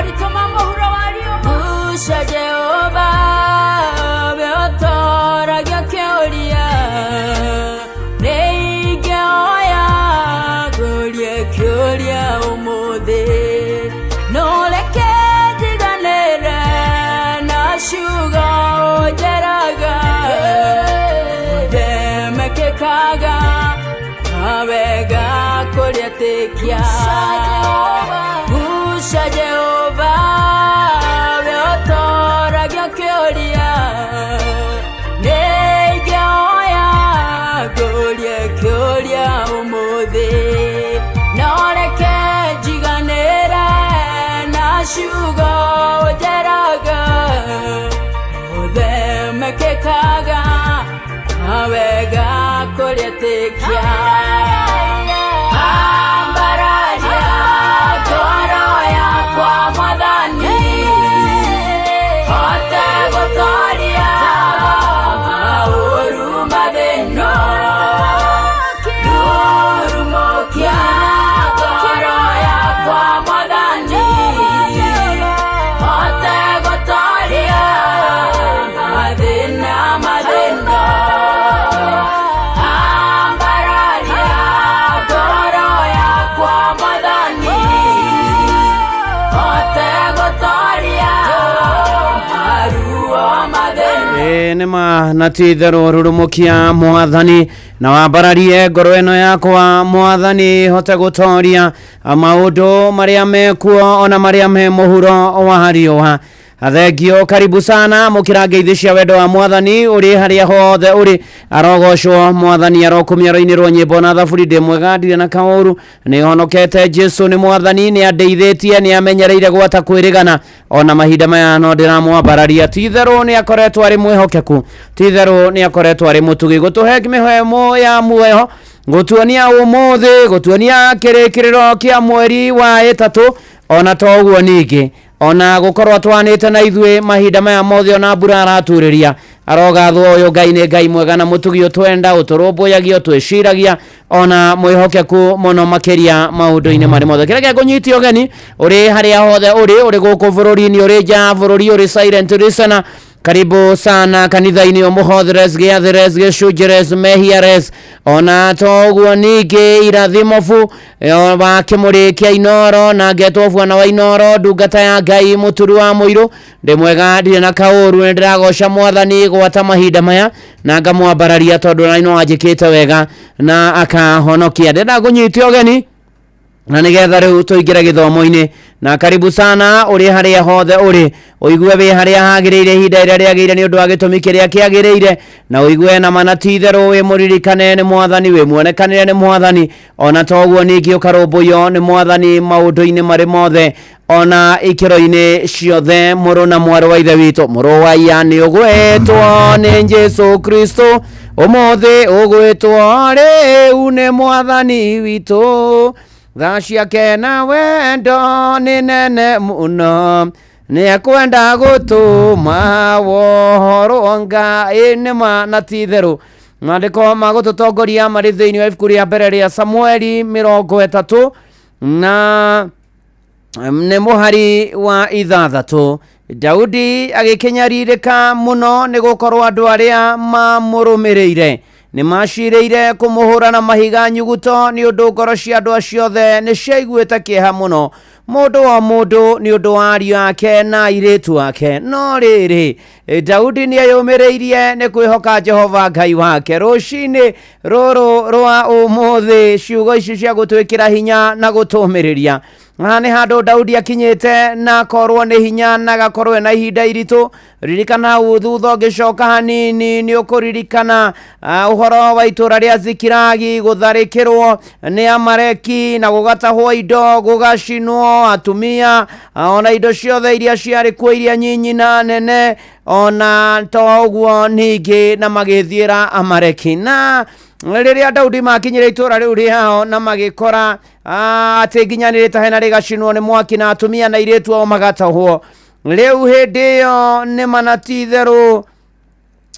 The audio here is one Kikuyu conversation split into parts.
Moritũ ma mũhuro wa riũa. Guca Jehova, we ũtoragia kĩũria. Nĩ ingĩhoya ngũrie kĩũria ũmũthĩ. No reke njiganĩre na ciugo ũnjĩraga. Mothe mekĩkaga kwa wega kũrĩa tĩkia. Guca Jehova, we ũtoragia kĩũria. Nĩ ingĩhoya ngũrie kĩũria ũmũthĩ. No reke njiganĩre na ciugo ũnjĩraga. Mothe mekĩkaga kwa wega kũrĩa tĩkia. Ambararia ngoro yakwa Mwathani, hote gũtoria maũru mathĩna. Rurumũkia ngoro yakwa Mwathani, hote gũtoria mathĩna mathĩna. Ambararia ngoro yakwa Mwathani, hote gũtoria maruo mathĩna. Ĩĩ nĩ ma na ti itherũ rurumukia Mwathani na wambararie ngoro ĩno yakwa Mwathani hote gũtoria maũndũ marĩa mekuo ona marĩa me mũhuro wa riũa. Thengio, karibu sana mũkĩra ngeithi cia wendo wa Mwathani ũrĩ harĩa hothe ũrĩ. Arogocwo Mwathani, arokumia, aroinĩrwo nyĩmbo na thaburi. Ndĩ mwega, ndirĩ na kaũru, nĩ honokete. Jesu nĩ Mwathani, nĩ andeithĩtie, nĩ amenyereire gwata kwĩrĩgana ona mahinda maya no ndĩramwambararia. Ti itherũ nĩ akoretwo arĩ mwĩhokeku, ti itherũ nĩ akoretwo arĩ mũtugi gũtũhe mĩhemo ya muoyo, gũtuonia ũmũthĩ, gũtuonia kĩrĩkĩrĩro kĩa mweri wa ĩtatũ, ona to ũguo ningĩ ona gũkorwo atwanĩte na ithuĩ mahinda maya mothe, ona mbura araturĩria. Arogathwo ũyũ Ngai, nĩ Ngai mwega na mũtugi, ũtwenda, ũtũrũmbũyagia, ũtwĩciragia, ona mwĩhokeku mũno makĩria maũndũ-inĩ marĩ mothe. Kĩrĩa gĩakũnyitia ũgeni ũrĩ harĩa hothe ũrĩ, ũrĩ gũkũ bũrũri-inĩ, ũrĩ nja ya bũrũri, ũrĩ silent listener, karibu sana kanitha-inĩ ũmũhotheres, gĩathĩres, gĩcunjĩres, mehiares, ona to ũguo ningĩ irathimobu wa kĩmũrĩ kĩa Inoro na ngetwo bwana wa Inoro, ndungata ya Ngai, mũturu wa mũirũ. Ndĩ mwega, ndirĩ na kaũru, nĩ ndĩragoca Mwathani gwata mahinda maya na ngamwambararia tondũ na no anjĩkĩte wega na akahonokia. Ndĩrenda ngũnyite ũgeni na nĩgetha rĩu tũingĩre gĩthomo-inĩ, na karibu sana ũrĩ harĩa hothe ũrĩ, ũigue wĩ harĩa hagĩrĩire ihinda rĩrĩa rĩagĩrĩire nĩ ũndũ wa gĩtũmi kĩrĩa kĩagĩrĩire, na ũigue na mana ti itherũ wĩ mũririkane nĩ Mwathani, wĩ muonekanĩre nĩ Mwathani, ona to ũguo ningĩ ũkarũmbũiyo nĩ Mwathani maũndũ-inĩ marĩ mothe ona ikĩro-inĩ ciothe. Mũrũ na mwarĩ wa ithe witũ, mũrũ wa iya, nĩ ũgwĩtwo nĩ Jesu Kristo ũmũthĩ, ũgwĩtwo rĩu nĩ Mwathani witũ. Tha ciake na wendo nĩ nene mũno, nĩ ekwenda gũtũma wohorwo Ngai. Nĩ ma na ti itherũ maandĩko ma gũtũtongoria marĩ thĩinĩ wa ibuku rĩa mbere rĩa Samueli 30 na nĩ mũhari wa 6. Daudi agĩkĩnyarirĩka mũno nĩ gũkorwo andũ arĩa mamũrũmĩrĩire nĩ macirĩire kũmũhũra na mahiga nyuguto, nĩ ũndũ ngoro cia andũ acio othe nĩ ciaiguĩte kĩeha mũno, mũndũ o mũndũ nĩ ũndũ wa ariũ ake na airĩtu ake. No rĩrĩ, Daudi nĩ eyũmĩrĩirie nĩ kwĩhoka Jehova Ngai wake. Rũcinĩ rũrũ rwa ũmũthĩ, ciugo ici cia gũtwĩkĩra hinya na gũtũmĩrĩria. Haha nĩ handũ Daudi akinyĩte na akorwo nĩ hinya na agakorwo na ihinda iritũ. Ririkana hau thutha ũngĩcoka hanini nĩ ũkũririkana ũhoro wa itũra rĩa Zikilagi gũtharĩkĩrwo nĩ Amaleki na gũgatahwo indo, gũgacinwo atumia, ona indo ciothe iria ciarĩ kuo, iria nyinyi na nene, ona to ũguo ningĩ na magĩthiĩra Amaleki. Na rĩrĩa Daudi makinyire itũra rĩu rĩao na magĩkora atĩ nginya nĩ rĩtahe na rĩgacinwo nĩ mwaki na atumia na airĩtu ao magatahwo, rĩu hĩndĩ ĩyo nĩ mana ti itherũ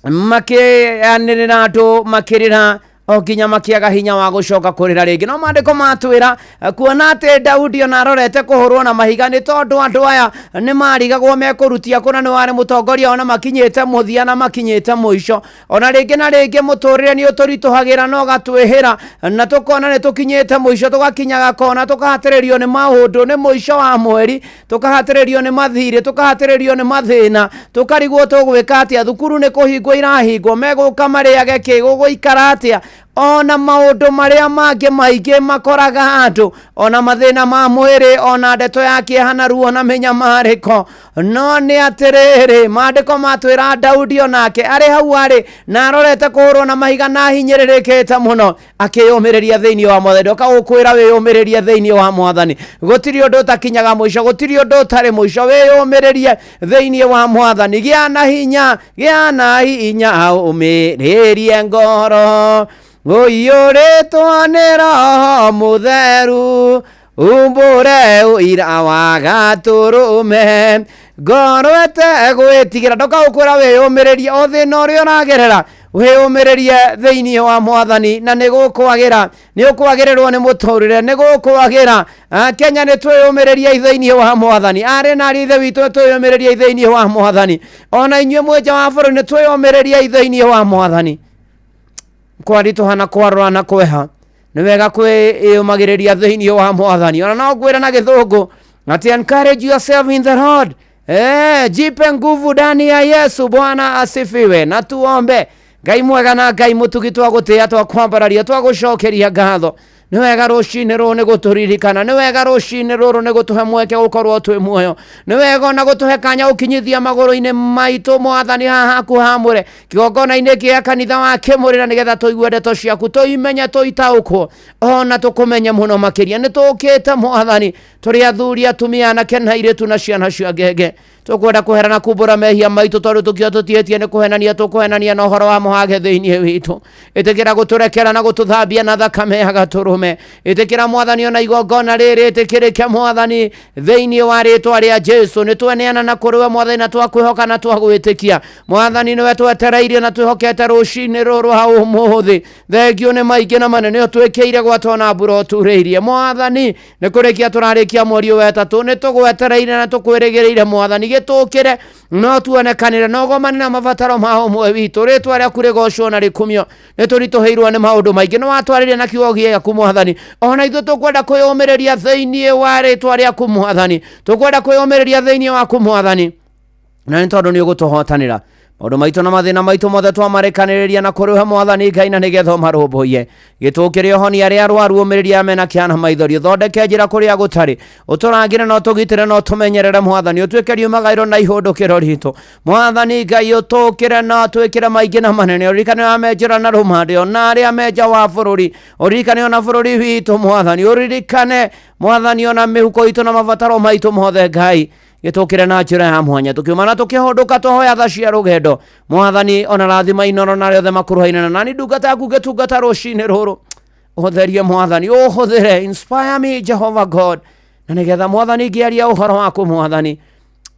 makĩanĩrĩra, andũ makĩrĩra. O nginya makĩaga hinya wa gũcoka kũrĩra rĩngĩ. No maandĩko matwĩra kuona atĩ Daudi ona arorete kũhũrwo na mahiga nĩ tondũ andũ aya nĩ marigagwo mekũrutia kũna nĩ warĩ mũtongoria, ona makinyĩte mũthia na makinyĩte mũico. Ona rĩngĩ na rĩngĩ mũtũrĩre nĩ ũtũritũhagĩra na ũgatwĩhĩra, na tũkona nĩ tũkinyĩte mũico, tũgakinya gakona, tũkahatĩrĩrio nĩ maũndũ, nĩ mũico wa mweri, tũkahatĩrĩrio nĩ mathirĩ, tũkahatĩrĩrio nĩ mathĩna, tũkarigwo tũgwĩka atĩa, thukuru nĩ kũhingwo irahingwo, megũka marĩage kĩ, gũgũikara atĩa. Ona maũndũ marĩa mangĩ maingĩ makoraga andũ, ona mathĩna ma mwĩrĩ, ona ndeto ya kĩeha na ruo na mĩnyamarĩko. No nĩ atĩrĩrĩ, maandĩko matwĩra Daudi onake arĩ hau arĩ na arorete kũhũrwo na mahiga na ahinyĩrĩrĩkĩte mũno, akĩyũmĩrĩria thĩinĩ wa Mwathani. Ndoka gũkwĩra wĩyũmĩrĩrie thĩinĩ wa Mwathani. Gũtirĩ ũndũ ũtakinyaga mũico, gũtirĩ ũndũ ũtarĩ mũico. Wĩyũmĩrĩrie thĩinĩ wa Mwathani. Gĩa na hinya, gĩa na hinya, ũmĩrĩrie ngoro, ũiyũrĩtwo nĩ Roho Mũtheru, umbũre ũira wa gatũrũme, ngoro ĩtegwĩtigĩra. Ndoka gũkwĩra wĩyũmĩrĩrie o thĩna ũrĩa ũragerera, wĩyũmĩrĩrie thĩinĩ wa Mwathani, na nĩ gũkwagĩra, nĩ ũkwagĩrĩrwo nĩ mũtũrĩre, nĩ gũkwagĩra. Kenya nĩ twĩyũmĩrĩrie thĩinĩ wa Mwathani, arĩ na ariũ ithe witũ nĩ twĩyũmĩrĩrie thĩinĩ wa Mwathani, ona inyuĩ mwĩ nja wa bũrũri nĩ twĩyũmĩrĩrie thĩinĩ wa Mwathani. Kwaritũha na kwarũra na kweha, nĩ wega kwĩyũmagĩrĩria thĩinĩ wa Mwathani. Ona no ngwĩra na gĩthũngũ atĩ encourage yourself in the Lord. Jipe nguvu ndani ya Yesu. Bwana asifiwe. Na tuombe. Ngai mwega na Ngai mũtugi, twagũtĩĩa, twakwambararia, twagũcokeria ngatho. Nĩ wega rũcinĩ rũrũ nĩ gũtũririkana, nĩ wega rũcinĩ rũrũ nĩ gũtũhe mweke gũkorwo twĩ muoyo, nĩ wega ona gũtũhe kanya gũkinyithia magũrũ-inĩ maitũ Mwathani haha haku hamũre kĩgongona-inĩ kĩa kanitha wa Kĩmũrĩra, nĩgetha tũigue ndeto ciaku, tũimenye, tũitaũkwo, ona tũkũmenye mũno makĩria. Nĩ tũkĩte Mwathani, tũrĩ athuri, atumia, anake na airĩtu na ciana cia ngenge. Tũkwenda kũhera na kumbũra mehia maitũ, tondũ tũkio tũtiĩtie nĩ kũhenania tũkũhenania na ũhoro wa mũhage thĩinĩ witũ. Ĩtĩkĩra gũtũrekera na gũtũthambia na thakame ya gatũrũme. Ĩtĩkĩra Mwathani ona igongona rĩrĩ, ĩtĩkĩrĩke Mwathani thĩinĩ wa rĩtwa rĩa Jesu. Nĩ tweneana na kũrĩ we Mwathani, na twakwĩhoka na twagwĩtĩkia Mwathani. Nĩwe twetereirie na twĩhokete rũcinĩ rũrũ ha ũmũthĩ. Thengio nĩ maingĩ na manene ũtwĩkĩire, gwata ona mbura ũturĩirie Mwathani. Nĩ kũrĩkia tũrarĩkia mweri ũyũ wetatũ, nĩ tũgwetereire na tũkwĩrĩgĩrĩire Mwathani. Gĩtũkĩre no tuonekanĩre na ũgomane na mabataro ma ũmwe witũ. Rĩtwa rĩaku rĩgocwo na rĩkumio. Nĩ tũritũhĩirwo nĩ maũndũ maingĩ, nĩ watwarĩria na kiugo gĩaku Mwathani. Ona ithuĩ tũkwenda kwĩyũmĩrĩria thĩinĩ wa rĩtwa rĩaku Mwathani, tũkwenda kwĩyũmĩrĩria thĩinĩ waku Mwathani, na nĩ tondũ nĩ ũgũtũhotanĩra maũndũ maitũ na mathĩna maitũ mothe twamarekanĩrĩria na kũrĩ we Mwathani Ngai, na nĩgetha ũmarũmbũiye. Gĩtũkĩre ũhonie arĩa arwaru, ũmĩrĩrie mena kĩana maithori, ũthondeke njĩra kũrĩa gũtarĩ, ũtũrangĩre na ũtũgitĩre na ũtũmenyerere Mwathani, ũtuĩke riumagaĩro na ihũndũkĩro ritũ Mwathani Ngai. Ũtũkĩre na ũtwĩkĩre maingĩ na manene, ũririkane arĩa me njĩra na rũmande, ona arĩa me nja wa bũrũri, ũririkane ona bũrũri witũ Mwathani, ũririkane Mwathani ona mĩhuko itũ na mabataro maitũ mothe. Ngai, gĩtũkĩre na njĩra ya mwanya, tũkiuma na tũkĩhũndũka, twahoya tha cia rũgendo Mwathani, ona rathima Inoro na arĩa othe makuruhaine na nani. Ndungata yaku ngĩtungata rũcinĩ rũrũ, ũtherie Mwathani, ũhũthĩre, inspire me Jehovah God, na nĩgetha Mwathani ngĩaria ũhoro waku Mwathani,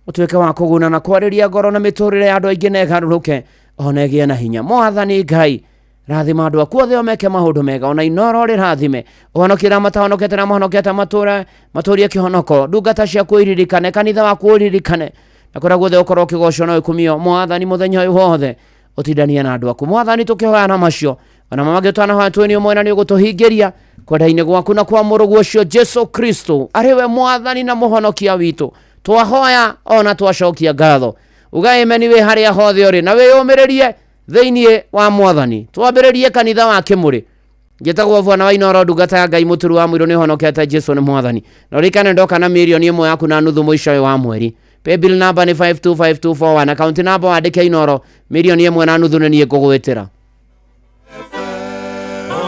ũtuĩke wa kũguna na kwarĩria ngoro na mĩtũrĩre ya andũ aingĩ na ĩgarũrũke ona ĩgĩe na hinya. Mwathani Ngai, rathima andũ aku othe, omeke maũndũ mega, ona Inoro rĩrathime, ũhonokie arĩa matahonokete na mahonokete matũre matũrie kĩhonoko. Ndungata ciaku iririkane, kanitha waku ũririkane, na kũrĩa guothe ũkorwo ũkĩgocwo na ũkumio Mwathani mũthenya ũyũ wothe, ũtindanie na andũ aku Mwathani. Tũkĩhoya na macio ona mamangĩ twanahoya twĩ nĩ ũmwe, na nĩ ũgũtũhingĩria kwenda-inĩ gwaku na kwa mũrũguo ũcio Jesu Kristo, arĩ we Mwathani na mũhonokia witũ, twahoya ona twacokia ngatho. Uga ameni wĩ harĩa hothe ũrĩ, na wĩyũmĩrĩrie thĩinĩ wa Mwathani. Twambĩrĩrie kanitha wa Kĩmũrĩ. Njĩtagwo Bwana wa Inoro, ndungata ya Ngai, mũturu wa mũirũ, nĩ honokete, Jesu nĩ Mwathani. Na ũririkane ndoka na 1.5 million mũico ũyũ wa mweri. Paybill number nĩ 525241, account number wandĩke Inoro, 1.5 million nĩ niĩ ngũgwĩtĩra.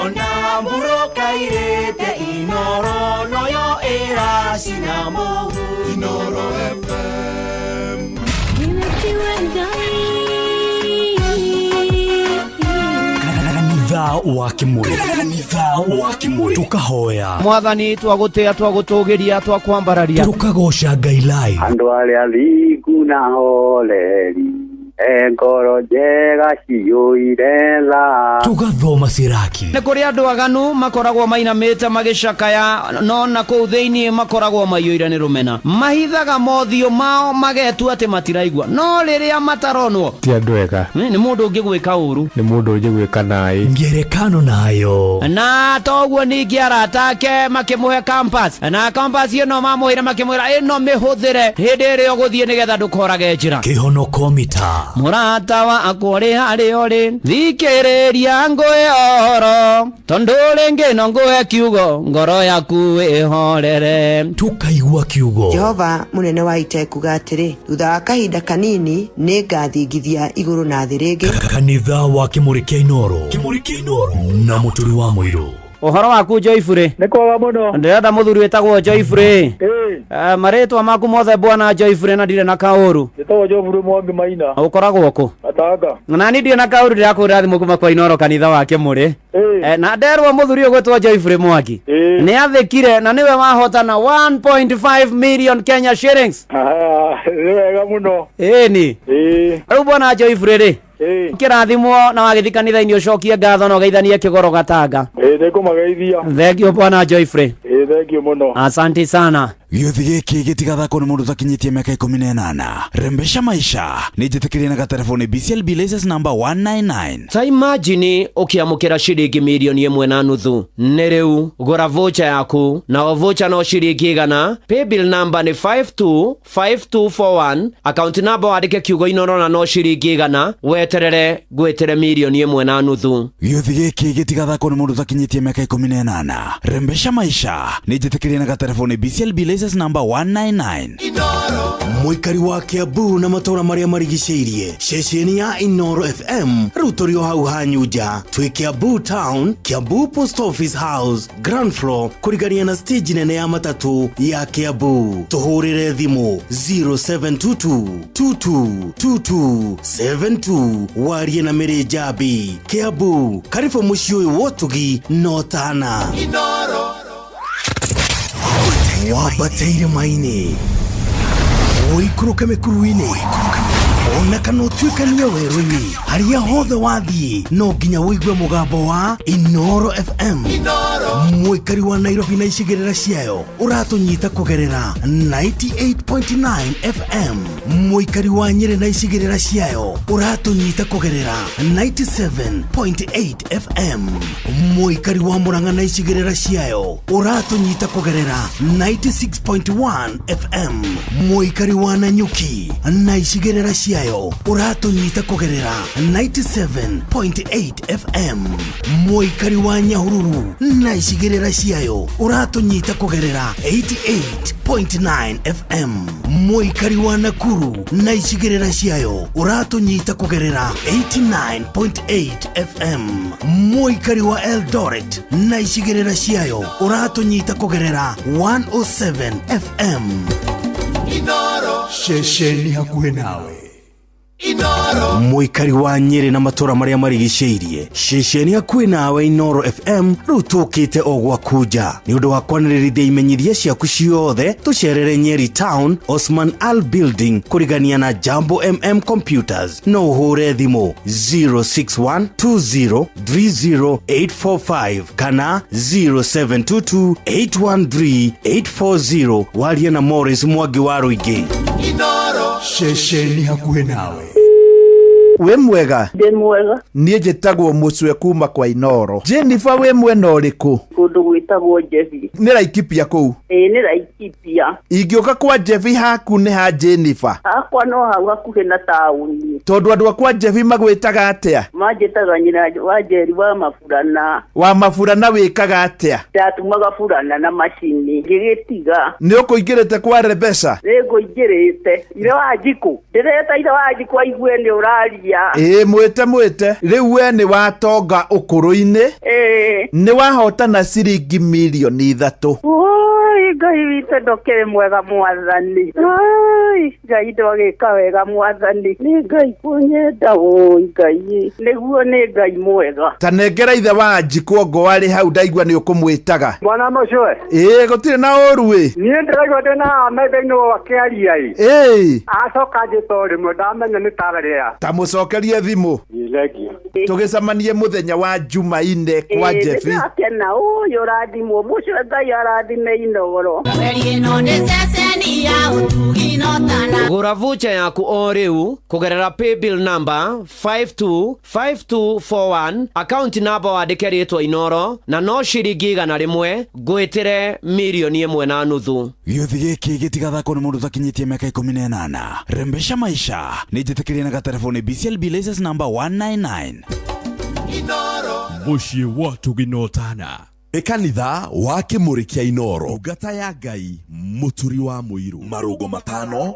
Ona mburoka irĩte, Inoro noyo ĩracina mũhu. Inoro FM. Nimetiwe Ngai. Kanitha wa Kimuri, kanitha wa Kimuri, tukahoya. Mwathani, twagũtĩa, twagũtũgĩria, twakwambararia. Tukagoca Ngai live. Andũ arĩa thingu na horeri. Ngoro njega ciyũire tha. Tugathoma siraki. Nĩ kũrĩ andũ aganu makoragwo mainamĩte magĩcakaya, no na kũu thĩinĩ makoragwo maiyũire nĩ rũmena. Mahithaga mothiũ mao magetua atĩ matiraigua, no rĩrĩa mataronwo ti andũ ega. Nĩ mũndũ ũngĩ gwĩka ũru, nĩ mũndũ ũngĩ gwĩka naĩ. Ngerekano nayo. Na toguo ningĩ arata ake makĩmũhe compass, na compass ĩno mamũheire makĩmwĩra ĩno mĩhũthĩre hĩndĩ ĩrĩa ũgũthiĩ nĩgetha ndũkorage njĩra. Kĩhonoko mita. Mũrata wakwa ũrĩ harĩa ũrĩ, thikĩrĩria ngũhe ũhoro, tondũ rĩngĩ no ngũhe kiugo, ngoro yaku ĩhorere. Tukaigua kiugo. Jehova munene wa ita ekuga atĩrĩ, thutha wa kahinda kanini nĩ ngathingithia igũrũ na thĩ rĩngĩ. Kanitha wa Kĩmũrĩ kĩa Inooro. Kĩmũrĩ kĩa Inooro na Mũturi wa Mũirũ. Ũhoro waku Joyfrey? Nĩ kwega mũno. Ndĩrenda mũthuri wĩtagwo Joyfrey. Marĩtwa maku mothe bwana Joyfrey na ndirĩ na kaũru. Njĩtagwo Joyfrey Mwangi Maina. Ũkoragwo kũ? Gatanga. Na niĩ ndirĩ na kaũru, ndĩrakũhũrĩra thimũ kuma kwa Inooro kanitha wa Kĩmũrĩ. Na nderwo mũthuri ũyũ ũgwĩtwo Joyfrey Mwangi nĩ athĩkire na nĩwe wahotana 1.5 million Kenya shillings. Nĩ wega mũno. Ĩni. Rĩu bwana Joyfrey rĩ, kĩrathimwo na wagĩthiĩ kanitha-inĩ ũcokie ngatho na ũgeithanie kĩgoro Gatanga. Nĩngũmageithia. Thank you bwana Joyfrey. Thank you mũno. Asante sana. Gĩũthi gĩkĩ gĩtigathakwo nĩ mũndũ ũtakinyĩtie mĩaka 18. Rembesha maisha nĩ njĩtĩkĩrie na gatelefoni BCLB license number 199. Ta imagine ũkĩamũkĩra ciringi milioni 1.5. Nĩ rĩu gũra voucher yaku, na o voucher no ciringi 100. Paybill number nĩ 525241, account number wandĩke kiugo Inooro na no ciringi 100, weterere ngwĩtĩre milioni 1.5. Gĩũthi gĩkĩ gĩtigathakwo nĩ mũndũ ũtakinyĩtie mĩaka 18. Rembesha maisha nĩ njĩtĩkĩrie na gatelefoni BCLB license number 199. Mũikari wa Kiambu na matũra marĩa marigicĩirie, ceceni ya Inooro FM rĩu tũrĩ o hau hanyu nja. Twĩ Kiambu Town, Kiambu Post Office House, ground floor, kũrigania na stage nene ya matatũ ya Kiambu. Tũhũrĩre thimũ 0722 2222 72 warie na Mĩrĩ Njambi. Kiambu, karibu mũciĩ ũyũ wa ũtugi na ũtana. Wambateire maini, ũikũrũke mĩkuru-inĩ, ona kana ũtuĩkanie werũ-inĩ, harĩa hothe wathiĩ no nginya ũigue mũgambo wa Inooro FM. Mũikari wa Nairobi na icigĩrĩra ciayo ũratũnyita kũgerera 98.9 FM. Mũikari wa Nyĩrĩ na icigĩrĩra ciayo ũratũnyita kũgerera 97.8 FM. Mũikari wa Murang'a na icigĩrĩra ciayo ũratũnyita kũgerera 96.1 FM. Mũikari wa Nanyuki na icigĩrĩra ciayo ũratũnyita kũgerera 97.8 FM. Mũikari wa Nyahururu na icigĩrĩra ciayo ũratũnyita kũgerera 88.9 FM. Mũikari wa Nakuru na icigĩrĩra ciayo ũratũnyita kũgerera 89.8 FM. Mũikari wa Eldoret na icigĩrĩra ciayo ũratũnyita kũgerera 107 FM. Ceceni hakuhĩ nawe. Mũikari wa Nyĩrĩ na matũra marĩa marigicĩirie, ceceni hakuhĩ nawe Inooro FM rĩu tũkĩte o gwaku nja. Nĩ ũndũ wa kwanĩrĩrithia imenyithia ciaku ciothe, tũcerere Nyeri Town, Osman Al Building, kũrigania na Jambo MM Computers. No ũhũre thimũ 0612030845 kana 0722813840 warie na Morris Mwangi wa Rũingĩ. Ceceni hakuhĩ nawe. Wĩ mwega? Ndĩ mwega. Niĩ njĩtagwo Mũcwe kuma kwa Inooro. Jennifer, wĩ mwena ũrĩkũ? Kũndũ gwĩtagwo Njebi. Nĩ Laikipia kũu? Ĩĩ nĩ Laikipia. Ingĩũka kwa Njebi haku nĩ ha Jennifer? Hakwa no hau hakuhĩ na taũni. Tondũ andũ a kwa Njebi magwĩtaga atĩa? Manjĩtaga nyina wa Njeri wa Maburana. Wa Maburana wĩkaga atĩa? Ndatumaga burana na macini ngĩgĩtiga. Nĩ ũkũingĩrĩte kwa Rebesa? Nĩ ngũingĩrĩte. Ithe wa Njikũ, ndĩreta ithe wa Njikũ aigue nĩ ũraria. Ĩĩ, mwĩte mwĩte. Rĩu we nĩ watonga ũkũrũ-inĩ. Ĩĩ. Nĩ wahotana ciringi milioni 3. Oi, Ngai witũ ndũkĩrĩ mwega mwathani. Ai, Ngai ndwagĩka wega mwathani. Nĩ Ngai kũnyenda ũi Ngai. Nĩguo nĩ Ngai mwega. Ta nengera ithe wa Njikũ ngo arĩ hau ndaigua nĩ ũkũmwĩtaga. Mwana mũcwe. Ĩĩ gũtirĩ na ũru ĩ. Niĩ ndĩraigua ndĩ na metha-inĩ akĩaria ĩ. Ĩĩ. Acoka njĩta o rĩmwe ndamenya nĩ tararĩa. Ta mũcokerie thimũ. Thengio. Tũgĩcemanie mũthenya wa Jumaine kwa Jebi. Nĩndakena ũyũ ũrathimwo mũcwe Ngai arathime Inoro. Ĩno nĩ ceceni ya ũtugi no tana. Gũra vucha yaku o rĩu kũgerera paybill number 525241 akaunti namba wandĩke rĩtwa Inoro na no ciringi 100 ngwĩtĩre 1.5 million. Gĩũthi gĩkĩ gĩtigathakwo nĩ mũndũ ũtakinyĩtie mĩaka 18. Rembesha maisha nĩ njĩtĩkĩrie na gatelefoni BCLB license number 199. Mũciĩ wa tũginotana. Nĩ kanitha wa Kĩmũrĩ kĩa Inoro, ndungata ya Ngai mũturi wa mũirũ. Marũngo matano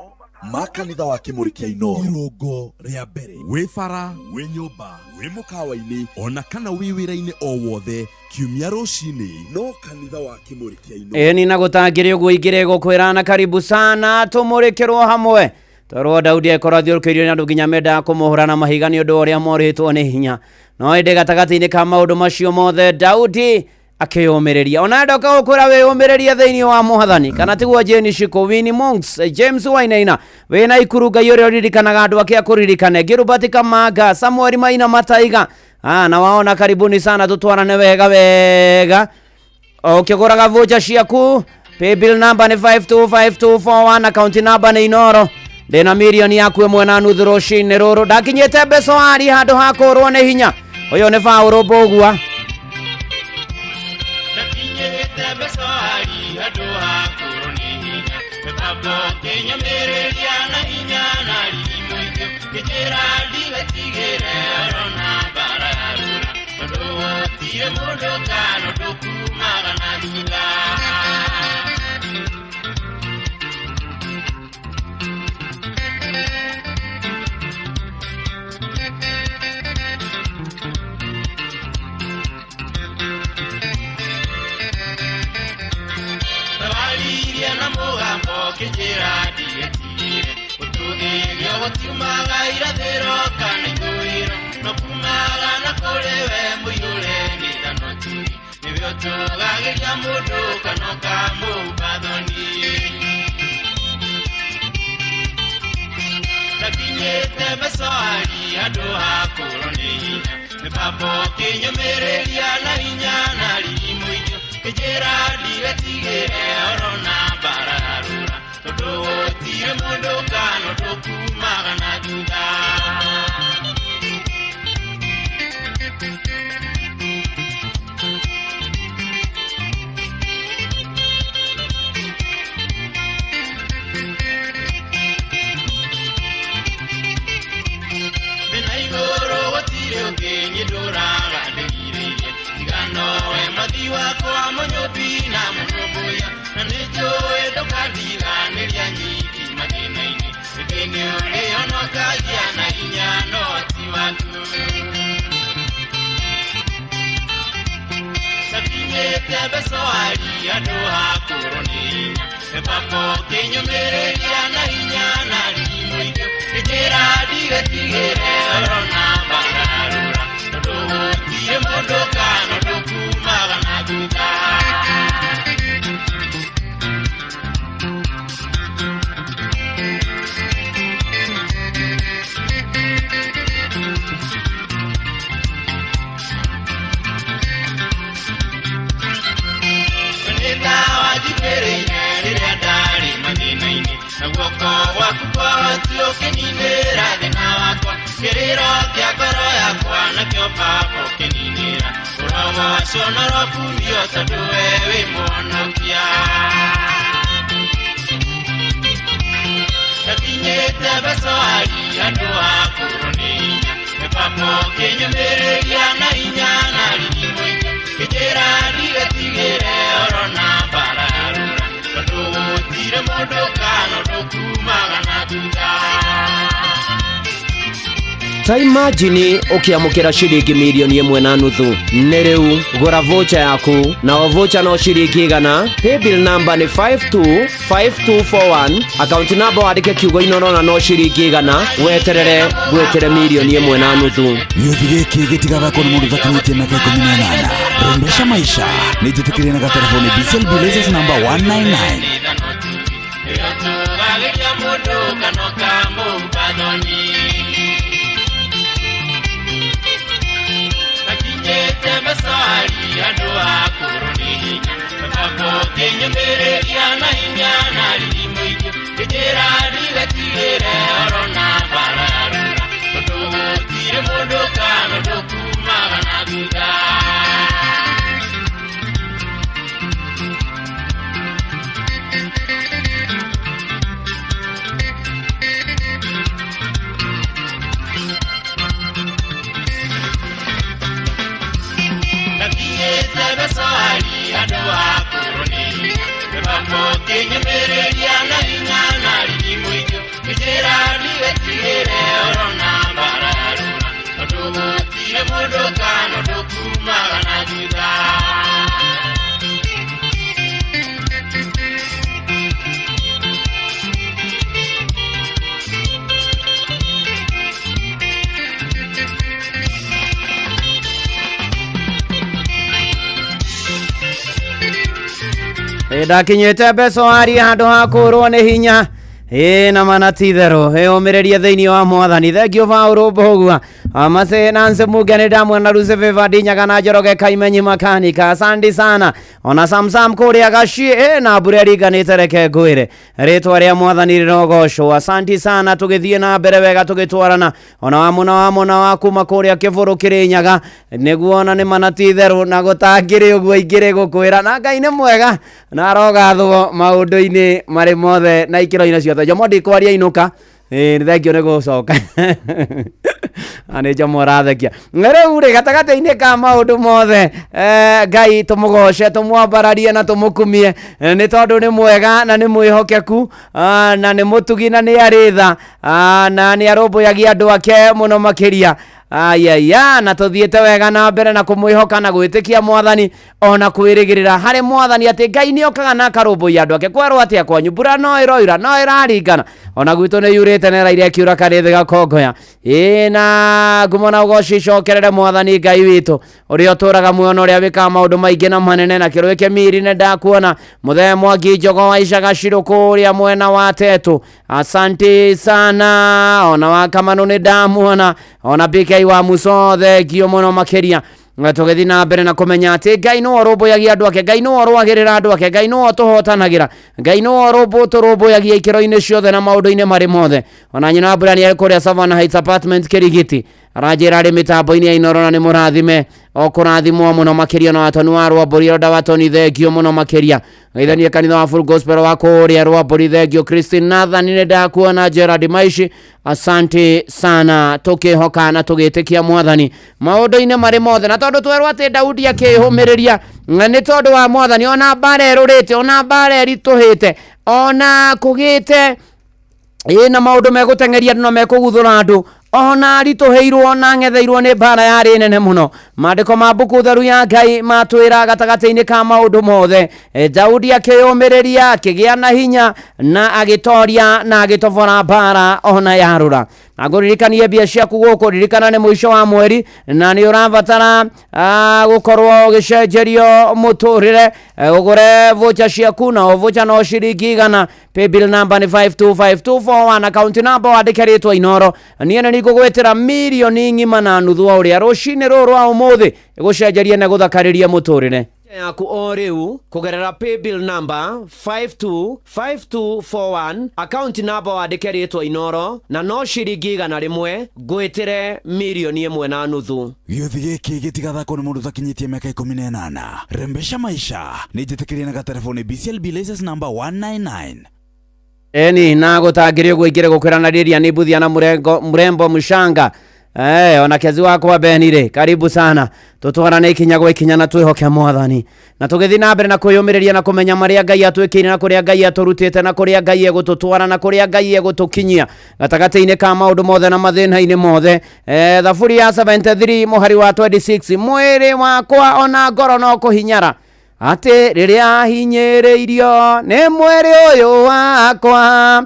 ma kanitha wa Kĩmũrĩ kĩa Inoro. Irũngo rĩa mbere, wĩ bara, wĩ nyũmba, wĩ mũkawa-inĩ, ona kana wĩ wĩra-inĩ o wothe, kiumia rũcinĩ no kanitha wa Kĩmũrĩ kĩa Inoro. Ĩni na gũtangĩrĩ ũguo ingĩrĩ gũkwĩra na karibu sana tũmũrĩkĩrwo hamwe twarwo Daudi akorwo athiũrũkĩirio nĩ andũ nginya mendaga kũmũhũra na mahiga nĩ ũndũ wa ũrĩa morĩtwo nĩ hinya. No ĩndĩ gatagatĩ-inĩ ka maũndũ macio mothe Daudi akĩyũmĩrĩria. Ona ndoka gũkwĩra wĩyũmĩrĩrie thĩinĩ wa mwathani kana tiguo. Jane Shiko, Winnie Monks, James Wainaina wĩna Ikuru, Ngai ũrĩa ũririkanaga andũ ake akũririkane. Gilbert Kamanga, Samuel Maina Mataiga. Ah, na waona karibuni sana, tutwarane wega wega ũkĩgũraga voucher ciaku. Paybill number nĩ 525241, account number nĩ Inoro. Ndĩna 1.5 million rũcinĩ rũrũ, ndakinyĩte mbeca wari handũ ha kũrwo nĩ hinya. Ũyũ nĩ Paũlũ Mbũgua. Ndakinyĩte mbeca-ri handũ ha kũrwo nĩ hinya, mĩbango kĩnyũmĩrĩria na hinya na riri mũingĩ, kĩnjĩra ndigetigĩre orona mbara yarura, tondũ gũtirĩ mũndũ kana ũndũ kumaga na thutha. Tawaririe na mũgambo kĩnjĩra ndigetigĩre, gũtũgĩrio gũtiumaga irathĩro kana ithũĩro, no kumaga na kũrĩ we mũiyũre nĩ tha na ũtugi, nĩwe ũtũgagĩria mũndũ kana ũkamũhumba thoni. Ndakinyĩte mbeca-ri handũ ha kũrwo nĩ hinya, mĩbango kĩnyũmĩrĩria na hinya na riri mũingĩ, kĩnjĩra ndigetigĩre orona mbara yarura, tondũ gũtirĩ mũndũ kana ũndũ kumaga na thutha. Thĩ na igũrũ gũtirĩ ũngĩ niĩ ndũraga ndĩrirĩirie tiga nowe, mwathi wakwa mũnyũmbi na mũnũmbũiya, na nĩ njũĩ ndũkandiganĩria nyiki mathĩna-inĩ, ĩndĩ nĩ ũrĩhonokagia na hinya no ti waku. Ndakinyĩte mbeca-ri handũ ha kũrwo nĩ hinya, mĩbango kĩnyũmĩrĩria na hinya na riri mũingĩ, kĩnjĩra ndigetigĩre orona mbara yarura, tondũ gũtirĩ mũndũ kana ũndũ kumaga na thutha. Nĩ wanjiguĩrĩire rĩrĩa ndarĩ mathĩna-inĩ, na guoko gwaku kwa ũhoti ũkĩninĩra thĩna wakwa, kĩrĩro kĩa ngoro yakwa nakĩo baba ũkĩninĩra, ũrogocwo na ũrokumio tondũ we wĩ mũhonokia. Ndakinyĩte mbeca-ri handũ ha kũrwo nĩ hinya, mĩbango kĩnyũmĩrĩria na hinya na riri mũingĩ, kĩnjĩra ndigetigĩre orona mbara yarura, tondũ gũtirĩ mũndũ kana ũndũ kumaga na thutha. Ta imagine ũkĩamũkĩra ciringi mirioni ĩmwe na nuthu. Nĩ rĩu gũra voucher yaku, na o voucher no ciringi 100. Paybill number nĩ 525241, account number wandĩke kiugo Inoro na no ciringi 100, weterere ngwĩtĩre mirioni ĩmwe na nuthu. Gĩũthi gĩkĩ gĩtigathakwo nĩ mũndũ ũtakinyĩtie mĩaka 18. Rembesha maisha nĩ njĩtĩkĩrie na gatelefoni BCLB license number 199. Tũgagĩria mũndũ kana ũkamũmba thoni. Akinyĩte mecari andũ akũrũ nĩ hinya mĩbango kĩnyũmĩrĩria na hinya na riri mũingĩ ngĩnjĩra ndigetigĩre oro na mbara ya rũra tondũ gũtirĩ mũndũ kana ũndũ kumaga na thutha. Nakinyĩte mecari andũ akũrũ nĩ hinya mĩbango kĩnyũmĩrĩria na hinya na riri mũingĩ ngĩnjĩra ndigetigĩre oro na mbara ya rũra tondũ gũtirĩ mũndũ kana ũndũ kumaga na thutha. Ndakinyĩte mbeca warie handũ ha kũrwo nĩ hinya. Ĩ na mana ti itherũ, ĩyũmĩrĩrie thĩinĩ wa Mwathani. Thengio Paũlũ Mbũgua, Amase Nancy Muge nĩ ndamwona, Lucy Favor Ndinyaga na Njoroge Kaimenyi Makanika, asante sana. Ona Samsam kũrĩa Gaciĩ, na mbura ĩringanĩte, reke ngwĩre rĩtwa rĩa Mwathani rĩrogocwo. Asante sana, tũgĩthiĩ na mbere wega tũgĩtwarana. Ona wa mũna wa mũna wa kuma kũrĩa Kĩbũrũ Kĩrĩnyaga, nĩguo ona nĩ mana ti itherũ, na gũtangĩrĩ ũguo ingĩrĩ gũkwĩra, na Ngai nĩ mwega na arogathwo maũndũ-inĩ marĩ mothe na ikĩro-inĩ ciothe. Njomo ndikwaria, inũka. Ĩĩ, nĩ thengio nĩ gũcoka. Na nĩ Njomo ũrathekia rĩu rĩ gatagatĩ-inĩ ka maũndũ mothe. Ngai tũmũgoce, tũmwambararie na tũmũkumie, nĩ tondũ nĩ mwega na nĩ mwĩhokeku, na nĩ mũtugi na nĩ arĩ tha, na nĩ arũmbũyagia andũ ake mũno makĩria. Ayaya, na tũthiĩte wega na mbere na kũmwĩhoka na gwĩtĩkia Mwathani ona kwĩrĩgĩrĩra harĩ Mwathani atĩ Ngai nĩ okaga na akarũmbũiya andũ ake. Kwerwo atĩa kwanyu? Mbura no ĩroira, no ĩraringana, ona gwitũ nĩ yurĩte na ĩraire ĩkiura karĩthĩ gakongoya. Ĩĩ, na ngumo na ũgoci icokerere Mwathani Ngai witũ ũrĩa ũtũraga muoyo na ũrĩa wĩkaga maũndũ maingĩ na manene. Na kĩrũĩ kĩmiri nĩ ndakuona, mũthee Mwangi Njogo wa Icaga Cirũ kũrĩa mwena wa Tetu, asante sana. Ona wa Kamanu nĩ ndamuona, ona BK wa Muso, thengio mũno makĩria. Na tũgĩthiĩ na mbere na kũmenya atĩ Ngai nĩwe ũrũmbũyagia andũ ake, Ngai nĩwe ũrũagĩrĩra andũ ake, Ngai nĩwe ũtũhotanagĩra, Ngai nĩwe ũtũrũmbũyagia ikĩro-inĩ ciothe na maũndũ-inĩ marĩ mothe. Ona nyina wa mbura nĩ arĩ kũrĩa Savannah Heights Apartment Kĩrigiti, aranjĩra arĩ mĩtambo-inĩ ya Inoro na nĩ mũrathime o kũrathimwo mũno makĩria. Na watoni wa Rwambũri Elda Watoni, thengio mũno makĩria. Geithanie kanitha wa Full Gospel wa kũrĩa Rwambũri, thengio. Christine Nathan nĩ ndakuona, Gerard Maishi, asante sana. Tũkĩhoka na tũgĩtĩkia Mwathani maũndũ-inĩ marĩ mothe, na tondũ twerwo atĩ Daudi akĩhũmĩrĩria nĩ tondũ wa Mwathani, ona mbara ĩrũrĩte, ona mbara ĩritũhĩte, ona kũgĩte ĩ na maũndũ megũteng'eria andũ na mekũguthũra andũ, ona aritũhĩirwo, ona ng'etheirwo nĩ mbara yarĩ nene mũno, maandĩko ma mbuku theru ya Ngai matwĩra gatagatĩ-inĩ ka maũndũ mothe, Daudi akĩyũmĩrĩria, akĩgĩa na hinya na agĩtoria na agĩtobora mbara ona yarũra. Na ngũririkanie mbia ciaku gũkũ, ririkana nĩ mũico wa mweri na nĩ ũrabatara gũkorwo ũgĩcenjerio mũtũrĩre. Ũgũre voucher ciaku, na o voucher no ciringi 100. Paybill number nĩ 525241, account number wandĩke rĩtwa Inoro. Niĩ nĩ nĩngũgwĩtĩra mirioni ng'ima na nuthu o ũrĩa rũcinĩ rũrũ rwa ũmũthĩ, ĩgũcenjerie na gũthakarĩria mũtũrĩre yaku o rĩu kũgerera paybill number 525241, account number wandĩke rĩtwa Inoro na no ciringi 100, ngwĩtĩre mirioni ĩmwe na nuthu. Gĩũthi gĩkĩ gĩtigathakwo nĩ mũndũ ũtakinyĩtie mĩaka 18. Rembesha maisha nĩ njĩtĩkĩrie na gatelefoni BCLB license number 199. Eni na gũtangĩrĩ ũguo ingĩrĩ gũkwĩra na rĩria nĩ Mbuthia na Mũrengo, Mũrembo Mũcanga. Ona kezi wakwa Benire, karibu sana. Tutwarane ikinya gwa ikinya na twihoke mwathani. Na tugithii na mbere na kwiyumiriria na kumenya maria Ngai atwikire na kuria Ngai aturutite na kuria Ngai egututwara na kuria Ngai egutukinyia gatagati-ini ka maundu mothe na mathina-ini mothe. Thaburi ya 73 muhari wa 26, mwiri wakwa ona ngoro no kuhinyara ati riria hinyiriirio ni mwiri uyu wakwa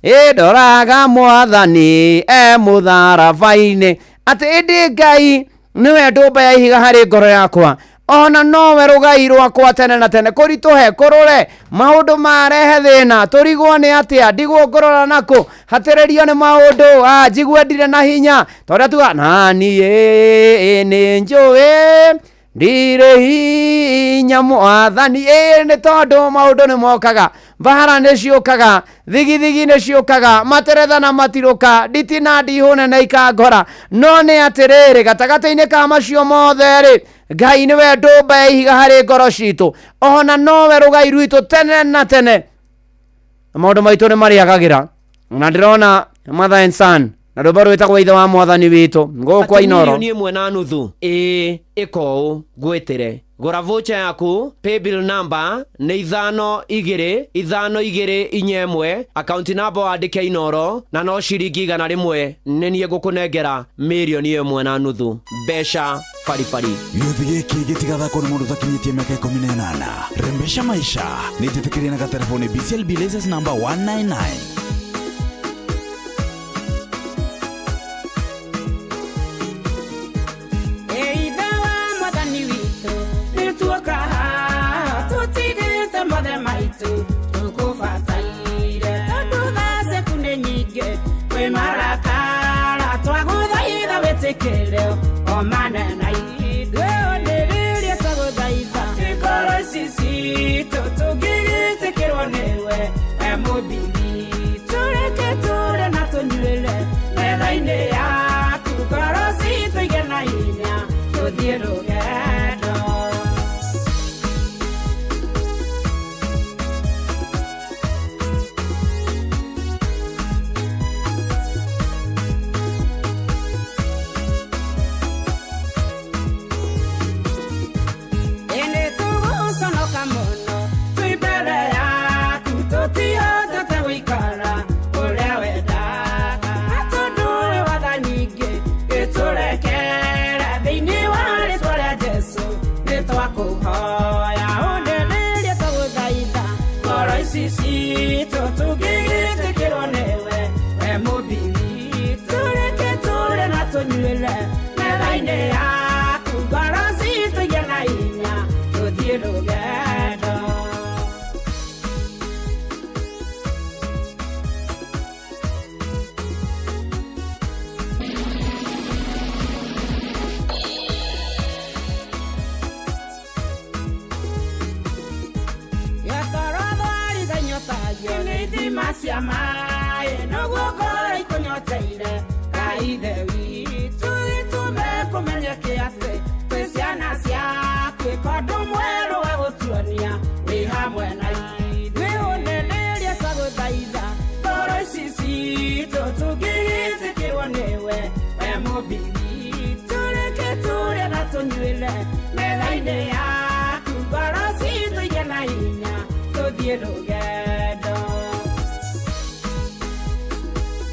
indoraga mwathani e mutharaba-ini ati indi Ngai niwe ndũmba ya ihiga harĩ ngoro yakwa ona nowe rũgai rwakwa tene na tene. Kũritũhe kũrũre maũndũ marehe thĩna tũrigwo nĩ atĩa ndigwo ngũrora nakũ hatĩrĩrio nĩ maũndũ njigue ndirĩ na hinya torĩa tuga na niĩ nĩ njũĩ ndirĩ hinya mwathani. Nĩ tondũ maũndũ nĩ mokaga, mbara nĩ ciũkaga, thigithigi nĩ ciũkaga, materetha na matirũka, nditi na ndihũ nene ikangora. No nĩ atĩrĩrĩ gatagatĩ-inĩ ka macio mothe rĩ, Ngai nĩwe ndũmba ya ihiga harĩ ngoro citũ ona nowe rũgai rwitũ tene na tene. Na maũndũ maitũ nĩ marĩagagĩra. Na ndĩrona Mother and Son na rwĩmbo rwĩtagwo Ithe wa Mwathani witũ ngũkwa Inoro. Milioni 1.5 ĩĩ ĩka ũũ ngwĩtĩre gũra voucher yaku paybill number nĩ 5 2 5 2 4 1 account number wandĩke Inoro na no ciringi 100 nĩ niĩ ngũkũnengera milioni 1.5 mbeca baribari. Gĩũthi gĩkĩ gĩtigathakwo nĩ mũndũ ũtakinyĩtie mĩaka 18. Rembesha maisha nĩ njĩtĩkĩrie na gatelefoni BCLB license number 199.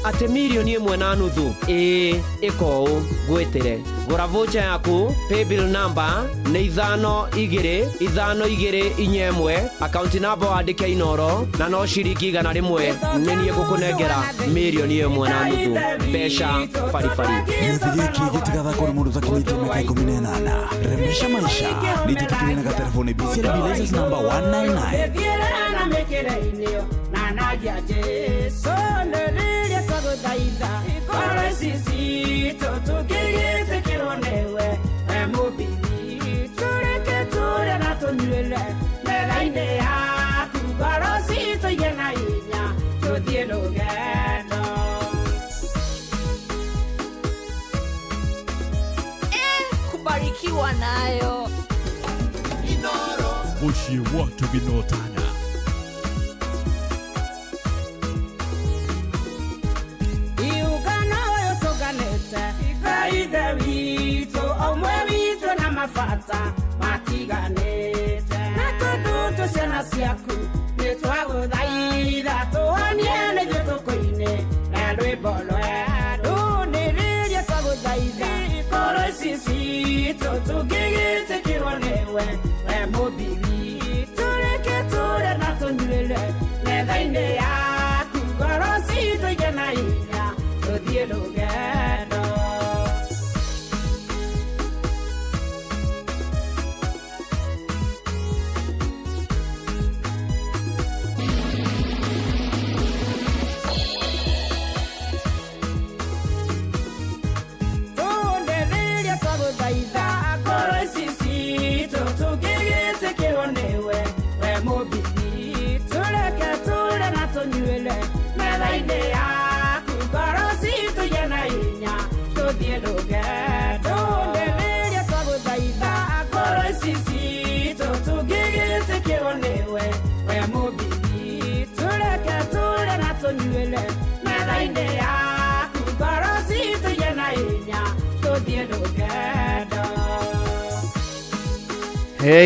Ate milioni 1.5 ĩĩ ĩka ũũ ngwĩtĩre gũra voucher yaku paybill number nĩ 5 2 5 2 4 1 account number wandĩke Inoro na no ciringi 100 nĩ niĩ ngũkũnengera milioni 1.5 mbeca baribari. Gĩũthi gĩkĩ gĩtigathakwo nĩ mũndũ ũtakinyĩtie mĩaka 18. Rembesha maisha nĩ njĩtĩkĩrie na gatelefoni BCLB license number 199. Kubarikiwa nayo Muciĩ wa Tũginotana. Iugano ũyũ tũnganĩte mabata matiganĩte na tondũ tũ ciana ciaku nĩ twagũthaitha tũhonie nĩ ithuĩ tũkũine na rwĩmbo rwerũ nĩ rĩrĩa twagũthaitha ngoro ici citũ tũngĩgĩtĩkĩrwo nĩwe we mũmbi witũ reke tũrĩe na tũnyuĩre metha-inĩ yaku ngoro citũ igĩe na hinya tũthiĩ rũgendo. Tũndereria twagũthaitha ngoro ici citũ tũngĩgĩtĩkĩrwo nĩwe we mũmbi witũ reke tũrĩe na tũnyuĩre metha-inĩ yaku ngoro citũ igĩe na hinya tũthiĩ rũgendo. Tũndereria twagũthaitha ngoro ici citũ tũngĩgĩtĩkĩrwo nĩwe we mũmbi witũ reke tũrĩe na tũnyuĩre metha-inĩ yaku ngoro citũ igĩe na hinya tũthiĩ rũgendo.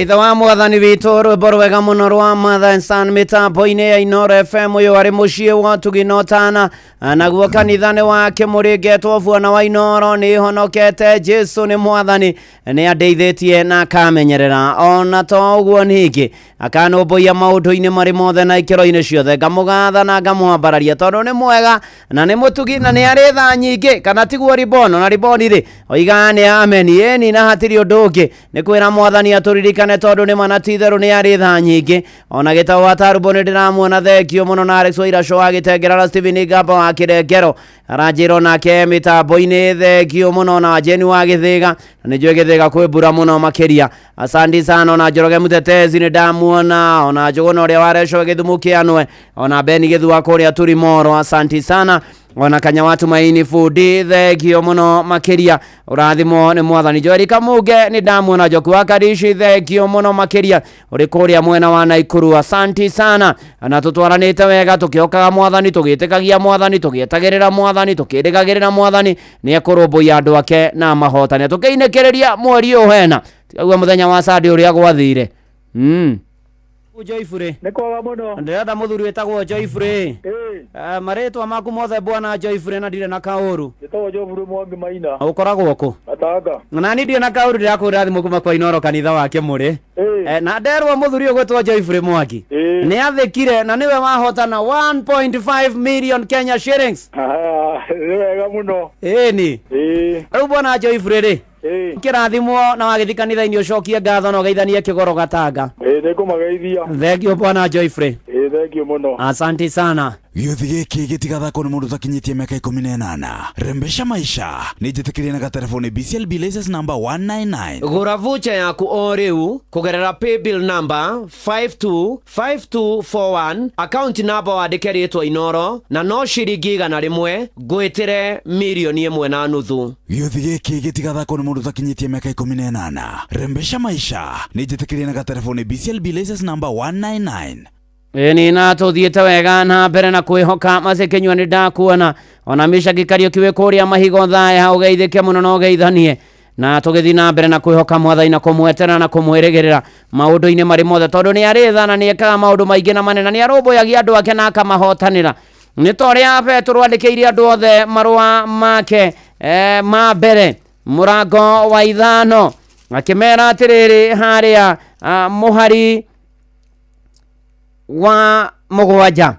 Ithe wa mwathani witũ rwĩmbo rwega mũno rwa Mother and Son mĩtambo-inĩ ya Inooro FM ũyũ arĩ mũciĩ wa Tugino Tana naguo kanitha nĩ wa Kĩmũrĩngetwo buona wa Inooro nĩ honokete Jesu nĩ mwathani nĩ andeithĩtie na akamenyerera ona to ũguo ningĩ akanũmbũiya maũndũ-inĩ marĩ mothe na ikĩro-inĩ ciothe ngamũgatha na ngamwambararia tondũ nĩ mwega na nĩ mũtugi na nĩ arĩ tha nyingĩ kana tiguo ribono na riboni rĩ oigaga nĩ ameni ĩni na hatirĩ ũndũ ũngĩ nĩ kwĩra mwathani atũririkane tondũ nĩ mana ti itherũ nĩ arĩ tha nyingĩ ona gĩtau wa tarumbo nĩ ndĩramuona thengio mũno na Alex Wairaco wa Gĩtengera na Stephen Ngamba wa Kĩrengero aranjĩra onake mĩtambo-inĩ thengio mũno na Jeni wa Gĩthĩga na nĩ njũĩ Gĩthĩga kwĩ mbura mũno makĩria asandi sana ona Njoroge Mũtetezi nĩ ndamuona ona Njũgũna ũrĩa warecwo Gĩthumo kĩanwe ona Beni Gĩthua kũrĩa Turimoro asanti sana ona Kanya wa Tumaini Fundi thengio mũno makĩria ũrathimwo nĩ mwathani Joeri Kamunge nĩ ndamuona Njoku wa Karishi thengio mũno makĩria ũrĩ kũrĩa mwena wa Naikuru asanti sana na tũtwaranĩte wega tũkĩhokaga mwathani tũgĩtĩkagia mwathani tũgĩetagĩrĩra mwathani tũkĩrĩgagĩrĩra mwathani nĩ ekũrũmbũiya andũ ake na mahotane tũkĩinĩkĩrĩria mweri ũyũ hena tigaguo mũthenya wa Sunday ũrĩa gwathire. Joyfrey Nĩ kwega mũno. Ndĩrenda mũthuri wĩtagwo Joyfrey. Marĩtwa maku mothe bwana Joyfrey na ndirĩ na kaũru. Njĩtagwo Joyfrey Mwangi Maina. Ũkoragwo kũ? Gatanga. Na niĩ ndirĩ na kaũru ndĩrakũhũrĩra thimũ kuma kwa Inooro kanitha wa Kĩmũrĩ. Na nderwo mũthuri ũyũ gwĩtwo Joyfrey Mwangi nĩ athĩkire na nĩwe wahotana 1.5 million Kenya shillings. Nĩ wega mũno. Ĩni. Rĩu bwana Joyfrey rĩ kĩrathimwo na wagĩthiĩ kanitha-inĩ ũcokie ngatho na ũgeithanie kĩgoro Gatanga. Nĩ ngũmageithia. Thengio bwana Joyfrey. Thengio mũno. Asante sana. Gĩũthi gĩkĩ gĩtigathakwo nĩ mũndũ ũtakinyĩtie mĩaka 18. Rembesha maisha nĩ njĩtĩkĩrie na gatereboni BCLB license number 199. Gũra vocha yaku o rĩu kũgerera paybill number 525241 account number wandĩke rĩtwa Inooro na no ciringi 100 ngwĩtĩre mirioni 1.5. Gĩũthi gĩkĩ gĩtigathakwo nĩ mũndũ ũtakinyĩtie mĩaka 18. Rembesha maisha nĩ njĩtĩkĩrie na gatereboni BCLB license number 199. Ĩni na tũthiĩte wega na mbere na kwĩhoka Mercy Kĩnyua nĩ ndakuona ona Micaki Kariũki wĩ kũrĩa mahigo thaya ũgeithĩke mũno na ũgeithanie na tũgĩthiĩ na mbere na kwĩhoka mwathani na kũmwetera na kũmwĩrĩgĩrĩra maũndũ-inĩ marĩ mothe tondũ nĩ arĩ tha na nĩ ekaga maũndũ maingĩ na manene na nĩ arũmbũyagia andũ ake na akamahotanĩra nĩ ta ũrĩa Petero andĩkĩire andũ othe marũa make ma mbere mũrango wa 5 akĩmera atĩrĩrĩ harĩa mũhari wa 7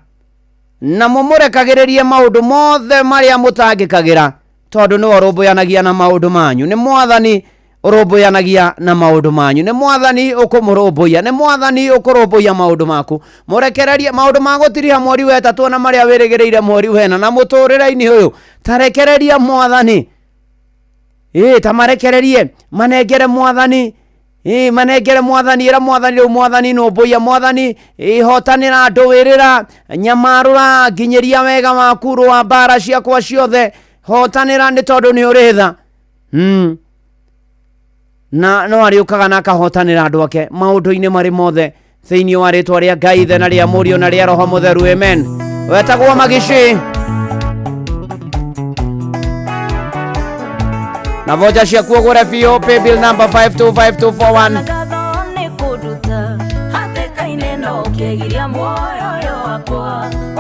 na mũmũrekagĩrĩrie maũndũ mothe marĩa mũtangĩkagĩra tondũ nĩwe ũrũmbũyanagia na maũndũ manyu nĩ mwathani ũrũmbũyanagia na maũndũ manyu nĩ mwathani ũkũmũrũmbũiya nĩ mwathani ũkũrũmbũiya maũndũ maku mũrekererie maũndũ ma gũtiriha mweri wa 3 na marĩa wĩrĩgĩrĩire mweri wa 4 na mũtũrĩre-inĩ ũyũ tarekereria mwathani ta marekererie manengere mwathani manengere mwathani ĩra mwathani rĩu mwathani nũmbũiya mwathani hotanĩra ndũwĩrĩra nyamarũra nginyĩria wega waku rũa mbara ciakwa ciothe hotanĩra nĩ tondũ nĩ ũrĩ tha na no arĩũkaga na akahotanĩra andũ ake maũndũ-inĩ marĩ mothe thĩinĩ wa rĩtwa rĩa Ngai Ithe na rĩa Mũriũ na rĩa Roho Mũtheru amen. Wetagwo Magici. Na vocha ciaku ũgũre biũ, paybill number 525241. Ngatho nĩ kũnduta hatĩka-inĩ no ũkĩgiria muoyo ũyũ wakwa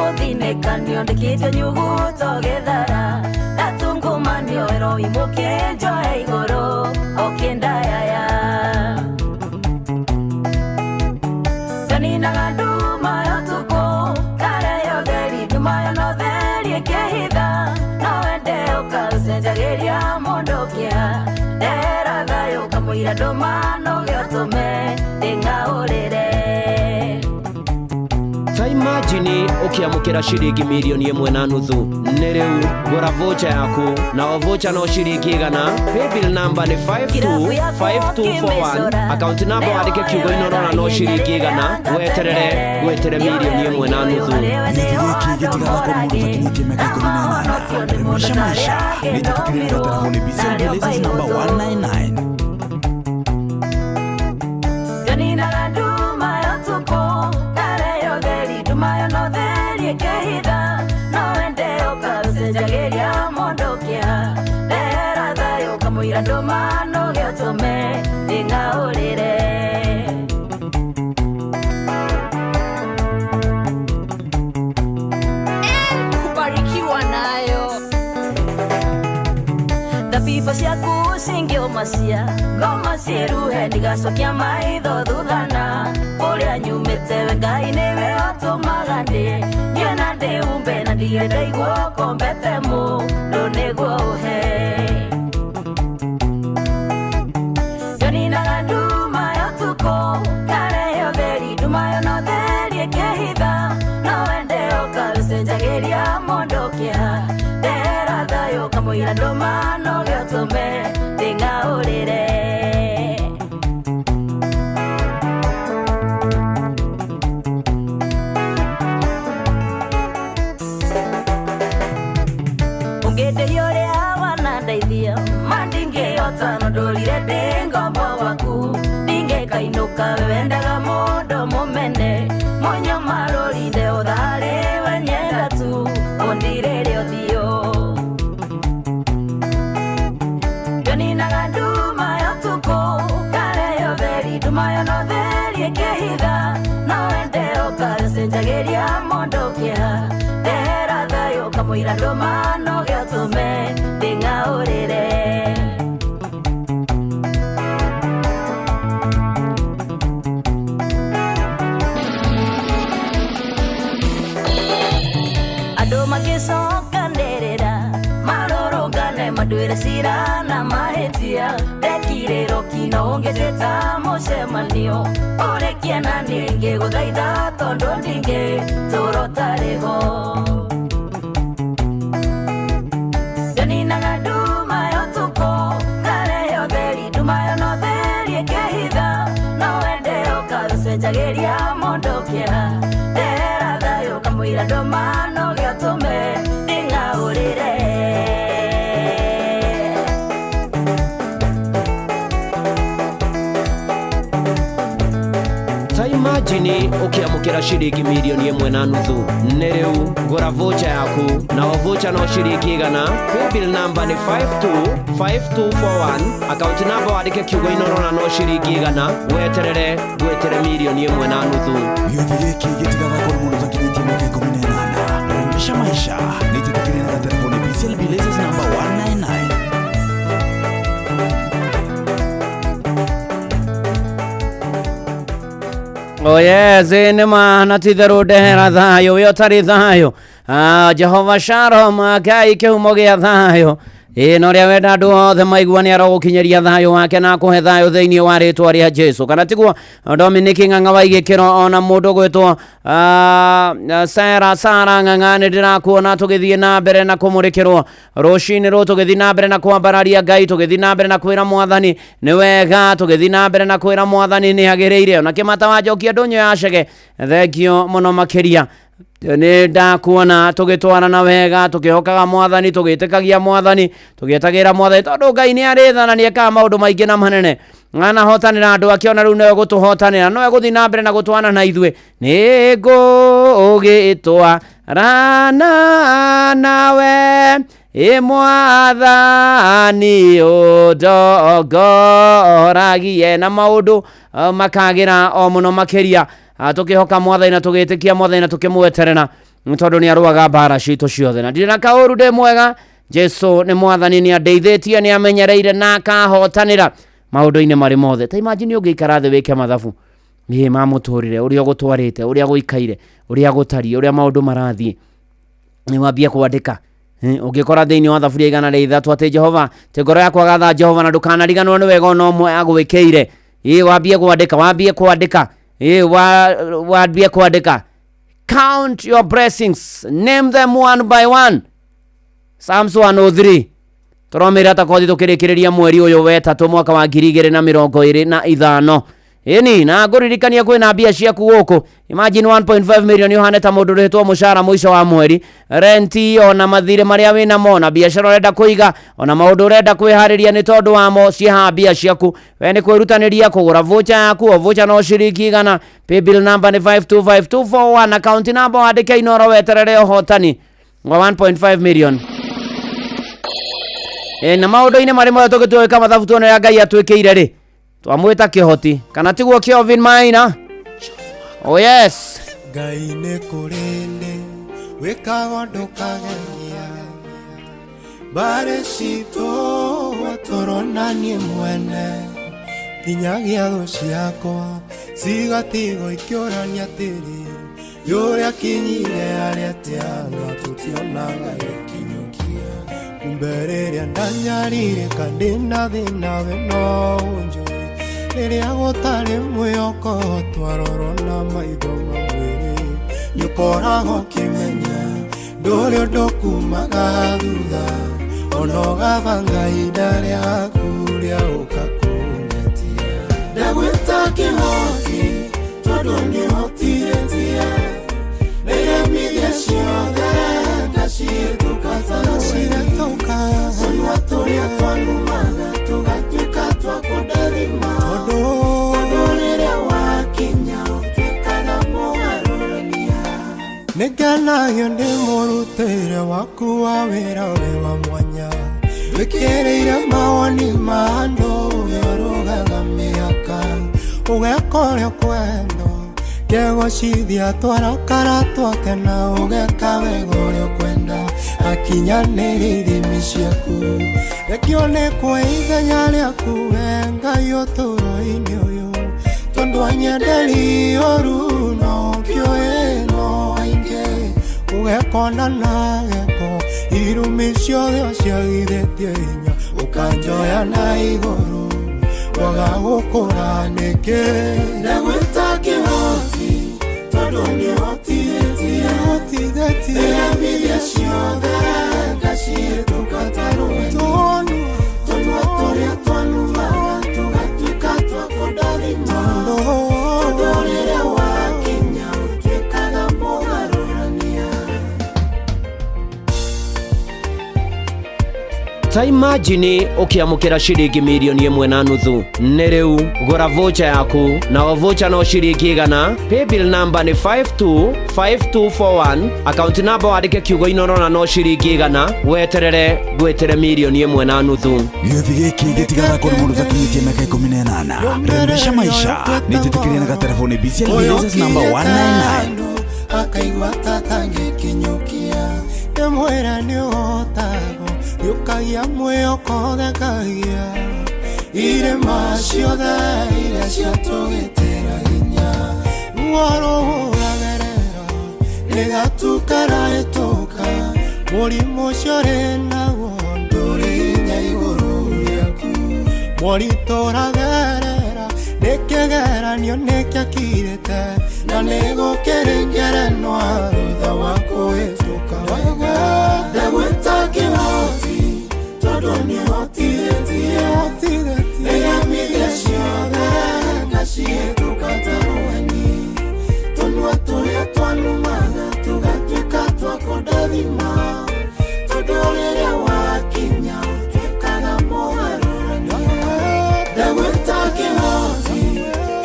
ũthinĩkanio ndĩkĩte nyuguto gĩthara ndatungumanio ĩroimũkĩ njoe igũrũ ũkĩndayaya ndaninaga nduma ya ũtukũ karehe ũtheri nduma yo no theri ĩkĩhitha no wende ũkaũcenjagĩria mũndũ kĩeha ndehera thayũ kamũira ndũma no gĩotũme ndĩng'aũrĩre. Ta imagine ũkĩamũkĩra ciringi mirioni 1.5. Nĩ rĩu gũra vocha yaku, na o vocha no ciringi 100. Paybill number nĩ 525241, account number wandĩke kiugo Inoro na no ciringi 100. Weterere wetere mirioni 1.5. Gĩthĩ gĩkĩ gĩtigathakwo nĩ mũndũ ũtakinyĩtie mĩaka 18. Rembesha maisha nĩ njĩtĩkĩrie na gatelefoni BCLB license number 199. Ndaninaga nduma ya ũtukũ karehe ũtheri nduma yo no theri ĩkĩhitha no wende ũkaũcenjagĩria mũndũ kĩeha ndehera thayũ kamũira ndũma no gĩotũme ndĩng'aũrĩre. Kubarikiwa nayo. Thabibo ciaku cingĩũmacia ngoma ciĩruhe ndigacokia maitho thuthana kũrĩa nyumĩte we Ngai nĩwe ũtũmaga ndĩ niĩ na ndĩumbe na ndirĩ ndaigua ũkombete mũndũ nĩguo ũhe. Ndaninaga nduma ya ũtukũ karehe ũtheri nduma yo no theri ĩkĩhitha no wende ũkaũcenjagĩria mũndũ kĩeha ndehera thayũ kamũira ndũma no gĩotũme ndĩng'aũrĩre. Ũngĩndĩhia ũrĩa wanandeithia ma ndingĩhota no ndũrire ndĩ ngombo waku ndingĩkainũka we wendaga mũndũ mũmene mũnyamarũrinde ũtharĩ we nyenda tu ũndirĩre ũthiũ. Ndaninaga nduma ya ũtukũ karehe ũtheri nduma yo no theri ĩkĩhitha no wende ũkaũcenjagĩria mũndũ kĩeha ndehera thayũ kamũira ndũma no gĩotũme ndĩng'aũrĩre. Andũ magĩcokanĩrĩra marũrũngane manduĩre cira na mahĩtia ndekirĩrwo kino ũngĩtĩta mũcemanio ũrĩkie na niĩ ngĩgũthaitha tondũ ndingĩ tũra ũtarĩ ho. Ndaninaga nduma ya ũtukũ karehe ũtheri nduma yo no theri ĩkĩhitha no wende ũkaũcenjagĩria mũndũ kĩeha ndehera thayũ kamũira ndũma no gĩotũme ndĩng'aũrĩre. Ta imagine ũkĩamũkĩra ciringi mirioni 1.5. Nĩ rĩu gũra vocha yaku, na o vocha no ciringi 100. Paybill number nĩ 525241, account number wandĩke kiugo Inoro na no ciringi 100. Weterere wetere mirioni 1.5. Gĩthĩ gĩkĩ gĩtigathakwo nĩ mũndũ ũtakinyĩtie mĩaka 18. Rembesha maisha nĩ njĩtĩkĩrie na gatelefoni BCLB license number 199. Oh yes, nĩ ma na ti itherũ ndehera thayũ we ũtarĩ thayũ. Jehova Shalom, Ngai kĩhumo gĩa thayũ. Ĩ na ũrĩa wenda andũ othe maigua nĩ arogũkinyĩria thayũ wake na akũhe thayũ thĩinĩ wa rĩtwa rĩa Jesu. Kana tiguo Dominic Ng'ang'a wa Igĩkĩro ona mũndũ gwĩtwo Sarah Sara Ng'ang'a nĩ ndĩrakuona tũgĩthiĩ na mbere na kũmũrĩkĩrwo rũcinĩ rũũ, tũgĩthiĩ na mbere na kwambararia Ngai, tũgĩthiĩ na mbere na kwĩra mwathani nĩ wega, tũgĩthiĩ na mbere na kwĩra mwathani nĩ agĩrĩire. Ona kĩmata wa njokia ndũnyũ ya cege, thengio mũno makĩria. Nĩ ndakuona tũgĩtwarana wega, tũkĩhokaga mwathani, tũgĩtĩkagia mwathani, tũgĩetagĩra mwathani, tondũ Ngai nĩ arĩ tha na nĩ ekaga maũndũ maingĩ na manene. Anahotanĩra andũ ake ona rĩu nĩwe gũtũhotanĩra, nowe gũthiĩ na mbere na gũtwana na ithuĩ. Nĩ ngũgĩtwarana nawe Ĩ mwathani ũndongoragie na maũndũ makagĩra o mũno makĩria. Tũkĩhoka mwathani na tũgĩtĩkia mwathani na tũkĩmweterera nĩ tondũ nĩ arũaga mbara citũ ciothe na ndirĩ na kaũru ndĩ mwega. Jesu nĩ mwathani, nĩ andeithĩtie, nĩ amenyereire na akahotanĩra maũndũ-inĩ marĩ mothe. Ta imagine ũngĩikara thĩ wĩke mathabu ĩ ma mũtũrĩre ũrĩa ũgũtwarĩte, ũrĩa gũikaire, ũrĩa gũtariĩ, ũrĩa maũndũ marathiĩ, nĩ wambie kwandĩka. Ũngĩkora thĩinĩ wa thaburia 103 atĩ Jehova tĩ ngoro yakwa gatha Jehova na ndũkanariganĩrwo nĩ wega ona ũmwe agwĩkĩire. Ĩ wambie kwandĩka, wambie kwandĩka, ĩ wambie kwandĩka. Count your blessings, name them one by one. Psalms 103 tũromĩrĩra ta kothi tũkĩrĩkĩrĩria mweri ũyũ wetatũ mwaka wa 2025. Ĩni na ngũririkania kwĩna mbia ciaku gũkũ. Imagine 1.5 million ũhane ta mũndũ ũrĩhĩtwo mũcara mũico wa mweri, renti ona mathirĩ marĩa wĩnamo, na biacara ũrenda kũiga, ona maũndũ ũrenda kwĩharĩria nĩ tondũ wamo, ciĩ mbia ciaku. We nĩ kwĩrutanĩria kũgũra voucher yaku, o voucher no ciringi 100. Paybill number nĩ 525241, account number wandĩke Inoro weterere ũhotani wa 1.5 million. Na maũndũ-inĩ marĩ mothe tũgĩtuĩka mathabu tuone ũrĩa Ngai atwĩkĩire rĩ, twamwĩta kĩhoti kana tiguo Kelvin Maina? Oh yes. Ngai nĩ kũrĩndĩ wĩkaga ndũkageria mbarĩ citũ tũrona niĩ mwene nginyagia thũ ciakwa cigatigwo ikĩũrania atĩrĩ yũrĩa kinyire arĩa atĩa na tũtionaga gĩkinyũkia kumbe rĩrĩa ndanyarirĩka ndĩna thĩna we no ũnjũĩ rĩrĩa gũtarĩ mwĩhoko twarorwo na maitho ma mwĩrĩ nĩũkoragwo ũkĩmenya ndũrĩ ũndũ kumaga thutha ona ũgabanga ihinda rĩaku rĩa ũka kũngetia ndagwĩta kĩhoti tondũ nĩhotithĩtie nĩremithia ciothe ndacihĩtũka ta tũnua tũrĩa twanumaga tũgatuĩka twa kũndathima tondũ rĩrĩa wakinya ũtuĩkaga mũgarũrania nĩngenagio nĩ mũrutĩre waku wa wĩra wĩ wa mwanya wĩkĩrĩire mawoni ma andũ ũrũgaga mĩaka ũgeka ũrĩa ũkwenda kegocithia twarakara twakena ũgeka wega ũrĩa ũkwenda akinyanĩria ithimi ciaku rekio nĩ kwa ithenya rĩaku we Ngai ũtũũro-inĩ ũyũ tondũ anyenderi ũru no ũkĩũĩ no aingĩ ũgekona na gĩko irumi ciothe ũciagithĩtie hinya ũkanjoya na igũrũ waga gũkũra nĩkĩ ndagwĩta kĩhoti tondũ nĩhotithĩtie nĩremithia ciothe ngacihĩtũka ta rũheni tũnua tũrĩa twanumaga tũgatuĩka twa kũndathima tondũ rĩrĩa wakinya ũtuĩkaga mũgarũrania. Ta imagine ũkĩamũkĩra ciringi 1.5 mirioni. Nĩ rĩu gũra voucher yaku na o voucher no ciringi 100. Paybill number nĩ 525241, account number wandĩke kiugo Inoro na no ciringi 100, weterere ngwĩtĩre 1.5 mirioni. Gĩathĩ gĩkĩ gĩtigathakwo nĩ mũndũ ũtakinyĩtie mĩaka 18. Rembesha maisha nĩ njĩtĩkĩrie na gatelefoni BCLB license number 199. Akaigua tatangĩkinyũkia ndĩmwĩra nĩ ũhotagwo gĩũkagia mwĩhoko thekagia irĩma ciothe iria ciatũgĩtĩra hinya ruo rũhũragerera rĩgatukarahĩtũka mũrimũ ũcio ũrĩ naguo ndũrĩ hinya igũrũ rĩaku moritũ ũragerera nĩ kĩgeranio nĩkĩakirĩte na nĩgũkĩrĩ ngerenwa thutha wa kũhĩtũka wega ndagwĩta kĩhoti tondũ nĩhotithĩtie nĩremithia ciothe ngacihĩtũka ta rũheni tũnua tũrĩa twanumaga tũgatuĩka twa kũndathima tondũ rĩrĩa wakinya ũtuĩkaga mũgarũrania ndagwĩta kĩhoti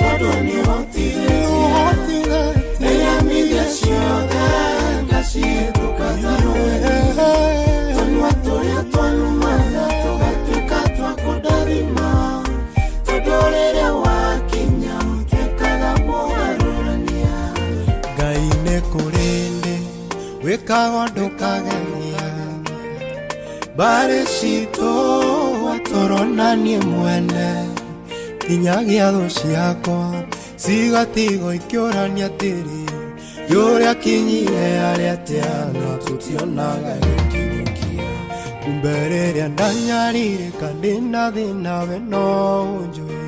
tondũ nĩhotithĩtie nĩremithia Ngai nĩ kũrĩ ndĩ wĩkaga ũndũ ũkagemia mbarĩ citũ tũronanie mwene nginyagia thũ ciakwa cigatigwo ikĩũrania atĩrĩ yũrĩa kinyire arĩa atĩa na tũtionaga gĩkinyũkia kumbe rĩrĩa ndanyarirĩka ndĩna thĩna we no ũnjũĩ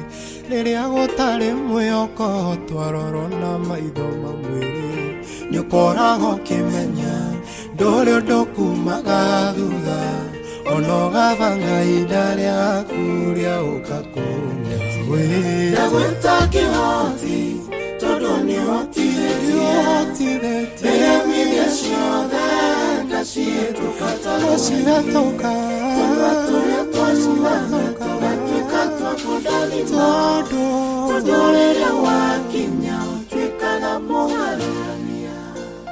rĩrĩa gũtarĩ mwĩhoko twarorwo na maitho ma mwĩrĩ nĩũkoragwo ũkĩmenya ndũrĩ ũndũ kumaga thutha ona ũgabanga ihinda rĩaku rĩa ũka kũnyawe Ndagwĩta kĩhoti tondũ nĩũhotithĩtie Iremithia ciothe ngacihĩtũka ta Ngacihĩtũka. Tũnua tũrĩa twacuana tũgatuĩka twa kũndathima Tondũ rĩrĩa wakinya ũtuĩkaga mũgarũrania.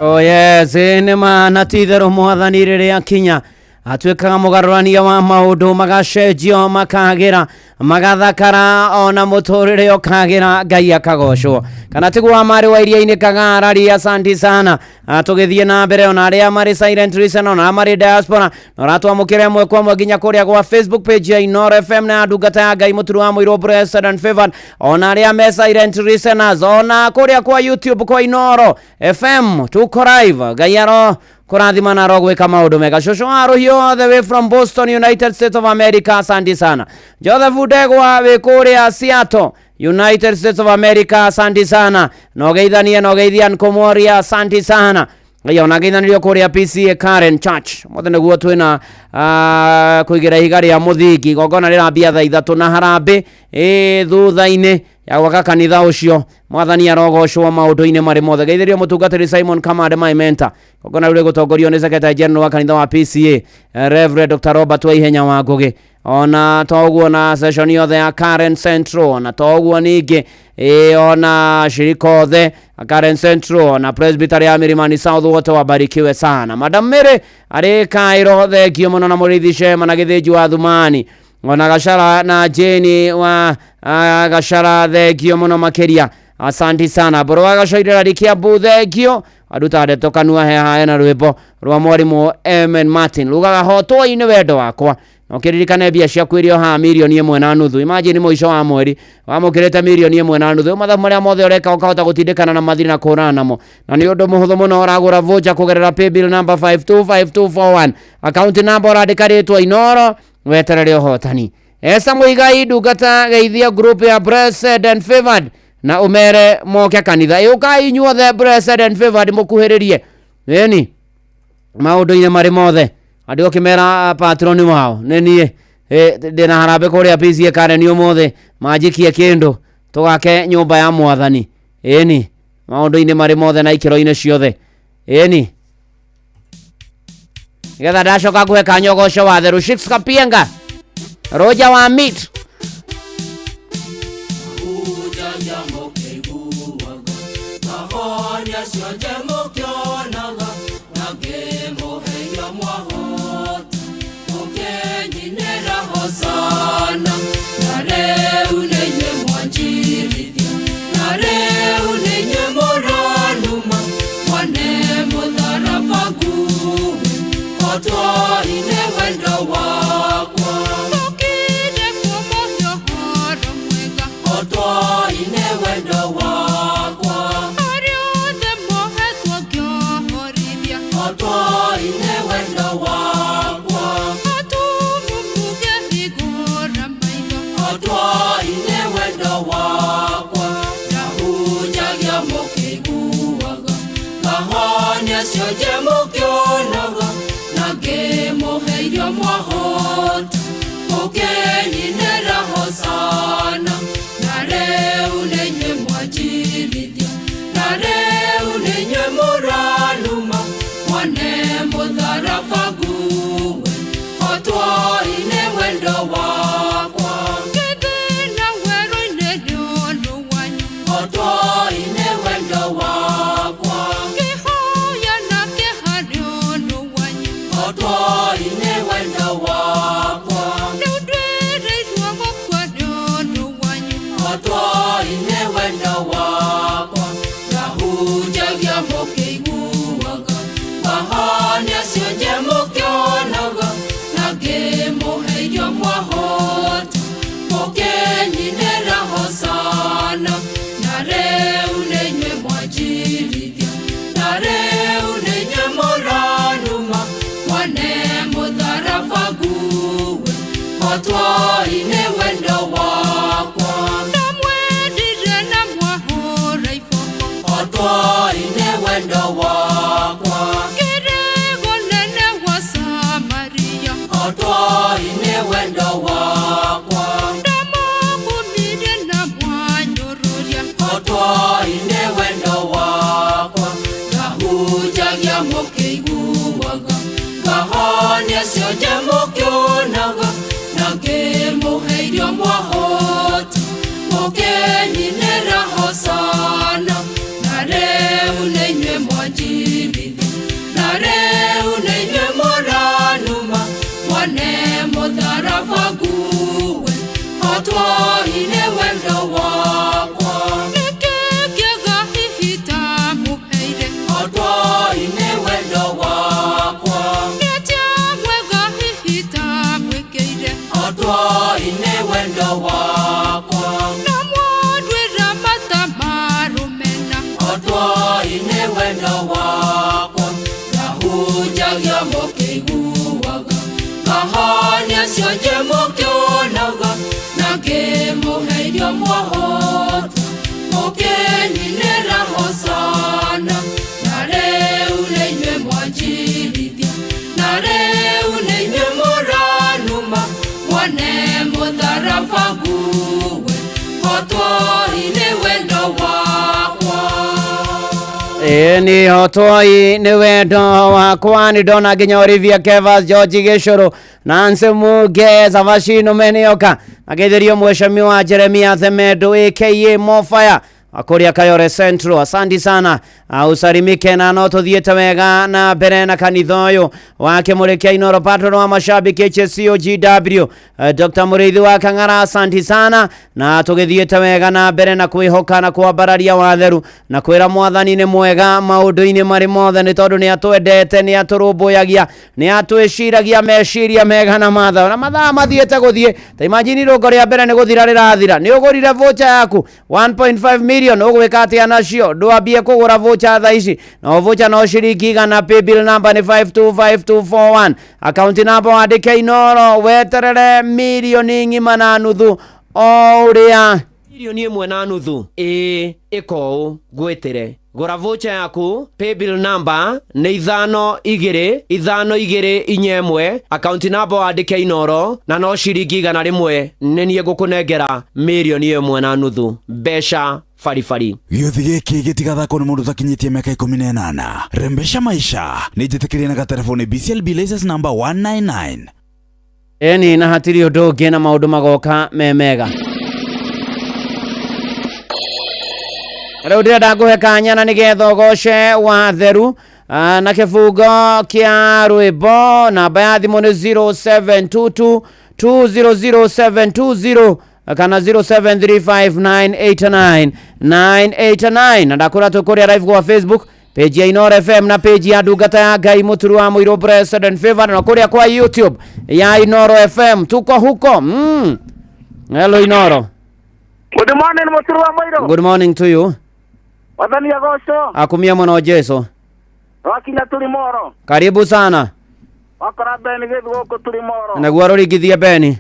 Oh yes, nĩ ma na ti itherũ mwathani rĩrĩa akinya atuĩkaga mũgarũrania wa maũndũ magacenjio makagĩra magathakara ona mũtũrĩre ũkagĩra Ngai akagocwo kana tiguo wa marĩ wa iria-inĩ kagarari asanti sana. Tũgĩthiĩ na mbere ona arĩa marĩ silent listener ona arĩa marĩ diaspora na ũratwamũkĩra ĩmwe kwa ĩmwe nginya kũrĩa gwa Facebook page ya Inooro FM na ya ndungata ya Ngai mũturu wa mũirũ Blessed and Favored ona arĩa me silent listeners ona kũrĩa kwa YouTube kwa Inooro FM tuko live. Ngai aro kũrathima na aro gwĩka maũndũ mega. Cũcũ wa rũhiũ the way from Boston, United States of America, asante sana. Joseph Ndegwa wĩ kũrĩa Seattle, United States of America, asante sana. Na ũgeithanie na ũgeithia Nkomoria, asante sana. Ngai ona ngeithanĩrio kũrĩa PCA Karen Church mothe nĩguo twĩna kũigĩra ihiga rĩa mũthingi igongona rĩrambia thaa 3 na harambĩ thutha-inĩ ya gwaka kanitha ũcio. Mwathani arogocwo maũndũ-inĩ marĩ mothe. Geithĩrio mũtungatĩri Simon Kamande my mentor. Igongona rĩu rĩgũtongorio nĩ Secretary General wa kanitha wa PCA Reverend Dr. Robert Waihenya wa Ngũgĩ ona to ũguo na session yothe ya Karen Central ona to ũguo ningĩ ona shirika othe Karen Central na Presbytery ya Milimani South wote wabarikiwe sana. Madam Mary arĩ Cairo thengio mũno na mũrĩithi Shema na Gĩthĩnji wa Thumani ona Gachara na Jane wa Gachara thengio mũno makĩria asanti sana. Mbũrũ wa Gacoirera Kiambu thengio aruta ndeto kanua heha na rwĩmbo rwa mwarimũ M.N. Martin rugaga hotwo-inĩ wendo wakwa na ũkĩririkane mbia ciaku iria haha 1.5 million. Imagine mũico wa mweri wamũkĩrĩte 1.5 million mathabu marĩa mothe ũreka ũkahota gũtindĩkana na mathirĩ na kũhũrana namo na nĩ ũndũ mũhũthũ mũno ũragũra voucher kũgerera paybill number 525241 account number ũrandĩka rĩtwa Inooro weterere ũhotani. Esa Muigai ndungata geithia group ya Blessed and Favored na umere moke kanitha ĩũkai inyuothe Blessed and Favored mũkuhĩrĩrie ĩni maũndũ-inĩ marĩ mothe andũ ũkĩmera patroni wao nĩ niĩ ndĩna harambĩ kũrĩa PCA Karen ũmũthĩ manjikie kĩndũ tũgake nyũmba ya mwathani ĩni maũndũ-inĩ marĩ mothe na ikĩro-inĩ ciothe ĩni nĩgetha ndacoka nguhe kanyogoco wa theru Shix Kapienga Roger wa meat. Ngahonia cionje mũkĩonaga na ngĩmũhe irio mwahota mũkĩnyinĩra hosana na rĩu nĩ inyuĩ mwanjirithia na rĩu nĩ inyuĩ mũranuma mwane mũtharaba nguwe hotwo-inĩ wendo wakwa nĩkĩ kĩega hihi ndamũheire hotwo-inĩ wendo wakwa nĩatĩa mwega hihi ndamwĩkĩire hotwo-inĩ wendo wakwa na mwanduĩra mata marũmena hotwo-inĩ wendo wakwa ngahunjagia mũkĩiguaga ngahonia cionje mũkĩonaga na ngĩmũhe irio mwahota mũkĩnyinĩra hosana na rĩu nĩ inyuĩ mwanjirithia na rĩu nĩ inyuĩ mũranuma mwane mũtharaba nguwe hotwo-inĩ wendo wakwa. Ĩĩ nĩ hotwoi nĩ wendo wakwa nĩ ndona nginya Olivia Kevas George Gĩcũrũ Nancy Muge Savashino Menioka agetherio mheshimiwa Jeremia Themedo aka Mofaya akuria Kayore Central. Asante sana, usalimike na no tuthiĩte wega na mbere na kanitha ũyũ wa Kĩmũrĩ kĩa Inoro patron wa mashabiki HCOGW, Dr. Mũrĩithi wa Kang'ara, asante sana na tũgĩthiĩte wega na mbere na kwĩhoka na kwambararia watheru na kwĩra mwathani nĩ mwega maũndũ-inĩ marĩ mothe nĩ tondũ nĩ atwendete nĩ atũrũmbũyagia nĩ atwĩciragia meciria mega na mathaa na mathaa mathiĩte gũthiĩ ta imagine irũngo rĩa mbere nĩ gũthira rĩrathira nĩ ũgũrire voucher yaku 1.5 million ũgwĩka atĩa nacio ndwambie kũgũra voucher thaa ici no voucher no ciringi igana paybill number nĩ 525241 account number wandĩke Inoro weterere mirioni ng'ima na nuthu o ũrĩa Milioni ĩmwe na nuthu ĩĩ ĩka ũũ ngwĩtĩre gũra voucher yaku paybill number nĩ 5 2 5 2 4 1 account number wandĩke Inoro na no ciringi 100 nĩ niĩ ngũkũnengera milioni ĩmwe na nuthu mbeca baribari. Gĩũthi gĩkĩ gĩtigathakwo nĩ mũndũ ũtakinyĩtie mĩaka 18. Rembesha maisha nĩ njĩtĩkĩrie na gatelefoni BCLB license number 199. Ĩni na hatirĩ ũndũ ũngĩ na maũndũ magoka me mega. Rĩu ndĩrenda ngũhe kanya na nĩgetha ũgoce watheru, na kĩbungo kĩa rwĩmbo namba ya thimũ nĩ 0722 200720 kana 0735989989 na ndakũra tũkũrĩa live kwa Facebook page ya Inoro FM na page ya ndungata ya Ngai Mũturu wa Mũirũ Blessed and Favored na kũrĩa kwa YouTube ya Inoro FM tuko huko. Hello Inoro. Good morning Mũturu wa Mũirũ. Good morning to you. Wathani agoco. Akumia mũno Jesu. Wakinya Tulimoro. Karibu sana. Wakora Beni gĩthu gũkũ Tulimoro. Naguo rũringithie Beni.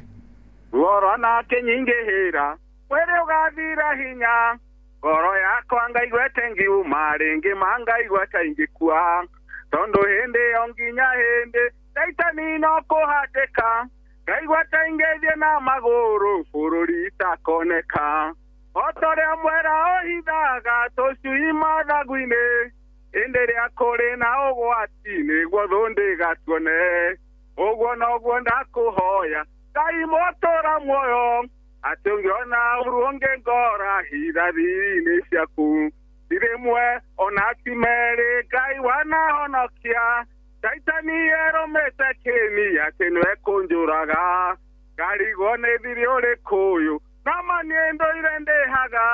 Ruoro nake nyingĩhĩra mwĩrĩ ũgathira hinya ngoro yakwa ngaigwete ngiuma rĩngĩ ma ngaigua ta ingĩkua tondũ hĩndĩ ĩyo nginya hĩndĩ ndaitani no kũhatĩka ngaigua ta ingĩthiĩ na magũrũ bũrũri itakoneka o ta ũrĩa mwera ũhithaga tũcui mathagu-inĩ ĩndĩ rĩa kũrĩ na ũgwati nĩguo thũ ndĩgatuone ũguo noguo ndakũhoya Ngai mũtũra muoyo atĩ ũngĩona ũru ũngĩngora hitha thiri-inĩ ciaku ti rĩmwe ona ti merĩ Ngai wanahonokia Caitani erũmĩte kĩni atĩ nĩwe kũnjũraga ngarigwo nĩ thiri ũrĩkũ ũyũ nama niĩ ndũire ndĩhaga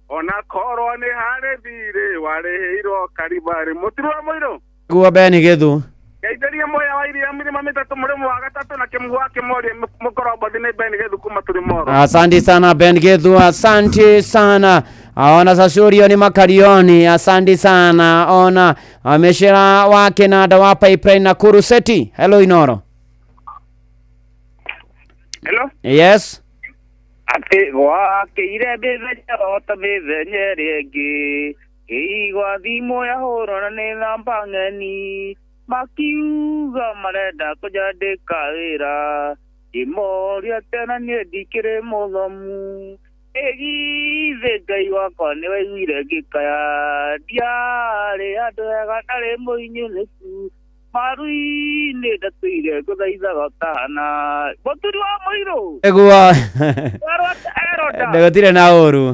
ona korwo nĩ harĩ thirĩ warĩhĩirwo Karibarĩ. Mũturu wa Mũirũ. Guo Beni gĩthu. Ngeithĩrie Mwea wa iria mĩrĩma mĩtatũ mũrĩmo wa gatatũ na kĩmũhu wa kĩmoria mũkorombothi nĩ Ben Gĩthu kuma Tulimoro. Asante sana Ben Githu, asante sana. Ona Sasurio ni Makarioni, asante sana. Ona ameshera wa Kenada wa Pipeline na Kuruseti. Hello Inoro. Hello. Yes. Atĩ gwakĩire mĩthenya ota mĩthenya ĩrĩa ĩngĩ ĩigua thimũ yahũrwo na nĩ namba ng'eni makiuga marenda kũnjandĩka wĩra ngĩmoria tena niĩ ndikĩrĩ mũthomu ĩgithĩ Ngai wakwa nĩwaiguire ngĩkaya ndiarĩ handũ hega ndarĩ mũhinyĩrĩku Maru-inĩ ndatũire ngũthaithaga ũtana. Mũturi wa mũirũ. Nĩguo. Eroda. Ndĩgũtirĩ na ũru.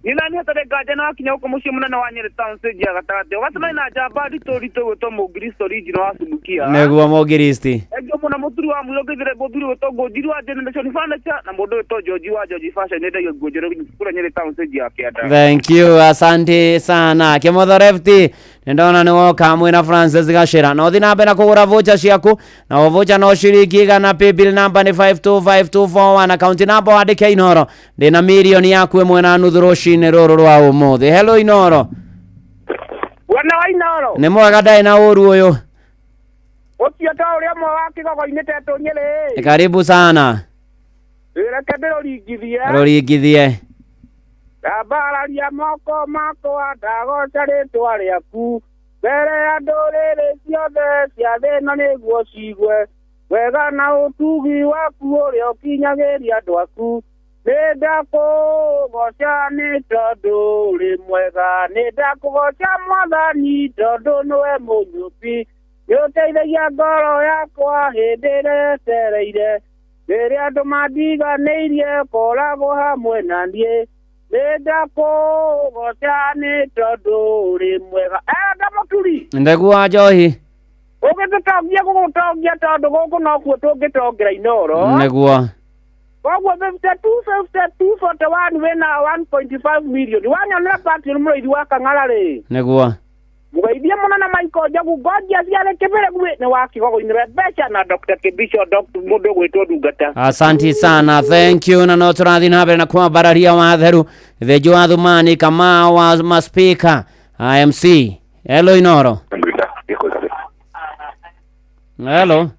Nina nĩ hatarĩ nganja na wakinya gũkũ mũciĩ mũnene wa Nyĩrĩ town stage ya gatagatĩ. Ũgacemania na njamba nditũ nditũ gwĩtwo Mũngiristo original wa Sumukia. Nĩguo Mũngiristi. Thengiũ mũno mũturi wa mũirũ ngĩthire mũthuri gwĩtwo Ngũnjiri wa Generation Furniture na mũndũ wĩtwo George wa George Fashion nĩ nguo njerũ kũrĩa Nyĩrĩ town stage ya kĩanda. Thank you, asante sana. Kimotho Lefty, nĩndona nĩ woka mwĩna Francis Gacĩra. Na ũthiĩ na mbere na kũgũra voucher ciaku, na o voucher no ciringi 100, paybill number nĩ 525241, account number wandĩke Inoro. Ndĩna mirioni yaku 1.5 rũcinĩ rũrũ rwa ũmũthĩ. Hello Inoro. Bwana wa Inoro. Nĩ mwega ndarĩ na ũru ũyũ. Ũcio ta ũrĩa ũmwe wa kĩgogo-inĩ tetũ Nyĩrĩ. Karibu sana. Reke ndĩrũringithie. Rũringithie. Ndambararia moko makwa ndagoca rĩtwa rĩaku mbere ya ndũrĩrĩ ciothe cia thĩ ĩno nĩguo ciigue wega na ũtugi waku ũrĩa ũkinyagĩria andũ aku. Nĩ ndakũgoca nĩ tondũ ũrĩ mwega, nĩ ndakũgoca Mwathani tondũ nĩwe mũnyũmbi. Nĩ ũteithagia ngoro yakwa hĩndĩ ĩrĩa ĩcereire, rĩrĩa andũ mandiganĩirie koragwo hamwe na niĩ. Nĩ ndakũgoca nĩ tondũ ũrĩ mwega. Enda mũturi. Ndĩguo njohi. Ũgĩtũtongia gũgũtongia tondũ gũkũ nokuo tũngĩtongera Inoro. Nĩguo. Koguo 52 52 41 wĩna 1.5 million. Wanyonera Patrick Mũrĩithi wa Kang'ara rĩ. Nĩguo. Mũgeithie mũno na Michael Njogu Ngoja ciarĩ kĩbĩrĩgu nĩ wa kĩgogo-inĩ rĩa mbeca na Dr. Kibisho Dr. mũndũ ũgwĩtwo Ndungata. Asanti sana, thank you. Na no tũrathiĩ na mbere na kwambararia watheru Thenji wa Thumani Kamau wa maspika IMC. Hello Inoro. Hello.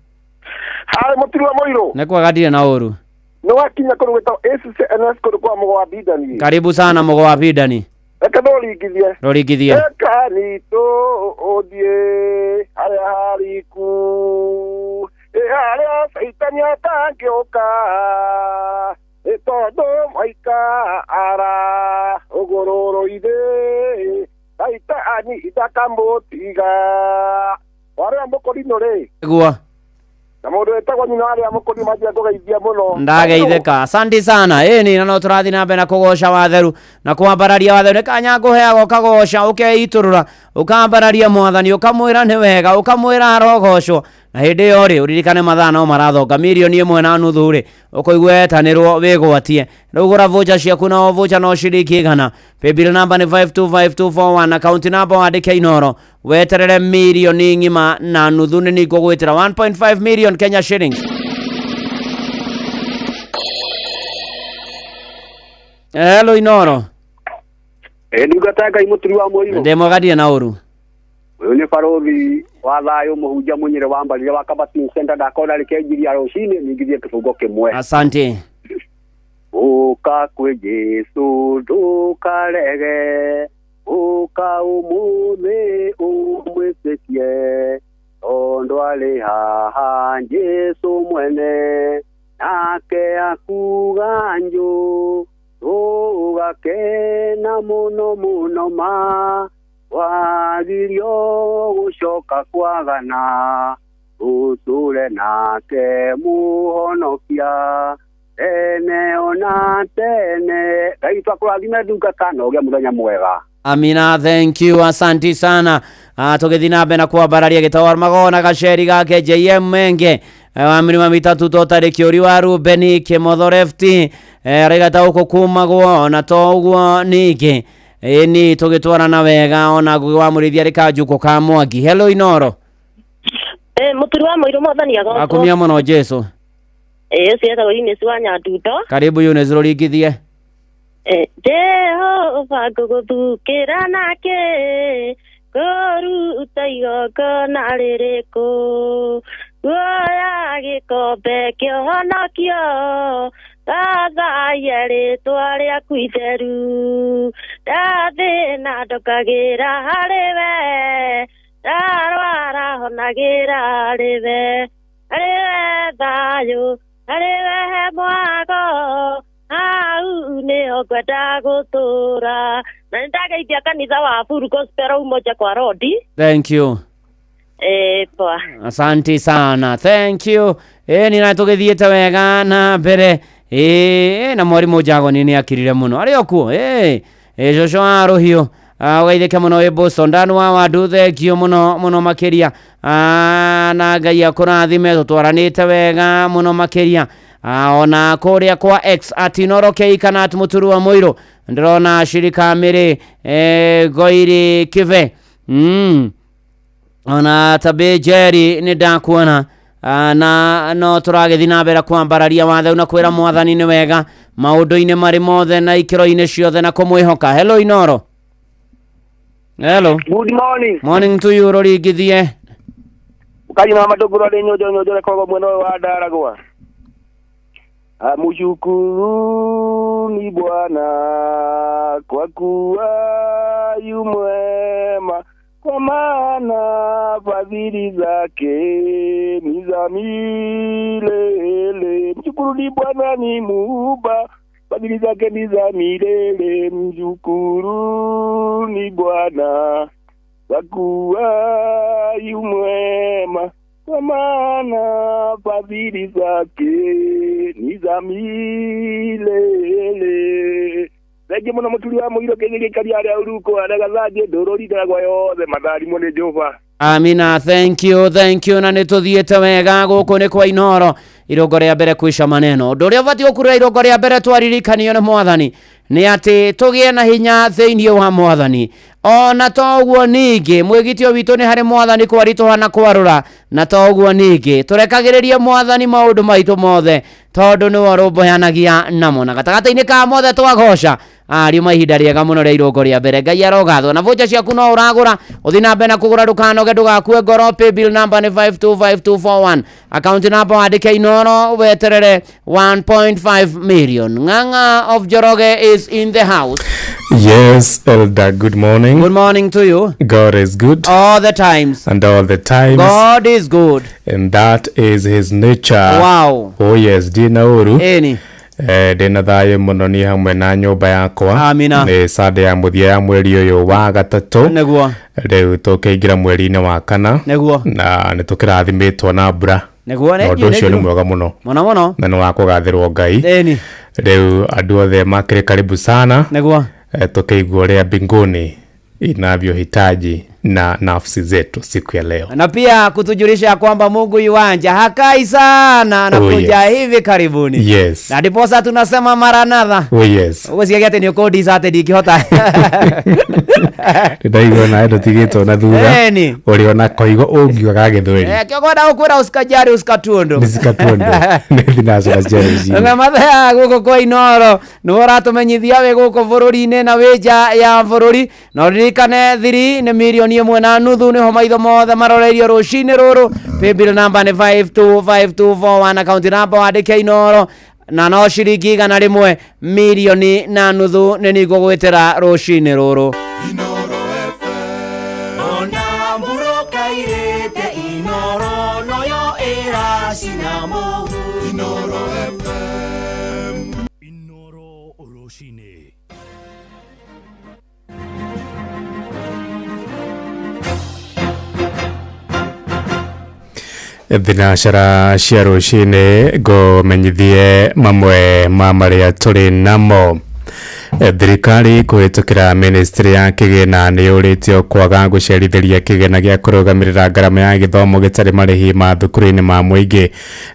Harĩ mũturi wa mũirũ. Nĩ kwaga ndirĩ na ũru. Nĩ wakinya kũndũ gwĩtagwo ACCNS kũndũ kwa Mũgo wa Bindani. Karibu sana Mũgo wa Bindani. Reke ndũringithie. Rũringithie. Reka nitũ ũthiĩ harĩa hariku, ĩ harĩa Caitani atangĩũka, ĩ tondũ mũika ara ũgũrũrũ-inĩ, Caitani ndakamũtiga. Warĩa mũkũrinũ rĩ. Nĩguo. Na mũndũ wĩtagwo nyina warĩa mũkũrinũ manjia ngũgeithia mũno. Ndageithĩka. Asante sana. Ĩni na no tũrathiĩ na mbere na kũgoca watheru na kwambararia watheru. Nĩ kanya ngũheaga ũkagoca ũkeitũrũra ũkambararia Mwathani ũkamwĩra nĩ wega ũkamwĩra arogocwo. Na hĩndĩ ĩyo rĩ ũririkane mathaa no marathonga mirioni 1.5 rĩ ũkũigua etanĩrwo wĩgwatie. Rĩu gũra voucher ciaku na o voucher no ciringi 100. Paybill number nĩ 525241, account number wandĩke Inoro weterere mirioni ng'ima na nuthu nĩ ningũgwĩtĩra 1.5 million Kenya shillings. Hello Inoro. Ndungata Ngai mũturi wa mũirũ. Ndĩ mwega ndirĩ na ũru. Ũyũ nĩ barũthi wa thayũ mũhunjia mũnyĩrĩ wa mbarire wa Kabatini Center ndakona rĩkenjiria rũcinĩ ningithie kĩbungo kĩmwe. Asante. Ũka kwĩ Jesũ ndũkarege, ũka ũmũthĩ ũmwĩtĩkie, tondũ arĩ haha Jesũ mwene, nake akuga njũ tũgakena mũno mũno ma wagirio gũcoka kwagana, tũtũre nake mũhonokia tene ona tene. Ngai twakũrathime ndungata na ũgĩe mũthenya mwega. Amina, thank you, asanti sana. Tũgĩthiĩ na mbere na kwambararia gĩtawar magona gaceri gake JM Menge wa mĩrima mĩtatũ totarĩ kĩũri wa Rubeni Kĩmotho Lefty araiga ta ũkũ kumagwo ona to ũguo ningĩ ĩni tũgĩtwarana wega ona Ngũgĩ wa Mũrĩithi arĩ kanjukũ ka Mwangi. Hello Inoro. Mũturi wa mũirũ Mwathani agocwo. Akumia mũno Jesũ. Ũcio etagwo Eunice wa Nyandundo. Karibu Eunice rũringithie. Jehova ngũgũthukĩra nake kũruta igongona rĩrĩkũ, guoya gĩkombe kĩhonokio thathaia rĩtwa rĩaku itheru, ndathĩna ndokagĩra harĩ we, ndarwara honagĩra harĩ we, harĩ we thayũ, harĩ we he mwago, hau nĩho ngwenda gũtũũra. Na nĩ ndageithia kanitha wa Full Gospel Umoja kwa Rodi. Thank you. Poa. Asante sana, thank you. Ni na tũgĩthiĩte wega na mbere. Na mwarimũ Njagoni nĩ akirire mũno arĩ o kuo. Cũcũ wa rũhiũ, ũgeithĩke mũno wĩ Boston. Dan wa Wandu, thengio mũno mũno makĩria. Na Ngai akũrathime, tũtwaranĩte wega mũno makĩria. Ona kũrĩa kwa X at Inooro K kana at Mũturu wa Mũirũ, ndĩrona Shirika Mĩrĩ, Goiri Kive, ona Tabĩ Jerry nĩ ndakuona. Na no tũragĩthiĩ na mbere kwambararia watheu na kwĩra mwathani nĩ wega maũndũ-inĩ marĩ mothe na ikĩro-inĩ ciothe na kũmwĩhoka. Hello Inooro. Hello. Good morning. Morning to you, rũringithie. Kaji na matũngũrũ arĩ nyonjo nyonjo rekoragwo mwena ũyũ wa Ndaragwa. Amshukuruni Bwana kwa kuwa yu mwema, kwa maana fadhili zake ni za milele. Mshukuruni Bwana ni muumba, fadhili zake ni za milele. Mshukuruni Bwana kwa kuwa yu mwema, kwa maana fadhili zake ni za milele. Thengiũ mũno mũturi wa mũgiro kĩnyĩ gĩikaria arĩa ũruko arĩa gathanjĩ ndũrũri ndaragwa yothe matharimwo nĩ Jehova. Amina, thank you, thank you. Na nĩ tũthiĩte wega gũkũ nĩ kwa Inooro, irũngo rĩa mbere kwisha maneno. Ũndũ ũrĩa ũbatiĩ gũkurura irũngo rĩa mbere twaririkanio nĩ mwathani nĩ atĩ tũgĩe na hinya thĩinĩ wa mwathani. Ona to ũguo ningĩ mwĩgitio witũ nĩ harĩ mwathani kwaritũha na kwarũra, na to ũguo ningĩ tũrekagĩrĩrie mwathani maũndũ maitũ mothe tondũ nĩwe ũrũmbũyanagia namo. Na gatagatĩ-inĩ ka mothe twagoca ariũ ihinda rĩega mũno rĩa irũngo rĩa mbere. Ngai arogathwo. Na voucher ciaku no ũragũra, ũthiĩ na mbere na kũgũra, ndũkanoge, ndũgakue ngoro. Paybill number nĩ 525241, account number wandĩke Inooro weterere 1.5 million. Ng'ang'a of Njoroge is in the house. Yes, Elder, good morning. Good morning to you. God is good. All the times. And all the times. God is good. And that is his nature. Wow. Oh yes, ndina ũru. Ĩni. Ndĩna thayũ mũno niĩ hamwe na nyũmba yakwa. Amina. Nĩ Sunday ya mũthia ya mweri ũyũ wa gatatũ. Nĩguo. Rĩu tũkĩingĩra mweri-inĩ wa kana. Nĩguo. Na nĩ tũkĩrathimĩtwo na mbura. Nĩguo. Na ũndũ ũcio nĩ mwega mũno. Mũno mũno. Na nĩ wa kũgathĩrwo Ngai. Ĩni. Rĩu andũ othe makĩrĩ karibu sana. Nĩguo. Tukiigua ũrĩa mbinguni inavyohitaji na nafsi zetu siku ya leo, na pia kutujulisha kwamba Mungu yuanja hakai sana, anakuja Oh, yes. hivi karibuni. Yes. Na ndiposa tunasema maranatha. Oh yes. Ũgwĩciria atĩ nĩ ũkũndisa atĩ ndingĩhota. Ndĩraigua nawe ndũtigĩtwo na thutha. Ĩni. Ũrĩ ona koigo ũngiuga ga gĩthweri. Kĩo kwenda gũkwĩra usikajari usikatuondo. Nĩ cikatuondo. Nĩ thinacara cia rũcinĩ. Mathaa gũkũ kwa Inooro nĩwe ũratũmenyithia wĩ gũkũ bũrũri-inĩ na wĩ nja ya bũrũri. Na ũririkane thiri nĩ 1.5 million nĩho maitho mothe maroreirio rũcinĩ rũrũ. Paybill number nĩ 525241, account number wandĩke Inooro na no ciringi 100 1.5 million nĩ nĩguo gwĩtĩra rũcinĩ rũrũ. Ona mburoka irĩte Inooro noyo ĩracina mũhu. Inooro FM. Inooro rũcinĩ. Thinacara cia rũcinĩ ngũmenyithie mamwe ma marĩa tũrĩ namo. Thirikari kũhĩtũkĩra ministry ya kĩgĩna nĩ yũrĩtio kwaga gũcerithĩria kĩgĩna gĩa kũrũgamĩrĩra ngarama ya gĩthomo gĩtarĩ marĩhi ma thukuru-inĩ ma mũingĩ.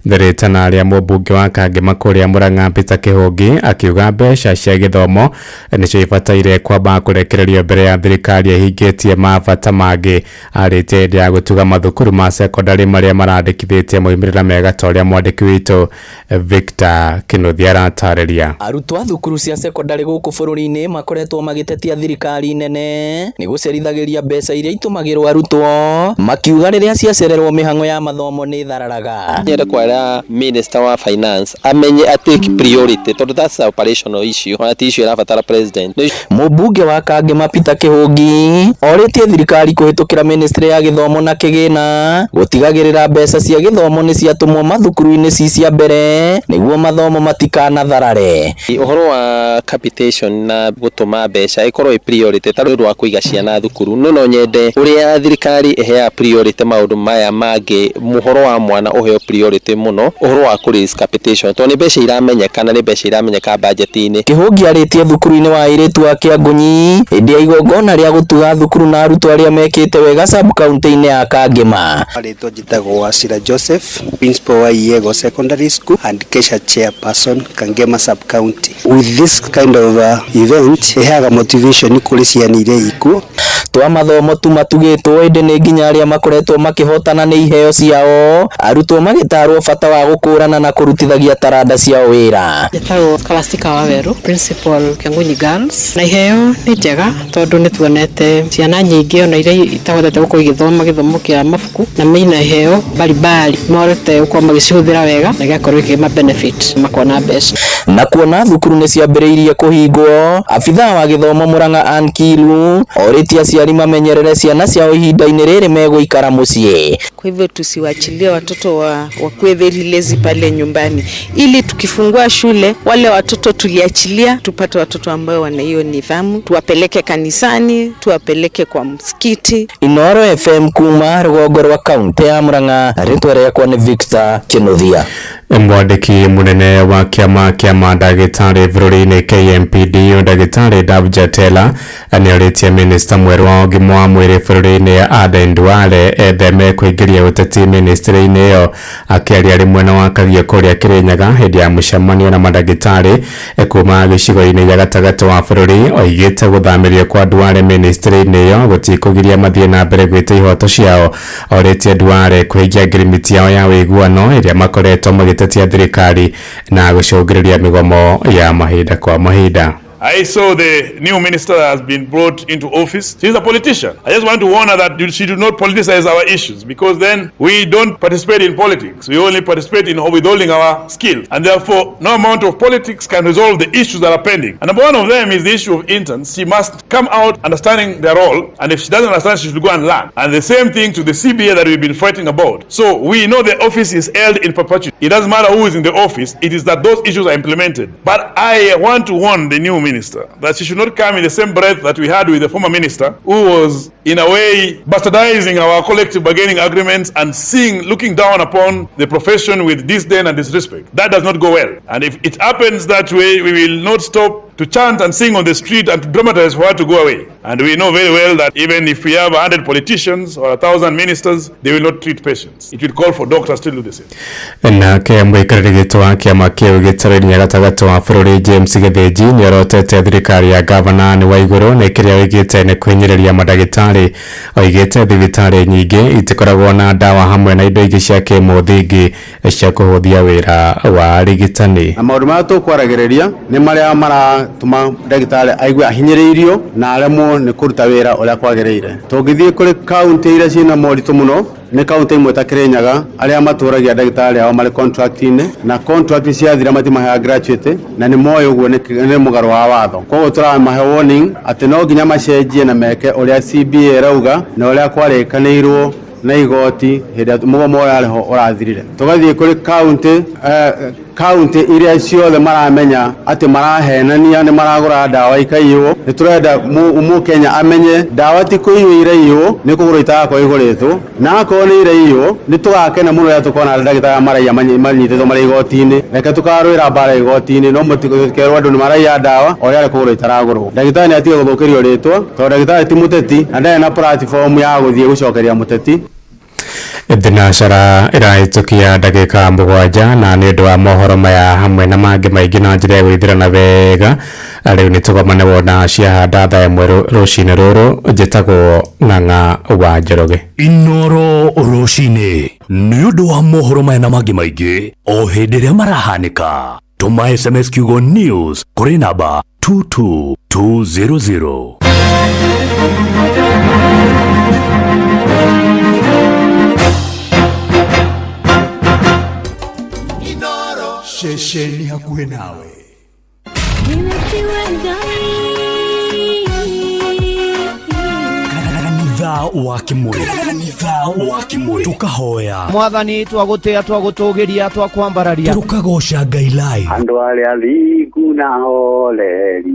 Rĩtana rĩa mũmbunge wa Kangema kũrĩa Murang'a Peter Kĩhũngi akiuga mbeca cia gĩthomo nĩcio ibataire kwamba kũrekererio mbere ya thirikari ĩhingĩtie mabata mangĩ. Arĩtie hĩndĩ ya gũtuga mathukuru ma cekondarĩ marĩa marandĩkithĩtie moimĩrĩra mega ta ũrĩa mwandĩki witũ Victor Kĩnuthia aratarĩria. Arutwo a thukuru cia cekondarĩ gũkũ bũrũri-inĩ makoretwo magĩtetia thirikari nene nĩ gũcerithagĩria mbeca iria itũmagĩrwo arutwo, makiuga rĩrĩa ciacererwo mĩhang'o ya mathomo nĩ thararaga. Nyende kwara minister wa finance amenye a take priority tondu that's a operational issue, ona ti issue irabatara president. Mũmbunge wa Kangema Peter Kĩhũngi orĩtie thirikari kũhĩtũkĩra ministry ya gĩthomo na kĩgĩna gũtigagĩrĩra mbeca cia gĩthomo nĩ ciatũmwo mathukuru-inĩ ci cia mbere nĩguo mathomo matikanatharare. Ũhoro wa capitation capitation na gũtũma mbeca ĩkorwo ĩ priority ta ũndũ wa kũiga ciana thukuru. No no nyende ũrĩa thirikari ĩheaga priority maũndũ maya mangĩ, mũhoro wa mwana ũheo priority mũno ũhoro wa kũ raise capitation, tondũ nĩ mbeca iramenyeka na nĩ mbeca iramenyeka budget-inĩ. Kĩhũngi arĩtie thukuru-inĩ wa airĩtu a Kĩangũnyi hĩndĩ ya igongona rĩa gũtuga thukuru na arutwo arĩa mekĩte wega sub-county-inĩ ya Kangema. Rĩtwa njĩtagwo Wasira Joseph, principal wa Iego Secondary School and Kesha chairperson Kangema sub-county. With this kind of event, ĩheaga motivation kũrĩ ciana iria ikuo. Twa mathomo tu matugĩtwo ĩndĩ nĩ nginya arĩa makoretwo makĩhotana nĩ iheo ciao, arutwo magĩtarwo bata wa gũkũrana na kũrutithagia taranda ciao wĩra. Njĩtagwo Scholastica Waweru, principal Kĩangũnyi Girls. Na iheo nĩ njega tondũ nĩ tuonete ciana nyingĩ ona iria itahotete gũkorwo igĩthoma gĩthomo kĩa mabuku na meina iheo mbalimbali morete gũkorwo magĩcihũthĩra wega na gĩgakorwo ikĩma benefit makona mbeca. Na kuona thukuru nĩ ciambĩrĩirie kũhingwo, abithaa wa gĩthomo Murang'a Ann Kilu orĩtie aciari mamenyerere ciana ciao ihinda-inĩ rĩrĩ megũikara mũciĩ. Kwa hivyo tusiwachilie watoto wakuwe very lazy pale nyumbani, ili tukifungua shule wale watoto tuliachilia, tupate watoto ambao wana hiyo nidhamu, tuwapeleke kanisani, tuwapeleke kwa msikiti. Inoro FM kuma rũgongo rwa kaunti ya Murang'a, rĩtwa rĩakwa nĩ Victor Kinuthia. Mwandĩki mũnene wa kĩama kĩa mandagĩtarĩ bũrũri-inĩ KMPD ndagĩtarĩ Davji Tela nĩorĩtie minista mwerũ wa ũgima wa mwĩrĩ bũrũri-inĩ Aden Duale etheme kũingĩria ũteti ministry-inĩ ĩyo. Akĩaria arĩ mwena wa Kagio kũrĩa Kĩrĩnyaga hĩndĩ ya mũcemanio na mandagĩtarĩ kuma gĩcigo-inĩ gĩa gatagatĩ wa bũrũri, oigĩte gũthamĩrio kwa Duale ministry-inĩ ĩyo gũtikũgiria mathiĩ na mbere gwĩtia ihoto ciao. Orĩtie Duale kũhingia ngirimiti yao ya ũiguano ĩrĩa makoretwo magĩtetia thirikari na gũcũngĩrĩria mĩgomo ya mahinda kwa mahinda. I saw the new minister that has been brought into office. She's a politician. I just want to warn her that she do not politicize our issues, because then we don't participate in politics. We only participate in withholding our skills. And therefore, no amount of politics can resolve the issues that are pending. And number one of them is the issue of interns. She must come out understanding their role. And if she doesn't understand, she should go and learn. And the same thing to the CBA that we've been fighting about. So we know the office is held in perpetuity. It doesn't matter who is in the office. It is that those issues are implemented. But I want to warn the new minister that she should not come in the same breath that we had with the former minister, who was in a way bastardizing our collective bargaining agreements and looking down upon the profession with disdain and disrespect. That does not go well. And if it happens that way, we will not stop to chant and sing on the street and to dramatize for her to go away. And we know very well that even if we have 100 politicians or 1,000 ministers, they will not treat patients. It will call for doctors to do the same. Nake mũikarĩri gĩtĩ wa kĩama kĩu gĩtarĩria gatagatĩ wa bũrũri James Gĩthĩnji nĩorotete thirikari ya gavana Anne Waigũrũ nĩ kĩrĩa oigĩte nĩ kũhinyĩrĩria mandagĩtarĩ. Oigĩte thibitarĩ nyingĩ itikoragwo na ndawa hamwe na indo ingĩ cia kĩmũthingi cia kũhũthia wĩra wa arigitani. Na maũndũ marĩa tũkwaragĩrĩria nĩ marĩa maratũma ndagĩtarĩ aigue ahinyĩrĩirio na aremwo nĩ kũruta wĩra ũrĩa kwagĩrĩire. Tũngĩthiĩ kũrĩ kaunti iria ciĩna moritũ mũno, nĩ kaunti imwe ta Kĩrĩnyaga arĩa matũragia ndagĩtarĩ ao marĩ contract-inĩ, na contract ciathira matimaheaga gratuity, na nĩ moĩ ũguo nĩ mũgarũ wa watho. Koguo tũramahe warning atĩ no nginya macenjie na meke ũrĩa CBA ĩrauga na ũrĩa kwarĩkanĩirwo na igoti hĩndĩ ĩrĩa mũgomo ũrarĩ ho ũrathirire. Tũgathiĩ kũrĩ kaunti iria ciothe maramenya atĩ marahenania nĩ maragũra ndawa ikaiywo. Nĩ tũrenda mũkenya amenye ndawa ti kũiywo iraiywo, nĩ kũgũrwo itagakorwo igũrĩtwo, na akorwo nĩ iraiywo nĩ tũgakena mũno rĩrĩa tũkona ndagĩtarĩ maraiya manyitĩtwo marĩ igoti-inĩ. Reke tũkarũĩra mbara igoti-inĩ, no mũtikerwo andũ nĩ maraiya ndawa o ũrĩa arĩ kũgũrwo itaragũrwo. Ndagĩtarĩ nĩ atige gũthũkĩrio rĩtwa, tondũ ndagĩtarĩ ti mũteti na ndarĩ na platform ya gũthiĩ gũcokeria mũteti. Thinacara ĩrahĩtũkia ndagĩka 7 na nĩ ũndũ wa mohoro maya hamwe na mangĩ maingĩ na njĩra ya gwĩthirana wega. Rĩu nĩ tũgomane wona ciahanda thaa 1 rũcinĩ rũrũ. Njĩtagwo Ng'ang'a wa Njoroge. Inoro rũcinĩ nĩ ũndũ wa mohoro maya na mangĩ maingĩ o hĩndĩ ĩrĩa marahanĩka. Tũma SMS kiugo news kũrĩ namba 22200. Ceceni hakuhĩ nawe. Kanitha wa Kĩmũrĩ, kanitha wa Kĩmũrĩ, tukahoya Mwathani, twagũtĩa, twagũtũgĩria, twakwambararia, tukagoca Ngai live. Andũ arĩa thingu na horeri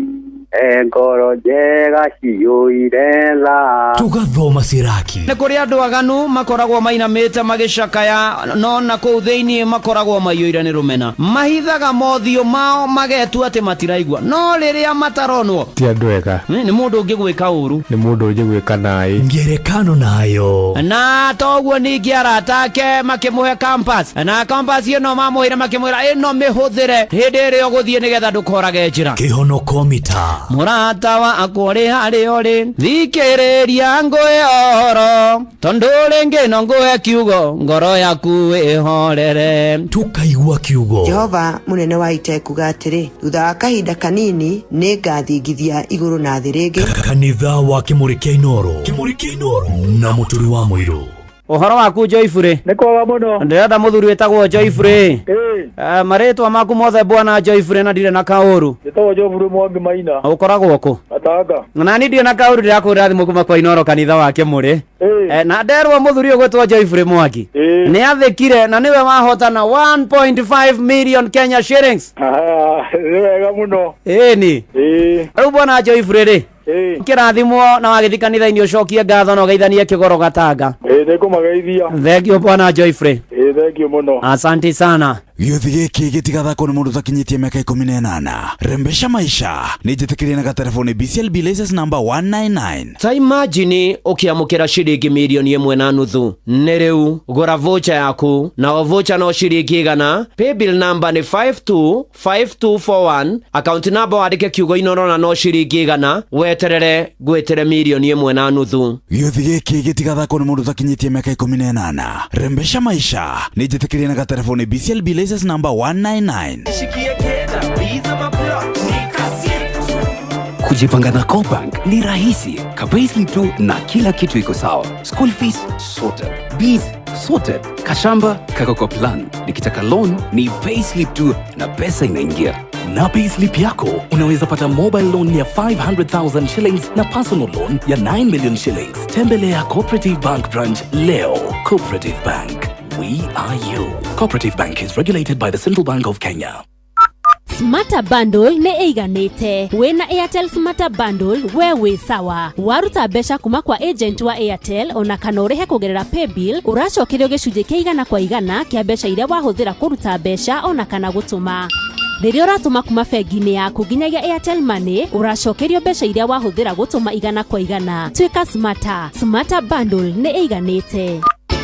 E ngoro njega ciyũire tha. Tũgathoma Siraki. Nĩ kũrĩ andũ aganu makoragwo mainamĩte magĩcakaya no na kũu thĩinĩ makoragwo maiyũire nĩ rũmena. Mahithaga mothiũ mao magetua atĩ matiraigua, no rĩrĩa mataronwo Ti andũ ega. Nĩ mũndũ ũngĩgwĩka ũru. Nĩ mũndũ ũngĩgwĩka naĩ. Ngerekano nayo. Na toguo ningĩ arata ake makĩmũhe compass, na compass ĩno mamũheire makĩmwĩra ĩno mĩhũthĩre hĩndĩ ĩrĩa ũgũthiĩ nĩgetha ndũkorage njĩra. Kĩhonoko mita. Mũrata wakwa ũrĩ harĩa ũrĩ, thikĩrĩria ngũhe ũhoro, tondũ rĩngĩ no ngũhe kiugo, ngoro yaku ĩhorere. Tũkaigua kiugo. Jehova mũnene wa ita ekuga atĩrĩ, thutha wa kahinda kanini nĩ ngathingithia igũrũ na thĩ rĩngĩ. Kanitha wa Kĩmũrĩ kĩa Inoro. Kĩmũrĩ kĩa Inoro na Mũturi wa Mũirũ. Ũhoro waku Joyfrey? Nĩ kwega mũno. Ndĩrenda mũthuri wĩtagwo Joyfrey. Marĩtwa maku mothe bwana Joyfrey na ndirĩ na kaũru. Njĩtagwo Joyfrey Mwangi Maina. Ũkoragwo kũ? Gatanga. Na niĩ ndirĩ na kaũru, ndĩrakũhũrĩra thimũ kuma kwa Inoro kanitha wa Kĩmũrĩ. Na nderwo mũthuri ũyũ gwĩtwo Joyfrey Mwangi nĩ athĩkire na nĩwe wahotana 1.5 million Kenya shillings. Nĩ wega mũno. Ĩni. Rĩu bwana Joyfrey rĩ, kĩrathimwo na wagĩthiĩ kanitha-inĩ ũcokie ngatho na ũgeithanie kĩgoro Gatanga. Nĩ ngũmageithia. Thank you bwana Joyfrey. Thank you mũno. Asante sana. Gĩũthi gĩkĩ gĩtigathakwo nĩ mũndũ ũtakinyĩtie mĩaka 18. Rembesha maisha nĩ njĩtĩkĩrie na gatelefoni BCLB license number 199. Ta imagine ũkĩamũkĩra ciringi mirioni 1.5 nĩ rĩu gũra voucher yaku, na o voucher no ciringi 100. Paybill number nĩ 525241, account number wandĩke kiugo Inoro na no ciringi 100, weterere ngwĩtĩre mirioni 1.5. Gĩũthi gĩkĩ gĩtigathakwo nĩ mũndũ ũtakinyĩtie mĩaka 18. Rembesha maisha nĩ njĩtĩkĩrie na gatelefoni BCLB license number 199. Kujipanga na CoBank ni rahisi. Ka payslip tu na kila kitu iko sawa. School fees sorted, bills sorted, kashamba kako kwa plan. Nikitaka loan ni payslip tu na pesa inaingia. Na payslip yako unaweza pata mobile loan ya 500,000 shillings na personal loan ya 9 million shillings. Tembelea Cooperative Bank branch leo. Cooperative Bank, we are you. Cooperative Bank is regulated by the Central Bank of Kenya. Smarter Bundle nĩ ĩiganĩte. Wĩna Airtel Smarter Bundle we wĩ sawa. Waruta mbeca kuma kwa agent wa Airtel ona kana ũrĩhe kũgerera paybill, ũracokerio gĩcunjĩ kĩa 100% kĩa mbeca iria wahũthĩra kũruta mbeca ona kana gũtũma. Rĩrĩa ũratũma kuma bengi-inĩ yaku nginyagia Airtel Money, ũracokerio mbeca iria wahũthĩra gũtũma 100%. Tuĩka smarter. Smarter Bundle nĩ ĩiganĩte.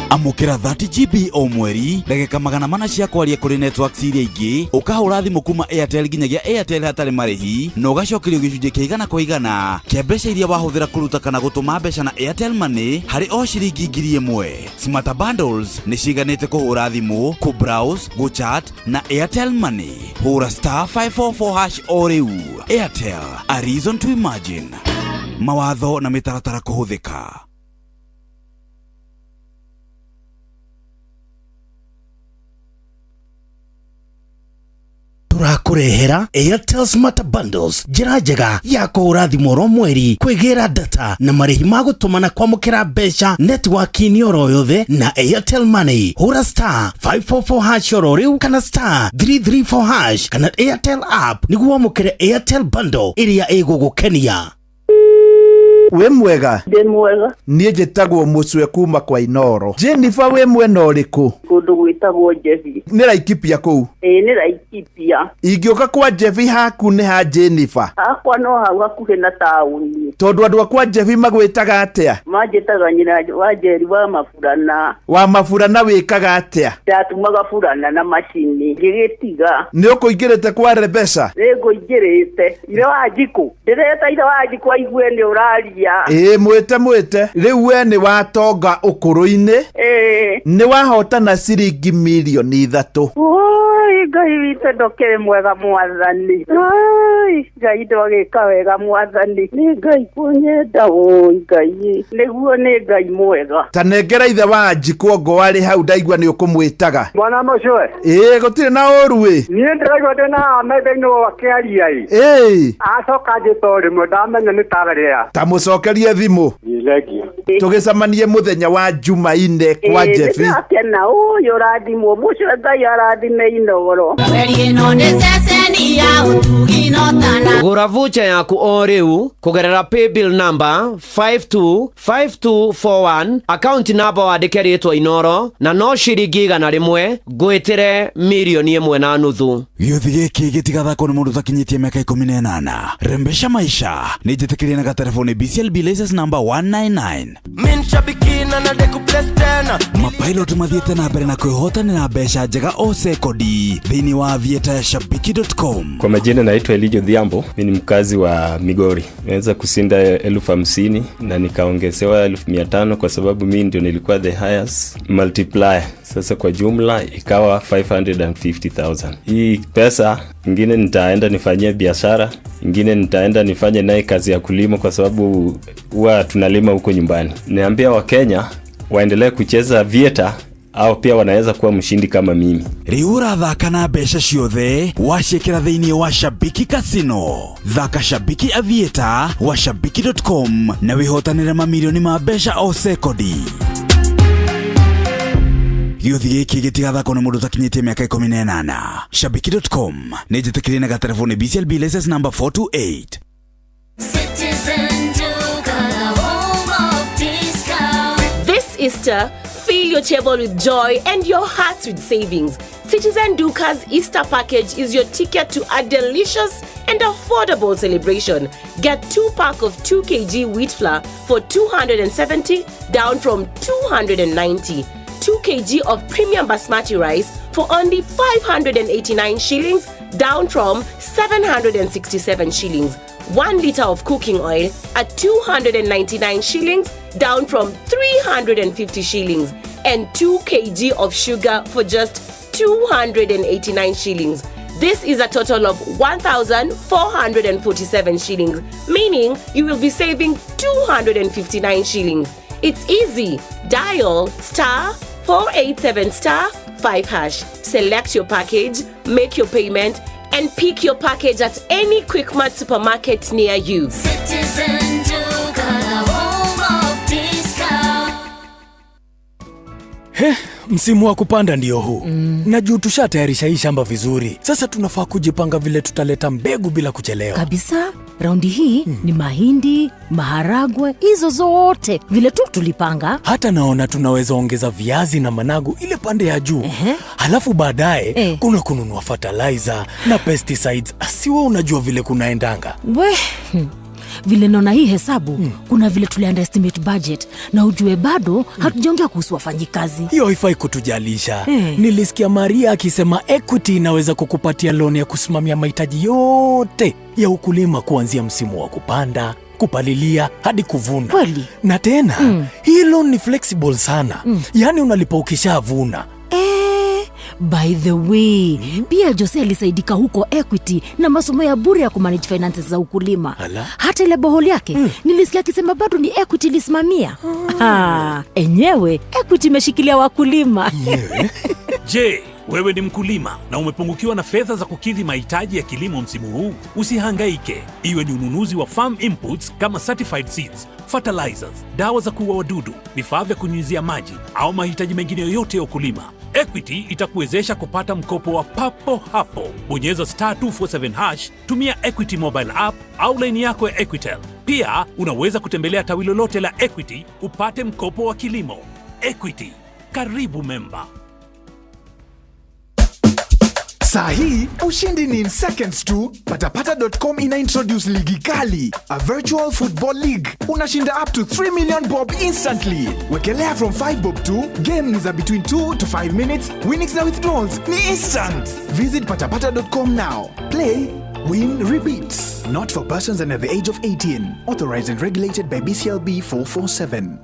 Amũkĩra 30 GB o mweri, ndagĩka 400 cia kwaria kũrĩ networks iria ingĩ, ũkahũra thimũ kuma Airtel nginyagia Airtel hatarĩ marĩhi, na ũgacokerio gĩcunjĩ kĩa 100% kĩa mbeca iria wahũthĩra kũruta kana gũtũma mbeca na Airtel Money harĩ o ciringi 1,000. Smarter Bundles nĩ ciganĩte kũhũra thimũ, kũ-browse, gũ-chat na Airtel Money. Hũra star 544 hash o rĩu. Airtel, a reason to imagine. Mawatho na mĩtaratara kũhũthĩka. Tũrakũrehera Airtel Smart Bundles, njĩra njega ya kũhũra thimũ oro mweri, kwĩgĩra data na marĩhi ma gũtũma na kwamũkĩra mbeca network-inĩ oro yothe na Airtel Money. Hũra star 544 hash oro rĩu kana star 334 hash kana Airtel app nĩguo wamũkĩre Airtel Bundle ĩrĩa ĩgũgũkenia. Wĩ mwega? Ndĩ mwega. Niĩ njĩtagwo Mũcwe kuma kwa Inoro. Jennifer, wĩ mwena ũrĩkũ? Kũndũ gwĩtagwo Njebi. Nĩ Laikipia kũu? Ĩĩ nĩ Laikipia. Ingĩũka kwa Njebi haku nĩ ha Jennifer? Hakwa no hau hakuhĩ na taũni. Tondũ andũ a kwa Njebi magwĩtaga atĩa? Manjĩtaga nyina wa Njeri wa Maburana. Wa Maburana wĩkaga atĩa? Ndatumaga burana na macini ngĩgĩtiga. Nĩ ũkũingĩrĩte kwa Rebecca? Nĩ ngũingĩrĩte. Ithe wa Njikũ. Ndĩreta ithe wa Njikũ aigue nĩ ũraria. Ĩĩ mwĩte mwĩte. Rĩu we nĩ watonga ũkũrũ-inĩ. Nĩ wahotana ciringi mirioni 3. Oi Ngai witũ ndũkĩrĩ mwega mwathani. Oi Ngai ndwagĩka wega mwathani. Nĩ Ngai kũnyenda oi Ngai. Nĩguo nĩ Ngai mwega. Ta nengera ithe wa Njikũ ongo arĩ hau ndaigua nĩ ũkũmwĩtaga. Mwana mũcwe. Ĩĩ gũtirĩ na ũru ĩ. Niĩ ndĩraigua ndĩ na Ahmed no akĩaria ĩ. Ĩĩ. Acoka njĩta o rĩmwe ndamenya nĩ tarĩra. Ta mũcokerie thimũ. Tũgĩcemanie mũthenya wa Jumaine kwa Njebi. Nĩndakena ũyũ ũrathimwo mũcwe Ngai arathime Inoro. Mweri ĩno nĩ ceceni Ngai ya ũtugi no tana. Gũra voucher yaku o rĩu kũgerera paybill number 525241, account number wandĩke rĩtwa Inoro, na no ciringi 100 ngwĩtĩre 1.5 million. Gĩũthi gĩkĩ gĩtigathakwo nĩ mũndũ ũtakinyĩtie mĩaka 18. Rembesha maisha nĩ njĩtĩkĩrie na gatelefoni BCLB license number 199. Min shabiki na nade kubless tena. Mapilot mathiĩte na mbere na kwĩhotanĩra mbeca njega o sekondi thĩinĩ wa vieta ya shabiki.com. Kwa majina naitwa Elijo Dhiambo, mi ni mkazi wa Migori. Nimeweza kushinda 50,000 na nikaongezewa 500,000 kwa sababu mi ndio nilikuwa the highest multiplier. Sasa kwa jumla ikawa 550,000. Hii pesa ingine nitaenda nifanyie biashara, ingine nitaenda nifanye naye kazi ya kulima kwa sababu huwa tunalima huko nyumbani. Niambia Wakenya waendelee kucheza Vieta au pia wanaweza kuwa mshindi kama mimi. Rĩu ũrathaka na mbeca ciothe waciĩkĩra thĩinĩ wa Shabiki Casino. Thaka Shabiki Aviator wa shabiki.com na wĩhotanĩre mamirioni ma mbeca o sekondi. Gĩũthi gĩkĩ gĩtigathakwo nĩ mũndũ ũtakinyĩtie mĩaka 18. Shabiki.com nĩ njĩtĩkĩrie na gatelefoni BCLB license number 428. Citizen Duka, the home of discount. This Easter, fill your table with joy and your hearts with savings. Citizen Duka's Easter package is your ticket to a delicious and affordable celebration. Get 2 pack of 2 kg wheat flour for 270, down from 290. 2 kg of premium basmati rice for only 589 shillings, down from 767 shillings. 1 liter of cooking oil at 299 shillings, down from 350 shillings. And 2 kg of sugar for just 289 shillings. This is a total of 1,447 shillings, meaning you will be saving 259 shillings. It's easy. Dial *487*5#. Select your package, make your payment, and pick your package at any Quickmart supermarket near you. Citizen Duka, the home of discount. He, msimu wa kupanda ndio huu na juu tushatayarisha hii shamba vizuri. Sasa tunafaa kujipanga vile tutaleta mbegu bila kuchelewa. Kabisa, raundi hii ni mahindi, maharagwe, hizo zote vile tu tulipanga. Hata naona tunaweza ongeza viazi na managu ile pande ya juu. Halafu baadaye kuna kununua fertilizer na pesticides. Siwe unajua vile kunaendanga. We, Vile naona hii hesabu, kuna vile tuli underestimate budget, na ujue bado hatujaongea kuhusu wafanyikazi. Hiyo haifai kutujalisha. Nilisikia Maria akisema Equity inaweza kukupatia loan ya kusimamia mahitaji yote ya ukulima kuanzia msimu wa kupanda, kupalilia hadi kuvuna. Kweli? Na tena hii loan ni flexible sana. Yaani unalipa ukishavuna. Eh, by the way, pia Jose alisaidika huko Equity na masomo ya bure ya kumanage finances za ukulima. Ala. Hata ile borehole yake nilisikia akisema bado ni Equity ilisimamia. Ah, enyewe Equity imeshikilia wakulima. Je, wewe ni mkulima na umepungukiwa na fedha za kukidhi mahitaji ya kilimo msimu huu? Usihangaike. Iwe ni ununuzi wa farm inputs kama certified seeds, fertilizers, dawa za kuua wadudu, vifaa vya kunyunyizia maji au mahitaji mengine yoyote ya ukulima, Equity itakuwezesha kupata mkopo wa papo hapo. Bonyeza *247#, tumia Equity mobile app au laini yako ya Equitel. Pia unaweza kutembelea tawi lolote la Equity upate mkopo wa kilimo. Equity, karibu memba. Saa hii ushindi ni in seconds tu. Patapata.com ina introduce ligi kali, a virtual football league. Unashinda up to 3 million bob instantly. Wekelea from 5 bob tu. Game ni za between 2 to 5 minutes. Winnings na withdrawals ni instant. Visit patapata.com now. Play, win, repeat. Not for persons under the age of 18. Authorized and regulated by BCLB 447.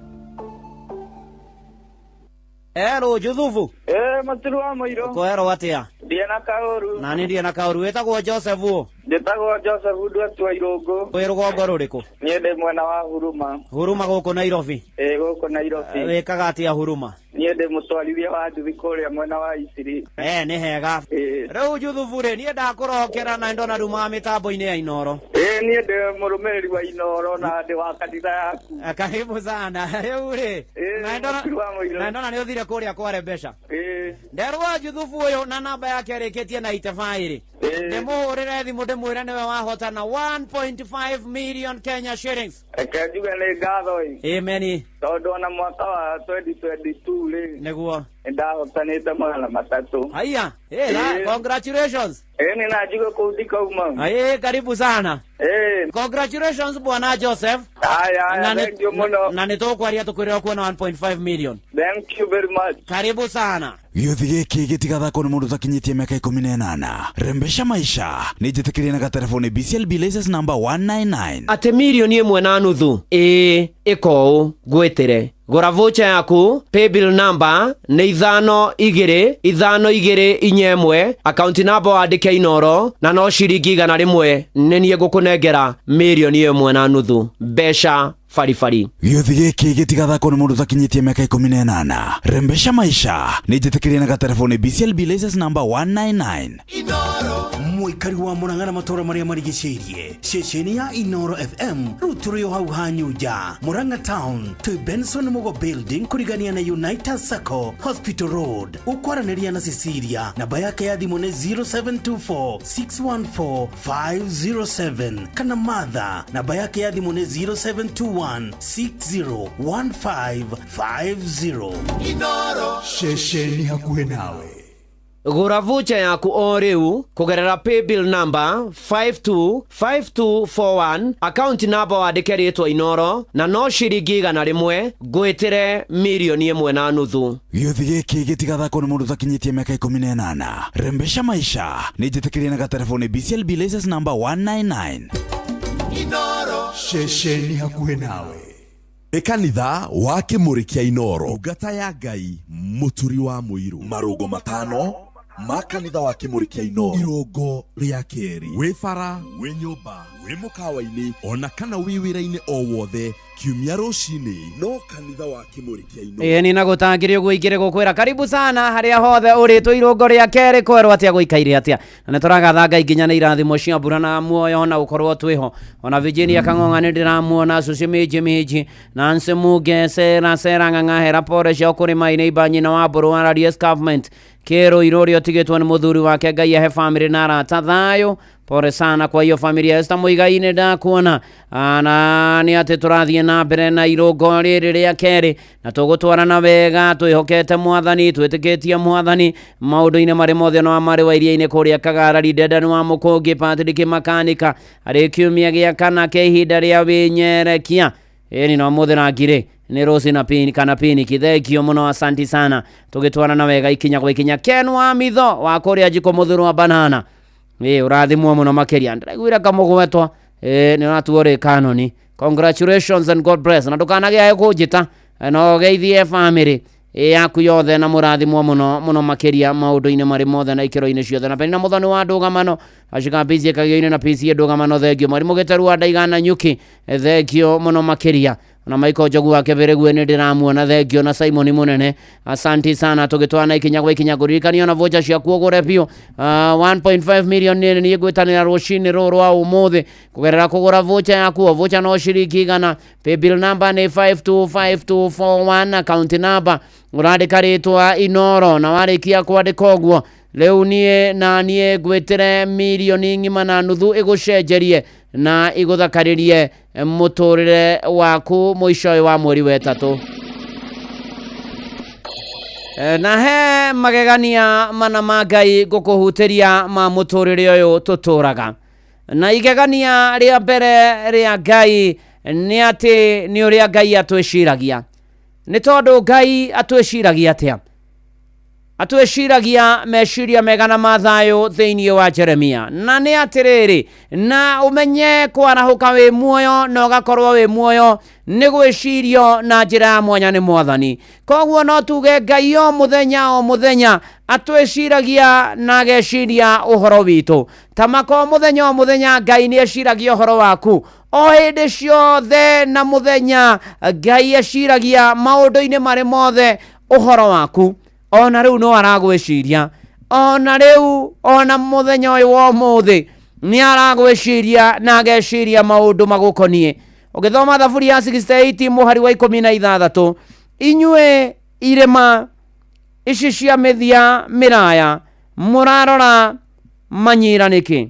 Ero Juthubu. Eh, matiru wa mũirũ. Kwerwo atia? Ndiĩ na kaũru. Nani ndiĩ na kaũru. Wĩtagwo Joseph ũ? Njĩtagwo Joseph Ndwetua Irũngũ. Wĩ rũgongo rũrĩkũ? Niĩ ndĩ mwena wa Huruma. Huruma gũkũ Nairobi. Ĩ gũkũ Nairobi. Wĩkaga atĩa Huruma? Niĩ ndĩ mũtwarithia wa nduthi kũrĩa mwena wa Isiri. Eh, nĩ hega. Rĩu Juthubu rĩ, niĩ ndakũrokera na ndona rumaga mĩtambo-inĩ ya Inoro. Ĩ niĩ ndĩ mũrũmĩrĩri wa Inoro na ndĩ wa kanitha yaku. Karibu sana. Rĩu rĩ, na ndona nĩ ũthire kũrĩa kware mbeca. Nderwo Juthubu ũyũ na namba yake ĩrĩkĩtie na itabaĩrĩ. Ndĩmũhũrĩre thimũ ndĩmwĩre nĩwe wahotana 1.5 million Kenya shillings. Reke njuge nĩ ngatho ĩ. Amen. Tondũ ona mwaka wa 2022 rĩ. Nĩguo. Nĩ ndahotanĩte 300. Haya, eh, congratulations. Ĩ nĩ na njuge kũu ndikauma. Aye, karibu sana. Eh. Congratulations bwana Joseph. Haya, haya, Na thank you mũno. Na nĩ tũkwaria tũkwĩre ũkuona 1.5 million. Thank you very much. Karibu sana. Gĩũthi gĩkĩ gĩtigathakwo nĩ mũndũ ũtakinyĩtie mĩaka 18. Rembesha maisha nĩ njĩtĩkĩrie na gatelefoni BCLB license number 199. Atĩ 1.5 million ĩĩ ĩka ũũ ngwĩtĩre gũra voucher yaku paybill number nĩ 5 2 5 2 4 1 akaunti namba wandĩke Inoro na no ciringi 100 nĩ niĩ ngũkũnengera 1.5 million mbeca baribari. Gĩũthi gĩkĩ gĩtigathakwo nĩ mũndũ ũtakinyĩtie mĩaka 18. Rembesha maisha nĩ njĩtĩkĩrie na gatelefoni BCLB license number 199. Mũikari wa Murang'a na matũũra marĩa marigicĩirie, ceceni ya Inoro FM rĩu tũrĩ o hau Hanyunja, Murang'a Town, twĩ Benson Mugo Building kũrigania na United Sacco, Hospital Road. Ũkwaranĩria na Cecilia, namba yake ya thimũ nĩ 0724 614 507, kana Martha, namba yake ya thimũ nĩ 0721 601550. Inoro ceceni hakuhĩ nawe. Gũra voucher yaku o rĩu kũgerera paybill number 525241 account number wandĩke rĩtwa Inoro na no ciringi 100 ngwĩtĩre 1.5 million. Gĩũthi gĩkĩ gĩtigathakwo nĩ mũndũ ũtakinyĩtie mĩaka 18. Rembesha maisha nĩ njĩtĩkĩrie na gatelefoni BCLB license number 199. Inoro ceceni hakuhĩ nawe. Nĩ kanitha wa Kĩmũrĩ kĩa Inoro, ndungata ya Ngai Mũturi wa Mũirũ, marũngo 5 ma kanitha wa Kĩmũrĩ kĩa Inoro, irũngo rĩa kerĩ, wĩ bara, wĩ nyũmba, wĩ mũkawa-inĩ, ona kana wĩ wĩra-inĩ o wothe, kiumia rũcinĩ no kanitha wa Kĩmũrĩ kĩa Inoro. Ĩĩ ni na gũtangĩrĩ ũguo ingĩrĩ gũkwĩra karibu sana harĩa hothe ũrĩ twĩ irũngo rĩa kerĩ kwerwo atĩa gũikaire atĩa, na nĩ tũragatha Ngai nginya nĩ irathimo cia mbura na muoyo na gũkorwo twĩho. Ona Virginia Kang'ong'a nĩ ndĩramuona, Suci Minji Minji, Nancy Muge, Sera Sera Ng'ang'a, Hera pore cia kũrĩma-inĩ, Iba nyina wa Mbũrũ wa Raries Government Kĩrũ irũrĩa ũtigĩtwo nĩ mũthuri wake. Ngai ahe famĩlĩ na arata thayũ. Pole sana kwa hiyo familia. Esther Muigai nĩ ndakuona. Na nĩ atĩ tũrathiĩ na mbere na irũngo rĩrĩ rĩa kerĩ na tũgũtwarana wega twĩhokete mwathani, twĩtĩkĩtie mwathani maũndũ-inĩ marĩ mothe no marĩ wa iria-inĩ kũrĩa Kagarari. Ndendani wa Mũkũngĩ Patrick Makanika arĩ kiumia gĩa kana kĩa ihinda rĩa wĩnyerekia. Ĩni no mũthĩ ngirĩ nĩ rũci na pini kana piniki. Thengio mũno, asanti sana, tũgĩtwarana wega ikinya kwa ikinya. Ken wa Mitho wa kũrĩa njiko mũthuru wa banana, ĩ ũrathimwo mũno makĩria, ndĩraiguire kamũgwetwa, ĩ nĩ ũratuo rĩ kanoni. Congratulations and God bless, na ndũkanagĩae kũnjĩta no geithie family ĩ yaku yothe na mũrathimwo mũno mũno makĩria maũndũ-inĩ marĩ mothe na ikĩro-inĩ ciothe. Na Penina Mũthoni wa ndũgamano acika PCA Kagio-inĩ na PCA ndũgamano, thengio. Mwarimũ Gĩteru wa Ndaigana Nyuki, thengio mũno makĩria. Na Michael Njogu wa Kĩbĩrĩgue nĩ ndĩramuona, thengio. Na Simon Mũnene, asanti sana, tũgĩtwarana ikinya gwa ikinya. Ngũririkania ona voucher ciaku ũgũre biũ, 1.5 million nĩ niĩ ngwĩtanĩra rũcinĩ rũrũ rwa ũmũthĩ kũgerera kũgũra voucher yaku. O voucher no ciringi 100, paybill number nĩ 525241, account number ũrandĩka rĩtwa Inoro, na warĩkia kwandĩka ũguo rĩu niĩ na niĩ ngwĩtĩre 1.5 million ĩgũcenjerie na ĩgũthakarĩrie mũtũrĩre waku mũico ũyũ wa mweri wa ĩtatũ. Na he magegania mana ma Ngai ngũkũhutĩria ma mũtũrĩre ũyũ tũtũraga, na igegania rĩa mbere rĩa Ngai nĩ atĩ nĩ ũrĩa Ngai atwĩciragia. Nĩ tondũ Ngai atwĩciragia atĩa? Atwĩciragia meciria mega na mathayũ thĩinĩ wa Jeremia. Na nĩ atĩrĩrĩ, na ũmenye kwarahũka wĩ muoyo na ũgakorwo wĩ muoyo nĩ gwĩcirio na njĩra ya mwanya nĩ mwathani. Koguo no tuge Ngai o mũthenya o mũthenya atwĩciragia na ageciria ũhoro witũ. Tamaka o mũthenya o mũthenya Ngai nĩ eciragia ũhoro waku o hĩndĩ ciothe, na mũthenya Ngai eciragia maũndũ-inĩ marĩ mothe ũhoro waku. Ona rĩu no aragwĩciria, ona rĩu, ona mũthenya ũyũ wa ũmũthĩ nĩ aragwĩciria na ageciria maũndũ magũkoniĩ. Ũgĩthoma Thaburi ya 68 mũhari wa 16, inyuĩ irĩma Ici cia mĩthia mĩraya mũrarora manyira nĩkĩ?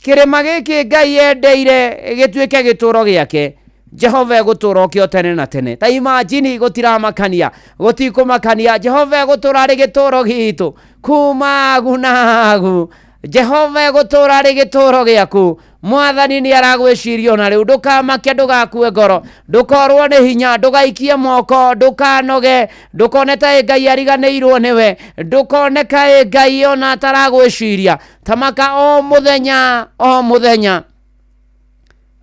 Kĩrĩma gĩkĩ Ngai endeire gĩtuĩke gĩtũũro gĩake, Jehova egũtũũra okĩo tene na tene. Ta imagine, gũtiramakania, gũtikũmakania, Jehova egũtũũra arĩ gĩtũũro gitũ kuma agu na agu. Jehova egũtũũra arĩ gĩtũũro gĩaku. Mwathani nĩ aragwĩciria ona rĩu. Ndũkamake, ndũgakue ngoro, ndũkorwo nĩ hinya, ndũgaikie moko, ndũkanoge, ndũkone ta ĩ Ngai ariganĩirwo nĩwe, ndũkone ka ĩ Ngai ona ataragwĩciria. Tamaka o mũthenya o mũthenya,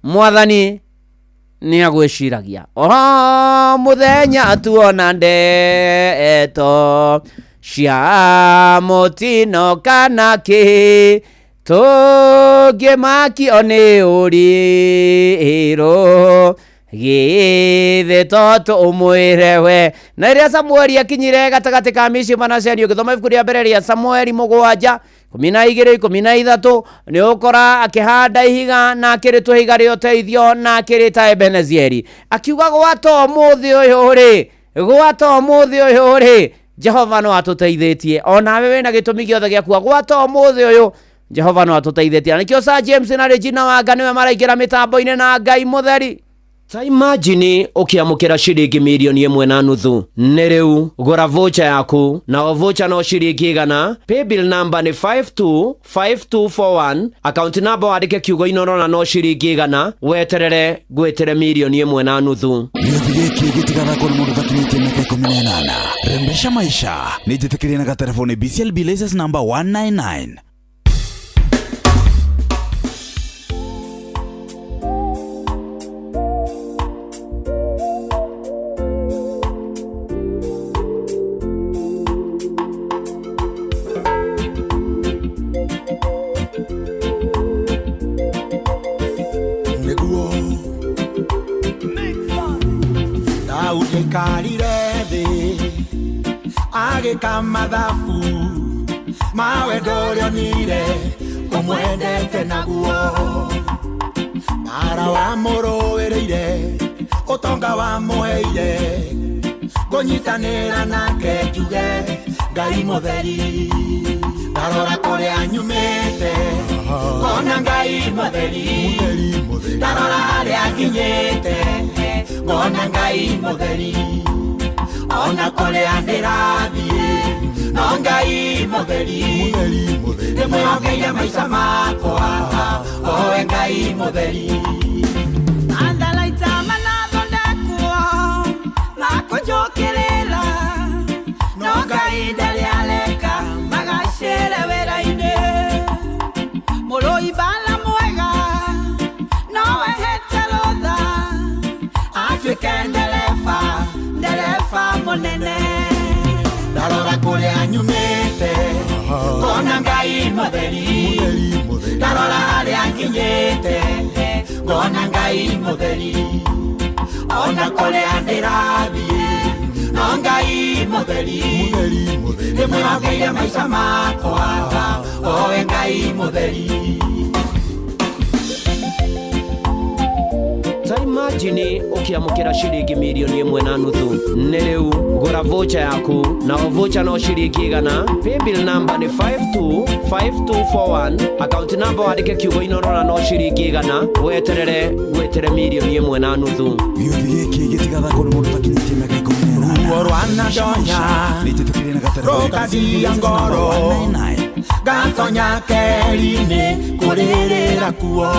Mwathani nĩ agwĩciragia o mũthenya. Tuona ndeto cia mũtino kana kĩ, tũngĩmakio nĩ ũrirũ, githĩ to tũmwĩre we? Na rĩrĩa Samueli akinyire gatagatĩ ka Mishipa na Sheni, ũgĩthoma ibuku rĩa mbere rĩa Samueli 7 12 13, nĩ ũkora akĩhanda ihiga na akĩrĩtua ihiga rĩa ũteithio na akĩrĩta Ebenezieri, akiuga, gwata ũmũthĩ ũyũ rĩ, gwata ũmũthĩ ũyũ rĩ, Jehova no atũteithĩtie. Onawe wĩna gĩtũmi gĩothe gĩa kuga gwata ũmũthĩ ũyũ Jehova no atũteithĩtie. Na nĩkĩo Sir James na Regina Wanga nĩwe maraingĩra mĩtambo-inĩ na Ngai mũtheri. Ta imagine ũkĩamũkĩra ciringi 1.5 mirioni. Nĩ rĩu gũra voucher yaku, na o voucher no ciringi 100. Paybill number nĩ 525241, account number wandĩke kiugo Inoro, na no ciringi 100. Weterere ngwĩtĩre 1.5 mirioni. Gĩathĩ gĩkĩ gĩtigathakwo nĩ mũndũ ũtakinyĩtie mĩaka 18. Rembesha maisha nĩ njĩtĩkĩrie na gatelefoni BCLB license number 199. Nĩguo Daudi aikarire thĩ agĩka mathabu ma wendo ũrĩa onire ũmwendete naguo, mara wamũrũĩrĩire, ũtonga wamũheire, ngũnyitanĩra nake njuge Ngai mũtheri. Ndarora kũrĩa nyumĩte ngona Ngai mũtheri, ndarora harĩa nginyĩte ngona Ngai mũtheri, ona kũrĩa ndĩrathiĩ no Ngai mũtheri. Ndĩmwĩhokeire maica makwa, owe Ngai mũtheri. Matharaita manathondekwo makũnjũkĩrĩra, no Ngai ndarĩ areka magacĩre wĩra-inĩ. Mũrũi mbara mwega no ehete rũtha atuĩke ndereba, ndereba mũnene. Ndarora kũrĩa nyumĩte ngona Ngai mũtheri, ndarora harĩa nginyĩte ngona Ngai mũtheri, ona kũrĩa ndĩrathiĩ no Ngai mũtheri. Ndĩmwĩhokeire maica makwa, owe Ngai mũtheri. Ta imagine ũkĩamũkĩra ciringi 1.5 mirioni. Nĩ rĩu gũra voucher yaku, na o voucher no ciringi 100. Paybill number nĩ 525241, account number wandĩke kiugo Inoro, na no ciringi 100. Weterere ngwĩtĩre 1.5 mirioni. Gĩathĩ gĩkĩ gĩtigathakwo nĩ mũndũ ũtakinyĩtie mĩaka 18. Ruo rwanandonya Nĩ njĩtĩkĩrie na gatelefoni rũkathia ngoro, ngatonya keri-inĩ kũrĩrĩra kuo,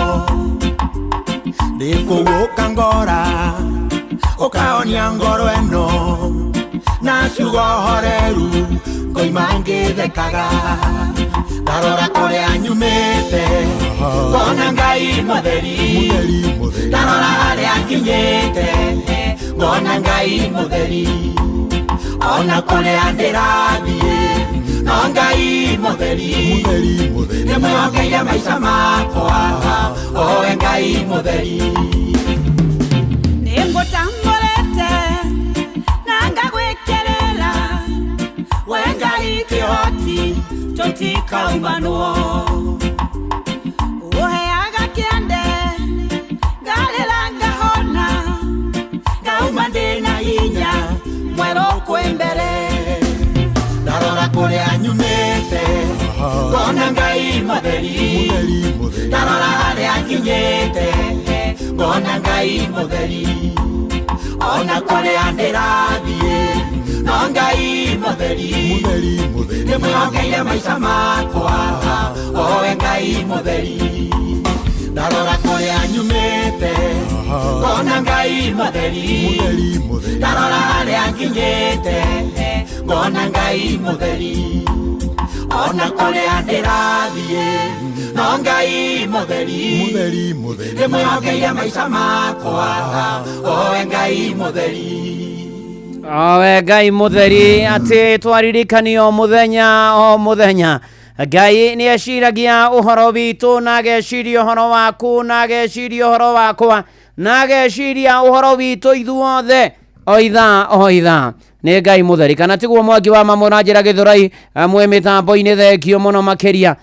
ndĩkũgũka ngora ũkahonia ngoro ĩno na ciugo horeru, ngoima ngĩthekaga. Ndarora kũrĩa nyumĩte ngona Ngai mũtheri, ndarora harĩa nginyĩte ngona Ngai mũtheri, ona kũrĩa ndĩrathiĩ no Ngai mũtheri. Ndĩmwĩhokeire maica makwa, owe Ngai mũtheri. Nĩngũtambũrĩte na ngagwĩkĩrĩra, we Ngai kĩhoti, tũtikaumanwo. Ũheaga kĩande ngarĩra ngahona, ngauma ndĩna hinya mwerũ kwĩ mbere. Ndarora Kũrĩa nyumĩte ngona Ngai mũtheri, ndarora harĩa nginyĩte ngona Ngai mũtheri, ona kũrĩa ndĩrathiĩ no Ngai mũtheri, ndĩmwĩhokeire maica makwa owe Ngai mũtheri. Ndarora kũrĩa nyumĩte ngona Ngai mũtheri, ndarora harĩa nginyĩte ngona Ngai mũtheri, ona kũrĩa ndĩrathiĩ no Ngai mũtheri, ndĩmwĩhokeire maica makwa owe Ngai mũtheri. Owe Ngai mũtheri, atĩ twaririkanio mũthenya o mũthenya Ngai nĩ eciragia ũhoro witũ na ageciria ũhoro waku na ageciria ũhoro wakwa na ageciria ũhoro witũ ithuothe o ithaa o ithaa. Nĩ Ngai mũtheri, kana tiguo Mwangi wa Mamũra njĩra Gĩthũrai mwĩ mĩtambo-inĩ, thengio mũno makĩria.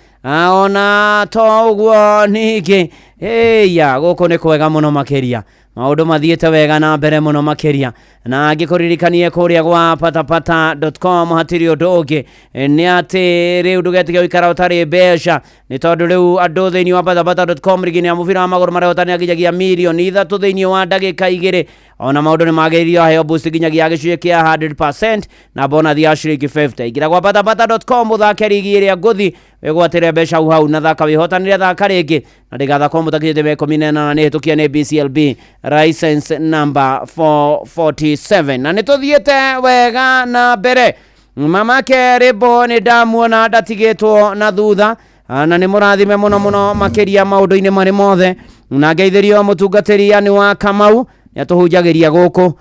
Ona to ũguo ningĩ ĩya gũkũ nĩ kwega mũno makĩria, maũndũ mathiĩte wega na mbere mũno makĩria. Na ngĩkũririkanie kũrĩa gwa patapata.com hatirĩ ũndũ ũngĩ, nĩ atĩ rĩu ndũgetige gũikara ũtarĩ mbeca, nĩ tondũ rĩu andũ thĩinĩ wa patapata.com rigi-inĩ ya mũbira wa magũrũ marehotanĩra nginyagia mirioni 3 thĩinĩ wa ndagĩka 2. Ona maũndũ nĩ magĩrĩirio, aheo boost nginyagia gĩcunjĩ kĩa 100% na bonathi ya ciringi 50. Ingĩra gwa patapata.com ũthake rigi ĩrĩa ngũthi wĩgwatĩre mbeca hau hau, na thaka wĩhotanĩre, thaka rĩngĩ na ndĩgathakwo mũtakinyĩte mĩaka 18 nĩ hĩtũkie nĩ BCLB license number 447. Na nĩ tũthiĩte wega na mbere. Mamake Rĩmbo nĩ ndamuona ndatigĩtwo na thutha, na nĩ mũrathime mũno mũno makĩria maũndũ-inĩ marĩ mothe. Na ngeithĩrio mũtungatĩri yani wa Kamau, nĩ atũhunjagĩria gũkũ,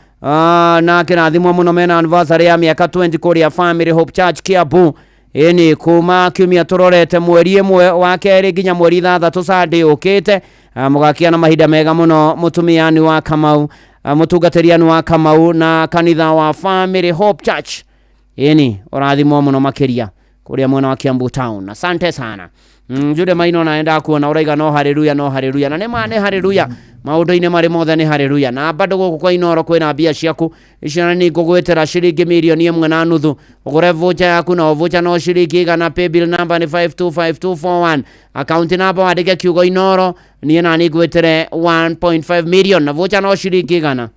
na kĩrathimwo mũno mena anniversary ya mĩaka 20 kũrĩa Family Hope Church Kiambu. Ĩni kuma kiumia tũrorete mweri 1 wa kerĩ nginya mweri 6 Sunday ũkĩte, mũgakia na mahinda mega mũno mũtumia ni wa Kamau, mũtungatĩri wa Kamau na kanitha wa Family Hope Church. Ĩni ũrathimwo mũno makĩria kũrĩa mwena wa Kiambu town. Asante sana. Jude Maino na enda kuona ũraiga no haleluya, no haleluya, na nĩ ma nĩ haleluya maũndũ-inĩ marĩ mothe nĩ haleluya. Na bado gũkũ kwa Inooro kwĩna mbia ciaku icio, na nĩ ngũgwĩtĩra ciringi mirioni 1.5 ũgũre voucher yaku, na voucher no ciringi 100. Paybill number nĩ 525241, account number wandĩke kiugo Inooro, niĩ na nĩ ngwĩtĩre 1.5 million, na voucher no ciringi 100.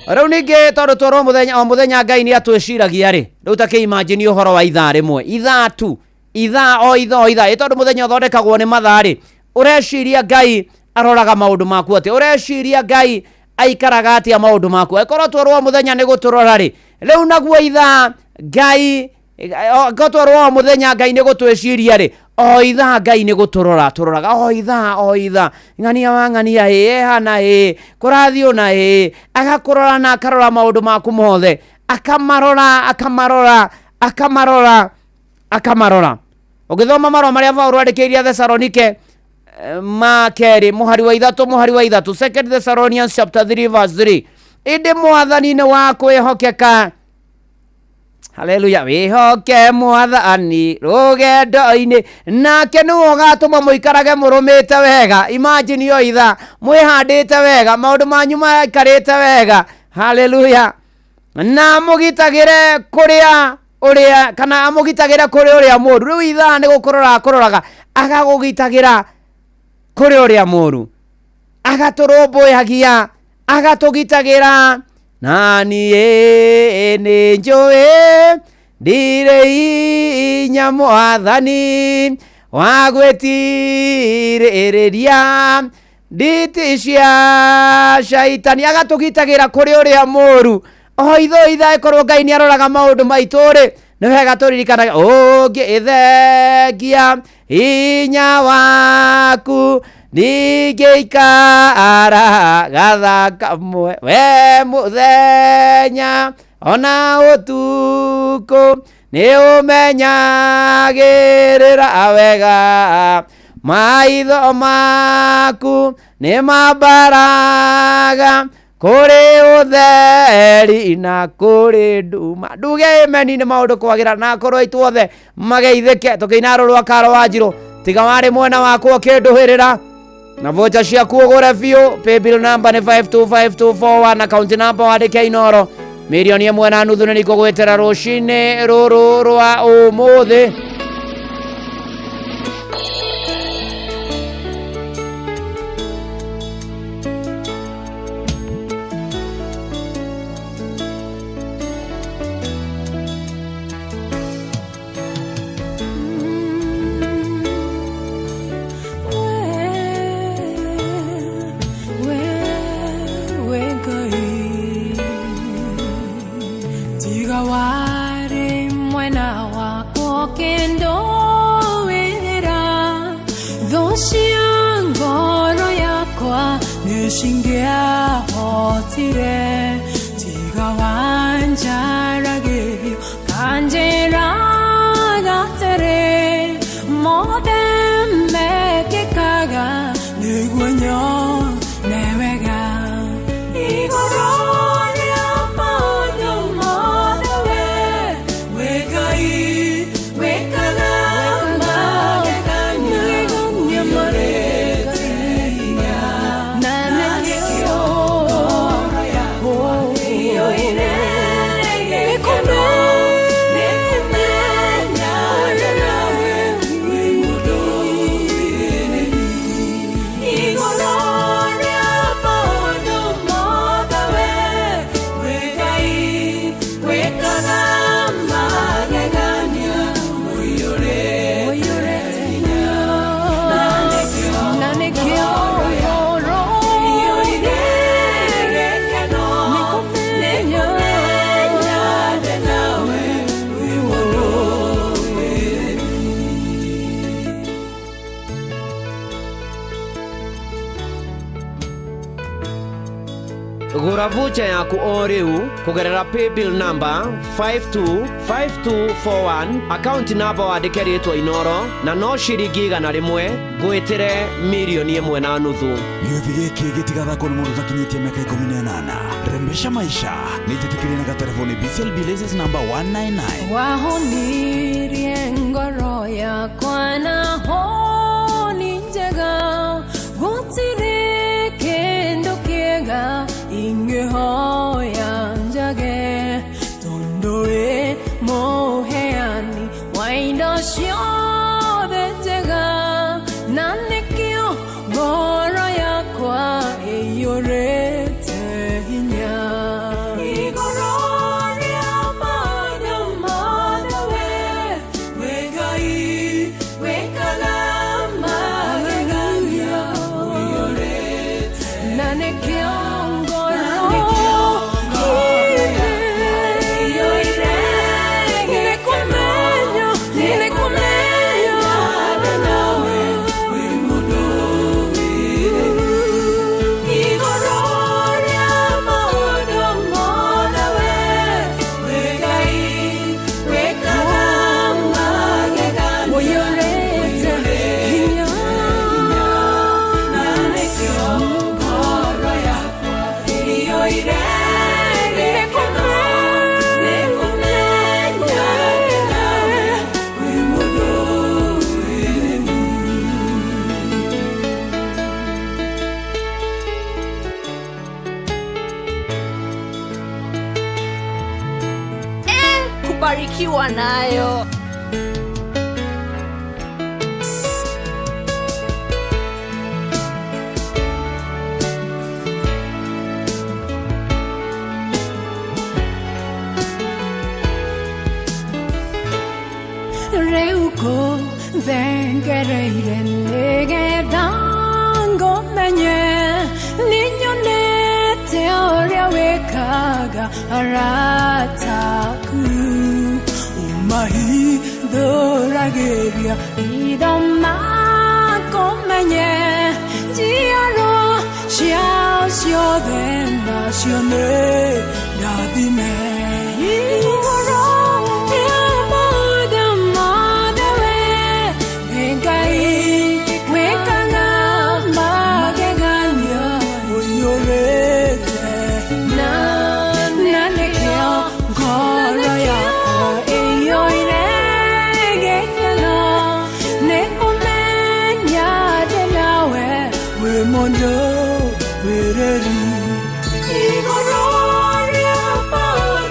Rĩu ningĩ tondũ twerwo mũthenya o mũthenya Ngai nĩ atwĩciragia rĩ, rĩu ta kĩ-imagine ũhoro wa ithaa rĩmwe, ithaa tu, ithaa o ithaa o ithaa, ĩ tondũ mũthenya ũthondekagwo nĩ mathaa rĩ, ũreciria Ngai aroraga maũndũ maku atĩa? Ũreciria Ngai aikaraga atĩa maũndũ maku? Angĩkorwo twerwo mũthenya nĩ gũtũrora rĩ, rĩu naguo ithaa Ngai, angĩkorwo twerwo o mũthenya Ngai nĩ gũtwĩciria rĩ, o ithaa Ngai nĩ gũtũrora tũroraga o ithaa o ithaa, ng'ania wa ng'ania ĩ ehana ĩ kũrathiĩ ũna ĩ, agakũrora na akarora maũndũ maku mothe, akamarora akamarora akamarora akamarora. Ũgĩthoma marũa marĩa Paulo andĩkĩire Thesalonike ma kerĩ mũhari wa 3 mũhari wa 3, Second Thessalonians chapter 3 verse 3, ĩndĩ mwathani nĩ wa kwĩhokeka. Haleluya, wĩhoke mwathani rũgendo-inĩ, nake nĩwe ũgatũma mũikarage mũrũmĩte wega. Imagine yo ithaa mwĩhandĩte wega, maũndũ manyu maikarĩte wega. Haleluya. Na mũgitagĩre kũrĩa ũrĩa, kana amũgitagĩre kũrĩ ũrĩa mũũru. Rĩu ithaa nĩ gũkũrora akũroraga, agagũgitagĩra kũrĩ ũrĩa mũũru, agatũrũmbũyagia, agatũgitagĩra. Na niĩ nĩ njũĩ ndirĩ hinya mwathani wa gwĩtirĩrĩria nditi cia caitani, agatũgitagĩra kũrĩ ũrĩa mũũru. O itho ithaa ĩkorwo Ngai nĩ aroraga maũndũ maitũ rĩ, nĩ wega tũririkanage ũngĩthengia hinya waku ndingĩikara gathaa kamwe, we mũthenya ona ũtukũ nĩ ũmenyagĩrĩra wega, maitho maku nĩ mambaraga kũrĩ ũtheri na kũrĩ nduma. Nduge ĩmeni nĩ maũndũ kwagĩra, na akorwo ithuothe mageithĩke tũkĩina rũrũ rwa Karo wa Njirũ. Tiga warĩ mwena wakwa ũkĩndũhĩrĩra na vocha ciaku ũgũre biũ. Paybill number nĩ 525241, account number wandĩke Inooro. Milioni ĩmwe na nuthu nĩ nikũgwĩtĩra rũcinĩ rũrũ rwa ũmũthĩ. Tiga warĩ mwena wakwa kĩndũĩra thũ cia ngoro yakwa nĩcingĩahotire tiga wanjaragĩrio kanjĩra gatĩrĩ mothe mekĩkaga nĩguo nyone wega igũrũ rĩa maũndũ mothe we wĩ Ngai wĩkaga magegania ũiyũrĩte hinya na nĩkĩo ngoro yakwa ĩiyũire gĩkeno nĩkũmenya ndĩ nawe wĩ mũndũ wĩrĩri igũrũ rĩa maũndũ mothe we wĩ Ngai wĩkaga magegania ũiyũrĩte hinya na nĩkĩo ngoro ĩiyũire gĩkeno nĩkũmenya ndĩ nawe wĩ mũndũ wĩrĩri. Gũra voucher yaku o rĩu kũgerera paybill number 525241 account number wandĩke rĩtwa Inoro na no ciringi 100 ngwĩtĩre milioni 1.5. Gĩũthi gĩkĩ gĩtigathakwo nĩ mũndũ ũtakinyĩtie mĩaka 18. Rembesha maisha nĩ njĩtĩkĩrie na gatelefoni BCLB license number 199. Wahonirie ngoro yakwa na honi njega gũtirĩ kĩndũ kĩega ingĩhoya njage tondũ wĩ mũheani wa indo ciothe njega na nĩkĩo ngoro yakwa ĩiyũrĩte hinya igũrũ rĩa maũndũ mothe we wĩ Ngai wĩkaga magegania ũiyũrĩte na nĩkĩo ngoro ĩiyũire nĩkũmenya nĩkũmenya ndĩ nawe wĩ mũndũ wĩrĩri igũrũ rĩa maũndũ mothe we wĩ Ngai wĩkaga magegania ũiyũrĩte hinya na nĩkĩo ngoro yakwa ĩiyũire gĩkeno nĩkũmenya ndĩ nawe wĩ mũndũ wĩrĩri. Kubarikiwa nayo. Rĩu kũthengereire nĩgetha ngũmenye nĩnyonete ũrĩa wĩkaga arata aku ũmahithũragĩria itho makũmenye njiarwa ciao ciothe nacio nĩ ndathime igũrũ rĩa maũndũ mothe we wĩ Ngai wĩkaga magegania ũiyũrĩte na nĩkĩo ngoro yakwa ĩiyũire gĩkeno nĩkũmenya ndĩ nawe wĩ mũndũ wĩrĩri igũrũ rĩa maũndũ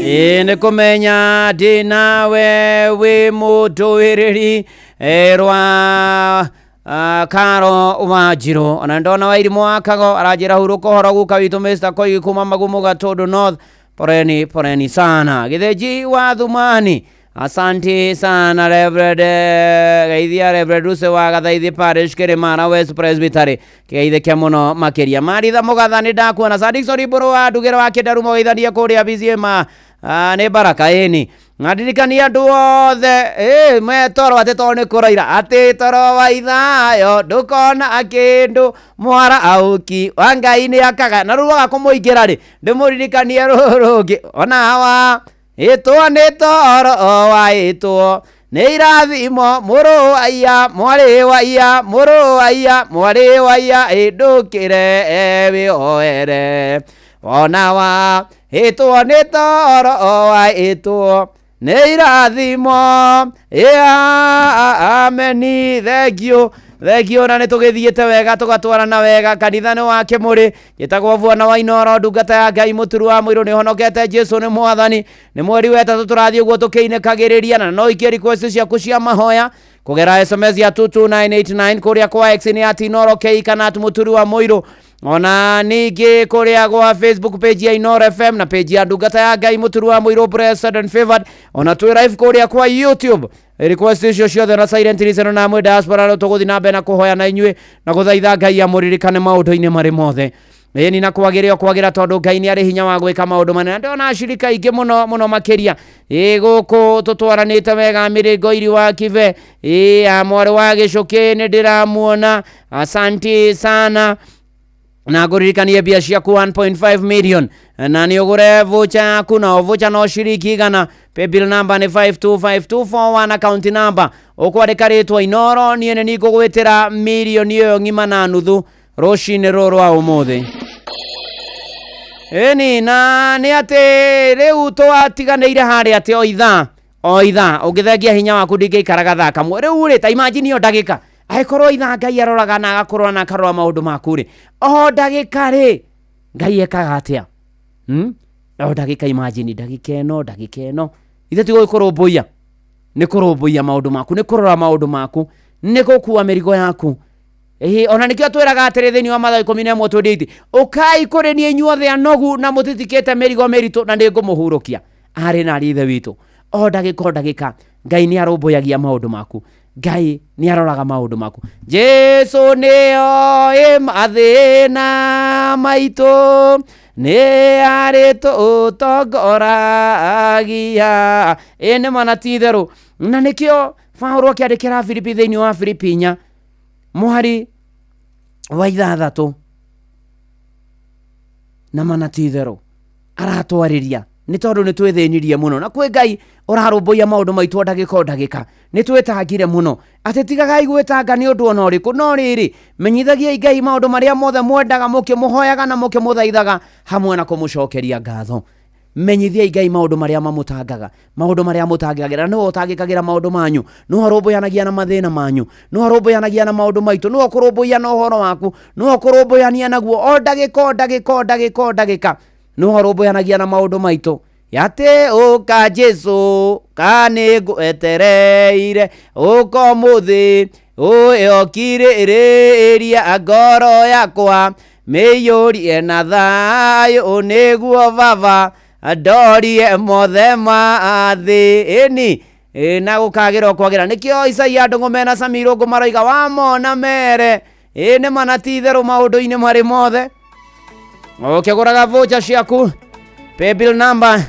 Ĩ nĩ kũmenya ndĩ nawe wĩ mũndũĩrĩri rwa Karo wa Njirũ. Ona ndona wa irimũ wa Kago aranjĩra hurũka ũhoro guka witũ Mr. Koigi kuma Magumu Gatũndũ North. Poreni poreni sana. Gĩthĩnji wa Thumani, asante sana Reverend geithia Reverend Ruse wa Gathaithi Parish Kĩrĩmara West Presbytery, kĩgeithĩke mũno makĩria. Maritha Mũgatha nĩ ndakuona. Sir Dickson Mbũrũ wa Ndugĩra wa Kĩndarumo geithanie kũrĩa BCM nĩ baraka ĩni. Ngaririkania andũ othe metoro atĩ toro nĩ kũraira, atĩ toro wa ithayo ndũkona kĩndũ, mwara auki wa Ngai nĩ akaga. Na rĩu waga kũmũingĩra rĩ, ndĩmũririkanie rũrũ rũngĩ, ona wa ĩtwo nĩ toro wa ĩtwo nĩ irathimo, mũrũ wa iya mwarĩ wa iya mũrũ wa iya mwarĩ wa iya ĩndũkĩre wĩoere, ona wa ĩtwo nĩ toro wa ĩtwo nĩ irathimo. Ameni. Thengio thengio, na nĩ tũgĩthiĩte wega tũgatwarana wega. Kanitha nĩ wa Kĩmũrĩ, njĩtagwo Bwana wa Inoro, ndungata ya Ngai mũturu wa mũirũ, nĩ honokete, Jesu nĩ mwathani. Nĩ mweri wa ĩtatũ tũrathiĩ ũguo tũkĩinĩkagĩrĩria, na no ikie request ciaku cia mahoya kũgera SMS ya 22989 kũrĩa kwa X nĩ at Inoro K kana at mũturu wa mũirũ, ona ningĩ kũrĩa gwa Facebook page ya Inoro FM na page ya ndungata ya Ngai mũturu wa mũirũ blessed and favored, ona twĩ live kũrĩa kwa YouTube. Request icio ciothe na silent listener na mwe diaspora no tũgũthiĩ na mbere na kũhoya na inyuĩ na gũthaitha Ngai amũririkane maũndũ-inĩ marĩ mothe. Ĩni na kwagĩra o kwagĩra, tondũ Ngai nĩ arĩ hinya wa gwĩka maũndũ manene. Ndona ashirika aingĩ mũno mũno makĩria ĩ gũkũ tũtwaranĩte wega. Mĩrĩngo iri wa Kibe, ĩ ya mwarĩ wa Gĩcũkĩ nĩ ndĩramuona, asanti sana. Na ngũririkanie mbia ciaku 1.5 million na nĩ ũgũre voucher yaku, na o voucher no ciringi 100. Paybill number nĩ 525241, account number ũkwandĩka rĩtwa Inoro. Niĩ nĩ ningũgwĩtĩra mirioni ĩyo ng'ima na nuthu rũcinĩ rũrũ rwa ũmũthĩ. Ĩni na nĩ atĩ rĩu twatiganĩire harĩa atĩ o ithaa o ithaa ũngĩthengia hinya waku ndingĩikara gathaa kamwe. Rĩu rĩ, ta imagine ĩyo ndagĩka, angĩkorwo ithaa Ngai aroraga na agakũrora na akarora maũndũ maku rĩ, o ndagĩka rĩ Ngai ekaga atĩa? O ndagĩka, imagine ndagĩka ĩno, ndagĩka ĩno ithe ti gũkũrũmbũiya, nĩ kũrũmbũiya maũndũ maku, nĩ kũrora maũndũ maku, nĩ gũkua mĩrigo yaku. Ĩhĩ, ona nĩkĩo twĩraga atĩrĩ thĩinĩ wa Mathayo 11:28, ũkai kũrĩ niĩ inyuothe anogu na mũtitikĩte mĩrigo mĩritũ, na nĩngũmũhurũkia. Arĩ na arĩ ithe witũ, o ndagĩka o ndagĩka Ngai nĩ arũmbũyagia maũndũ maku, Ngai nĩ aroraga maũndũ maku. Jesu nĩoĩ mathĩna maitũ, nĩ arĩ tũtongoragia. Ĩ nĩ mana ti itherũ. Na nĩkĩo Paũlũ akĩandĩkĩra Filipi thĩinĩ wa Filipi 4 mũhari wa 6, na mana ti itherũ aratwarĩria nĩ tondũ nĩ twĩthĩnirie mũno, na kwĩ Ngai ũrarũmbũiya maũndũ maitũ o ndagĩka o ndagĩka. Nĩ twĩtangire mũno, atĩ tigagai gwĩtanga nĩ ũndũ ona ũrĩkũ, no rĩrĩ menyithagiai Ngai maũndũ marĩa mothe mwendaga, mũkĩmũhoyaga na mũkĩmũthaithaga hamwe na kũmũcokeria ngatho. Menyithiai Ngai maũndũ marĩa mamũtangaga, maũndũ marĩa mũtangĩkagĩra. Nĩwe ũtangĩkagĩra maũndũ manyu, nĩwe ũrũmbũyanagia na mathĩna manyu, nĩwe ũrũmbũyanagia na maũndũ maitũ, nĩwe ũkũrũmbũiya na ũhoro waku, nĩwe ũkũrũmbũyania naguo o ndagĩka o ndagĩka o ndagĩka o ndagĩka, nĩwe ũrũmbũyanagia na maũndũ maitũ. Yatĩ ũka Jesu ka nĩ ngwetereire, ũka ũmũthĩ ũyokirĩrĩria ngoro yakwa, mĩiyũrie na thayũ nĩguo baba ndorie mothe ma thĩ. Ĩni na gũkagĩra o kwagĩra. Nĩkĩo Isaia Ndũng'ũ mena Samirũngũ maroiga wamona mere. Ĩ nĩ mana ti itherũ maũndũ-inĩ marĩ mothe. Ũkĩgũraga voucher ciaku, paybill number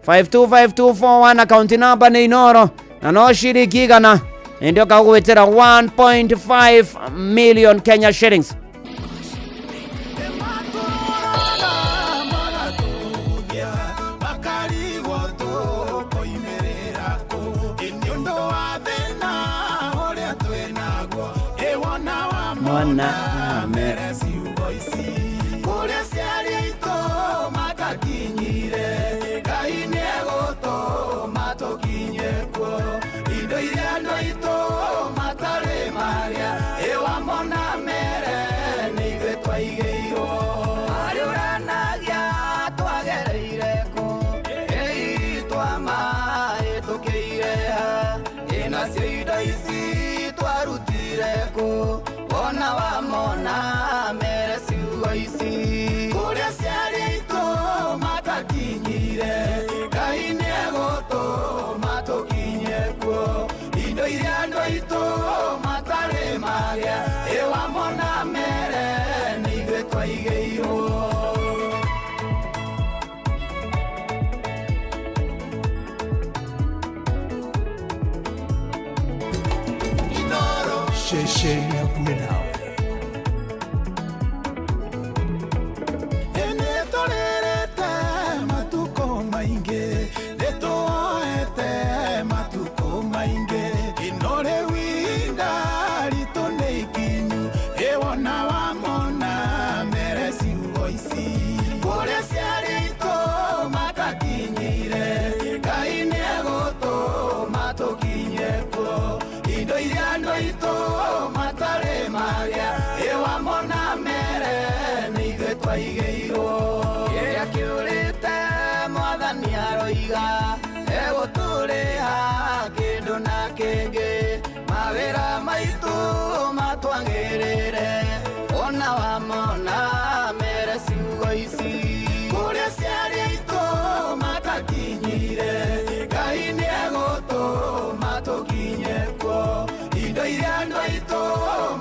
525241, account number nĩ Inoro, na no ciringi 100, ndio kagwĩtĩra 1.5 million Kenya shillings. Mwana mere ciugo ici kũrĩa ciarĩ aitũ matakinyire, Ngai nĩegũtũma tũkinye kuo. Indo iria andũ aitũ matarĩ marĩa ĩwamona mere magĩa ĩwamona mere nĩ ithuĩ twaigĩirwo. Ceceni hakuhĩ nawe. Nĩtũrĩrĩte matukũ maingĩ, nĩtuoete matukũ maingĩ, ino rĩu ihinda ritũ nĩ ikinyu, ĩwona wamona mere ciugo ici kũrĩa ciarĩtwo matakinyire, Ngai nĩegũtũma tũkinye kuo, indo iria andũ aitũ matarĩ magĩa, ĩwamona mere nĩ ithuĩ twaigĩirwo. Kĩrĩa kĩũrĩte mwathani aroiga egũtũrĩha kĩndũ na kĩngĩ, mawĩra maitũ matwagĩrĩre, ona wamona mere ciugo ici kũrĩa ciarĩtwo matakinyire, Ngai nĩegũtũma tũkinye kuo, indo iria andũ aitũ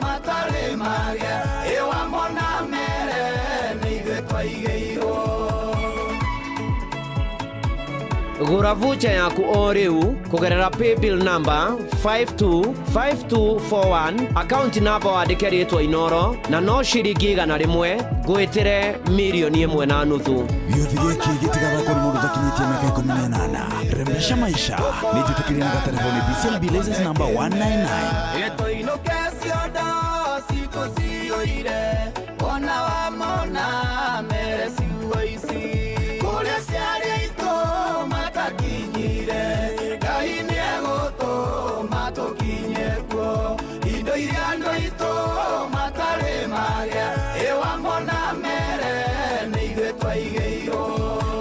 matarĩ magĩa, ĩwamona mere nĩ ithuĩ twaigĩirwo. Gũra vucha yaku o rĩu kũgerera paybill number 525241, akaunti namba wandĩke rĩtwa Inoro, na no ciringi 100 ngwĩtĩre 1.5 mirioni. Gĩũthi gĩkĩ gĩtigathakwo nĩ mũndũ ũtakinyĩtie mĩaka 18. Rembesha maisha nĩ njĩtĩkĩrie na gatereboni BCLB license number 199. Ĩtũinũke ciondo citũ ciyũire, ona wamona mere ciugo ici kũrĩa ciarĩtwo matakinyire, Ngai nĩegũtũma tũkinye kuo, indo iria andũ aitũ matarĩ magĩa, ĩwamona mere nĩ ithuĩ twaigĩirwo,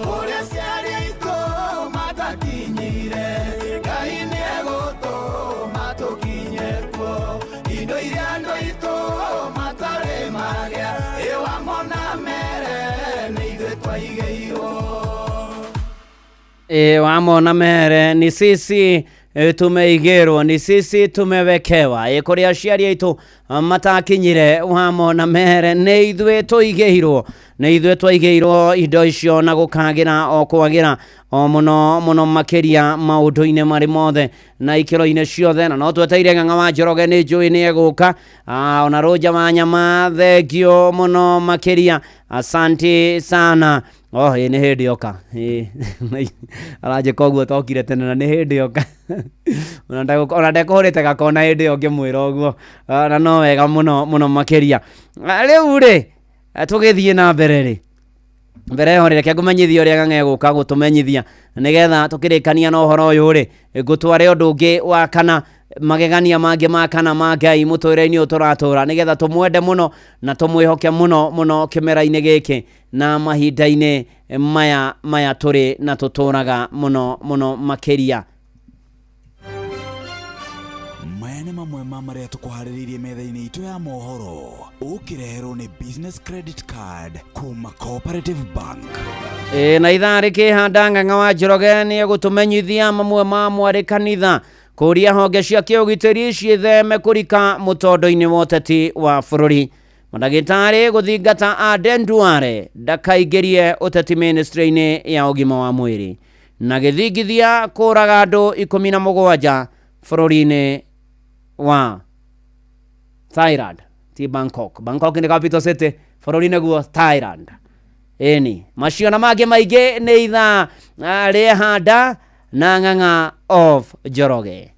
kũrĩa ciarĩtwo matakinyire, Ngai nĩegũtũma tũkinye kuo, indo iria andũ aitũ matarĩ magĩa, ĩwamona mere nĩ ithuĩ twaigĩirwo. E, wamona mere ni sisi tumeigĩrwo, ni sisi tumewekewa, kũrĩa aciari aitũ matakinyire, wamona mere nĩ ithuĩ tũigĩirwo, nĩ ithuĩ twaigĩirwo indo icio na gũkagĩra o kwagĩra o mũno mũno makĩria maũndũ-inĩ marĩ mothe na ikĩro-inĩ ciothe. Na no tweteire Ng'ang'a wa Njoroge, nĩ njũĩ nĩ egũka. Ona Rũnja wa Nyama, thengio mũno makĩria, asanti sana. Oh, ĩ nĩ hĩndĩ oka. Ĩ, aranjĩka ũguo tokire tene na nĩ hĩndĩ oka, ona ndekũhũrĩte gakona hĩndĩ ĩyo ngĩmwĩra ũguo. Na no wega mũno mũno makĩria. Rĩu rĩ, tũgĩthiĩ na mbere rĩ, mbere ĩyo rĩ, reke ngũmenyithie ũrĩa Ng'ang'a egũka gũtũmenyithia nĩgetha tũkĩrĩkania na ũhoro ũyũ rĩ, ngũtware ũndũ ũngĩ wa kana magegania mangĩ ma kana ma Ngai mũtũrĩre-inĩ ũyũ tũratũra, nĩgetha tũmwende mũno na tũmwĩhoke mũno mũno kĩmera-inĩ gĩkĩ na mahinda-inĩ maya maya tũrĩ na tũtũraga mũno mũno makĩria. Maya nĩ mamwe ma marĩa tũkũharĩrĩirie metha-inĩ itũ ya mohoro, ũkĩreherwo nĩ business credit card kuma Cooperative Bank. Ĩ, na ithaa rĩkĩhanda, Ng'ang'a wa Njoroge nĩ egũtũmenyithia mamwe ma mwarĩ kanitha kũria honge cia kĩũgitĩri ciĩtheme kũrika mũtondo-inĩ wa ũteti wa bũrũri, mandagĩtarĩ gũthingata Aden Duale ndakaingĩrie ũteti ministry-inĩ ya ũgima wa mwĩrĩ, na gĩthingithia kũraga andũ 17 bũrũri-inĩ wa Thailand, ti Bangkok. Bangkok nĩ capital city, bũrũri nĩguo Thailand. Ĩni, macio na mangĩ maingĩ nĩ ithaa rĩehanda na Ng'ang'a of Njoroge.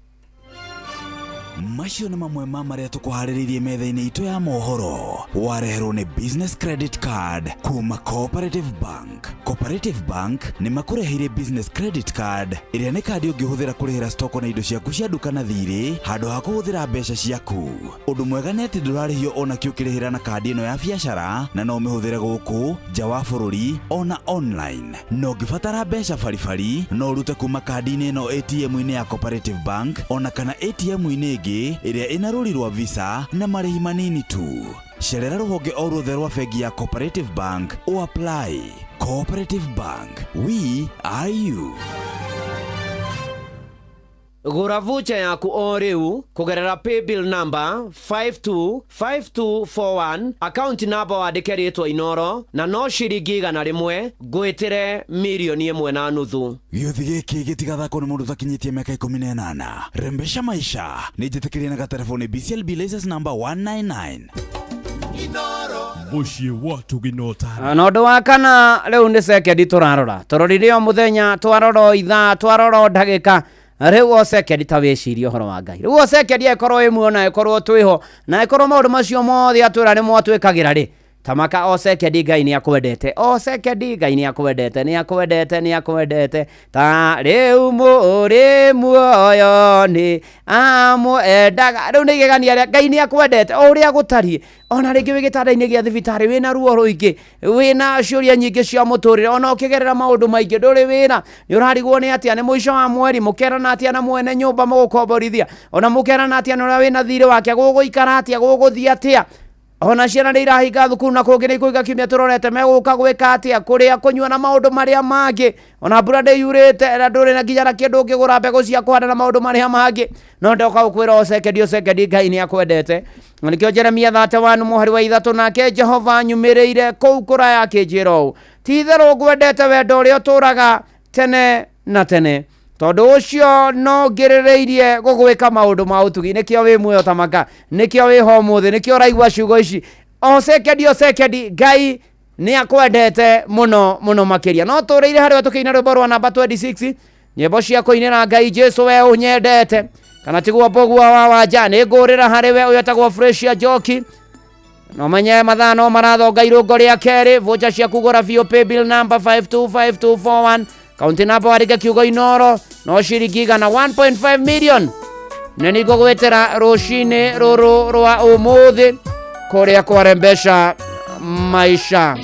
Macio nĩ mamwe ma marĩa tũkũharĩrĩirie metha-inĩ itũ ya mohoro, wareherwo nĩ business credit card kuma Cooperative Bank. Cooperative Bank nĩ makũreheire business credit card, ĩrĩa nĩ kandi ũngĩhũthĩra kũrĩhĩra stoko na indo ciaku cia nduka na thirĩ handũ ha kũhũthĩra mbeca ciaku. Ũndũ mwega nĩ atĩ ndũrarĩhio ona kĩ ũkĩrĩhĩra na kandi ĩno ya biacara, na no ũmĩhũthĩre gũkũ nja wa bũrũri ona online. Na ũngĩbatara mbeca baribari, no ũrute kuma kandi-inĩ ĩno ATM-inĩ ya Cooperative Bank ona kana ATM-inĩ ĩngĩ ĩrĩa ĩna rũri rwa Visa na marĩhi manini tu. Cerera rũhonge o ruothe rwa bengi ya Cooperative Bank o apply. Cooperative Bank, we are you. Gũra voucher yaku o rĩu kũgerera paybill number 525241, account number wandĩke rĩtwa Inoro, na no ciringi 100 ngwĩtĩre 1.5 mirioni. Gĩũthi gĩkĩ gĩtigathakwo nĩ mũndũ ũtakinyĩtie mĩaka 18. Rembesha maisha nĩ njĩtĩkĩrie na gatelefoni BCLB license number 199. Mũciĩ wa tũginota. Na ũndũ wa kana rĩu nĩ sekendi tũrarora, tũrorire o mũthenya, twarora o ithaa, twarora o ndagĩka, rĩu o sekendi. Ta wĩcirie ũhoro wa Ngai rĩu, o sekendi ĩkorwo ĩ muoyo na ĩkorwo twĩho na ĩkorwo maũndũ macio mothe atwĩra nĩ mwatwĩkagĩra rĩ, tamaka o sekendi Ngai nĩ akwendete, o sekendi Ngai nĩ akwendete, nĩ akwendete, nĩ akwendete. Ta rĩu mũrĩ muoyo nĩ amwendaga. Rĩu nĩ igegania rĩa Ngai nĩ akwendete o ũrĩa gũtariĩ. Ona rĩngĩ wĩ gĩtanda-inĩ gĩa thibitarĩ, wĩna ruo rũingĩ, wĩna ciũria nyingĩ cia mũtũrĩre, ona ũkĩgerera maũndũ maingĩ, ndũrĩ wĩra, nĩ ũrarigwo nĩ atĩa, nĩ mũico wa mweri, mũkerana atĩa na mwene nyũmba mũgũkomborithia, ona mũkerana atĩa na ũrĩa wĩna thirĩ wake, gũgũikara atĩa, gũgũthiĩ atĩa, ona ciana nĩ irahinga thukuru na kũngĩ nĩ ikũhinga kiumia tũrorete, megũka gwĩka atĩa, kũrĩa, kũnyua na maũndũ marĩa mangĩ, ona mbura ndĩyurĩte na ndũrĩ na nginya na kĩndũ ũngĩgũra mbegũ cia kũhanda na maũndũ marĩa mangĩ. No ndoka gũkwĩra o sekendi, o sekendi Ngai nĩ akwendete. Na nĩkĩo Jeremia 31 mũhari wa 3, nake Jehova anyumĩrĩire kũu kũraya akĩnjĩra ũũ, ti itherũ ngwendete wendo ũrĩa ũtũũraga tene na tene, tondũ ũcio no ngĩrĩrĩirie gũgwĩka maũndũ ma ũtugi. Nĩkĩo wĩ muoyo, tamaka nĩkĩo wĩ ho ũmũthĩ, nĩkĩo ũraigua ciugo ici. O sekendi, o sekendi Ngai nĩ akwendete mũno mũno makĩria. No tũrĩire harĩa tũkĩina rwĩmbo rwa namba 26, nyĩmbo cia kũinĩra Ngai, Jesu we ũnyendete, kana tiguo mbũgua wa wanja, nĩ ngũrĩra harĩ we. Ũyũ etagwo Fresia Njoki. No menye mathaa no marathonga irũngo rĩa kerĩ. Voucher ciaku gũra biũ, paybill number 525241, kaunti namba wandĩke kiugo Inoro, no ciringi 100, 1.5 million. Nĩ ningũgwĩtĩra rũcinĩ rũrũ rwa ũmũthĩ kũrĩa kwarembesha maisha.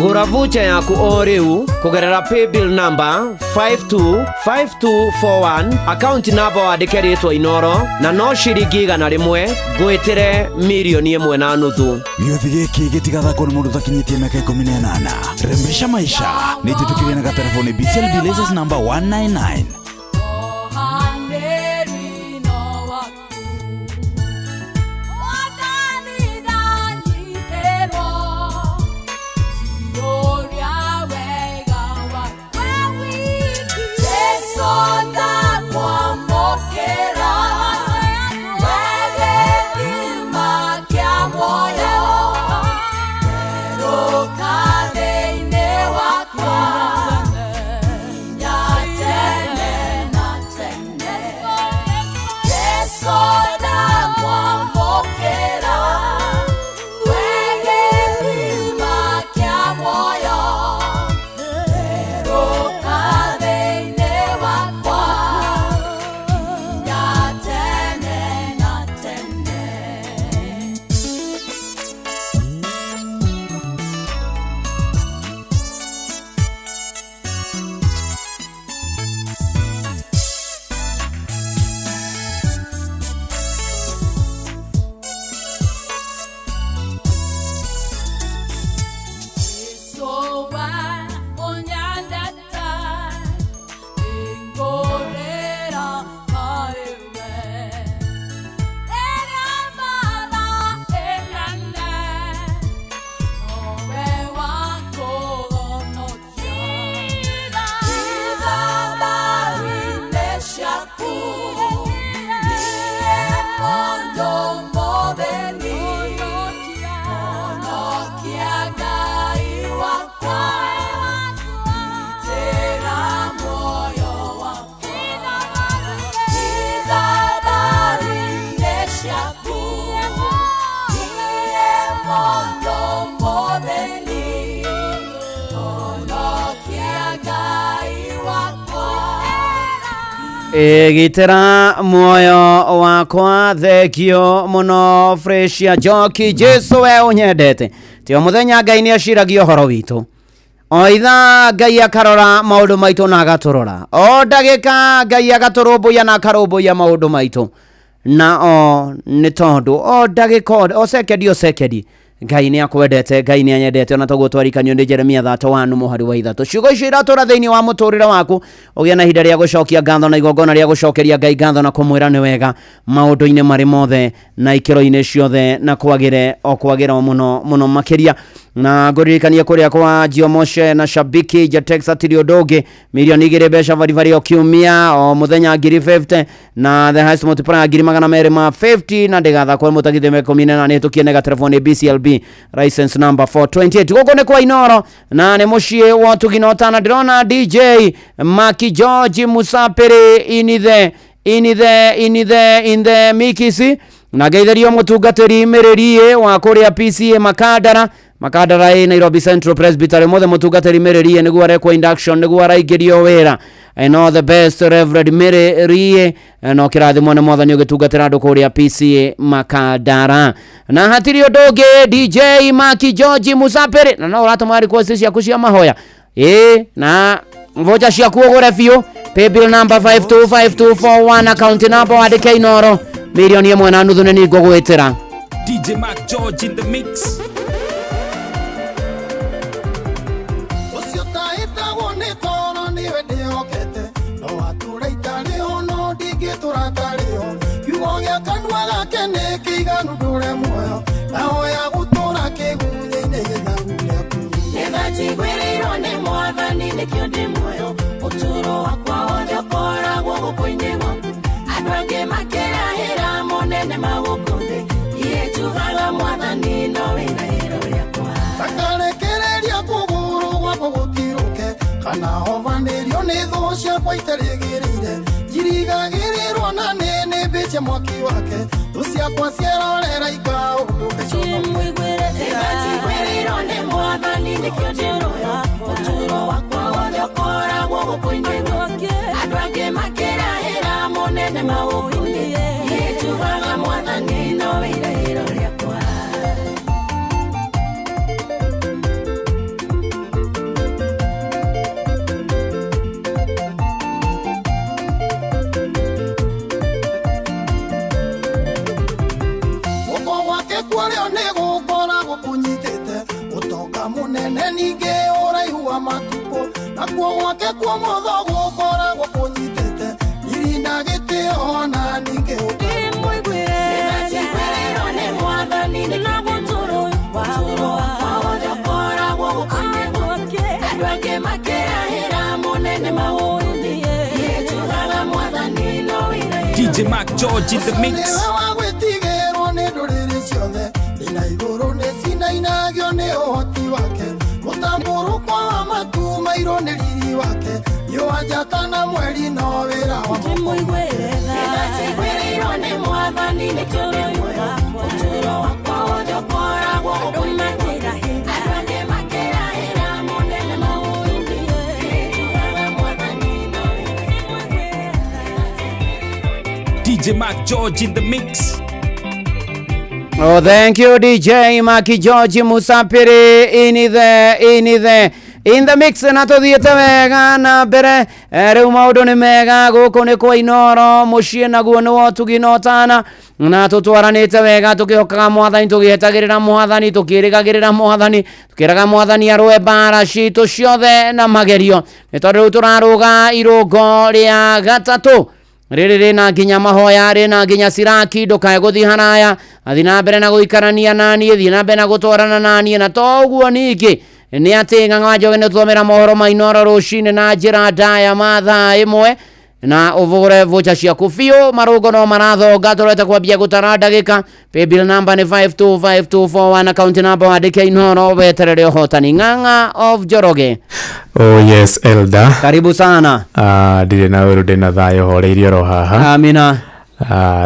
Gũra voucher yaku o rĩu kũgerera paybill number 525241, account number wandĩke rĩtwa Inoro, na no ciringi 100 ngwĩtĩre 1.5 mirioni. Gĩũthi gĩkĩ gĩtigathakwo nĩ mũndũ ũtakinyĩtie mĩaka 18. Rembesha maisha nĩ njĩtĩkĩrie na gatelefoni BCLB license number 199. Gitĩra muoyo wakwa thengio mũno Fresia Njoki. Jesu we ũnyendete ti o mũthenya Ngai nĩ aciragia ũhoro witũ, o ithaa Ngai akarora maũndũ maitũ na agatũrora, o ndagĩka Ngai agatũrũmbũiya na akarũmbũiya maũndũ maitũ, na o nĩ tondũ o ndagĩka o sekendi o sekendi Ngai nĩ akwendete, Ngai nĩ anyendete. Ona toguo twarikanio nĩ Jeremia 31 mũhari wa 3. Ciugo icio iratũra thĩinĩ wa mũtũrĩre waku, ũgĩe na ihinda rĩa gũcokia ngatho na igongona rĩa gũcokeria Ngai ngatho na kũmwĩra nĩ wega maũndũ-inĩ marĩ mothe na ikĩro-inĩ ciothe, na kwagĩre o kwagĩra o mũno mũno makĩria. Na ngũririkanie kũrĩa kwa Jiomoshe na Shabiki Jatex hatirĩ ũndũ ũngĩ, 2,000,000 mbeca baribari o kiumia, o mũthenya 50,000 na the highest multiplier 250,000, na ndĩgathakwo mũtagithio 18 hĩtũkie nega telefoni BCLB license number 428. Gũkũ nĩ kwa Inoro na nĩ mũciĩ wa ũtugi na ũtana. Ndĩrona DJ Maki George Musapiri inithe inithe inithe in the mikisi, na ngeithĩrio mũtungatĩri Mĩrĩrie wa kũrĩa PCA Makandara, Makandara ĩ Nairobi Central Presbytery. Mothe mũtungatĩri Mĩrĩrie nĩguo arekwo induction, nĩguo araingĩrio wĩra. And all the best Reverend Mĩrĩrie, no kĩrathimwo nĩ Mwathani ũgĩtungatĩra andũ kũrĩa PCA Makandara. Na hatirĩ ũndũ ũngĩ DJ Maki George Musapiri, na no ũratũma request ciaku cia mahoya ĩ na vocha ciaku ũgũre biũ. Paybill number 525241, account number wandĩke Inoro, 1.5 million nĩ ngũgwĩtĩra. DJ Mark George in the mix. Ũcio taĩtagwo nĩ toro nĩwe ndĩhokete, no atũra itarĩ ho no ndingĩtũra ntarĩ ho. Kiugo gĩa kanua gake nĩ kĩiganu ndũre muoyo, ndahoya gũtũra kĩgunyĩ-inĩ gĩthagu rĩaku. Nĩthajiguĩrĩirwo nĩ Mwathani nĩkĩo ndĩ muoyo, ũtũũro wakwa wothe ũkoragwo guoko-inĩ gwaku. Andũ angĩ makĩrahĩra monene ma gũkũ thĩ, niĩ njugaga Mwathani no wĩrahĩro rĩakwa. Ndakarekereria kũgũrũ gwakwa gũtirũke, kana hovanĩrio nĩ thũ ciakwa itarĩgĩrĩire. Njirigagĩrĩrwo na nĩ nĩmbĩtie mwaki wake, thũ ciakwa cierorera ikaũndũ. Nĩthajiguĩrĩirwo nĩ Mwathani nĩkĩo ndĩ muoyo, ũtũũro wakwa wothe ũkoragwo guoko-inĩ gwaku. Andũ angĩ makĩrahĩra monene ma gũkũ thĩ, niĩ njugaga Mwathani no wĩrahĩro rĩakwa. Guoko gwake kwarĩo nĩ gũkoragwo kũnyitĩte ũtonga mũnene ningĩ ũraihu wa matukũ, nakuo gwake kuomotho gũkoragwo kũnyitĩte riri na gĩtĩo na ningĩ. Nĩthajiguĩrĩirwo nĩ Mwathani nĩkĩo ndĩ muoyo, ũtũũro wakwa wothe ũkoragwo guoko-inĩ gwaku. Andũ angĩ makĩrahĩra monene ma gũkũ thĩ, niĩ njugaga Mwathani no wĩrahĩro. DJ Mark George in the mix. Nĩwe wa gwĩtigĩrwo nĩ ndũrĩrĩ ciothe, ina igũrũ nĩ cinainagio nĩ ũhoti wake, mũtambũrũko wa matu mairũ nĩ riri wake, riũa njata na mweri no wĩra wa Nĩthajiguĩrĩirwo nĩ Mwathani nĩkĩo ndĩ muoyo, ũtũũro wakwa wothe ũkoragwo guoko-inĩ gwaku. Andũ angĩ makĩrahĩra monene ma gũkũ thĩ, niĩ njugaga Mwathani no DJ Mark George in the mix. Oh, thank you DJ Maki George Musapiri in the mix. Na tuthiĩte wega na mbere. Rĩu maũndũ nĩ mega gũkũ nĩ kwa Inoro mũciĩ naguo nĩ wotugi na ũtana, na tũtwaranĩte wega tũkĩhokaga Mwathani, tũgĩetagĩrĩra Mwathani, tũkĩrĩgagĩrĩra Mwathani, tũkĩraga Mwathani arũe mbara citũ ciothe na magerio, nĩ tondũ rĩu tũrarũga irũngo rĩa gatatũ rĩrĩ rĩna nginya mahoya, rĩna nginya ciraki. Ndũkae gũthiĩ haraya, athiĩ na mbere na gũikarania naniĩ, thiĩ na mbere na gũtwarana naniĩ. Na to ũguo ningĩ nĩ atĩ Ng'ang'a wa Njoge nĩ tũthomera mohoro ma Inoro rũcinĩ na njĩra ndaya ma thaa 1, na ũvũre vocha ciaku biũ. Marũngo no marathonga, tũrete kwambia gũtara ndagĩka. Paybill number nĩ 525241, account number wandĩke Inoro, weterere ũhotani. Ng'ang'a of Njoroge. Oh yes, Elder. Karibu sana. Ndirĩ na ũru, ndĩ na thayũ horeirie oro haha. Amina.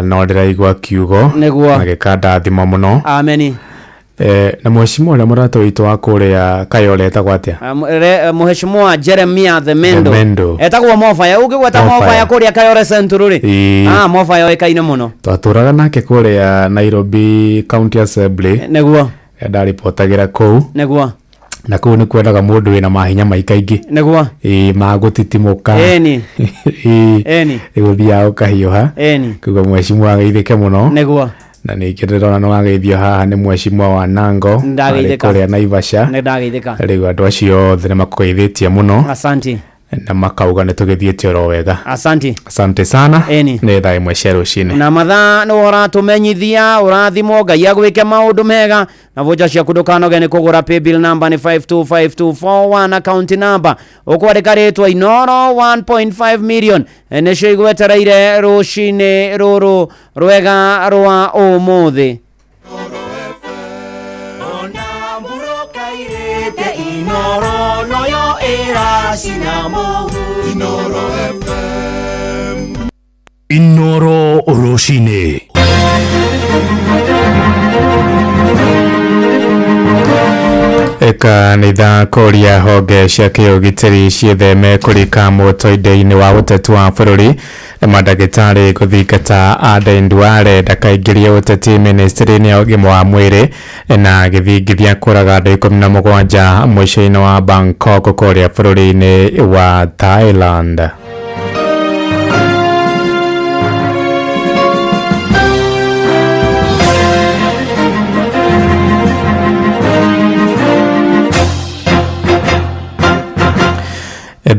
No ndĩraigua kiugo Nĩguo. na gĩkandathima mũno. Ameni. Na mheshimiwa ũrĩa mũrata witũ wa kũrĩa Kayole etagwo atĩa? Mheshimiwa Jeremia The Mendo. The Mendo. Etagwo Mofaya. Ũngĩgweta Mofaya. Mofaya kũrĩa Kayole Central rĩ. Ĩĩ. Ah, Mofaya oĩkaine mũno. Twatũraga nake kũrĩa Nairobi County Assembly. Nĩguo. Ndaribotagĩra kũu. Nĩguo. Na kũu nĩ kwendaga mũndũ wĩna mahinya maikaingĩ. Nĩguo. Ĩĩ, magũtitimũka. Ĩni. Ĩĩ. Ĩni. Gũthiaga ũkahiũha. Ĩni. Koguo mheshimiwa ageithĩke mũno. Nĩguo. Na ningĩ ndĩrona nĩ wageithio haha nĩ mheshimiwa wa Nango. Nĩndageithĩka. Arĩ kũrĩa Naivasha. Nĩndageithĩka. Rĩu andũ acio othe nĩ makũgeithĩtie mũno. Asante. Na makauga nĩ tũgĩthiĩte oro wega. Asante. Asante sana. Ĩni. Nĩ thaa 1 cia rũcinĩ. Na mathaa nĩ ũratũmenyithia ũrathimwo Ngai agwĩke maũndũ mega na voucher ciaku ndũkanoge nĩ kũgũra. Paybill number nĩ 525241, account number ũkwandĩka rĩtwa Inoro. 1.5 million nĩcio igwetereire rũcinĩ rũrũ rwega rwa ũmũthĩ. Inoro noyo ĩracina mũhu. Inoro FM. Inoro rũcinĩ. Kanitha kũria honge cia kĩũgitĩri ciĩtheme kũrika mũtoinde-inĩ wa ũteti wa bũrũri. Mandagĩtarĩ gũthingata Aden Duale ndakaingĩrie ũteti ministry-inĩ ya ũgima wa mwĩrĩ. Na gĩthingithia kũraga andũ 17 mũciĩ-inĩ wa Bangkok kũrĩa bũrũri-inĩ wa Thailand.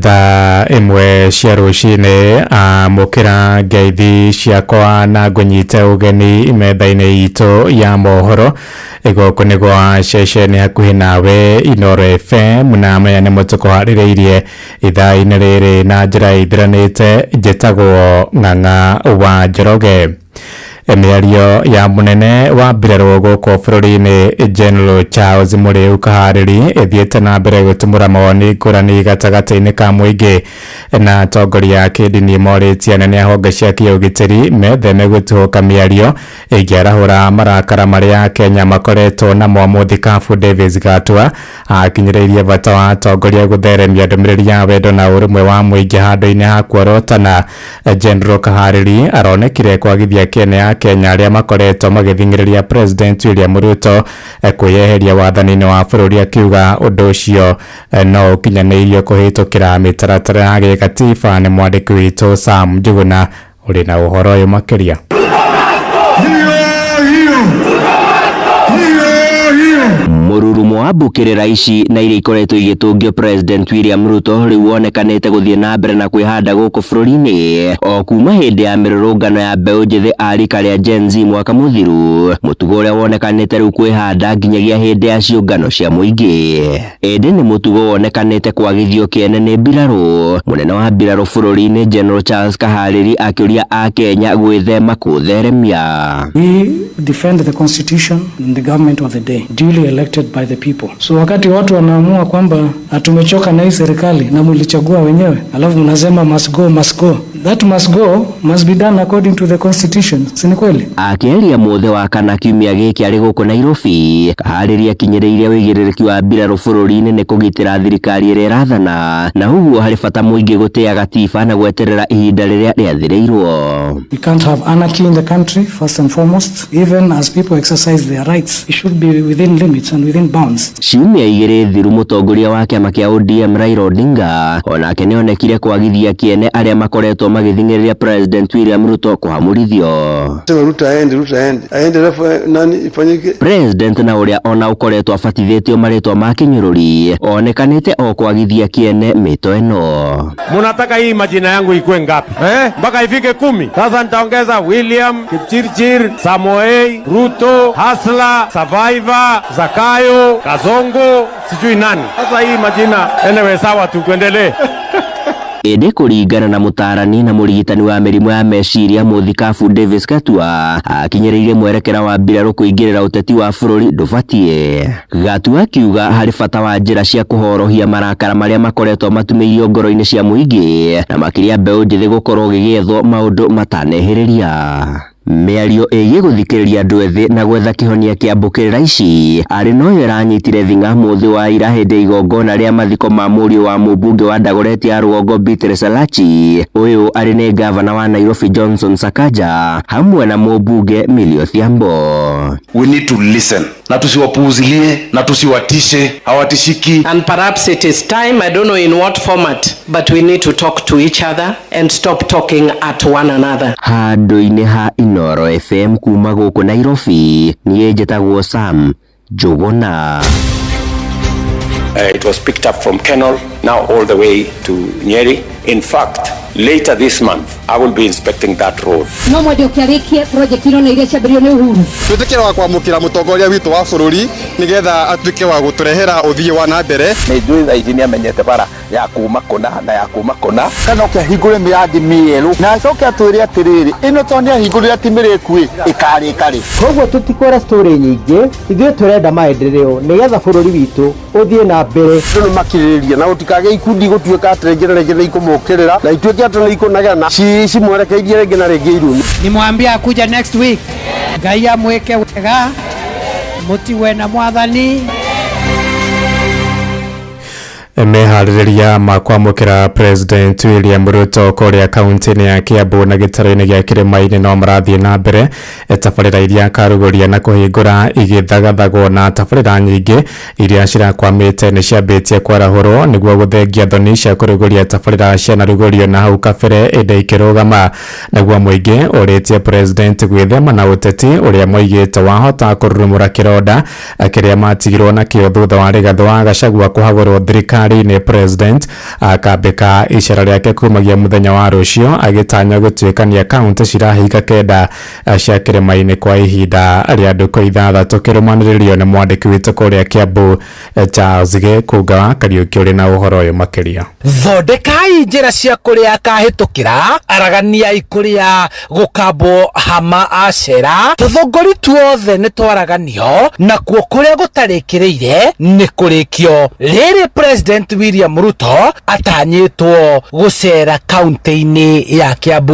Thaa 1 cia rũcinĩ, amũkĩra ngeithi ciakwa na ngũnyite ũgeni metha-inĩ itũ ya mohoro. Gũkũ nĩ gwa ceceni hakuhĩ nawe Inoro FM, na maya nĩ mũtũkũharĩrĩirie ithaa-inĩ rĩrĩ na njĩra ĩthiranĩte. Njĩtagwo Ng'ang'a wa Njoroge. Mĩario ya mũnene wa mbirarũ gũkũ bũrũri-inĩ General Charles Mũrĩu Kaharĩri ĩthiĩte na mbere gũtumũra mawoni ngũrani gatagatĩ-inĩ ka mũingĩ, na atongoria a kĩndini morĩtie anene a honge cia kĩũgitĩri metheme gũtuhũka mĩario ĩngĩarahũra marakara marĩa Kenya makoretwo namo. Mũthikabu Davis Gatua akinyĩrĩirie bata wa atongoria gũtheremia ndũmĩrĩri ya wendo na ũrũmwe wa mũingĩ handũ-inĩ ha kuorotana. General Kaharĩri aronekire kwagithia kĩene ya Kenya arĩa makoretwo magĩthing'ĩrĩria President William Ruto kwĩyeheria wathani-inĩ wa bũrũri, akiuga ũndũ ũcio no ũkinyanĩirio kũhĩtũkĩra mĩtaratara ya gĩkatiba. Nĩ mwandĩki witũ Sam Njuguna ũrĩ na ũhoro ũyũ makĩria. Mũrurumo wa mbũkĩrĩra ici na iria ikoretwo igĩtũngio President William Ruto rĩu wonekanĩte gũthiĩ na mbere na kwĩhanda gũkũ bũrũri-inĩ o kuma hĩndĩ ya mĩrũrũngano ya mbeũ njĩthĩ a rika rĩa Gen Z mwaka mũthiru, mũtugo ũrĩa wonekanĩte rĩu kwĩhanda nginyagia hĩndĩ ya ciũngano cia mũingĩ. Ĩndĩ nĩ mũtugo wonekanĩte kwagithio kĩene nĩ mbirarũ. Mũnene wa mbirarũ bũrũri-inĩ General Charles Kaharĩri akĩũria Akenya gwĩthema kũtheremia. We defend the constitution and the government of the day duly elected by the people. So wakati watu wanaamua kwamba tumechoka na hii serikali na mlichagua wenyewe, alafu mnasema must go, must go. That must go must be done according to the constitution. Si ni kweli? Akĩaria mũthĩ wa kana kiumia gĩkĩ arĩ gũkũ Nairobi, Kaharĩri akinyĩrĩirie ũigĩrĩrĩki wa mbirarũ bũrũri-inĩ nĩ kũgitĩra thirikari ĩrĩa ĩrathana, na ũguo harĩ bata mũingĩ gũtĩa gatiba na gweterera ihinda rĩrĩa rĩathĩrĩirwo. We can't have anarchy in the country, first and foremost. Even as people exercise their rights, it should be within limits and within bounds. Ciumia 2 thiru, mũtongoria wa kĩama kĩa ODM Raila Odinga onake nĩonekire kwagithia kĩene arĩa makoretwo magĩthing'ĩrĩria President William Ruto kũhamũrithio. Sema Ruto aende, Ruto aende. Aende alafu nani ifanyike? President na ũrĩa ona ũkoretwo abatithĩtio marĩtwa ma kĩnyũrũri onekanĩte o kwagithia kĩene mĩto ĩno. Munataka hii majina yangu ikuwe ngapi? Mpaka ifike 10. Sasa nitaongeza William, Kipchirchir, Samoei, Ruto, Hasla, Survivor, Zakayo, Kazongo, sijui nani. Sasa hii majina anyway, sawa tu, tuendelee. Ĩndĩ kũringana na mũtaarani na mũrigitani wa mĩrimũ ya meciria mũthikabu Davis Gatua, akinyĩrĩirie mwerekera wa mbirarũ kũingĩrĩra ũteti wa bũrũri ndũbatiĩ. Gatua akiuga harĩ bata wa njĩra cia kũhorohia marakara marĩa makoretwo matumĩirio ngoro-inĩ cia mũingĩ na makĩria mbeũ njĩthĩ gũkorwo gĩgĩethwo maũndũ matanehĩrĩria. Mĩario ĩgiĩ gũthikĩrĩria andũ ethĩ na gwetha kĩhonia kĩa mbũkĩrĩra ici arĩ noyo ĩranyitire thing'a mũthĩ wa ira hĩndĩ ya igongona rĩa mathiko ma mũriũ wa mũmbunge wa Dagoretti ya Rũgongo Beatrice Elachi. Ũyũ arĩ nĩ gavana wa Nairobi Johnson Sakaja hamwe na mũmbunge Millie Odhiambo. We need to listen na tusiwapuuzilie na tusiwatishe, hawatishiki. And perhaps it is time, I don't know in what format, but we need to talk to each other and stop talking at one another. Handũ-inĩ ha Inooro FM kuma gũkũ Nairobi, niĩ njĩtagwo Sam Njũgũna. It was picked up from Kenol, now all the way to Nyeri. In fact, later this month, I will be inspecting that road. No mwende ũkĩarĩkie project ino na iria ciambĩrĩirio nĩ Uhuru. Twĩtĩkĩre wa kwamũkĩra mũtongoria witũ wa bũrũri nĩgetha atuĩke wa gũtũrehera ũthii wa na mbere. Nĩ njũĩ thaa ici nĩ amenyete bara ya kuma kũna na ya kuma kũna. Kana oke ahingũre mĩrandi mĩerũ na acoke atwĩre atĩrĩrĩ, ĩno to nĩ ahingũrire ti mĩrĩku ĩ, ĩkarĩka rĩ? Koguo tũtikwenda story nyingĩ, ithuĩ tũrenda maendeleo nĩgetha bũrũri witũ ũthiĩ na mbere. Andũ nĩ makirĩrĩria na gũtikagĩe ikundi gũtuĩka atĩ rĩngĩ na rĩngĩ nĩ ikũmũkĩrĩra na ituĩke atĩ nĩ ikũnegena cimwerekeirie rĩngĩ na rĩngĩ irumi. Nimwambia akuja next week. Ngai amwĩke wega, mũtigwe na mwathani. Meharĩrĩria ma kwamũkĩra President William Ruto kũrĩa kaunti-inĩ ya Kiambu na gĩtarũ-inĩ gĩa Kĩrĩma-inĩ no marathiĩ na mbere. Tabarĩra iria akarugũria na kũhingũra igĩthagathagwo na tabarĩra nyingĩ iria cirakwamĩte nĩ ciambĩtie kwarahũrwo nĩguo gũthengia thoni cia kũrugũria tabarĩra cianarugũrio na hau kabere ĩndĩ ikĩrũgama. Naguo mũingĩ ũrĩtie President gwĩthema na ũteti ũrĩa moigĩte wahota kũrurumũra kĩronda kĩrĩa matigirwo nakĩo thutha wa Rigathĩ wa Gachagua kũhagũrwo thirikari-inĩ. President akambĩka icera rĩake kumagia mũthenya wa rũciũ agĩtanya gũtuĩkania kaunti cirahinga kenda cia kĩrĩma-inĩ kwa ihinda rĩa ndukũ ithathatũ. Kĩrũmanĩrĩrio nĩ mwandĩki witũ kũrĩa Kiambu Charles Gĩkũnga wa Kariũki ũrĩ na ũhoro ũyũ makĩria. Thondekai njĩra cia kũrĩa akahĩtũkĩra, araganiai kũrĩa gũkambwo hama acera, tũthũngũri tuothe nĩ twaraganio, nakuo kũrĩa gũtarĩkĩrĩire nĩ kũrĩkio. Rĩrĩ President William Ruto atanyĩtwo gũcera kaunti-inĩ ya Kiambu.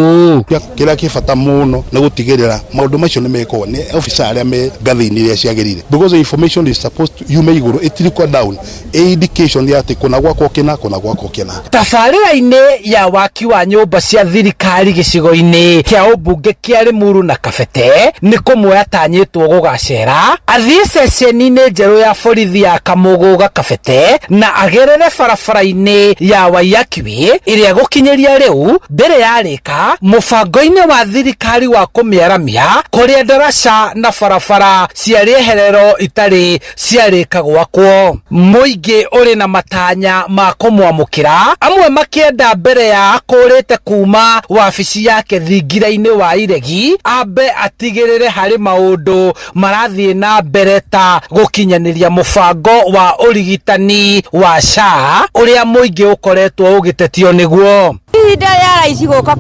Kĩrĩa kĩ bata mũno nĩ gũtigĩrĩra maũndũ macio nĩ mekwo nĩ officer arĩa me ngathĩ-inĩ iria ciagĩrĩire, because the information is supposed to yume igũrũ ĩtirikwa down, ĩ indication ya atĩ kũna gwakwo kĩna, kũna gwakwo kĩna. Tabarĩra-inĩ ya waki wa nyũmba cia thirikari gĩcigo-inĩ kĩa ũmbunge kĩa Limuru na Kabete nĩ kũmwe atanyĩtwo gũgacera, athiĩ ceceni-inĩ njerũ ya borithi ya Kamũgũga Kabete na agerere barabara-inĩ ya Waiyaki ĩrĩa gũkinyĩria rĩu ndĩrĩ yarĩka mũbango-inĩ wa thirikari wa kũmĩaramia kũrĩa ndaraca na barabara cia rĩeherero itarĩ ciarĩka gwakwo. Mũingĩ ũrĩ na matanya ma kũmwamũkĩra, amwe makĩenda mbere ya akũrĩte kuma wabici yake thingira-inĩ wa Iregi ambe atigĩrĩre harĩ maũndũ marathiĩ na mbere ta gũkinyanĩria mũbango wa ũrigitani wa SHA ũrĩa mũingĩ ũkoretwo ũgĩtetio nĩguo. Ihinda rĩa raici gũka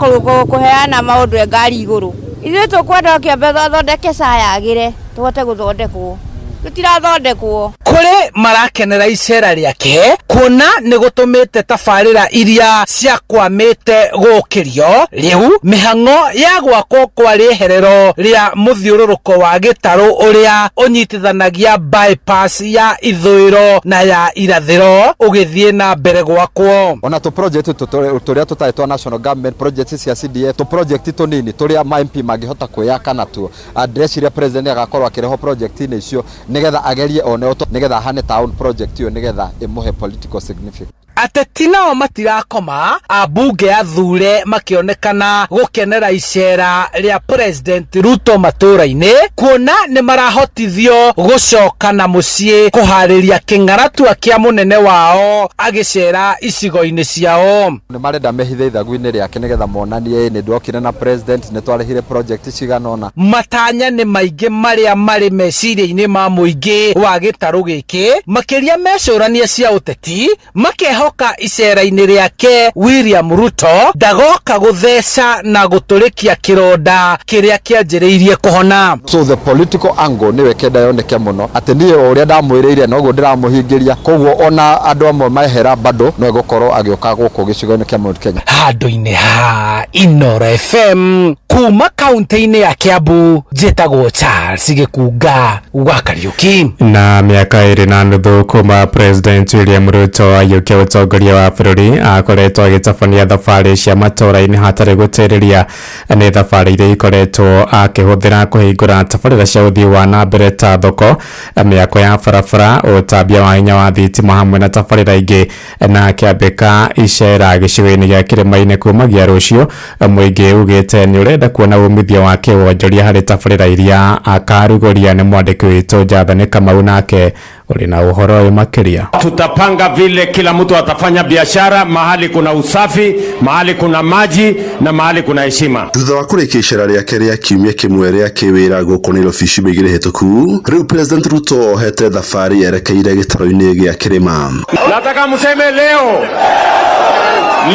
kũheana maũndũ e ngari igũrũ, ithuĩ tũkwenda kĩambe thondeke SHA yagĩre tũhote gũthondekwo, tũtirathondekwo. Kũrĩ marakenera icera rĩake kuona nĩ gũtũmĩte tabarĩra iria ciakwamĩte gũkĩrio. Rĩu mĩhang'o ya gwakwo kwa rĩeherero rĩa mũthiũrũrũko wa gĩtarũ ũrĩa ũnyitithanagia bypass ya ithũĩro na ya irathĩro ũgĩthiĩ na mbere gwakwo. Ona tũ project tũrĩa tũtarĩ twa national government, project cia CDF, tũ project tũnini tũrĩa ma MP mangĩhota kwĩyaka natuo. Ndĩreciria president agakorwo akĩrehwo project-inĩ icio nĩgetha agerie one nĩgetha ahane town project ĩyo nĩgetha ĩmũhe political significance. Ateti nao matirakoma, ambunge athure makĩonekana gũkenera icera rĩa President Ruto matũra-inĩ kuona nĩ marahotithio gũcoka na mũciĩ kũharĩria kĩng'aratua kĩa mũnene wao agĩcera icigo-inĩ ciao. Nĩ marenda mehithe ithagu-inĩ rĩake nĩgetha monanie nĩ ndokire na president, nĩ twarehire project cigana ũna. Matanya nĩ maingĩ marĩa marĩ meciria-inĩ ma mũingĩ wa gĩtarũ gĩkĩ, makĩria mecũrania cia ũteti makehoka agoka icera-inĩ rĩake William Ruto ndagoka gũtheca na gũtũrĩkia kĩronda kĩrĩa kĩanjĩrĩirie kũhona. So the political angle nĩwe kenda yoneke mũno atĩ niĩ o ũrĩa ndamwĩrĩire noguo ndĩramũhingĩria, koguo ona andũ amwe mehera bado no egũkorwo agĩũka gũkũ gĩcigo-inĩ kĩa Mount Kenya. Handũ-inĩ ha Inoro FM kuma kaunti-inĩ ya Kiambu, njĩtagwo Charles Gĩkunga wa Kariuki. Na mĩaka 2.5 kuma President William Ruto aiyũkia ũtongoria wa bũrũri, akoretwo agĩtabania thabarĩ cia matũũra-inĩ hatarĩ gũtĩrĩria. Nĩ thabarĩ iria ikoretwo akĩhũthĩra kũhingũra tabarĩra cia ũthii wa na mbere ta thoko, mĩako ya barabara, ũtambia wa hinya wa thitima hamwe na tabarĩra ingĩ. Na akĩambĩka icera gĩcigo-inĩ gĩa kĩrĩma-inĩ kumagia rũciũ, mũingĩ ugĩte nĩ ũrenda kuona umithio wa kĩwonjoria harĩ tabarĩra iria akarugũria. Nĩ mwandĩki witũ Jathani Kamau nake ũrĩ na ũhoro ũyũ makĩria. Tutapanga vile kila mtu atafanya biashara mahali kuna usafi, mahali kuna maji na mahali kuna heshima. Thutha wa kũrĩkia icera rĩake rĩa kiumia kĩmwe rĩa kĩwĩra gũkũ Nairobi ciumia 2 hĩtũku, rĩu President Ruto ohete thabarĩ yerekeire gĩtarũ-inĩ gĩa kĩrĩma. Nataka mseme leo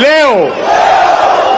leo.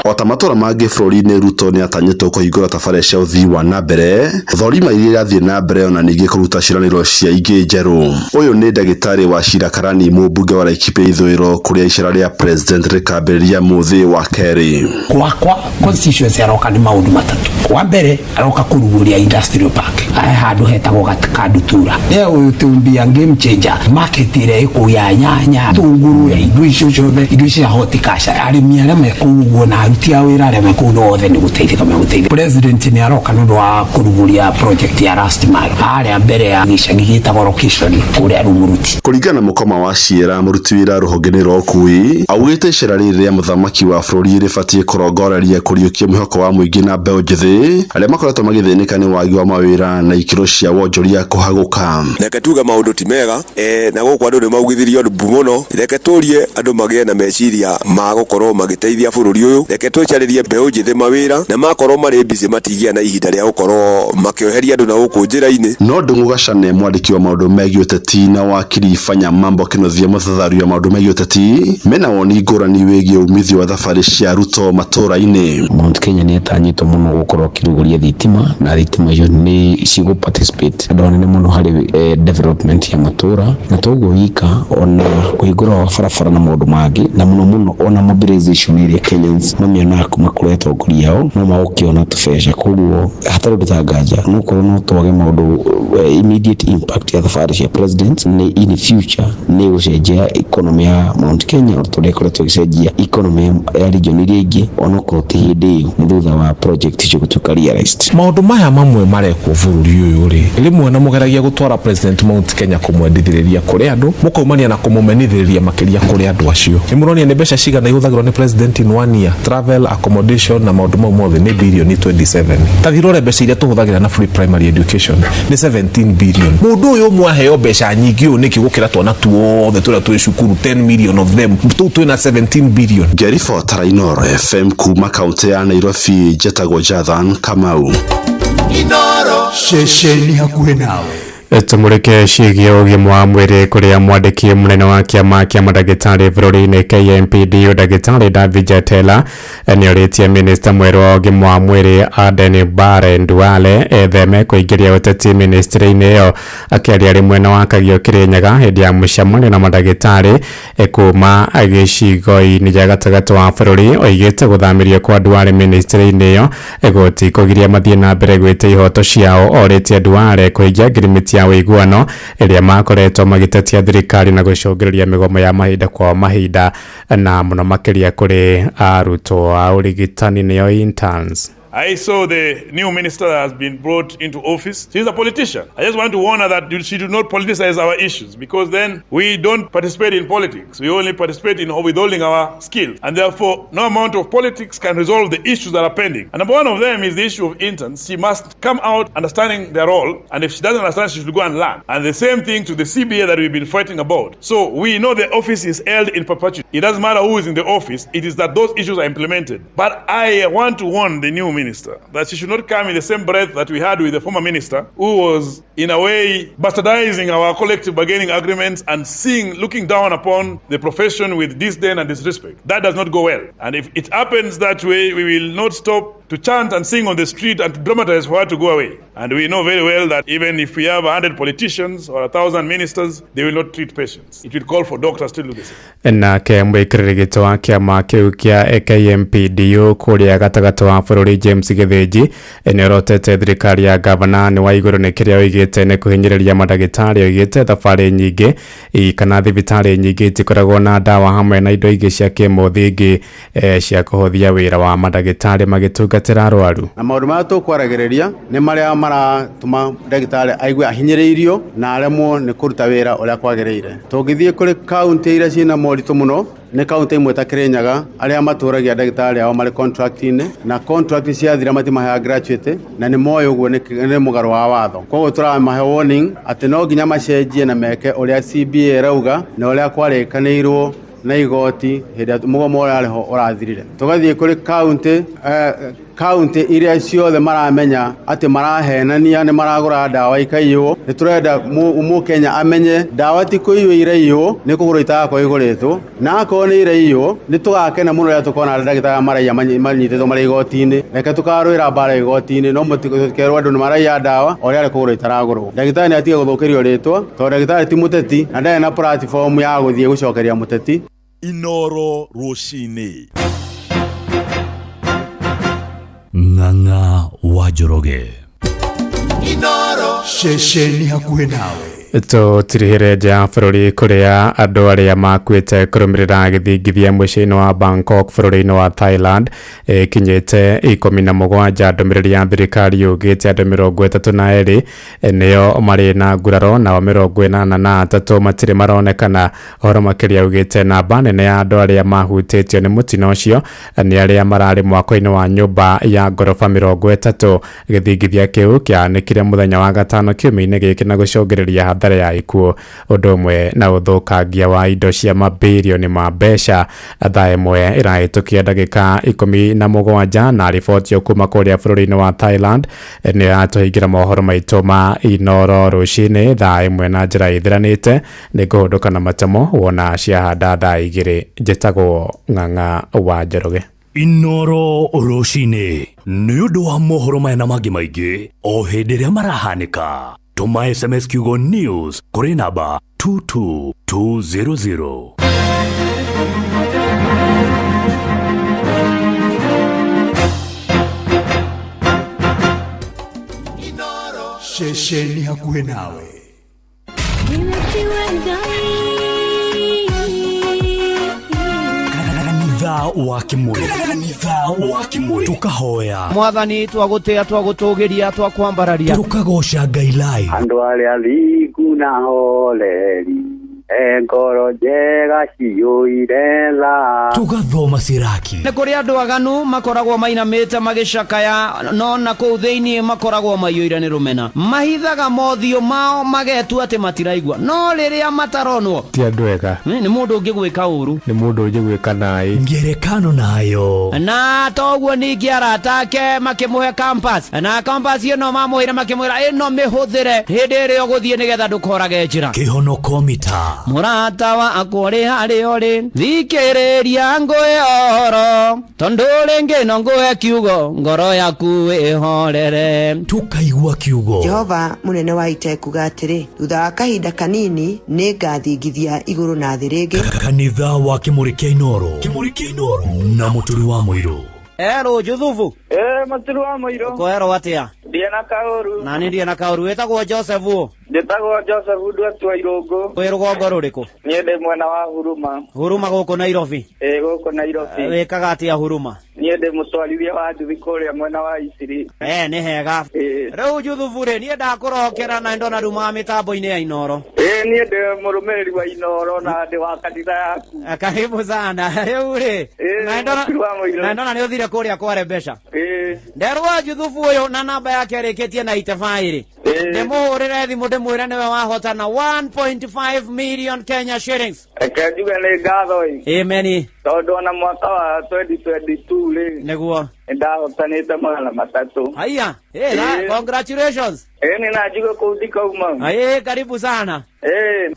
O ta matũra mangĩ bũrũri-inĩ, Ruto nĩ atanyĩtwo kũhingũra tabarĩra cia ũthii wa na mbere, thorima iria irathiĩ na mbere ona ningĩ kũruta ciĩranĩro cia ingĩ njerũ. Ũyũ nĩ ndagĩtarĩ wa Shira Karani, mũmbunge wa Laikipia ithũĩro, kũrĩa icera rĩa President rĩkambĩrĩria mũthĩ wa kerĩ. Gwakwa constituency aroka nĩ maũndũ matatũ. Wa mbere aroka kũrugũria industrial park ahe handũ hetagwo Kandutura. There will be a game changer market ĩrĩa ĩkũu ya nyanya, tũngũrũ, ya indo icio ciothe, indo icio cia horticulture, arĩmi arĩa me kũu ũguo na aruti a wĩra arĩa me kũu no othe nĩ gũteithĩka megũteithĩka. President nĩ aroka nĩ ũndũ wa kũrugũria project ya last mile harĩa mbere ya gĩcagi gĩtagwo location kũrĩa Rumuruti. Kũringana na mũkoma wa Ciĩra, mũruti wĩra rũhonge-inĩ rwa ũkui, augĩte icera rĩrĩ rĩa mũthamaki wa bũrũri rĩbatiĩ kũrongoreria kũriũkia mwĩhoko wa mũingĩ na mbeũ njĩthĩ arĩa makoretwo magĩthĩnĩka nĩ wagi wa mawĩra na ikĩro cia wonjoria kũhagũka. Reke tuge maũndũ ti mega na gũkũ andũ nĩ maugithirio mbu mũno. Reke tũrie andũ magĩe na meciria ma gũkorwo magĩteithia bũrũri ũyũ. Reke twĩcarĩrie mbeũ njĩthĩ mawĩra na makorwo marĩ busy matigĩa na ihinda rĩa gũkorwo makĩoheria andũ na gũkũ njĩra-inĩ. No Ndung'u Gacane, mwandĩki wa maũndũ megiĩ ũteti, na wakiri Fanya Mambo Kĩnuthia, mũthathaũri wa maũndũ megiĩ ũteti, mena woni ngũrani wĩgiĩ umithio wa thabarĩ cia Ruto matũũra-inĩ. Mount Kenya nĩ ĩtanyĩtwo mũno gũkorwo akĩrugũria thitima, na thitima icio nĩ cigũ participate andũ anene mũno harĩ development ya matũũra, na toguo wika ona kũhingũra wa barabara na maũndũ mangĩ, na mũno mũno ona mobilization ĩrĩa Kenyans mamĩonaga kuma kũrĩ atongoria ao no magũkĩona tũbeca. Koguo hatarĩ ũndũ ta nganja no korwo no twage maũndũ immediate impact ya thabarĩ cia president nĩ in future nĩ gũcenjia economy ya Mount Kenya o ta ũrĩa ĩkoretwo ĩgĩcenjia economy ya region iria ingĩ, onokorwo ti hĩndĩ ĩyo nĩ thutha wa project icio gũtuĩka realized. Maũndũ maya mamwe marekwo bũrũri ũyũ rĩ, rĩmwe na mũgeragia gũtwara President Mount Kenya kũmwendithĩrĩria kũrĩ andũ, mũkaumania na kũmũmenithĩrĩria makĩria kũrĩ andũ acio. Nĩ mũronia nĩ mbeca cigana ihũthagĩrwo nĩ President in 1 year, travel, accommodation na maũndũ mau mothe nĩ birioni 27. Ta thiĩ ũrore mbeca iria tũhũthagĩra na free primary education nĩ 17 billion. Mũndũ ũyũ ũmwe aheo mbeca nyingĩ ũũ nĩkĩ gũkĩra twana tuothe tũrĩa twĩ cukuru 10 million of them, tũu twĩna 17 billion. Ngĩribotera Inooro FM kuma kaunti ya Nairobi, njetagwo Jathan Kamau. Inooro ceceni hakuhĩ nawe. Tumurike ciĩgiĩ ũgima wa mwĩrĩ kũrĩa mwandĩki mũnene wa kĩama kĩa mandagĩtarĩ bũrũri-inĩ KMPD ndagĩtarĩ David Jatela nĩorĩtie minista mwerũ wa ũgima wa mwĩrĩ Aden Bare Duale etheme kũingĩria ũteti ministry-inĩ ĩyo. Akĩaria arĩ mwena wa Kagio Kĩrĩnyaga hĩndĩ ya mũcemanio na mandagĩtarĩ kuma gĩcigo-inĩ gĩa gatagatĩ wa bũrũri, oigĩte gũthamĩrio kwa Duale ministry-inĩ ĩyo gũtikũgiria mathiĩ na mbere gwĩtia ihoto ciao. Orĩtie Duale kũhingia ngirimiti ya ũiguano ĩrĩa makoretwo magĩtetia thirikari na gũcũngĩrĩria mĩgomo ya mahinda kwa mahinda na mũno makĩria kũrĩ arutwo a ũrigitani nĩo interns. I saw the new minister that has been brought into office. She's a politician. I just want to warn her that she do not politicize our issues, because then we don't participate in politics. We only participate in withholding our skills. And therefore, no amount of politics can resolve the issues that are pending. And number one of them is the issue of interns. She must come out understanding their role. And if she doesn't understand, she should go and learn. And the same thing to the CBA that we've been fighting about. So we know the office is held in perpetuity. It doesn't matter who is in the office. It is that those issues are implemented. But I want to warn the new minister minister that she should not come in the same breath that we had with the former minister, who was in a way bastardizing our collective bargaining agreements and looking down upon the profession with disdain and disrespect. That does not go well. And if it happens that way, we will not stop to chant and sing on the street and to dramatize for her to go away. And we know very well that even if we have 100 politicians or 1,000 ministers, they will not treat patients. It will call for doctors to do this. Nake mwikiriri gĩtĩ wa kĩama kĩu kĩa KMPDU kũrĩa gatagatĩ wa bũrũri James Gĩthĩnji nĩorotete thirikari ya gavana nĩ wa igũrũ nĩ kĩrĩa oigĩte nĩ kũhinyĩrĩria mandagĩtarĩ. Oigĩte thabarĩ nyingĩ kana thibitarĩ nyingĩ itikoragwo na ndawa hamwe na indo ingĩ cia kĩmũthingi cia kũhũthia wĩra wa mandagĩtarĩ magĩtungatĩra arwaru. Na maũndũ marĩa tũkwaragĩrĩria nĩ marĩa maratũma ndagĩtarĩ aigue ahinyĩrĩirio na aremwo nĩ kũruta wĩra ũrĩa kwagĩrĩire. Tũngĩthiĩ kũrĩ kaũntĩ iria ciĩna moritũ mũno nĩ kaũntĩ imwe ta Kirinyaga arĩa matũragia ndagĩtarĩ ao marĩ contract-inĩ na contract ciathira matimaheaga gratuity na nĩ moĩ ũguo nĩ mũgarũ wa watho. Koguo tũramahe warning atĩ no nginya macenjie na meke ũrĩa CBA ĩrauga na ũrĩa kwarĩkanĩirwo na igoti hĩndĩ ĩrĩa mũgomo ũrarĩ ho ũrathirire. Tũgathiĩ kũrĩ kaũntĩ iria ciothe maramenya atĩ marahenania nĩ maragũra ndawa ikaiywo. Nĩ tũrenda mũkenya amenye ndawa ti kũiywo iraiywo, nĩ kũgũrwo itagakorwo igũrĩtwo, na akorwo nĩ iraiywo nĩ tũgakena mũno rĩrĩa tũkona ndagĩtarĩ maraiya manyitĩtwo marĩ igoti-inĩ. Reke tũkarũĩra mbara igoti-inĩ, no mũtikerwo andũ nĩ maraiya ndawa o rĩrĩa kũgũrwo itaragũrwo. Ndagĩtarĩ nĩ atige gũthũkĩrio rĩtwa tondũ ndagĩtarĩ ti mũteti na ndarĩ na platform ya gũthiĩ gũcokeria mũteti. Inoro rũcinĩ. Ng'ang'a wa Njoroge. Inoro ceceni hakuhĩ nawe. Tũtirihĩre nja ya bũrũri kũrĩa andũ arĩa makuĩte kũrũmĩrĩra gĩthingithia mũciĩ-inĩ wa Bangkok bũrũri-inĩ wa Thailand ĩkinyĩte 17. Ndũmĩrĩri ya thirikari yugĩte andũ 32 nĩo marĩ na nguraro nao 83 matirĩ maronekana. Ũhoro makĩria ugĩte namba nene ya andũ arĩa mahutĩtio nĩ mũtino ũcio nĩ arĩa mararĩ mwako-inĩ wa nyũmba ya ngoroba 30. Gĩthingithia kĩu kĩanĩkire mũthenya wa gatano kiumia-inĩ gĩkĩ na gũcũngĩrĩria hathara ya ikuũ ũndũ ũmwe na ũthũkangia wa indo cia mabirioni ma mbeca. Thaa ĩmwe ĩrahĩtũkia ndagĩka 17 na riboti kuma kũrĩa bũrũri-inĩ wa Thailand nĩyo yatũhingĩra mohoro maitũ ma Inoro rũcinĩ thaa ĩmwe na njĩra ĩthiranĩte. Nĩ ngũhũndũka na matemo wona ciahanda thaa 2. Njĩtagwo Ng'ang'a wa Njoroge. Inoro rũcinĩ nĩ ũndũ wa mohoro maya na mangĩ maingĩ o hĩndĩ ĩrĩa marahanĩka. Tũma SMS kiugo news kũrĩ namba 22200. Ceceni hakuhĩ nawe. Kanitha wa Kimuri. Tukahoya Mwathani twagũtĩa twagũtũgĩria twakwambararia tukagoca Ngai live. Andũ arĩa athingu na horeri ngoro njega ciyũire tha. Tugathoma Siraki. Nĩ kũrĩ andũ aganu makoragwo mainamĩte magĩcakaya no na kũu thĩinĩ makoragwo maiyũire nĩ rũmena. Mahithaga mothiũ mao magetua atĩ matiraigua no rĩrĩa mataronwo ti andũ ega. Nĩ mũndũ ũngĩgwĩka ũru, nĩ mũndũ ũngĩgwĩka naĩ ngerekano nayo. Na toguo ningĩ arata ake makĩmũhe campus na campus ĩno mamũheire makĩmwĩra ĩno mĩhũthĩre hĩndĩ ĩrĩa ũgũthiĩ nĩgetha ndũkorage njĩra. Kĩhonoko mita. Mũrata wakwa ũrĩ harĩa ũrĩ thikĩrĩria ngũhe ũhoro tondũ rĩngĩ no ngũhe kiugo ngoro yaku ĩhorere. Tukaigua kiugo. Jehova mũnene wa ita ekuga atĩrĩ, thutha wa kahinda kanini nĩ ngathingithia igũrũ na thĩ rĩngĩ. Kanitha wa Kimuri kĩa Inoro. Na Mũturi wa Mũirũ. Ero Juthubu. Mũturi wa Mũirũ. Ũkwerwo atĩa? Ndiĩ na kaũru. Na nĩ ndiĩ na kaũru. Wĩtagwo Joseph ũ? Njĩtagwo Joseph Ndwatwa Irũngũ. Wĩ rũgongo rũrĩkũ? Niĩ ndĩ mwena wa Huruma. Huruma gũkũ Nairobi? Ĩĩ gũkũ Nairobi. Wĩkaga atĩa Huruma? Niĩ ndĩ mũtwarithia wa nduthi kũrĩa mwena wa Isiri. Nĩ hega. Rĩu Juthubu rĩ, niĩ ndakũrokera na ndona ndumaga mĩtambo-inĩ ya Inoro. Ĩĩ niĩ ndĩ mũrũmĩrĩri wa Inoro na ndĩ wa kanitha yaku. Karibu sana. Rĩu rĩ, na ndona nĩ ũthire kũrĩa kware mbeca. Nderwo Juthubu ũyũ na namba yake ĩrĩkĩtie na 85 rĩ. Ndĩmũhũrĩre thimũ ndĩmwĩre nĩwe wahotana 1.5 million Kenya shillings. Reke njuge nĩ ngatho ĩ. Amen. Tondũ ona mwaka wa 2022 rĩ. Nĩguo. Nĩndahotanĩte 300. Haya. Hey, congratulations. Nĩ na njuge kũu ndikauma. Hey, karibu sana.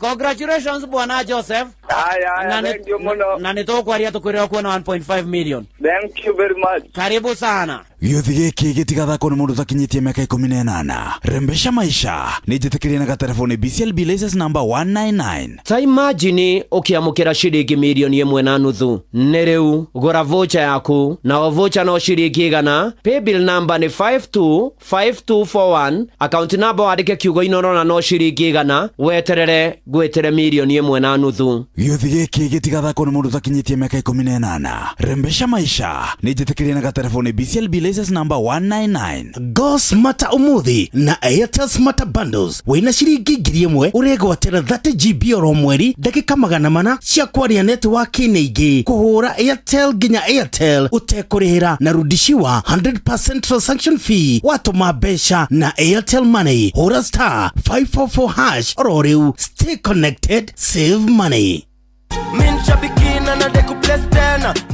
Congratulations bwana Joseph. Haya, thank you mũno. Na nĩ tũkwaria tũkwĩre kuona 1.5 million. Thank you very much. Karibu sana. Gĩũthi gĩkĩ gĩtigathakwo nĩ mũndũ ũtakinyĩtie mĩaka 18. Rembesha maisha nĩ njĩtĩkĩrie na gatelefoni BCLB license number 199. Ta imagine ũkĩamũkĩra ciringi milioni 1.5 nĩ rĩu gũra voucher yaku na o voucher no ciringi 100. Paybill number nĩ 525241, account number wandĩke kiugo Inoro na no ciringi 100, weterere ngwĩtĩre milioni 1.5. Gĩũthi gĩkĩ gĩtigathakwo nĩ mũndũ ũtakinyĩtie mĩaka 18. Rembesha maisha nĩ njĩtĩkĩrie na gatelefoni BCLB license number 199. Go smarter umuthi na Airtel Smarter Bundles wina ciringi 1000 uregwatĩra 30 GB oro mweri ndagĩka 400 cia kwaria network-inĩ ingĩ kũhũra Airtel nginya Airtel ũtekũrĩhĩra na rudishiwa 100% transaction fee watũma mbeca na Airtel Money. Hũra star 544 hash oro rĩu. Stay connected, save money.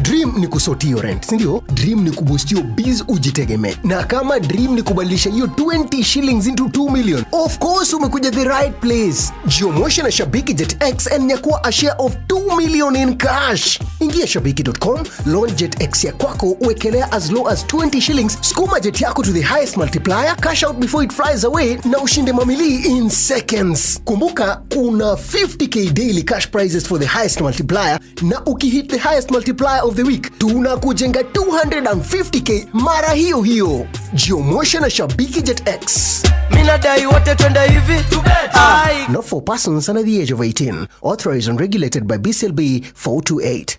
Dream ni kusort hiyo rent, si ndio? Dream ni kuboost your biz ujitegemee. Na kama dream ni kubadilisha hiyo 20 shillings into 2 million, of course umekuja the right place. Jiomoshe na Shabiki Jet X and nyakua a share of 2 million in cash. Ingia shabiki.com, launch Jet X ya kwako, uwekelea as low as 20 shillings, skuma jet yako to the highest multiplier, cash out before it flies away na ushinde mamili in seconds. Kumbuka kuna 50k daily cash prizes for the highest multiplier, na ukihit the highest multiplier of the week tunakujenga 250k mara hiyo hiyo. Jiomoshe na Shabiki Jet X. Minadai wote twende hivi. Not for persons under the age of 18. Authorized and regulated by BCLB 428.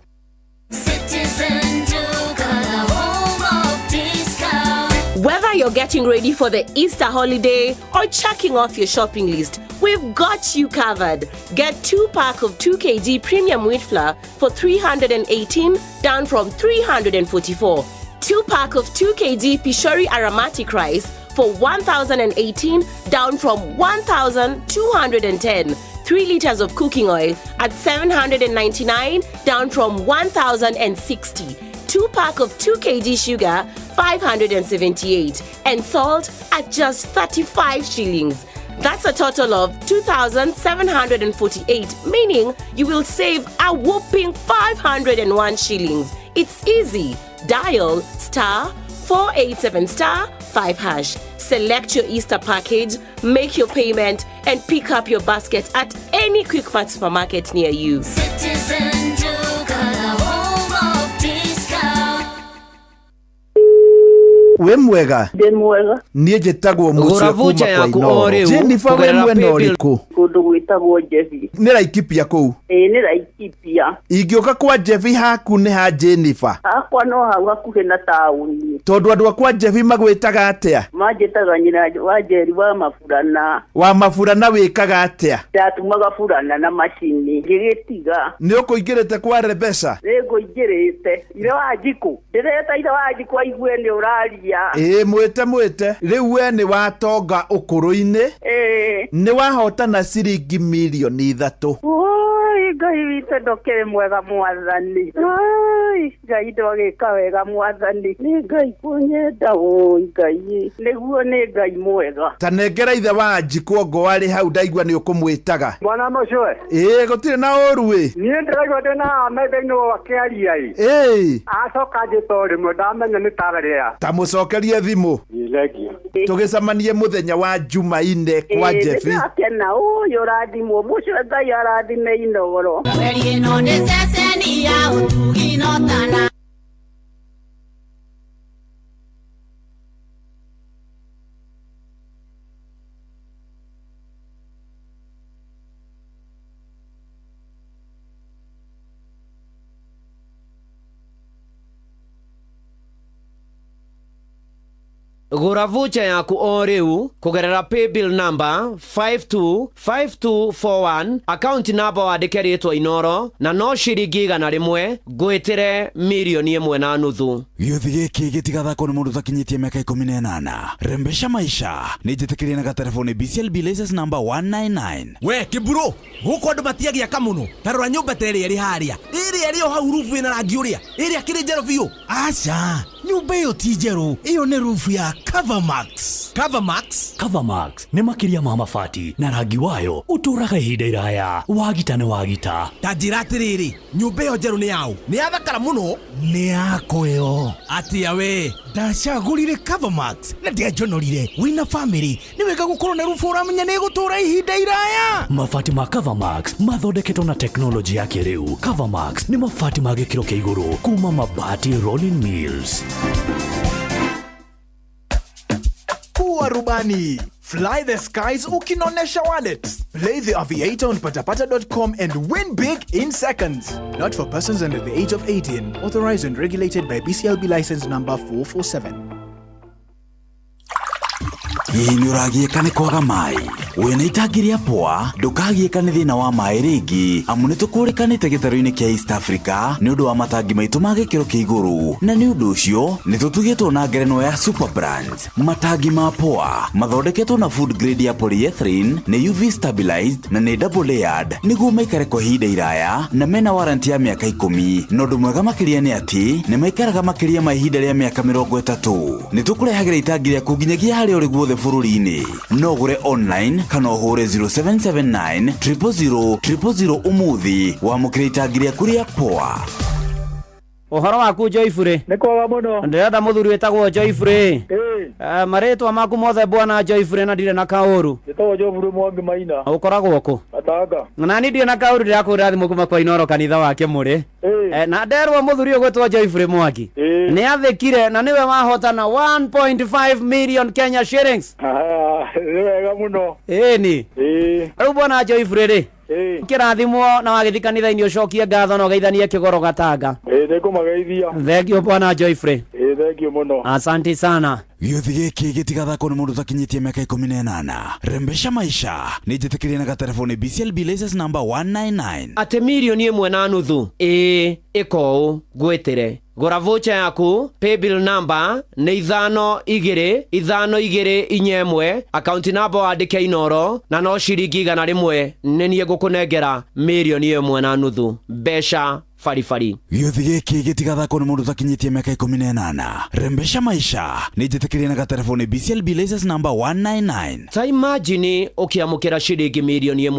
Citizen Duka, the home of discount. Whether you're getting ready for the Easter holiday or checking off your shopping list, we've got you covered. Get 2 pack of 2 kg premium wheat flour for 318, down from 344. 2 pack of 2 kg Pishori aromatic rice for 1018, down from 1210. 3 liters of cooking oil at 799, down from 1060. 2 pack of 2 kg sugar 578, and salt at just 35 shillings. That's a total of 2,748, meaning you will save a whopping 501 shillings. It's easy. Dial star 487 star 5 hash. Select your Easter package, make your payment, and pick up your basket at any Quickmart supermarket near you. Citizen Duka, the home of discount. Wĩ mwega? Ndĩ mwega. Niĩ njĩtagwo Gũra Mũcio voucher kuma kwa yaku o Inoro. rĩu Jennifer, wĩ kũgerera mwena Paybill. ũrĩkũ? Kũndũ gwĩtagwo Njebi. Nĩ Laikipia kũu? Ĩĩ nĩ Laikipia. Ingĩũka kwa Njebi haku nĩ ha Jennifer? Hakwa no hau hakuhĩ na taũni. Tondũ andũ a kwa Njebi magwĩtaga atĩa? Manjĩtaga nyina wa Njeri wa Maburana. Wa Maburana wĩkaga atĩa? Ndatumaga burana na macini ngĩgĩtiga. Nĩ ũkũingĩrĩte kwa Rebesa? Nĩ ngũingĩrĩte. Ithe wa Njikũ. Ndĩreta ithe wa Njikũ aigue nĩ ũraria. Ĩĩ mwĩte mwĩte. Rĩu we nĩ watonga ũkũrũ-inĩ. Ĩĩ. Nĩ wahotana ciringi mirioni 3. Oi, Ngai witũ ndũkĩrĩ mwega mwathani. Oi, Ngai ndwagĩka wega mwathani. Nĩ Ngai kũnyenda, oi Ngai. Nĩguo nĩ Ngai mwega. Ta nengera ithe wa Njikũ ongo arĩ hau ndaigua nĩ ũkũmwĩtaga. Mwana mũcwe. Ĩĩ gũtirĩ na ũru ĩ. Niĩ ndĩraigua ndĩ na metha-inĩ akĩaria ĩ. Ĩĩ. Acoka njĩta o rĩmwe ndamenya nĩ tarĩra. Ta mũcokerie thimũ. Thengiũ. Tũgĩcemanie mũthenya wa Jumaine kwa Ĩĩ, Njebi. nĩndakena ũyũ ũrathimwo mũcwe Ngai arathime Inoro. Mweri ĩno nĩ ceceni ya ũtugi no tana. Gũra voucher yaku o rĩu kũgerera paybill number 525241 account number wandĩke rĩtwa Inoro na no ciringi 100 ngwĩtĩre 1.5 mirioni. Gĩũthi gĩkĩ gĩtigathakwo nĩ mũndũ ũtakinyĩtie mĩaka 18. Rembesha maisha nĩ njĩtĩkĩrie na gatereboni BCLB license number 199. We kĩmburu, gũkũ andũ matiagĩaka mũno. Ta rora nyũmba ta ĩrĩa ĩrĩ harĩa, ĩrĩa ĩrĩ o hau, rubu ĩna rangi ũrĩa, ĩrĩa kĩrĩ njerũ biũ. Aca, nyũmba ĩyo ti njerũ, ĩyo nĩ rufu ya Covermax. Covermax? Covermax nĩ makĩria ma mabati na rangi wayo ũtũraga ihinda iraya. Wagita nĩ wagita. Ta njĩra atĩrĩrĩ, nyũmba ĩyo njerũ nĩ yaũ? Nĩ yathakara mũno. Nĩ yakwa ĩyo. Atĩa we? Ndacagũrire Covermax na ndianjonorire. Wĩna famĩlĩ nĩ wega gũkorwo na rubu ũramenya nĩ ĩgũtũra ihinda iraya. Mabati ma Covermax mathondeketwo na teknolojĩ ya kĩrĩu. Covermax nĩ mabati ma gĩkĩro kĩa igũrũ kuma Mabati Rolling Mills. Kuwa rubani. Fly the skies ukinonesha wallet. Play the Aviator on patapata.com and win big in seconds. Not for persons under the age of 18. Authorized and regulated by BCLB license number 447. Hihi nĩ ũragiĩka nĩ kwaga maĩ? Wĩna itangi rĩa poa, ndũkagiĩka nĩ thĩna wa maĩ rĩngĩ, amu nĩ tũkũrĩkanĩte gĩtarũ-inĩ kĩa East Africa nĩ ũndũ wa matangi maitũ ma gĩkĩro kĩa igũrũ, na nĩ ũndũ ũcio nĩ tũtugĩtwo na ngerenwa ya Super Brands. Matangi ma poa mathondeketwo na food grade ya polyethylene, nĩ UV stabilized na nĩ double layered nĩguo maikare kwa ihinda iraya, na mena warranty ya mĩaka 10. Na ũndũ mwega makĩria nĩ atĩ nĩ maikaraga makĩria ma ihinda rĩa mĩaka 30. Nĩ tũkũrehagĩra itangi rĩaku nginyagia harĩa ũrĩ guothe bũrũri-inĩ. No ũgũre online kana ũhũre 0779 000 000 ũmũthĩ wamũkĩre itangi rĩaku rĩa poa. Ũhoro waku, Joyfrey? Nĩ kwega mũno. Ndĩrenda mũthuri wĩtagwo Joyfrey. Marĩtwa maku mothe, bwana Joyfrey, na ndirĩ na kaũru? Njĩtagwo Joyfrey Mwangi Maina. Ũkoragwo kũ? Gatanga. Na ni ndirĩ na kaũru, ndĩrakũrĩra thimũ kuma kwa Inoro, kanitha wa Kĩmũrĩ. Na nderwo mũthuri ũyũ gwĩtwo Joyfrey Mwangi nĩ athĩkire na nĩwe wahotana 1.5 million Kenya shillings. Nĩ wega mũno. Ĩni rĩu, bwana Joyfrey rĩ, kĩrathimwo na wagĩthi kanitha-inĩ ũcokie ngatho na ũgeithanie kĩgoro Gatanga. Ĩĩ, nĩngũmageithia. Thank bwana Joyfrey. Ĩĩ, thank you mũno. Asante sana. Gĩũthi gĩkĩ gĩtigathakwo nĩ mũndũ ũtakinyĩtie mĩaka 18. Rembesha maisha nĩ njĩtĩkĩrie na gatereboni BCLB license number 199. Atĩ 1.5 mirioni? Ĩĩ, ĩka ũũ ngwĩtĩre, gũra voucher yaku, paybill number nĩ 525241, account number wandĩke Inoro na no ciringi 100, nĩ niĩ ngũkũnengera 1.5 mirioni, mbeca baribari. Gĩũthi gĩkĩ gĩtigathakwo nĩ mũndũ ũtakinyĩtie mĩaka 18. Rembesha maisha nĩ njĩtĩkĩrie na gatereboni BCLB license number 199. Ta imagine ũkĩamũkĩra ciringi 1.5 mirioni.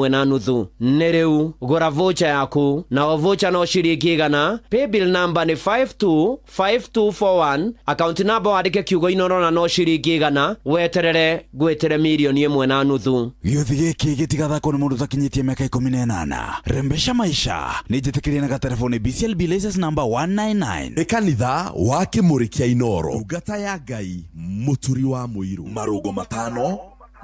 Nĩ rĩu gũra voucher yaku, na o voucher no ciringi 100. Paybill number nĩ 525241, account number wandĩke kiugo Inoro na no ciringi 100, weterere ngwĩtĩre 1.5 mirioni. Gĩũthi gĩkĩ gĩtigathakwo nĩ mũndũ ũtakinyĩtie mĩaka 18. Rembesha maisha nĩ njĩtĩkĩrie na gatereboni BCLB license number 199. Nĩ kanitha wa Kĩmũrĩ kĩa Inoro, ndungata ya Ngai Mũturi wa Mũirũ. Marũngo matano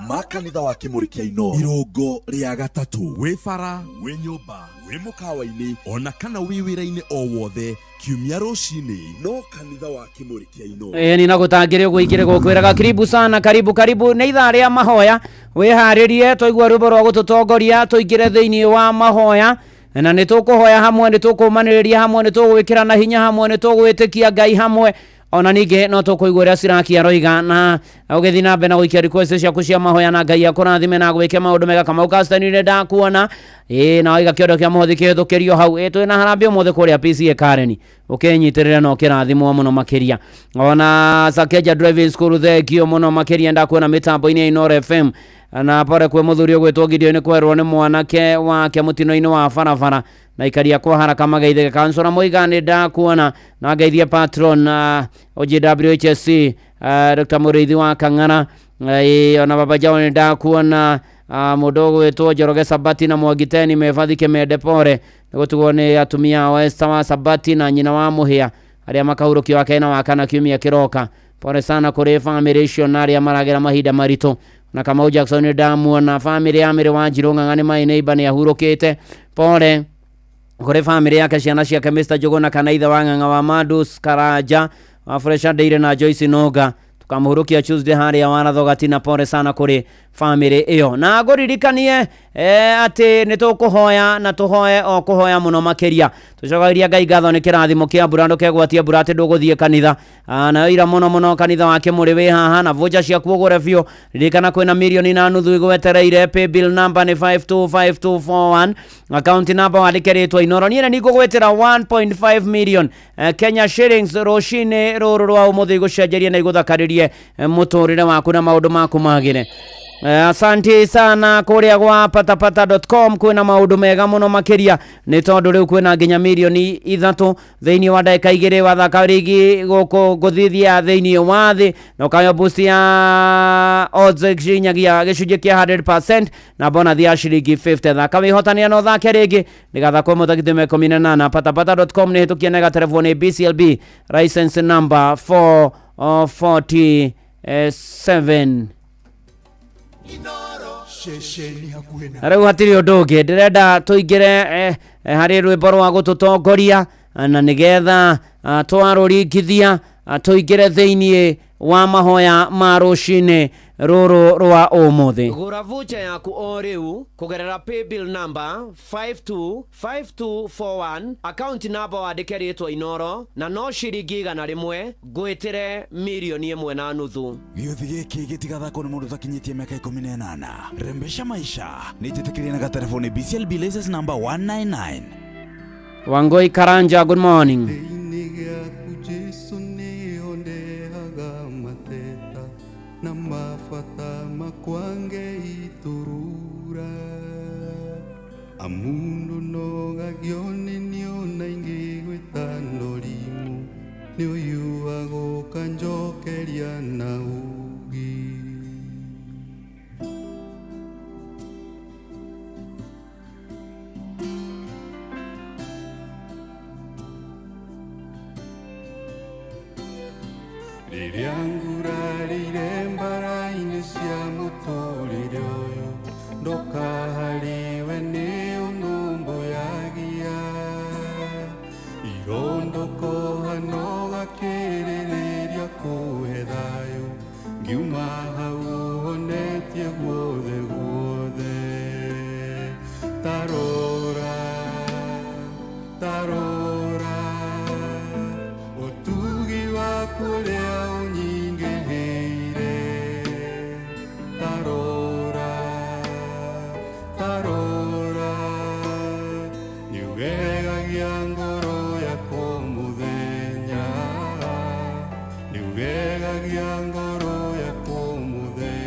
ma kanitha wa Kĩmũrĩ kĩa Inoro. Irũngo rĩa gatatũ, wĩ bara, wĩ nyũmba, wĩ mũkawa-inĩ, ona kana wĩ wĩra-inĩ o wothe, kiumia rũcinĩ no kanitha wa Kĩmũrĩ kĩa Inoro. Ĩni na gũtangĩrĩ ũguo ingĩrĩ gũkwĩraga karibu sana, karibu karibu. Nĩ ithaa rĩa mahoya, wĩharĩrie twaigua rwĩmbo rwa gũtũtongoria tũingĩre thĩinĩ wa mahoya, na nĩ tũkũhoya hamwe, nĩ tũkũmanĩrĩria hamwe, nĩ tũgwĩkĩrana hinya hamwe, nĩ tũgwĩtĩkia Ngai hamwe. Ona ningĩ no tũkũigua ũrĩa Siraki aroiga na ũgĩthiĩ na mbere na gũikia request ciaku cia mahoya, na Ngai akũrathime na gwĩke maũndũ mega. Kamau Kastani, nĩ ndakuona. Ĩĩ, na waiga kĩondo kĩa mũhothi kĩhĩtũkĩrio hau. Ĩĩ, twĩna harambĩ ũmũthĩ kũrĩa PCA Karen, ũkĩnyitĩrĩra na ũkĩrathimwo mũno makĩria. Ona Sakeja Driving School, thengio mũno makĩria, ndakuona mĩtambo-inĩ ya Inoro FM. Na pore kwĩ mũthuri ũgwĩtwo Gideon kwerwo nĩ mwanake wake mũtino-inĩ wa barabara, na ikaria kwa haraka mageithĩke. Kansora Mũiga, nĩ ndakuona na ngeithie patron OJWHSC Dr. Mũrĩithi wa Kang'ara. Ona baba Jao, nĩ ndakuona. Mũndũ ũgwĩtwo Njoroge Sabati na Mwangiteni Mebathi Kĩmende, pore nĩ gũtigwo nĩ atumia ao Esther wa Sabati na nyina wa Mũhĩa, arĩa makahurũkio wa kena wa kana kiumia kĩroka. Pore sana kũrĩ famĩlĩ icio na arĩa maragera mahinda maritũ. Na Kamau Jackson, nĩ ndamuona. Famĩlĩ ya Mĩrĩ wa Njirũ Ng'ang'a nĩ maĩ neighbor nĩ ahurũkĩte, pore kũrĩ famĩlĩ yake, ciana ciake, Mr Njũgũna kana ithe wa Ng'ang'a wa Mandus Karanja wa Fresha Ndeire na Joyce Noga. Tukamũhurũkia Tuesday harĩa Waratho Gatina. Pole sana kũrĩ family ĩyo. Na ngũririkanie atĩ nĩ tũkũhoya na tũhoe o kũhoya mũno makĩria. Tũcokagĩria Ngai ngatho nĩ kĩrathimo kĩa mbura, ndũkegwatie mbura atĩ ndũgũthiĩ kanitha. Nayo ira mũno mũno kanitha wa Kĩmũrĩ wĩ haha na voucher ciaku ũgũre biũ. Ririkana kwĩna 1.5 milioni igwetereire. Paybill number nĩ 525241, account number wandĩke rĩtwa Inoro. Niĩ nĩ ngũgwĩtĩra 1.5 million Kenya shillings rũcinĩ rũrũ rwa ũmũthĩ, igũcenjerie na igũthakarĩrie mũtũrĩre waku na maũndũ maku magĩre. Asante sana kũrĩa gwa patapata.com kwĩna maũndũ mega mũno makĩria, nĩ tondũ rĩu kwĩna nginya 3 milioni thĩinĩ wa ndagĩka 2 wathaka rigi gũkũ ngũthithia thĩinĩ wa thĩ, na ũkayo boost ya odds kinyagia gĩcunjĩ kĩa 100% na bonus ya ciringi 50. Thaka wĩhotanĩra na ũthake rĩngĩ nĩgathakwo mũthakithio 18. Patapata.com nĩ hĩtũkie na ĩgaterevwo nĩ BCLB license number 447. Ceceni hakuhĩ na Rĩu hatirĩ ũndũ ũngĩ, ndĩrenda tũingĩre harĩ rwĩmbo rwa gũtũtongoria, na nĩgetha twarũringithia, tũingĩre thĩinĩ wa mahoya ma rũcinĩ rũrũ rwa ũmũthĩ. Gũra voucher yaku o rĩu kũgerera paybill number 525241, account number wandĩke rĩtwa Inoro, na no ciringi 100 ngwĩtĩre 1.5 milioni. Gĩũthi gĩkĩ gĩtigathakwo nĩ mũndũ ũtakinyĩtie mĩaka 18. Rembesha maisha nĩ njĩtĩkĩrie na gaterebo nĩ BCLB license number 199. Wangoi Karanja, good morning. Thĩinĩ gĩaku Jesu nĩho ndehaga mateta na mabata makwa ngeiturura, amundu nogagio nĩ niona ingĩ gwĩta ndorimu nĩ ũyũ agũka njokeria na ugi. Rĩrĩa ngurarĩire mbara-inĩ cia mũtũrĩre ũyũ, ndoka harĩwe nĩ ũnũmbũyagia, irondokoha no gakĩrĩrĩria kũhe thayũ, ngiuma hau ũhonetie guothe guothe. Tarora, tarora ũtugi waku ũrĩa ũnyingĩhĩire, tarora, tarora nĩũgegagia ngoro yakwa mũthenya, nĩũgegagia ngoro yakwa mũthenya.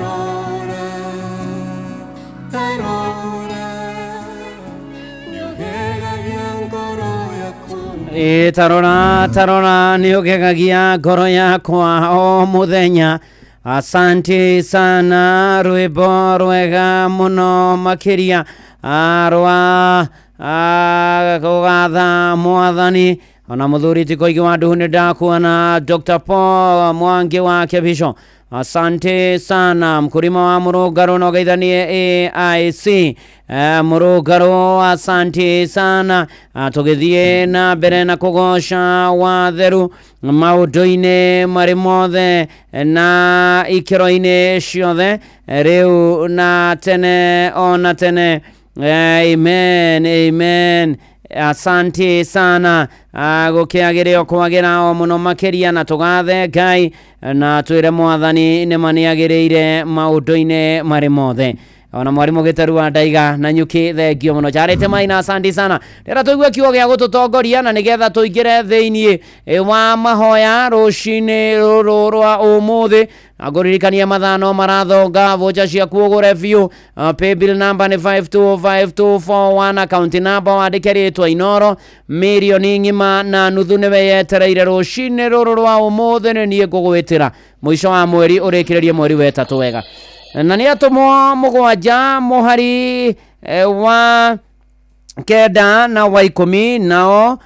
Tarora, tarora, nĩũgegagia ngoro yakwa. Ĩ tarora tarora nĩ ũgegagia ngoro yakwa o mũthenya. Asante sana, rwĩmbo rwega mũno makĩria rwa kũgatha mwathani. Ona mũthuri ti koigi wa nduhu nĩ ndakuona. Dr Paul Mwangi wa Kebisho, asante sana. Mkulima wa Mũrũngarũ no geithanie AIC Mũrũngarũ, asante sana. Tũgĩthiĩ na mbere na kũgoca watheru maũndũ-inĩ marĩ mothe na ikĩro-inĩ ciothe, rĩu na tene ona tene. Amen, amen. Asante sana. Gũkĩagĩre o kwagĩra o mũno makĩria, na tũgathe Ngai na twĩre mwathani nĩ ma nĩagĩrĩire maũndũ-inĩ marĩ mothe. Ona mwarimũ gĩtaru wa ndaiga na nyuki, thengio mũno. Charĩte maina, asante sana. Rĩra tũigue kiugo gĩa gũtũtongoria na nĩgetha tũingĩre thĩiniĩ wa mahoya rũcinĩ rũrũ rwa ũmũthĩ. Na ngũririkania mathano marathonga, vocha ciaku ũgũre biũ. Paybill number nĩ 525241, account number wandĩke rĩtwa Inoro. Mirioni ng'ima na nuthu nĩwe yetereire rũcinĩ rũrũ rwa ũmũthĩ. Nĩ niĩ ngũgwĩtĩra mũico wa mweri ũrĩkĩrĩrie mweri wetatũ wega. Na nĩ atũmwo 7 mũhari wa 9 na wa 10. Nao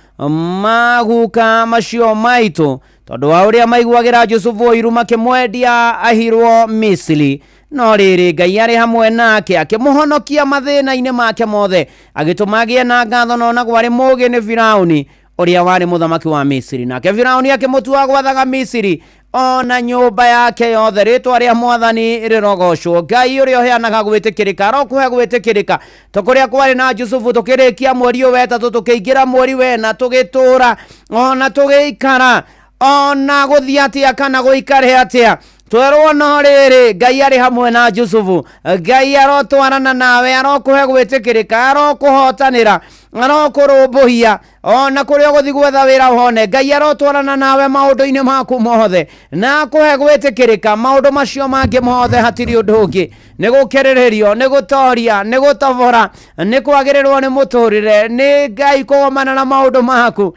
maguka macio maitũ, tondũ wa ũrĩa maiguagĩra Jusufu ũiru, makĩmwendia ahirwo Misiri. No rĩrĩ, Ngai arĩ hamwe nake, akĩmũhonokia mathĩna-inĩ make mothe, agĩtũma agĩe na ngatho na onagwo arĩ mũũgĩ nĩ Firaũni ũrĩa warĩ mũthamaki wa Misiri. Nake Firaũni akĩmũtua gwathaga Misiri ona nyũmba yake yothe. Rĩtwa rĩa mwathani rĩrogocwo. Ngai ũrĩa ũheanaga gwĩtĩkĩrĩka arokũhe gwĩtĩkĩrĩka ta kũrĩa kwarĩ na Jusufu. Tũkĩrĩkia mweri ũyũ wetatũ, tũkĩingĩra mweri wena, tũgĩtũra ona tũgĩikara ona gũthiĩ atĩa kana gũikare atĩa, twerwo no rĩrĩ, Ngai arĩ hamwe na Jusufu. Ngai arotwarana nawe, arokũhe gwĩtĩkĩrĩka, arokũhotanĩra, arokũrũmbũiya ona kũrĩa ũgũthiĩ gwetha wĩra wone. Ngai arotwarana nawe maũndũ-inĩ maku mothe na akũhe gwĩtĩkĩrĩka. Maũndũ macio mangĩ mothe hatirĩ ũndũ ũngĩ, nĩ gũkĩrĩrĩrio, nĩ gũtoria, nĩ gũtobora, nĩ kwagĩrĩrwo nĩ mũtũrĩre, nĩ Ngai kũgomana na maũndũ maku.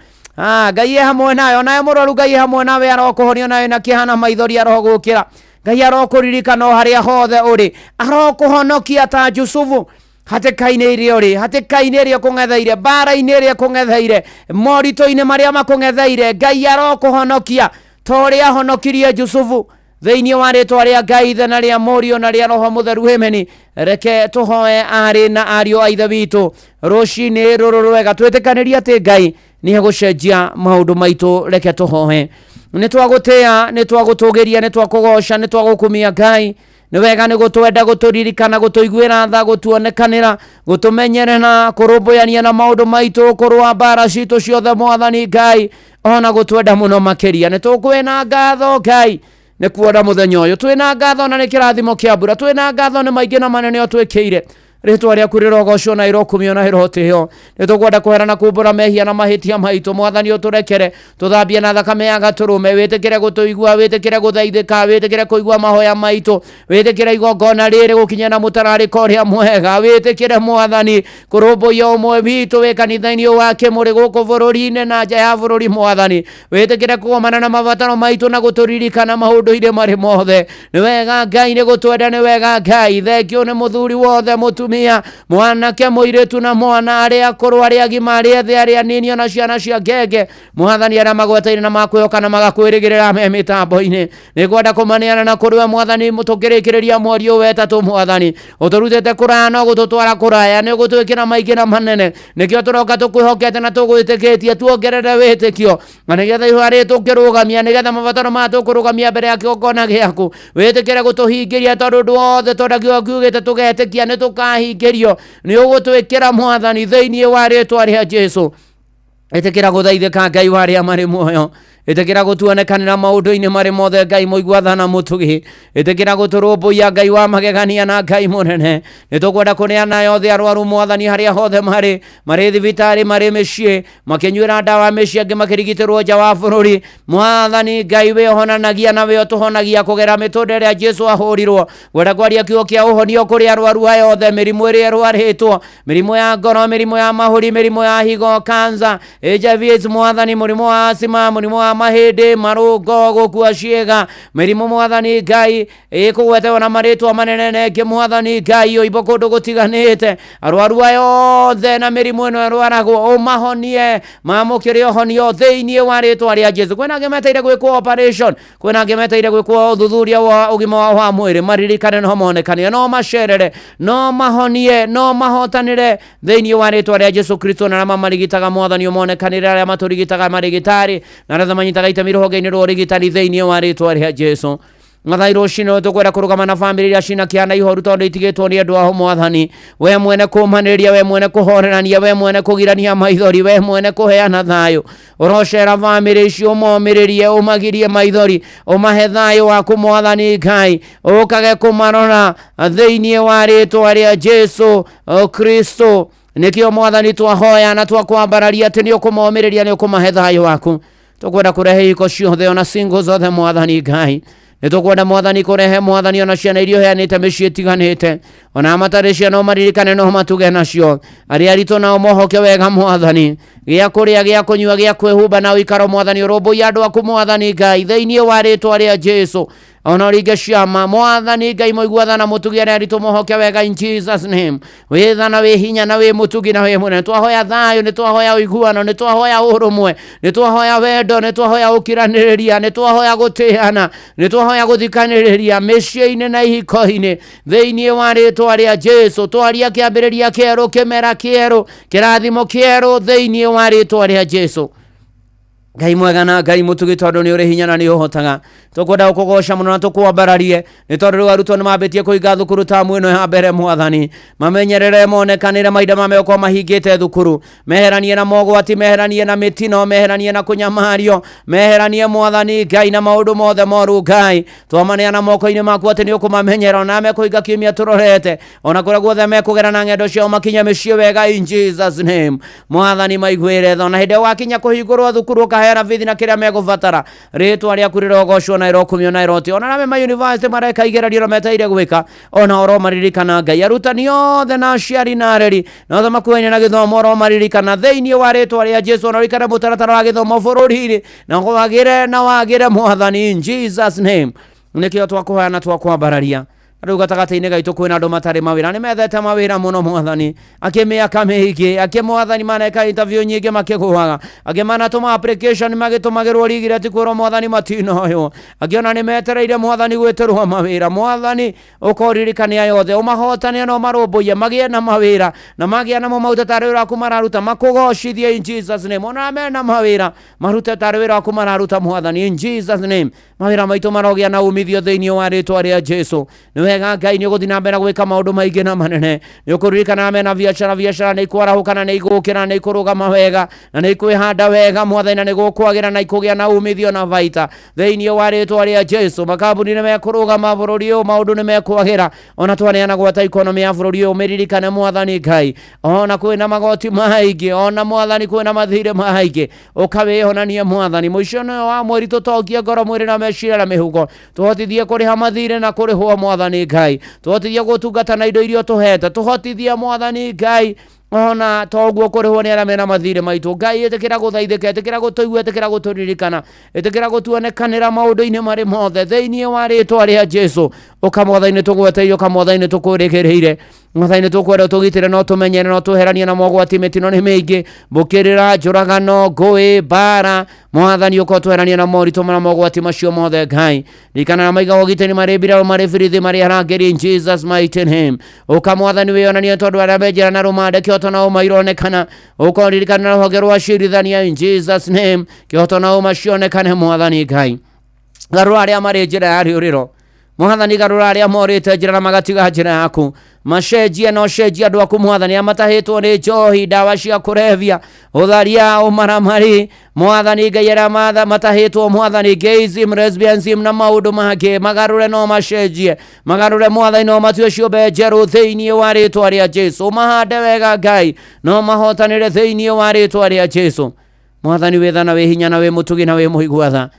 Ngai e hamwe nawe. Onawe mũrwaru, Ngai e hamwe nawe, arokũhonia. Nawe na kĩhana maithori arogũkĩra. Ngai arokũririkana o harĩa hothe ũrĩ, arokũhonokia ta Jusufu hatĩka-inĩ ĩrĩa ũrĩ, hatĩka-inĩ ĩrĩa ũkũng'etheire, mbara-inĩ ĩrĩa ĩkũng'etheire, moritũ-inĩ marĩa makũng'etheire. Ngai arokũhonokia ta ũrĩa ahonokirie Jusufu. Thĩinĩ wa rĩtwa rĩa Ngai Ithe na rĩa Mũriũ na rĩa Roho Mũtheru, ameni. Reke tũhoe, arĩ na ariũ a Ithe witũ, rũcinĩ rũrũ rwega, twĩtĩkanĩrie atĩ Ngai nĩ egũcenjia maũndũ maitũ. Reke tũhoe. Nĩ twagũtĩa, nĩ twagũtũgĩria, nĩ twakũgoca, nĩ twagũkumia. Ngai, nĩ wega nĩ gũtwenda, gũtũririkana, gũtũiguĩra tha, gũtuonekanĩra, gũtũmenyerera, kũrũmbũyania na maũndũ maitũ, kũrũa mbara citũ ciothe. Mwathani Ngai, ona gũtwenda mũno makĩria, nĩ tũkwĩna ngatho Ngai nĩ kuona mũthenya ũyũ. Twĩna ngatho na nĩ kĩrathimo kĩa mbura. Twĩna ngatho nĩ maingĩ na manene ũtwĩkĩire. Rĩtwa rĩaku rĩrogocwo na ĩrokumio na ĩrotĩo. Nĩ tũkwenda kwehera na kumbũra mehia na mahĩtia maitũ. Mwathani, ũtũrekere, tũthambie na thakame ya gatũrũme. Wĩtĩkĩre gũtũigua, wĩtĩkĩre gũthaithĩka, wĩtĩkĩre kũigua mahoya maitũ, wĩtĩkĩre igongona rĩrĩ gũkinya na mũtararĩko ũrĩa mwega. Wĩtĩkĩre, mwathani, kũrũmbũiya ũmwe witũ wĩ kanitha-inĩ wa Kĩmũrĩ gũkũ bũrũri-inĩ na nja ya bũrũri. Mwathani, wĩtĩkĩre kũgomana na mabataro maitũ na gũtũririkana maũndũ-inĩ marĩ mothe. Nĩ wega Ngai nĩ gũtwenda, nĩ wega Ngai. Thengio nĩ mũthuri wothe, mũtumia, mwanake, mũirĩtu na mwana, arĩa akũrũ, arĩa agima, arĩa ethĩ, arĩa anini, ona ciana cia ngenge. Mwathani, arĩa magwetaire na makwĩhoka na magakwĩrĩgĩrĩra me mĩtambo-inĩ, nĩ ngwenda kũmaneana na kũrĩ we, mwathani. Tũkĩrĩkĩrĩria mweri ũyũ wetatũ, mwathani, ũtũrutĩte kũraya no gũtũtwara kũraya, nĩ ũgũtwĩkĩra maingĩ na manene. Nĩkĩo tũroka tũkwĩhokete na tũgwĩtĩkĩtie. Tuongerere wĩtĩkio na nĩgetha ihoya rĩrĩ tũkĩrũgamia, nĩgetha mabataro maya tũkũrũgamia mbere ya kĩgongona gĩaku, wĩtĩkĩre gũtũhingĩria, tondũ ũndũ wothe tondũ kiugo kiugĩte tũgetĩkia nĩ tũkahingĩrio. Nĩ ũgũtwĩkĩra, mwathani, thĩinĩ wa rĩtwa rĩa Jesu. Ĩtĩkĩra gũthaithĩka, Ngai wa arĩa marĩ muoyo. Ĩtĩkĩra gũtuonekanĩra maũndũ-inĩ marĩ mothe, Ngai mũigua tha na mũtugi. Ĩtĩkĩra gũtũrũmbũiya, Ngai wa magegania na Ngai mũnene. Nĩ tũkwenda kũneana yothe arwaru, Mwathani, harĩa hothe marĩ, marĩ thibitarĩ, marĩ mĩciĩ, makĩnyuĩra ndawa mĩciĩ, angĩ makĩrigitĩrwo nja wa bũrũri. Mwathani Ngai, wĩ ũhonanagia na wĩ ũtũhonagia kũgera mĩtũnda ĩrĩa Jesu ahũrirwo. Ngwenda kwaria kiugo kĩa ũhonio kũrĩ arwaru aya othe, mĩrimũ ĩrĩa ĩrwarĩtwo, mĩrimũ ya ngoro, mĩrimũ ya mahũri, mĩrimũ ya higo, kansa, HIV AIDS, Mwathani, mũrimũ wa asima, mũrimũ wa mahĩndĩ, marũngo, gũkua ciĩga, mĩrimũ, Mwathani Ngai, ĩkũgwetewo na marĩtwa manene na ĩngĩ, Mwathani Ngai, ũimbo kũndũ gũtiganĩte. Arwaru aya othe na mĩrimũ ĩno ĩrwaragwo, ũmahonie, mamũkĩre ũhonio thĩinĩ wa rĩtwa rĩa Jesu. Kwĩna angĩ meteire gwĩkwo operation, kwĩna angĩ meteire gwĩkwo ũthuthuria wa ũgima wao wa mwĩrĩ, maririkane no monekane, no macerere, no mahonie, no mahotanĩre thĩinĩ wa rĩtwa rĩa Jesu Kristo. Na arĩa mamarigitaga, Mwathani, ũmonekanĩre, arĩa matũrigitaga marigitari na arĩa manyitaga itemi rũhonge-inĩ rwa ũrigitani thĩinĩ wa rĩtwa rĩa Jesu. Mwathani, rũcinĩ tũkwenda kũrũgama na bamĩrĩ iria cina kĩeha na ihoru tondũ itigĩtwo nĩ andũ ao. Mwathani, we mwene kũmanĩrĩria, we mwene kũhorerania, we mwene kũgirania maithori, we mwene kũheana thayũ, ũrocera bamĩrĩ icio, ũmomĩrĩrie, ũmagirie maithori, ũmahe thayũ waku. Mwathani Ngai, ũkage kũmarora thĩinĩ wa rĩtwa rĩa Jesu Kristo. Nĩkĩo, Mwathani, twahoya na twakwambararia atĩ nĩ ũkũmomĩrĩria, nĩ ũkũmahe thayũ waku. Tũkwenda kũrehe ihiko ciothe ona single ciothe. Mwathani Ngai, nĩ tũkwenda, Mwathani, kũrehe, Mwathani, ona ciana iria ũheanĩte mĩciĩ ĩtiganĩte, ona matarĩ ciana, ũmaririkane no matuge nacio. Arĩa aritũ nao mohoke wega, Mwathani, gĩa kũrĩa, gĩa kũnyua, gĩa kwĩhumba na ũikaro. Mwathani, ũrũmbũiya andũ aku, Mwathani Ngai, thĩinĩ wa rĩtwa rĩa Jesu. Ona ũringe ciama, Mwathani Ngai mũigua tha na mũtugi, arĩa aritũ mohoke wega in Jesus name. Wĩ tha na wĩ hinya na wĩ mũtugi na wĩ mũnene. Twahoya thayũ, nĩ twahoya ũiguano, nĩ twahoya ũrũmwe, nĩ twahoya wendo, nĩ twahoya ũkiranĩrĩria, nĩ twahoya gũtĩana, nĩ twahoya gũthikanĩrĩria mĩciĩ-inĩ na ihiko-inĩ thĩinĩ wa rĩtwa rĩa Jesu. Twaria kĩambĩrĩria kĩerũ, kĩmera kĩerũ, kĩrathimo kĩerũ thĩinĩ wa rĩtwa rĩa Jesu. Ngai mwega na Ngai mũtugi, tondũ nĩ ũrĩ hinya na nĩ ũhotaga, tũkwenda gũkũgoca mũno na tũkwambararie, nĩ tondũ rĩu arutwo nĩ mambĩtie kũhinga thukuru tamu ĩno ya mbere. Mwathani, mamenyerere, monekanĩre mahinda ma megũkorwo mahingĩte thukuru, meheranie na mogwati, meheranie na mĩtino, meheranie na kũnyamario, meheranie, Mwathani Ngai, na maũndũ mothe moru. Ngai, twamaneana moko-inĩ maku atĩ nĩ ũkũmamenyera ona mekũhinga kiumia tũrorete, ona kũrĩa guothe mekũgera na ng'endo ciao, makinye mĩciĩ wega in Jesus name. Mwathani, maiguĩre tha, ona hĩndĩ ĩrĩa gwakinya kũhingũrwo thukuru, ũkaheana bithi na kĩrĩa megũbatara. Rĩtwa rĩaku rĩrogocwo na ĩrokumio na ĩrotio. Ona arĩa me mayunivasĩtĩ mareka igeranio na metereire gwĩka, ona ũromaririkana, Ngai. Arutani othe na aciari na areri na othe makuhaine na gĩthomo, ũromaririkana thĩinĩ wa rĩtwa rĩa Jesu. Ona ũrikane mũtaratara wa gĩthomo bũrũri-inĩ na wagĩre na wagĩre, Mwathani, in Jesus name. Nĩkĩo twakũhoya na twakwambararia. Rĩu gatagatĩ-inĩ gaitũ kwĩna andũ matarĩ mawĩra, nĩ methete mawĩra mũno, Mwathani, akĩ mĩaka mĩingĩ, akĩ, Mwathani, maneka interview nyingĩ makĩgũaga, angĩ manatũma application magĩtũmagĩrwo rigire ti kwĩrwo, Mwathani, matinoywo, angĩ ona nĩ metereire, Mwathani, gwĩtĩrwo mawĩra. Mwathani, ũkoririkane aya othe, ũmahotane na ũmarũmbũiye magĩe na mawĩra, na magĩa namo marute tarĩ wĩra waku mararuta, makũgocithie in Jesus name. Ona mena mawĩra, marute tarĩ wĩra waku mararuta, Mwathani, in Jesus name. Mawĩra maitũ marogĩa na umithio thĩinĩ wa rĩtwa rĩa Jesu. Nĩ wega, Ngai, nĩ ũgũthiĩ na mbere gwĩka maũndũ maingĩ na manene. Nĩ ũkũririkana mena biacara, biacara nĩ ikwarahũka na nĩ igũkĩra, nĩ ikũrũgama wega na nĩ ikwĩhanda wega, Mwathani, na nĩ gũkwagĩra na ikũgĩa na umithio na baita thĩinĩ wa rĩtwa rĩa Jesu. Makambuni nĩ mekũrũgama bũrũri ũyũ, maũndũ nĩ mekwagĩra. Ona twaneana gwata ikonomi ya bũrũri ũyũ, mĩririkane, Mwathani Ngai. Ona kwĩna magoti maingĩ, ona, Mwathani, kwĩna mathirĩ maingĩ, ũkawĩonanie, Mwathani. Mũico ũyũ wa mweri tũtongie ngoro, mwĩrĩ na meciria na mĩhuko, tũhotithie kũrĩha mathirĩ na kũrĩhwo. Mwathani Ngai, tũhotithie gũtungata na indo iria ũtũhete, tũhotithie, Mwathani Ngai, ona toguo kũrĩhwo nĩ arĩa mena mathirĩ maitũ. Ngai, ĩtĩkĩra gũthaithĩka, ĩtĩkĩra gũtũigua, ĩtĩkĩra gũtũririkana, ĩtĩkĩra gũtuonekanĩra maũndũ-inĩ marĩ mothe thĩinĩ wa rĩtwa rĩa Jesu. Ũka, Mwathani, tũgweteire. Ũka, Mwathani, tũkwĩrĩgĩrĩire. Mwathani, tũkwenda tũgitĩre no tũmenyere no tũheranie na mogwati. Mĩtino nĩ mĩingĩ, mbũkĩrĩra, njũragano, ngũĩ, mbara. Mwathani, ũka ũtũheranie na moritũ na mogwati macio mothe. Ngai, ririkana na maiga ũgitĩri, marĩ mbirarũ, marĩ birithi, marĩ arangĩri in Jesus mighty name. Ũka, Mwathani, wĩonanie, tondũ arĩa me njĩra na rũmande, kĩhoto na ũma ironekana. Ũka ũririkana na rũhonge rwa cirithania in Jesus name. Kĩhoto na ũma cionekane, Mwathani Ngai. Garũra arĩa marĩ njĩra ya rĩũrĩro. Mwathani garũra arĩa morĩte njĩra na magatiga njĩra yaku, macenjie na ũcenjie andũ aku Mwathani, arĩa matahĩtwo nĩ njohi, ndawa cia kũrebia, ũtharia, ũmaramari. Mwathani Ngai, arĩa matahĩtwo Mwathani, gayism, lesbianism na maũndũ mangĩ, magarũre no macenjie, magarũre Mwathani, no matue ciũmbe njerũ thĩinĩ wa rĩtwa rĩa Jesu. Mahande wega Ngai, no mahotanĩre thĩinĩ wa rĩtwa rĩa Jesu. Mwathani wĩ tha na wĩ hinya na wĩ mũtugi na wĩ mũigua tha.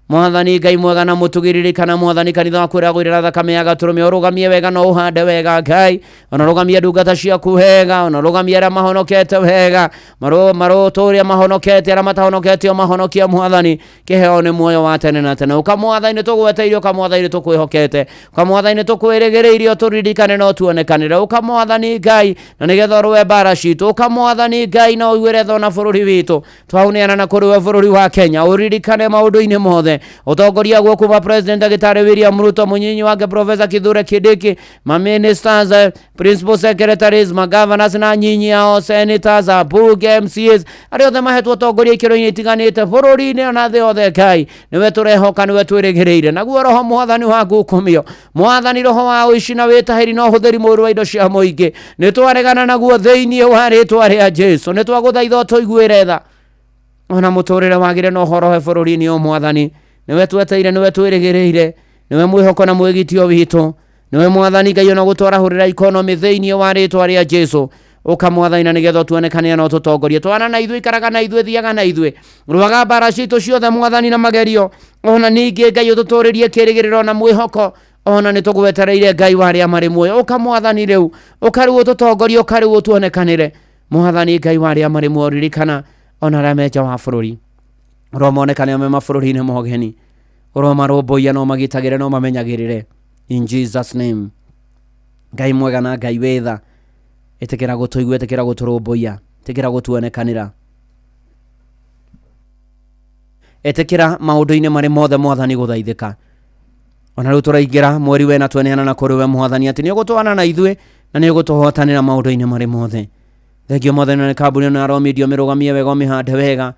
Mwathani Ngai mwega na mũtugi, ririkana Mwathani kanitha waku ũrĩa gwĩrĩra thakame ya gatũrũme, ũrũgamie wega na ũhande wega Ngai, ona rũgamie ndungata ciaku wega, ona rũgamie arĩa mahonokete wega, marũtũũrie mahonokete, arĩa matahonokete ũmahonokie Mwathani, kĩheo nĩ muoyo wa tene na tene. Ũka Mwathani nĩ tũgweteire, ũka Mwathani nĩ tũkwĩhokete, ũka Mwathani nĩ tũkwĩrĩgĩrĩire, ũtũririkane na ũtuonekanĩre. Ũka Mwathani Ngai na nĩgetha ũrũe mbara citũ. Ũka Mwathani Ngai na ũiguĩre tha ona bũrũri witũ, twaũneana na kũrĩ we bũrũri wa Kenya, ũririkane maũndũ-inĩ mothe, ũtongoria guo kuma President Ndagĩtarĩ William Ruto, mũnyinyi wake Professor Kithure Kindiki, ma ministers, principal secretaries, ma governors na nyinyi ao, senators, ambunge, MCAs, arĩa othe mahetwo ũtongoria ikĩro-inĩ itiganĩte bũrũri-inĩ ona thĩ yothe. Ngai nĩwe tũrehoka, nĩwe twĩrĩgĩrĩire, naguo roho Mwathani wa ngukumio, Mwathani roho wa ũici na wĩtahĩri na ũhũthĩri mũũru wa indo cia mũingĩ, nĩ twaregana naguo thĩinĩ wa rĩtwa rĩa Jesu. Nĩ twagũthaitha ũtũiguĩre tha ona mũtũrĩre wagĩre na ũhorohe bũrũri-inĩ ũyũ. Mwathani nĩwe tweteire, nĩwe twĩrĩgĩrĩire, nĩwe mwĩhoko na mwĩgitio witũ, nĩwe Mwathani Ngai ona gũtwarahũrĩra ikonomi thĩinĩ wa rĩtwa rĩa Jesu. Ũka Mwathani na nĩgetha ũtuonekane na ũtũtongorie, twana na ithuĩ, ikaraga na ithuĩ, thiaga na ithuĩ, rũaga mbara citũ ciothe Mwathani na magerio, ona ningĩ Ngai ũtũtũrĩrie kĩrĩgĩrĩro na mwĩhoko, ona nĩ tũgwetereire Ngai wa arĩa marĩ muoyo. Ũka Mwathani rĩu, ũka rĩu ũtũtongorie, ũka rĩu ũtuonekanĩre Mwathani Ngai wa arĩa marĩ muoyo. Ririkana ona arĩa me nja wa bũrũri, ũromonekane me mabũrũri-inĩ mogeni, ũromarũmbũiya no magitagĩre no mamenyagĩrĩre, in Jesus name. Ngai mwega na Ngai wĩ tha, ĩtĩkĩra gũtũigua, ĩtĩkĩra gũtũrũmbũiya, ĩtĩkĩra gũtuonekanĩra, ĩtĩkĩra maũndũ-inĩ marĩ mothe Mwathani gũthaithĩka. Ona rĩu tũraingĩra mweri wena, tweneana na kũrĩ we Mwathani atĩ nĩ ũgũtwana na ithuĩ na nĩ ũgũtũhotanĩra maũndũ-inĩ marĩ mothe. Thengio Mwathani na nĩ kambuni ĩno ya Royal Media, ũmĩrũgamie wega, ũmĩhande wega,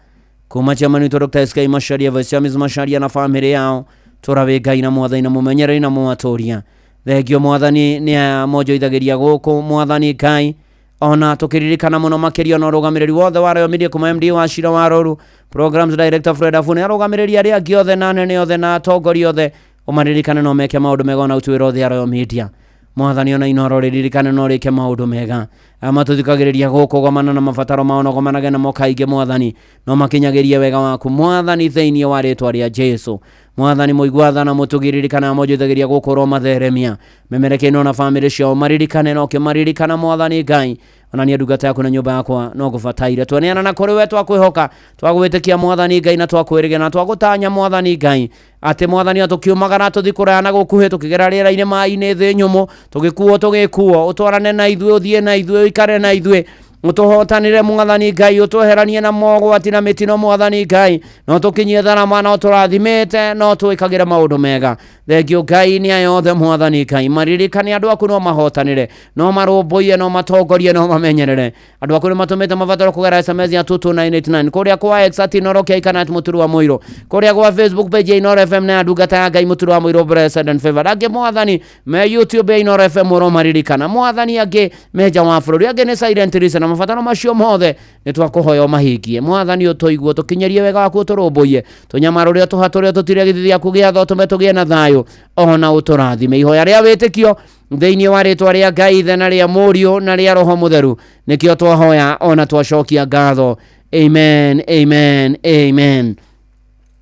kuma chairman witũ Dr. SK Macharia, Vice Chairman Macharia na famĩlĩ yao, tũra wĩ Ngai na Mwathani na mũmenyereri na mũwatũria. Thengio Mwathani nĩ aya monjoithagĩria gũkũ Mwathani Ngai, ona tũkĩririkana mũno makĩria ona ũrũgamĩrĩri wothe wa Royal Media, kuma MD wa Cira wa Rũru, Programs Director Fred Afune, arũgamĩrĩri arĩa angĩ othe na anene othe na atongoria othe, ũmaririkane no meke maũndũ mega ona ũtuĩre othe a Royal Media. Mwathani ona Inoro rĩririkane no rĩke maũndũ mega, arĩa matũthikagĩrĩria gũkũ gomana na mabataro mao no gomanage namo kaingĩ Mwathani, no makinyagĩrie wega waku Mwathani thĩinĩ wa rĩtwa rĩa Jesu. Mwathani mũigua tha na mũtugi, ririkana monjoithagĩria gũkũ, ũromatheremia memereke na bamĩrĩ ciao, maririkane no kĩmaririkana Mwathani Ngai. Ona niĩ ndungata yaku na nyũmba yakwa no ngũbataire, tweneana na kũrĩ we, twakwĩhoka, twagwĩtĩkia Mwathani Ngai, na twakwĩrĩgĩra na twagũtanya Mwathani Ngai, atĩ Mwathani o tũkiumagara tũthi kũraya na gũkuhĩ, tũkĩgera rĩera-inĩ, maĩ-inĩ, thĩ nyũmũ, tũgĩkuo tũgĩkuo, ũtwarane na ithuĩ, ũthiĩ na ithuĩ, ũikare na ithuĩ, ũtũhotanĩre Mwathani Ngai, ũtweheranie na mogwati na mĩtino Mwathani Ngai, no tũkinyie tharama, no tũrathimĩte, no twĩkagĩre maũndũ mega. Thengio Ngai nĩ aya othe Mwathani Ngai, maririkane andũ aku no mahotanĩre, no marũmbũiye, no matongorie, no mamenyerere. Andũ aku nĩ matũmĩte mabataro kũgera SMS ya 22989 kũrĩa kwa X at Inoro K kana at Mũturu wa Mũirũ, kũrĩa gwa Facebook page ya Inoro FM na ya ndungata ya Ngai Mũturu wa Mũirũ Blessed and Favored. Angĩ Mwathani me YouTube ya Inoro FM ũromaririkana Mwathani, angĩ me nja wa bũrũri, angĩ nĩ silent listener. Mabataro macio mothe nĩ twakũhoya ũmahingie Mwathani, ũtũigue, ũtũkinyĩrie wega waku, ũtũrũmbũiye, tũnyamarũre, ũtũhatũre, ũtũtire gĩthithi gĩaku gĩa tha, ũtũme tũgĩe na thayũ ona ũtũrathime. Ihoya rĩa wĩtĩkio thĩinĩ wa rĩtwa rĩa Ngai Ithe na rĩa Mũriũ na rĩa Roho Mũtheru nĩkĩo twahoya ona twacokia ngatho. Amen, amen, amen.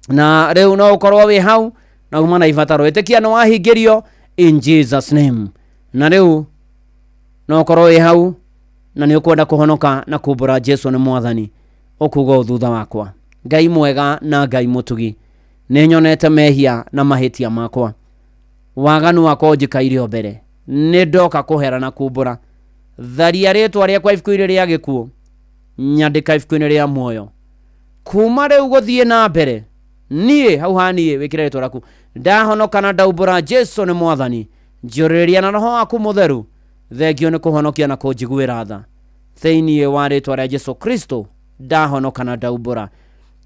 Na rĩu no ũkorwo wĩ hau na uma na ibataro, ĩtĩkia nĩ wahingĩrio in Jesus name. Na rĩu no ũkorwo wĩ hau na nĩ ũkwenda kũhonoka na kumbũra Jesu nĩ Mwathani, ũkuga ũũ thutha wakwa: Ngai mwega na Ngai mũtugi, nĩ nyonete mehia na mahĩtia makwa, waganu wakwa ũnjikaire o mbere, nĩ ndoka kũhera na kumbũra. Tharia rĩtwa rĩakwa ibuku-inĩ rĩa gĩkuũ, nyandĩka ibuku-inĩ rĩa muoyo. Kuma rĩu gũthiĩ na mbere, niĩ hau ha niĩ wĩkĩre rĩtwa rĩaku. Ndahonoka na ndaumbũra Jesu nĩ Mwathani, njũrĩrĩria na Roho waku Mũtheru. Thengio nĩ kũhonokia na kũnjiguĩra tha. Thĩinĩ wa rĩtwa rĩa Jesu Kristo ndahonoka na ndaumbũra.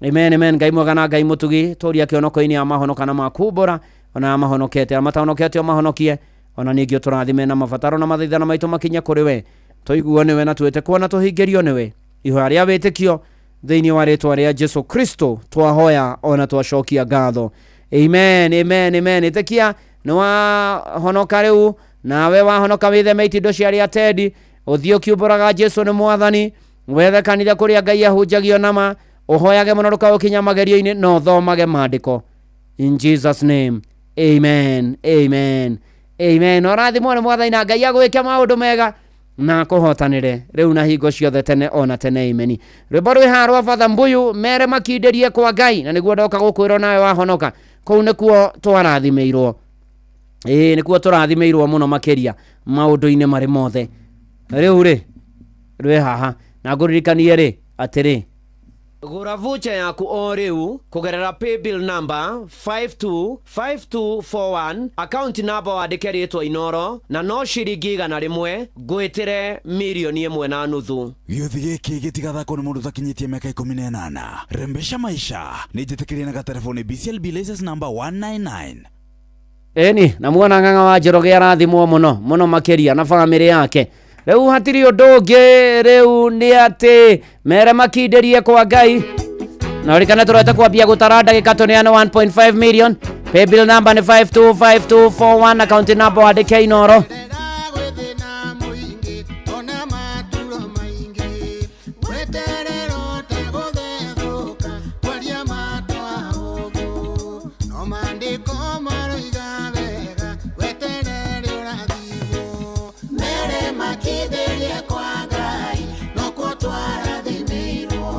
Amen, amen. Ngai mwega na Ngai mũtugi, tũria kĩonoko-inĩ ya mahonoka na makumbũra. Ona mahonokete arĩa matahonokete ũmahonokie. Ona ningĩ ũtũrathime na mabataro na mathaithana maitũ makinye kũrĩ we. Tũiguo nĩwe na twĩtĩkwo na tũhingĩrio nĩwe. Ihoya rĩa wĩtĩkio thĩinĩ wa rĩtwa rĩa Jesu Kristo twahoya ona twacokia ngatho. Amen, amen, amen. Ĩtĩkia nĩ wahonoka rĩu, nawe wahonoka wĩtheme itindo cia arĩa tendi, ũthiĩ ũkiumbũraga Jesu nĩ mwathani, wethe kanitha kũrĩa Ngai ahunjagio nama, ũhoyage mũno ndũkaũkinya magerio-inĩ, na ũthomage maandĩko. In Jesus name, amen, amen, amen. Ũrathimwo nĩ mwathani na Ngai agwĩke maũndũ mega na akũhotanĩre rĩu na hingo ciothe tene ona tene. Amen. Rwĩmbo rwĩ haha rwa Father Mbuyu mere makindĩrie kwa Ngai, na nĩguo ndoka gũkwĩrwo nawe wahonoka. Kũu nĩkuo twarathimĩirwo. Ĩĩ, nĩkuo tũrathimĩirwo mũno makĩria maũndũ-inĩ marĩ mothe. Rĩu rĩ rwĩ haha na ngũririkanie rĩ atĩrĩ, Gũra voucher yaku o rĩu kũgerera paybill number 525241, account number wandĩke rĩtwa Inoro, na no ciringi 100 ngwĩtĩre 1.5 million. Gĩũthi gĩkĩ gĩtigathakwo nĩ mũndũ ũtakinyĩtie mĩaka 18. Rembesha maisha nĩ njĩtĩkĩrie na gatelefoni BCLB license number 199. Ĩni na muona Ng'ang'a wa Njoroge arathimwo mũno mũno makĩria na bamĩrĩ yake. Rĩu hatirĩ ũndũ ũngĩ, rĩu nĩ atĩ mere makindĩrie kwa Ngai. Na ũrikane tũrete kwambia gũtara ndagĩka tũneane 1.5 million. Paybill number nĩ 525241, account number wandĩke Inoro. Weterero tegũthethũka kwaria matwa ũguo no maandĩko maroiga wega weterere ũrathimwo mere makindĩrie kwa Ngai nokuo twarathimĩirwo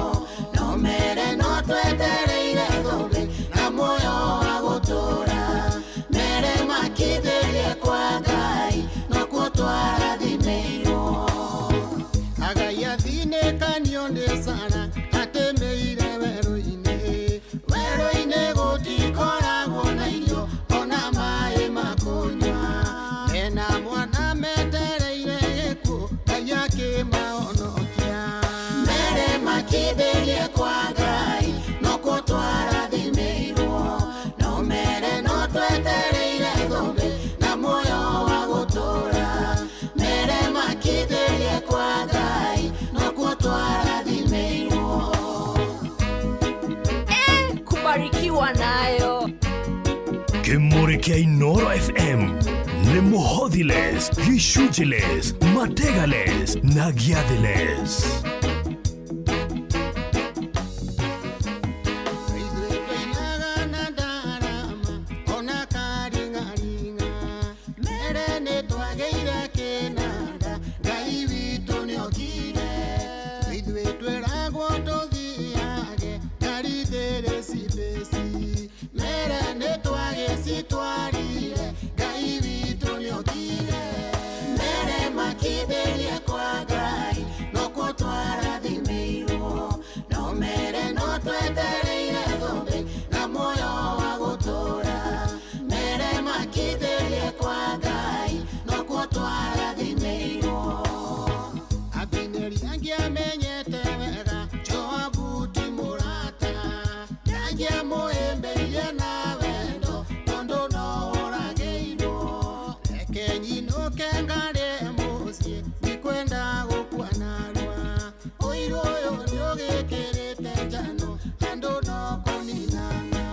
no mere no twetereire thũmbĩ na muoyo wa gũtũũra mere makindĩrie kwa Ngai nokuo twarathimĩirwo agai athinĩkanio nĩ Sara atĩmĩire werũ-inĩ werũ-inĩ gũtikoragwo na irio ona maĩ ma kũnyua mena mwana metereire gĩkuũ Ngai akĩmahonokia mere makindĩrie kwa Ngai nokuo twarathimĩirwo no mere no twetereire thũmbĩ na muoyo wa gũtũũra mere makindĩrie kwa Ngai nokuo twarathimĩirwo. Kubarikiwa nayo. Kĩmũrĩ kĩa Inoro FM nĩ mũhothiles, gĩcunjĩles, mategales na gĩathĩles. Tũinaga na ndarama ona karing'aring'a mere nĩ twagĩire kĩnanda Ngai witũ nĩokire ithuĩ twĩragwo tũthiage ngari thĩrĩ cibĩci mere nĩ twagĩcitwarire Ngai witũ nĩokire mere makindĩrie kwa Ngai nokuo twarathimĩirwo no mere no twetereire thũmbĩ na muoyo wa gũtũũra mere makindĩrie kwa Ngai nokuo twarathimĩirwo. Abineri angĩamenyete wega Joabu ti mũrata ndangĩamũhĩmbĩirie na wendo tondũ no oragĩirwo reke nyinũke ngarĩe mũciĩ ndikwenda gũkua narua ũiru ũyũ nĩũgĩkĩrĩte njano andũ no kũninana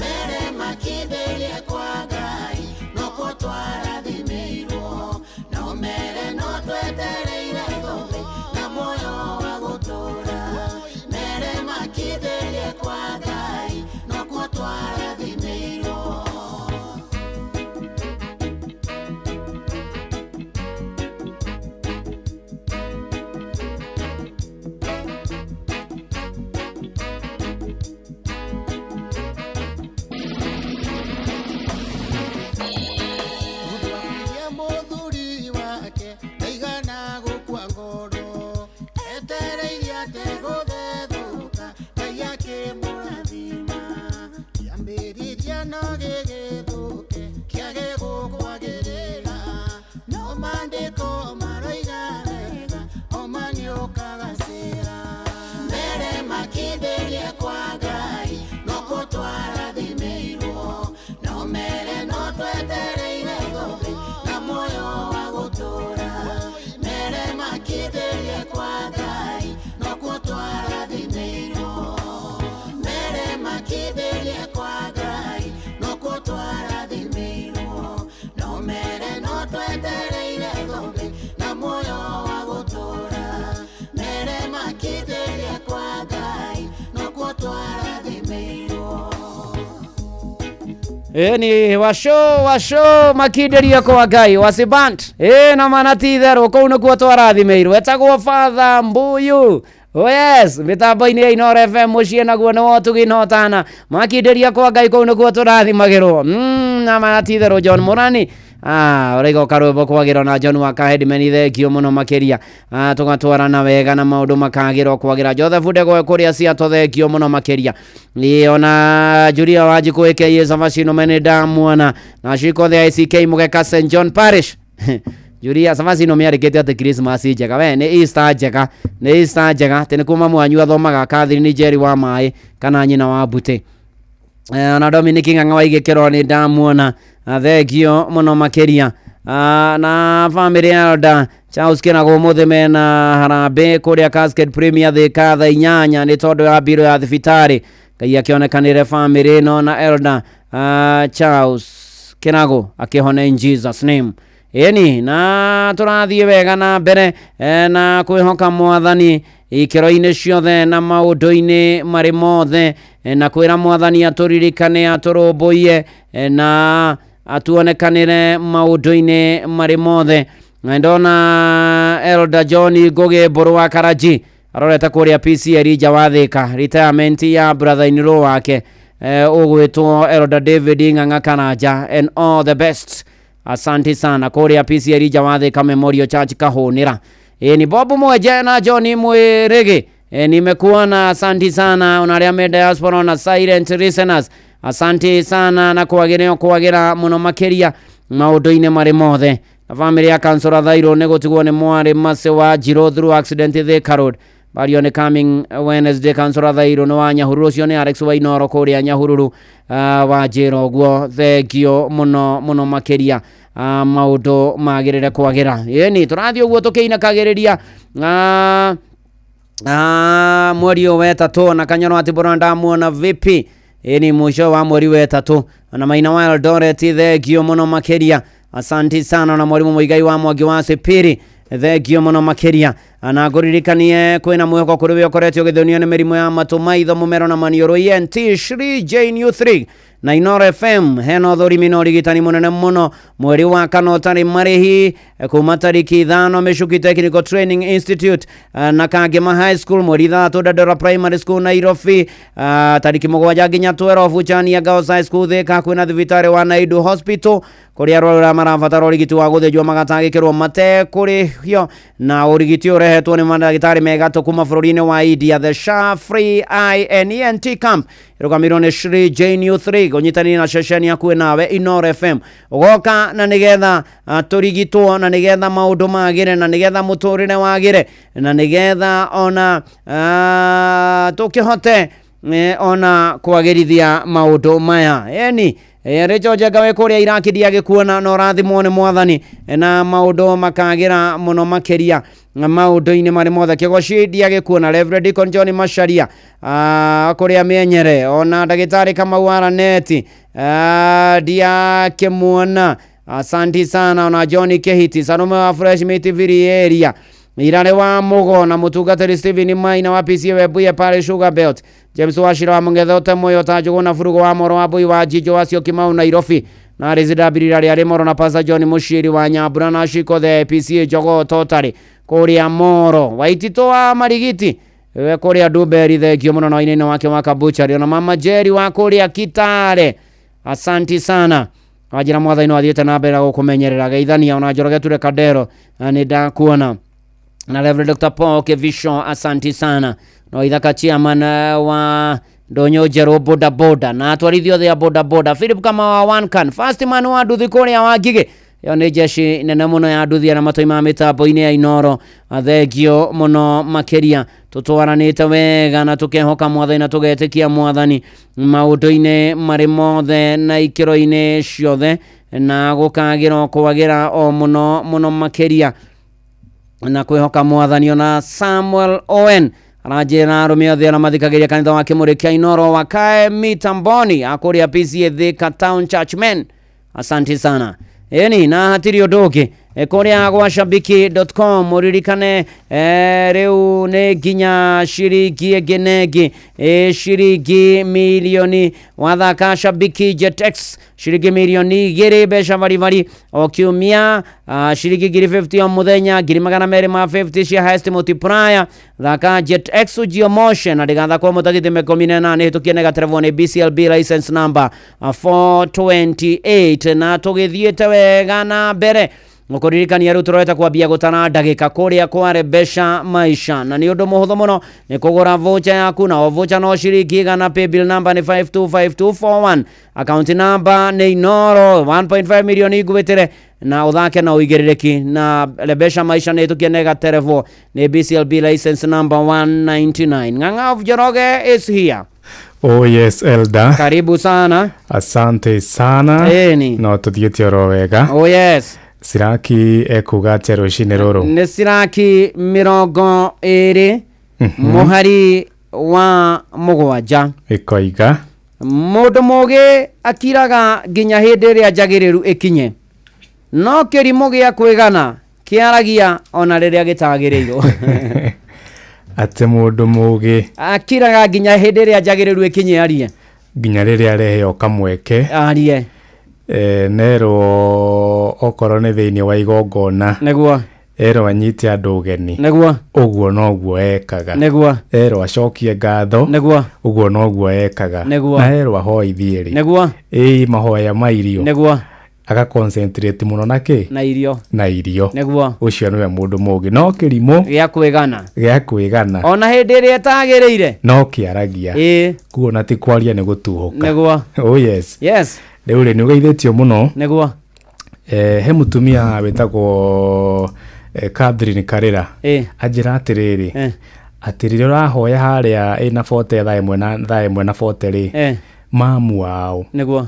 mere makindĩrie kwa Ngai nokuo twarathimĩirwo no mere no twetereire thũmbĩ na muoyo wa gũtũũra mere makindĩrie kwa Ngai nokuo twarathimĩirwo. Thutha mũthuri wake ndaigana gũkua ngoro etereire ategũthethũka Ngai akĩmũrathima kĩambĩrĩria no gĩgĩthũke kĩage gũkwagĩrĩra no maandĩko maroiga wega oma nĩũkagacĩra mere makindĩrie kwa Ngai nokuo twarathimĩirwo no mere Ĩni waco waco makindĩrie kwa Ngai wasibant ĩ na mana ti itherũ kũu nĩkuo twarathimĩirwo etagwo Father Mbuyu. Oh yes, mĩtambo-inĩ ya Inooro FM mũciĩ naguo nĩ wotugi na ũtana makindĩria kwa Ngai kũu nĩkuo tũrathimagĩrwo na mana ti itherũ John Mũrani. Ah, ũraiga ũkarwĩmbo kwagĩrwo na John wa Kahedimeni thengio mũno makĩria. Ah, tũgatwarana wega na maũndũ makagĩrwo kwagĩra. Joseph Ndegwa kũrĩa Ciato thengio mũno makĩria. Ĩ ona Julia Wanjikũ aka Savacino mene ndamuona na Shiko the ICK Mũgeka St John Parish. Julia Savacino mĩarĩkĩte atĩ Christmas njega we nĩ Easter njega nĩ Easter njega atĩ nĩ kuma mwanyu athomaga Catherine Njeri wa maĩ kana nyina wa Mbutĩ. Ona Dominic Ng'ang'a wa Igĩkĩro nĩ ndamuona. Ah, thengio mũno makĩria. Ah, na family ya Elder Charles Kĩrago ũmũthĩ mena harambĩ kũrĩa Cascade Premier Thika thaa 8 nĩ tondũ ya mbirũ ya thibitarĩ. Ngai akĩonekanĩre family ĩno na Elder Charles Kĩrago akĩhone in Jesus name. Ĩni na tũrathiĩ wega na mbere na kwĩhoka mwathani ikĩro-inĩ ciothe na maũndũ-inĩ marĩ mothe na kwĩra mwathani atũririkane atũrũmbũiye na atuonekanĩre maũndũ-inĩ marĩ mothe. Na ndona Elder John Ngũgĩ Mbũrũ wa Karaji arorete kũrĩa PC Elijah wa Thika retirement ya brother in law wake ũgwĩtwo Elder David Ng'ang'a Karanja and all the best. Asante sana kũrĩa PC Elijah wa Thika Memorial Church Kahũnĩra. Ni Bob Mwenje na John Mwĩrĩgĩ. Nimekuona, asante sana ona arĩa me diaspora na silent listeners. Asante sana na kwagĩra kwagĩra mũno makĩria maũndũ-inĩ marĩ mothe. Na family ya Kansora Thairũ nĩ gũtigwo nĩ mwarĩ Mercy wa Njirũ through accident Thika Road. Burial nĩ coming Wednesday. Kansora Thairũ nĩ wa Nyahururu, ũcio nĩ Alex wa Inooro kũrĩa Nyahururu wa njĩra ũguo. Thengio mũno mũno makĩria. Maũndũ magĩrĩre kwagĩra. Ĩni tũrathiĩ ũguo tũkĩinakagĩrĩria mweri ũyũ wetatũ na Kanyoro atibũra ndamuona vipi. Ĩni mũico wa mweri wetatũ na Maina wa Eldoret thengio mũno makĩria. Asante sana na mwarimu Muigai wa Mwangi wa Sipiri thengio mũno makĩria. Na ngũririkanie kwĩna mwĩhoko kũrĩ we ũkoretwo ũgĩthĩnio nĩ mĩrimũ ya matũ maitho mũmero na maniũrũ ENT Shri J New 3 na Inooro FM hena ũthũrimi na ũrigitani mũnene mũno mweri wa kana ũtarĩ marĩhi kuma tariki 5 Michuki Technical Training Institute na Kangema High School mweri 6 Dandora Primary School Nairobi tariki 7 nginya 12 Chania Girls High School Thika kwĩna thibitarĩ wa Naidu Hospital kũrĩa arwaru arĩa marabatara ũrigiti wa gũthĩnjwo magatangĩkĩrwo matekũrĩhio na ũrigiti ũrehetwo nĩ mandagĩtarĩ megatũ kuma bũrũri-inĩ wa India. The SHA Free INENT Camp ĩrũgamĩrĩirwo nĩ Shri J New 3 kũnyitanĩra na ceceni hakuhĩ nawe Inooro FM. Ũgoka na nĩgetha tũrigitwo na nĩgetha maũndũ magĩre na nĩgetha mũtũrĩre wagĩre na nĩgetha ona tũkĩhote ona kwagĩrithia maũndũ maya. Eni Rachel Njenga wĩ kũrĩa Iraki ndiagĩkuona na ũrathimwo nĩ mwathani na maũndũ makagĩra mũno makĩria na maũndũ-inĩ marĩ mothe. Kĩgoci ndiagĩkuona Reverend Deacon John Macharia kũrĩa Mĩenyere ona ndagĩtarĩ Kamau wa Raneti ndiakĩmuona. Asante sana ona John Kehiti Salome wa Fresh Meat Village area Irare wa Mugo na mũtungatĩri Stephen Maina wa PCA Webuye Parish Sugar Belt James Wachira wa Mũng'ethe Ũte Muoyo Njũgũ na Burugo wa Moro wa Mbui wa Njinjo wa Syokimau Nairobi na Rezida Birira rĩa Moro na Pastor John Mũciĩri wa Nyambura na Shiko the PCA Jogoo Totally kũrĩa Moro Waititũ wa Marigiti we kũrĩa Ndumberi thengio mũno na wainĩinĩ wake wa Kabuchari ona Mama Jerry wa kũrĩa Kitale asanti sana wanjĩra mwathani no athiĩte na mbere na gũkũmenyerera geithania ona Njoroge Ture Kandero nĩ ndakuona na Reverend Dr. Paul Kevisho asanti sana no ithaka chairman wa Ndonyo Njerũ boda boda na atwarithia othe a boda boda Philip Kama wa One Can first man wa nduthi kũrĩa wa Ngigĩ ĩyo nĩ jeshi nene mũno ya nduthi arĩa matoimaga mĩtambo-inĩ ya Inooro thengio mũno makĩria tũtwaranĩte wega na tũkehoka mwathani na tũgetĩkia mwathani maũndũ-inĩ marĩ mothe na ikĩro-inĩ ciothe na gũkagĩra kwagĩra o mũno mũno makĩria na kwĩhoka mwathani ona Samuel Owen aranjĩra arũme othe arĩa mathikagĩrĩria kanitha wa Kĩmũrĩ kĩa Inooro wakae mitamboni akũrĩa PCA Thika Town Churchmen asante sana ĩni na hatirĩ ũndũ ũngĩ Kũrĩa gwa shabiki.com ũririkane rĩu nĩ nginya ciringi ĩngĩ na ĩngĩ, ciringi milioni wathaka Shabiki Jetex ciringi milioni 2 mbeca baribari o kiumia, ciringi 50,000 o muthenya, 250,000 cia highest multiplier. Thaka Jet X ujio na ndigathakwo mũtagithime 18 hĩtũkie negaterevwo nĩ BCLB license number 428. Na tũgĩthiĩte wega na mbere ngũkũririkania rĩu tũrorete kwambia gũtara ndagĩka kũrĩa kware mbeca maisha, na nĩ ũndũ mũhũthũ mũno nĩ kũgũra voucher yaku, na o voucher no ciringi 100. Paybill number nĩ 525241, account number nĩ Inoro. 1.5 million ngwĩtĩre na ũthake na ũigĩrĩrĩki na mbeca maisha nĩ ĩtũkie negaterevwo nĩ BCLB license number 199. Ng'ang'a of Njoroge is here. Oh yes, Elder. Karibu sana. Asante sana. Ĩni. No tuthiĩte oro wega. Oh yes. Siraki ekuga atĩa rũcinĩ rũrũ? Nĩ Siraki 20 mũhari wa 7. Ĩkoiga mũndũ mũgĩ akiraga nginya hĩndĩ ĩrĩa njagĩrĩru ĩkinye, no kĩrimũ gĩa kwĩgana kĩaragia ona rĩrĩa gĩtagĩrĩirwo. Atĩ mũndũ mũgĩ akiraga nginya hĩndĩ ĩrĩa njagĩrĩru ĩkinye arie, nginya rĩrĩa areheo kamweke arie. Nerwo okorwo nĩ thĩinĩ wa igongona, nĩguo erwo anyite andũ ũgeni, nĩguo ũguo noguo ekaga, nĩguo erwo acokie ngatho, nĩguo ũguo noguo ekaga, nĩguo na erwo ahoithie rĩ, nĩguo ĩĩ mahoya ma irio, nĩguo aga concentrate mũno na kĩ na irio, na irio, nĩguo ũcio nĩwe mũndũ mũgĩ. No kĩrimũ gĩa kwĩgana, gĩa kwĩgana ona hĩndĩ ĩrĩa ĩtagĩrĩire no kĩaragia. Ĩĩ. Kuona ti kwaria nĩ gũtuhũka. Nĩguo. Oh yes. Yes. Rĩu rĩ, nĩ ũgeithĩtio mũno. Nĩguo. He mũtumia wĩtagwo Catherine Karĩra. Ĩĩ. Anjĩra atĩrĩrĩ, atĩ rĩrĩa ũrahoya harĩa ĩna 40 thaa ĩmwe na 40 rĩ, mamu wao nĩguo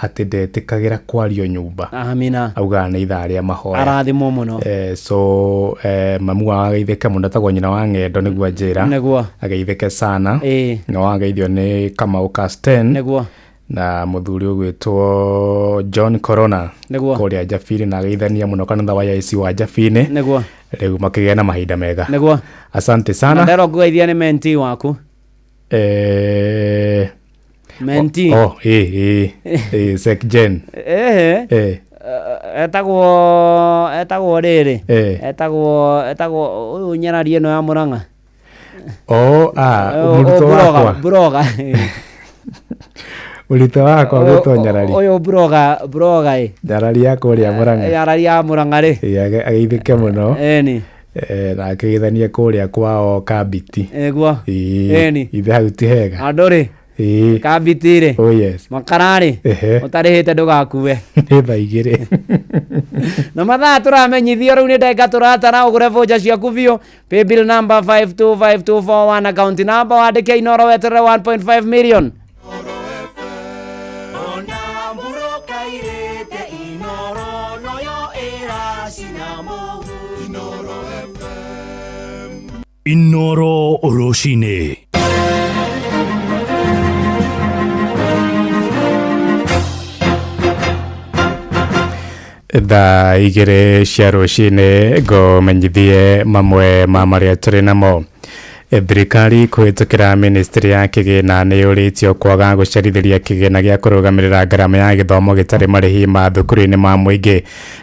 atĩ ndetĩkagĩra kwario nyũmba. Amina. Augaga nĩ ithaa rĩa mahoya. Arathimwo mũno. So mamu wao ageithĩke mũno, etagwo nyina wa ng'endo nĩguo anjĩra. Nĩguo. Ageithĩke sana. Ĩĩ. Na wageithio nĩ Kamau Casten. Nĩguo. Na mũthuri ũgwĩtwo John Corona. Nĩguo. Kũrĩa Njabini, na ageithania mũno kanitha wa AIC wa Njabini. Nĩguo. Rĩu makĩgĩa na mahinda mega. Nĩguo. Asante sana. Na nderwo ngũgeithia nĩ mentee waku. Mentee. Oh, ĩĩ Sek Jen. Ehe. Etagwo rĩrĩ. Etagwo ũyũ nyarari ĩno ya Mũrang'a. Oh, ah, mũrutwo wakwa. Broga. Mũrutwo wakwa gwĩtwo Nyarari. Ũyũ broga ĩ. Nyarari ya kũrĩa Mũrang'a. Nyarari ya Mũrang'a rĩ. Ĩĩ, ageithĩke mũno. Ĩni. Na akĩgeithanie kũrĩa kwao Kambiti. Nĩguo. Ĩni. Ithe hau ti hega. Andũ rĩ. Ĩĩ. Kambiti rĩ. Oh yes. Makara rĩ. Ũtarĩhĩte ndũgakue. Nĩ thaa 2. Na mathaa tũramenyithio rĩu nĩ ndagĩka tũratara ũgũre voucher ciaku biũ. Paybill number 525241, account number wandĩke Inoro weterere 1.5 million. Inoro rũcinĩ. Thaa 2 cia rũcinĩ ngũmenyithie mamwe ma marĩa tũrĩ namo. Thirikari kũhĩtũkĩra ministry ya kĩgĩna nĩ yũrĩtio kwaga gũcerithĩria kĩgĩna gĩa kũrũgamĩrĩra ngarama ya gĩthomo gĩtarĩ marĩhi ma thukuru-inĩ ma mũingĩ.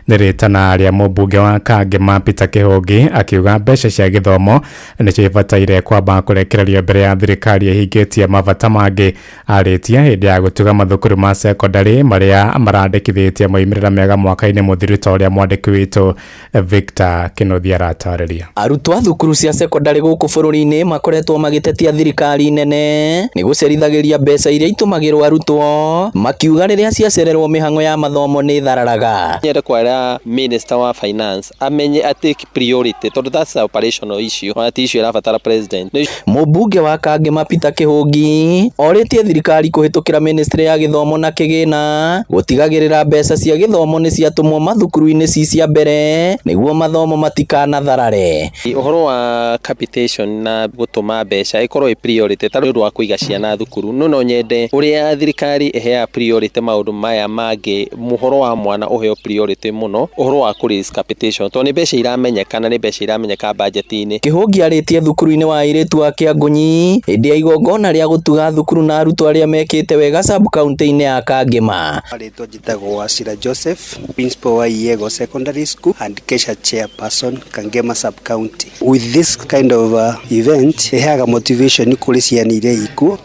Nĩ rĩtana rĩa mũmbunge wa Kangema Peter Kĩhũngi akiuga mbeca cia gĩthomo nĩcio ibataire kwamba kũrekererio mbere ya thirikari ĩhingĩtie mabata mangĩ. Arĩtie hĩndĩ ya gũtuga mathukuru ma sekondarĩ marĩa marandĩkithĩtie moimĩrĩra mega mwaka-inĩ mũthiru ta ũrĩa mwandĩki witũ Victor Kĩnuthia aratarĩria. Arutwo a thukuru cia sekondarĩ gũkũ bũrũri-inĩ makoretwo magĩtetia thirikari nene nĩ gũcerithagĩria mbeca iria itũmagĩrwo arutwo, makiuga rĩrĩa ciacererwo mĩhang'o ya mathomo nĩ thararaga. Nyende kwara minister wa finance amenye atake priority tondu that's a operational issue, ona ti issue ĩrabatara president. Mũmbunge wa Kangema Peter Kĩhũngi orĩtie thirikari kũhĩtũkĩra ministry ya gĩthomo na kĩgĩna gũtigagĩrĩra mbeca cia gĩthomo nĩ ciatũmwo mathukuru-inĩ ci cia mbere nĩguo mathomo matikanatharare. Ũhoro wa capitation na gũtũma mbeca ĩkorwo ĩ priority ta ũndũ wa kũiga ciana thukuru. No nyende ũrĩa thirikari ĩheaga priority maũndũ maya mangĩ, mũhoro wa mwana ũheo priority mũno, ũhoro wa kũ raise capitation, tondũ nĩ mbeca iramenyeka na nĩ mbeca iramenyeka budget-inĩ. Kĩhũngi arĩtie thukuru-inĩ wa airĩtu wa Kĩangũnyi hĩndĩ ya igongona rĩa gũtuga thukuru na arutwo arĩa mekĩte wega sub county-inĩ ya Kangema. Rĩtwa njĩtagwo Wasira Joseph, principal wa Iego Secondary School and Kesha chairperson Kangema sub county. With this kind of event ĩheaga motivation kũrĩ ciana iria ikuo.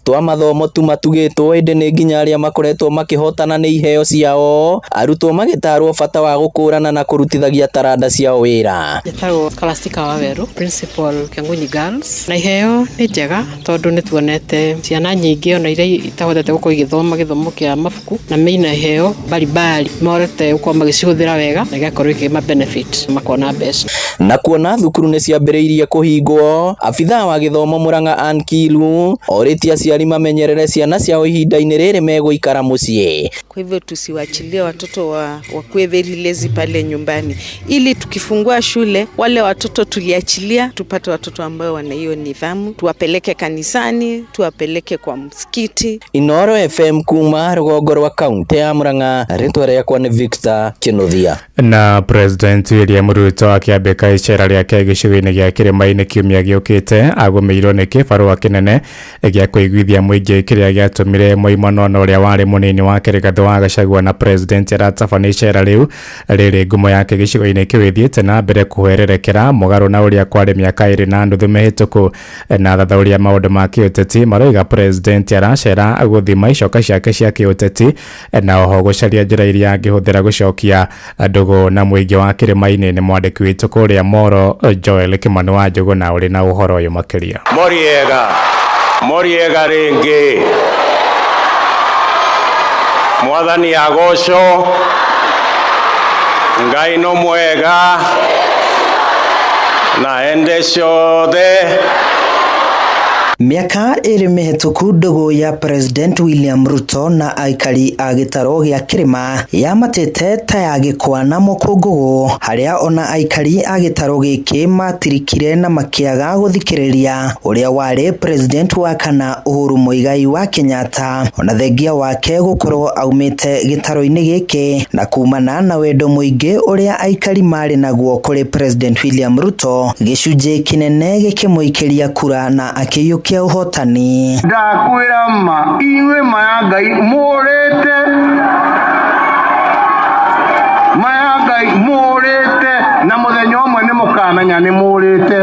Twa mathomo tu matugĩtwo ĩndĩ nĩ nginya arĩa makoretwo makĩhotana nĩ iheo ciao, arutwo magĩtarwo bata wa gũkũrana na kũrutithagia taranda ciao wĩra. Njĩtagwo Scholastica Waweru, principal Kĩangunyi Girls. Na iheo nĩ njega tondũ nĩ tuonete ciana nyingĩ ona iria itahotete gũkorwo igĩthoma gĩthomo kĩa mabuku na meina iheo mbalimbali morete gũkorwo magĩcihũthĩra wega na igakorwo ikĩma benefit makona mbeca. Na kuona thukuru nĩ ciambĩrĩirie kũhingwo, abithaa wa gĩthomo Murang'a Ann Kilu orĩtie aciari mamenyerere ciana ciao ihinda-inĩ rĩrĩ megũikara mũciĩ. Kwa hivyo tusiwachilie watoto wakuwe very lazy pale nyumbani, ili tukifungua shule wale watoto tuliachilia tupate watoto ambao wana hiyo nidhamu, tuwapeleke kanisani, tuwapeleke kwa msikiti. Inoro FM kuma rũgongo rwa kaunti ya Murang'a, rĩtwa rĩakwa nĩ Victor Kinuthia. Na President William Ruto akĩambĩka icera rĩake gĩcigo-inĩ gĩa Kĩrĩma-inĩ kiumia gĩũkĩte agũmĩirwo nĩ kĩbarũa kĩnene gĩa kũiguithia mũingĩ kĩrĩa gĩatũmire mũimanano ũrĩa warĩ mũnini wake Rigathĩ wa Gachagua na President aratabania icera rĩu rĩrĩ ngumo yake gĩcigo-inĩ kĩu ĩthiĩte na mbere kũhwererekera mũgarũ na ũrĩa kwarĩ mĩaka 2.5 mĩhĩtũku. Na athathaũri a maũndũ ma kĩũteti maroiga President aracera gũthima icoka ciake cia kĩũteti na oho gũcaria njĩra iria angĩhũthĩra gũcokia ndũgũ na mũingĩ wa Kĩrĩma-inĩ. Nĩ mwandĩki witũ kũrĩa Moro Joel Kimani wa Njũgũ na ũrĩ na ũhoro ũyũ makĩria. Moriega moriega rĩngĩ, mwathani agocwo, Ngai no mwega na ende ciothe. Mĩaka 2 mĩhĩtũku ndũgũ ya President William Ruto na aikari a gĩtarũ gĩa Kĩrĩma yamatĩte ta ya gĩkwa na mũkũngũgũ, harĩa ona aikari a gĩtarũ gĩkĩ matirikire na makĩaga gũthikĩrĩria ũrĩa warĩ President wa kana Uhuru Muigai wa Kenyatta, ona thengia wake gũkorwo aumĩte gĩtarũ-inĩ gĩkĩ na kumana na wendo mũingĩ ũrĩa aikari marĩ naguo kũrĩ President William Ruto, gĩcunjĩ kĩnene gĩkĩmũikĩria kura na akĩiyũkia ũhotani. Ndakwĩra ma inyuĩ ma ya Ngai mũrĩte, ma ya Ngai mũrĩte, na mũthenya ũmwe nĩ mũkamenya nĩ mũrĩte.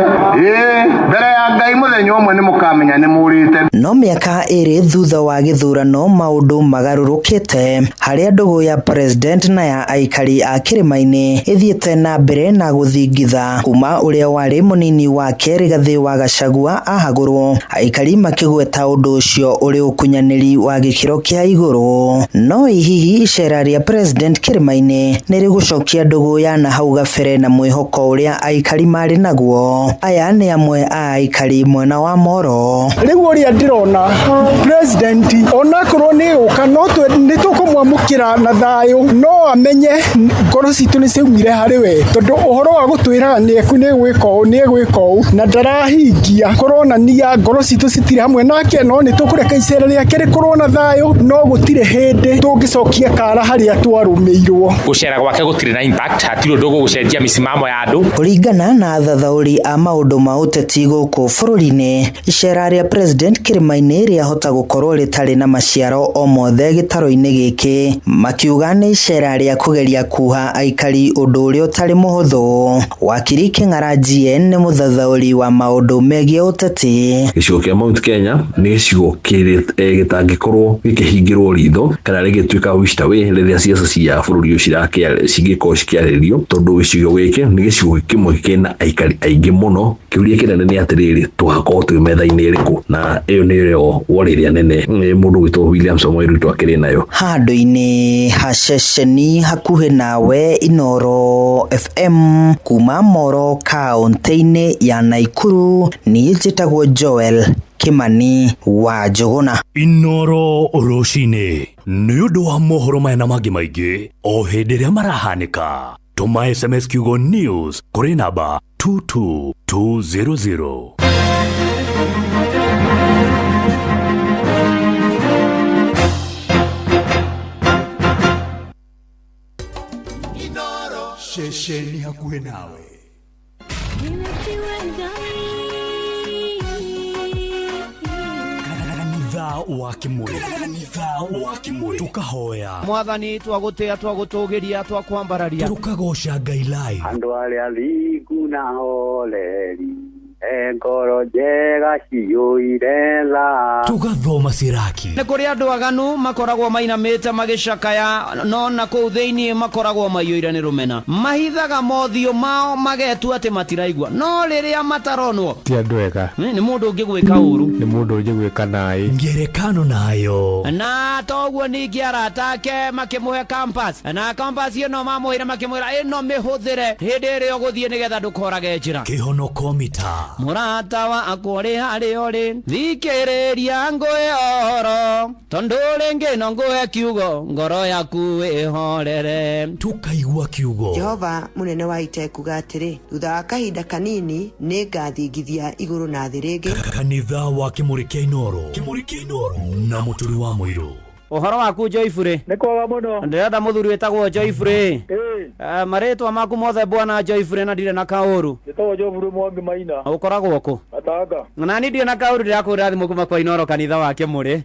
Mbere ya Ngai mũthenya ũmwe nĩ mũkamenya nĩ mũrĩte. No mĩaka 2 thutha wa gĩthurano maũndũ magarũrũkĩte, harĩa ndũgũ ya President na ya aikari a Kĩrĩma-inĩ ĩthiĩte na mbere na gũthingitha kuma ũrĩa warĩ mũnini wake Rigathĩ wa Gachagua ahagũrwo, aikari makĩgweta ũndũ ũcio ũrĩ ũkunyanĩri wa gĩkĩro kĩa igũrũ. No hihi icera rĩa President Kĩrĩma-inĩ nĩ rĩgũcokia ndũgũ ya na hau gabere na mwĩhoko ũrĩa aikari marĩ naguo? Aya nĩ amwe a aikari mwena wa Moro. Rĩu ũrĩa ndĩrona President onakorwo nĩ gũka no nĩ tũkũmwamũkĩra na thayũ, no amenye ngoro citũ nĩ ciaumire harĩ we, tondũ ũhoro wa gũtwĩraga nĩ egwĩka ũũ nĩ egwĩka ũũ na ndarahingia, kũronania ngoro citũ citirĩ hamwe nake. No nĩ tũkũreka icera rĩake rĩkorwo na thayũ, no gũtirĩ hĩndĩ tũngĩcokia kara harĩa twarũmĩirwo. Gũcera gwake gũtirĩ na impact, hatirĩ ũndũ gũgũcenjia mĩsimamo ya andũ. Kũringana na athathaũri a maũndũ ma ũteti gũkũ bũrũri-inĩ, icera rĩa President Kĩrĩma-inĩ rĩahota gũkorwo rĩtarĩ na maciaro o mothe gĩtarũ-inĩ gĩkĩ, makiuga nĩ icera rĩa kũgeria kuha aikari ũndũ ũrĩa ũtarĩ mũhũthũ. Wakiri Kĩng'ara GN nĩ mũthathaũri wa maũndũ megiĩ ũteti. Gĩcigo kĩa Mount Kenya nĩ gĩcigo gĩtangĩkorwo gĩkĩhingĩrwo ritho kana rĩgĩtuĩka wished away rĩrĩa siasa cia bũrũri ũyũ cingĩkorwo cikĩarĩrio, tondũ gĩcigo gĩkĩ nĩ gĩcigo kĩmwe kĩna aikari aingĩ mũno. Kĩũria kĩnene nĩ atĩrĩrĩ, tũgakorwo twĩ metha-inĩ ĩrĩkũ? Na ĩyo nĩyo worry ĩrĩa nene mũndũ gwĩtwo William Samoei Ruto akĩrĩ nayo. Handũ-inĩ ha ceceni hakuhĩ nawe Inoro FM kuma Moro kaũntĩ-inĩ ya Naikuru, niĩ njĩtagwo Joel Kimani wa Njũgũna. Inoro rũcinĩ nĩ ũndũ wa mohoro maya na mangĩ maingĩ o hĩndĩ ĩrĩa marahanĩka, tũma SMS kiugo news kũrĩ namba 222 200. Ceceni hakuhĩ nawe. Kanitha wa Kimuri, kanitha wa Kimuri, tukahoya Mwathani twagũtĩa, twagũtũgĩria, twakwambararia, tukagoca Ngai live. Andũ arĩa thingu na horeri, e ngoro njega ciyũire tha. Tugathoma siraki. Nĩ kũrĩ andũ aganu makoragwo mainamĩte magĩcakaya, no na kũu thĩinĩ makoragwo maiyũire nĩ rũmena, mahithaga mothiũ mao magetua atĩ matiraigua, no rĩrĩa mataronwo ti andũ ega. Nĩ mũndũ ũngĩgwĩka ũru, nĩ mũndũ ũngĩgwĩka naĩ. Ngerekano nayo. Na toguo ningĩ arata ake makĩmũhe compass, na compass ĩno mamũheire makĩmwĩra ĩno mĩhũthĩre hĩndĩ ĩrĩa ũgũthiĩ nĩgetha ndũkorage njĩra. Kĩhonoko mita. Mũrata wakwa ũrĩ harĩa ũrĩ, thikĩrĩria ngũhe ũhoro, tondũ rĩngĩ no ngũhe kiugo, ngoro yaku ĩhorere. Tukaigua kiugo. Jehova mũnene wa ita ekuga atĩrĩ, thutha wa kahinda kanini nĩ ngathingithia igũrũ na thĩ rĩngĩ. Kanitha wa Kimuri kĩa Inooro, Kimuri kĩa Inooro na Mũturi wa Mũirũ. Ũhoro waku Joyfrey? Nĩ kwega mũno. Ndĩrenda mũthuri wĩtagwo Joyfrey. Marĩtwa maku mothe bwana Joyfrey na ndirĩ na kaũru. Njĩtagwo Joyfrey Mwangi Maina. Ũkoragwo kũ? Gatanga. Na niĩ ndirĩ na kaũru, ndĩrakũhũrĩra thimũ kuma kwa Inooro kanitha wa Kĩmũrĩ.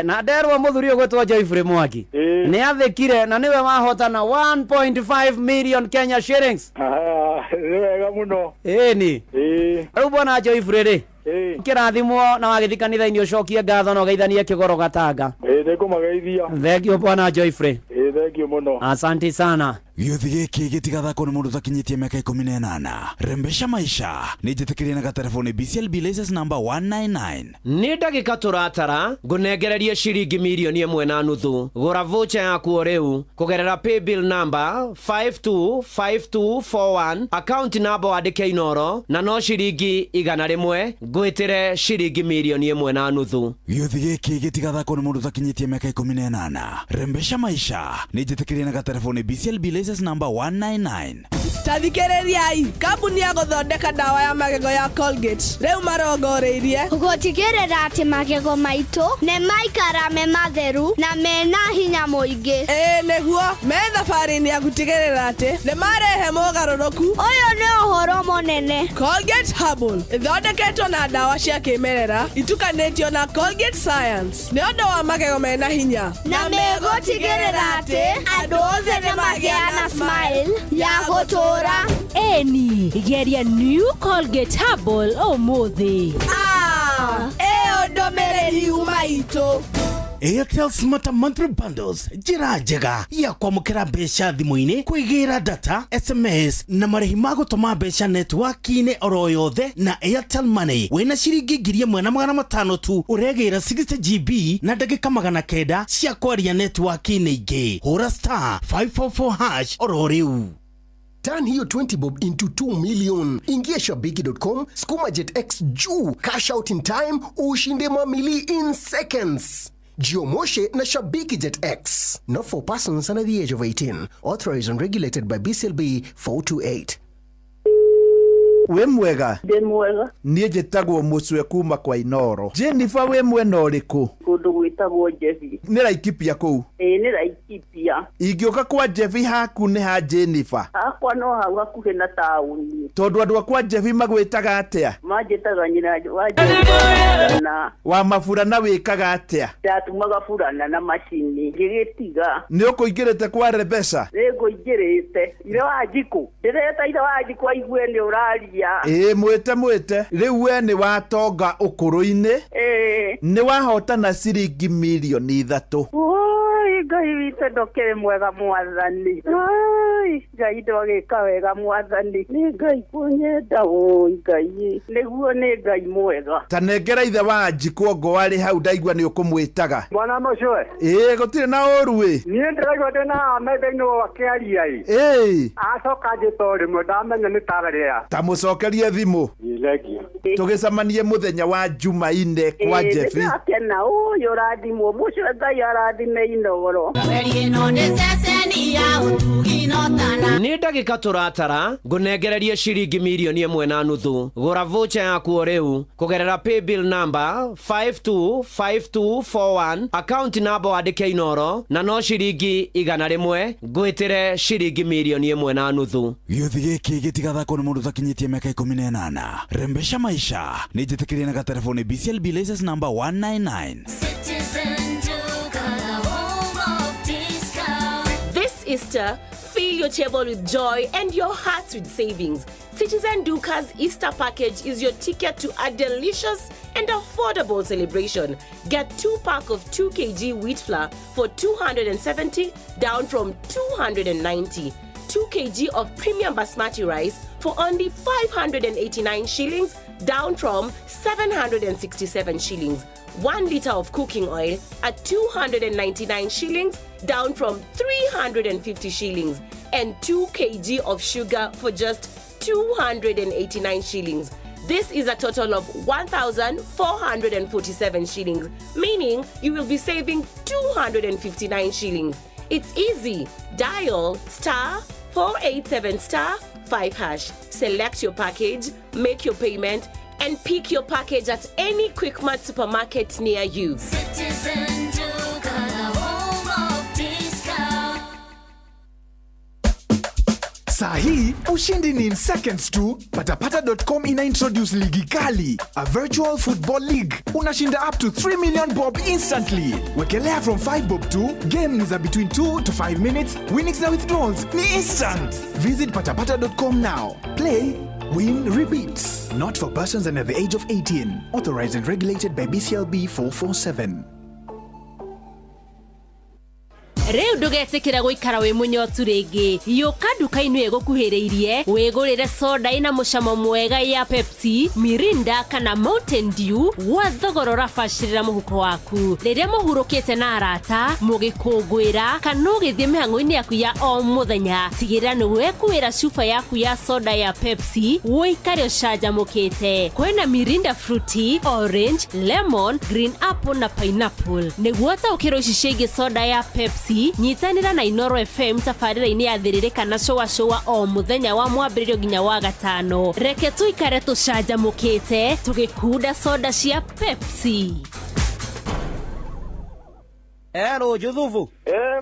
Na nderwo mũthuri ũyũ ũgwĩtwo Joyfrey Mwangi nĩ athĩkire na nĩwe wahotana 1.5 million Kenya shillings. Nĩ wega mũno. Ĩni. Rĩu bwana Joyfrey rĩ, kĩrathimwo na wagĩthiĩ kanitha-inĩ ũcokie ngatho na ũgeithanie kĩgoro Gatanga. Nĩ ngũmageithia. Thank you bwana Joyfrey. Thank you mũno. Asante sana. Gĩũthi gĩkĩ gĩtigathakwo nĩ mũndũ ũtakinyĩtie mĩaka 18. Rembesha maisha nĩ njĩtĩkĩrie na gatelefoni BCLB license number 199. Nĩ ndagĩka tũratara ngũnengererie ciringi mirioni 1.5. Gũra voucher yaku o rĩu kũgerera paybill number 525241, account number wandĩke Inooro, na no ciringi 100 ngwĩtĩre ciringi mirioni 1.5. Gĩũthi gĩkĩ gĩtigathakwo nĩ mũndũ ũtakinyĩtie mĩaka 18. Rembesha maisha nĩ njĩtĩkĩrie na gatelefoni BCLB license number 199. Tathikĩrĩriai, kambuni ya gũthondeka ndawa ya magego ya Colgate rĩu marongoreirie gũtigĩrĩra atĩ magego maitũ nĩ maikara me matheru na mena hinya mũingĩ. Ĩĩ nĩguo, me thabarĩ-inĩ ya gũtigĩrĩra atĩ nĩ marehe mogarũrũku. Ũyũ nĩ ũhoro mũnene. Colgate Herbal ĩthondeketwo na ndawa cia kĩmerera itukanĩtio na Colgate Science nĩ ũndũ wa magego mena hinya, na megũtigĩrĩra atĩ andũ othe nĩ magĩa na smile ya gũtũũra. Eni, geria new Colgate Herbal ũmũthĩ. Ĩyo ndũmĩrĩri yuma itũ. Airtel Smarter Monthly Bundles, njĩra njega ya kwamũkĩra mbeca thimũ-inĩ, kwĩgĩra data, SMS na marĩhi ma gũtũma mbeca network-inĩ oro yothe na Airtel Money. Wĩna ciringi 1500 tu ũregĩra 60 GB na ndagĩka 900 cia kwaria network-inĩ ingĩ. Hũra star 544 hash oro rĩu. Turn hiyo 20 bob into 2 million. Ingia shabiki.com, skuma Jet X juu, cash out in time, ushinde mamili in seconds. Jiomoshe na Shabiki Jet X. Not for persons under the age of 18. Authorized and regulated by BCLB 428. Wĩ mwega? Ndĩ mwega. Niĩ njĩtagwo Mũcwe kuma kwa Inooro. Jennifer, wĩ mwena ũrĩkũ? Kũndũ gwĩtagwo Njebi. Nĩ Laikipia kũu? Ĩĩ nĩ Laikipia. Ingĩũka kwa Njebi haku nĩ ha Jennifer? Hakwa no hau hakuhĩ na taũni. Tondũ andũ a kwa Njebi magwĩtaga atĩa? Manjĩtaga nyina wa Jennifer. Wa maburana wĩkaga atĩa? Ndatumaga burana na macini ngĩgĩtiga. Nĩ ũkũingĩrĩte kwa Rebesha? Nĩ ngũingĩrĩte. Ithe wa Njikũ. Ndĩreta ithe wa Njikũ aigue nĩ ũraria. Ĩĩ mwĩte mwĩte. Rĩu we nĩ watonga ũkũrũ-inĩ. Ĩĩ. Nĩ wahotana ciringi mirioni 3. Oi Ngai witũ ndũkĩrĩ mwega mwathani. Oi Ngai ndwagĩka wega mwathani. Nĩ Ngai kũnyenda oi Ngai. Nĩguo nĩ Ngai mwega. Ta nengera ithe wa Njikũ ngo arĩ hau ndaigua nĩ ũkũmwĩtaga. Bwana Mũcwe. Ĩĩ gũtirĩ na ũru ĩ. Niĩ ndĩraigua ndĩ na metha-inĩ akĩaria ĩ. Ĩĩ. Acoka njĩta o rĩmwe ndamenya nĩ tarĩra. Ta mũcokerie thimũ. Tũgĩcemanie mũthenya wa Jumaine kwa Njebi. Nĩndakena ũyũ ũrathimwo Mũcwe Ngai arathime Inooro. Inooro. Nĩ ndagĩka tũratara ngũnengererie ciringi mirioni 1.5. Gũra voucher yaku o rĩu kũgerera paybill number 525241, account number wandĩke Inoro, na no ciringi 100 ngwĩtĩre ciringi mirioni 1.5. Gĩũthi gĩkĩ gĩtigathakwo nĩ mũndũ ũtakinyĩtie mĩaka 18. Rembesha maisha nĩ njĩtĩkĩrie na gatereboni BCLB license number 199. This Easter, fill your table with joy and your hearts with savings. Citizen Duka's Easter package is your ticket to a delicious and affordable celebration. Get 2 pack of 2 kg wheat flour for 270, down from 290. 2 kg of premium basmati rice for only 589 shillings, down from 767 shillings. 1 liter of cooking oil at 299 shillings, down from 350 shillings, and 2 kg of sugar for just 289 shillings. This is a total of 1,447 shillings, meaning you will be saving 259 shillings. It's easy. Dial star 487 star 5 hash. Select your package, make your payment, and pick your package at any Quickmart supermarket near you. Citizen Duka, the home of discount. Saa hii ushindi ni in seconds tu. Patapata.com ina introduce ligi kali, a virtual football league. Unashinda up to 3 million bob instantly. Wekelea from 5 bob tu. Game ni za between 2 to 5 minutes. Winnings na withdrawals ni instant. Visit patapata.com now. Play, win, repeat. Not for persons under the age of 18. Authorized and regulated by BCLB 447. Rĩu ndũgetĩkĩra gũikara wĩ mũnyotu rĩngĩ. Yũka nduka-inĩ ĩgũkuhĩrĩirie wĩgũrĩre soda ĩna mũcamo mwega ya Pepsi, Mirinda kana Mountain Dew gwa thogora ũrabacĩrĩra mũhuko waku. Rĩrĩa mũhurũkĩte na arata, mũgĩkũngũĩra kana ũgĩthiĩ mĩhang'o-inĩ yaku ya o mũthenya, tigĩrĩra nĩ wekuĩra cuba yaku ya soda ya Pepsi ũikare ũcanjamũkĩte. Kwĩna Mirinda fruity, orange, lemon, green apple na pineapple. Nĩguo ũtaũkĩrwo ici ciĩgiĩ soda ya Pepsi, nyitanĩra na Inoro FM tabarĩra-inĩ ya Thĩrĩrĩ kana Cũa Cũa o mũthenya wa Mwambĩrĩrio nginya wa Gatano. Reke tũikare tũcanjamũkĩte tũgĩkunda soda cia Pepsi. Ero Juthubu.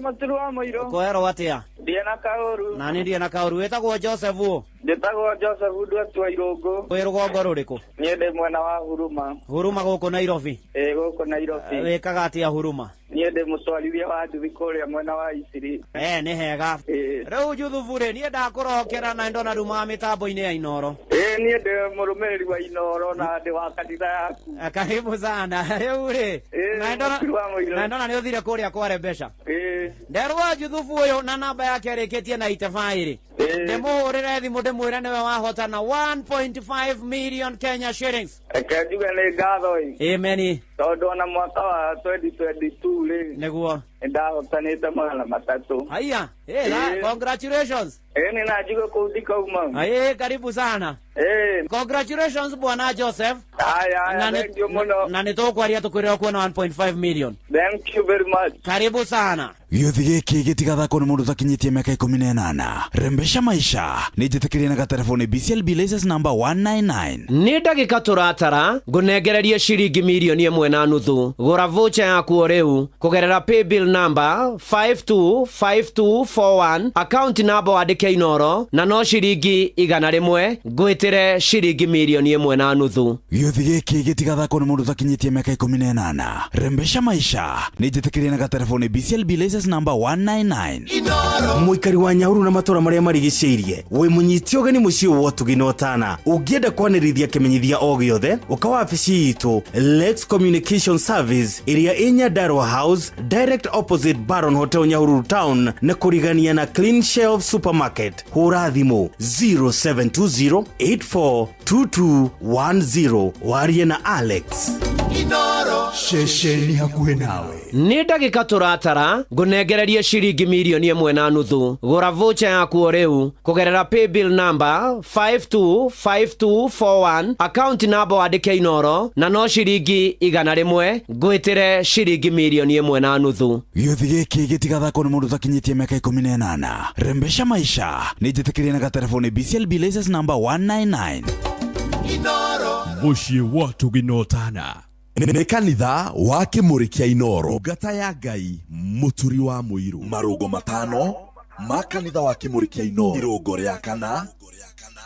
Maturu wa Mũirũ. Kwero atia? Ndiĩ na kaũru. Na nĩ ndiĩ na kaũru. Wĩtagwo Joseph ũ? Njĩtagwo Joseph Ndwatua Irũngũ. Wĩ rũgongo rũrĩkũ? Niĩ ndĩ mwena wa Huruma. Huruma gũkũ Nairobi? Ĩ, gũkũ Nairobi. Wĩkaga atĩa Huruma? Niĩ ndĩ mũtwarithia wa nduthi kũrĩa mwena wa Isiri. Nĩ hega. Rĩu Juthubu rĩ, niĩ ndakũrokera na ndona rumaga mĩtambo-inĩ ya Inoro. Ĩ, niĩ ndĩ mũrũmĩrĩri wa Inoro na ndĩ wa kanitha yaku. Karibu sana. Rĩu rĩ, na ndona nĩ ũthire kũrĩa kware mbeca. Nderwo Juthubu ũyũ na namba yake ĩrĩkĩtie na 85 rĩ, ndĩmũhũrĩre thimũ ndĩmwĩre nĩwe wahotana 1.5 million Kenya shillings. Reke njuge nĩ ngatho ĩ. Amen. Tondũ ona mwaka wa 2022 rĩ, nĩguo nĩndahotanĩte 300. Haya, congratulations. Nĩ na njuge kũu ndikauma. Karibu sana. Congratulations bwana Joseph. Haya, thank you mũno. Na nĩ tũkwaria tũkwĩre ũkuona 1.5 million. Thank you very much. Karibu sana. Gĩũthi gĩkĩ gĩtigathakwo nĩ mũndũ ũtakinyĩtie mĩaka 18. Rembesha maisha nĩ njĩtĩkĩrie na gatereboni BCLB license number 199. Nĩ ndagĩka tũratara ngũnengererie ciringi mirioni 1.5. Gũra voucher yaku o rĩu kũgerera paybill number 525241, account number wandĩke Inoro, na no ciringi 100 ngwĩtĩre ciringi mirioni 1.5. Gĩũthi gĩkĩ gĩtigathakwo nĩ mũndũ ũtakinyĩtie mĩaka 18. Rembesha maisha nĩ njĩtĩkĩrie na gatereboni BCLB license number 199. Mũikari wa Nyahururu na matũra marĩa marigicĩirie, wĩ mũnyiti ũgeni mũciĩ wa ũtugi na ũtana. Ũngĩenda kwanĩrithia kĩmenyithia o gĩothe, ũka wabici itũ Lex Communication Service ĩrĩa ĩ Nyandarua House, direct opposite Baron Hotel, Nyahururu Town, na kũrigania na Clean Shelf Supermarket. Hũra thimũ 0720 842210 warie na Alex. Ceceni hakuhĩ nawe. Nĩ ndagĩka tũratara ngũnengererie ciringi mirioni ĩmwe na nuthu. Gũra voucher yaku o rĩu kũgerera paybill number 525241, account number wandĩke Inoro, na no ciringi 100 ngwĩtĩre ciringi mirioni ĩmwe na nuthu. Gĩũthi gĩkĩ gĩtigathakwo nĩ mũndũ ũtakinyĩtie mĩaka 18. Rembesha maisha nĩ njĩtĩkĩrie na gatelefoni BCLB license number 199. Mũciĩ wa tũginotana nĩ kanitha wa Kĩmũrĩ kĩa Inoro, ngata ya Ngai, mũturi wa mũirũ. Marũngo matano ma kanitha wa Kĩmũrĩ kĩa Inoro. Irũngo rĩa kana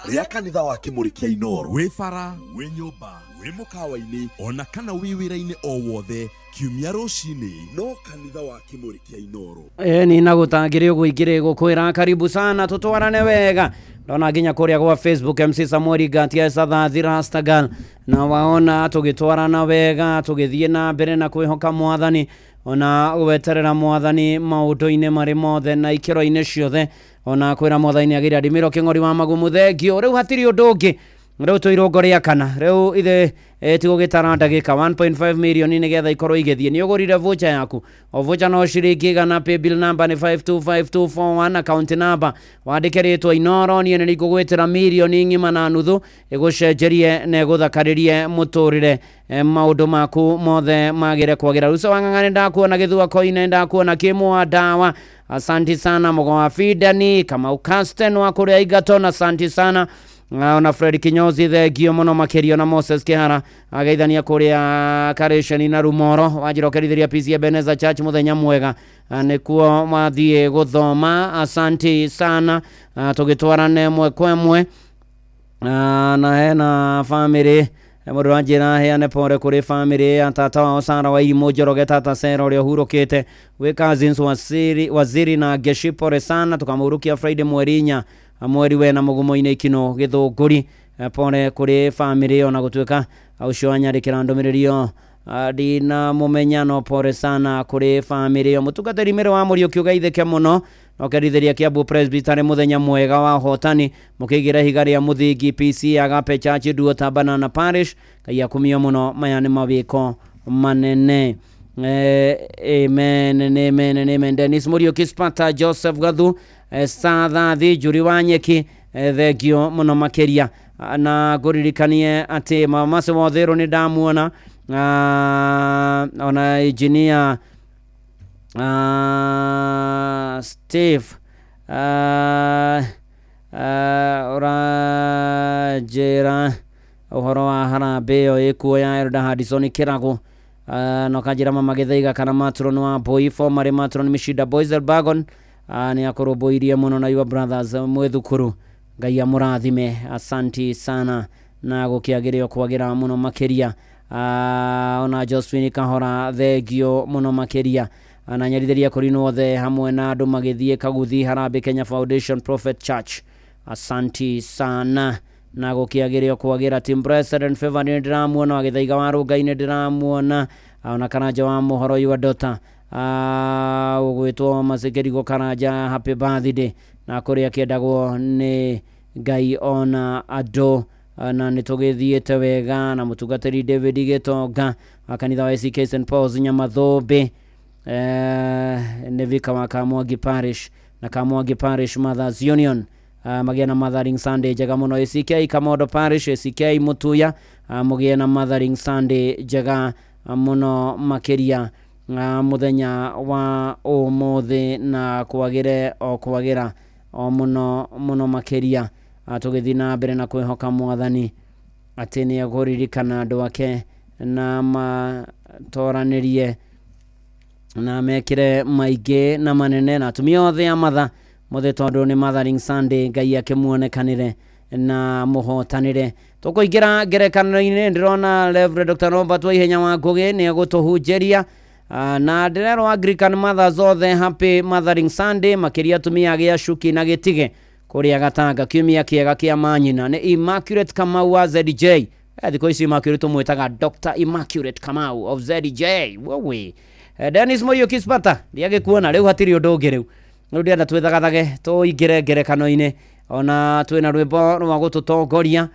rĩa kanitha wa Kĩmũrĩ kĩa Inoro. Wĩ bara, wĩ nyũmba, wĩ mũkawa-inĩ, ona kana wĩ wĩra-inĩ o wothe, kiumia rũcinĩ no kanitha wa Kĩmũrĩ kĩa Inoro. Ĩni na gũtangĩrĩ ũguo ingĩrĩ gũkwĩra karibu sana, tũtwarane wega. Ndona nginya kũrĩa gwa Facebook MC Samuel Ngatia Sathathi Rastagal na waona tũgĩtwarana wega, tũgĩthiĩ na mbere na kwĩhoka mwathani ona gweterera mwathani maũndũ-inĩ marĩ mothe na ikĩro-inĩ ciothe, ona kwĩra mwathani agĩrĩ adimĩro kĩng'ori wa magumu. Thengio. Rĩu hatirĩ ũndũ ũngĩ, rĩu twĩ irũngo rĩa kana rĩu ithe tigũgĩtara ndagĩka 1.5 million nĩgetha ikorwo igĩthiĩ. Nĩ ũgũrire voucher yaku, o voucher no ciringi 100, paybill number nĩ 525241, account number wandĩke rĩtwa Inoro. Niĩ nĩ ngũgwĩtĩra mirioni ng'ima na nuthu ĩgũcenjerie na ĩgũthakarĩrie mũtũrĩre, maũndũ maku mothe magĩre kwagĩra. Ruco wa ng'ang'a nĩ ndakuona, gĩthua koine ndakuona, kĩmwa ndawa, asanti sana. Mũgo wa Fidani Kamau Casten wa kũrĩa Igaton, asanti sana. Ona Fred Kinyozi, thengio mũno makĩria. Na Moses Kĩhara ageithania kũrĩa Karĩceni na Rumoro, wanjirokerithiria PC Ebenezer Church, mũthenya mwega. Nĩkuo mathiĩ gũthoma, asanti sana. Tũgĩtwarane ĩmwe kwa ĩmwe. Na hena famĩlĩ, mũndũ wanjĩra heane pore kũrĩ famĩlĩ ya tata wao Sara wa Irimũ Njoroge, tata Sera ũrĩa ũhurũkĩte, wĩ cousins Waziri, Waziri na Ngeshi, pore sana. Tũkamũhurukia Friday mweri 4 mweri wena mũgumo-inĩ ikino gĩthũngũri. Pore kũrĩ famĩlĩ, ona gũtuĩka ũcio wanyandĩkĩra ndũmĩrĩri ĩyo ndinamũmenya, no pore sana kũrĩ famĩlĩ ĩyo. Mũtungatĩri Mĩrĩ wa Mũriũki ũgeithĩke mũno no kerithĩria Kiambu Presbytery, mũthenya mwega wa ũhotani mũkĩigĩra ihiga rĩa mũthingi PC Agape Church Duota Banana Parish. Ngai akumio mũno, maya nĩ mawĩko manene. Amen, amen, amen. Dennis Mũriũki, Spata Joseph Gathu, Sathathi Njuri wa Nyeki, thengio mũno makĩria. Na ngũririkanie atĩ mama Wotherũ nĩ ndamuona, ona engineer Steve ũranjĩra ũhoro wa harambĩ ĩyo ĩkuo ya Elder Hadison Kĩragũ, na ũkanjĩra mama Gĩthaiga kana matron wa Boy formerly matron Mishida Boys Elbagon, nĩ akũrũmbũirie mũno na your brothers mwĩ thukuru. Ngai amũrathime, asanti sana na gũkĩagĩrĩo kwagĩra mũno makĩria. Ona Josephine Kahora, thengio mũno makĩria. Na nyarithĩria kũrinwo othe hamwe na andũ magĩthiĩ Kaguthi Harambĩ Kenya Foundation Prophet Church, asanti sana na gũkĩagĩrĩo kwagĩra. Team President Favor nĩ ndĩramuona, wagĩthaiga wa rũngai nĩ ndĩramuona, ona Karanja wa mũhoro your daughter ũgwĩtwo Macĩkĩrigo Karanja, happy birthday na kũrĩa kĩendagwo nĩ Ngai ona andũ, na nĩ tũgĩthiĩte wega. Na mũtungatĩri David Gĩtonga wa kanitha wa ACK St Paul's Nyamathũmbĩ, nĩ vika wa Kamwangi Parish na Kamwangi Parish Mothers Union, magĩe na Mothering Sunday njega mũno. ACK Kamondo Parish, ACK Mutuya, mũgĩe na Mothering Sunday njega mũno makĩria mũthenya wa ũmũthĩ na kwagĩre o kwagĩra o mũno mũno makĩria. Tũgĩthiĩ na mbere na kwĩhoka mwathani atĩ nĩ ekũririkana andũ ake na matoranĩrie na mekĩre maingĩ na manene, na atumia othe a matha mothe, tondũ nĩ Mothering Sunday, Ngai akĩmuonekanĩre na mũhotanĩre. Tũkũingĩra ngerekano-inĩ, ndĩrona Reverend Dr. Robert Waihenya wa Ngũgĩ nĩ egũtũhunjĩria. Na ndĩrerwo Anglican Mothers othe happy Mothering Sunday, makĩria atumia agĩa cuki na gĩtige kũrĩa Gatanga, kiumia kĩega kĩa manyina. Nĩ Immaculate Kamau wa ZJ. Thikũ ici Immaculate tũmwĩtaga Dr. Immaculate Kamau of ZJ wewe. Dennis Muriuki Spata ndiagĩkuona rĩu, hatirĩ ũndũ ũngĩ rĩu, rĩu ndĩrenda twĩthagathage tũingĩre ngerekano-inĩ, ona twĩna rwĩmbo rwa gũtũtongoria.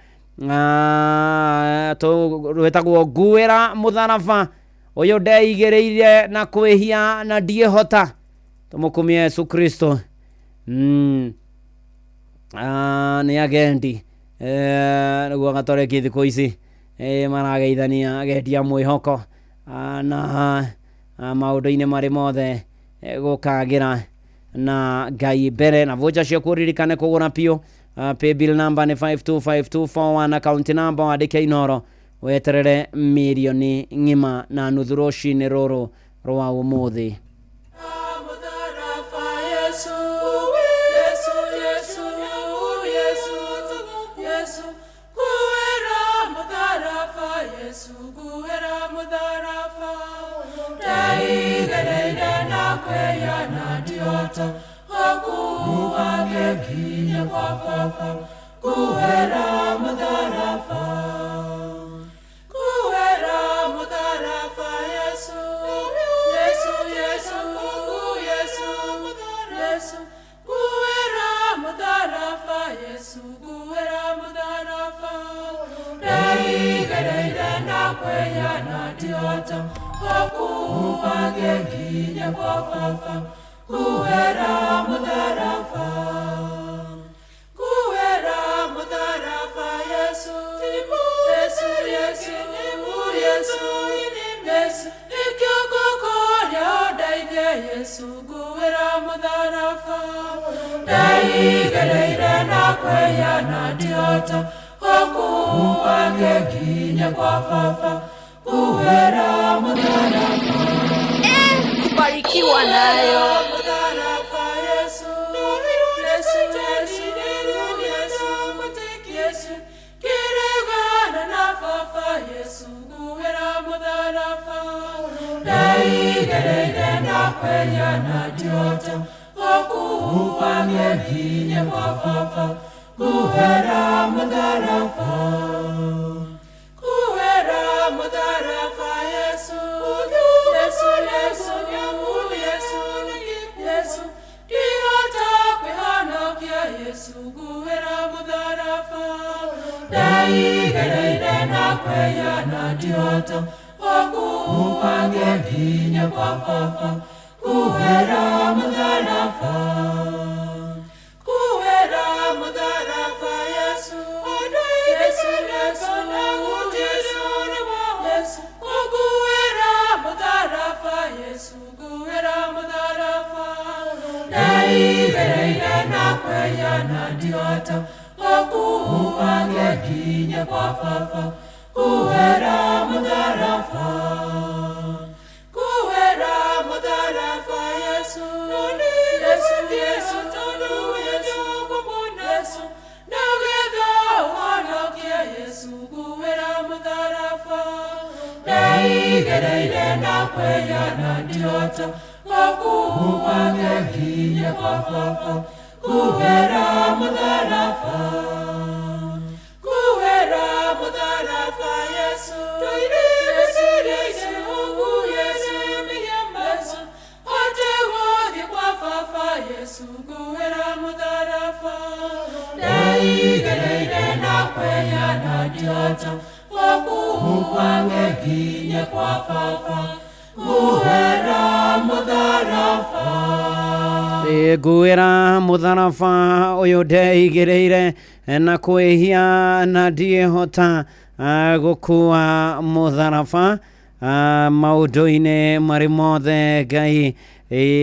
Rwĩtagwo nguĩra mũtharaba ũyũ ndeigĩrĩire na kwĩhia na ndiĩhota. Tũmũkumie Yesu Kristo. Nĩ agendi nĩguo gatoreki thikũ ici marageithania agendi a mwĩhoko na maũndũ-inĩ marĩ mothe gũkagĩra na Ngai mbere. Na vocha ciaku ũririkane kũgũra piũ. Paybill number nĩ 525241, account number wandĩke Inoro, weterere mirioni ng'ima na nuthu rũcinĩ rũrũ rwa ũmũthĩ. Yesu, Yesu, Yesu, Yesu, Yesu, kuera mutharaba, Yesu, kuera mutharaba. Ndaigereire na kwĩyona ndihota gũkuua gĩkinye kwa baba, kuera mutharaba. Kuera mutharaba, Yesu, Yesu, Yesu, Yesu, Yesu, kuera mutharaba, Yesu, kuera mutharaba. Ndaigereire na kwĩyona ndihota gũkuua gĩkinye kwa baba, kuera mutharaba. Kuera mutharaba, Yesu, Yesu, Yesu, Yesu, Yesu, nĩkĩo ndeithie Yesu, nguĩra mũtharaba. Ndaigereire na kwĩyona ndihota gũkuua gĩkinye kwa baba, kuera mũtharaba. Kubarikiwa nayo. Mũtharaba, Yesu, Yesu, Yesu, Yesu, Yesu, kĩrĩgana na baba, Yesu, nguĩra mũtharaba. Ndaigereire na kwĩyona ndihota gũkuua gĩkinye kwa baba, nguĩra mũtharaba. Kuera mutharaba, Yesu, Yesu, Yesu, Yesu, Yesu, ndihota kwĩhonokia, Yesu, nguĩra mũtharaba. Ndaigereire na kwĩyona ndihota gũkuua gĩkinye kwa baba, nguĩra mũtharaba. Kuera mutharaba, Yesu, Yesu, Yesu, Yesu, Yesu, kuera mutharaba, Yesu, kuera mutharaba. Ndaigereire na kwĩyona ndihota gũkuua gĩkinye kwa baba, kuera mutharaba. Kuera mutharaba, Yesu, Yesu, Yesu, Yesu, Yesu, nĩgetha ũhonokie, Yesu, nguĩra mũtharaba. Ndaigereire na kwĩyona ndihota gũkuua gĩkinye kwa baba, nguĩra mũtharaba. Kuera mutharaba, Yesu, Yesu, Yesu, Yesu, Yesu, hote gũthiĩ kwa baba, Yesu, nguĩra mũtharaba. Ndaigereire na kwĩyona ndihota gũkuua gĩkinye kwa baba, nguĩra mũtharaba. Nguĩra mũtharaba ũyũ ndeigĩrĩire na kwĩhia na ndiĩhota gũkua mũtharaba maũndũ-inĩ marĩ mothe Ngai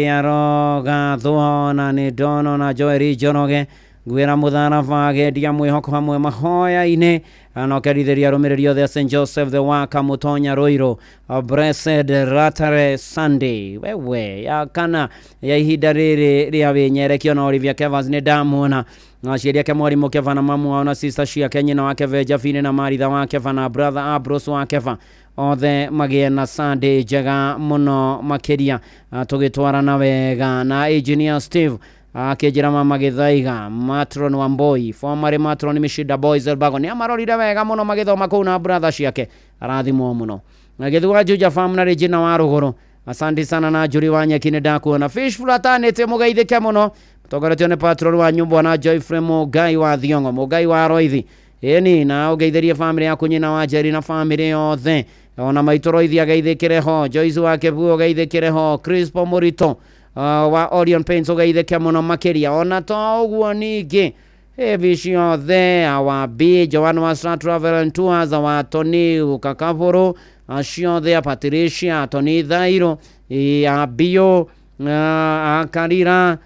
arogathwo. Na nĩ ndono na Joel Njoroge nguĩra mũtharaba agendia mwĩhoko hamwe mahoya-inĩ na ũkerithĩria arũmĩrĩri othe a St Joseph the Worker Mũtonya Ruiru. Blessed Latare Sunday wewe ya kana ya ihinda rĩrĩ rĩa wĩnyerekio na Olivia Kevans nĩ ndamuona na aciari ake mwarimũ Keva na mamu wao na sister ciake nyina wa Keva Jafine na Maritha wa Keva na brother Ambrose wa Keva othe magĩe na Sunday njega mũno makĩria tũgĩtwarana wega. Na engineer Steve akĩnjĩra mama Gĩthaiga matron wa Mboi formerly matron Mishida Boys Elbago nĩ amarorire wega mũno magĩthoma kũu na brother ciake arathimwo mũno. Na Gĩthua Juja Farm na Regina wa Rũgũrũ asante sana na Njuri wa Nyeki nĩ ndakuona. Fish Fraternity mũgeithĩke mũno mũtongoretio nĩ patron wa nyũmbwa na Joyfrey Mũngai wa Thiong'o Mũngai wa Roithi. Ĩni na ũgeithĩrie bamĩrĩ yaku nyina wa Njeri na bamĩrĩ yothe, ona maitũ Roithi ageithĩkĩre ho, Joyce wa Kĩbuũ ũgeithĩkĩre ho, Crispo Mũrito wa Orion Paints ũgeithĩke mũno makĩria. Ona to ũguo ningĩ hivi ciothe awa B Joan wa Star Travel and Tours, awa Tony Ukakaburu, aciothe a Patricia Tony Thairo, a Bio, a Karira,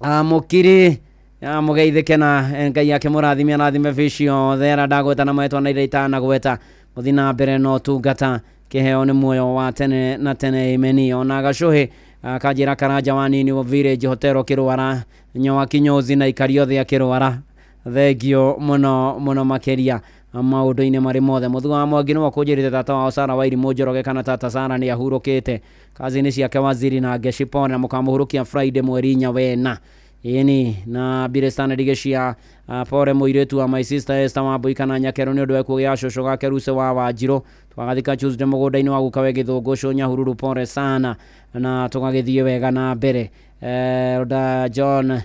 a Mukiri, mũgeithĩke na Ngai akĩmũrathime arathime biũ ciothe arĩa ndagweta na marĩtwa na iria itanagweta. Mũthiĩ na mbere na ũtungata, kĩheo nĩ muoyo wa tene na tene, ameni. Ona gacũhĩ kanjĩra Karanja wa nini village hotero kĩrwara nyoa kinyozi na ikari othe akĩrwara, thengio mũno mũno makĩria maũndũ-inĩ marĩ mothe. Mũthua wa Mwangi nĩwe ũkũnjĩrĩte tata wao Sara Wairimũ Njoroge kana tata Sara nĩ ahurũkĩte kazi-inĩ ciake waziri na ngecipone, na mũkamũhurũkia Friday mweri 4 wena ĩni na Bire Stanley Gĩcia. Pore mũirĩtu wa my sister Esther Wambui kana Nyakerũ nĩ ũndũ wa gĩkuũ gĩa cũcũ gake Ruse wa Wanjirũ, twagathika Tuesday mũgũnda-inĩ wa guka we Gĩthũngũcũ Nyahururu, pore sana na tũgagĩthiĩ wega na mbere. Elder John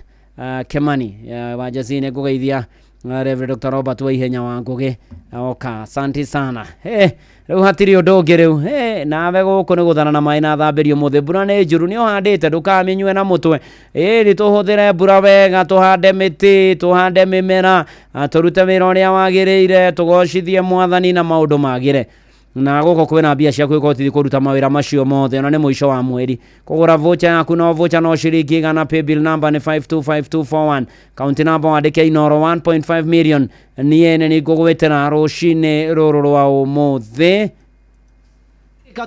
Kimani wa Jazine ngũgeithia Reverend Dr. Robert Waihenya wa Ngũgĩ oka, asante sana. Rĩu hatirĩ ũndũ ũngĩ rĩu. Nawe gũkũ nĩ gũthana na maĩ na thambĩrio mũthĩ, mbura nĩ njũru, nĩ ũhandĩte ndũkamĩnyue na mũtwe. Ĩĩ tũhũthĩre mbura wega, tũhande mĩtĩ, tũhande mĩmera, tũrute wĩra ũrĩa wagĩrĩire, tũgocithie mwathani na maũndũ magĩre. Na gũkũ kwĩna mbia cia kwĩhotithia kũruta mawĩra macio mothe, ona nĩ mũico wa mweri. Kũgũra voucher yaku no voucher no ciringi 100, paybill number nĩ 525241, county number wandĩke Inooro 1.5 million. Niĩ nĩ ngũgwĩtĩra rũcinĩ rũrũ rwa ũmũthĩ.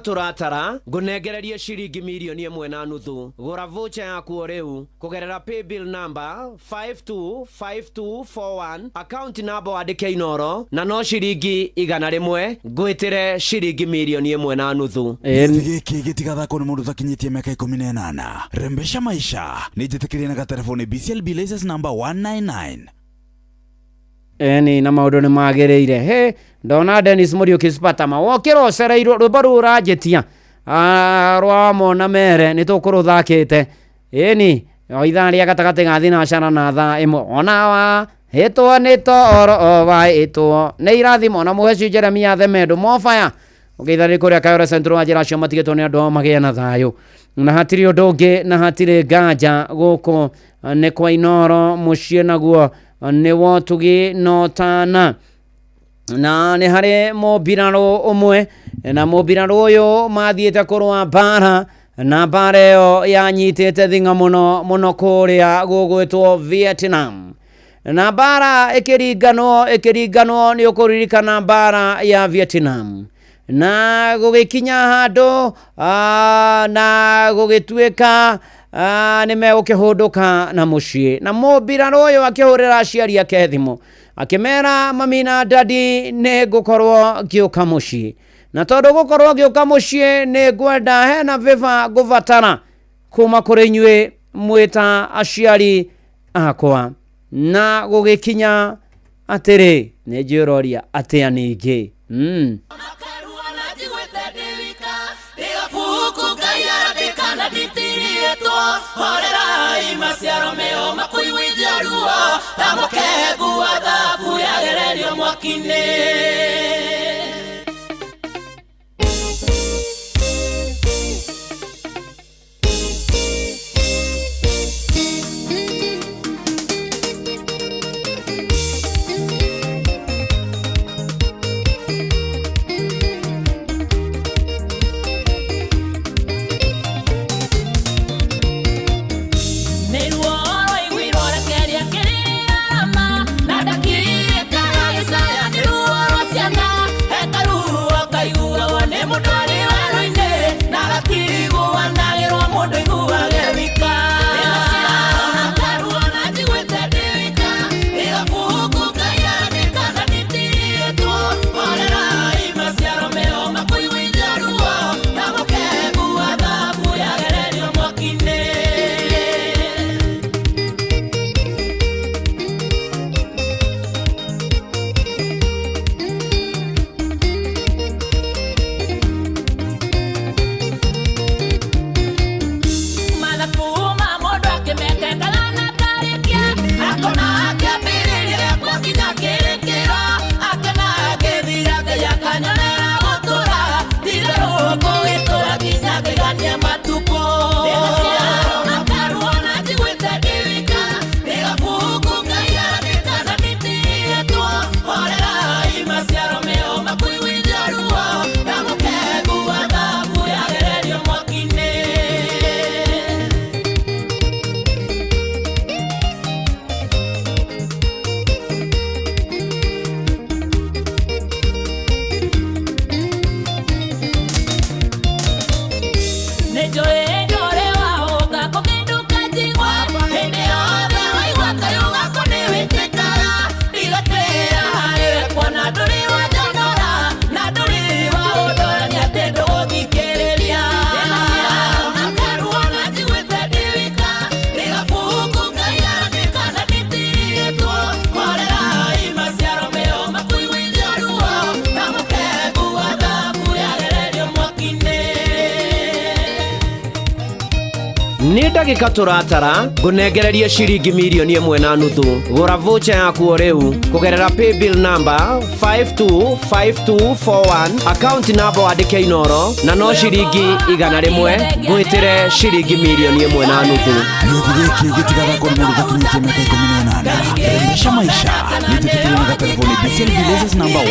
Tũratara ngũnengererie ciringi mirioni 1.5. Gũra voucher yaku o rĩu kũgerera paybill number 525241, account number wandĩke Inooro na no ciringi 100, ngwĩtĩre ciringi mirioni 1.5. Gĩthĩ gĩkĩ gĩtigathakwo nĩ mũndũ ũtakinyĩtie mĩaka 18. Rembesha maisha nĩ njĩtĩkĩrie na gatelefoni BCLB license number 199. Eni na maũndũ nĩ magĩrĩire. He ndona Dennis Mũriũki Spatama wokĩra ũcereirwo rwĩmbo rũu ũranjĩtia rwa mona mere nĩ tũkũrũthakĩte. Ĩni o ithaa rĩa gatagatĩ ga thinacara na thaa 1 ona wa hĩtwo nĩ toro wa ĩtwo nĩ irathimo na mũheci Jeremia Themendo mobaya ũgeitha kũrĩa Kayore Central wa njĩra acio matigĩtwo nĩ andũ ao magĩe na thayũ na hatirĩ ũndũ ũngĩ na hatirĩ nganja gũkũ nĩ kwa Inooro mũciĩ naguo nĩ wotugi no tana. Na nĩ harĩ mũmbirarũ ũmwe, na mũmbirarũ ũyũ mathiĩte kũrũa mbara, na mbara ĩyo yanyitĩte thing'a mũno mũno kũrĩa gũgwĩtwo Vietnam. Na mbara ĩkĩringanwo nĩ ũkũririkana mbara ya Vietnam. Na gũgĩkinya handũ na gũgĩtuĩka nĩ megũkĩhũndũka na mũciĩ. Na mũmbirarũ ũyũ akĩhũrĩra aciari ake thimũ akĩmera mami na dadi nĩ ngũkorwo ngĩũka mũciĩ, na tondũ gũkorwo ngĩũka mũciĩ nĩ ngwenda hena vĩva ngũbatara kuma kũrĩ inyuĩ mwĩta aciari akwa. Na gũgĩkinya atĩrĩ, nĩ njĩũroria atĩa ningĩ. Maciaro meo makuiguithia ruo ta mũkengu wa thabu yagererio mwaki-inĩ. Nĩ ndagĩka tũratara ngũnengererie ciringi mirioni ĩmwe na nuthu. Gũra voucher yaku o rĩu kũgerera paybill number 525241, account number wandĩke Inoro, na no ciringi 100 ngwĩtĩre ciringi mirioni ĩmwe na nuthu. Gĩathĩ gĩkĩ gĩtigathakwo nĩ mũndũ ũtakinyĩtie mĩaka 18. Remesha maisha nĩtũtĩkĩrĩ na gatelefoni BCLB license number 199.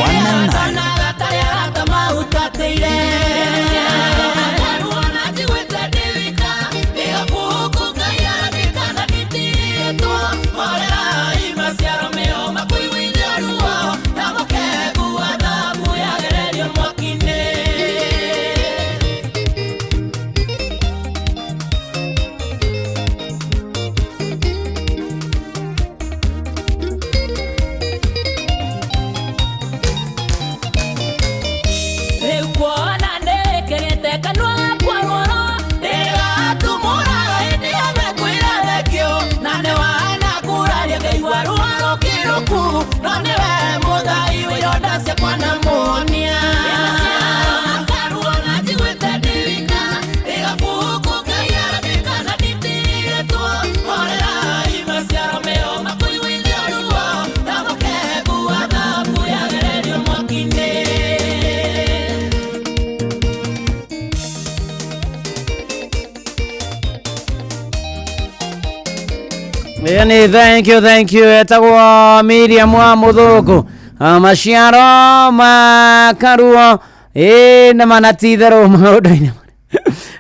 Rĩu kuona ndĩkĩrĩte kanua gakwa rworo ndĩgatumũra hĩndĩ yothe kwĩra thengio na nĩ wana kuraria ngaigua ruo rũkĩrũku no nĩwe mũthai wa ironda ciakwa na muonia. Yani, thank you, thank you. Etagwo Miriam wa Mũthũngũ. Maciaro makaruo ĩ nĩ mana ti itherũ maũndũ-inĩ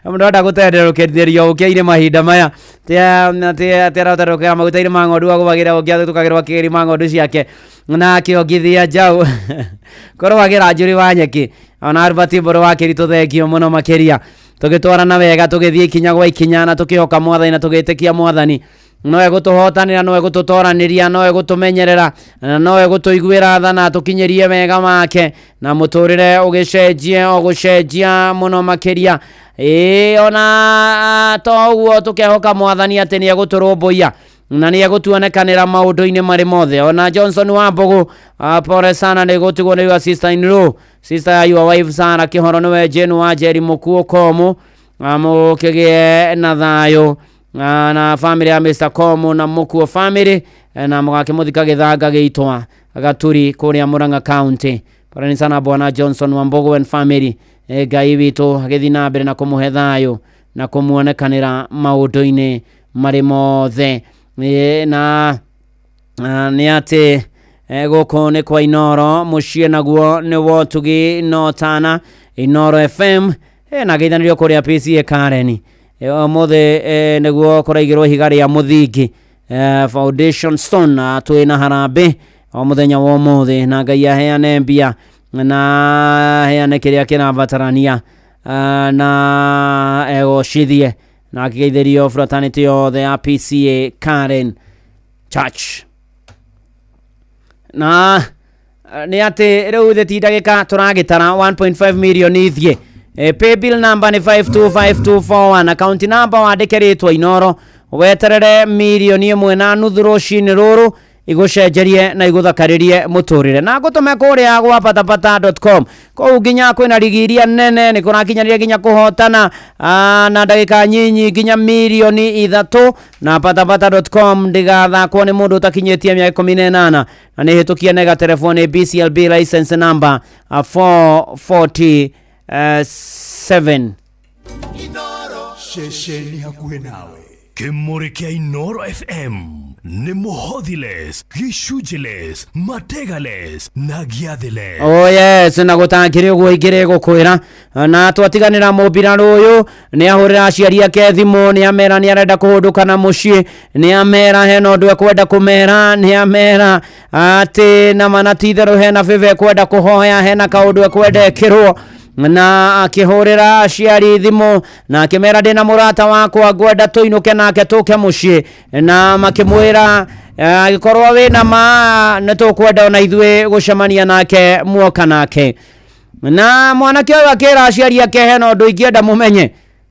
mũndũ enda gũtenderũkithĩrio ũkĩa-inĩ mahinda maya teraterũkĩra maguta-inĩ ma ng'ondu agũbagĩra ũkĩa tũkagĩrwo akĩgĩri ma ng'ondu ciake na akĩongithia njaũ kũrũagĩra njũrĩ wa nyeki ona Albert Mbũrũ wa Kĩritũ, thengio mũno makĩria. Tũgĩtwarana wega, tũgĩthiĩ ikinya gwa ikinya na tũkĩhoka mwathani na tũgĩtĩkia mwathani no egũtũhotanĩra, no egũtũtoranĩria, no egũtũmenyerera na no egũtũiguĩra tha na atũkinyĩrie wega wake na mũtũrĩre ũgĩcenjie o gũcenjia mũno makĩria. Ĩĩ, ona to ũguo, tũkehoka mwathani atĩ nĩ egũtũrũmbũiya na nĩ egũtuonekanĩra maũndũ-inĩ marĩ mothe. Ona Johnson wa Mbũgũ, pole sana nĩ gũtigwo nĩ your sister in law, sister ya your wife Sara Kĩhoro, nĩwe Jane wa Njeri mũkuũ Komu. Mũkĩgĩe na thayũ na family ya Mr. Komu na mũkuo family, na mũgakĩmũthika gĩthanga gĩitwa Gaturi kũrĩa Murang'a County. Poleni sana bwana Johnson wa Mbũgũ and family. Ngai witũ agĩthiĩ na mbere na kũmũhe thayũ na kũmuonekanĩra maũndũ-inĩ marĩ mothe. Na nĩ atĩ gũkũ nĩ kwa Inoro mũciĩ naguo nĩ wotugi no tana Inoro FM, na geithanĩrio kũrĩa PCA Karen. Ũmũthĩ nĩguo kũraigĩrwo ihiga rĩa mũthingi, foundation stone, na twĩ na harambĩ o mũthenya wa ũmũthĩ, na Ngai aheane mbia na aheane kĩrĩa kĩrabatarania, na egocithie na akĩgeithĩrio fraternity yothe ya PCA Karen Church. Na nĩ atĩ rĩu thĩ ti ndagĩka tũragĩtara 1.5 million ithiĩ. Paybill number nĩ 525241, account number wandĩke rĩtwa Inoro, weterere mirioni 1.5 rũcinĩ rũrũ igũcenjerie na igũthakarĩrie mũtũrĩre na ngũtũme kũrĩa gwa patapata.com. Kũu nginya kwĩna rigi iria nene nĩ kũrakinyanĩria nginya kũhotana na ndagĩka nyinyi nginya mirioni 3, na patapata.com ndĩgathakwo nĩ mũndũ ũtakinyĩtie mĩaka 18 na nĩ hĩtũkie nega telefoni BCLB license number 447. Ceceni hakuhĩ nawe kĩmũrĩ kĩa Inoro FM nĩ mũhothiles, gĩcunjĩles, mategales na gĩathĩles. Oh yes, na gũtakĩrĩ ũguo ingĩrĩ gũkwĩra na twatiganĩra mũmbirarũ ũyũ nĩ ahũrĩra aciari ake thimũ, nĩ amera nĩ arenda kũhũndũka na mũciĩ, nĩ amera hena ũndũ ekwenda kũmera, nĩ amera atĩ nama na ti itherũ hena bĩbĩ ekwenda kũhoya, hena kaũndũ ekwenda ekĩrwo, na akĩhũrĩra aciari thimũ na akĩmera ndĩna mũrata wakwa ngwenda tũinũke nake tũke mũciĩ, na makĩmwĩra angĩkorwo wĩna ma nĩ tũkwenda ona ithuĩ gũcemania nake muoka nake. Na mwanake ũyũ akĩra aciari ake hena ũndũ ingĩenda mũmenye,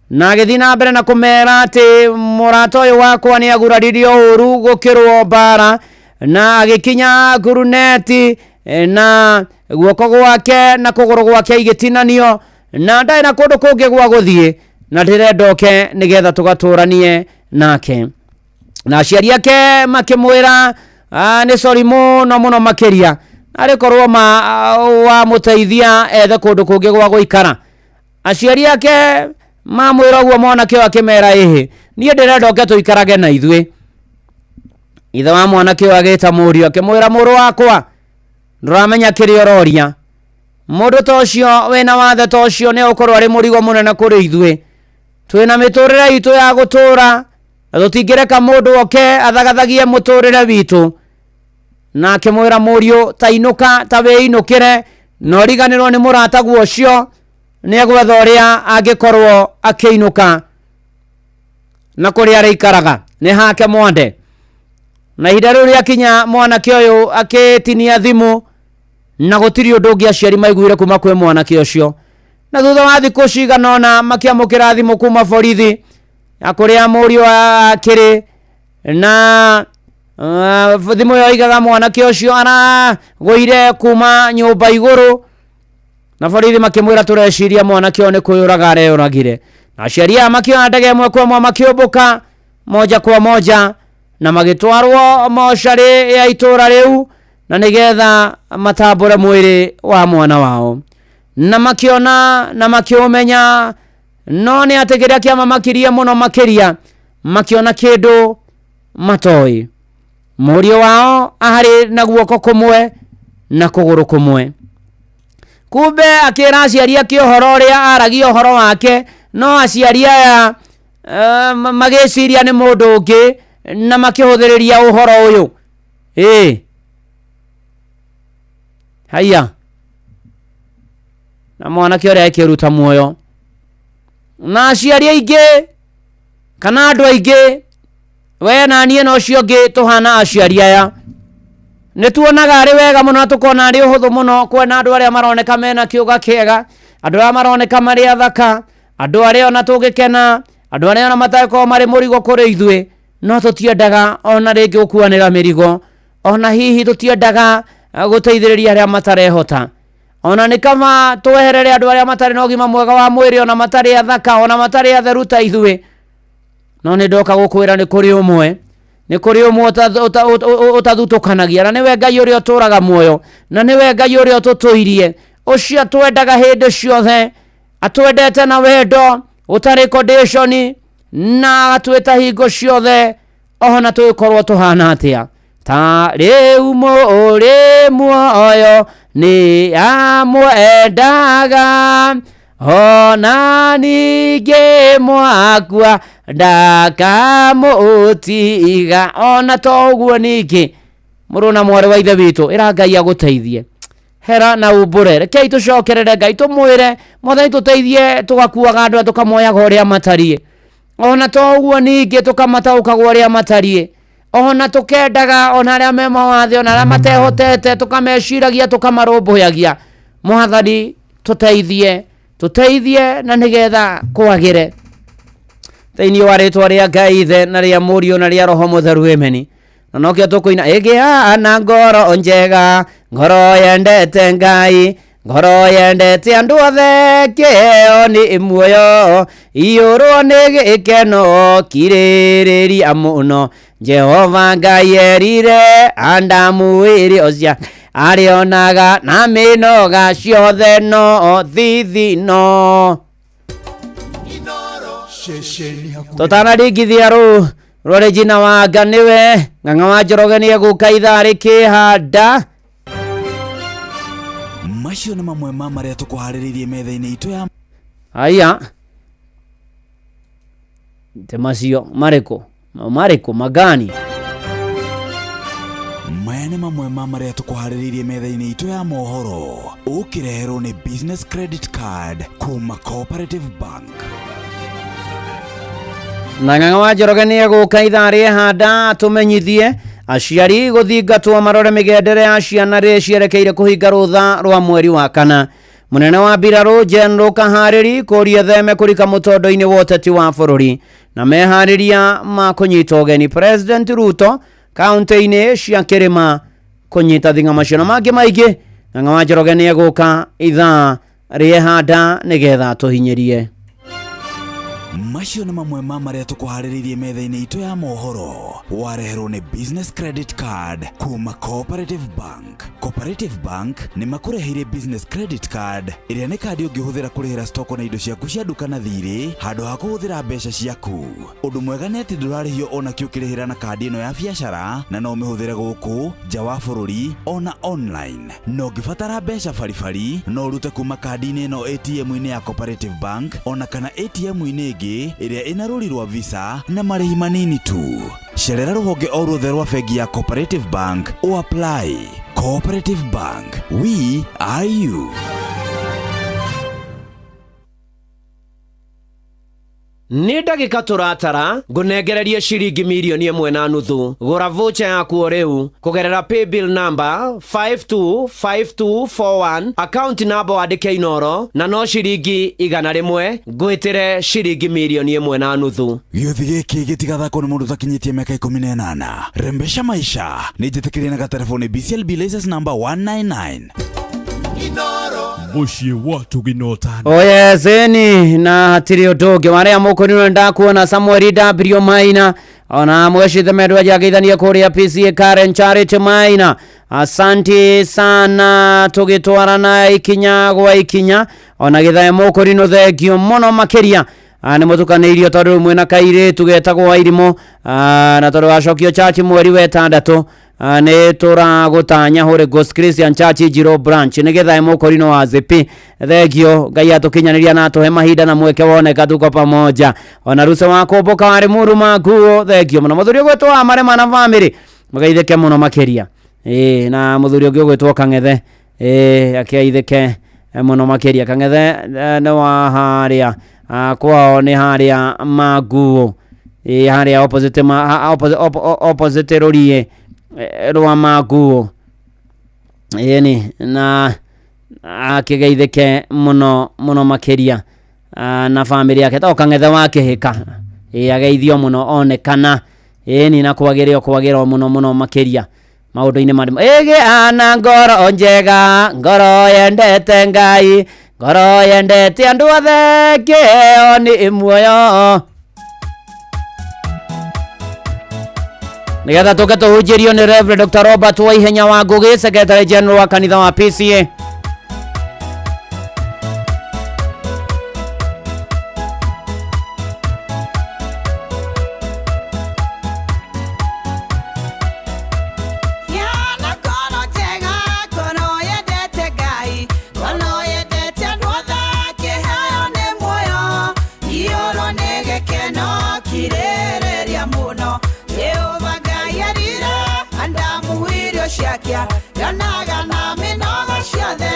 na agĩthiĩ na mbere na kũmera atĩ mũrata ũyũ wakwa nĩ aguraririo ũru gũkĩrwo mbara na agĩkinya nguruneti, na guoko gwake na kũgũrũ gwake igĩtinanio na ndarĩ na kũndũ kũngĩ gwa gũthiĩ, na ndĩrenda oke nĩgetha tũgatũranie. Nake na aciari ake makĩmwĩra, "Nĩ sori mũno mũno makĩria, arĩ korwo ma wamũteithia ethe kũndũ kũngĩ gwa gũikara." Aciari ake mamwĩra ũguo, mwanake ũyũ akĩmera, "Ĩhĩ, niĩ ndĩrenda ũke tũikarage na ithuĩ." Ithe wa mwanake ũyũ agĩta mũriũ, akĩmwĩra, "Mũrũ wakwa, ndũramenya kĩrĩa ũroria. Mũndũ ta ũcio wĩna wathe ta ũcio nĩ ũkorwo arĩ mũrigo mũnene kũrĩ ithuĩ. Twĩna mĩtũrĩre itũ ya gũtũra na tũtingĩreka mũndũ oke athagathagie mũtũrĩre witũ." Na akĩmwĩra, "Mũriũ, ta inũka, ta wĩinũkĩre na ũriganĩrwo nĩ mũrataguo ũcio. Nĩ egwetha ũrĩa angĩkorwo akĩinũka na kũrĩa arĩikaraga nĩ hake mwande." Na ihinda rĩu rĩakinya, mwanake ũyũ akĩtinia thimũ na gũtirĩ ũndũ ũngĩ aciari maiguire kuma kwĩ mwanake ũcio. Na thutha wa thikũ cigana ũna, makĩamũkĩra thimũ kuma borithi ya kũrĩa mũriũ akĩrĩ, na thimũ ĩyo igaga mwanake ũcio aragũire kuma nyũmba igũrũ. Na borithi makĩmwĩra, "Tũreciria mwanake ũyũ nĩ kwĩyũraga areyũragire." Na aciari aya makĩoya ndege ĩmwe kwa ĩmwe, makĩũmbũka moja kwa moja na magĩtwarwo mocarĩ ya itũũra rĩu na nĩgetha matambũre mwĩrĩ wa mwana wao, na makĩona na makĩũmenya. No nĩ atĩ kĩrĩa kĩamamakirie mũno makĩria, makĩona kĩndũ matoĩ: mũriũ wao arĩ na guoko kũmwe na kũgũrũ kũmwe. Kumbe akĩra aciari ake ũhoro ũrĩa aragia ũhoro wake, no aciari aya magĩciria nĩ mũndũ ũngĩ na makĩhũthĩrĩria ũhoro ũyũ. Ĩ haiya, na mwanake ũrĩa akĩruta muoyo. Na aciari aingĩ kana andũ aingĩ, we na niĩ na ũcio ũngĩ, tũhana aciari aya. Nĩ tuonaga arĩ wega mũno na tũkona arĩ ũhũthũ mũno kuona andũ arĩa maroneka mena kĩũga kĩega, andũ arĩa maroneka marĩ athaka, andũ arĩa ona tũngĩkena, andũ arĩa ona matakorwo marĩ mũrigo kũrĩ ithuĩ. No tũtiendaga ona rĩngĩ gũkuanĩra mĩrigo, ona hihi tũtiendaga gũteithĩrĩria arĩa matarehota. Ona nĩ kaba tweherere andũ arĩa matarĩ na ũgima mwega wa mwĩrĩ, ona matarĩ athaka, ona matarĩ atheru ta ithuĩ. No nĩ ndoka gũkwĩra nĩ kũrĩ ũmwe, nĩ kũrĩ ũmwe ũtathutũkanagia, na nĩwe Ngai ũrĩa ũtũraga muoyo, na nĩwe Ngai ũrĩa ũtũtũirie, ũcio atwendaga hĩndĩ ciothe, atwendete na wendo ũtarĩ condition, na agatwĩta hingo ciothe ona tũgĩkorwo tũhana atĩa. Ta rĩu mũrĩ muoyo nĩ amwendaga, ona ningĩ mwakua ndakamũtiga. Ona to ũguo ningĩ, mũrũ na mwarĩ wa ithe witũ, ĩra Ngai agũteithie, hera na umbũre. Rekei tũcokerere Ngai, tũmwĩre, "Mwathani, tũteithie tũgakuaga andũ aya, tũkamoyaga ũrĩa matariĩ, ona to ũguo ningĩ tũkamataũkagwo ũrĩa matariĩ, ona tũkendaga ona arĩa me mawathe, ona arĩa matehotete, tũkameciragia, tũkamarũmbũyagia." Mwathani, tũteithie, tũteithie na nĩgetha kwagĩre. Thĩinĩ wa rĩtwa rĩa Ngai Ithe na rĩa Mũriũ na rĩa Roho Mũtheru, ameni. Na nokĩo tũkũina, ĩgĩa na ngoro njega, ngoro yendete Ngai, ngoro yendete andũ othe, kĩheo nĩ muoyo, iyũrwo nĩ gĩkeno, kirĩrĩria mũno. Jehova Ngai erire Adamu irio cia arĩonaga na mĩnoga ciothe no thithino. Ceceni hakuhĩ. Tũtanaringithia rũ rwa Regina Wanga, nĩwe Ng'ang'a wa Njoroge, nĩ egũka ithaa rĩkĩhanda. Macio nĩ mamwe ma marĩa tũkũharĩrĩirie metha-inĩ itũ ya Aya te macio marĩkũ, marĩkũ magani? Maya nĩ mamwe ma marĩa tũkũharĩrĩirie metha-inĩ itũ ya mohoro, ũkĩreherwo nĩ business credit card kuma Cooperative Bank. Na Ng'ang'a wa Njoroge nĩ egũka ithaa rĩehanda tũmenyithie aciari gũthingatwo marore mĩgendere ya ciana rĩ cierekeire kũhinga rũtha rwa mweri wa kana. Mũnene wa mbirarũ General Kaharĩri kũria theme kũrika mũtondo-inĩ wa ũteti wa bũrũri, na meharĩria ma kũnyita ũgeni President Ruto kaunti-inĩ cia kĩrĩma kũnyita thing'a. Macio na mangĩ maingĩ, Ng'ang'a wa Njoroge nĩ egũka ithaa rĩehanda nĩgetha tũhinyĩrie. Macio nĩ mamwe ma marĩa tũkũharĩrĩirie metha-inĩ itũ ya mohoro. Wareherwo nĩ Business Credit Card kuma Cooperative Bank. Cooperative Bank nĩ makũreheire Business Credit Card ĩrĩa nĩ kandi ũngĩhũthĩra kũrĩhĩra stoko na indo ciaku cia nduka na thirĩ handũ ha kũhũthĩra mbeca ciaku. Ũndũ mwega nĩ atĩ ndũrarĩhio ona kĩ ũkĩrĩhĩra na kandi ĩno ya biacara na no ũmĩhũthĩre gũkũ nja wa bũrũri ona online. Na ũngĩbatara mbeca baribari no ũrute kuma kandi-inĩ ĩno ATM-inĩ ya Cooperative Bank ona kana ATM-inĩ ĩngĩ ĩrĩa ĩna rũri rwa Visa na marĩhi manini tu. Cerera rũhonge o ruothe rwa bengi ya Cooperative Bank o apply. Cooperative Bank, we are you. Nĩ ndagĩka tũratara ngũnengererie ciringi mirioni 1.5. Gũra voucher yaku o rĩu kũgerera paybill number 525241, account number wandĩke Inoro, na no ciringi 100 ngwĩtĩre ciringi mirioni 1.5. Gĩũthi gĩkĩ gĩtigathakwo nĩ mũndũ ũtakinyĩtie mĩaka 18. Rembesha maisha nĩ njĩtĩkĩrie na gatelefoni BCLB license number 199. Mũciĩ wa Tũginotana. Oye zeni na hatirĩ ũndũ ũngĩ warĩa mũkũrinwo ndakuona Samuel W Maina ona mweshithe mendwa jageithania kũrĩa PCA Karen Charity Maina, asanti sana, tũgĩtwarana ikinya gwa ikinya ona gĩthae mũkũrinwo thengio mũno makĩria. Nĩ mũtukanĩirio tondũ rĩu mwĩna kairĩtu getagwo Wairimũ, na tondũ wacokio chachi mweri wa ĩtandatũ, nĩ tũragũtanya Holy Ghost Christian Church Njiro branch nĩ getha mũkorino wa zipi thengio Ngai atũkinyanĩria na atũhe mahinda na mweke woneka tuko pamoja. Ona ruca wa kũmbũka warĩ mũru makuo thengio mũno mũthuri ũgwĩtwo wa marema na family mũgeithĩke mũno makĩria. Ĩĩ, na mũthuri ũngĩ ũgwĩtwo Kang'ethe, ĩĩ, akĩaithĩke mũno makĩria. Kang'ethe nĩ wa harĩa, kwao nĩ harĩa Maguo, ĩĩ, harĩa opposite ma, ha, opposite, opposite rũriĩ rwa Maguo, ĩni na akĩgeithĩke mũno mũno makĩria, na family yake to Kang'ethe wa kĩhĩka, ĩĩ, ageithio mũno onekana, ĩni na kwagĩrĩo kwagĩrwo mũno mũno makĩria maũndũ-inĩ marĩ ĩgĩa na ngoro njega, ngoro yendete Ngai, ngoro yendete andũ othe, kĩheo nĩ muoyo. Nĩgetha tũke tũhunjĩrio nĩ Reverend Dr. Robert Waihenya wa Ngũgĩ, Secretary General wa kanitha wa PCA. Yana ngoro njega, ngoro yendete Ngai, ngoro yendete andũ othe, kĩheo nĩ muoyo, iyũrwo nĩ gĩkeno kirĩrĩria mũno. Jehova Ngai arire, Adamu irio ciake, yonaga na mĩnoga ciothe.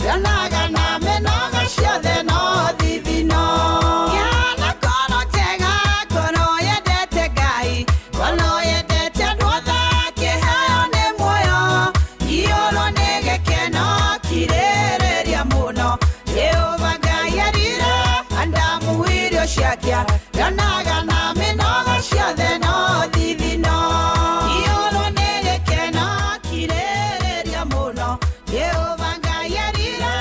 Yonaga na mĩnoga ciothe no thithino. Gĩa na ngoro njega, ngoro yendete Ngai, ngoro yendete andũ othe, kĩheo nĩ muoyo. Iyũrwo nĩ gĩkeno, kirĩrĩria mũno. Jehova Ngai erire Adamu irio ciake, yonaga na mĩnoga ciothe no thithino. Iyũrwo nĩ gĩkeno, kirĩrĩria mũno. Jehova Ngai erire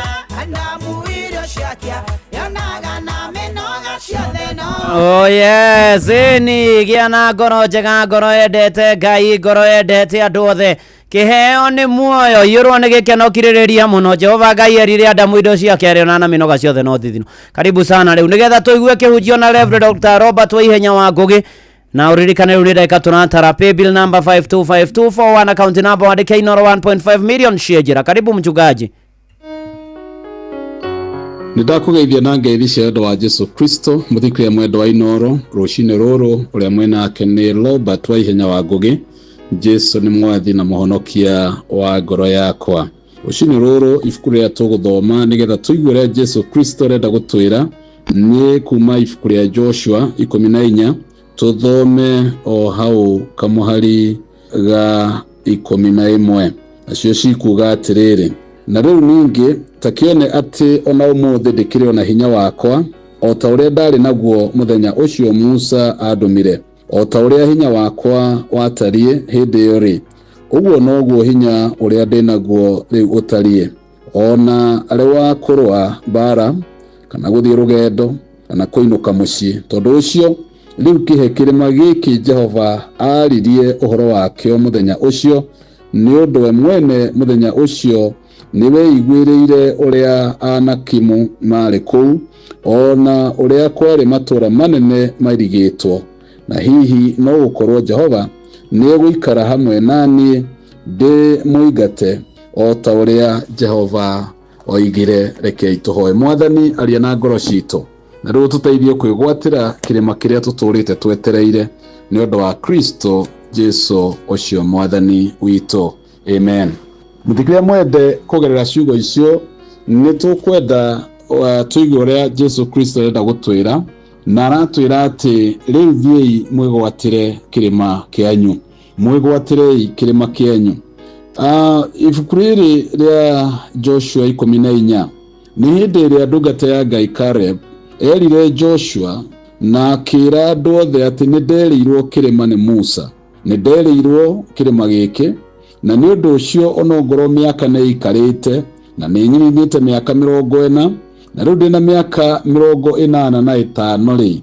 Adamu irio ciake, yonaga na mĩnoga ciothe no. Oh yes, ĩni gĩa na ngoro njega, ngoro yendete Ngai, ngoro yendete andũ othe. Kĩheo nĩ muoyo, iyũrwo nĩ gĩkeno, kirĩrĩria mũno. Jehova Ngai erire Adamu indo ciake arĩ na mĩnoga ciothe no thithino. Karibu sana rĩu nĩgetha tũigue kĩhunjio na Reverend Dr. Robert Waihenya wa Ngũgĩ. Na uririkane rĩu nĩ ndagĩka tũratara paybill number 525241, account number wandĩke Inoro 1.5 million ciĩ njĩra. Karibu mchungaji. Nĩ ndakũgeithia na ngeithi cia wendo wa Jesu Kristo. Mũthikĩrĩria mwendo wa Inoro rũcinĩ rũrũ, ũrĩa mwenake nĩ Robert wa Ihenya wa Ngũgĩ. Jesu nĩ mwathi na mũhonokia wa ngoro yakwa. Rũcinĩ rũrũ ibuku rĩrĩa tũgũthoma nĩgetha tũigue ũrĩa Jesu Kristo arenda gũtwĩra nĩ kuma ibuku rĩa Joshua 14, tũthome o hau kamũhari ga 11. Nacio cikuga atĩrĩrĩ: na rĩu ningĩ ta kĩone atĩ ona ũmũthĩ ndĩkĩrĩ o na hinya wakwa o ta ũrĩa ndarĩ naguo mũthenya ũcio Musa andũmire, o ta ũrĩa hinya wakwa watariĩ hĩndĩ ĩyo rĩ, ũguo noguo hinya ũrĩa ndĩ naguo rĩu ũtariĩ, ona arĩ wa kũrũa mbara kana gũthiĩ rũgendo kana kũinũka mũciĩ. Tondũ ũcio rĩu kĩhe kĩrĩma gĩkĩ Jehova aaririe ũhoro wakĩo mũthenya ũcio, nĩ ũndũ we mwene mũthenya ũcio nĩweiguĩrĩire ũrĩa Anakimu marĩ kũu, ona ũrĩa kwarĩ matũũra manene mairigĩtwo. Na hihi no gũkorwo Jehova nĩegũikara hamwe na niĩ ndĩ mũingate o ta ũrĩa Jehova oigire. Rekei tũhoe. Mwathani, aria na ngoro citũ na rĩu tũteithie kwĩgwatĩra kĩrĩma kĩrĩa tũtũrĩte twetereire, nĩ ũndũ wa Kristo Jesu ũcio mwathani witũ, amen. Mũthikĩrĩria mwende, kũgerera ciugo icio nĩ tũkwenda tũigue ũrĩa Jesu Kristo arenda gũtwĩra, na aratwĩra atĩ rĩu thiĩi mwĩgwatĩre kĩrĩma kĩanyu, mwĩgwatĩrei kĩrĩma kĩanyu. Ibuku rĩrĩ rĩa Joshua 14 nĩ hĩndĩ ĩrĩa ndungata ya Ngai Caleb erire Joshua na akĩra andũ othe atĩ nĩ nderĩirwo kĩrĩma nĩ Musa, nĩ nderĩirwo kĩrĩma gĩkĩ, na nĩ ũndũ ũcio onongorwo mĩaka nĩ ĩikarĩte na nĩ nyininĩte mĩaka 40, na rĩu ndĩna mĩaka 85 rĩ,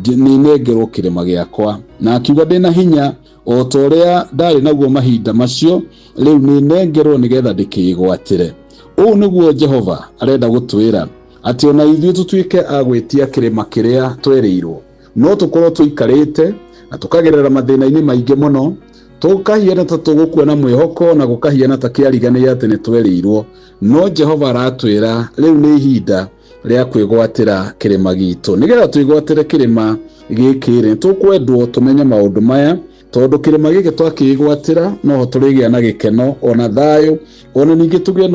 nĩ nengerwo kĩrĩma gĩakwa. Na akiuga ndĩna hinya o ta ũrĩa ndarĩ naguo mahinda macio, rĩu nĩ nengerwo nĩgetha ndĩkĩĩgwatĩre. Ũũ nĩguo Jehova arenda gũtwĩra atĩ ona ithuĩ tũtuĩke a gwĩtia kĩrĩma kĩrĩa twerĩirwo. No tũkorwo tũikarĩte na tũkagerera mathĩna-inĩ maingĩ mũno, tũkahiana ta tũgũkua na mwĩhoko na gũkahiana ta kĩariganĩire atĩ nĩ twerĩirwo, no Jehova aratwĩra rĩu nĩ ihinda rĩa kwĩgwatĩra kĩrĩma gitũ. Nĩgetha twĩgwatĩre kĩrĩma gĩkĩ rĩ, tũkwendwo tũmenye maũndũ maya, tondũ kĩrĩma gĩkĩ twakĩgwatĩra noho tũrĩgĩa na gĩkeno ona thayũ, ona ningĩ tũgĩe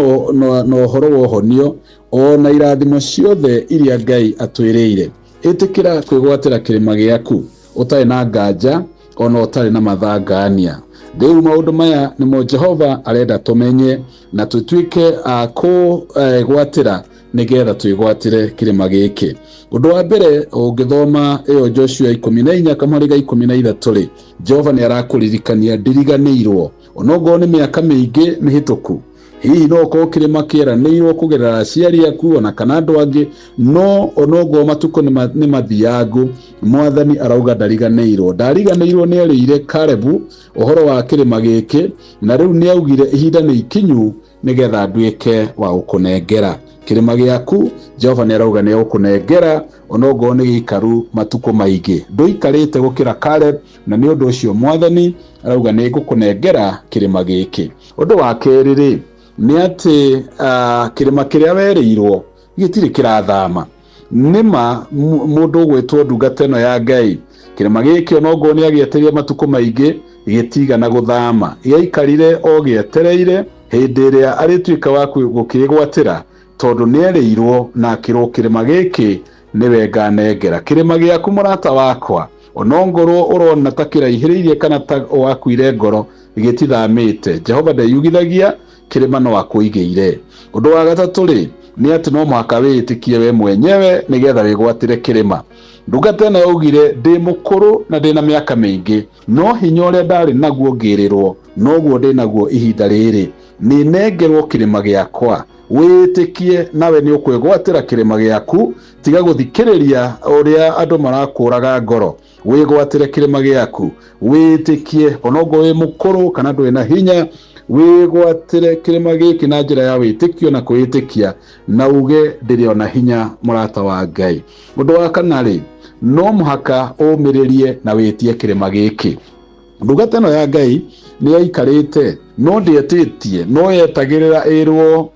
na ũhoro wa ũhonio ona irathimo ciothe iria Ngai atwĩrĩire. Ĩtĩkĩra kwĩgwatĩra kĩrĩma gĩaku ũtarĩ na nganja ona ũtarĩ na mathangania. Rĩu maũndũ maya nĩmo Jehova arenda tũmenye na tũtuĩke a kũgwatĩra nĩgetha twĩgwatĩre kĩrĩma gĩkĩ. Ũndũ wa mbere ũngĩthoma ĩyo Joshua 14 kamũhari ga 13 rĩ, Jehova nĩ arakũririkania ndiriganĩirwo onongorwo nĩ mĩaka mĩingĩ mĩhĩtũku. Hihi no ũkorwo kĩrĩma kĩeranĩirwo kũgerera aciari aku ona kana andũ angĩ, no onongorwo matukũ nĩ mathiangu, mwathani arauga ndariganĩirwo. Ndariganĩirwo nĩ erĩire Kalebu ũhoro wa kĩrĩma gĩkĩ, na rĩu nĩ augire ihinda nĩ ikinyu nĩgetha nduĩke wa gũkũnengera kĩrĩma gĩaku. Jehova nĩ arauga nĩ egũkũnengera onongorwo nĩ gĩikaru matukũ maingĩ, ndũikarĩte gũkĩra Caleb, na nĩ ũndũ ũcio mwathani arauga nĩ ngũkũnengera kĩrĩma gĩkĩ. Ũndũ wa kerĩ rĩ, nĩ atĩ kĩrĩma kĩrĩa werĩirwo gĩtirĩ kĩrathama. Nĩma mũndũ ũgwĩtwo ndungata ĩno ya Ngai, kĩrĩma gĩkĩ onongorwo nĩ agĩetereire matukũ maingĩ gĩtigana gũthama, gĩaikarire o gĩetereire hĩndĩ ĩrĩa arĩtuĩka wa gũkĩgwatĩra, Tondũ nĩerĩirwo na akĩrwo kĩrĩma gĩkĩ nĩwe nganengera. Kĩrĩma gĩaku mũrata wakwa, onongorwo ũrona ta kĩraihĩrĩirie kana ta wakuire ngoro, gĩtithamĩte. Jehova ndeyugithagia, kĩrĩma no akũigĩire. Ũndũ wa gatatũ rĩ, nĩ atĩ no mũhaka wĩĩtĩkie we mwenyewe nĩgetha wĩgwatĩre kĩrĩma. Ndungata ĩno yaugire, ndĩ mũkũrũ na ndĩ na mĩaka mĩingĩ, no hinya ũrĩa ndarĩ naguo ngĩrĩrwo noguo ndĩ naguo ihinda rĩrĩ. Nĩ nengerwo kĩrĩma gĩakwa. Wĩĩtĩkie nawe nĩ ũkwĩgwatĩra kĩrĩma gĩaku. Tiga gũthikĩrĩria ũrĩa andũ marakũraga ngoro, wĩgwatĩre kĩrĩma gĩaku. Wĩĩtĩkie onongorwo wĩ mũkũrũ kana ndũrĩ na hinya, wĩgwatĩre kĩrĩma gĩkĩ na njĩra ya wĩtĩkio na kwĩĩtĩkia, na uge ndĩrĩ ona hinya, mũrata wa Ngai. Ũndũ wa kana rĩ, no mũhaka ũmĩrĩrie na wĩtie kĩrĩma gĩkĩ. Ndungata ĩno ya Ngai nĩ yaikarĩte no ndĩetĩtie, no yetagĩrĩra ĩrwo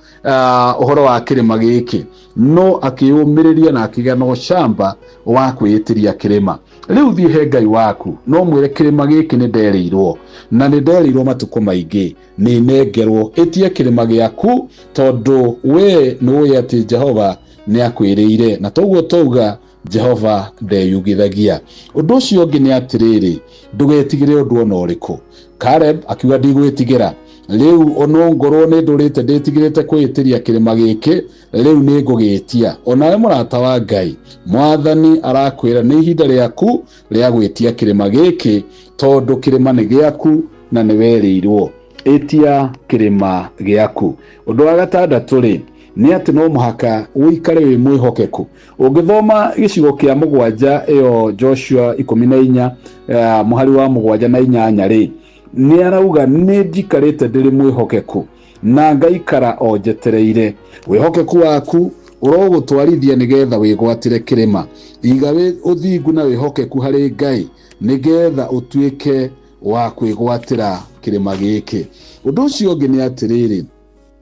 ũhoro wa kĩrĩma gĩkĩ, no akĩyũmĩrĩria na akĩgĩa na ũcamba wa kwĩĩtĩria kĩrĩma. Rĩu thiĩ he Ngai waku no mwĩre kĩrĩma gĩkĩ nĩ nderĩirwo, na nĩ nderĩirwo matukũ maingĩ, nĩ nengerwo. Ĩtie kĩrĩma gĩaku, tondũ we nĩũĩ atĩ Jehova nĩ akwĩrĩire, na toguo twauga Jehova ndeyugithagia. Ũndũ ũcio ũngĩ nĩ atĩrĩrĩ, ndũgetigĩre ũndũ ona ũrĩkũ. Caleb akiuga ndigwĩtigĩra. Rĩu onongorwo nĩ ndũrĩte ndĩtigĩrĩte kwĩĩtĩria kĩrĩma gĩkĩ, rĩu nĩ ngũgĩtia. Onawe mũrata wa Ngai, Mwathani arakwĩra nĩ ihinda rĩaku rĩa gwĩtia kĩrĩma gĩkĩ, tondũ kĩrĩma nĩ gĩaku na nĩ werĩirwo. Ĩtia kĩrĩma gĩaku. Ũndũ wa gatandatũ rĩ, nĩ atĩ no mũhaka ũikare wĩ mwĩhokeku. Ũngĩthoma gĩcigo kĩa mũgwanja ĩyo Joshua 14, mũhari wa 7 na 8 rĩ, nĩ arauga nĩ njikarĩte ndĩrĩ mwĩhokeku na ngaikara o njetereire. Wĩhokeku waku ũrogũtwarithia nĩgetha wĩgwatĩre kĩrĩma. Iga ũthingu na wĩhokeku harĩ Ngai nĩgetha ũtuĩke wa kwĩgwatĩra kĩrĩma gĩkĩ. Ũndũ ũcio ũngĩ nĩ atĩrĩrĩ,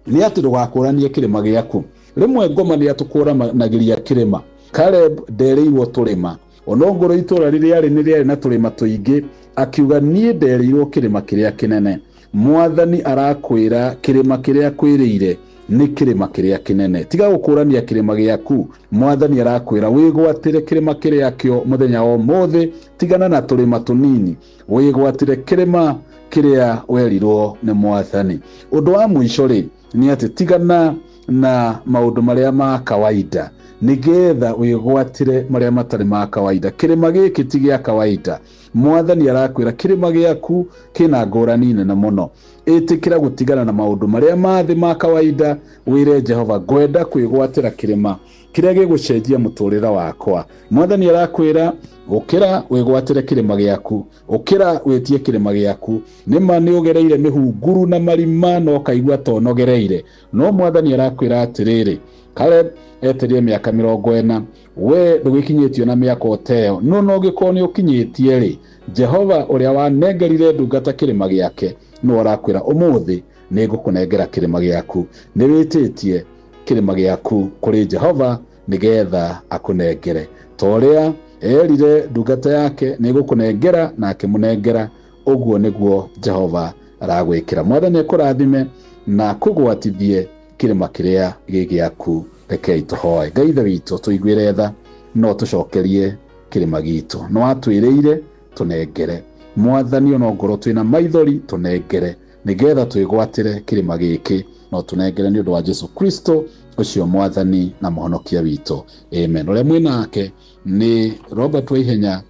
nĩ atĩ ndũgakũranie kĩrĩma gĩaku. Rĩmwe ngoma nĩ atũkũranagĩria kĩrĩma. Caleb nderĩirwo tũrĩma, onongorwo itũũra rĩrĩa rĩ nĩ rĩarĩ na tũrĩma tũingĩ, akiuga niĩ nderĩirwo kĩrĩma kĩrĩa kĩnene. Mwathani arakwĩra kĩrĩma kĩrĩa kwĩrĩire nĩ kĩrĩma kĩrĩa kĩnene. Tiga gũkũrania kĩrĩma gĩaku. Mwathani arakwĩra wĩgwatĩre kĩrĩma kĩrĩa kĩo mũthenya wa ũmũthĩ, tigana na tũrĩma tũnini, wĩgwatĩre kĩrĩma kĩrĩa werirwo nĩ Mwathani. Ũndũ wa mũico rĩ, nĩ atĩ tigana na maũndũ marĩa ma kawaida nĩgetha wĩgwatĩre marĩa matarĩ ma kawaida. Kĩrĩma gĩkĩ ti gĩa kawaida. Mwathani arakwĩra kĩrĩma gĩaku kĩna ngũrani nene mũno. Ĩtĩkĩra gũtigana na maũndũ marĩa ma thĩ ma kawaida, wĩre Jehova ngwenda kwĩgwatĩra kĩrĩma kĩrĩa gĩgũcenjia mũtũrĩre wakwa. Mwathani arakwĩra ũkĩra wĩgwatĩre kĩrĩma gĩaku, ũkĩra wĩtie kĩrĩma gĩaku. Nĩma nĩ ũgereire mĩhunguru na marima na ũkaigua ta ũnogereire, no Mwathani arakwĩra atĩrĩrĩ, Caleb etereire mĩaka 40, we ndũgĩkinyĩtio na mĩaka o ta ĩyo, no no ũngĩkorwo nĩ ũkinyĩtie rĩ, Jehova ũrĩa wanengerire ndungata kĩrĩma gĩake nĩwe ũrakwĩra ũmũthĩ nĩ ngũkũnengera kĩrĩma gĩaku. Nĩ wĩtĩtie kĩrĩma gĩaku kũrĩ Jehova nĩgetha akũnengere, ta ũrĩa erire ndungata yake nĩ ngũkũnengera, na akĩmũnengera. Ũguo nĩguo Jehova aragwĩkĩra. Mwathani akũrathime na akũgwatithie kĩrĩma kĩrĩa gĩ gĩaku. Rekei tũhoe. Ngai Ithe witũ, tũiguĩre tha, no tũcokerie kĩrĩma gitũ. Nĩ watwĩrĩire tũnengere. Mwathani, ona ngorwo twĩna maithori, tũnengere nĩgetha twĩgwatĩre kĩrĩma gĩkĩ, no tũnengere nĩ ũndũ wa Jesu Kristo ũcio Mwathani na Mũhonokia witũ. Amen. Ũrĩa mwĩ nake nĩ Robert Waihenya.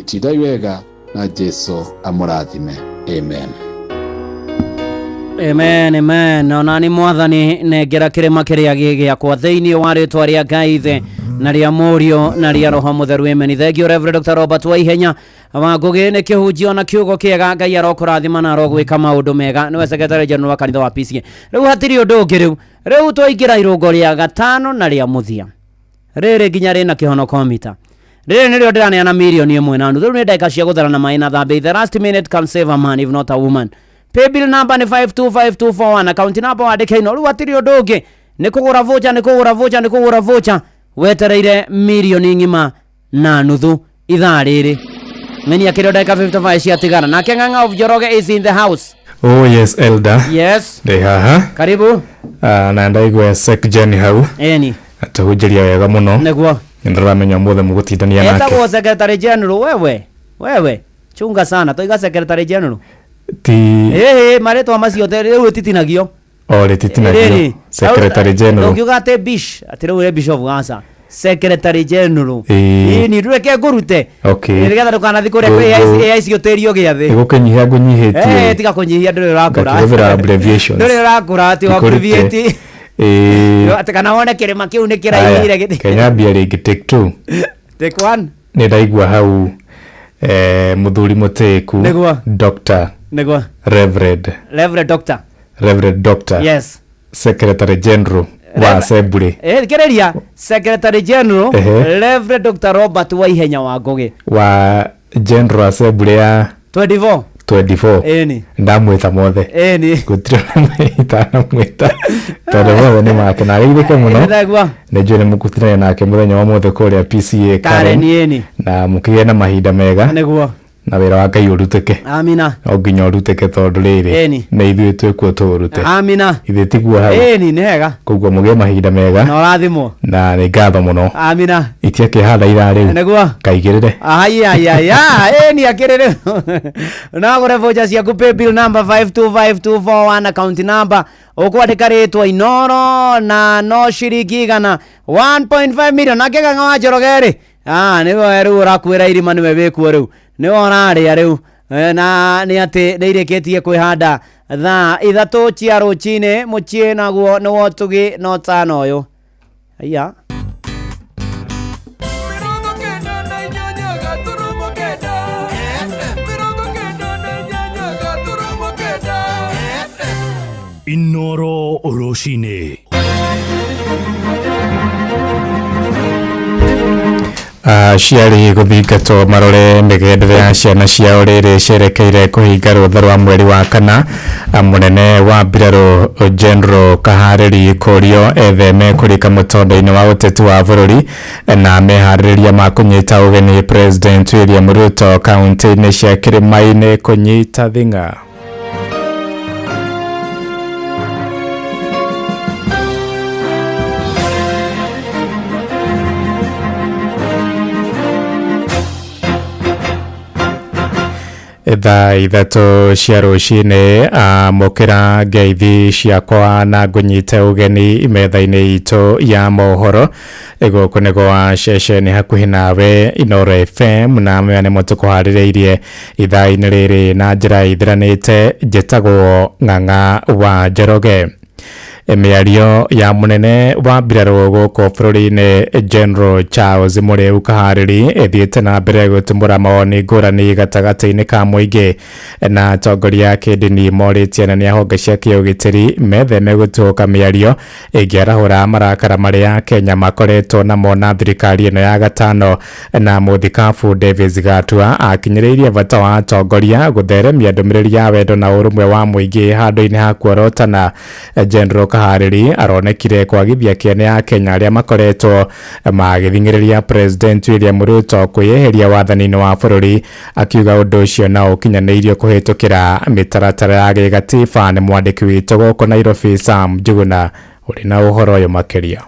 Tindai wega na Jesu amũrathime. Amen. Amen, amen. Ona nĩ Mwathani nengera kĩrĩma kĩrĩa gĩ gĩakwa thĩinĩ wa rĩtwa rĩa Ngai Ithe na rĩa Mũriũ na rĩa Roho Mũtheru. Amen. Thank you Reverend Dr. Robert Waihenya wa Ngũgĩ nĩ kĩhunjio na kiugo kĩega. Ngai arokũrathima na arogwĩka maũndũ mega. Nĩwe Secretary General wa kanitha wa PCA. Rĩu hatirĩ ũndũ ũngĩ, rĩu twaingĩra irũngo rĩa gatano na rĩa mũthia rĩrĩ nginya rĩna kĩhonoko mita. Rĩrĩ nĩrĩo ndĩraneana 1.5 million. Rĩu nĩ ndagĩka cia gũtharana maĩ na thambĩ. The last minute can save a man if not a woman. Paybill number nĩ 525241, account number wandĩke ino. Rĩu hatirĩ ũndũ ũngĩ, nĩ kũgũra voucher, nĩ kũgũra voucher, nĩ kũgũra voucher wetereire 1.5 million ithaa rĩrĩ. Ng'eni akĩrĩ ndagĩka 55 ciatigara. Nake Ng'ang'a of Njoroge is in the house. Oh yes, elder. Yes. Ndĩ haha. Karibu. Na ndaigua Secgen hau. Eni. Atũhunjĩria wega mũno. Nĩguo. Nĩndĩramenya ũmũthĩ mũgũtindania nake. Etagwo secretary general wewe. Wewe. Chunga sana toiga secretary general. Ti Ĩĩ marĩtwa macio rĩu rĩtitinagio. O rĩtitinagio. Secretary general. Ũngiuga atĩ bish atĩ rĩu ĩ bishop aca. Secretary general. Ĩĩ. Ĩni reke ngũrute. Okay. Nĩgetha ndũkanathiĩ kũrĩa kwĩ AIC ũtĩrio gĩathĩ. Ĩgũkĩnyihia ngũnyihĩtie. Eh, tiga kũnyihia ndũrĩ ũrakũra. Ngakĩhũthĩra abbreviations. Ndũrĩ ũrakũra atĩ abbreviate. Ĩĩ. Atĩ kana wone kĩrĩma kĩu nĩ kĩraihire gĩthi. Kenyambia rĩngĩ take two. Take one. Nĩ ndaigua hau mũthuri mũtĩĩku. Nĩguo. Doctor. Nĩguo. Reverend. Reverend Doctor. Reverend Doctor. Yes. Secretary General wa Assembly. Thikĩrĩria Secretary General Ehe. Reverend Dr. Robert Waihenya wa Ngũgĩ. Wa General Assembly ya 24. 24. Ĩni. Ndamwĩta mothe. Ĩni. Gũtirĩ itanamwĩta tondũ mothe nĩ make na ageithĩke mũno. Nĩguo. Nĩ njũĩ nĩ mũgũtinania nake mũthenya wa mothe kũrĩa PCA Karen ĩni. Na mũkĩgĩe na mahinda mega. Nĩguo. Na wĩra wa Ngai ũrutĩke. Amina. No nginya ũrutĩke tondũ rĩrĩ Ĩni. nĩ ithuĩ twĩkuo tũũrute. Amina. Ithuĩ tiguo hau. Ĩni nĩ hega. Koguo mũgĩe mahinda mega. Na ũrathimwo. Na nĩ ngatho mũno. Amina. Itiakĩhanda ithaa rĩu. Nĩguo. Kaigĩrĩre. Ayayaya, ĩni akĩrĩ rĩu. No gũre voucher ciaku paybill number 525241 account number ũkwandĩka rĩtwa Inoro na no ciringi igana 1.5 million nake Kang'a wa Njoroge rĩ nĩwe rĩu ũrakuĩra irima nĩwe wĩkuo rĩu nĩwe ũrarĩa rĩu na nĩ atĩ nĩ irĩkĩtie kwĩhanda thaa 3 cia rũcinĩ mũciĩ naguo nĩ wotugi na ũtano ũyũ aya. Inoro rũcinĩ. Aciari gũthingatwo marore mĩgendere ya ciana ciao rĩrĩ cerekeire kũhinga rũtha rwa mweri wa kana. Mũnene wa mbirarũ General Kaharĩri kũrio etheme kũrika mũtondo-inĩ wa ũteti wa bũrũri na meharĩrĩria ma kũnyita ũgeni President William Ruto kaunti-inĩ cia kĩrĩma-inĩ kũnyita thing'a. Thaa 3 cia rũcinĩ amũkĩra ngeithi ciakwa na ngũnyite ũgeni metha-inĩ itũ ya mohoro. Gũkũ nĩ gwa ceceni hakuhĩ nawe Inoro FM na maya nĩmo tũkũharĩrĩirie ithaa-inĩ rĩrĩ na njĩra ithiranĩte. Njĩtagwo Ng'ang'a wa Njoroge. Mĩario ya mũnene wa mbirarũ gũkũ bũrũri-inĩ General Charles Mũrĩu Kaharĩri ĩthiĩte na mbere gũtumũra mawoni ngũrani gatagatĩ-inĩ ka mũingĩ na atongoria a kĩndini morĩtie anene a honge cia kĩũgitĩri metheme gũtuũka mĩario ĩngĩarahũra marakara marĩa Kenya makoretwo namo na thirikari ĩno ya gatano. Na mũthikabu Davis Gatua akinyĩrĩirie bata wa atongoria gũtheremia ndũmĩrĩri ya wendo na ũrũmwe wa mũingĩ handũ-inĩ ha kuorotana. General Kaharĩri aronekire kwagithia kĩene ya Kenya arĩa makoretwo magĩthing'ĩrĩria President William Ruto kwĩyeheria wathani-inĩ wa bũrũri, akiuga ũndũ ũcio no ũkinyanĩirio kũhĩtũkĩra mĩtaratara ya gĩgatiba. Nĩ mwandĩki witũ gũkũ Nairobi Sam Njuguna ũrĩ na ũhoro ũyũ makĩria.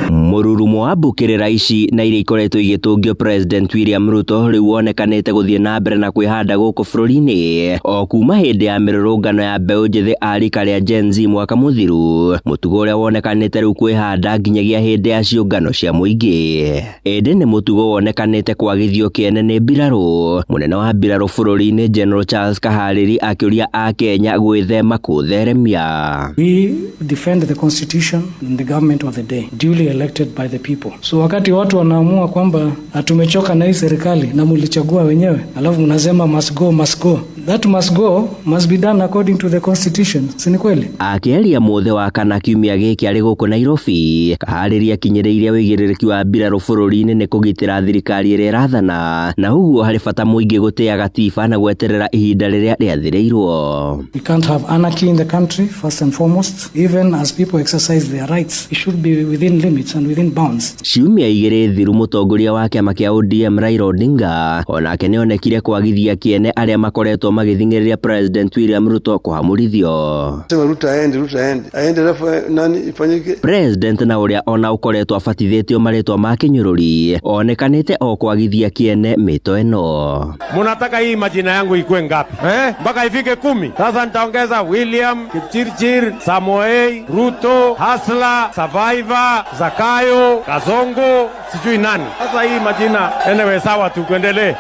Mũrurumo wa mbũkĩrĩra ici na iria ikoretwo igĩtũngio President William Ruto rĩu wonekanĩte gũthiĩ na mbere na kwĩhanda gũkũ bũrũri-inĩ o kuma hĩndĩ ya mĩrũrũngano ya mbeũ njĩthĩ a rika rĩa Gen Z mwaka mũthiru, mũtugo ũrĩa wonekanĩte rĩu kwĩhanda nginyagia hĩndĩ ya ciũngano cia mũingĩ. Ĩndĩ nĩ mũtugo wonekanĩte kwagithio kĩene nĩ mbirarũ. Mũnene wa mbirarũ bũrũri-inĩ General Charles Kaharĩri akĩũria Akenya gwĩthema kũtheremia. We defend the constitution and the government of the day duly elected by the people. So wakati watu wanaamua kwamba tumechoka na hii serikali na mlichagua wenyewe, alafu mnasema must go, must go. That must go, must be done according to the constitution. Si ni kweli? Akĩaria mũthĩ wa kana kiumia gĩkĩ arĩ gũkũ Nairobi, Kaharĩria akinyĩrĩirie wĩigĩrĩrĩki wa mbirarũ bũrũri-inĩ nĩ kũgitĩra thirikari ĩrĩa ĩrathana, na ũguo harĩ bata mũingĩ gũtĩa gatiba na gweterera ihinda rĩrĩa rĩathĩrĩirwo. We can't have anarchy in the country, first and foremost. Even as people exercise their rights, it should be within limits and within bounds. Ciumia igĩrĩ thiru mũtongoria wa kĩama kĩa ODM Raila Odinga onake nĩonekire kwagithia kĩene arĩa makoretwo magĩthing'ĩrĩria President William Ruto kũhamũrithio. Sema Ruto aende, Ruto aende. Aende alafu nani ifanyike? President na ũrĩa ona ũkoretwo abatithĩtio marĩtwa ma kĩnyũrũri onekanĩte o kwagithia kĩene mĩto ĩno. Munataka hii majina yangu ikuwe ngapi? Mpaka ifike 10. Sasa nitaongeza William, Kipchirchir, Samoei, Ruto, Hasla, Survivor, Zakayo, Kazongo, sijui nani. Sasa hii majina anyway, sawa tu, tuendelee.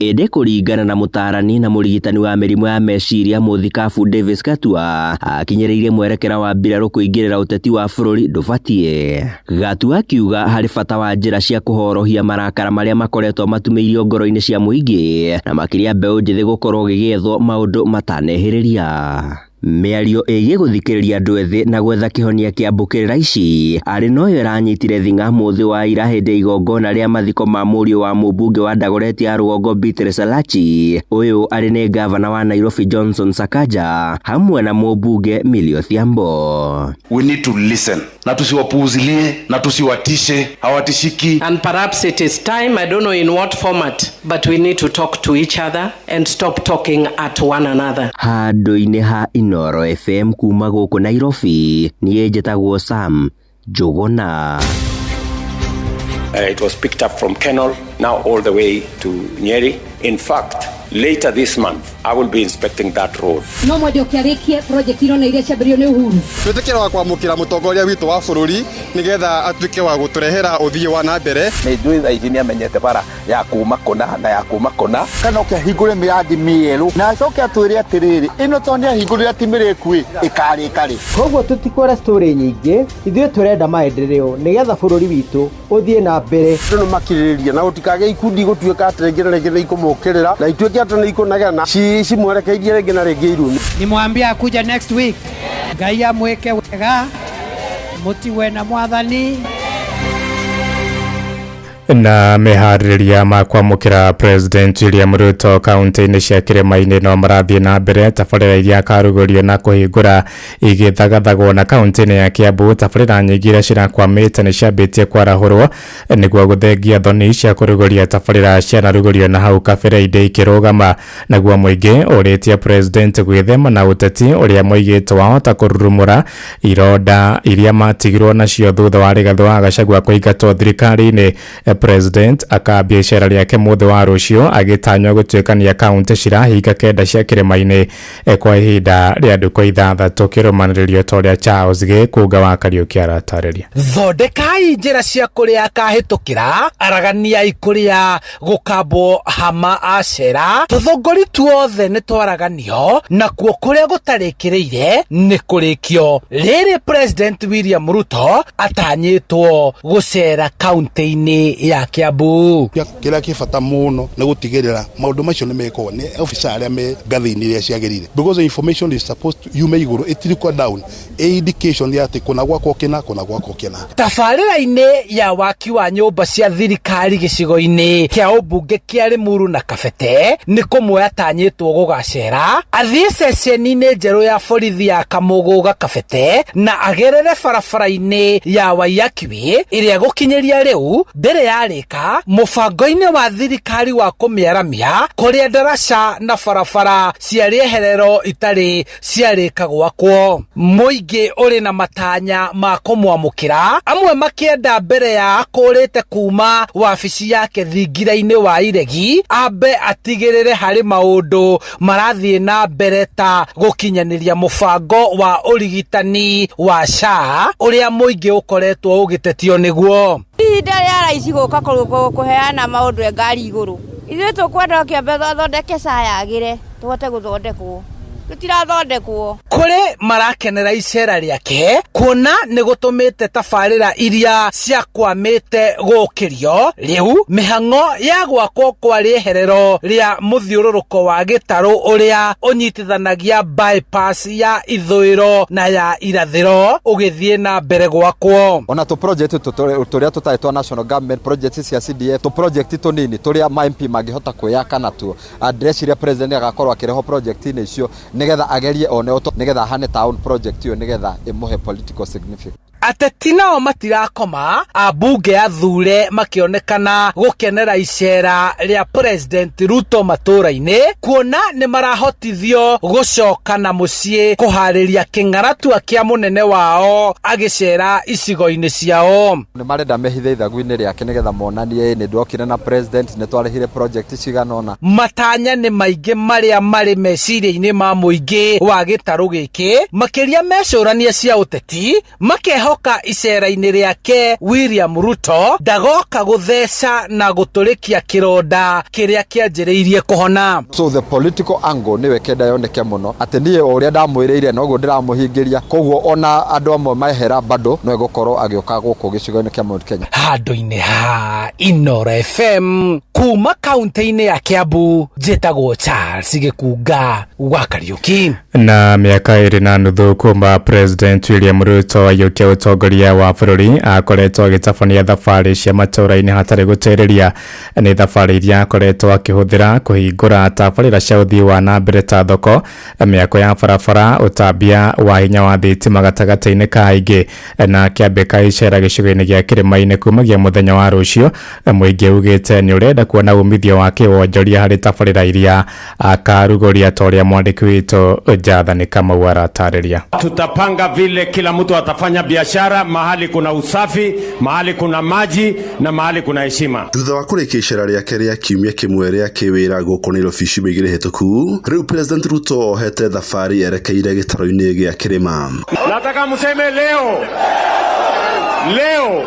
Ĩndĩ kũringana na mũtaarani na mũrigitani wa mĩrimũ ya meciria mũthikabu Davis Gatua, akinyĩrĩirie mwerekera wa mbirarũ kũingĩrĩra ũteti wa bũrũri ndũbatiĩ. Gatua akiuga harĩ bata wa njĩra cia kũhorohia marakara marĩa makoretwo matumĩirio ngoro-inĩ cia mũingĩ na makĩria mbeũ njĩthĩ gũkorwo gĩgĩethwo maũndũ matanehĩrĩria. Mĩario ĩgiĩ gũthikĩrĩria andũ ethĩ na gwetha kĩhonia kĩa mbũkĩrĩra ici arĩ noyo ĩranyitire thing'a mũthĩ wa ira hĩndĩ ya igongona rĩa mathiko ma mũriũ wa mũmbunge wa Dagoretti ya rũgongo Beatrice Elachi. Ũyũ arĩ nĩ gavana wa Nairobi Johnson Sakaja hamwe na mũmbunge Millie Odhiambo. We need to listen na tusiwapuuzilie na tusiwatishe, hawatishiki. And perhaps it is time, I don't know in what format, but we need to talk to each other and stop talking at one another. Handũ-inĩ ha Inooro FM kuma gũkũ Nairobi, niĩ njĩtagwo Sam Njũgũna. It was picked up from Kenol, now all the way to Nyeri. In fact, later this month, I will be inspecting that road. No mwende ũkĩarĩkie project irona iria ciambĩrĩirio nĩ Uhuru. Twĩtĩkĩra wa kwamũkĩra mũtongoria witũ wa bũrũri nĩgetha atuĩke wa gũtũrehera ũthii wa na mbere. Nĩ njũĩ thaa ici nĩamenyete bara ya kuma kũna na ya kuma kũna. Kana oke ahingũre mĩrandi mĩerũ na acoke atwĩre atĩrĩrĩ, ĩno to nĩahingũrire ti mĩrĩku ĩ, ĩkarĩka rĩ. Koguo tũtikwenda story nyingĩ, ithuĩ tũrenda maendeleo nĩgetha bũrũri witũ ũthiĩ na mbere. Andũ nĩ makirĩrĩria na gũtikagĩe ikundi gũtuĩka atĩ rĩngĩ na rĩngĩ nĩ ikũmũkĩrĩra na ituĩke atĩ nĩ ikũnegena cimwerekeirie rĩngĩ na rĩngĩ irumi. Nimwambia akuja next week. Ngai amwĩke wega, mũtigwe na mwathani. Na meharĩrĩria ma kwamũkĩra President William Ruto kaunti-inĩ cia kĩrĩma-inĩ no marathiĩ na mbere. Tabarĩra iria akarugũrio na kũhingũra igĩthagathagwo na kaunti-inĩ ya Kiambu. Tabarĩra nyingĩ iria cirakwamĩte nĩ ciambĩtie kwarahũrwo nĩguo gũthengia thoni cia kũrugũria tabarĩra cianarugũrio na hau kabere indĩ ikĩrũgama. Naguo mũingĩ ũrĩtie President gwĩthema na ũteti ũrĩa moigĩtwo wahota kũrurumũra ironda iria matigirwo nacio thutha wa Rigathĩ wa Gachagua kũingatwo thirikari-inĩ. President akambia icera rĩake mũthĩ wa rũciũ agĩtanywo gũtuĩkania kaunti cirahinga 9 cia kĩrĩma-inĩ kwa ihinda rĩa ndukũ 6 kĩrũmanĩrĩrio ta ũrĩa Charles Gĩkũnga wa Kariũki aratarĩria. Thondekai njĩra cia kũrĩa akahĩtũkĩra, araganiai kũrĩa gũkambwo hama acera, tũthũngũri tuothe nĩ twaraganio, nakuo kũrĩa gũtarĩkĩrĩire nĩ kũrĩkio. Rĩrĩ President William Ruto atanyĩtwo gũcera kaunti-inĩ ya Kiambu. Kĩrĩa kĩ bata mũno nĩ gũtigĩrĩra maũndũ macio nĩ mekwo nĩ officer arĩa me ngathĩ-inĩ iria ciagĩrĩire, because the information is supposed to yume igũrũ ĩtirikwa down, ĩ indication ya atĩ kũna gwakwo kĩna, kũna gwakwo kĩna. Tabarĩra-inĩ ya waki wa nyũmba cia thirikari gĩcigo-inĩ kĩa ũmbunge kĩa Limuru na Kabete nĩ kũmwe atanyĩtwo gũgacera, athiĩ ceceni-inĩ njerũ ya borithi ya Kamũgũga Kabete na agerere barabara-inĩ ya Waiyaki ĩrĩa gũkinyĩria rĩu ndĩrĩ yarĩka mũbango-inĩ wa thirikari wa kũmĩaramia kũrĩa ndaraca na barabara cia rĩeherero itarĩ ciarĩka gwakwo. Mũingĩ ũrĩ na matanya ma kũmwamũkĩra, amwe makĩenda mbere ya akũrĩte kuma wabici yake thingira-inĩ wa Iregi ambe atigĩrĩre harĩ maũndũ marathiĩ na mbere ta gũkinyanĩria mũbango wa ũrigitani wa SHA ũrĩa mũingĩ ũkoretwo ũgĩtetio nĩguo. Ihinda rĩa raici gũka kũheana maũndũ e ngari igũrũ, ithuĩ tũkwenda kĩambe athondeke SHA yagĩre tũhote gũthondekwo, tũtirathondekwo. Kũrĩ Kũrĩ marakenera icera rĩake kuona nĩ gũtũmĩte tabarĩra iria ciakwamĩte gũkĩrio. Rĩu mĩhang'o ya gwakwo kwa rĩeherero rĩa mũthiũrũrũko wa gĩtarũ ũrĩa ũnyitithanagia bypass ya ithũĩro na ya irathĩro ũgĩthiĩ na mbere gwakwo. Ona tũ project tũrĩa tũtarĩ twa national government, project cia CDF, tũ project tũnini tũrĩa ma MP mangĩhota kwĩyaka natuo, ndĩreciria president agakorwo akĩrehwo project-inĩ icio nĩgetha agerie one nĩgetha ahane town project ĩyo nĩgetha ĩmũhe political significance. Ateti nao matirakoma, ambunge athure makĩonekana gũkenera icera rĩa President Ruto matũra-inĩ kuona nĩ marahotithio gũcoka na mũciĩ kũharĩria kĩng'aratua kĩa mũnene wao agĩcera icigo-inĩ ciao. Nĩ marenda mehithe ithagu-inĩ rĩake nĩgetha monanie nĩ ndokire na president, nĩ twarĩhire project cigana ũna. Matanya nĩ maingĩ marĩa marĩ meciria-inĩ ma mũingĩ wa gĩtarũ gĩkĩ, makĩria mecũrania cia ũteti, makehoka icera-inĩ rĩake William Ruto ndagoka gũtheca na gũtũrĩkia kĩronda kĩrĩa kĩanjĩrĩirie kũhona. So the political angle nĩwe kenda yoneke mũno atĩ niĩ o ũrĩa ndamwĩrĩire noguo ndĩramũhingĩria, koguo ona andũ amwe mehera bado no egũkorwo agĩũka gũkũ gĩcigo-inĩ kĩa Mount Kenya. Handũ-inĩ ha Inooro FM kuma kaunti-inĩ ya Kiambu, njĩtagwo Charles Gĩkunga wa Kariuki. Na mĩaka 2.5 kuma President William Ruto aiyũkia ũtongoria wa bũrũri, akoretwo agĩtabania thabarĩ cia matũũra-inĩ hatarĩ gũtĩrĩria. Nĩ thabarĩ iria akoretwo akĩhũthĩra kũhingũra tabarĩra cia ũthii wa na mbere ta thoko, mĩako ya barabara, ũtambia wa hinya wa thitima gatagatĩ-inĩ ka aingĩ, na akĩambĩka icera gĩcigo-inĩ gĩa kĩrĩma-inĩ kumagia mũthenya wa rũciũ. Mũingĩ ugĩte nĩ ũrenda kuona umithio wa kĩwonjoria harĩ tabarĩra iria akarugũria, ta ũrĩa mwandĩki witũ Jathani Kamau aratarĩria. Tutapanga vile kila mtu atafanya biashara mahali kuna usafi, mahali kuna maji na mahali kuna heshima. Thutha wa kũrĩkia icera rĩake rĩa kiumia kĩmwe rĩa kĩwĩra gũkũ Nairobi ciumia igĩrĩ hĩtũku, rĩu President Ruto ohete thabarĩ erekeire gĩtarũ-inĩ gĩa kĩrĩma. Nataka mseme leo. Leo.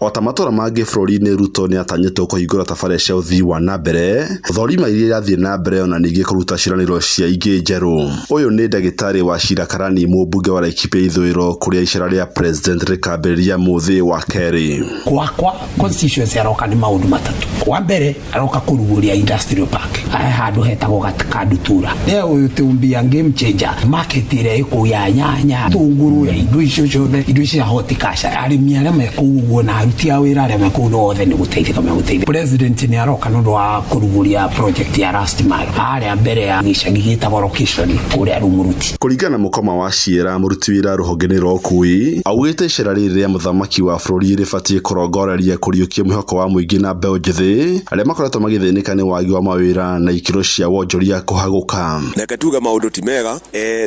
O ta matũra mangĩ bũrũri-inĩ, Ruto nĩ atanyĩtwo kũhingũra tabarĩra cia ũthii wa na mbere, thorima iria irathiĩ na mbere ona ningĩ kũruta ciĩranĩro cia ingĩ njerũ. Ũyũ nĩ ndagĩtarĩ wa Shira Karani, mũmbunge wa Laikipia ithũĩro, kũrĩa icera rĩa president rĩkambĩrĩria mũthĩ wa kerĩ. Gwakwa constituency aroka nĩ maũndũ matatũ. Wa mbere aroka kũrugũria industrial park ahe handũ hetagwo Kandutura. There will be a game changer. Market ĩrĩa ĩkũu ya nyanya, tũngũrũ, ya indo icio ciothe, indo icio cia horticulture, arĩmi arĩa me kũu ũguo na aruti a wĩra arĩa me kũu no othe nĩ gũteithĩka megũteithĩka. President nĩ aroka nĩ ũndũ wa kũrugũria project ya last mile harĩa mbere ya gĩcagi gĩtagwo location kũrĩa Rumuruti. Kũringana na mũkoma wa Ciĩra, mũruti wĩra rũhonge-inĩ rwa ũkui, augĩte icera rĩrĩ rĩa mũthamaki wa bũrũri rĩbatiĩ kũrongoreria kũriũkia mwĩhoko wa mũingĩ na mbeũ njĩthĩ arĩa makoretwo magĩthĩnĩka nĩ wagi wa mawĩra na ikĩro cia wonjoria kũhagũka. Reke tuge maũndũ ti mega,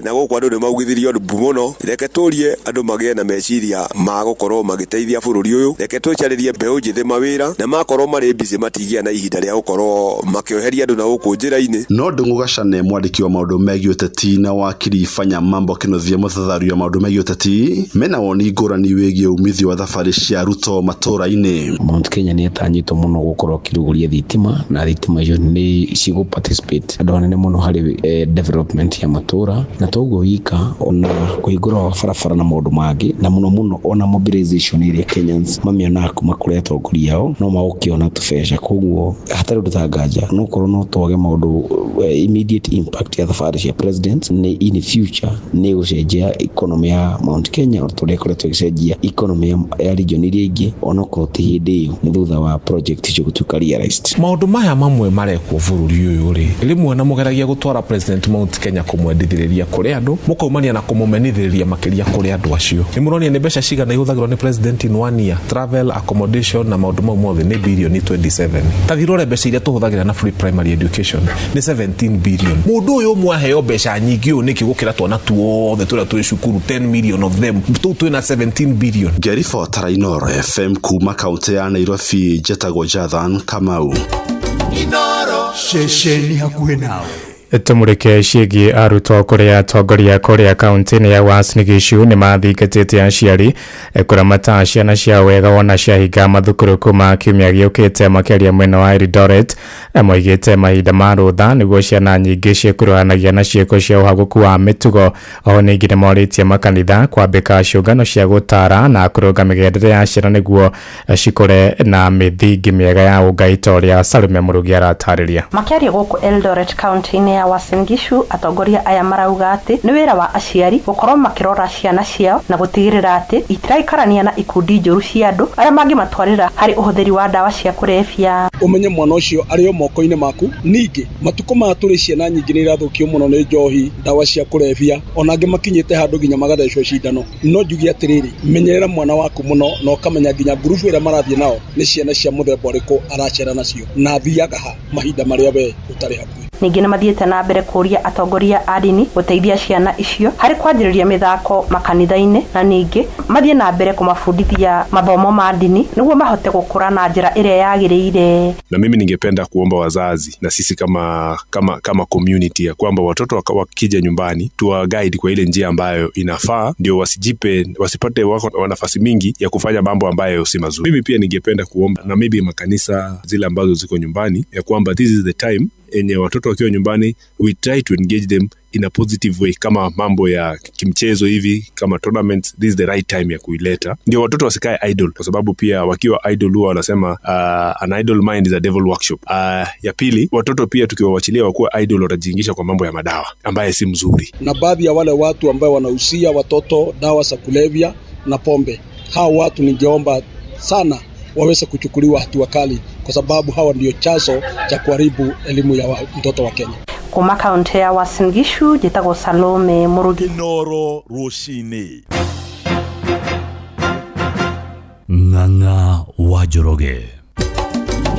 na gũkũ andũ nĩ maugithirio mbu mũno. Reke tũrie andũ magĩe na meciria ma gũkorwo magĩteithia bũrũri ũyũ. Reke twĩcarĩrie mbeũ njĩthĩ mawĩra, na makorwo marĩ busy matigĩa na ihinda rĩa gũkorwo makĩoheria andũ na gũkũ njĩra-inĩ. No Ndung'u Gacane, mwandĩki wa maũndũ megiĩ ũteti, na wakiri Fanya Mambo Kĩnuthia, mũthathaũri wa maũndũ megiĩ ũteti, mena woni ngũrani wĩgiĩ umithio wa thabarĩ cia Ruto matũũra-inĩ. Mount Kenya nĩ ĩtanyĩtwo mũno gũkorwo akĩrugũria thitima, na thitima icio nĩ cigũ participate andũ anene mũno harĩ development ya matũũra, na toguo wika ona kũhingũra wa barabara na maũndũ mangĩ, na mũno mũno ona mobilization ĩrĩa Kenyans mamĩonaga kuma kũrĩ atongoria ao no magũkĩona tũbeca. Koguo hatarĩ ũndũ ta nganja no korwo no twage maũndũ immediate impact ya thabarĩ cia president nĩ in future nĩ gũcenjia economy ya Mount Kenya o ta ũrĩa ĩkoretwo ĩgĩcenjia economy ya region iria ingĩ, onokorwo ti hĩndĩ ĩyo nĩ thutha wa project icio gũtuĩka realized. Maũndũ maya mamwe marekwo bũrũri ũyũ rĩ, rĩmwe na mũgeragia gũtwara President Mount Kenya kũmwendithĩrĩria kũrĩ andũ, mũkaumania na kũmũmenithĩrĩria makĩria kũrĩ andũ acio. Nĩ mũronia nĩ mbeca cigana ihũthagĩrwo nĩ President in 1 year, travel, accommodation na maũndũ mau mothe nĩ bilioni 27. Ta thiĩ ũrore mbeca iria tũhũthagĩra na free primary education nĩ 17 billion. Mũndũ ũyũ ũmwe aheo mbeca nyingĩ ũũ nĩkĩ gũkĩra twana tuothe tũrĩa twĩ cukuru, 10 million of them, tũu twĩna 17 billion. Ngĩribotera Inooro FM kuma kaunti ya Nairobi, njĩtagwo Jathan Kamau. Inooro. Ceceni hakuhĩ nawe. Tũmũrĩke ciĩgiĩ arutwo kũrĩa atongoria kũrĩa kaunti-inĩ ya Uasin Gishu nĩ mathingatĩte aciari kũramata ciana ciao wega wona ciahinga mathukuru kuma kiumia gĩũkĩte. Makĩaria mwena wa Eldoret, moigĩte mahinda ma rũtha nĩguo ciana nyingĩ ciĩkuruhanagia na ciĩko cia ũhagũku wa mĩtugo. Oho ningĩ nĩ morĩtie makanitha kwambĩka ciũngano cia gũtara na kũrũnga mĩgendere ya ciana nĩguo cikũre na mĩthingi mĩega ya ũngai ta ũrĩa Salome Mũrugi aratarĩria. Makĩaria gũkũ Eldoret kaunti-inĩ ya Uasin Gishu, atongoria aya marauga atĩ nĩ wĩra wa aciari gũkorwo makĩrora ciana ciao na gũtigĩrĩra atĩ itiraikarania na ikundi njũru cia andũ arĩa mangĩmatwarĩra harĩ ũhũthĩri wa ndawa cia kũrebia. Ũmenye mwana ũcio arĩ o moko-inĩ maku. Ningĩ matukũ maya tũrĩ ciana nyingĩ nĩ irathũkio mũno nĩ njohi, ndawa cia kũrebia, ona angĩ makinyĩte handũ nginya magathecwo cindano. No njuge atĩrĩrĩ, menyerera mwana waku mũno na ũkamenya nginya ngurubu ĩrĩa marathiĩ nao nĩ ciana cia mũthemba ũrĩkũ aracera nacio na athiaga ha mahinda marĩa we ũtarĩ hakuhĩ. Ningĩ nĩ mathiĩte na mbere kũũria atongoria a ndini gũteithia ciana icio harĩ kwanjĩrĩria mĩthako makanitha-inĩ na ningĩ mathiĩ na mbere kũmabundithia mathomo ma ndini nĩguo mahote gũkũra na njĩra ĩrĩa yagĩrĩire. Na mimi ningependa kuomba wazazi na sisi kama community ya kwamba watoto wakija nyumbani tuwa guide kwa ile njia ambayo inafaa, ndio wasipate wako nafasi mingi ya kufanya mambo ambayo si mazuri. Mimi pia ningependa kuomba na maybe makanisa zile ambazo ziko nyumbani ya kwamba this is the time enye watoto wakiwa nyumbani we try to engage them in a positive way, kama mambo ya kimchezo hivi, kama tournaments, this is the right time ya kuileta, ndio watoto wasikae idle, kwa sababu pia wakiwa idle huwa wanasema an idle mind is a devil workshop. Ya pili, watoto pia tukiwawachilia wakuwa idle watajiingisha kwa mambo ya madawa ambaye si mzuri. Na baadhi ya wale watu ambao wanahusia watoto dawa za kulevya na pombe, hao watu ningeomba sana waweze kuchukuliwa hatua kali, kwa sababu hawa ndio chanzo cha kuharibu elimu ya mtoto wa Kenya. Kuma kaunti ya Uasin Gishu, njĩtagwo Salome Mũrugi. Inoro rũcinĩ. Ng'ang'a wa Njoroge.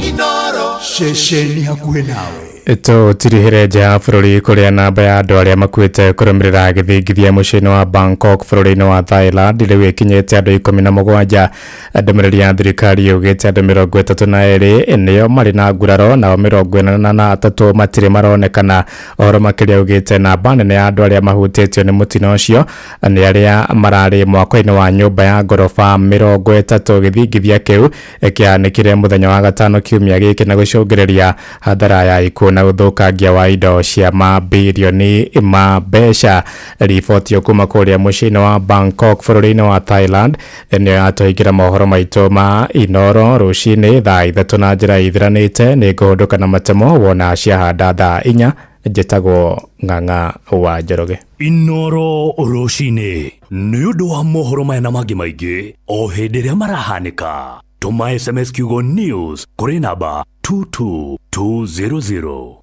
Inoro ceceni hakuhĩ nawe. Tũtirihĩre nja ya bũrũri kũrĩa namba ya andũ arĩa makuĩte kũrũmĩrĩra gĩthingithia mũciĩ-inĩ wa Bangkok bũrũri-inĩ wa Thailand rĩu ĩkinyĩte andũ 17. Ndũmĩrĩri ya thirikari yugĩte andũ 32 nĩo marĩ na nguraro nao 43 matirĩ maronekana. Ũhoro makĩria ugĩte namba nene ya andũ arĩa mahutĩtio nĩ mũtino ũcio nĩ arĩa mararĩ mwako-inĩ wa nyũmba ya ngoroba 30. Gĩthingithia kĩu kĩhanĩkire mũthenya wa gatano kiumia gĩkĩ na gũcũngĩrĩria hathara ya ikuũ na ũthũkangia wa indo cia mabirioni ma mbeca. Riboti kuma kũrĩa mũciĩ-inĩ wa Bangkok bũrũri-inĩ wa Thailand nĩyo yatũhingĩra mohoro maitũ ma Inoro rũcinĩ thaa 3 na njĩra ithiranĩte. Nĩ ngũhũndũka na matemo wona ciahanda thaa 4. Njĩtagwo Ng'ang'a wa Njoroge. Inoro rũcinĩ nĩ ũndũ wa mohoro maya na mangĩ maingĩ o hĩndĩ ĩrĩa marahanĩka. Tũma SMS kiugo news kũrĩ namba 22200.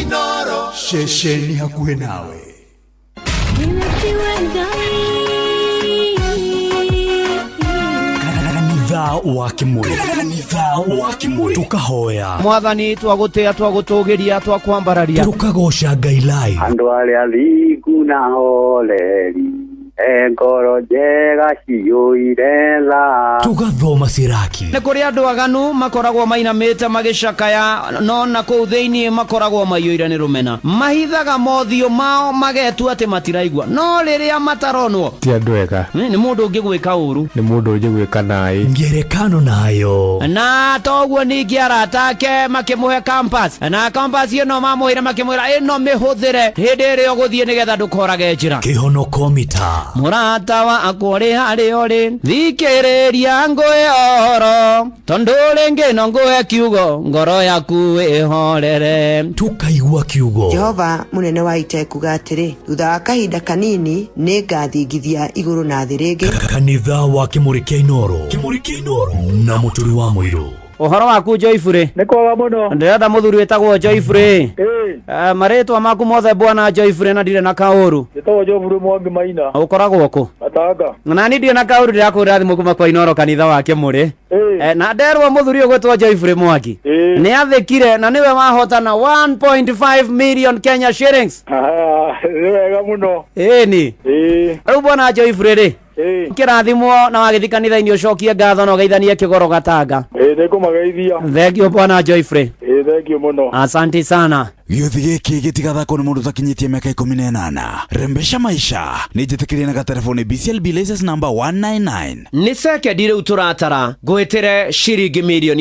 Inoro ceceni hakuhĩ nawe. Kanitha wa Kimuri. Kanitha wa Kimuri. Tukahoya Mwathani, twagũtĩa, twagũtũgĩria, twakwambararia, tukagoca Ngai live. Andũ arĩa thingu na horeri, ngoro njega ciyũire tha. Tugathoma Siraki. Nĩ kũrĩ andũ aganu makoragwo mainamĩte magĩcakaya, no na kũu thĩinĩ makoragwo maiyũire nĩ rũmena. Mahithaga mothiũ mao magetua atĩ matiraigua, no rĩrĩa mataronwo ti andũ ega. Nĩ mũndũ ũngĩgwĩka ũru, nĩ mũndũ ũngĩgwĩka naĩ. Ngerekano nayo. Na toguo ningĩ arata ake makĩmũhe compass, na compass ĩno mamũheire makĩmwĩra ĩno mĩhũthĩre hĩndĩ ĩrĩa ũgũthiĩ nĩgetha ndũkorage njĩra. Kĩhonoko mita. Mũrata wakwa ũrĩ harĩa ũrĩ, thikĩrĩria ngũhe ũhoro, tondũ rĩngĩ no ngũhe kiugo, ngoro yaku ĩhorere. Tukaigua kiugo. Jehova mũnene wa ita ekuga atĩrĩ, thutha wa kahinda kanini nĩ ngathingithia igũrũ na thĩ rĩngĩ. Kanitha wa Kimuri kĩa Inoro. Kimuri kĩa Inoro na Mũturi wa Mũirũ. Ũhoro waku Joyfrey? Nĩ kwega mũno. Ndĩrenda mũthuri wĩtagwo Joyfrey. Marĩtwa maku mothe bwana Joyfrey na ndirĩ na kaũru. Njĩtagwo Joyfrey Mwangi Maina. Ũkoragwo kũ? Gatanga. Na niĩ ndirĩ na kaũru, ndĩrakũhũrĩra thimũ kuma kwa Inoro kanitha wa Kĩmũrĩ. Na nderwo mũthuri ũyũ gwĩtwo Joyfrey Mwangi nĩ athĩkire na nĩwe wahotana 1.5 million Kenya shillings. Nĩ wega mũno. Ĩni. Rĩu bwana Joyfrey rĩ, kĩrathimwo na wagĩthiĩ kanitha-inĩ ũcokie ngatho na ũgeithanie kĩgoro Gatanga. Ĩĩ, nĩngũmageithia. Thank you bwana Joyfrey. Ĩĩ, thank you mũno. Asante sana. Gĩũthi gĩkĩ gĩtigathakwo nĩ mũndũ ũtakinyĩtie mĩaka 18. Rembesha maisha nĩ njĩtĩkĩrie na gatereboni BCLB license number 199. Nĩ sekendi rĩu tũratara ngwĩtĩre ciringi 1.5 million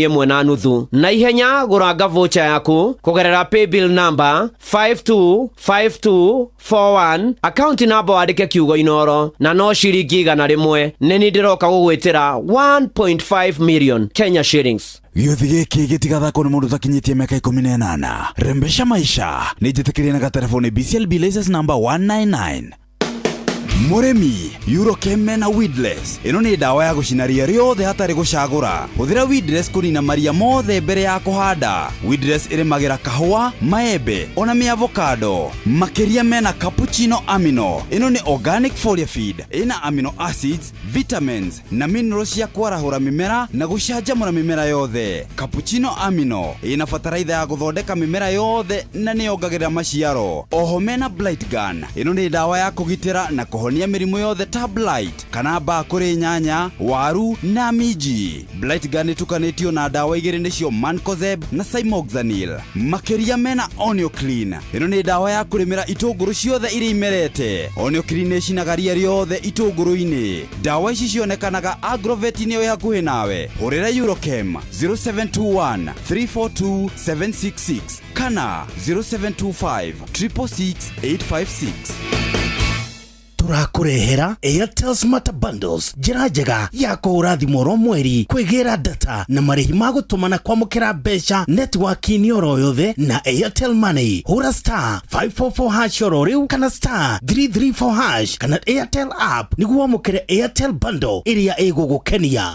na ihenya. Gũranga voucher yaku kũgerera paybill number 525241, account number wandĩke kiugo Inoro, na no ciringi 100. Nĩ ni ndĩroka gũgwĩtĩra 1.5 million Kenya shillings. Gĩũthi gĩkĩ gĩtigathakwo nĩ mũndũ ũtakinyĩtie mĩaka 18. Rembesha maisha nĩ njĩtĩkĩrie na gatereboni BCLB license number 199. Mũrĩmi, Eurochem mena Weedless. Ĩno nĩ ndawa ya gũcina ria rĩothe hatarĩ gũcagũra. Hũthĩra Weedless kũnina maria mothe mbere ya kũhanda. Weedless ĩrĩmagĩra kahũa, maembe ona mĩavocado. Makĩria mena Cappuccino Amino. Ĩno nĩ organic foliar feed ĩna amino acids, vitamins na minerals cia kwarahũra mĩmera na gũcanjamũra mĩmera yothe. Cappuccino Amino ĩna bataraitha ya gũthondeka mĩmera yothe na nĩyongagĩrĩra maciaro. Oho mena Blight Gun. Ĩno nĩ ndawa ya kũgitĩra na kũhonia mĩrimũ yothe ta blight kana mbaa kũrĩ nyanya, waru na minji. Blight Gun ĩtukanĩtio na ndawa igĩrĩ, nĩcio Mancozeb na Cymoxanil. Makĩria mena Onioclean. Ĩno nĩ ndawa ya kũrĩmĩra itũngũrũ ciothe iria imerete. Onioclean nĩ ĩcinaga ria rĩothe itũngũrũ-inĩ. Ndawa ici cionekanaga agrovet-inĩ ĩ hakuhĩ nawe. Hũrĩra Eurochem 0721 342 766 kana 0725 666 856. Tũrakũrehera Airtel Smart Bundles, njĩra njega ya kũhũra thimũ oro mweri, kwĩgĩra data na marĩhi ma gũtũma na kwamũkĩra mbeca netiwaki-inĩ oro yothe na Airtel Money. Hũra *544# oro rĩu kana *334# kana Airtel app nĩguo wamũkĩre Airtel bundle ĩrĩa ĩgũgũkenia.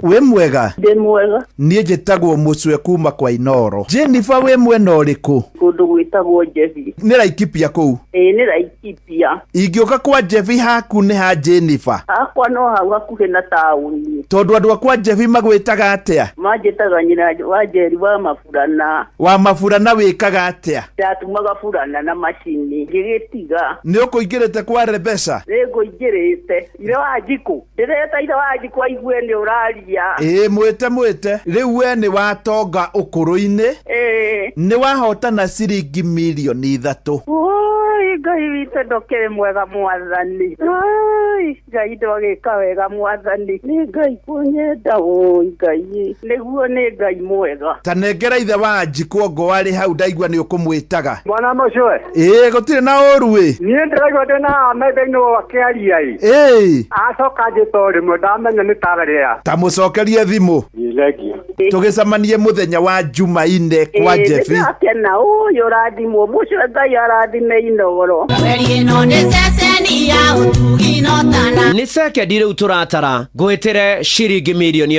Wĩ mwega? Ndĩ mwega. Niĩ njĩtagwo Mũcwe kuma kwa Inoro. Jennifer, wĩ mwena ũrĩkũ? Kũndũ gwĩtagwo Njebi. Nĩ Laikipia kũu? Ĩĩ, nĩ Laikipia. Ingĩũka kwa Njebi haku nĩ ha, Jennifer? Hakwa no hau hakuhĩ na taũni. Tondũ andũ akwa Njebi magwĩtaga atĩa? Manjĩtaga nyina wa Njeri wa Maburana. Wa Maburana, wĩkaga atĩa? Ndatumaga burana na macini ngĩgĩtiga. Nĩ ũkũingĩrĩte kwa Rebesha? Nĩngũingĩrĩte. Ithe wa Njikũ, ndĩreta ithe wa Njikũ aigue nĩ ũraria. Ĩĩ, mwĩte mwĩte. Rĩu we nĩ watonga ũkũrũ-inĩ. Ĩĩ. Nĩ wahotana ciringi 3 mirioni. Oi, Ngai witũ ndũkĩrĩ mwega, mwathani. Oi, Ngai ndwagĩka wega, mwathani. Nĩ Ngai kũnyenda, oi Ngai. Nĩguo, nĩ Ngai mwega. Ta nengera ithe wa Njikũ ongo arĩ hau, ndaigua nĩ ũkũmwĩtaga. Mwana mũcwe. Ĩĩ, gũtirĩ na ũru ĩ. Niĩ ndĩraigua ndĩ na metha-inĩ akĩaria ĩ. Ĩĩ. Acoka njĩta o rĩmwe ndamenya nĩ tararĩa. Ta mũcokerie thimũ. Thengiũ. Tũgĩcemanie mũthenya wa Jumaine kwa Ĩĩ, Njebi. nĩndakena, ũyũ ũrathimwo mũcwe, Ngai arathime Inoro. Ĩno nĩ ceceni ya ũtugi notana. Nĩ sekendi rĩu tũratara ngwĩtĩre ciringi 1.5 million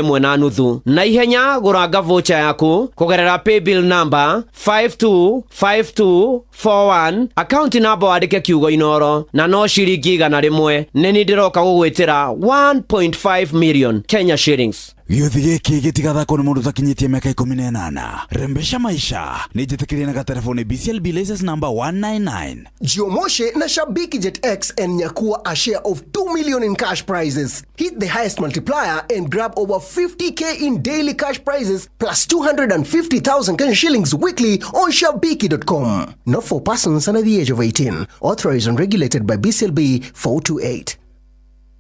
na ihenya. Gũranga voucher yaku kũgerera paybill number 525241, account number wandĩke kiugo Inoro, na no ciringi 100. Nĩ ni ndĩroka gũgwĩtĩra 1.5 million Kenya shillings. Gĩũthi gĩkĩ gĩtigathakwo nĩ mũndũ ũtakinyĩtie mĩaka 18. Rembesha maisha nĩ njĩtĩkĩrie na gatereboni BCLB license number 199. Jiomoshe na Shabiki Jet X and nyakua a share of 2 million in cash prizes. Hit the highest multiplier and grab over 50K in daily cash prizes plus 250,000 Kenya shillings weekly on shabiki.com. Not for persons under the age of 18. Authorized and regulated by BCLB 428.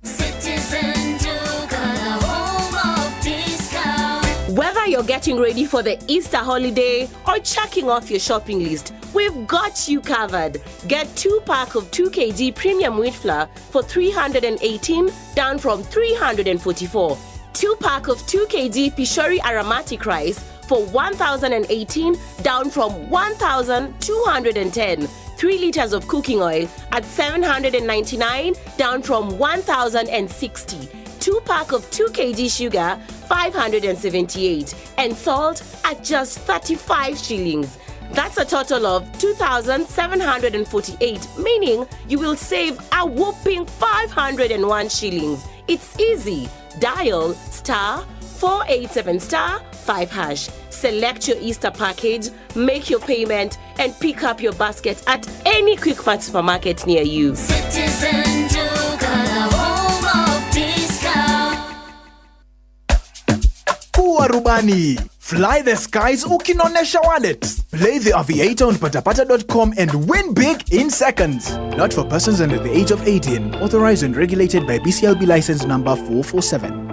Citizen Duka, the home of discount. Whether you're getting ready for the Easter holiday or checking off your shopping list, we've got you covered. Get 2 pack of 2 kg premium wheat flour for 318, down from 344. 2 pack of 2 kg Pishori aromatic rice for 1018, down from 1210. 3 liters of cooking oil at 799, down from 1060. 2 pack of 2 kg sugar 578 and salt at just 35 shillings. That's a total of 2,748, meaning you will save a whopping 501 shillings. It's easy. Dial star 487 star 5 hash. Select your Easter package, make your payment, and pick up your basket at any Quickmart supermarket near you. Citizen Duka, the home of discount. Kuwa rubani. Fly the skies ukinonesha wallet. Play the Aviator on patapata.com and win big in seconds. Not for persons under the age of 18. Authorized and regulated by BCLB license number 447.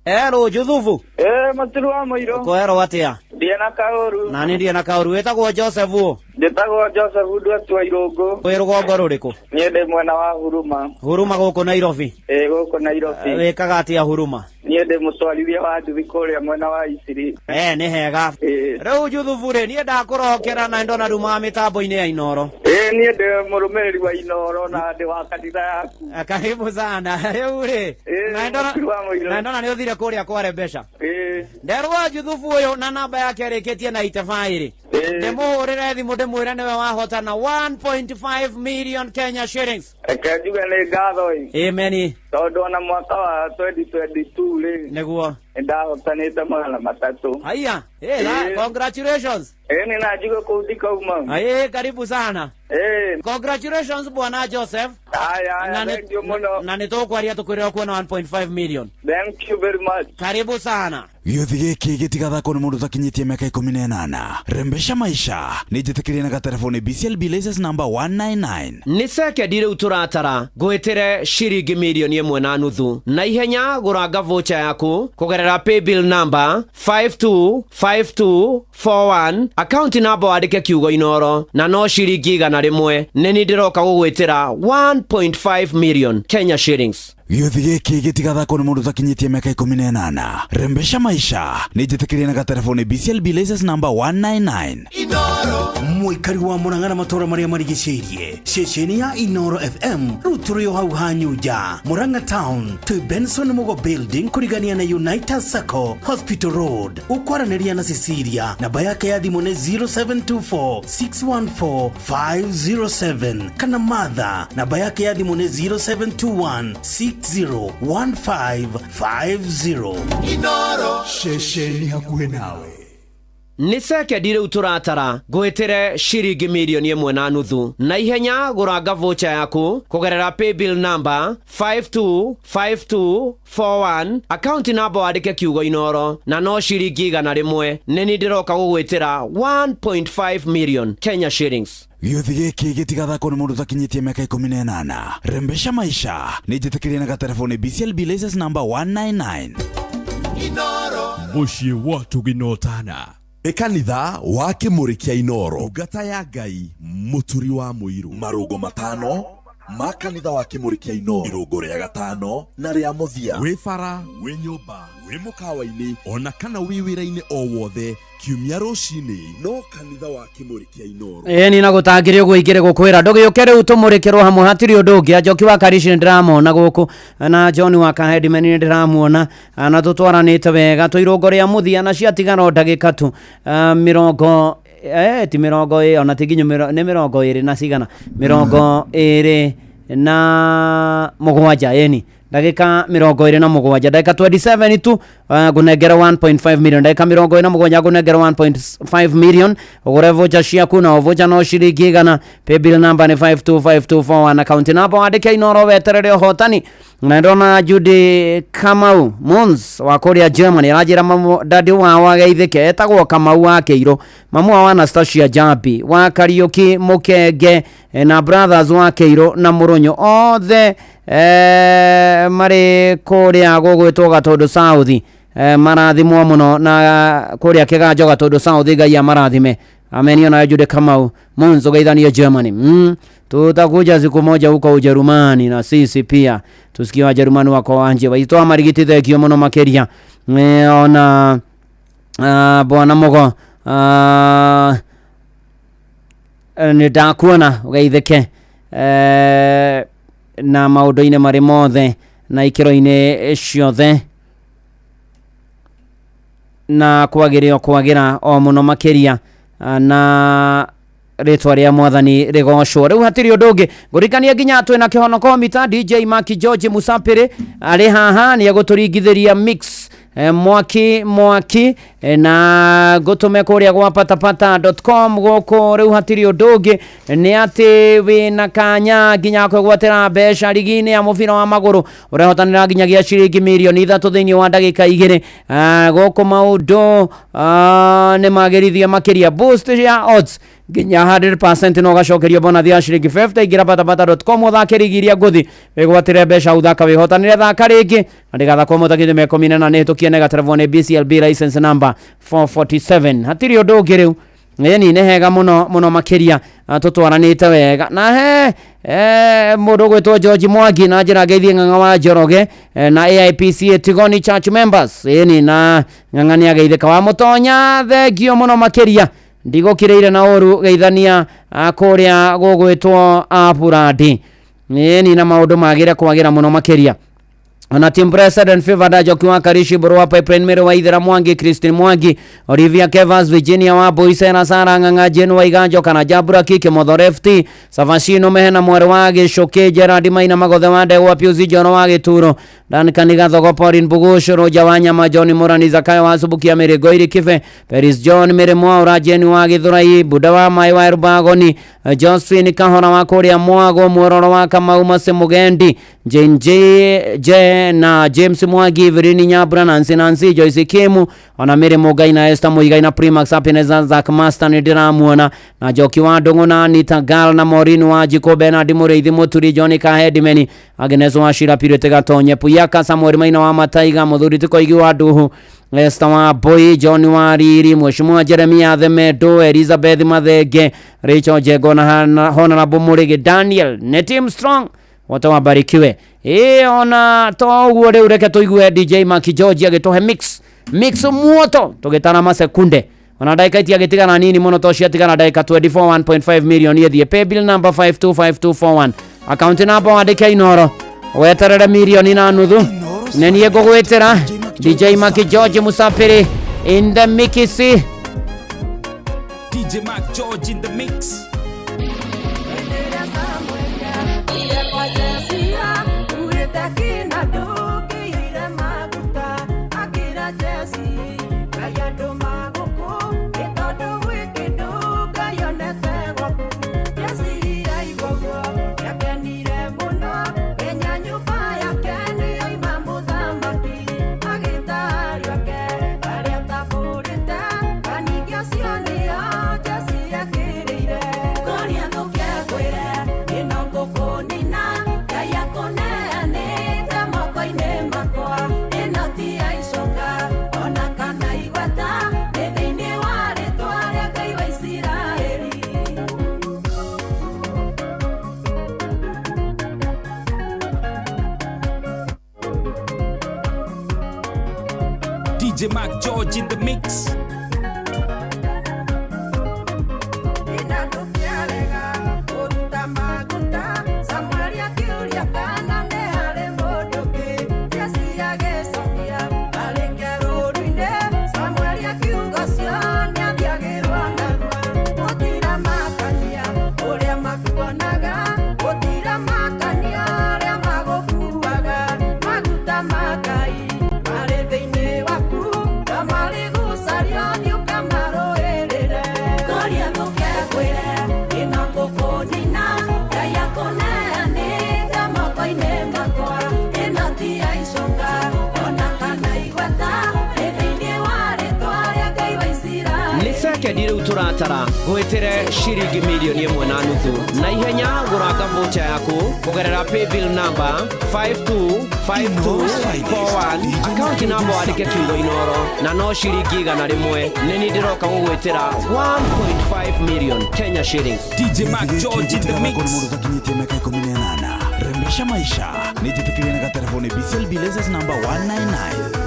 Hello Juthubu. Eh, maturu wa mũirũ. Ũkwerwo atĩa? Ndiĩ na kaũru. Na niĩ ndirĩ na kaũru. Wĩtagwo Joseph ũ? Njĩtagwo Joseph Ndwatua Irũngũ. Wĩ rũgongo rũrĩkũ? Niĩ ndĩ mwena wa Huruma. Huruma gũkũ Nairobi. Ĩ gũkũ Nairobi. Wĩkaga atĩa Huruma? Niĩ ndĩ mũtwarithia wa nduthi kũrĩa mwena wa Isiri. Eh, nĩ hega. Rĩu Juthubu rĩ, niĩ ndakũrokera na ndona rumaga mĩtambo-inĩ ya Inoro. Ĩ niĩ ndĩ mũrũmĩrĩri wa Inoro na ndĩ wa kanitha yaku. Karibu sana. Rĩu rĩ, na ndona nĩ ũthire kũrĩa kware mbeca. Ĩ. Nderwo Juthubu ũyũ na namba yake ĩrĩkĩtie na 85 rĩ. Ndĩmũhũrĩre thimũ ndĩmwĩre nĩwe wahotana 1.5 million Kenya shillings. Reke njuge nĩ ngatho ĩ. Amen. Tondũ ona mwaka wa 2022 rĩ. Nĩguo. Nĩndahotanĩte 300. Haya, eh, congratulations. Eh, nĩ na njuge kũu ndikauma. Aye, karibu sana. Eh. Congratulations bwana Joseph. Haya, haya, thank you mũno. Na nĩ tũkwaria tũkwĩre ũkuona 1.5 million. Thank you very much. Karibu sana. Gĩũthi gĩkĩ gĩtigathakwo nĩ mũndũ ũtakinyĩtie mĩaka 18. Rembesha maisha nĩ njĩtĩkĩrie na gatereboni BCLB license number 199. Nĩ sekendi rĩu tũratara ngwĩtĩre ciringi mirioni 1.5 na ihenya gũranga voucher yaku kũgerera paybill number 525241 account number wandĩke kiugo Inoro na no ciringi 100. Nĩ niĩ ndĩroka gũgwĩtĩra 1.5 million Kenya shillings. Gĩũthi gĩkĩ gĩtigathakwo nĩ mũndũ ũtakinyĩtie mĩaka 18. Rembesha maisha nĩ njĩtĩkĩrie na gatereboni BCLB license number 199. Mũikari wa Murang'a na matũũra marĩa marigicĩirie ceceni ya Inoro FM rĩu tũrĩ o hau Hanyunja Murang'a Town twĩ Benson Mugo Building kũrigania na United Sacco Hospital Road. Ũkwaranĩria na Cecilia, namba yake ya thimũ nĩ 0724 614 507 kana Martha, namba yake ya thimũ nĩ 0721 601550. Inoro. Ceceni hakuhĩ nawe. Nĩ sekendi rĩu tũratara ngwĩtĩre ciringi mirioni 1.5 na ihenya gũranga voucher yaku kũgerera paybill number 525241 account number wandĩke kiugo Inoro na no ciringi 100. Nĩ niĩ ndĩroka gũgwĩtĩra 1.5 million Kenya shillings. Gĩũthi gĩkĩ gĩtigathakwo nĩ mũndũ ũtakinyĩtie mĩaka 18. Rembesha maisha nĩ njĩtĩkĩrie na gatereboni BCLB license number 199. Inoro. Mũciĩ wa tũginotana. Nĩ kanitha wa Kĩmũrĩ kĩa Inoro, ndungata ya Ngai, mũturi wa mũirũ. Marũngo matano ma kanitha wa Kĩmũrĩ kĩa Inoro, irũngo rĩa gatano na rĩa mũthia. Wĩ bara, wĩ nyũmba, wĩ mũkawa-inĩ, ona kana wĩ wĩra-inĩ o wothe, kiumia rũcinĩ no kanitha wa Kĩmũrĩ kĩa Inoro. Ĩĩ ni na gũtangĩrĩ ũguo ingĩrĩ gũkwĩra ndũgĩũke rĩu tũmũrĩkĩrwo hamwe hatirĩ ũndũ ũngĩ. Njoki wa Karishi nĩ ndĩramuona gũkũ na John wa Kahedimeni nĩ ndĩramuona na tũtwaranĩte wega twĩ irũngo rĩa mũthia na ciatigara o ndagĩka tu mĩrongo ti mĩrongo ĩ ona ti nginyu nĩ 20 na cigana 27 ĩni ndagĩka 27 ndagĩka 27 tu ngũnengera 1.5 million ndagĩka 27 ngũnengera 1.5 million ũgũre voucher ciaku na voucher no ciringi 100. Paybill number nĩ 525241 account number wandĩke Inoro weterere ũhotani. Na ndona Judy Kamau Mons wa kũrĩa Germany aranjĩra mamu dadi wao ageithĩke etagwo Kamau wa Kĩirũ, mamu wao Anastasia Jambi wa Kariũki Mũkenge na brothers wa Kĩirũ na Mũrũnyũ othe marĩ kũrĩa gũgwĩtwo Gatũndũ South, marathimwo mũno na kũrĩa Kĩganjo Gatũndũ South. Ngai amarathime. Ameni. Ona Jude Kamau Mons ugeithanie Germany. Tutakuja siku moja huko Ujerumani na sisi pia tusikie Wajerumani wako wanje waitwa marigiti thengio mũno makĩria. Ona bwana Mugo nĩ ndakuona ũgeithĩke na maũndũ-inĩ marĩ mothe. na ikĩro-inĩ ciothe na kwagĩrĩo kwagĩra o mũno makĩria na rĩtwa rĩa mwathani rĩgocwo. Rĩu hatirĩ ũndũ ũngĩ ngũririkania nginya twĩna kĩhonoko mita DJ Maki George Musapĩrĩ arĩ haha nĩ egũtũringithĩria mix mwaki mwaki na ngũtũme kũrĩa gwa patapata.com gũkũ. Rĩu hatirĩ ũndũ ũngĩ nĩ atĩ wĩna kanya nginya kwĩgwatĩra mbeca rigi-inĩ ya mũbira wa magũrũ ũrehotanĩra nginyagia ciringi mirioni 3 thĩinĩ wa ndagĩka 2. Gũkũ maũndũ nĩ magĩrithie makĩria boost ya odds nginya 100% no ũgacokerio bonathi ya ciringi 50. Ingĩra patapata.com ũthake rigi iria ngũthi wĩgwatĩre mbeca ũthaka wĩhotanĩre thaka rĩngĩ na ndĩgathakwo mũtakĩte mĩaka 14 nĩhĩtũkie negaterevwo nĩ BCLB license number 447. Hatirĩ ũndũ ũngĩ rĩu ĩni nĩ hega mũno mũno makĩria tũtwaranĩte wega na he mũndũ ũgwĩtwo George Mwangi na njĩra ngeithie Ng'ang'a wa Njoroge na AIPCA Tigoni Church members ĩni na Ng'ang'a nĩ ageithĩka wa Mũtonya thengio mũno makĩria ndigũkĩrĩire na ũru geithania kũrĩa gũgwĩtwo Apurandi ĩni na maũndũ magĩre kwagĩra mũno makĩria. Ona team president Favor Njoki wa Karishi Borwa Pipeline Mary wa Ithera Mwangi Christine Mwangi Olivia Kevas Virginia wa Boisera Sara Ng'ang'a Jane wa Iganjo kana Jabura Kike Mothore FT Savashino Mehena Mwere wa Gĩcũkĩ Gerard Maina Magothe wa Ndegwa Piusi Jono wa Gĩturo Duncan Gathogo Pauline Bugushu Roja wa Nyama John Murani Zakayo wa Subukia Mary Goiri Kibe Peris John Mary Mwaura Jane wa Gĩthurai Buda wa Mai wa Rubagoni Josephine Kahora wa kũrĩa Mwago Mwororo wa Kamau Mase Mugendi Jane J J na James Mwangi Virini Nyabura Nancy Nancy Joyce Kimu ona Mary Mugai na Esther Muigai na Primax Happiness na Zack Master nĩ ndĩramuona na Njoki wa Ndũng'ũ na Anita Gal na Maureen wa Jiko Bernard Mũrĩithi Mũturi John Kahedimeni Agnes wa Shira Pirete Gatonye Puyaka Samuel Maina wa Mataiga Mũthuri Tikoigi wa Nduhu Esther wa Boy John wa Riri Mheshimiwa Jeremia Themedo Elizabeth Mathenge Rachel Jego na Honorable Mũrĩgĩ Daniel nĩ team strong wote wabarikiwe. Ona to ũguo rĩu reke tũigue DJ Maki George agĩtũhe mix mix muoto tũgĩtara masekunde ona ndagĩka itiagĩtigana nini mũno to ciatigana ndagĩka 24 1.5 million ĩthiĩ paybill number 525241 account number wandĩke Inoro weterere mirioni na nuthu nĩ niĩ ngũgwĩtĩra DJ Maki George Musapĩrĩ in the mix. DJ Mark George in the mix. DJ Mark George in the mix. Sekendi rĩu tũratara gwĩtĩre ciringi mirioni 1.5 na ihenya gũranga voucher yaku kũgerera paybill number 525241 account number wandĩke kiugo Inoro na no ciringi 100 nĩ niĩ ndĩroka gũgwĩtĩra 1.5 million Kenya shillings. DJ Mark George in the mix. Mũndũ ũtakinyĩtie mĩaka 18 rembesha maisha nĩ njĩtĩkĩrie na gaterefoni BCLB license number 199.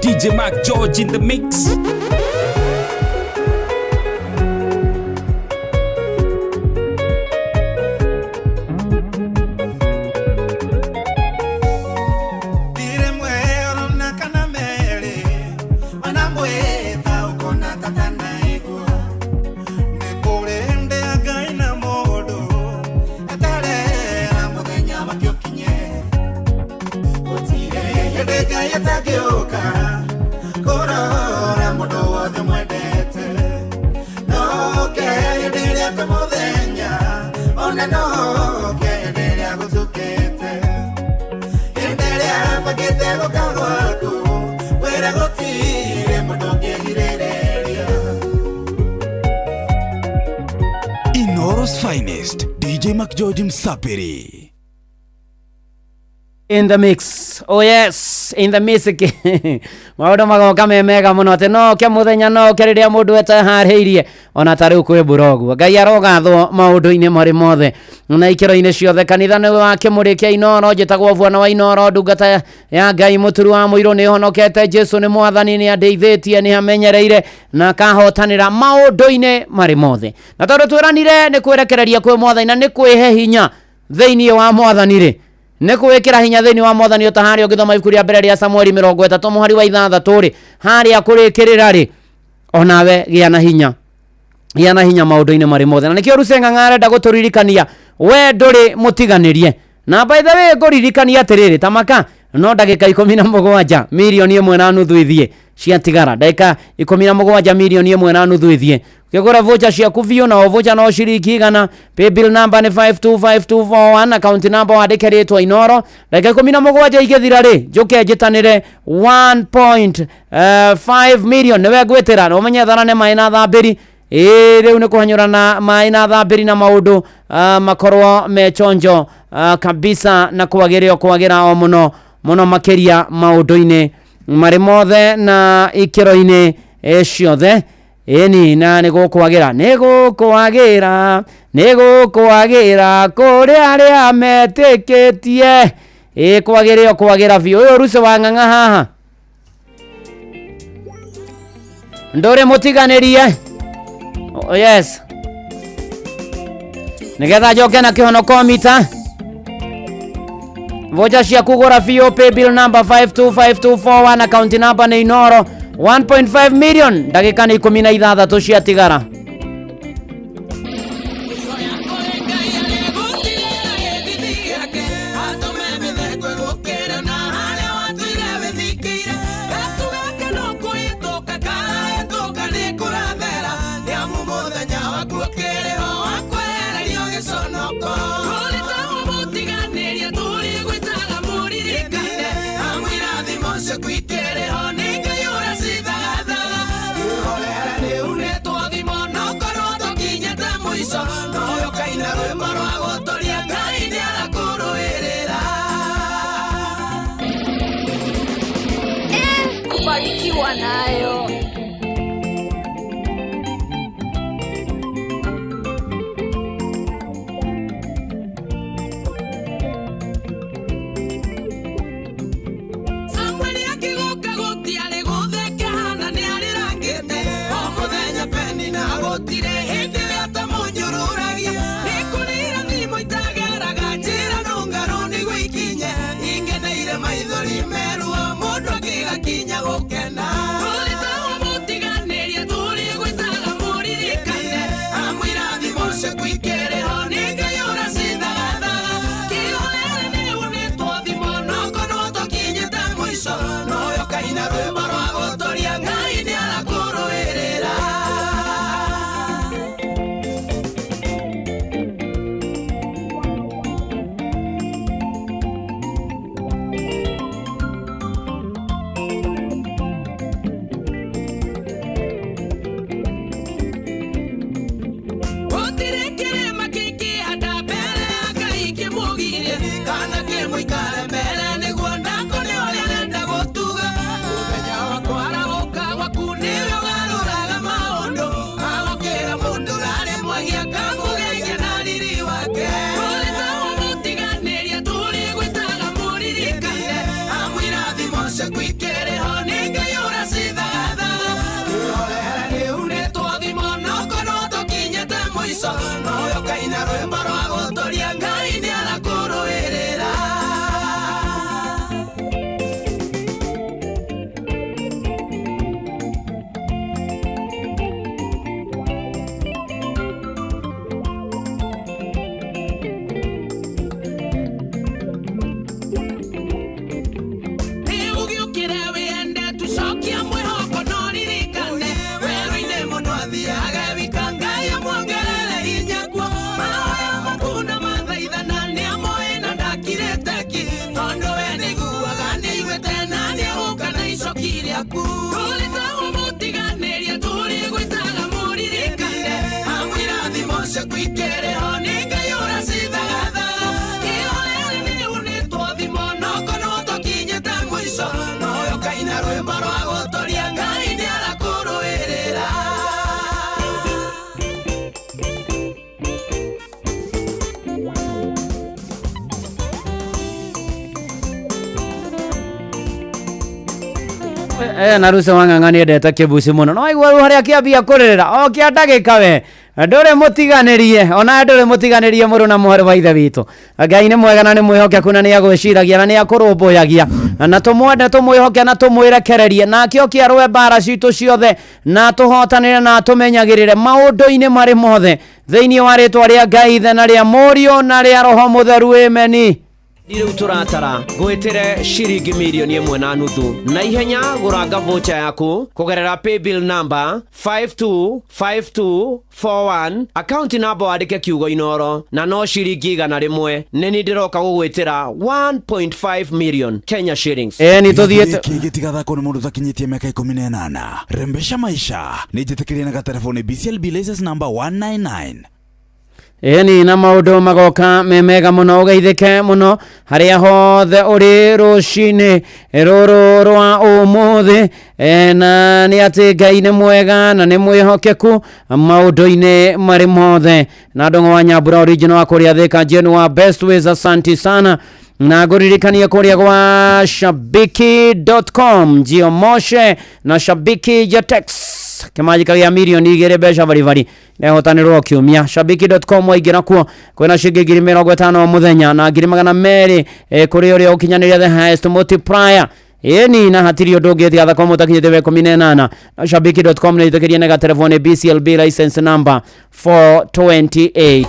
DJ Mark George in the mix. Inoro's finest, DJ McGeorge Msapiri. In the mix. Oh yes, in the music. Maũndũ magoka me mega mũno atĩ no ke mũthenya no ke rĩrĩa mũndũ eteharĩirie ona ta rĩu kwĩ mbura ũguo. Ngai arogathwo maũndũ-inĩ marĩ mothe na ikĩro-inĩ ciothe. Kanitha nĩ wa Kĩmũrĩ kĩa Inoro, njĩtagwo Bwana wa Inoro, ndungata ya Ngai mũturu wa mũirũ nĩ honokete. Jesu nĩ mwathani, nĩ andeithĩtie, nĩ amenyereire na akahotanĩra maũndũ-inĩ marĩ mothe. Na tondũ twĩranire nĩ kwĩrekereria kwĩ mwathani na nĩ kwĩhe hinya thĩinĩ wa mwathani rĩ, nĩ kwĩkĩra hinya thĩinĩ wa mwathani ũta harĩa ũngĩthoma ibuku rĩa mbere rĩa Samueli 30 mũhari wa 6 rĩ, harĩa kũrĩkĩrĩra rĩ, onawe gĩa na hinya, gĩa na hinya maũndũ-inĩ marĩ mothe. Na nĩkĩo Rusenga ng'arenda gũtũririkania we ndũrĩ mũtiganĩrie. Na by the way ngũririkania atĩrĩrĩ, tamaka no ndagĩka 17 milioni 1.5 ithiĩ ciatigara, ndagĩka 17 milioni 1.5 ithiĩ. Ukigura vocha ciaku biũ na o vocha no ciringi 100, paybill number nĩ 525241, account number wandĩke rĩtwa Inoro. Ndagĩka 17 igĩthira rĩ, njũke njĩtanĩre 1.5 million nĩwe ngwĩtĩra, na ũmenye tharane maĩ na thambĩri. Ĩĩ rĩu nĩ kũhanyũrana maĩ na thambĩri na maũndũ makorwo me chonjo kabisa na kwagĩrĩo kwagĩra o mũno mũno makĩria maũndũ-inĩ marĩ mothe na ikĩro-inĩ ciothe. Ĩni na nĩ gũkwagĩra, nĩ gũkwagĩra, nĩ gũkwagĩra kũrĩ arĩa metĩkĩtie. Ĩ kwagĩrĩo kwagĩra biũ. Ũyũ Ruce wa Ng'ang'a haha ndũrĩ mũtiganĩrie. Oh, yes, nĩgetha njoke na kĩhonoko mita. Vocha ciaku gũra biũ, paybill number 525241, account number nĩ Inoro. 1.5 million ndagĩka nĩ 16 ciatigara. Kubarikiwa nayo. Samueli akĩgũka gũtiarĩ gũtheke Hana nĩarĩrangĩte o mũthenya Penina gũtirĩ hĩndĩ atamũnyũrũragia nĩ kũrĩra thimũ. Mũikare mbere nĩguo ndakone ũrĩa arenda gũtuga. Mũthenya wa kwarahũka gwaku nĩwe ũgarũraga maũndũ. Agokĩra mũndũ ũrarĩ mwagi akamũgegia na riri wake. Tũrĩ ta mũtiganĩria tũrĩ gwĩtaga mũririkane. Amwĩra thimo ciaku ikĩrĩ ho nĩ Ngai ũracithagathaga. Kĩhorere nĩunĩtwo thimo no korwo tũkinyĩte mũico. Nowe ũkaina rwĩmbo rwa gũtũria Ngai nĩarakũrũĩrĩra. Rĩu gĩũkĩre wĩende tũcokie mwĩhoko no ririkane werũ-inĩ mũndũ athiaga wika Ngai amuongerere hinya kuo mahoya maku na mathaithana nĩamoĩ na ndakirĩte ki tondũ we nĩiguaga nĩaiguĩte na nĩegũka na icoki rĩaku tũrĩ ta mũtiganĩria tũrĩ gwĩtaga mũririkane amwĩra thimo ciaku ikĩrĩ ho nĩ Ngai ũracithagathaga kĩhorere nĩunĩtwo thimo no korwo tũkinyĩte mũico nowe ũkaina rwĩmbo rwa gũtũria Ngai nĩarakũrũĩrĩra. Na ruse wang'ang'a nĩendete kĩbuci mũno no aigua rĩu harĩa kĩambia kũrĩrĩra o kĩa ndagĩka we ndũrĩ mũtiganĩrie ona ndũrĩ mũtiganĩrie mũrũ na mwarĩ wa ithe witũ. Ngai nĩ mwega na nĩ mwĩhokeku na nĩ agwĩciragia na nĩ akũrũmbũyagia na tũmwende tũmwĩhoke na tũmwĩrekererie nake oke arũe mbara citũ ciothe na tũhotanĩre na tũmenyagĩrĩre maũndũ-inĩ marĩ mothe thĩinĩ wa rĩtwa rĩa Ngai Ithe na rĩa Mũriũ na rĩa Roho Mũtheru ameni. Rĩu tũratara ngwĩtĩre ciringi mirioni 1.5 na ihenya gũranga voucher yaku kũgerera paybill number 525241 account number wandĩke kiugo Inoro na no ciringi 100 nĩ niĩ ndĩroka gũgwĩtĩra 1.5 million Kenya shillings. Ĩni tũthiĩte Gĩkĩ gĩtigathakwo nĩ mũndũ ũtakinyĩtie mĩaka 18. Rembesha maisha nĩ njĩtĩkĩrie na gatelefoni BCLB license number 199. Ĩni na maũndũ magoka me mega mũno ũgeithĩke mũno harĩa hothe ũrĩ rũcinĩ rũrũ rwa ũmũthĩ na nĩ atĩ Ngai nĩ mwega na nĩ mwĩhokeku maũndũ-inĩ marĩ mothe na Ndung'u wa Nyambura original wa kũrĩa Thika Jane wa Best Ways asanti sana na ngũririkanie kũrĩa gwa shabiki.com jiomoshe na shabiki jetex kĩmanjĩka gĩa mirioni 2 mbeca baribari nehotanĩrwo kiumia shabiki.com waingĩra kuo kwĩna ciringi 50,000 o mũthenya na 200,000 kũrĩ ũrĩa ũkinyanĩria the highest multiplier ĩni na hatirĩ ũndũ ũngĩ tiga thako mũtakinyĩte wa 18 na shabiki.com nĩ ĩtĩkĩrie nega telefoni BCLB license number 428.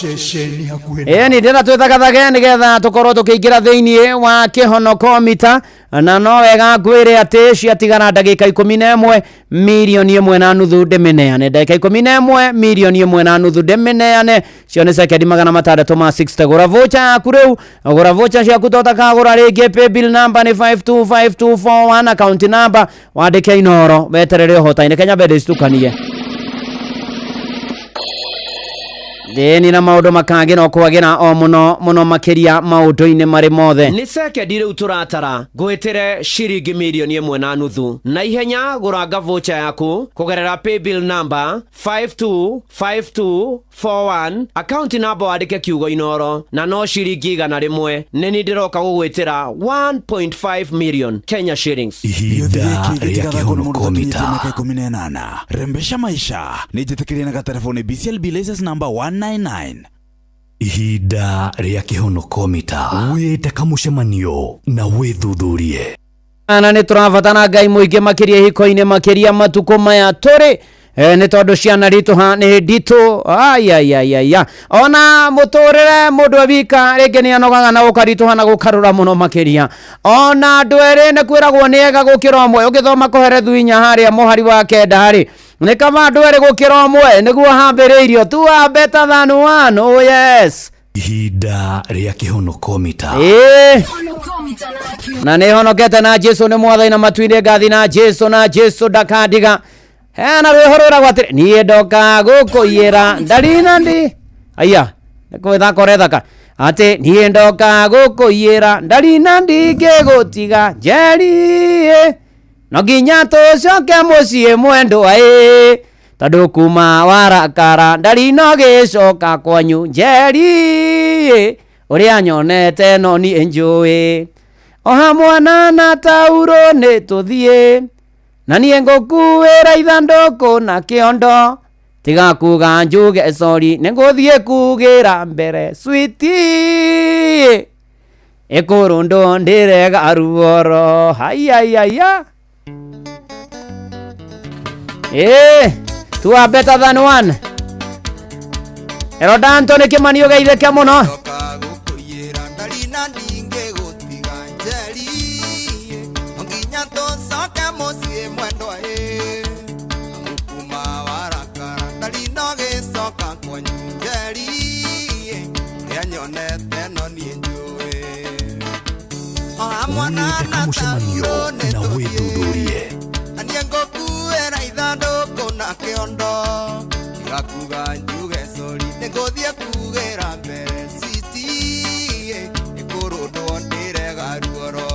Ceceni hakuhĩ Ĩni ndĩrenda twĩthagathage nĩgetha tũkorwo tũkĩingĩra thĩinĩ wa kĩhonoko mita na no wega ngwĩre atĩ ciatigara ndagĩka 11 mirioni 1.5 ndĩmĩneane ndagĩka 11 mirioni 1.5 ndĩmĩneane cio nĩ sekendi 660. Gũra voucher yaku rĩu gũra voucher ciaku totakagũra rĩngĩ paybill number nĩ 525241 account number wandĩke Inoro weterere ũhotani Kenya mbende citukanie thĩni na maũndũ makangĩ no kwagĩra o mũno mũno makĩria maũndũ-inĩ marĩ mothe. Nĩ sekendi rĩu tũratara ngwĩtĩre ciringi mirioni 1.5 na ihenya gũranga voucher yaku kũgerera paybill number 525241 account number wandĩke kiugo Inoro na no ciringi 100 nĩ niĩ ndĩroka gũgwĩtĩra 1.5 million Kenya shillings. Ihinda Gĩthĩ gĩkĩ rĩa gĩtigathakwo nĩ mũndũ kĩhonoko ũtakinyĩtie mita mĩaka 18. Rembesha maisha nĩ njĩtĩkĩrie na gatelefoni BCLB license number 199. Ihinda rĩa kĩhonoko mita wĩte kamũcemanio na wĩthuthurie. Na nĩ tũrabatara Ngai mũingĩ makĩria ihiko-inĩ makĩria matukũ maya tũrĩ nĩ tondũ ciana ritũha nĩ nditũ ayayayaya ona mũtũrĩre mũndũ e wika rĩngĩ nĩ anogaga na gũkaritũha na gũkarũra mũno makĩria ona andũ erĩ nĩ kwĩragwo nĩ ega gũkĩra ũmwe ũgĩthoma kũherethu inya harĩa mũhari wa 9 rĩ nĩ kaba andũ erĩ gũkĩra ũmwe nĩguo hambĩrĩirio two are better than one. Oh yes. Ihinda rĩa kĩhonoko mita Ĩĩ. Na nĩ honokete na Jesu nĩ mwathani na matu-inĩ ngathi na Jesu na Jesu ndakandiga hena rwĩho rwĩragwo atĩrĩ niĩ ndoka gũkũiyĩra ndarina ndi aya Nĩ gwĩthaka ũrethaka atĩ niĩ ndoka gũkũiyĩra ndarina ndingĩgũtiga njeri ĩ. No nginya tũcoke mũciĩ mwendwa ĩ tondũ kuma warakara ndarina ũgĩcoka kwanyu njeri ĩ ũrĩa nyonete no niĩ njũĩ o hamwana na tauro nĩ tũthiĩ na niĩ ngũkuĩra ithandũkũ na kĩondo tiga kuga njuge sori nĩ ngũthiĩ kugĩra mbere switi ĩkũrũndũ ndĩrega ruoro haiyaiyaiya ĩ two are better than one. Erodanto nĩ Kĩmani ũgeithĩke mũno. Nginya tũcoke mũciĩ mwendwa ĩ amukuma warakara ndarina ũgĩcoka kwanyu njeri ĩ ũrĩa nyonete no niĩ njũĩ o hamwe na Wĩte kamũcemanio na wĩthuthurie. Na niĩ ngũkuĩra ithandũkũ na kĩondo tiga kuga njuge sori nĩ ngũthiĩ kugĩra mbere citi ĩ ĩkũrũndwo ndĩrega ruoro.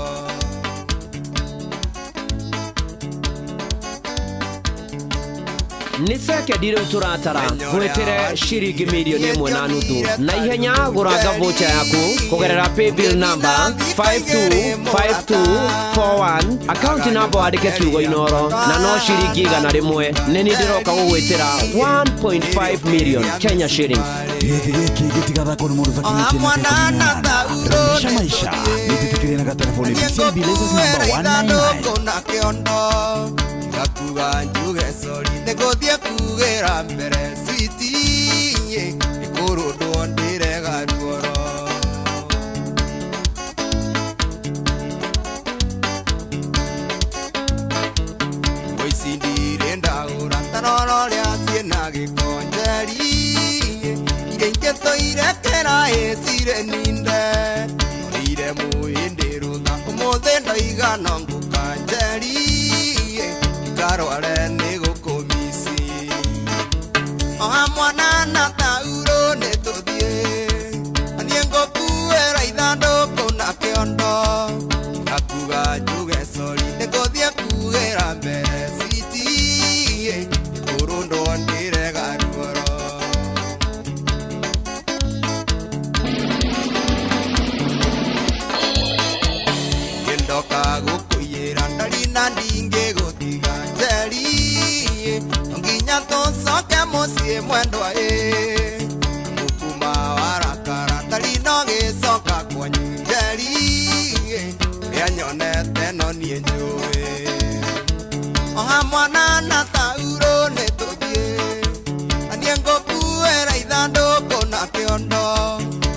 Nĩ sekendi rĩu tũratara gwĩtĩre ciringi mirioni 1.5 na ihenya gũranga voucher yaku kũgerera paybill number 525241 account number wandĩke kiugo Inoro na no ciringi 100. Nĩ niĩ ndĩroka gũgwĩtĩra 1.5 million Kenya shillings. Gĩthĩ gĩkĩ gĩtigathakwo nĩ mũndũ ũtakinyĩtie mĩaka 18. Rembesha maisha nĩ njĩtĩkĩrie na gatelefoni BCLB license number 199. Ithandũkũ na kĩondo tiga kuga njuge sori nĩ ngũthiĩ kugĩra mbere switi ĩ ĩkũrũndwo ndĩrega ruoro. Nguo ici ndirĩ ndagũra tarora ũrĩa ciĩna gĩko njeri iria ingĩ tũirekera ĩ cirĩ ninde orĩire mũhĩndĩ rũtha ũmũthĩ ndoiga no ngũka njeri ikarware nĩ gũkũmici o hamwe na tauro nĩ tũthiĩ na niĩ ngũkuĩra ithandũkũ na kĩondo tiga kuga njuge sori nĩ ngũthiĩ kugĩra mbere citi ĩkũrũndwo ndĩrega ruoro. Ndoka gũkũiyĩra ndarina ndingĩgũtiga njeri no nginya tũcoke mũciĩ mwendwa ĩ mũkuma warakara ndarina ũgĩcoka kwanyu njeri ũrĩa nyonete no niĩ njũĩ o hamwe na tauro nĩ tũthiĩ na niĩ ngũkuĩra ithandũkũ na kĩondo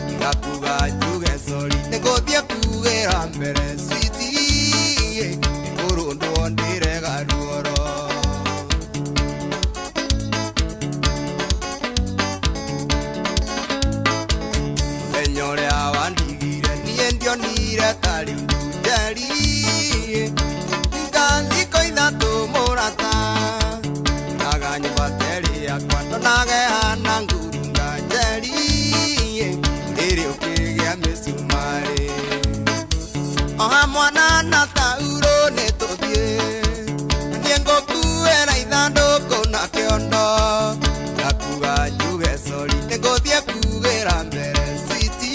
tiga kuga njuge sori nĩ ngũthiĩ kugĩra mbere switi ĩkũrũndwo ndĩrega ruoro. Mũthenya ũrĩa wandigire niĩ ndionire tarĩ ũndũ njeri nga thikũ ithatũ mũrata naga nyũmba terĩ yakwa ndonage hana ngurunga njeri rĩrĩ ũkĩgĩa mĩcumarĩ o hamwe na tauro nĩ tũthiĩ na niĩ ngũkuĩra ithandũkũ na kĩondo tiga kuga njuge sori nĩ ngũthiĩ kugĩra mbere switi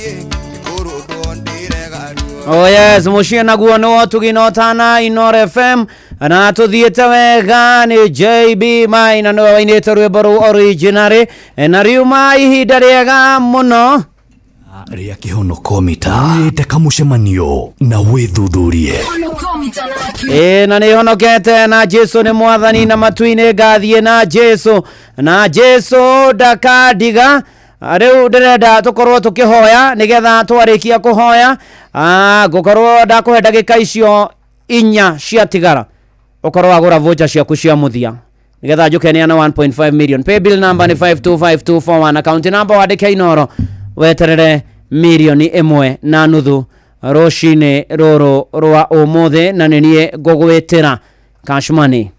ĩkũrũndwo ndĩrega ruo. Oh yes, mũciĩ naguo nĩ wotuginotana Inoro FM na tũthiĩte wega nĩ JB Maina nĩwe wainĩte rwĩmbo rũu originary na riuma ihinda rĩega mũno rĩa kĩhonoko mita wĩte kamũcemanio na wĩthuthurie. Ĩ na nĩ honokete na Jesu nĩ mwathani na matu-inĩ ngathiĩ na Jesu na Jesu ndakandiga. Rĩu ndĩrenda tũkorwo tũkĩhoya nĩgetha twarĩkia kũhoya ngũkorwo ndakũhe ndagĩka icio 4 ciatigara ũkorwo wagũra voucher ciaku cia mũthia nĩgetha njũke neana 1.5 million. Paybill number nĩ 525241 account number wandĩke Inoro weterere mirioni 1.5 rũcinĩ rũrũ rwa ũmũthĩ na nĩ niĩ ngũgwĩtĩra cash money.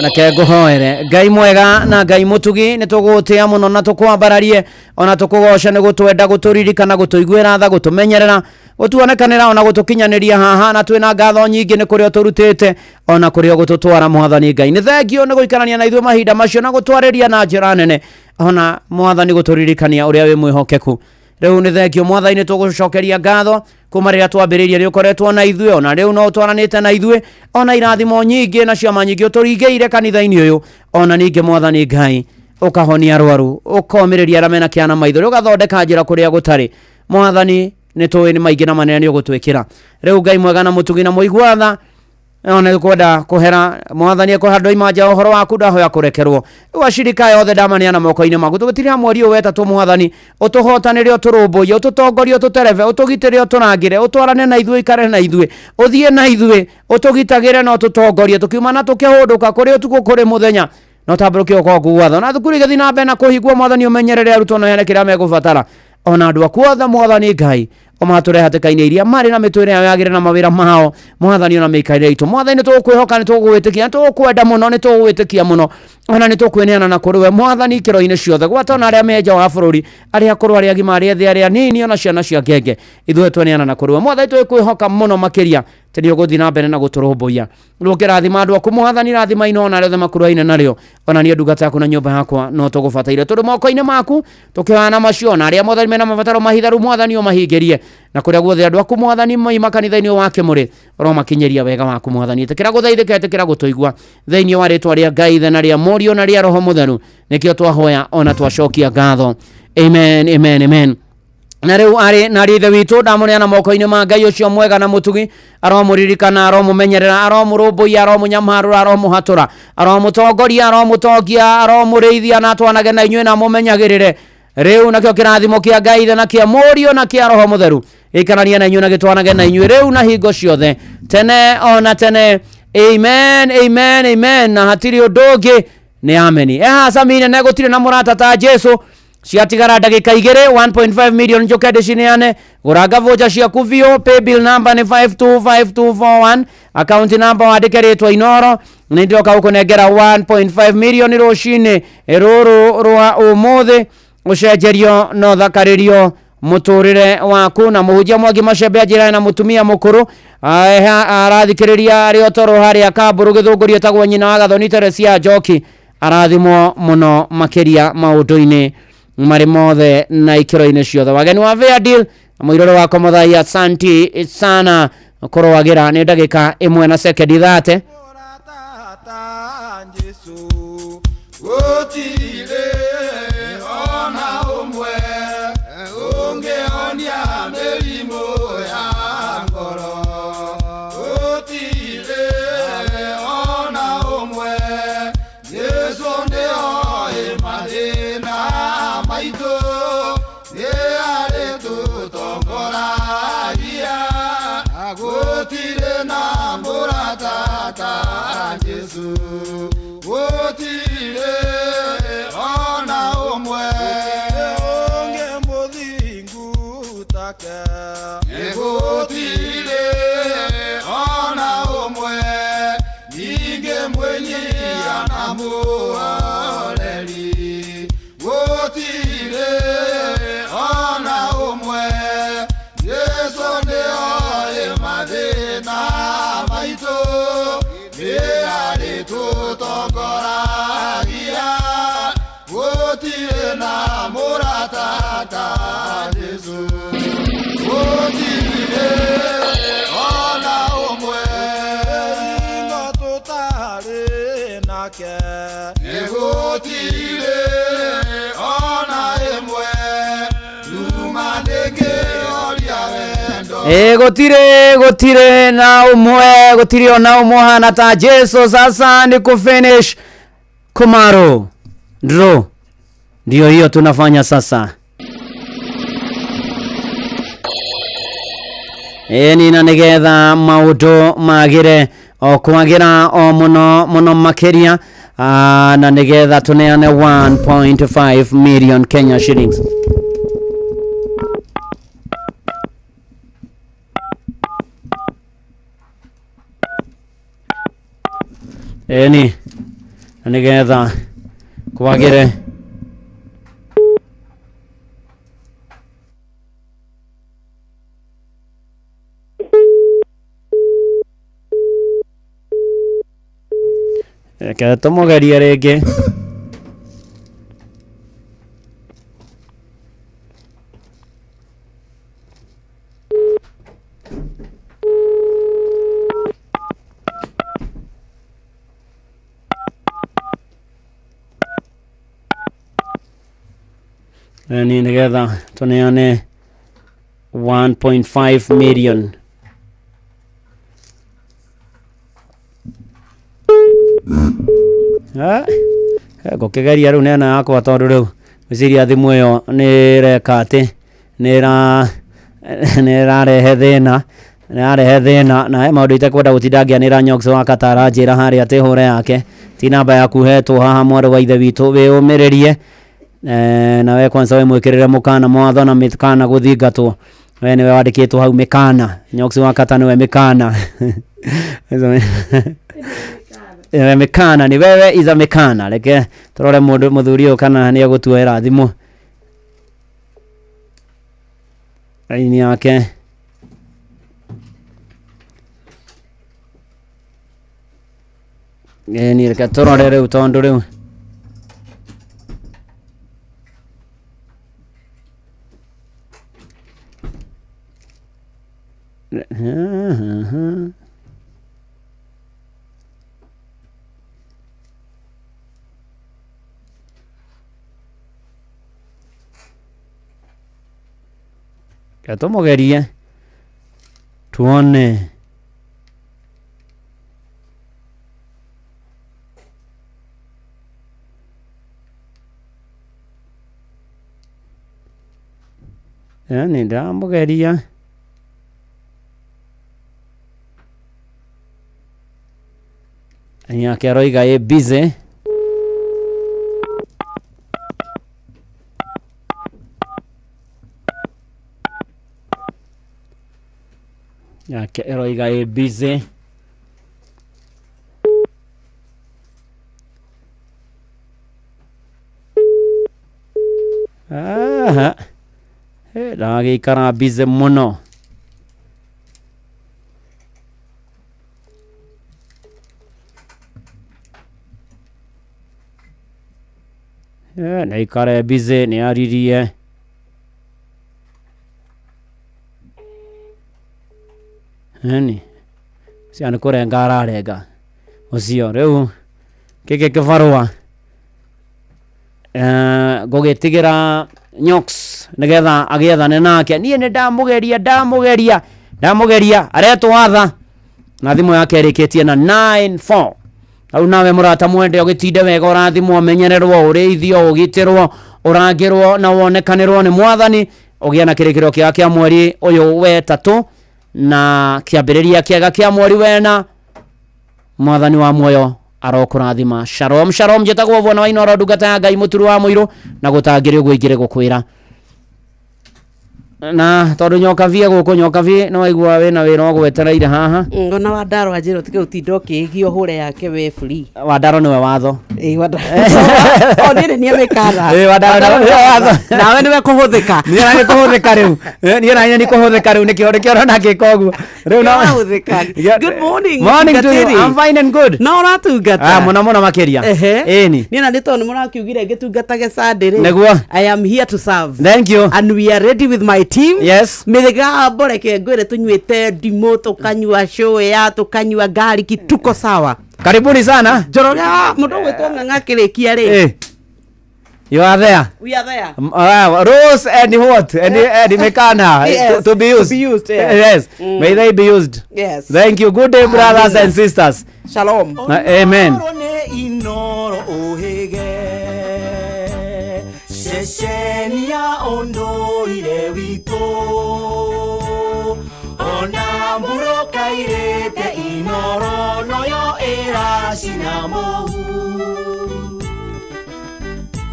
Reke ngũhoere. Ngai mwega na Ngai mũtugi, nĩ tũgũgũtĩa mũno na tũkwambararie ona tũkũgoce nĩ gũtwenda, gũtũririkana, gũtũiguĩra tha, gũtũmenyerera, gũtuonekanĩra ona gũtũkinyanĩria haha, na twĩna ngatho nyingĩ nĩ kũrĩa ũtũrutĩte ona kũrĩa ũgũtũtwara. Mwathani Ngai, nĩ thengio nĩ gũikarania na ithuĩ mahinda macio na gũtwarĩria na njĩra nene, ona Mwathani gũtũririkania ũrĩa wĩ mwĩhokeku. Rĩu nĩ thengio Mwathani, nĩ tũgũcokeria ngatho kuma rĩrĩa twambĩrĩirie nĩ ũkoretwo na ithuĩ, ona rĩu no ũtwaranĩte na ithuĩ, ona irathimo nyingĩ na ciama nyingĩ ũtũringĩire kanitha-inĩ ũyũ, ona ningĩ Mwathani Ngai ũkahonia arwaru, ũkomĩrĩria arĩa mena kĩana maithori, ũgathondeka njĩra kũrĩa gũtarĩ. Mwathani, nĩ tũĩ nĩ maingĩ na manene nĩ ũgũtwĩkĩra. Rĩu Ngai mwega na mũtugi na mũigua tha, ona kwenda kũhera Mwathani ekũhera ndoima nja ũhoro waku, ndahoya kũrekerwo. Rĩu acirika aya othe ndamaneana moko-inĩ maku. Tũgĩtirĩra mweri ũyũ wetatũ, Mwathani, ũtũhotanĩre, ũtũrũmbũiye, ũtũtongorie, ũtũterebe, ũtũgitĩre, ũtũrangĩre, ũtwarane na ithuĩ, ũikare na ithuĩ, ũthiĩ na ithuĩ, ũtũgitagĩre na ũtũtongorie tũkiuma na tũkĩhũndũka, kũrĩ ũtukũ kũrĩ mũthenya, na ũtambũrũkie guoko gwaku gwatho. Na thukuru igĩthiĩ na mbere na kũhingwo, Mwathani, ũmenyerere arutwo na ũheane kĩrĩa megũbatara, ona andũ aku othe, Mwathani Ngai, ũmatũre hatĩka-inĩ iria marĩ na mĩtũrĩre yao yagĩrĩre na mawĩra mao, Mwathani, ona mĩikarĩre itũ. Mwathani, nĩ tũgũkwĩhoka, nĩ tũgũgwĩtĩkia, nĩ tũgũkwenda mũno, nĩ tũgũgwĩtĩkia mũno, ona nĩ tũkwĩneana na kũrĩ we, Mwathani, ikĩro-inĩ ciothe, gwata ona arĩa me nja wa bũrũri, arĩa akũrũ, arĩa agima, arĩa ethĩ, arĩa anini, ona ciana cia ngenge, ithuĩ tweneana na kũrĩ we, Mwathani. Tũgĩkwĩhoka mũno makĩria atĩ nĩ ũgũthiĩ na mbere na gũtũrũmbũiya. Rĩu ũkĩrathima andũ aku, Mwathani, rathima ino ona arĩa othe makuruhaine narĩo, ona niĩ ndungata yaku na nyũmba yakwa no tũgũbataire, tondũ moko-inĩ maku tũkĩoyana macio. Ona arĩa Mwathani mena mabataro mahitharu, Mwathani, ũmahingĩrie, na kũrĩa guothe andũ aku, Mwathani, moima kanitha-inĩ ũyũ wa Kĩmũrĩ, ũromakinyĩria wega waku. Mwathani, ĩtĩkĩra gũthaithĩka, ĩtĩkĩra gũtũigua, thĩinĩ wa rĩtwa rĩa Ngai Ithe na rĩa Mũriũ na rĩa Roho Mũtheru nĩkĩo twahoya ona twacokia ngatho. Amen, amen, amen. Na rĩu arĩ na ithe witũ, ndamũneana moko-inĩ ma Ngai ũcio mwega na mũtugi. Aromũririkana, aromũmenyerera, aromũrũmbũiya, aromũnyamarũra, aromũhatũra, aromũtongoria, aromũtongia, aromũrĩithia, na atwanage na inyuĩ na mũmenyagĩrĩre. Rĩu nakĩo kĩrathimo kĩa Ngai Ithe na kĩa Mũriũ na kĩa Roho Mũtheru gĩikaranie na inyuĩ na gĩtwanage na inyuĩ rĩu na hingo ciothe, tene ona tene. Amen, amen, amen. Na hatirĩ ũndũ ũngĩ, nĩ ameni. Ehaca nene, gũtirĩ na mũrata ta Jesu. Ciatigara ndagĩka igĩrĩ, 1.5 million njũke ndĩcineane. Gũranga voucher ciaku biũ. Paybill number nĩ 525241, account number wandĩke rĩtwa Inoro. Nĩ ndĩroka gũkũnengera 1.5 million rũcinĩ rũrũ rwa ũmũthĩ, ũcenjerio na ũthakarĩrio mũtũrĩre waku. Na mũhunjia Mwangi Macembe anjĩra na mũtumia mũkũrũ arathikĩrĩria arĩ o toro harĩa Kambũrũ Gĩthũngũri, etagwo nyina wa Gathoni Teresia Njoki, arathimwo mũno makĩria maũndũ-inĩ marĩ mothe na ikĩro-inĩ ciothe. Wageni wa Fair Deal na mũirũrĩ wakwa Mũthai, asanti sana. Kũrũagĩra nĩ ndagĩka 1 na sekendi 30. Gũtirĩ ona ũmwe ũngĩhonia mĩrimũ ya ngoro, gũtirĩ ona ũmwe. Jesũ nĩoĩ mathĩna maitũ, nĩ arĩtũtongoragia, gũtirĩ na mũrata ta Jesũ, gũtirĩ ona ũmwe ũngĩ mũthingu take, gũtirĩ ona ũmwe ningĩ mwĩnyihia na mũhoreri, gũtirĩ ona ũmwe. Jesũ nĩoĩ mathĩna maitũ, nĩ arĩtũtongoragia, gũtirĩ na mũrata ta Jesũ, gũtirĩ ona ũmwe. Hingo tũtarĩ nake, gũtirĩ ona ĩmwe, nduma ndĩngĩhoria wendo. Ĩ, gũtirĩ, gũtirĩ na ũmwe, gũtirĩ ona ũmwe hana ta Jesu. Sasa ni kufinish kumaro draw, ndio hiyo tunafanya sasa. Ĩni, na nĩgetha maũndũ magĩre o kwagĩra o mũno mũno makĩria, na nĩgetha tũneane 1.5 million Kenya shillings. Ĩni. Na nĩgetha kwagĩre. Reke tũmũgerie rĩngĩ. Ni nĩgetha tũneane 1.5 million. Ngũkĩgeria rĩu nena yakwa tondũ rĩu ngwĩciria thimũ ĩyo nĩ ĩreka atĩ nĩ ĩrarehe thĩna, nĩ ĩrarehe thĩna na he maũndũ itekwenda gũtinda ngĩanĩra Nyox wa Katara njĩra harĩa atĩ hũre yake ti namba yaku hetwo haha mwarĩ wa ithe witũ wĩyũmĩrĩrie. Nawe kwanza we mwĩkĩrĩre mũkana mwatho na mĩkana gũthingatwo we nĩwe wandĩkĩtwo hau mĩkana Nyox wa Kata nĩwe mĩkana. Mĩkana ni wewe iza mĩkana. Reke tũrore mũndũ mũthuri ũyũ kana nĩ egũtuoera thimũ raini yake. Ni reke tũrore rĩu tondũ rĩu tũmũgerie tuone. Nĩ ndĩramũgeria. Yake aroiga ĩ busy. Yake aroiga ĩ busy. Aha. Ndagĩikara busy mũno. Nĩ aikare busy nĩ aririe. Ĩni cia nĩ kũrenga ararenga ũcio rĩu gĩkĩ kĩbarũa ngũgĩtigĩra Nyox nĩgetha agĩethane nake. Niĩ nĩ ndamũgeria aretwo Atha na thimũ yake ĩrĩkĩtie na 94. Hau nawe mũrata mwende ũgĩtinde wega ũrathimwo ũmenyererwo ũrĩithio ũgitĩrwo ũrangĩrwo na wonekanĩrwo nĩ mwathani ũgĩe na kĩrĩkĩrĩro kĩega kĩa mweri ũyũ wetatũ na kĩambĩrĩria kĩega kĩa mweri wena. Mwathani wa muoyo arokũrathima. Shalom shalom. Njĩtagwo Bwana wa Inooro ndungata ya Ngai mũturu wa mũirũ na gũtangĩrĩ ũguo ingĩrĩ gũkwĩra na tondũ Nyokabi gũkũ Nyokabi no waigua wĩna wĩra ũgwetereire haha. Ona Wandaro anjĩra ũtige gũtinda ũkĩĩgio hũre yake we free. Wandaro nĩwe watho. Ĩĩ Wandaro. O niĩ nĩ mĩkana. Ĩĩ Wandaro nĩwe watho. Nawe nĩwe kũhũthĩka. Niĩ na nĩ kũhũthĩka rĩu. Niĩ na nĩ kũhũthĩka rĩu nĩkĩo ũrona ngĩka ũguo. Rĩu no Wahũthĩka. Good morning. Morning to you. I'm fine and good. No ũratungata. Mũno mũno makĩria. Ĩni. Niĩ na nĩ tondũ nĩ mũrakiugire ngĩtungatage Sunday rĩ. Nĩguo. I am here to serve. Thank you. And we are ready with my team. Yes. Mĩgambo reke ngwĩre tũnyuĩte ndimũ tũkanyua coya tũkanyua gariki tuko sawa. Karibuni sana. Njoroge mũndũ ũgwĩtwo Ng'ang'a akĩrĩkia rĩ. You are there. We are there. Rose and what? And Mekana. Yes. To be used. To be used, yeah. Yes. May they be used. Yes. Thank you. Good day, brothers and sisters. Shalom. Amen.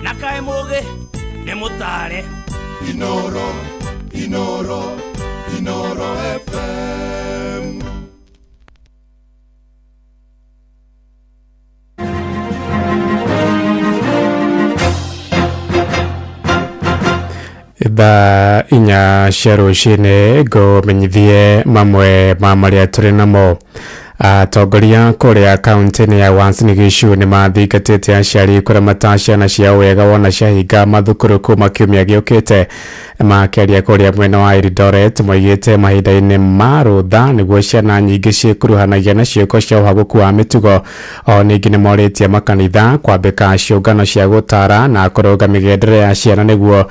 Nakae muge nĩ mũtare. Inooro, Inooro, Inooro FM. Thaa 4 cia rũcinĩ ngũmenyithie mamwe ma marĩa tũrĩ namo. Atongoria kũrĩa kaunti-inĩ ya Uasin Gishu nĩ mathingatĩte aciari kũramata ciana ciao wega wona ciahinga mathukuru kuma kiumia gĩũkĩte. Makĩaria kũrĩa mwena wa Eldoret moigĩte mahinda-inĩ ma rũtha nĩguo ciana nyingĩ ciĩkuruhanagia na ciĩko cia ũhagũku wa mĩtugo. O ningĩ nĩ morĩtie makanitha kwambĩka ciũngano cia gũtara na kũrũnga mĩgendere ya ciana nĩguo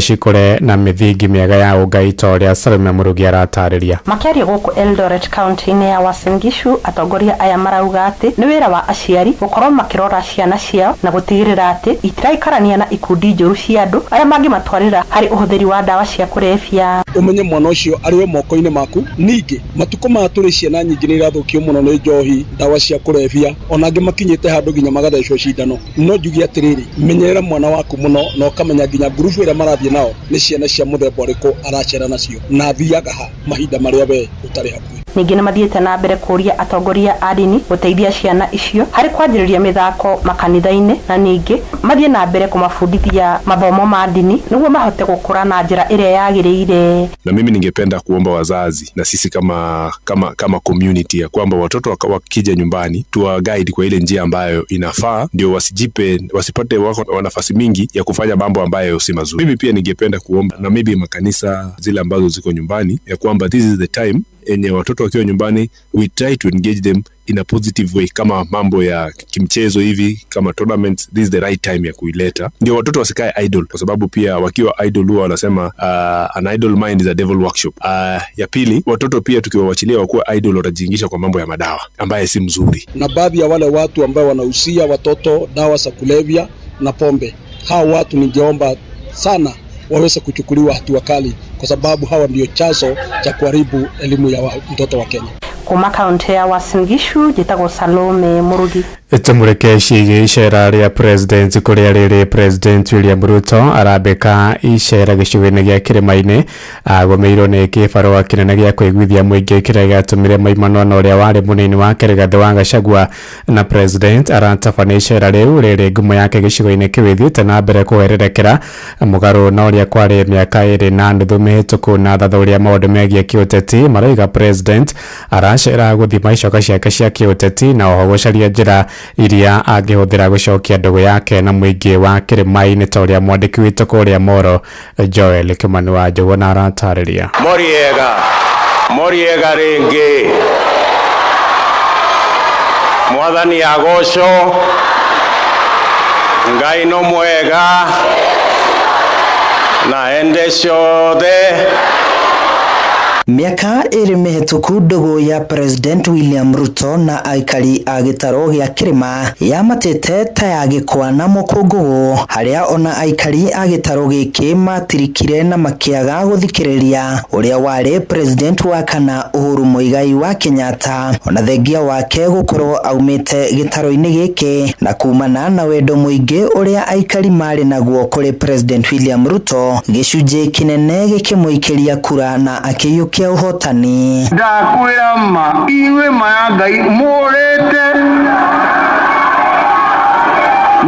cikũre na mĩthingi mĩega ya ũngai ta ũrĩa Salome Mũrugi aratarĩria. Makĩaria gũkũ Eldoret kaunti-inĩ ya Uasin Gishu, atongoria aya marauga atĩ nĩ wĩra wa aciari gũkorwo makĩrora ciana ciao na gũtigĩrĩra atĩ itiraikarania na ikundi njũru cia andũ arĩa mangĩmatwarĩra harĩ ũhũthĩri wa ndawa cia kũrebia. Ũmenye mwana ũcio arĩ we moko-inĩ maku. Ningĩ matukũ maya tũrĩ ciana nyingĩ nĩ irathũkio mũno nĩ njohi, ndawa cia kũrebia, ona angĩ makinyĩte handũ nginya magathecwo cindano. No njuge atĩrĩrĩ, menyerera mwana waku mũno na ũkamenya nginya ngurubu ĩrĩa marathiĩ nao nĩ ciana cia mũthemba ũrĩkũ aracera nacio na athiaga ha mahinda marĩa we ũtarĩ hakuhĩ. Ningĩ nĩ mathiĩte na mbere kũũria atongoria a ndini gũteithia ciana icio harĩ kwanjĩrĩria mĩthako makanitha-inĩ, na ningĩ mathiĩ na mbere kũmabundithia mathomo ma ndini nĩguo mahote gũkũra na njĩra ĩrĩa yagĩrĩire. Na mimi ningependa kuomba wazazi na sisi kama community ya kwamba watoto wakija nyumbani tuwa guide kwa ile njia ambayo inafaa, ndio wasipate wako nafasi mingi ya kufanya mambo ambayo si mazuri. Mimi pia ningependa kuomba na maybe makanisa zile ambazo ziko nyumbani ya kwamba this is the time enye watoto wakiwa nyumbani we try to engage them in a positive way, kama mambo ya kimchezo hivi, kama tournaments, this is the right time ya kuileta, ndio watoto wasikae idle, kwa sababu pia wakiwa idle huwa wanasema an idle mind is a devil workshop. Ya pili, watoto pia tukiwawachilia wakuwa idle watajiingisha kwa mambo ya madawa ambaye si mzuri. Na baadhi ya wale watu ambao wanahusia watoto dawa za kulevya na pombe, hao watu ningeomba sana waweze kuchukuliwa hatua kali, kwa sababu hawa ndio chanzo cha kuharibu elimu ya mtoto wa Kenya. Kuma kaunti ya Uasin Gishu, njĩtagwo Salome Mũrugi. Tumureke ciĩgiĩ icera rĩa president kũrĩa rĩrĩ President William Ruto arambĩka icera gĩcigo-inĩ gĩa Kĩrĩma-inĩ, agũmĩirwo nĩ kĩbarũa kĩnene gĩa kũiguithia mũingĩ kĩrĩa gĩatũmire maimanwo na ũrĩa warĩ mũnini wake Rigathĩ wa Gachagua, na president aratabania icera rĩu rĩrĩ ngumo yake gĩcigo-inĩ kĩu ĩthiĩte na mbere kũhererekera mũgarũ na ũrĩa kwarĩ mĩaka 2.5 mĩhĩtũku. Na athathaũri a maũndũ megiĩ kĩũteti marauga president aracera gũthima icoka ciake cia kĩũteti na oho gũcaria njĩra iria angĩhũthĩra gũcokia ndũgũ yake na mũingĩ wa Kĩrĩma-inĩ ta ũrĩa mwandĩki witũ kũrĩa Moro Joel Kimani wa Njũgũna aratarĩria. Moriega moriega rĩngĩ, mwathani agocwo, Ngai no mwega na ende ciothe. Mĩaka 2 mĩhĩtũku ndũgũ ya President William Ruto na aikari a gĩtarũ gĩa Kĩrĩma yamatĩte ta ya gĩkwa na mũkũngũgũ, harĩa ona aikari a gĩtarũ gĩkĩ matirikire na makĩaga gũthikĩrĩria ũrĩa warĩ President wa kana Uhuru Muigai wa Kenyatta, ona thengia wake gũkorwo aumĩte gĩtarũ-inĩ gĩkĩ na kumana na wendo mũingĩ ũrĩa aikari marĩ naguo kũrĩ President William Ruto, gĩcunjĩ kĩnene gĩkĩmũikĩria kura na akĩiyũkia ũhotani. Ndakwĩra ma inyuĩ ma ya Ngai mũrĩte,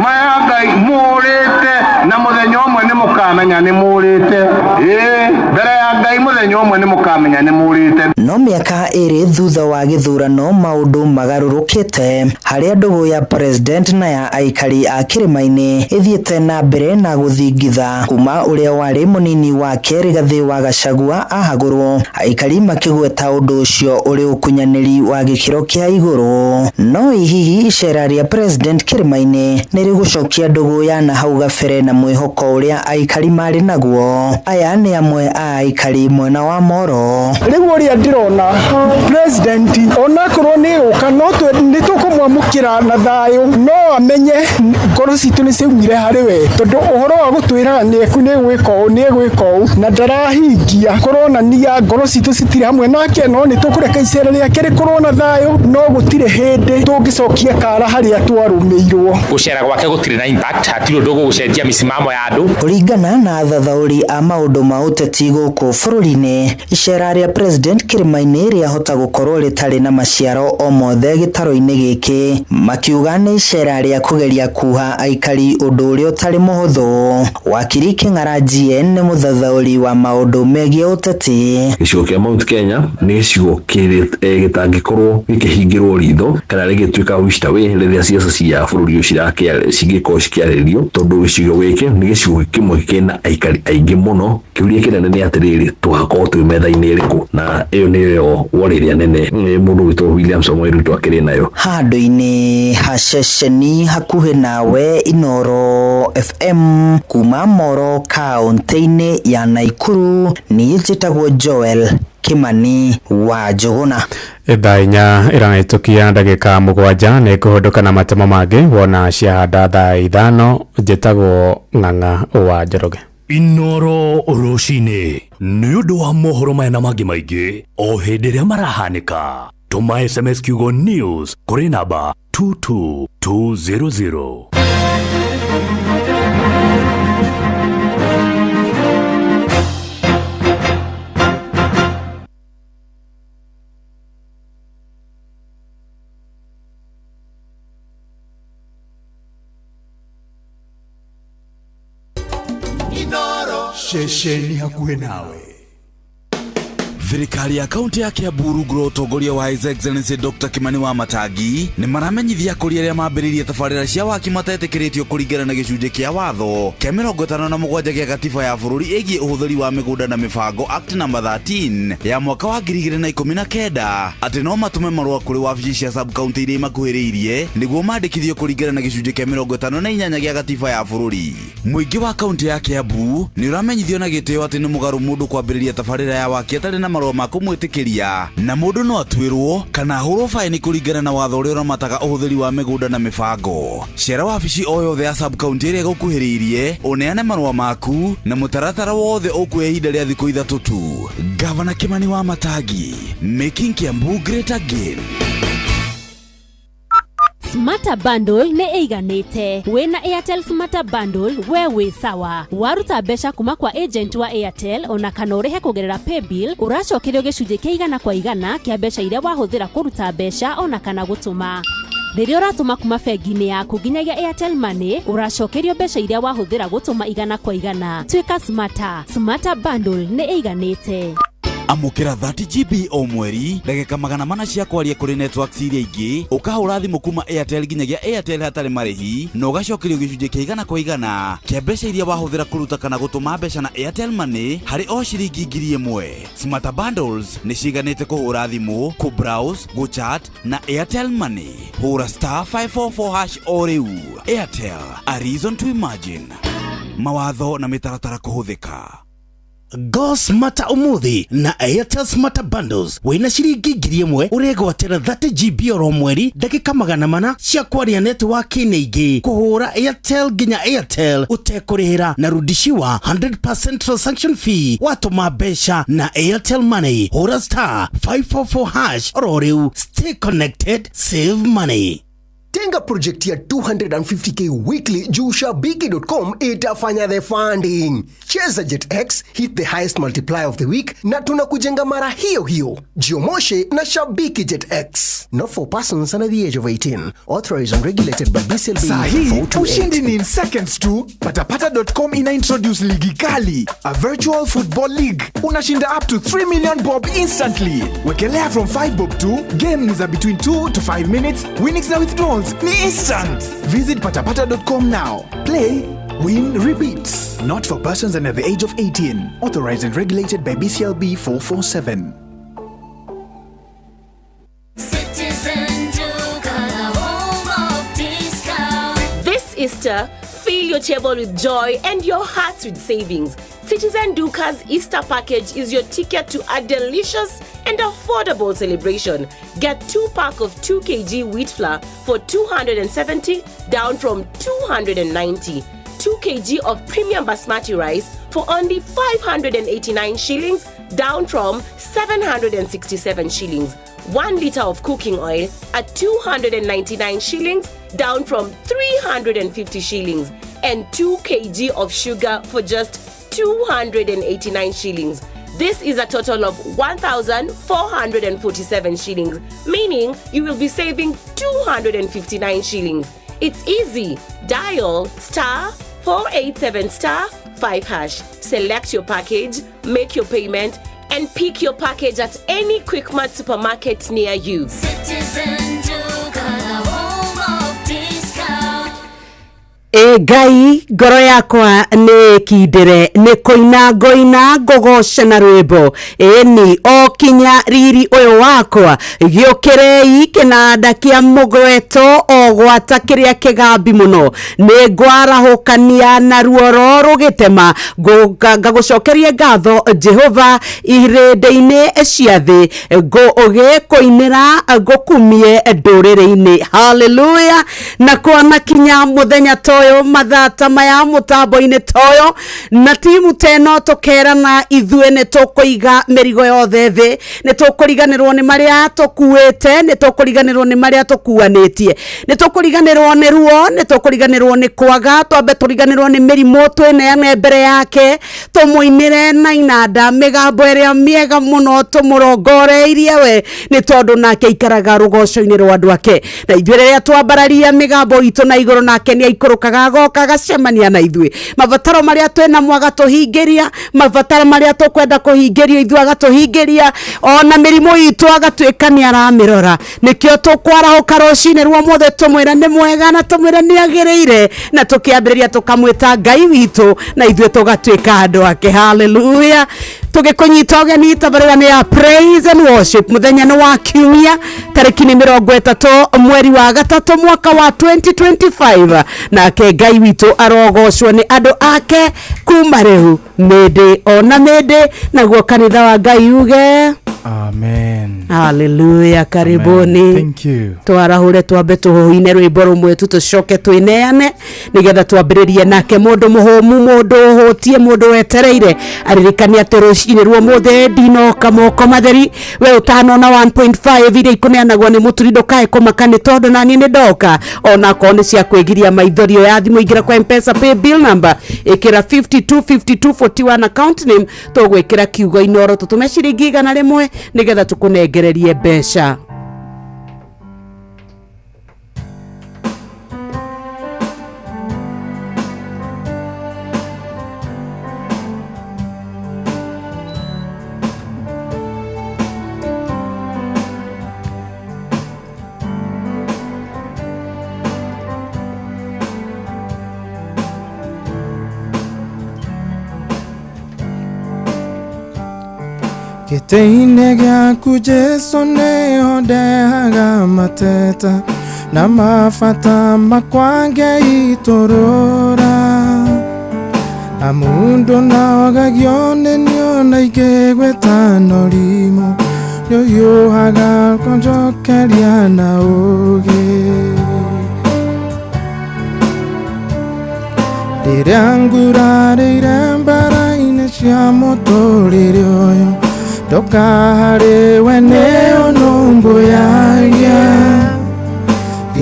ma ya Ngai mũrĩte, na mũthenya ũmwe nĩ mũkamenya nĩ mũrĩte. Ĩĩ, mbere ya Ngai mũthenya ũmwe nĩ mũkamenya nĩ mũrĩte. No mĩaka 2 thutha wa gĩthurano maũndũ magarũrũkĩte, harĩa ndũgũ ya president na ya aikari a Kĩrĩma-inĩ ĩthiĩte na mbere na gũthingitha kuma ũrĩa warĩ mũnini wake Rigathĩ wa Gachagua ahagũrwo, aikari makĩgweta ũndũ ũcio ũrĩ ũkunyanĩri wa gĩkĩro kĩa igũrũ. No hihi icera rĩa president Kĩrĩma-inĩ nĩ rĩgũcokia ndũgũ ya na hau gabere na mwĩhoko ũrĩa aikari marĩ naguo? Aya nĩ amwe a aikari mwena wa Moro. Rĩu ũrĩa ndĩrona president onakorwo nĩ gũka no nĩ tũkũmwamũkĩra na thayũ, no amenye ngoro citũ nĩ ciaumire harĩ we, tondũ ũhoro wa gũtwĩraga nĩ egwĩka ũũ nĩ egwĩka ũũ na ndarahingia, kũronania ngoro citũ citirĩ hamwe nake. No nĩ tũkũreka icera rĩake rĩkorwo na thayũ, no gũtirĩ hĩndĩ tũngĩcokia kara harĩa twarũmĩirwo. Gũcera gwake gũtirĩ na impact, hatirĩ ũndũ ũgũcenjia mĩsimamo ya andũ. Kũringana na athathaũri a maũndũ ma ũteti gũkũ bũrũri-inĩ, Kaunti-inĩ. Icera rĩa president kĩrĩma-inĩ rĩahota gũkorwo rĩtarĩ na maciaro o mothe gĩtarũ-inĩ gĩkĩ, makiuga nĩ icera rĩa kũgeria kuha aikari ũndũ ũrĩa ũtarĩ mũhũthũ. Wakiri Kĩng'ara GN nĩ mũthathaũri wa maũndũ megiĩ ũteti. Gĩcigo kĩa Mount Kenya nĩ gĩcigo gĩtangĩkorwo gĩkĩhingĩrwo ritho kana rĩgĩtuĩka wished away rĩrĩa siasa cia bũrũri ũyũ cingĩkorwo cikĩarĩrĩrio, tondũ gĩcigo gĩkĩ nĩ gĩcigo kĩmwe kĩna aikari aingĩ mũno. Kĩũria kĩnene nĩ atĩrĩrĩ, tũgakorwo twĩ metha-inĩ ĩrĩkũ? Na ĩyo nĩyo worry ĩrĩa nene mũndũ gwĩtwo William Samoei Ruto akĩrĩ nayo. Handũ-inĩ ha ceceni hakuhĩ nawe Inooro FM kuma Moro kaunti-inĩ ya Naikuru, niĩ njĩtagwo Joel Kimani wa Njũgũna. Thaa 4 ĩrahĩtũkia ndagĩka 7 nĩ kũhũndũka na matemo mangĩ wona ciahanda thaa 5. Njĩtagwo Ng'ang'a wa Njoroge. Inooro rũcinĩ nĩ ũndũ wa mohoro maya na mangĩ maingĩ o hĩndĩ ĩrĩa marahanĩka. Tũma SMS kiugo news kũrĩ namba 22200. Ceceni hakuhĩ nawe. Thirikari ya kaunti ya Kiambu rungu rwa ũtongoria wa His Excellency Dr. Kimani wa Matangi nĩ maramenyithia akũria arĩa mambĩrĩirie tabarĩra cia waki matetĩkĩrĩtio kũringana na gĩcunjĩ kĩa watho kĩa 57 gĩa gatiba ya bũrũri ĩgiĩ ũhũthĩri wa mĩgũnda na mĩbango Act number 13 ya mwaka wa 2019 atĩ no matũme marũa kũrĩ wabici cia sub county iria imakuhĩrĩirie nĩguo mandĩkithio kũringana na gĩcunjĩ kĩa 58 gĩa gatiba ya bũrũri. Mũingĩ wa kaunti ya Kiambu nĩ ũramenyithio na gĩtĩo atĩ nĩ mũgarũ mũndũ kwambĩrĩria tabarĩra ya waki atarĩ na marũa ma kũmwĩtĩkĩria na mũndũ no atuĩrwo kana ahũrwo baĩni kũringana na watho ũrĩa ũramataga ũhũthĩri wa mĩgũnda na mĩbango. Cera wabici o yothe ya sub county ĩrĩa ĩgũkuhĩrĩirie ũneane marũa maku na mũtaratara wothe ũkuoya ihinda rĩa thikũ 3 tu. Gavana Kimani wa Matangi, making Kiambu great again. Smarter Bundle nĩ ĩiganĩte. Wĩna Airtel Smarter Bundle we wĩ sawa. Waruta mbeca kuma kwa agent wa Airtel ona kana ũrĩhe kũgerera paybill, ũracokerio gĩcunjĩ kĩa 100 kwa 100 kĩa mbeca iria wahũthĩra kũruta mbeca ona kana gũtũma. Rĩrĩa ũratũma kuma bengi-inĩ yaku nginyagia Airtel Money, ũracokerio mbeca iria wahũthĩra gũtũma 100 kwa 100. Tuĩka smarter. Smarter Bundle nĩ ĩiganĩte. Amũkĩra 30 GB o mweri ndagĩka 400 cia kwaria kũrĩ networks iria ingĩ, ũkahũra thimũ kuma Airtel nginyagia Airtel hatarĩ marĩhi na ũgacokerio gĩcunjĩ kĩa 100 kwa 100 kĩa mbeca iria wahũthĩra kũruta kana gũtũma mbeca na Airtel Money harĩ o ciringi 1000. Smarter Bundles nĩ ciganĩte kũhũra thimũ, kũ-browse, gũ-chat na Airtel Money. Hũra star 544 hash o rĩu. Airtel, a reason to imagine. Mawatho na mĩtaratara kũhũthĩka. Go smarter umuthi na Airtel Smarter Bundles. Wĩna ciringi 1000 ũregwatĩra 30 GB oro mweri ndagĩka 400 cia kwaria netiwaki-inĩ ingĩ, kũhũra Airtel nginya Airtel ũtekũrĩhĩra na rudishiwa 100% transaction fee watũma mbeca na Airtel Money. Hũra star 544 hash oro rĩu. Stay connected, save money. Tenga project ya 250k weekly juu shabiki.com itafanya the funding. Cheza Jet X, hit the highest multiplier of the week na tunakujenga mara hiyo hiyo. Jiomoshe na Shabiki Jet X. Not for persons under the age of 18. Authorized and regulated by BCLB Sahi, 428. ushindi ni in seconds tu. Patapata.com ina introduce ligi kali, a virtual football league. Unashinda up to 3 million bob instantly. Wekelea from 5 bob tu. Game ni za between 2 to 5 minutes. Winnings na withdrawals ni instant. Visit patapata.com now. Play, win, repeat. Not for persons under the age of 18. Authorized and regulated by BCLB 447. Citizen Duka, the home of discount. This Easter, fill your table with joy and your hearts with savings. Citizen Duka's Easter package is your ticket to a delicious and affordable celebration. Get 2 pack of 2 kg wheat flour for 270 down from 290. 2 kg of premium basmati rice for only 589 shillings down from 767 shillings. 1 liter of cooking oil at 299 shillings down from 350 shillings, and 2 kg of sugar for just 289 shillings. This is a total of 1,447 shillings, meaning you will be saving 259 shillings. It's easy. Dial star 487 star 5 hash. Select your package, make your payment, and pick your package at any Quickmart supermarket near you. Citizen Duka, the home of discount. Ĩ Ngai ngoro yakwa nĩ ĩkindĩre nĩ kũina ngoina ngũgoce na rwĩmbo ĩni o kinya riri ũyũ wakwa gĩũkĩrei kĩnanda kĩa mũgweto o gwata kĩrĩa kĩgambi mũno nĩ ngwarahũkania na ruoro rũgĩtema ngagũcokeria ngatho Jehova irĩndĩ-inĩ cia thĩ ngũgĩkũinĩra ngũkumie ndũrĩrĩ-inĩ. Haleluya. Na kwana kinya mũthenya toyo mathata maya mutambo-inĩ toyo na timu teno tũkerana ithuĩ nĩ tũkũiga mĩrigo yothe thĩ, nĩ tũkũriganĩrwo nĩ marĩa tũkuĩte, nĩ tũkũriganĩrwo nĩ marĩa tũkuanĩtie, nĩ tũkũriganĩrwo nĩ ruo, nĩ tũkũriganĩrwo nĩ kwaga, twambe tũriganĩrwo nĩ mĩrimũ, twĩneane mbere yake, tũmũinĩre na inanda mĩgambo ĩrĩa mĩega mũno, tũmũrongoreirie we nĩ tondũ nake aikaraga rũgoco-inĩ rwa andũ ake, na ithuĩ rĩrĩa twambararia mĩgambo itũ na igũrũ nake nĩ aikũrũkaga agoka agacemania na ithuĩ, mabataro marĩa twĩnamo agatũhingĩria, mabataro marĩa tũkwenda kũhingĩrio ithuĩ agatũhingĩria, ona mĩrimũ itũ agatuĩka nĩ aramĩrora. Nĩkĩo tũkwarahũka rũcinĩ rwa ũmũthĩ tũmwĩre nĩ mwega na tũmwĩre nĩ agĩrĩire, na tũkĩambĩrĩria tũkamwĩta Ngai witũ na ithuĩ tũgatuĩka andũ ake. Haleluya. Tũgĩkũnyita ũgeni tabarĩra nĩ ya Praise and Worship mũthenya nĩ wa kiumia tarĩki nĩ 30 mweri wa 3 mwaka wa 2025, nake Ngai witũ arogocwo nĩ andũ ake kuma rĩu mĩndĩ ona mĩndĩ, naguo kanitha wa Ngai uge Amen. Haleluya. Karibuni. Amen. Thank you. Twarahure twambe tũhũhine rwĩmbo rũmwe tu tũcoke twĩneane nĩgetha twambĩrĩrie nake mũndũ mũhũmu, mũndũ ũhũtie, mũndũ wetereire aririkanie atĩ rũcinĩ rwa ũmũthĩ ndinoka moko matheri. We ũtanona 1.5 iria ikũneanagwo nĩ mũturi ndũkae kũmaka nĩ tondũ naniĩ nĩ ndoka, onakorwo nĩ cia kwĩgiria maithori. Ya thimũ ingĩra kwa M-Pesa pay bill number ĩkĩra 525241 account name, tũgwĩkĩra kiugo Inoro tũtũme ciringi 100 nĩgetha tũkũnengererie mbeca. Gĩtĩ-inĩ gĩaku Jesũ nĩho ndehaga mateta na mabata makwa ngeitũrũra, na mũndũ nogagio nĩ niona ingĩgwĩta norimũ nĩũhiũhaga kũnjokeria na ũũgĩ. Rĩrĩa ngurarĩire mbara-inĩ cia mũtũrĩre ũyũ ndoka harĩ we nĩ ũnũmbũyagia,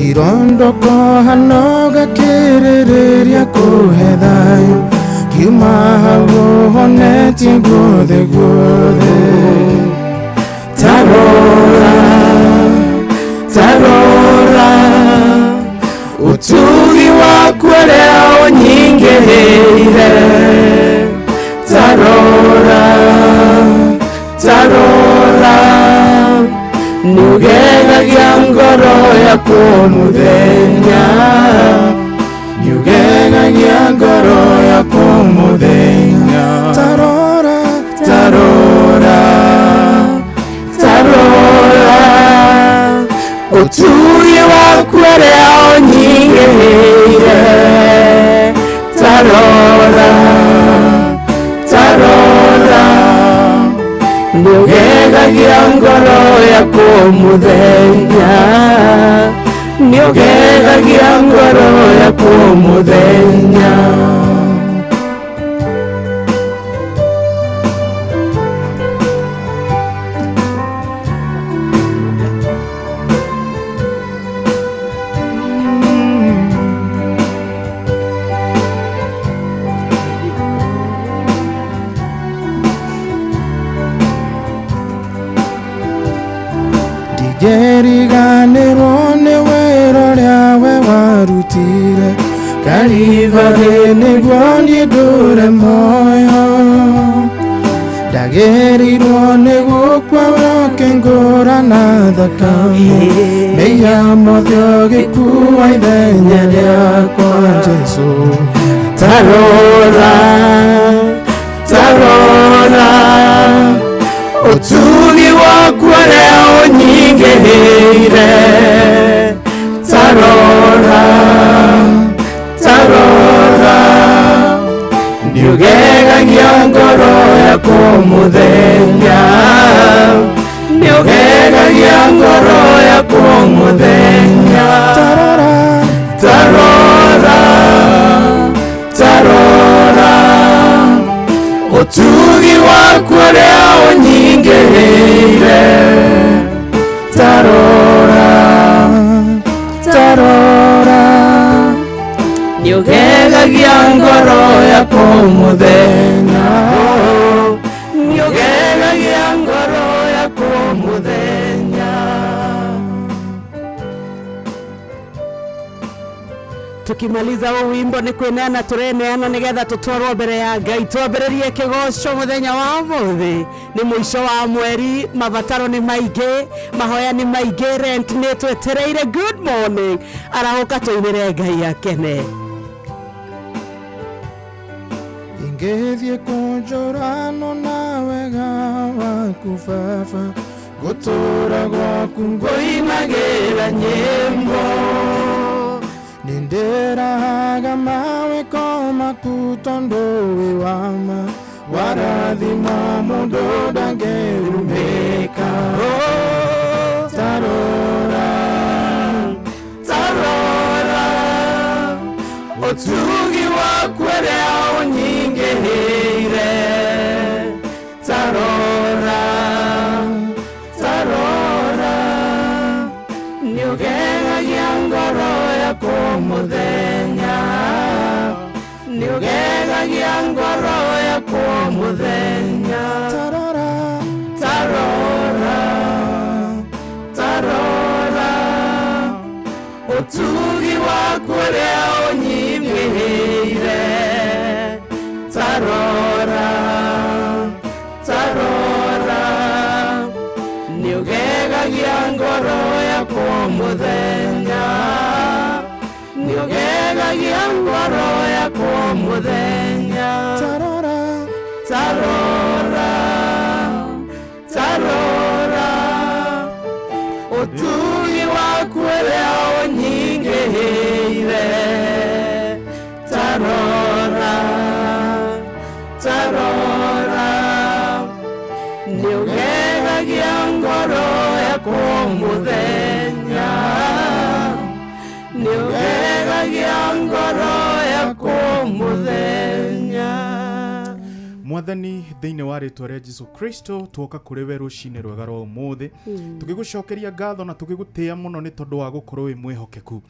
irondoko hano ngakĩrĩrĩria kũhe thayũ, ngiuma hau ũhonetie guothe guothe. Tarora, tarora ũtugi waku ũrĩa ũnyingĩhĩire, tarora, tarora nĩũgegagia ngoro yakwa mũthenya, nĩũgegagia ngoro yakwa mũthenya. Tarora, tarora, tarora ũtugi waku ũrĩa ũnyingĩhĩire, tarora, tarora nĩũgegagia ngoro yakwa mũthenya, nĩũgegagia ngoro yakwa mũthenya. Ndingĩriganĩrwo nĩ wĩra ũrĩa we warutire Kalivarĩ nĩguo niĩ ndũre muoyo. Ndagĩrĩirwo nĩ gũkua ũkĩngũra na thakame, mehia mothe ũgĩkua ithenya rĩakwa Jesũ. Tarora, tarora, ũtugi waku ũrĩa ũnyingĩhĩire. Tarora, tarora, nĩũgegagia ngoro yakwa mũthenya, nĩũgegagia ngoro yakwa mũthenya. Tarora, tarora, tarora, ũtugi waku ũrĩa ũnyingĩhĩire. Tarora, tarora, nĩũgegagia ngoro yakwa mũthenya, nĩũgegagia ngoro yakwa mũthenya. Tukimaliza huu wimbo ni kweneana tureneana nigetha tutwarwo mbere ya Ngai, twambĩrĩrie kĩgoco mũthenya wa ũmũthĩ. Nĩ mũico wa mweri, mabataro nĩ maingĩ, mahoya nĩ maingĩ, rent nĩ twetereire. Good morning, arahũka tũinĩre Ngai akene. Ingĩthiĩ kũnjũrano na wega waku Baba, ngũtũũra gwaku ngũinagĩra nyĩmbo. Nĩndĩrahaga mawĩko maku tondũ wĩ wa ma, warathima mũndũ ndangĩrumĩka. Tarora, tarora, ũtugi waku ũrĩa ũnyingĩhĩire. Tarora, tarora, nĩũgegagia ngoro yakwa mũthenya, nĩũgegagia ngoro yakwa mũthenya. Tarora, tarora, tarora, ũtugi waku ũrĩa ũnyingĩhĩire. Tarora, tarora, nĩũgegagia ngoro yakwa mũthenya, nĩũgegagia ngoro yakwa mũthenya. Tarora, tarora, tarora, ũtugi waku ũrĩa ũnyingĩhĩire. Tarora, tarora, nĩũgegagia ngoro yakwa mũthenya, nĩũgegagia ngoro yakwa mũthenya. Mwathani, thĩinĩ wa rĩtwa rĩa Jesu Kristo, tuoka kũrĩ we rũcinĩ rwega rwa ũmũthĩ, tũgĩgũcokeria ngatho na tũgĩgũtĩĩa mũno nĩ tondũ wa gũkorwo wĩ mwĩhokeku.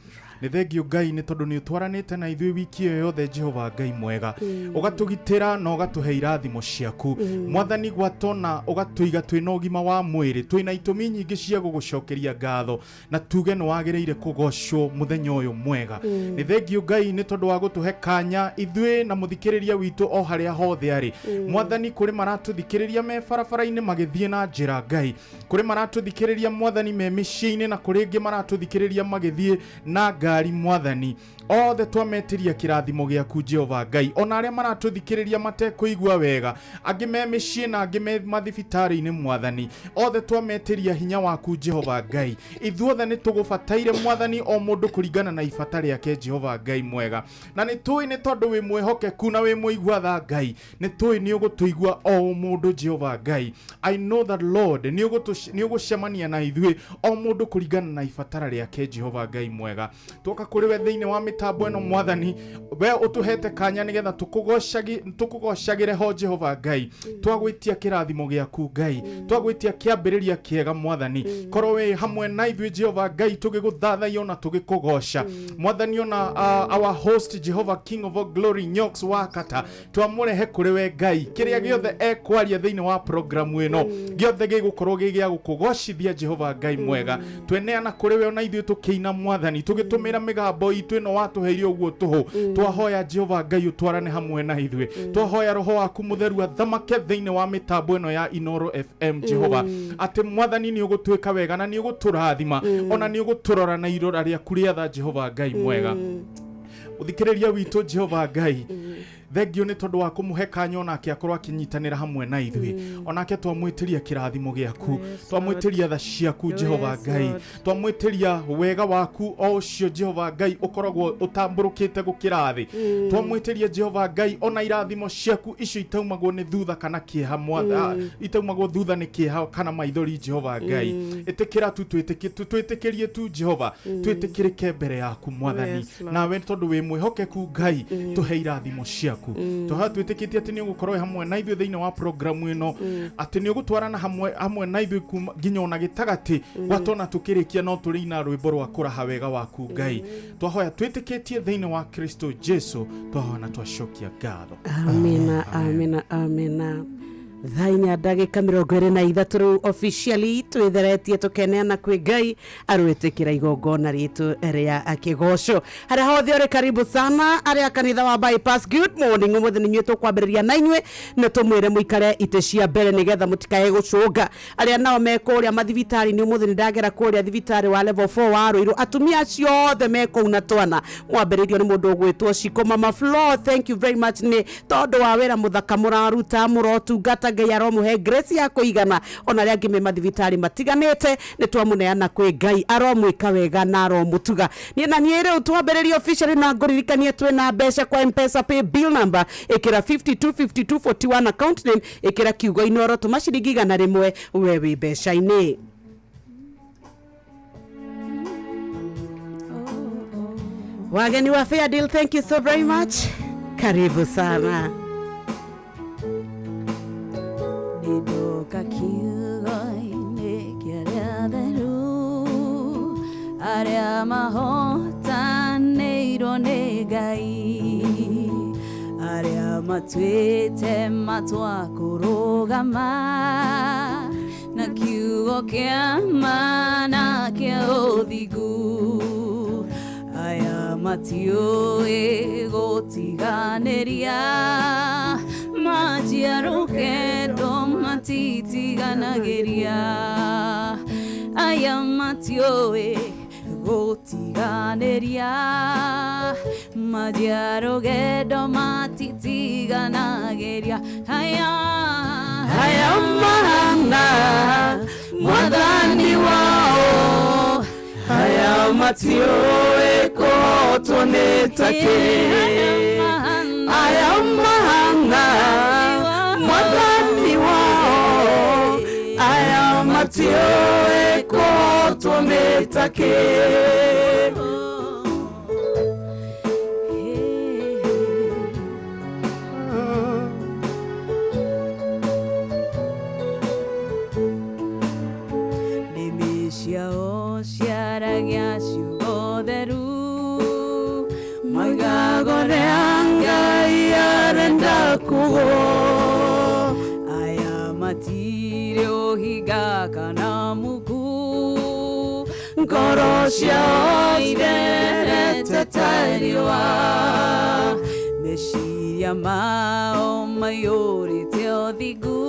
Nĩ thengio Ngai nĩ tondũ nĩ ũtwaranĩte na ithuĩ wiki ĩyo yothe, Jehova Ngai mwega, ũgatũgitĩra na ũgatũhe irathimo ciaku. Mwathani, gwatona ũgatũiga twĩna ũgima wa mwĩrĩ, twĩna itũmi nyingĩ cia gũgũcokeria ngatho na tuge nĩ wagĩrĩire kũgocwo mũthenya ũyũ mwega. Nĩ thengio Ngai nĩ tondũ wa gũtũhe kanya ithuĩ na mũthikĩrĩria witũ o harĩa hothe arĩ. Mwathani, kũrĩ maratũthikĩrĩria me barabara-inĩ magĩthiĩ na njĩra Ngai, kũrĩ maratũthikĩrĩria Mwathani me mĩciĩ-inĩ, na kũrĩ angĩ maratũthikĩrĩria magĩthiĩ na ngari. Mwathani, othe twametĩria kĩrathimo gĩaku Jehova Ngai, ona arĩa maratũthikĩrĩria matekũigua wega, angĩ me mĩciĩ na angĩ me mathibitarĩ-inĩ. Mwathani, othe twametĩria hinya waku Jehova Ngai. Ithuothe nĩ tũgũbataire Mwathani, o mũndũ kũringana na ibata rĩake Jehova Ngai mwega, na nĩ tũĩ nĩ tondũ wĩ mwĩhokeku na wĩ mũigua tha Ngai, nĩ tũĩ nĩ ũgũtũigua o mũndũ Jehova Ngai. I know that Lord nĩ ũgũcemania na ithuĩ o mũndũ kũringana na ibatara rĩake Jehova Ngai mwega. Twoka kũrĩ we thĩinĩ wa mĩtambo ĩno mwathani, we ũtũhete kanya nĩgetha tũkũgocagĩre ho Jehova Ngai. Twagwĩtia kĩrathimo gĩaku Ngai, twagwĩtia kĩambĩrĩria kĩega mwathani, korwo wĩ hamwe na ithuĩ Jehova Ngai tũgĩgũthathaiya ona tũgĩkũgoca mwathani. Ona our host Jehova King of all glory Nyox wa Kata, twamũrehe kũrĩ we Ngai, kĩrĩa gĩothe ekwaria thĩinĩ wa programu ĩno gĩothe gĩgũkorwo gĩ gĩa gũkũgocithia Jehova Ngai mwega. Tweneana kũrĩ we ona ithuĩ tũkĩina mwathani, tũgĩtũmĩra mĩgambo itũ ĩno watũheire ũguo tũhũ. Twahoya Jehova Ngai ũtwarane hamwe na ithuĩ, twahoya roho waku mũtheru athamake thĩinĩ wa mĩtambo ĩno ya Inoro FM Jehova, atĩ mwathani nĩ ũgũtwĩka wega na nĩ ũgũtũrathima, ona nĩ ũgũtũrora na irora rĩaku rĩatha Jehova Ngai mwega. Mũthikĩrĩria witũ Jehova Ngai, thengio nĩ tondũ wa kũmũhe kanya onake akorwo akĩnyitanĩra hamwe na ithuĩ. Onake twamwĩtĩria kĩrathimo gĩaku, twamwĩtĩria tha ciaku Jehova Ngai, twamwĩtĩria wega waku o ũcio Jehova Ngai ũkoragwo ũtambũrũkĩte gũkĩra thĩ. Twamwĩtĩria Jehova Ngai ona irathimo ciaku icio itaumagwo nĩ thutha kana kĩeha mwatha, itaumagwo thutha nĩ kĩeha kana maithori Jehova Ngai. Ĩtĩkĩra tu twĩtĩkĩrie tu Jehova, twĩtĩkĩrĩke mbere yaku mwathani. Nawe tondũ wĩ mwĩhokeku Ngai, tũhe irathimo ciaku. Tũhoya twĩtĩkĩtie atĩ nĩ ũgũkorwo wĩ hamwe na ithuĩ thĩinĩ wa programu ĩno, atĩ nĩ ũgũtwarana hamwe na ithuĩ kuma nginya ona gĩtagatĩ, gwatona tũkĩrĩkia no tũrĩina rwĩmbo rwa kũraha wega waku Ngai. Twahoya twĩtĩkĩtie thĩinĩ wa Kristo Jesu, twahoya na twacokia ngatho. Amina, amina, amina. Thaa 4 ndagĩka 23 rĩu officially twĩtheretie tũkeneana kwĩ Ngai arwĩtĩkĩra igongona ritũ rĩa kĩgoco. Harĩa hothe ũrĩ, karibu sana. Arĩa kanitha wa Bypass, good morning. Ũmũthĩ nĩ inyuĩ tũkwambĩrĩria na inyuĩ, na tũmwĩre mũikare itĩ cia mbere nĩgetha mũtikae gũcũnga. Arĩa nao me kũrĩa mathibitarĩ-inĩ, ũmũthĩ nĩ ndagera kũrĩa thibitarĩ wa level 4 wa Ruiru, atumia acio othe me kũu na twana, mwambĩrĩirio nĩ mũndũ ũgwĩtwo Ciko Mama Flo. Thank you very much nĩ tondũ wa wĩra mũthaka mũraruta, mũrotungata. Ngai aromũhe grace ya kũigana. Ona arĩa angĩ me mathibitarĩ matiganĩte, nĩ twamũneana kwĩ Ngai, aromwĩka wega na aromũtuga. Niĩ na niĩ rĩu twambĩrĩria officially na ngũririkanie twĩna mbeca kwa Mpesa pay bill number, ĩkĩra 525241, account name ĩkĩra kiugo Inoro, tũma ciringi 100, we wĩ mbeca-inĩ. Wageni wa Fair Deal, thank you so very much, karibu sana. Nĩndoka kiugo-inĩ kĩa arĩa atheru, arĩa mahotanĩirwo nĩ Ngai, arĩa matuĩte matua kũrũgama na kiugo kĩa ma na kĩa ũthingu. Aya matiũĩ gũtiganĩria, majiarũkendo matitiganagĩria. Aya matiũĩ gũtiganĩria, majiarũgendo matitiganagĩria. Aya Haya mahana mwathani wao, haya matiũĩ kũhotwo nĩ takĩ. Aya mahana mwathani wao, aya matiũĩ kũhotwo nĩ takĩ. Nĩmĩ ciao ciaragia ciugo theru, moigaga ũrĩa Ngai arenda kugwo. Aya matirĩ ũhinga kana muku, ngoro ciao itherete ta riũa, meciria mao maiyũrĩte ũthingu.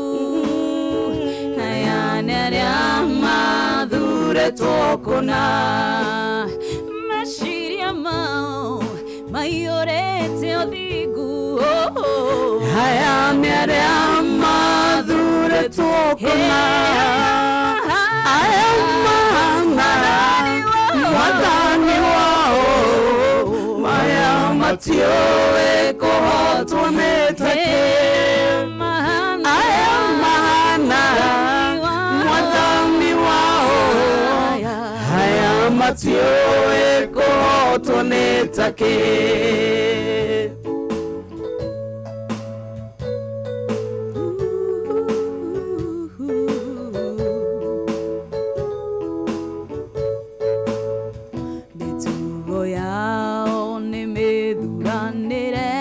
Aya nĩ arĩa mathuretwo kũna, meciria mao maiyũrĩte ũthingu. Aya nĩ arĩa mathuretwo kũna, aya mahana mwathani wao, aya matiũĩ kũhotwo nĩ takĩ. Aya mahana mwathani wao, aya matiũĩ. matiũĩ kũhotwo nĩ takĩ. Mĩtugo yao nĩ mĩthuranĩre,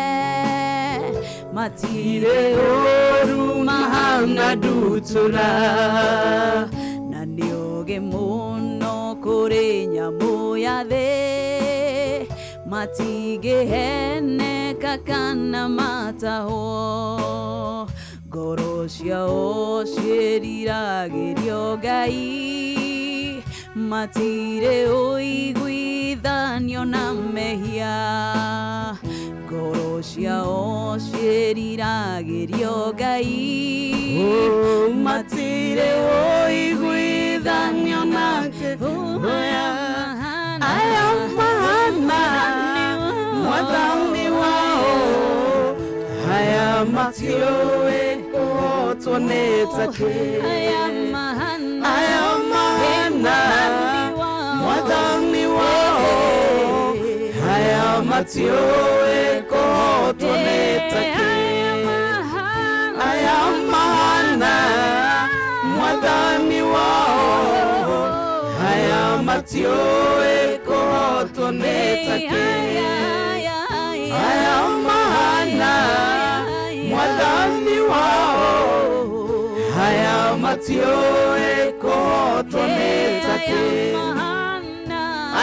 matirĩ ũru mahana ndutura, na nĩ ũgĩ mũno kũrĩ nyamũ ya thĩ, matingĩheneka kana matahwo, ngoro ciao ciĩriragĩrio Ngai, matirĩ ũiguithanio na mehia, ngoro ciao ciĩriragĩrio Ngai, matirĩ ũiguithanio nake. Aya mahana mwathani wao, aya matiũĩ kũhotwo nĩ takĩ. Aya mahana Aya mahana mwathani wao, aya matiũĩ kũhotwo nĩ takĩ. Aya mahana mwathani wao, aya matiũĩ kũhotwo nĩ takĩ. Aya mahana mwathani wao, aya matiũĩ kũhotwo nĩ takĩ.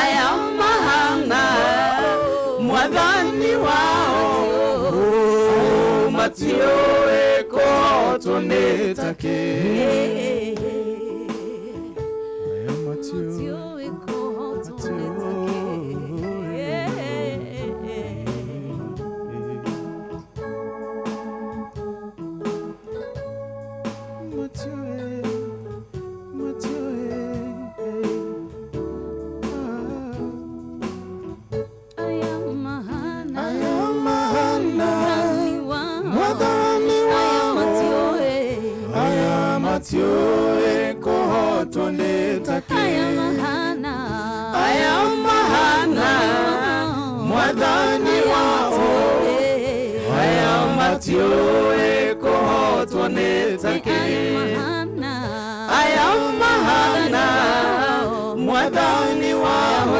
Aya mahana mwathani wao, matiũĩ kũhotwo nĩ takĩ. Aya matiũĩ kũhotwo nĩ takĩ. Aya mahana Aya mahana mwathani Aya wao, matiũĩ aya matiũĩ kũhotwo nĩ takĩ. Aya mahana Aya mahana mwathani wao, aya matiũĩ kũhotwo nĩ takĩ. Aya mahana mwathani wao,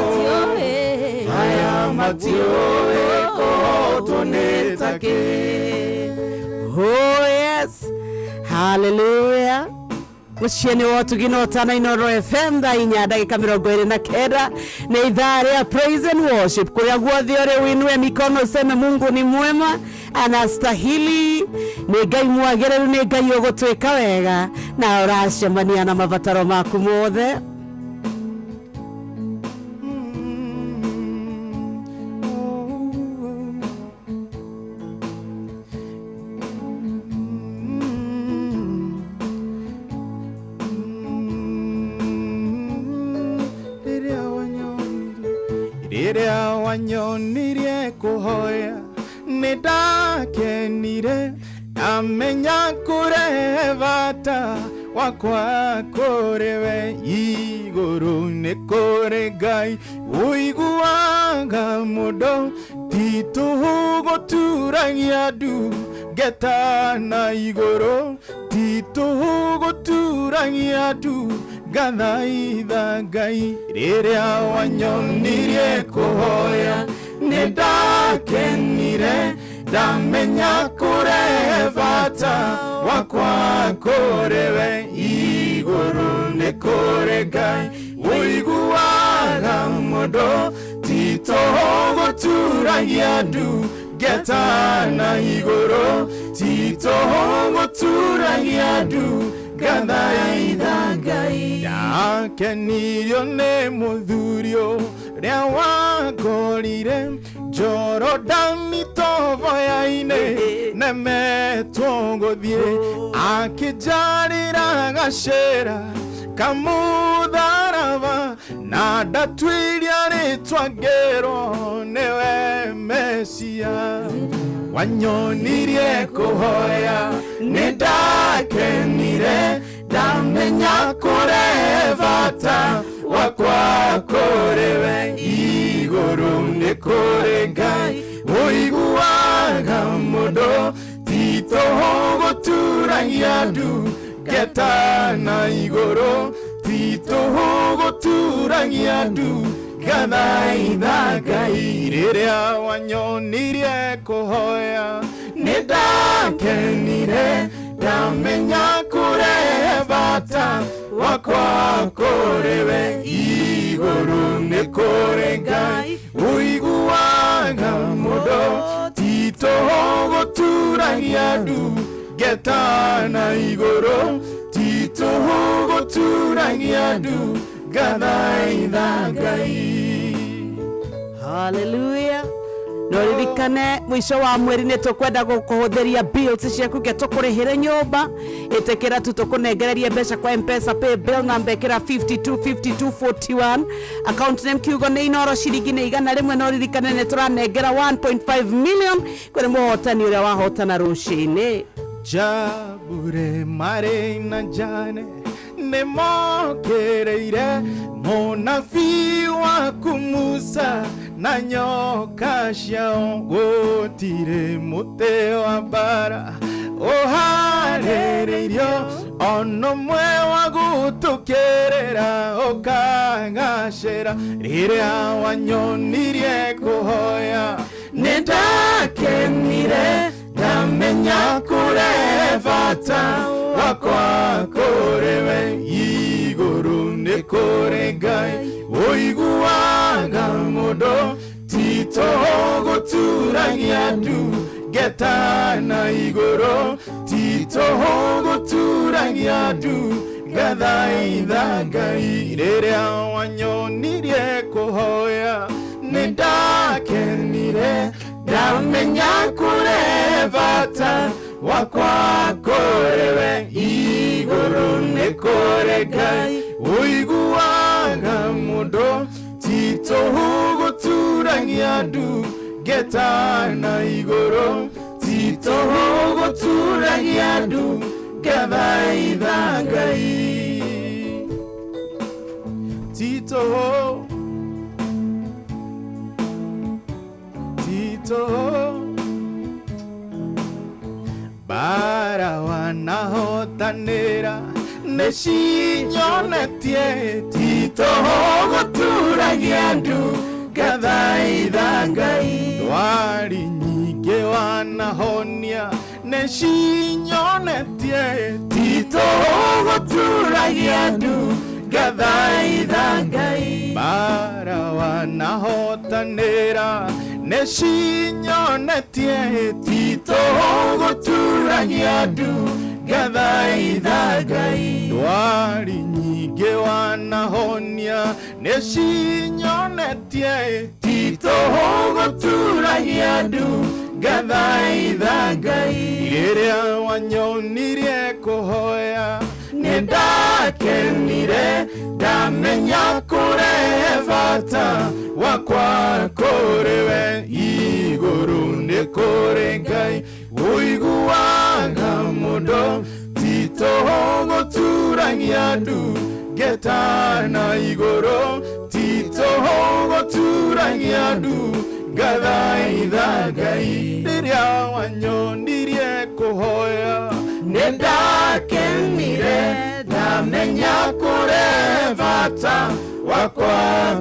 aya matiũĩ kũhotwo nĩ takĩ. Oh yes, hallelujah. Muciĩ wa ũtugi na ũtana Inooro FM thaa inya ndagĩka 29 nĩ ithaa rĩa praise and worship, kũrĩa guothe ũrĩ winue mikono useme Mungu ni mwema, anastahili, nĩ Ngai mwagĩrĩru, nĩ Ngai ũgũtwĩka wega na ũracemania na mabataro maku mothe. Rĩrĩa wanyonirie kũhoya nĩ ndakenire, ndamenya kũrehe bata wakwa kũrĩ we. Igũrũ nĩ kũrĩ Ngai ũiguaga mũndũ, ti tũhũ gũturagia ndu ngeta na igũrũ, ti tũhũ gũturagia ndu ngathaitha Ngai. Rĩrĩa wanyonirie kũhoya nĩ ndakenire, ndamenya kũrehe bata wakwa kũrĩ we. Igũrũ nĩ kũrĩ Ngai ũiguaga mũndũ, ti tũhũ gũturagia ndu ngeta na igũrũ, ti tũhũ gũturagia ndu ngathaitha Ngai. Ndakenirio nĩ mũthuri ũrĩa wangorire Jorodani tovoya-inĩ, nemetwo gũthiĩ, akĩnjarĩra gacĩra kamũtharaba, na ndatuiria rĩtwa ngĩrwo nĩwe Mesia. Wanyonirie kũhoya nĩ ndakenire, ndamenya kũrehe bata wakwa kũrĩ we igũrũ nĩ kũrĩ Ngai ũiguaga mũndũ ti tũhũ gũturagia ndu ngeta na igũrũ ti tũhũ gũturagia ndu ngathaitha Ngai rĩrĩa wanyonirie kũhoya nĩ ndakenire ndamenya kũrehe bata wakwa kũrĩ we igũrũ nĩ kũrĩ Ngai ũiguaga mũndũ ti tũhũ gũturagia ndu ngeta na igũrũ ti tũhũ gũturagia ndu ngathaitha Ngai. Hallelujah. No ririkane mwisho wa mweri nĩ tũkwenda gũkũhũthĩria bills ciaku ke tũkũrĩhĩre nyũmba ĩtĩkĩra tu tũkũnengererie mbeca kwa Mpesa pay bill namba ĩkĩra 525241 account name kiugo nĩ Inoro ciringi nĩ 100. No ririkane nĩ tũranengera 1.5 million kũrĩ mũhotani ũrĩa wahotana rũcinĩ. Jabure marĩ na njane nĩ mokĩrĩire mũnabii waku Musa na nyoka ciao gũtirĩ mũtĩ wa mbara ũharĩrĩirio ona ũmwe wa gũtũkĩrĩra ũkagacĩra rĩrĩa wanyonirie kũhoya nĩ ndakenire ndamenya kũrehe bata wakwa kũrĩ we igũrũ nĩ kũrĩ Ngai ũiguaga mũndũ ti tũhũ gũturagia ndu ngeta na igũrũ ti tũhũ gũturagia ndu ngathaitha Ngai rĩrĩa wanyonirie kũhoya nĩ ndakenire ndamenya kũrehe bata wakwa kũrĩ we igũrũ nĩ kũrĩ Ngai ũiguaga mũndũ ti tũhũ gũturagia ndu ngeta na igũrũ ti tũhũ gũturagia ndu ngathaitha Ngai ti tũhũ ti tũhũ bara wanahotanĩra nĩ cinyonetie ti tũhũ gũturagia ndu ngathaitha Ngai ndwari nyingĩ wanahonia nĩ cinyonetie ti tũhũ gũturagia ndu ngathaitha Ngai bara wanahotanĩra nĩ cinyonetie ti tũhũ gũturagia ndu ngathaitha Ngai ndwari nyingĩ wanahonia nĩ cinyonetie ti tũhũ gũturagia ndu ngathaitha Ngai rĩrĩa wanyonirie kũhoya nĩ ndakenire ndamenya kũrehe bata wakwa kũrĩ we igũrũ nĩ kũrĩ Ngai ũiguaga mũndũ ti tũhũ gũturagia ndu ngeta na igũrũ ti tũhũ gũturagia ndu ngathaitha Ngai rĩrĩa wanyonirie kũhoya nĩ ndakenire ndamenya kũrehe bata wakwa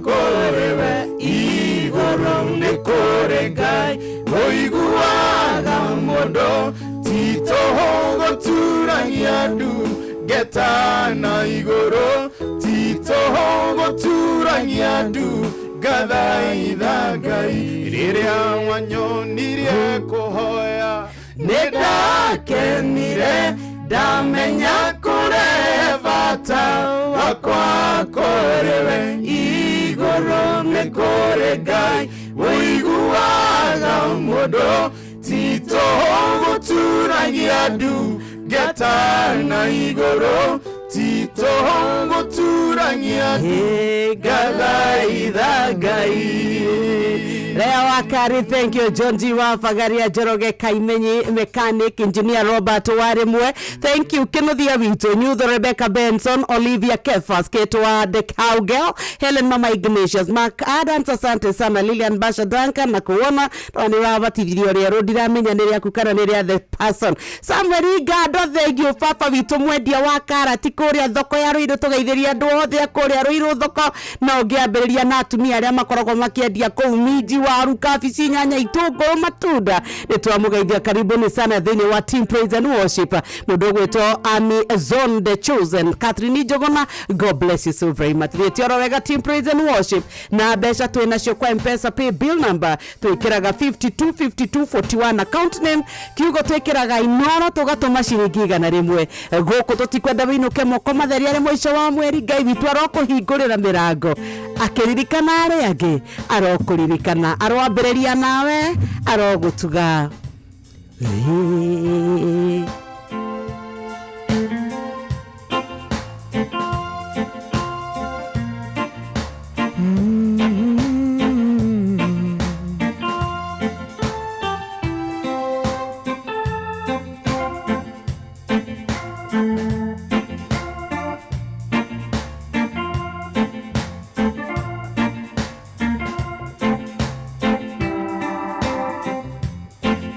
kũrĩ we igũrũ nĩ kũrĩ Ngai ũiguaga mũndũ ti tũhũ gũturagia ndu ngeta na igũrũ ti tũhũ gũturagia ndu ngathaitha Ngai rĩrĩa wanyonirie kũhoya nĩ ndakenire ndamenya kũrehe bata wakwa kũrĩ we igũrũ nĩ kũrĩ Ngai ũiguaga mũndũ ti tũhũ gũturagia ndu ngeta na igũrũ ti Titå gå turangia ngathaitha Ngai. Lea Wakari, thank you. John G. Wafagaria Njoroge Kaimenyi, mechanic engineer Robert Warimwe, thank you. Kinuthia witũ, Nyutho Rebecca Benson, Olivia Kefas, Ketwa the Cowgirl, Helen Mama Ignatius, Mark Adams, asante sana. Lilian Basha Duncan, na kuona no nĩ wabatithirio rĩerũ, ndiramenya nĩ rĩaku kana nĩ rĩa the person. Samuel Ingando, thank you. Baba witũ mwendia wa karati kũrĩa thoko ya Ruiru, tũgeithĩria andũ othe a kũrĩa Ruiru thoko, na ũngĩambĩrĩria na atumia arĩa makoragwo makĩendia kũu minji, waru, kabici, nyanya, itũngũrũ, matunda, nĩ twamũgeithia. Karibuni sana thĩinĩ wa team praise and worship. Mũndũ ũgwĩtwo Ami Zone the Chosen, Catherine Njogona, God bless you so very much. Thiĩte oro wega team praise and worship, na mbeca twĩ nacio kwa Mpesa pay bill number twĩkĩraga 525241, account name kiugo twĩkĩraga Inoro, tũgatũma ciringi 100. Gũkũ tũtikwenda wĩinũke moko matheri arĩ mũico wa mweri. Ngai witũ arokũhingũrĩra mĩrango, akĩririkana arĩa angĩ, arokũririkana, aroambĩrĩria nawe, arogũtuga. Ĩĩ.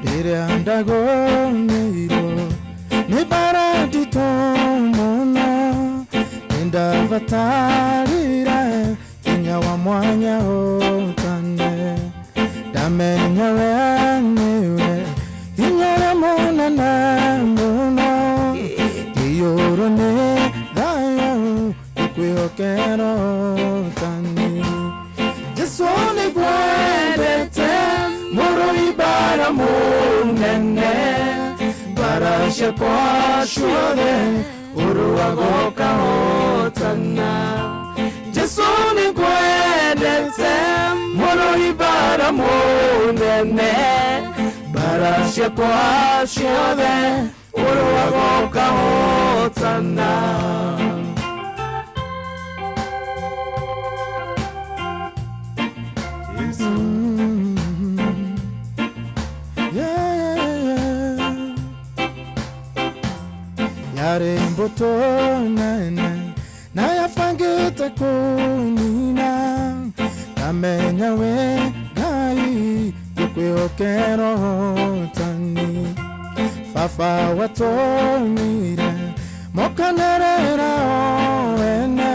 Rĩrĩa ndagomeirwo nĩ bara nditũ mũno, nĩndabatarire hinya wa mwanya ũtane, ndamenya we nĩwe hinya ũrĩa mũnene mũno, ngĩiyũrwo nĩ thayũ ngĩkwĩhokera ũtani. Jesu nĩngwendete mũrũi bara mũnene, bara ciakwa ciothe ũrũaga ũkahotana. Jesu nĩngwendete mũrũi bara mũnene, bara ciakwa ciothe ũrũaga ũkahotana. Yarĩ mbũtũ nene na yabangĩte kũnina, ndamenya we Ngai ngĩkwĩhokera ũhotani. Baba watũmire mokanerera o ene,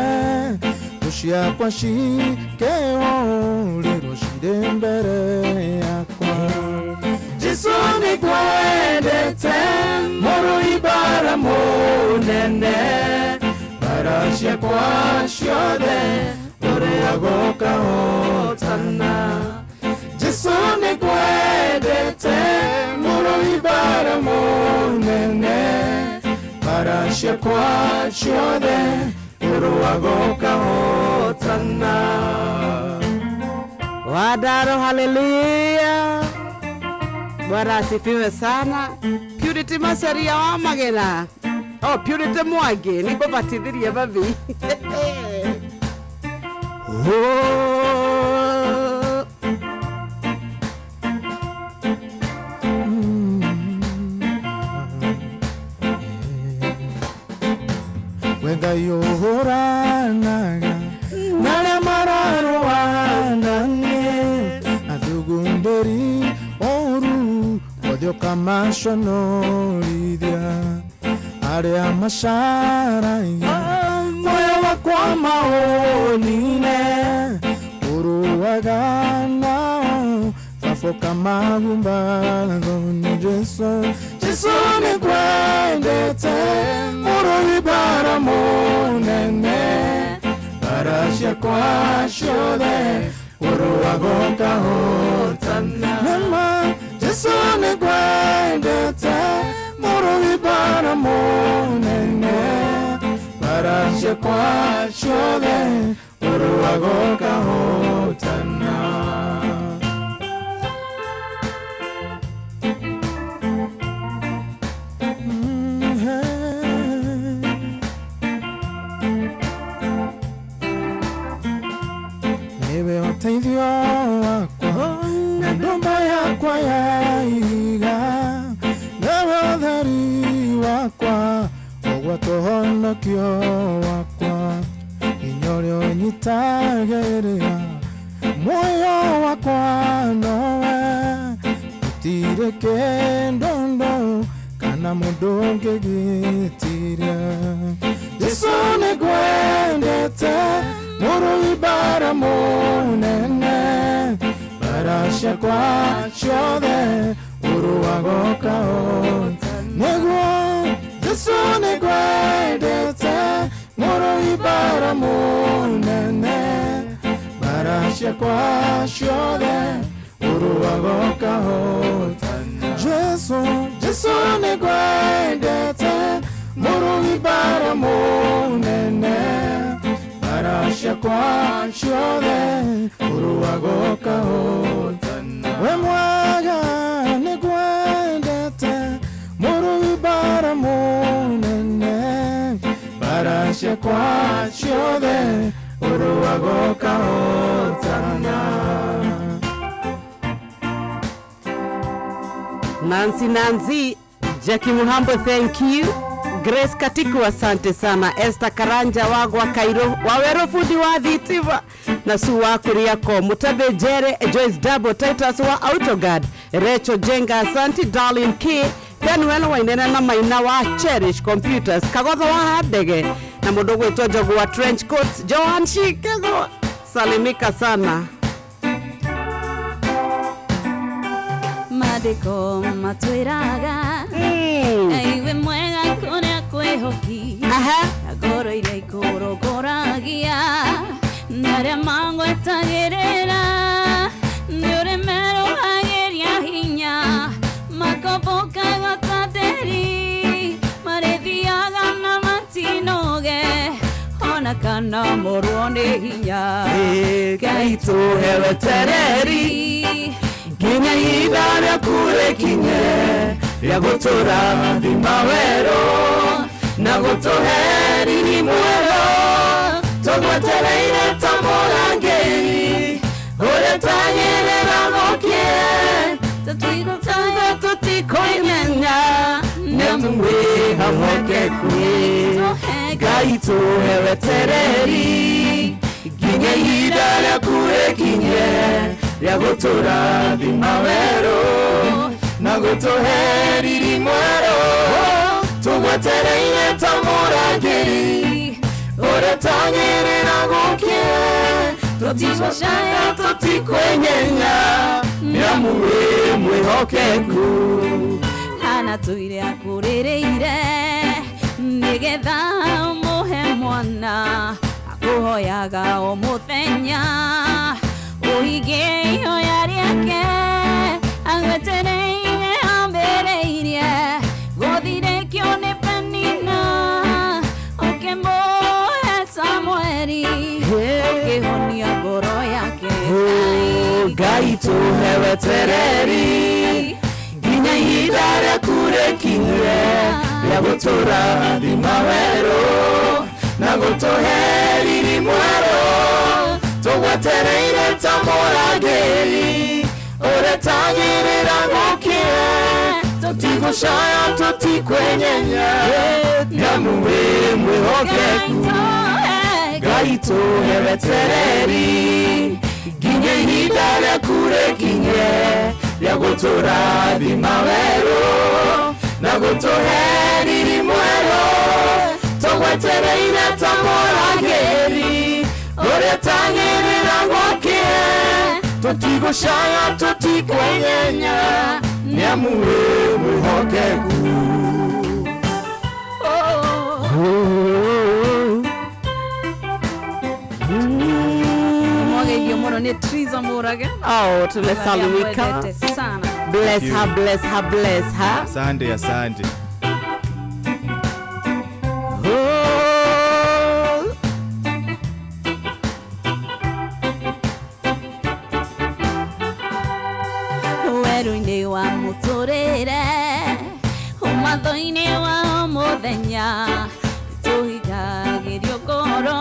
thũ ciakwa cikĩhũrĩrwo cirĩ mbere yakwa. Jesu nĩngwendete mũrũi bara mũnene, bara ciakwa ciothe ũrũaga ũkahotana. Jesu nĩngwendete mũrũi bara mũnene, bara ciakwa ciothe ũrũaga ũkahotana. Wadaro, haleluya. Bwana asifiwe sana. Purity Macharia wa Magena. Oh, Purity Mwangi, nĩngũbatithirie babi. Oh. We Ngai ũhũranaga na arĩa mararũa na niĩ, athugundĩri ũru othe ũkamaconorithia, arĩa macaragia muoyo wakwa maũnine, ũrũaga nao baba ũkamahumba thoni. Jesu, Jesu nĩngwendete mũrũi bara mũnene, bara ciakwa ciothe ũrũaga ũkahotana. Nĩma Jesu nĩngwendete mũrũi bara mũnene, bara ciakwa ciothe ũrũaga ũkahotana. Ũteithio wakwa na ndũmba yakwa ya ihiga, nĩwe ũtheri wakwa, ũgwata ũhonokio wakwa, hinya ũrĩa ũnyitagĩrĩra muoyo wakwa nowe, gũtirĩ kĩndũ ndũ kana mũndũ ũngĩgĩtiria. Jesũ nĩngwendete, mũrũi mbara mũnene, mbara ciakwa ciothe ũrũaga ũkahota. Nĩguo Jesũ nĩngwendete, mũrũi mbara mũnene, mbara ciakwa ciothe ũrũaga ũkahota. Jesũ, Jesũ nĩngwendete, mũrũi mbara mũnene, mbara ciakwa ciothe ũrũaga ũkahota. We mwega nĩngwendete, mũrũi mbara mũnene, mbara ciakwa ciothe ũrũaga ũkahotana. Nancy Nancy, Jackie Muhambo, thank you. Grace Katiku, asante sana. Esther Karanja wagwa Kairo, wawero fundi wa thitima na su wa Kuriako, Mutabe Jere, Joyce Dabo, Titus wa Autoguard, Recho Jenga, asante. Darlene K, Penuel Wainene na Maina wa Cherish Computers, Kagotho wa Handege na mundu gwitwo Njogu wa Trench Coat, Joan Shikego, salimika sana. Mandĩko matwĩraga iwe mwega kũrĩa kwĩhoki na ngoro iria ikũrongoragia na arĩa mangwetagĩrĩra nĩ ũrĩ merũhagĩria hinya makombokaga ta nderi marĩthiaga na matinoge ona kana morwo nĩ hinya. Ngai tũhe wetereri nginya ihinda rĩaku rĩkinye rĩa gũtũrathima werũ na gũtũhe riri mwerũ, tũgwetereire ta mũrangĩri ũrĩa ũtanyerera gũkĩe, tũtikũimenya nĩ mwĩhokeku. Ngai tũhe wetereri nginya ihinda rĩaku rĩkinye rĩa gũtũrathima werũ na gũtũhe riri mwerũ, tũgwetereire ta mũrangĩri ũrĩa ũtanyerera gũkĩe, tũtigũcaya tũtikwenyenya nĩamu wĩ mwĩhokeku. Hana tũire akũrĩrĩire nĩgetha ũmũhe mwana akũhoyaga o mũthenya ũhingie ihoya rĩake agwetereire ambĩrĩirie gũthirĩkio nĩ Penina ũkĩmũhe Samueli ũkĩhonia ngoro yake. Ngai tũhe wetereri nginya ihinda rĩaku rĩkinye rĩa gũtũrathima werũ na gũtũhe riri mwerũ, tũgwetereire ta mũrangĩri ũrĩa ũtanyerera gũkĩe, tũtigũcaya tũtikwenyenya nĩamu wĩ mwĩhokeku. Ngai tũhe wetereri nginya ihinda rĩaku rĩkinye rĩa gũtũrathima werũ na gũtũhe riri mwerũ, tũgwetereire ta mũrangĩri ũrĩa ũtanyerera gũkĩe, tũtigũcaya tũtikwenyenya nĩamu wĩ mwĩhokeku. Mwageithio mũno nĩ Triza Mũrage. Oh, tumesalimika. Sana. Bless her, bless her, bless her. Asante, asante. Oh. Werũ-inĩ wa mũtũrĩre ũmatho-inĩ wa mũthenya tũhingagĩrio ngoro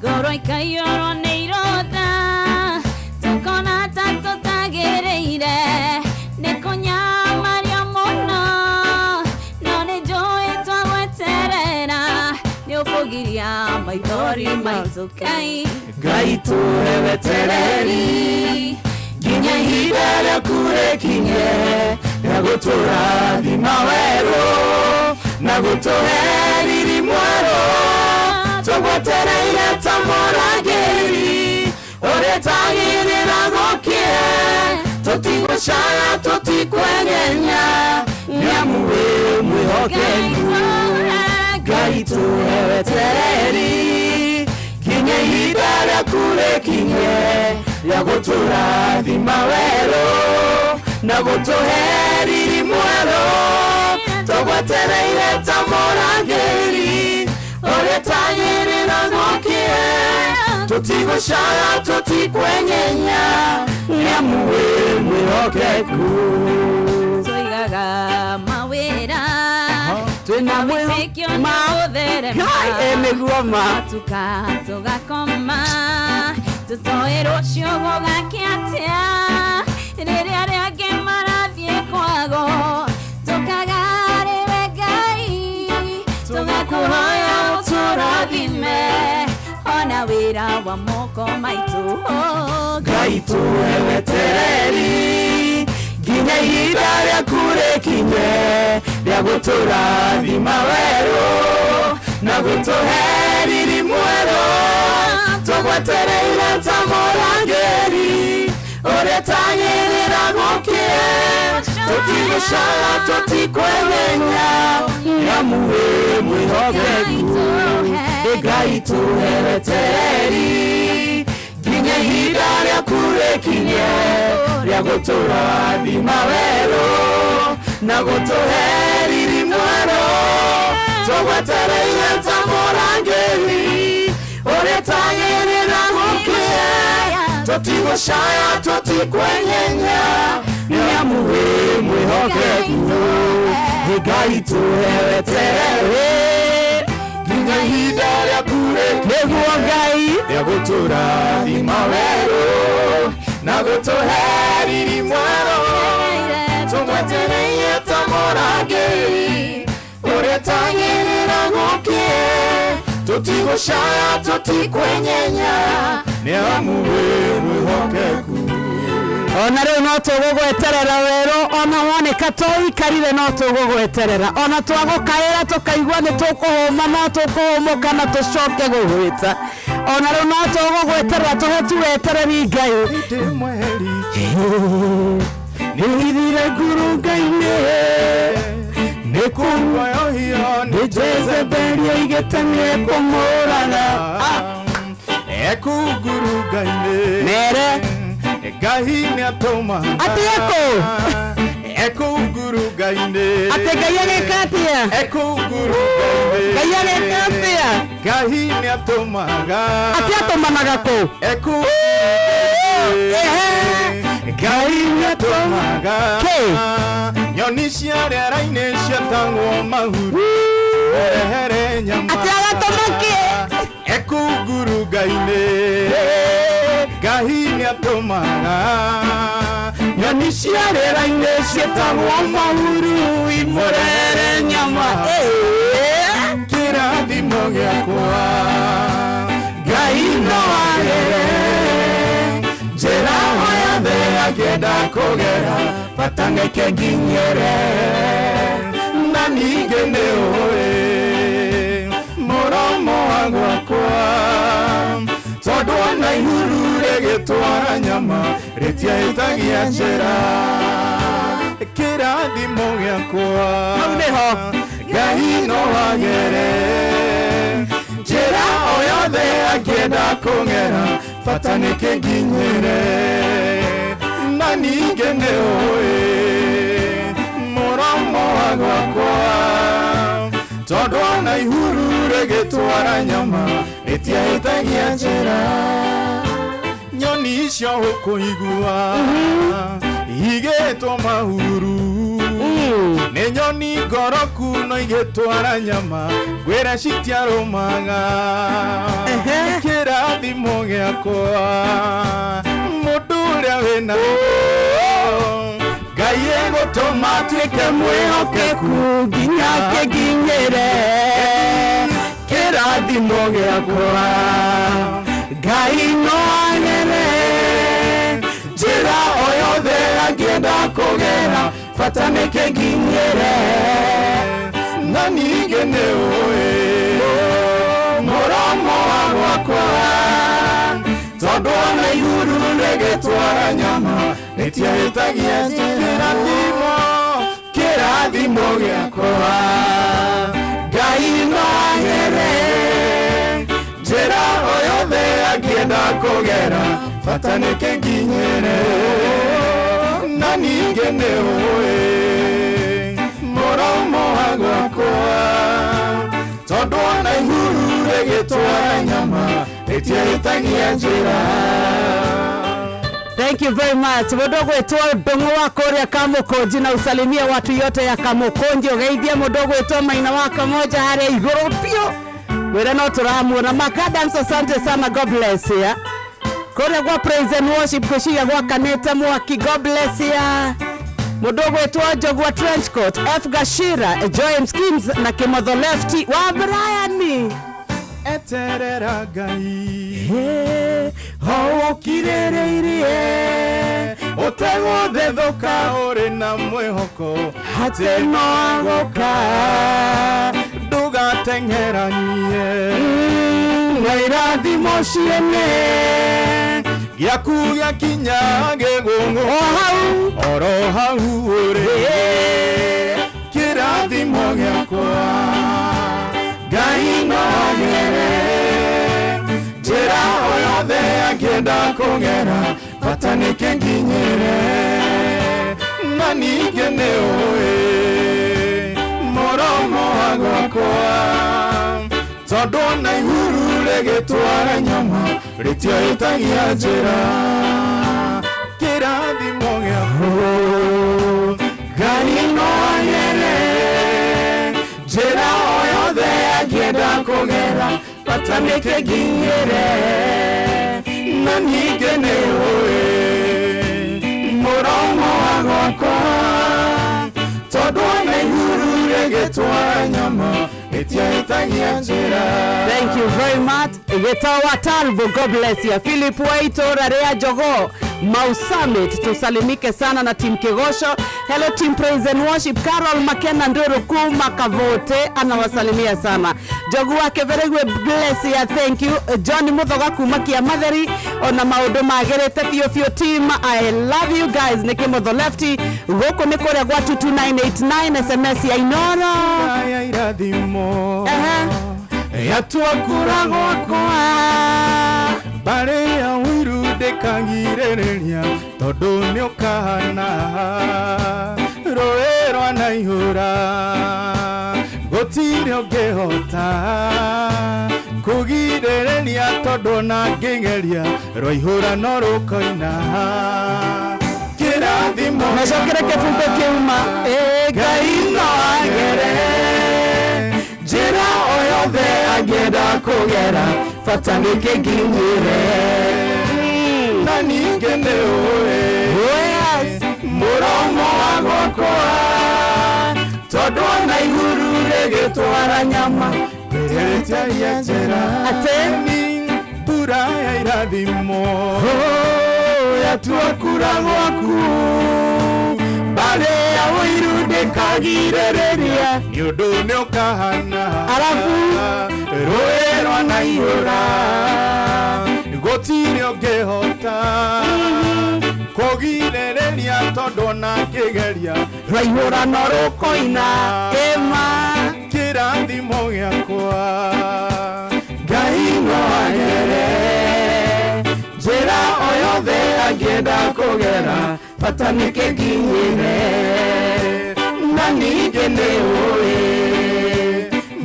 ngoro ikaiyũrwo nĩ ironda Ndũkũgiria maithori maitũke. Ngai tũhe wetereri nginya ihinda rĩaku rĩkinye rĩa gũtũrathima werũ na gũtũhe riri mwerũ tũgwetereire ta mũrangĩri ũrĩa tagĩrĩra gũkĩe tũtigũcaya tũtikwegenya nĩamu wĩ mwĩhokeku. Ngai tũhe wetereri nginya ihinda rĩaku rĩkinye rĩa gũtũrathima werũ na gũtũhe riri mwerũ tũgwetereire ta mũrangĩri ũrĩa tagĩrĩra gũkĩe tũtigũcaya tũtikwenyenya nĩamu wĩ mwĩhokeku. Tũigaga mawĩra twĩna wĩtĩkio nĩ gũtherema Ngai, nĩguo ma. Tuka tũgakoma tũtoĩ rũciũ gũgakĩa atĩa rĩrĩa arĩa angĩ marathiĩ kwago tũkagarĩre Ngai tũgakũhoya ũtũrathime ona wĩra wa moko maitũ. Ngai tũhe wetereri nginya ihinda rĩaku rĩkinye rĩa gũtũrathima werũ na gũtũhe riri mwerũ tũgwetereire ta mũrangĩri ũrĩa tagĩrĩra gũkĩe tũtigũcaya tũtikwegenya nĩamu wĩ mwĩhokeku. Ngai tũhe wetereri nginya ihinda rĩaku rĩkinye rĩa gũtũrathima werũ na gũtũhe riri mwerũ tũgwetereire ta mũrangĩri ũrĩa tagĩrĩra gũkĩe tũtigũcaya tũtikwenyenya nĩamu wĩ mwĩhokeku. Ngai tũhe wetereri nginya ihinda rĩaku rĩkinye nĩguo Ngai rĩa gũtũrathima werũ na gũtũhe riri mwerũ tũmwetereire ta mũrangĩri ũrĩa tagĩrĩra gũkĩe tũtigũcaya tũtikwenyenya nĩamu wĩ mwĩhokeku. Ona rĩu no tũgũgweterera werũ ona woneka tũikarire no tũgũgweterera ona twagũkaĩra tũkaigua nĩ tũkũhũma no tũkũhũmũka na tũcoke gũgwĩta ona rĩu no tũgũgweterera tũhe tu wetereri Ngai. Nĩhithire ngurunga-inĩ nĩ kũguoyohio nĩ Jezebeli oigĩte nĩekũmũraga ekungurunga-inĩ mere Ngai nĩatũmaga atĩ ekũ ekungurunga-inĩ atĩ Ngai agĩka atĩa ekungurunga-inĩ Ngai agĩka atĩa Ngai nĩatũmaga atĩ atũmanaga kũ eku Ngai nĩatũmaga kĩ nyoni cia rĩera-inĩ ciatagwo mahuru ũrehere nyama atĩ agatũma kĩ ekungurunga-inĩ Ngai nĩatũmaga nyoni cia rĩera-inĩ ciĩtagwo mahuru imũrehere nyama kĩrathimo gĩakwa Ngai no agere njĩra o yothe akĩenda kũgera bata nĩke nginyĩre na ningĩ nĩũĩ mũromo wa gwakwa tondũ ona ihuru rĩgĩtwara nyama rĩtiahĩtagia njĩra kĩrathimo gĩakwa hau nĩho Ngai no agere njĩra o yothe akĩenda kũng'era bata nĩkĩ nginyĩre na ningĩ nĩũĩ mũromo wa gwakwa tondũ ona ihuru rĩgĩtwara nyama rĩtiahĩtagia njĩra nyoni icio ũkũigua igĩtwo mahuru nĩ nyoni ngoroku no igĩtwara nyama ngwĩra citiarũmaga kĩrathimo gĩakwa mũndũ ũrĩa wĩna Ngai egũtũma atuĩke mwĩhokeku nginya kĩnginyĩre kĩrathimo Kĩrathimo gĩakwa. Ngai no agere njĩra o yothe angĩenda kũgera, bata nĩkĩ nginyĩre. Na ningĩ nĩ ũĩ mũromo wa gwakwa, tondũ ona ihuru rĩgĩtwara nyama rĩtiahĩtagia kĩrathimo, kĩrathimo gĩakwa. Ngai no agere njĩra o yothe angĩenda kũgera, bata nĩkĩ nginyĩre. Na ningĩ nĩ ũĩ mũromo wa gwakwa, tondũ ona ihuru rĩgĩtwara nyama rĩtiahĩtagia njĩra. Thank you very much. Mũndũ ũgwĩtwo Ndũng'ũ wa kũrĩa Kamũkũnji, na usalimie watu yote ya Kamũkũnji, ũgeithie mũndũ ũgwĩtwo Maina wa Kamoja harĩa igũrũ biũ, mwĩre no tũramuona. Makadams, asante sana, God bless ya. Kũrĩa gwa praise and worship gwĩciria gwakanĩte mwaki, God bless ya. Mũndũ ũgwĩtwo Njogua Trenchcoat, F Gashira, Joy Schemes na Kĩmotho Lefty wa Brian. Eterera Ngai ũkirĩrĩirie, ũtegũthethũka, ũrĩ na mwĩhoko atĩ no agũka. Ndũgateng'eranie na irathimo ciene gĩaku gĩakinya gĩgũng'ũ o hau, oro hau ũrĩ kĩrathimo gĩakwa. Ngai no agere njĩra o yothe angĩenda kũgera, bata nĩkĩ nginyĩre. Na ningĩ nĩ ũĩ mũromo wa gwakwa, tondũ ona ihuru rĩgĩtwara nyama rĩtiahĩtagia njĩra. Kĩrathimo gĩakwa. Ngai no agere njĩra o yothe angĩenda kũgera, bata nĩkĩ nginyĩre. Na ningĩ nĩ ũĩ mũromo wa gwakwa, tondũ ona ihuru rĩgĩtwara nyama rĩtiahĩtagia njĩra. Thank you very much. Getawa Talbo, God bless you. Philip wa itũra rĩa Jogoo, Mau Summit, tusalimike sana na team Kigosho. Hello team Praise and Worship. Carol Makena Nduru kuma Kavote anawasalimia sana. Jogu wake very good, bless you. Thank you. John Muthoga kuma Kiamatheri, ona maundu magirite biũ biũ team. I love you guys. Nĩ Kĩmotho Lefty. Gũkũ nĩ kũrĩa gwa 22989 SMS ya Inoro. Ya irathimo yatuakura gwakwa, mbarĩ ya ũiru ndĩkagirĩrĩria, tondũ nĩ ũkahana rũĩ rwa naihũra, gũtirĩ ũngĩhota kũgirĩrĩria, tondũ ona ngĩgeria rwaihũra no rũkoina. Kĩrathimo Macokere kĩbungo kĩuma. Ĩ Ngai no agere njĩra o yothe angĩenda kũgera, bata nĩkĩ nginyĩre. Na ningĩ nĩ ũĩ mũromo wa gwakwa, tondũ ona ihuru rĩgĩtwara nyama rĩtiahĩtagia njĩra. Atĩ mbura ya irathimo yatuakura gwaku, mbarĩ ya ũiru ndĩkagirĩrĩria, nĩ ũndũ nĩ ũkahana arabu rũĩ rwa naihũra, gũtirĩ ũngĩhota kũgirĩrĩria, tondũ ona ngĩgeria rwaihũra no rũkoina. Ĩma kĩrathimo gĩakwa. Ngai no agere njĩra o yothe angĩenda kũgera, bata nĩkĩ nginyĩre. Na ningĩ nĩ ũĩ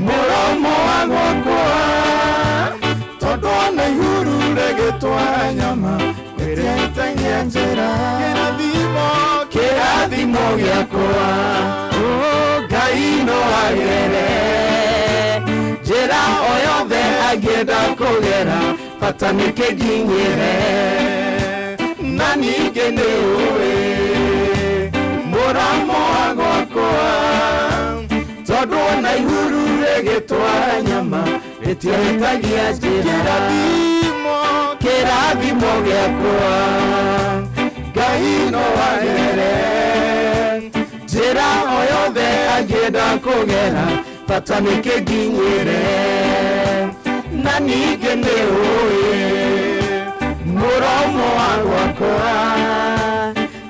mũromo wa gwakwa, tondũ ona ihuru rĩgĩtwara nyama rĩtiahĩtagia njĩra. Kĩrathimo, kĩrathimo gĩakwa. Ngai no agere njĩra o yothe angĩenda kũgera, bata nĩkĩ nginyĩre. Na ningĩ nĩ ũĩ mũramo wa gwakwa, Tondũ ona ihuru rĩgĩtwara nyama rĩtiahĩtagia njĩra. Kĩrathimo gĩakwa Ngai no agere njĩra o yothe angĩenda kũgera bata nĩ kĩnginyĩre. Na ningĩ nĩ ũĩ mũromo wa gwakwa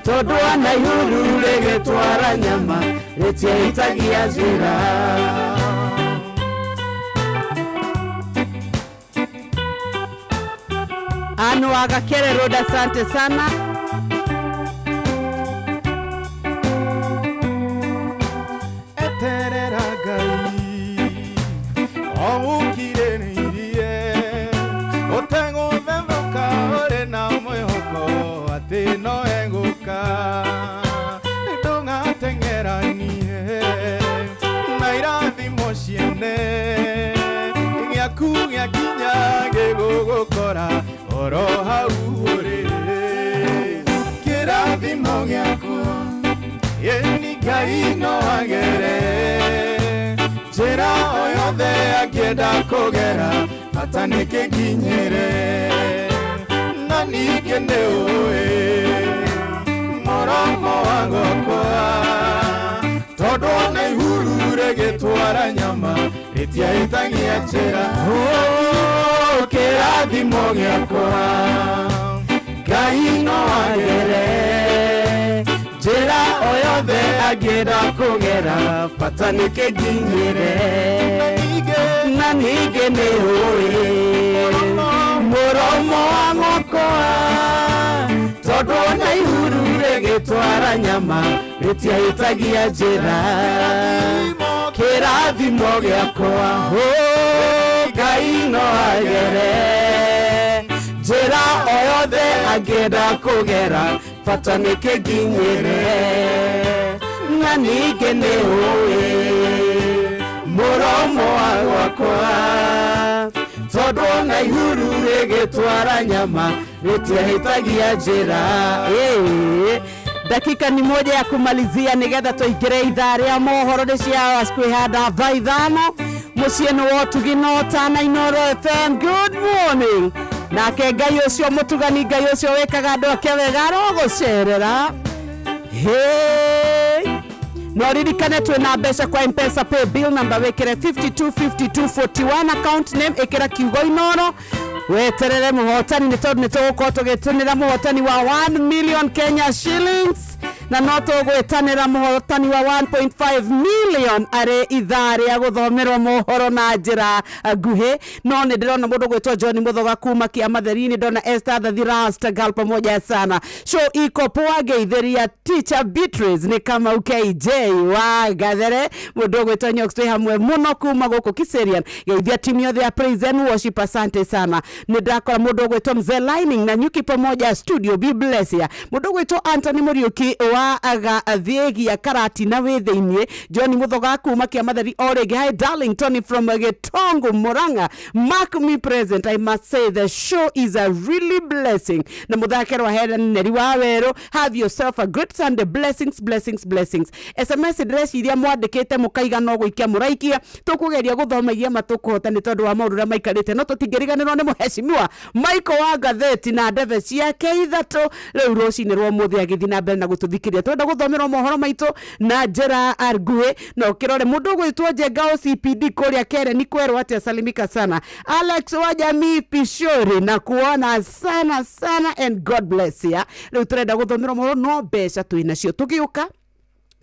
tondũ ona ihuru rĩgĩtwara nyama rĩtiahĩtagia njĩra. Anu Agakere Road, asante sana. Eterera Ngai o ũkirĩrĩirie ũtegũthethũka ũrĩ na mwĩhoko atĩ no egũka. Ndũgateng'eranie na irathimo ciene gĩaku gĩakinya gĩgũgũkora oro hau ũrĩ. Kĩrathimo gĩaku ĩni Ngai no agere njĩra o yothe angĩenda kũgera bata nĩ kĩnginyĩre. Na ningĩ nĩ ũĩ mũromo wa gwakwa tondũ ona ihuru rĩgĩtwara nyama rĩtiahĩtagia njĩra. Kĩrathimo gĩakwa Ngai no agere njĩra o yothe angĩenda kũgera bata nĩ kĩnginyĩre. Na ningĩ nĩ ũĩ mũromo wa gwakwa tondũ ona ihuru rĩgĩtwara nyama rĩtiahĩtagia njĩra. Kĩrathimo gĩakwa Ngai no agere njĩra o yothe angĩenda kũgera bata nĩ kĩnginyĩre. Na ningĩ nĩ ũĩ mũromo wa gwakwa tondũ ona ihuru rĩgĩtwara nyama rĩtiahĩtagia njĩra. Dakika ni moja ya kumalizia nigetha tuingire ithaa ria mohoro nĩ cia kwihanda thaa 5 muciĩ nĩ wotugi no tana Inooro FM. Good morning. Nake Ngai ũcio mũtugani, Ngai ũcio wĩkaga andũ ake wega arogũcerera. Hey. No ririkane twĩna mbeca kwa M-Pesa pay bill number wĩkĩre 525241 account name ĩkĩra kiugo Inooro weterere mũhotani nĩ tondũ nĩ tũgũkorwo tũgĩtũnĩra mũhotani wa 1 million Kenya shillings na no tũgwĩtanĩra mũhotani wa 1.5 million arĩ ithaa rĩa gũthomerwo mohoro na njĩra nguhĩ. No nĩ ndĩrona mũndũ gwĩtwo John Muthoga kuma Kĩamatheri-inĩ, ndona Esther the Rasta girl pamoja sana. Show iko poa, geithiria teacher Beatrice nĩ Kamau KJ wa Gathere, mũndũ gwĩtwo Nyox twĩ hamwe mũno kuma gũkũ Kiserian. Geithia timu yothe ya praise and worship, asante sana. Nĩ ndakora mũndũ gwĩtwo Mzee Lining na Nyuki pamoja studio, be bless ya. Mũndũ gwĩtwo Anthony Muriuki wa Agathiĩgia Karatina wĩ thĩiniĩ, John Muthoga kuma Kĩamatheri o rĩngĩ. Hi darling Tony from Gĩtongo Murang'a, mark me present, I must say the show is a really blessing. Na mũthakero Helen Neri wa Werũ, have yourself a great Sunday, blessings blessings blessings. SMS ndĩreciria mwandĩkĩte mũkaiga no gũikia mũraikia, tũkũgeria gũthoma iria matũkũhota nĩ tondũ wa maũndũ ũrĩa maikarĩte, no tũtingĩriganĩrwo nĩ mũheshimiwa Michael wa Gatheti na ndebe ciake ithatũ rĩu rũcinĩ rwa ũmũthĩ agĩthiĩ na mbere na gũtũthikĩrĩria. Twenda gũthomerwo mohoro maitũ na njĩra nguhĩ na ũkĩrore mũndũ ũgwĩtwo Njenga OCPD kũrĩa Kere ni kwerwo atĩa, salimika sana Alex wa jamii Pishori na kuona sana sana and God bless ya. Rĩu tũrenda gũthomerwo mohoro no mbeca twĩnacio tũgĩũka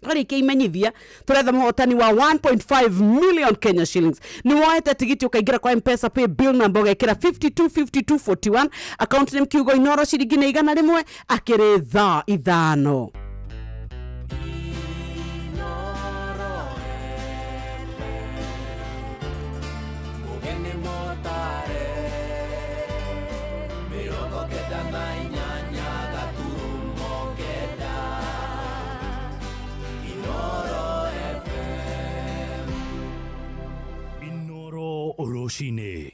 twarĩkia imenyithia turetha mũhotani wa 1.5 million Kenya shillings. Nĩ woete tigiti ũkaingĩra kwa M-Pesa pay bill number ũgekĩra 525241 account name kiugo Inooro ciringi nĩ 100 akĩrĩ thaa 5. Rũcinĩ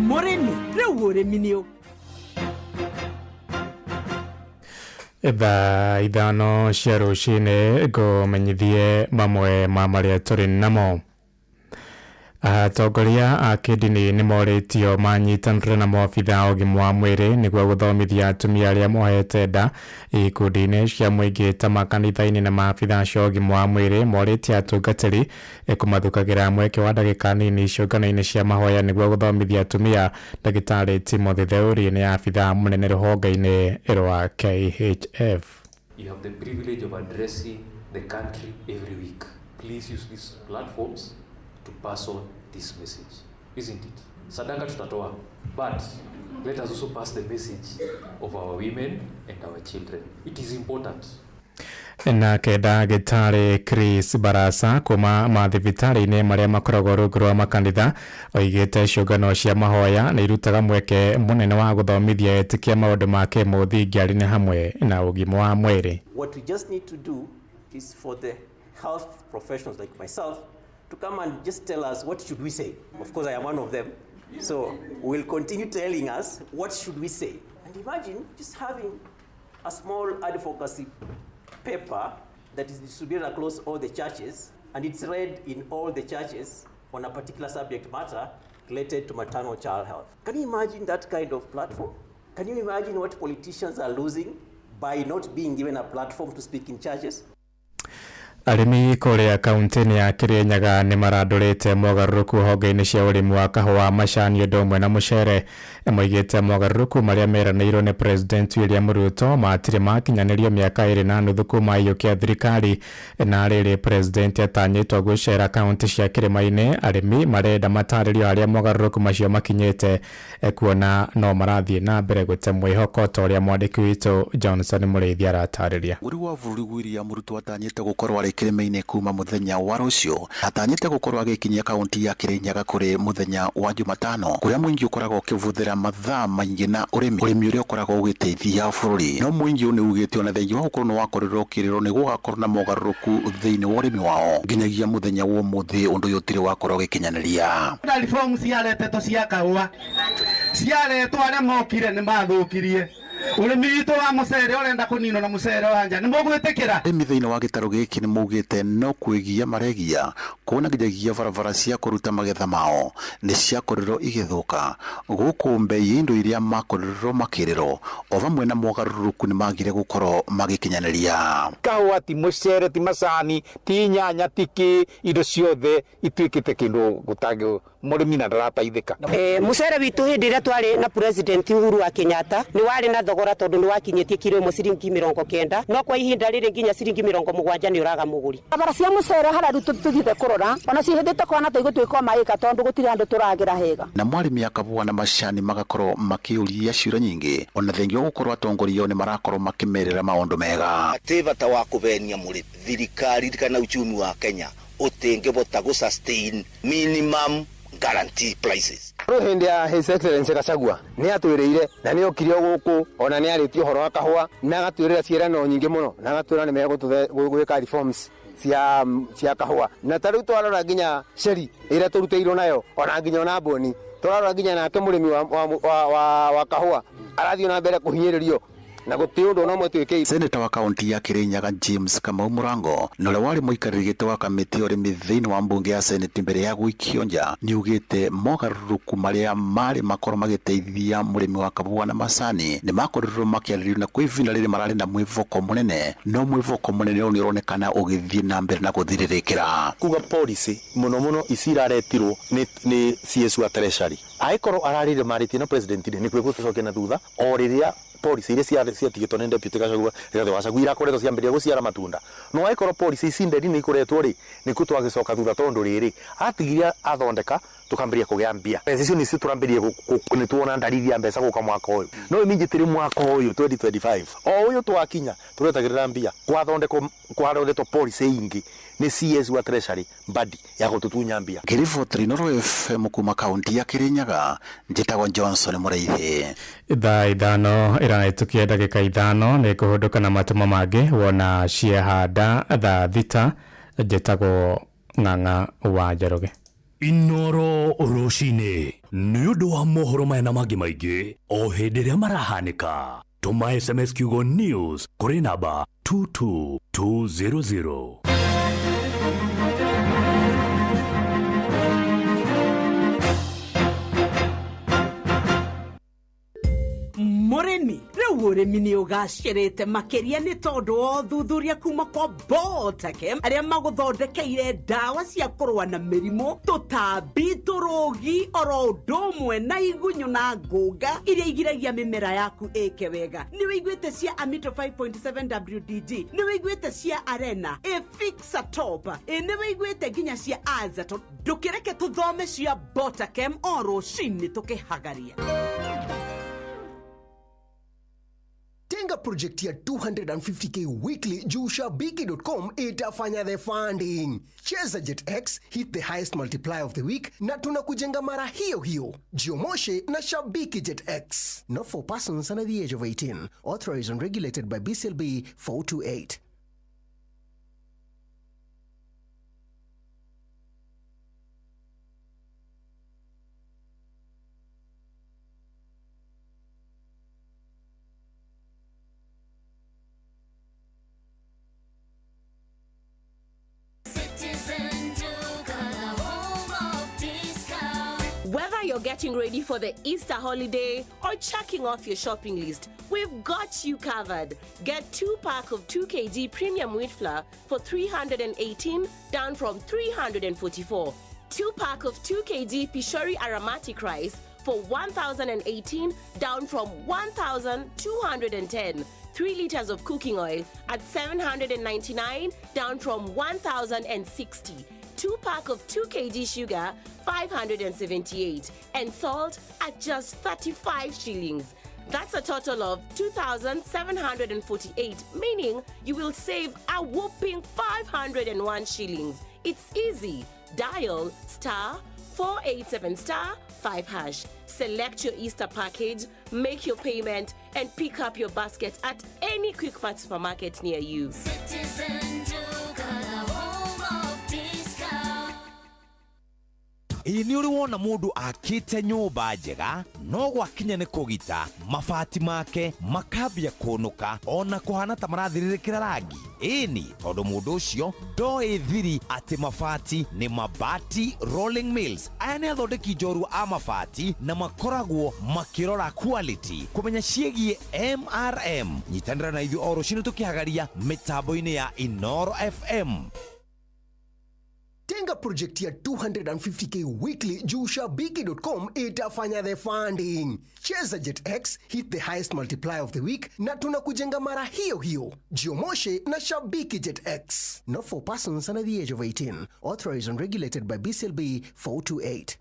mũrĩmi rĩu ũrĩmi nĩ Thaa 5 cia rũcinĩ ngũmenyithie mamwe ma marĩa tũrĩ namo. Atongoria a kĩndini nĩ morĩtio manyitanĩre na maobitha a ũgima wa mwĩrĩ nĩguo gũthomithia atumia arĩa mohete nda ikundi-inĩ cia mũingĩ ta makanitha-inĩ na maabitha acio a ũgima wa mwĩrĩ morĩtie atungatĩri kũmathukagĩra mweke wa ndagĩka nini ciũngano-inĩ cia mahoya nĩguo gũthomithia atumia. Ndagĩtarĩ Timothy Theuri nĩ abitha mũnene rũhonge-inĩ rwa KHF. You have the privilege of addressing the country every week. Please use these platforms to pass on this message, isn't it? Sadaka tutatoa, but let us also pass the message of our women and our children. It is important. Nake ndagĩtarĩ Chris Barasa kuma mathibitarĩ-inĩ marĩa makoragwo rungu rwa makanitha oigĩte ciũngano cia mahoya nĩ irutaga mweke mũnene wa gũthomithia etĩkia maũndũ ma kĩmũthingi arĩ nĩ hamwe na ũgima wa mwĩrĩ. What we just need to do is for the health professionals like myself to come and just tell us what should we say. Of course, I am one of them. So we'll continue telling us what should we say. And imagine just having a small advocacy paper that is distributed across all the churches, and it's read in all the churches on a particular subject matter related to maternal child health. Can you imagine that kind of platform? Can you imagine what politicians are losing by not being given a platform to speak in churches? Arĩmi kũrĩa kaunti-inĩ ya Kĩrĩnyaga nĩ marandũrĩte mogarũrũku honge-inĩ cia ũrĩmi wa kahũa, macani ũndũ ũmwe na mũcere. Moigĩte mogarũrũku marĩa meranĩirwo nĩ President William Ruto matirĩ makinyanĩrio mĩaka 2.5 kuma aiyũkia thirikari. Na rĩrĩ President atanyĩtwo gũcera kaunti cia kĩrĩma-inĩ, arĩmi marenda matarĩrio harĩa mogarũrũku macio makinyĩte, kuona no marathiĩ na mbere gũte mwĩhoko ta ũrĩa mwandĩki witũ Johnson Mũrĩithi aratarĩria. Mũrũ wa bũrũri William Ruto atanyĩte gũkorwo arĩ kĩrĩma-inĩ kuma mũthenya wa rũciũ, atanyĩte gũkorwo agĩkinyia kaunti ya Kĩrĩnyaga kũrĩ mũthenya wa Jumatano, kũrĩa mũingĩ ũkoragwo ũkĩbũthĩra mathaa maingĩ na ũrĩmi, ũrĩmi ũrĩa ũkoragwo ũgĩteithia bũrũri. No mũingĩ ũyũ nĩ ugĩte ona thengia wa gũkorwo nĩ wakorirwo ũkĩrĩrwo nĩ gũgakorwo na mogarũrũku thĩinĩ wa ũrĩmi wao nginyagia mũthenya wa ũmũthĩ ũndũ ũyũ ũtirĩ wakorwo ũgĩkinyanĩria. Reform ciaretetwo cia kahũa ciaretwo arĩa mokire nĩ mathũkirie ũrĩmi witũ wa mũcere, ũrenda kũninwo na mũcere wa nja nĩ mũgwĩtĩkĩra. Arĩmi thĩinĩ wa gĩtarũ gĩkĩ nĩ maugĩte no kwĩgia maregia kuona nginyagia barabara cia kũruta magetha mao nĩ ciakorirwo igĩthũka gũkũ mbei ya indo iria makorirwo makĩrĩrwo o vamwe na mogarũrũku nĩ magire gũkorwo magĩkinyanĩria. Kahũa ti mũcere ti macani ti nyanya ti kĩ, indo ciothe ituĩkĩte kĩndũ gũtangĩ mũrĩmi na ndarateithĩka. Mũcere witũ hĩndĩ ĩrĩa twarĩ na President Uhuru wa Kenyatta nĩ warĩ na thogora tondũ nĩ wakinyĩtie kiro ĩmwe ciringi 90, no kwa ihinda rĩrĩ nginya ciringi 70 nĩ ũraga mũgũri. Barabara cia mũcere harĩa rĩu tũthiĩte kũrora ona cihĩndĩte kwana ta igũtuĩka maĩka tondũ gũtirĩ handũ tũragĩra hega. Na mwarĩmi akabũa na macani magakorwo makĩũria ciũria nyingĩ ona thengia wa gũkorwo atongoria nĩ marakorwo makĩmerĩra maũndũ mega. Atĩ bata wa kũbenia mũrĩmi thirikari kana uchumi wa Kenya ũtingĩbota gũ sustain minimum guarantee prices. Rĩu hĩndĩ ya His Excellency Gachagua nĩ atwĩrĩire na nĩ okire gũkũ ona nĩ arĩtie ũhoro wa kahũa na agatwĩrĩra ciĩranĩro nyingĩ mũno na agatwĩra nĩ megũtũhe reforms cia kahũa, na ta rĩu twarora nginya ceri ĩrĩa tũrutĩirwo nayo ona nginya ona mboni twarora nginya nake mũrĩmi wa kahũa arathiĩ na mbere kũhinyĩrĩrio na gũtirĩ ũndũ ona ũmwe twĩkĩire. Seneta wa kaunti ya Kirinyaga James Kamau Murango na ũrĩa warĩ mũikarĩri gĩtĩ wa kamĩtĩ ya ũrĩmi thĩinĩ wa mbunge ya Senate mbere ya gũikio nja nĩ ugĩte mogarũrũku marĩa marĩ makorwo magĩteithia mũrĩmi wa kabũa na macani nĩ makorirwo makĩarĩrio na kwa ihinda rĩrĩ mararĩ na mwĩvoko mũnene, no mwĩvoko mũnene ũyũ nĩ ũronekana ũgĩthiĩ na mbere na gũthirĩrĩkĩra. Kuga policy mũno mũno ici iraretirwo nĩ CS wa Treasury angĩkorwo ararĩire marĩtie na president nĩ kuo gũtũcokia na thutha o rĩrĩa policy iria ciatigĩtwo nĩ deputy Gachagua Rigathi wa Gachagua irakoretwo ciambĩrĩria gũciara matunda, no angĩkorwo policy ici nderi nĩ ikoretwo rĩ nĩkuo twagĩcoka thutha tondũ rĩrĩ atigiria athondeka tukambĩrĩria kũgĩa mbia. Mbeca icio nĩcio tũrambĩrĩria nĩ tuona ndariri ya mbeca gũka mwaka ũyũ, no immediately mwaka ũyũ 2025 o ũyũ twakinya tũretagĩrĩra mbia kwathondekwo kwaroretwo policy ingĩ nĩ CS wa Treasury Mbadi ya gũtũtunya mbia. Ngĩribotera Inooro FM kuma kaunti ya Kirinyaga njĩtagwo Johnson Mũrĩithi. Thaa 5 ĩrahĩtũkia ndagĩka 5 nĩ kũhũndũka na matũmo mangĩ wona ciehanda thaa 6. Njĩtagwo Ng'ang'a wa Njoroge. Inooro rũcinĩ nĩ ũndũ wa mohoro maya na mangĩ maingĩ o hĩndĩ ĩrĩa marahanĩka. Tũma SMS kiugo news kũrĩ namba 22200. Mũrĩmi rĩu ũrĩmi nĩ ũgacĩrĩte makĩria nĩ tondũ wa ũthuthuria kuma kwa Botakem arĩa magũthondekeire ndawa cia kũrũa na mĩrimũ, tũtambi, tũrũgi oro ũndũ ũmwe na igunyũ na ngũnga iria igiragia mĩmera yaku ĩke wega. Nĩ wĩiguĩte cia Amito 5.7 WDG, nĩ wĩiguĩte cia Arena, Efixa Top, nĩ wĩiguĩte nginya cia Azato. Ndũkĩreke tũthome cia Botakem o rũcinĩ tũkĩhagaria. Tenga project ya 250k weekly juu shabiki.com itafanya the funding. Cheza Jet X, hit the highest multiplier of the week na tunakujenga mara hiyo hiyo. Jiomoshe na Shabiki Jet X. Not for persons under the age of 18. Authorized and regulated by BCLB 428. Whether you're getting ready for the Easter holiday or checking off your shopping list, we've got you covered. Get 2 pack of 2 kg premium wheat flour for 318, down from 344. 2 pack of 2 kg Pishori aromatic rice for 1,018, down from 1,210. 3 liters of cooking oil at 799, down from 1,060. 2 pack of 2 kg sugar, 578, and salt at just 35 shillings. That's a total of 2,748, meaning you will save a whopping 501 shillings. It's easy. Dial star 487 star 5 hash. Select your Easter package, make your payment, and pick up your basket at any Quickmart supermarket near you. Citizen Duka, the home of discount. Ĩ nĩ ũrĩ wona mũndũ akĩte nyũmba njega no gwakinya nĩ kũgita mabati make makambia kũnũka ona kũhana ta marathirĩrĩkĩra rangi. Ĩni tondũ mũndũ ũcio ndoĩ thiri atĩ mabati nĩ Mabati Rolling Mills. Aya nĩ athondeki njorua a mabati na makoragwo makĩrora quality kũmenya ciĩgiĩ MRM. Nyitanĩra na ithuĩ o rũcinĩ tũkĩhagaria mĩtambo-inĩ ya Inoro FM. Tenga project ya 250k weekly juu shabiki.com itafanya the funding. Cheza Jet X, hit the highest multiplier of the week na tunakujenga mara hiyo hiyo. Jiomoshe na Shabiki Jet X. Not for persons under the age of 18. Authorized and regulated by BCLB 428.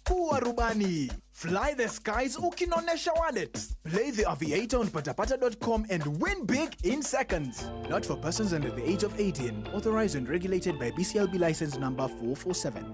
Kuwa rubani. Fly the skies ukinonesha wallet. Play the Aviator on patapata.com and win big in seconds. Not for persons under the age of 18. Authorized and regulated by BCLB license number 447.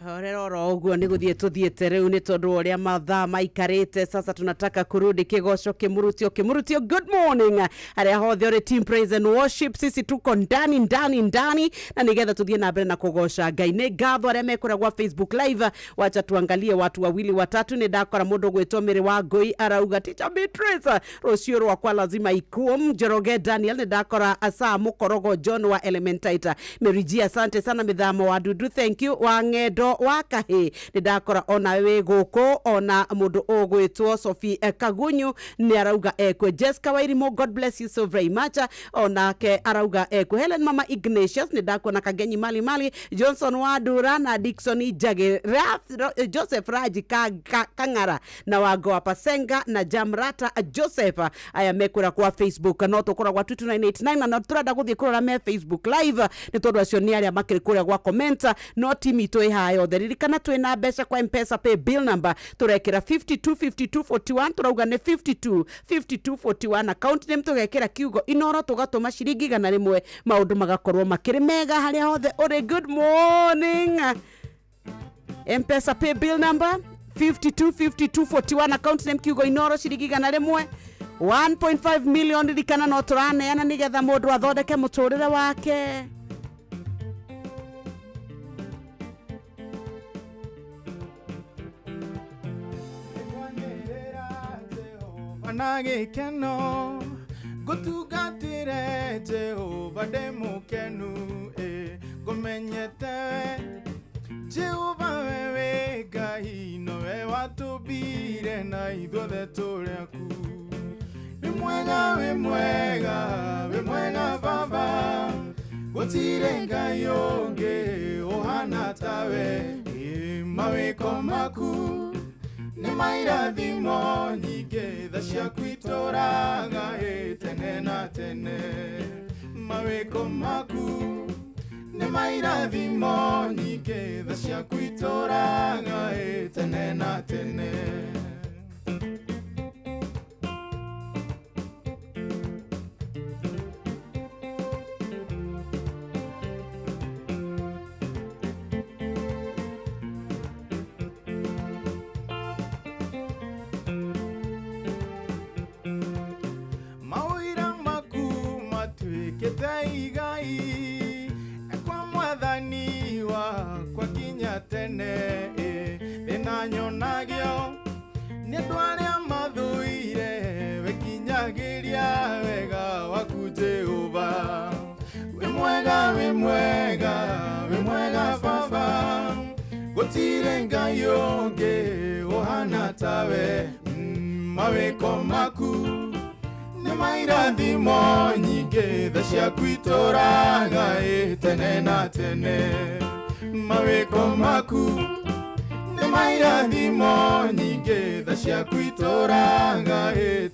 Horera oro ũguo nĩ gũthiĩ tũthiĩte rĩu nĩ tondũ ũrĩa mathaa maikarĩte. Sasa tunataka kurudi kĩgoco kĩmurutio kĩmurutio. Good morning arĩa hothe ũrĩ team praise and worship, sisi tuko ndani ndani ndani na nĩgetha tũthiĩ na mbere na kũgoca Ngai. Nĩ ngatho arĩa mekũrĩa gwa Facebook live. Wacha tuangalie watu wawili watatu. Nĩ ndakora mũndũ gwĩtwo Mĩrĩ wa Ngũi arauga Teacher Beatrice rũciũ rwakwa lazima ikuo. Njoroge Daniel nĩ ndakora Asa Mũkorogo John wa Elementaita Mary, asante sana. Mĩthamo wa Dudu, thank you. Wa Ng'endo wa Kahĩ nĩ ndakora ona wĩ gũkũ. Ona mũndũ ũgwĩtwo Sophie Kagunyu nĩ arauga ekwe. Jessica Wairimu, God bless you so very much, onake arauga ekwe. Helen Mama Ignatius nĩ ndakuona. Kagenyi Mali Mali Johnson wa Ndura na Dickson Njagi Joseph Raji Kang'ara na Wango wa Pasenga na Jamrata Joseph aya mekũra kwa Facebook. No tũkoragwo 22989 na no tũrenda gũthiĩ kũrora me Facebook live nĩ tondũ acio nĩ arĩa makĩrĩ kũrĩa gwa comment. No timu itũ ĩ haha yothe, ririkana twĩna mbeca kwa Mpesa pay bill number tũrekĩra 525241, tũrauga nĩ 525241, account name tũgekĩra kiugo Inoro, tũgatũma ciringi 100, maũndũ magakorwo makĩrĩ mega harĩa hothe ũrĩ. Good morning. Mpesa pay bill number 525241, account name kiugo Inoro, ciringi 100, 1.5 million. Ririkana no tũraneana nĩgetha mũndũ athondeke mũtũrĩre wake. na gĩkeno ngũtungatĩre Jehova ndĩ mũkenu ngũmenyete Jehova wewe Ngai nowe watũmbire na ithuothe tũrĩ aku. Wĩ mwega wĩ mwega wĩ mwega Baba, gũtirĩ Ngai ũngĩ ũhana tawe. Mawĩko maku nĩ mairathimo nyingĩ, tha ciaku itũũraga tene na tene. Mawĩko maku nĩ mairathimo nyingĩ, tha ciaku itũũraga tene na tene. Igai kwa mwathani wakwa nginya tene, thĩna nyonagio nĩ andũ arĩa mathũire, wekinyagĩria wega waku Jehova. Wĩ mwega wĩ mwega wĩ mwega Baba, gũtirĩ Ngai ũngĩ ũhana tawe. Mawĩko maku nĩ mairathimo nyingĩ, tha ciaku itũũraga tene na tene. Mawĩko maku nĩ mairathimo nyingĩ, tha ciaku itũũraga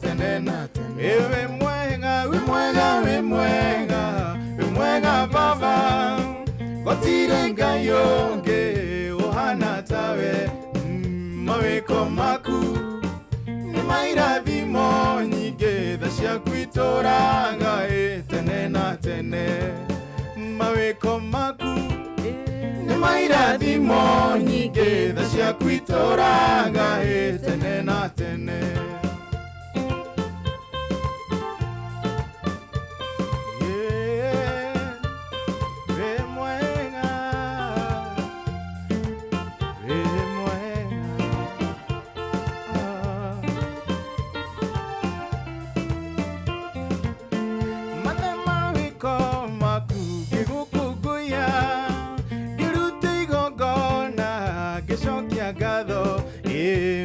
tene na tene. Wĩ mwega wĩ mwega wĩ mwega wĩ mwega Baba, gũtirĩ Ngai ũngĩ ũhana tawe. Mawĩko maku nĩ mairathimo nyingĩ, tha ciaku itũũraga tene na tene. Mawĩko maku nĩ mairathimo nyingĩ, tha ciaku itũũraga tene na tene. Wĩ mwega wĩ mwega. Mawĩko maku ngĩgũkũngũiya, ngĩruta igongona ngĩcokia ngatho.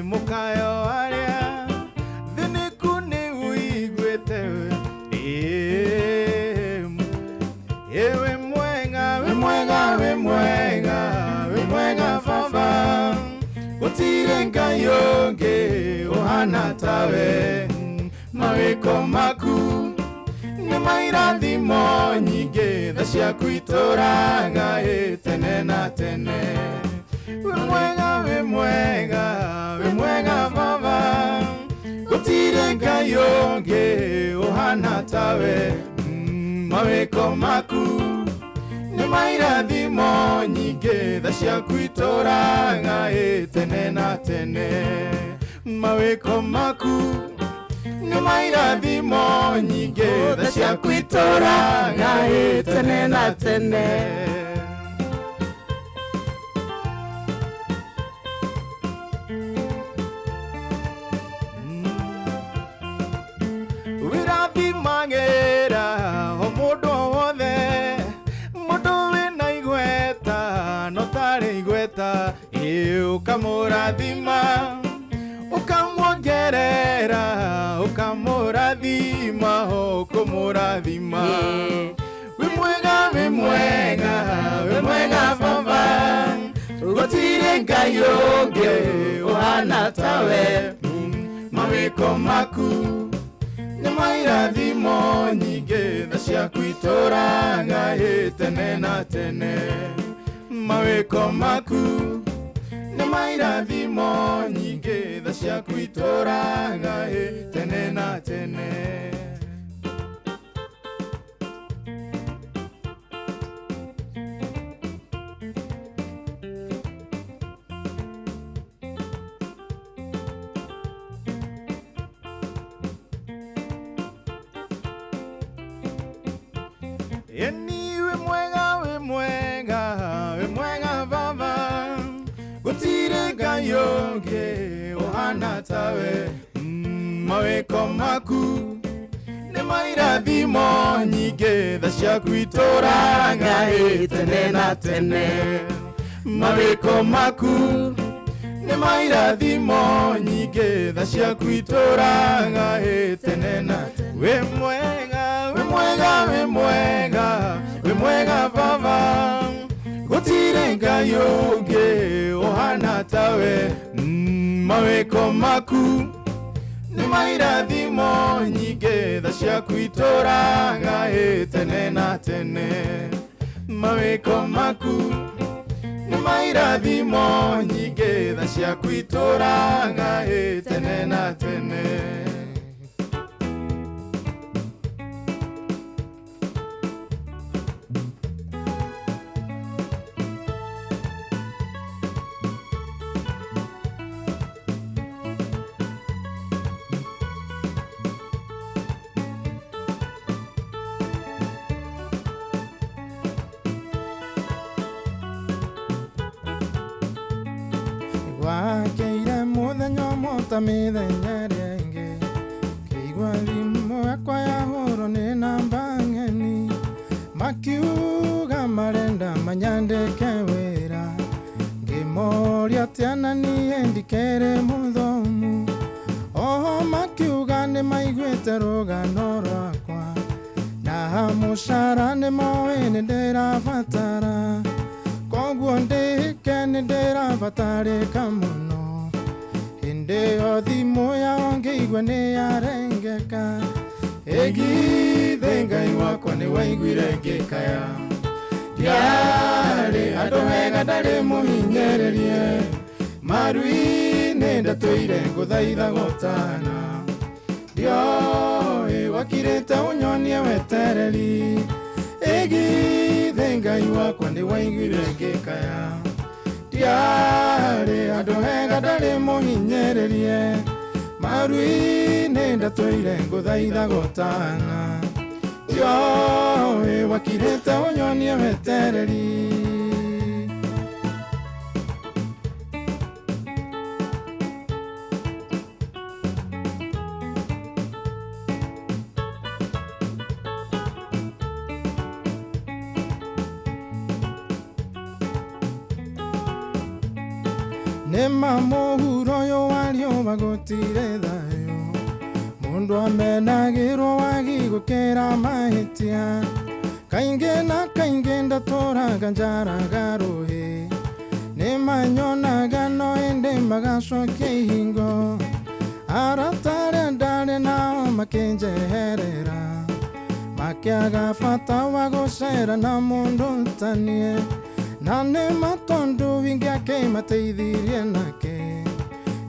Mũkayo arĩa thĩnĩku nĩ ũiguĩte. Wĩ mwega wĩ mwega wĩ mwega wĩ mwega Baba, gũtirĩ Ngai ũngĩ ũhana tawe. Mawĩko maku nĩ mairathimo nyingĩ, tha ciaku itũũraga tene na tene. Wĩ mwega wĩ mwega wĩ mwega Baba, gũtirĩ Ngai ũngĩ ũhana tawe. Mawĩko maku nĩ mairathimo nyingĩ, tha ciaku itũũraga tene na tene. Mawĩko maku nĩ mairathimo nyingĩ, tha ciaku itũũraga tene na tene. Wĩrathimagĩra o mũndũ o wothe, mũndũ wĩna igweta no tarĩ igweta. Ũkamũrathima ũkamuongerera, ũkamũrathima ũkũmũrathima. Wĩ mwega wĩ mwega wĩ mwega Baba, gũtirĩ Ngai ũngĩ ũhana tawe. Mawĩko maku nĩ mairathimo nyingĩ, tha ciaku itũũraga tene na tene. Mawĩko maku nĩ mairathimo nyingĩ, tha ciaku itũũraga tene na tene. Eni wĩ mwega wĩ mwega wĩ mwega Baba, gũtirĩ Ngai ũngĩ ũhana tawe. Mawĩko maku nĩ mairathimo nyingĩ, tha ciaku itũũraga ĩ tene na tene. Mawĩko maku nĩ mairathimo nyingĩ, tha ciaku itũũraga ĩ tene na tene. Wĩ mwega, wĩ mwega, wĩ mwega, wĩ mwega baba, gũtirĩ Ngai ũngĩ ũhana tawe. Mawĩko maku nĩ mairathimo nyingĩ, tha ciaku itũũraga ĩ tene na tene. Mawĩko maku nĩ mairathimo nyingĩ, tha ciaku itũũraga ĩ tene na tene. Wakeire mũthenya ũmwe ta mĩthenya ĩrĩa ĩngĩ, ngĩigua thimũ yakwa yahũrwo nĩ namba ng'eni, makiuga marenda manyandĩke wĩra. Ngĩmoria atĩa na niĩ ndikĩrĩ mũthomu, oho makiuga nĩ maiguĩte rũgano rwakwa, na mũcara nĩ moĩ nĩ ndĩrabatara, koguo ndĩke nĩ ndĩrabatarĩka mũno. Hĩndĩ ĩyo thimũ yao ngĩigua nĩ yarengeka, ĩgithĩ Ngai wakwa nĩ waiguire ngĩkaya. Ndiarĩ handũ hega ndarĩ mũhinyĩrĩrie, maru-inĩ ndatũire ngũthaitha gũtana. Ndioĩ wakirĩte ũnyonie wetereri, ĩgithĩ Ngai wakwa nĩ waiguire ngĩkaya. Ndiarĩ handũ hega ndarĩ mũhinyĩrĩrie, maru-inĩ ndatũire ngũthaitha gũtana. Ndioĩ wakirĩte ũnyonie wetereri. Nĩma mũhuro ũyũ wa riũa gũtirĩ thayũ, mũndũ amenagĩrwo wagi gũkĩra mahĩtia. Kaingĩ na kaingĩ ndatũraga njaraga rũhĩ, nĩmanyonaga no ĩndĩ magacokia ihingo. Arata arĩa ndarĩ nao makĩnjeherera, makĩaga bata wa gũcera na mũndũ ta niĩ. Na nĩma tondũ ingĩakĩmateithirie nake,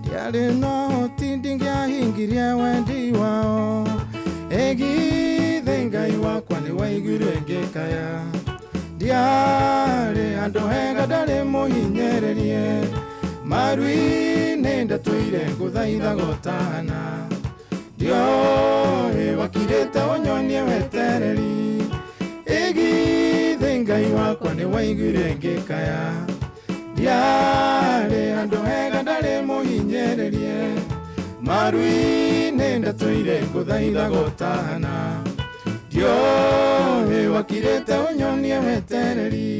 ndiarĩ na ũhoti ndingĩahingirie wendi wao. Ĩgithĩ Ngai wakwa nĩ waiguire ngĩkaya, ndiarĩ handũ hega ndarĩ mũhinyĩrĩrie, maru-inĩ ndatũire ngũthaitha gũtana. Ndioĩ wakirĩte ũnyonie wetereri, ĩgithĩ Ngai wakwa nĩ waiguire ngĩkaya. Ndiarĩ handũ hega ndarĩ mũhinyĩrĩrie, maru-inĩ ndatũire ngũthaitha gũtana. Ndioĩ wakirĩte ũnyonie wetereri.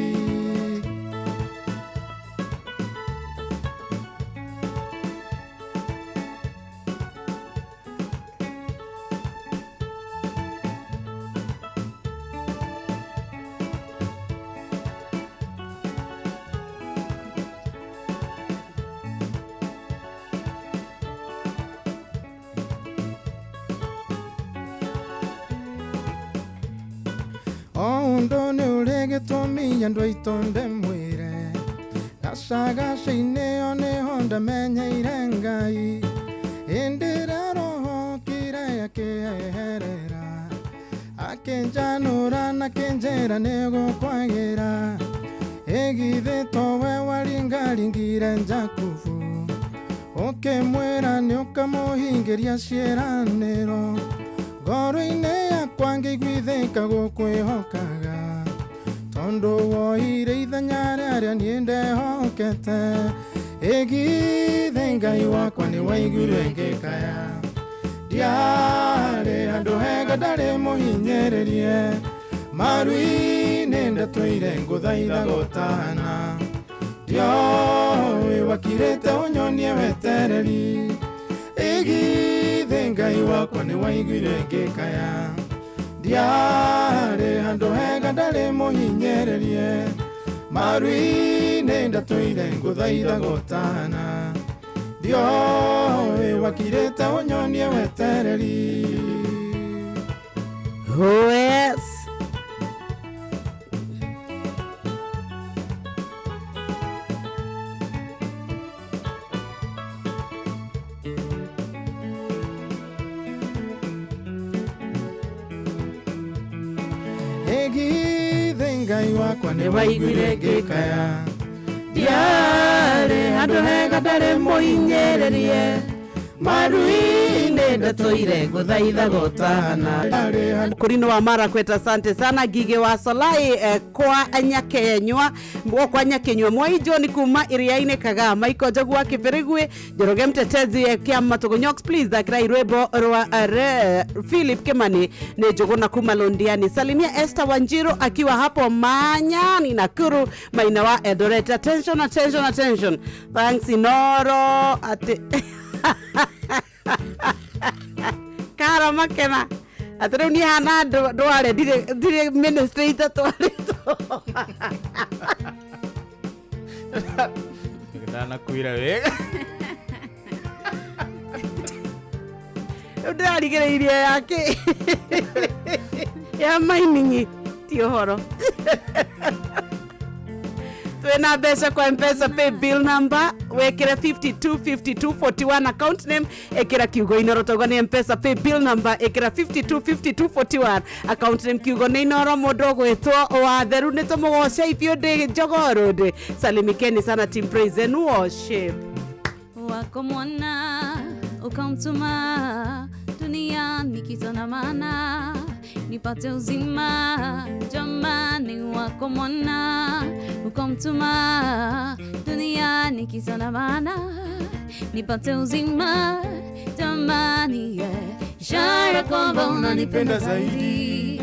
Ũndũ nĩ ũrĩ gĩtũmi andũ aitũ ndĩmwĩre, gacagaca-inĩ ĩyo nĩho ndamenyeire Ngai. Hĩndĩ ĩrĩa roho okire akĩeherera, akĩnjanũra na akĩnjĩra nĩgũkwagĩra. Ĩgithĩ towe waringaringire Jakubu, ũkĩmwĩra nĩũkamũhingĩria ciĩranĩro. Ngoro-inĩ yakwa ngĩiguithĩka gũkwĩhokaga, tondũ woire ithenya rĩarĩa niĩ ndehokete. Ĩgithĩ Ngai wakwa nĩ waiguire ngĩkaya, Ndiarĩ handũ hega ndarĩ mũhinyĩrĩrie maru-inĩ ndatũire ngũthaitha gũtana ndioĩ wakirĩte ũnyonie wetereri ĩgithĩ Ngai wakwa nĩ waiguire ngĩkaya ndiarĩ handũ hega ndarĩ mũhinyĩrĩrie maru-inĩ ndatũire ngũthaitha gũtana ndioĩ wakirĩte ũnyonie wetereri. Oh, yes. Ĩgithĩ Ngai wakwa nĩ waiguire ngĩkaya ndiarĩ handũ hega ndarĩ mũhinyĩrĩrie maru-inĩ ndatũire ngũthaitha gũtana. Kurino wa Marakwet, asante sana. Gige wa Solai kwa Nyakenywa kwa Nyakenywa Mwai John kuma Iriaine Kagaa Michael Njogu wa Kibirigwi Njoroge Mtetezi Kiama Tugunyox please thakira irwimbo rwa Philip Kimani ni Njuguna kuma Londiani. Salimia Esther Wanjiru akiwa hapo Manyani Nakuru Maina wa Eldoret. Attention, attention, attention. Thanks Inoro ati Kara makena atĩ rĩu niĩ hana ndware ndirĩ ministry itatwarĩtwo. Ndanakwĩra wega. Rĩu ndĩrarigĩrĩirie yake ya mining ti ũhoro. Twĩna mbeca kwa Mpesa pay bill number wekĩre 525241 account name ĩkĩra kiugo Inoro tauga nĩ Mpesa pay bill number ĩkĩra 525241 account name kiugo nĩ Inoro mũndũ ũgwĩtwo Watheru nĩ tũmũgoce ithuĩ ndĩ Jogoo Road. Salimikeni sana team praise and worship. Wako mwana ukamtuma duniani kitona maana nipate uzima jamani wako mwana ukamtuma duniani kitona maana nipate uzima jamani yeah. Ishara kwamba unanipenda zaidi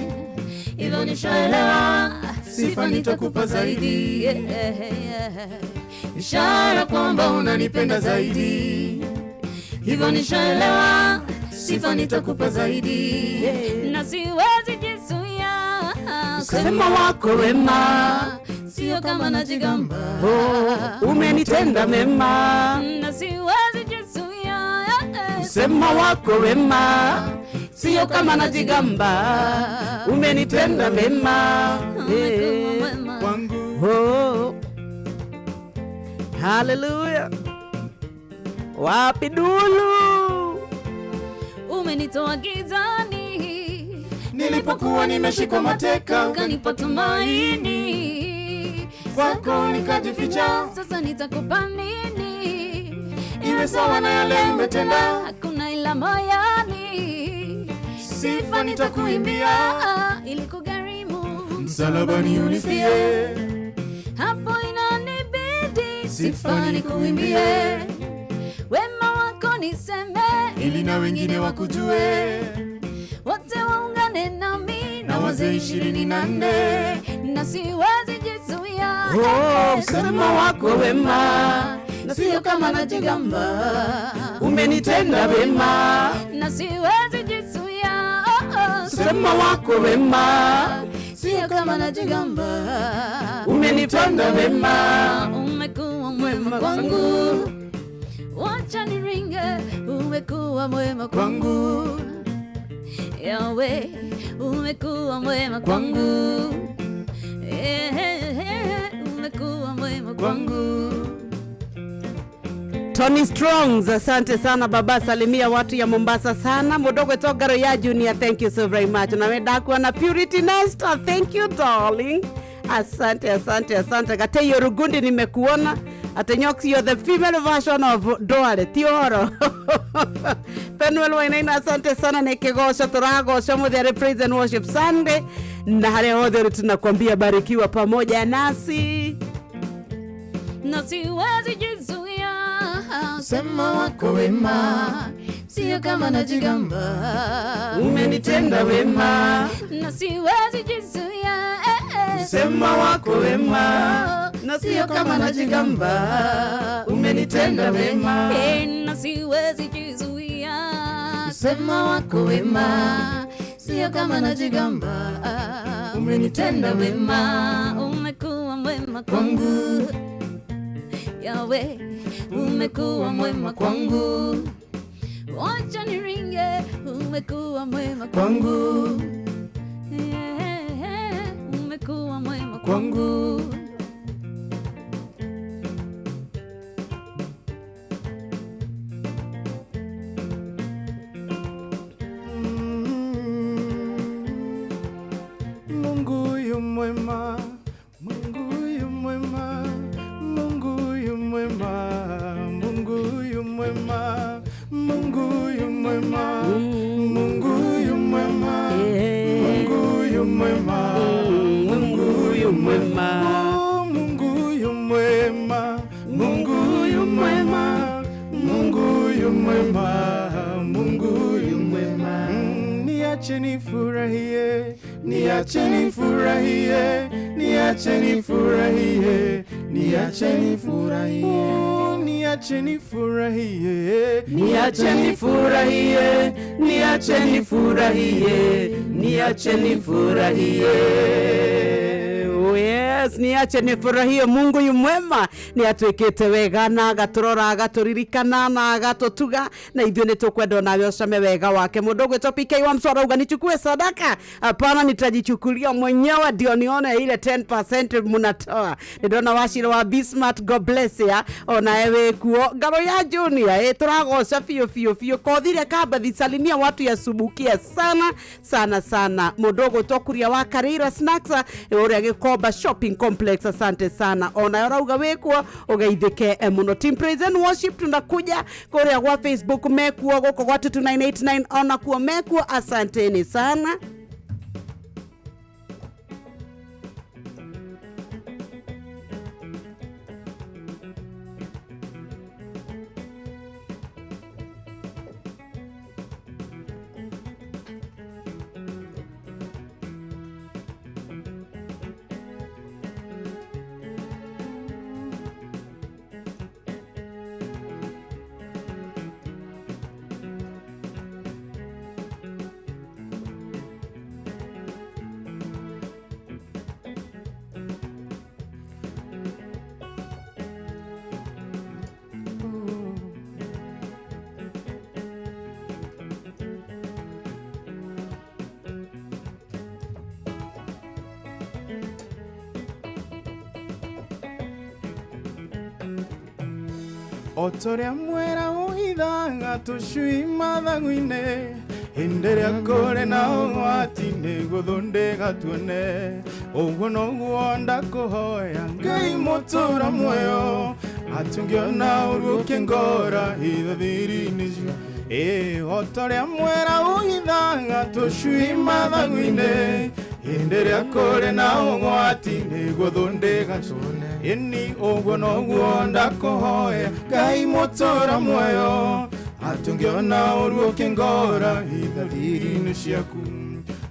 hivyo nishaelewa sifa nitakupa zaidi yeah, yeah. Ishara kwamba unanipenda zaidi hivyo nishaelewa sifa nitakupa zaidi na siwezi jizuia kusema wako wema sio kama najigamba oh, umenitenda mema na siwezi jizuia kusema wako wema sio kama najigamba umenitenda mema kwangu. Oh. Hallelujah. Wapi dulu umenitoa gizani nilipokuwa nimeshikwa mateka ukanipa tumaini kwako nikajificha sasa nitakupa nini iwe sawa na yale umetenda hakuna ila moyoni sifa nitakuimbia ilikugharimu msalabani unifie hapo inanibidi sifa nikuimbie wema wako niseme ili na wengine wakujue wote waungane nami na wazee 24 na siwezi jizuia oh, sema wako wema na sio kama najigamba umenitenda wema na siwezi jizuia oh, oh. Sema wako wema sio kama najigamba umenitenda wema umekuwa mwema kwangu wacha niringe umekuwa mwema kwangu Yahweh umekuwa mwema kwangu umekuwa mwema kwangu. Tony Strongs, asante sana baba, salimia watu ya Mombasa sana. Mudogo Togaro ya Junior, thank you so very much. Na wenda na Purity Nesta, thank you darling. Asante, asante, asante. Gateyo Rugundi nimekuona. Atenyox, you're the female version of Doale, Tioro. Penuel Wainaina, asante sana nikigosha turagosha muthere praise and worship Sunday. Na hale hothe tunakwambia barikiwa pamoja nasi. Na siwezi jizuia sema wako wema Sio kama najigamba, Umenitenda wema. Na siwezi jizuia. Sema wako wema, na sio kama najigamba, umenitenda wema. Na siwezi jizuia. Sema wako wema, sio kama najigamba, umenitenda wema. Umekuwa mwema kwangu Yawe, umekuwa mwema kwangu. Wacha niringe, umekuwa mwema kwangu. Yeah, umekuwa mwema kwangu. Mungu yu mwema, Mungu yu mwema, Mungu yu mwema, Mungu yu mwema, Mungu yu mwema, Mungu yu mwema, Mungu yu mwema, Mungu yu mwema, Mungu yu mwema, Mungu yu mwema, Mungu yu mwema, Mungu yu mwema. Niache nifurahie, niache nifurahie, niache nifurahie, niache nifurahie, niache nifurahie, Niache nifurahie, niache nifurahie, niache nifurahie. Oh yes, niache nifurahie. Mungu yu mwema, ni atwikite wega na agaturora, agaturirikana na agatutuga, na ithuĩ nĩ tũkwenda onawe ũcame wega wake. Mũndũ ũgwĩtwo PK wa Mswara auga nichukue sadaka, hapana, nitajichukulia mwenyewe ndio nione ile 10% mnatoa. Nĩndona Wachira wa Bismart, God bless ya, onawe wĩ kuo. Ngaro ya Junior, tũragoca biũ biũ biũ. Kothire Kambathi, salimia watu ya Subukia sana sana sana. Mũndũ ũgwĩtwo Kuria wa Karira Snacks, ũrĩa Gĩkomba Shopping Complex, asante sana. Ona ũrauga wĩkuo ũgeithĩke mũno. Team Praise and Worship tunakuja kũrĩa gwa Facebook mekuo, gũkũ gwa 2989 ona kuo mekuo, asanteni sana. Otoria mwera ũhithaga tũcui mathagu-inĩ, hĩndĩ ĩrĩa kũrĩ na ũgwati nĩgũthondeka tuone. Ũguo noguo ndakũhoya Ngai mũtũra muoyo, atũngĩona ũru ũkĩngora hitha thiri-inĩ cia. Otoria mwera ũhithaga tũcui mathagu-inĩ, hĩndĩ ĩrĩa kũrĩ na ũgwati nĩgũthondeka tuone. Ĩni ũguo noguo ndakũhoya Ngai mũtũra muoyo, atũngĩona ũru ũkĩngora hitha thiri-inĩ ciaku.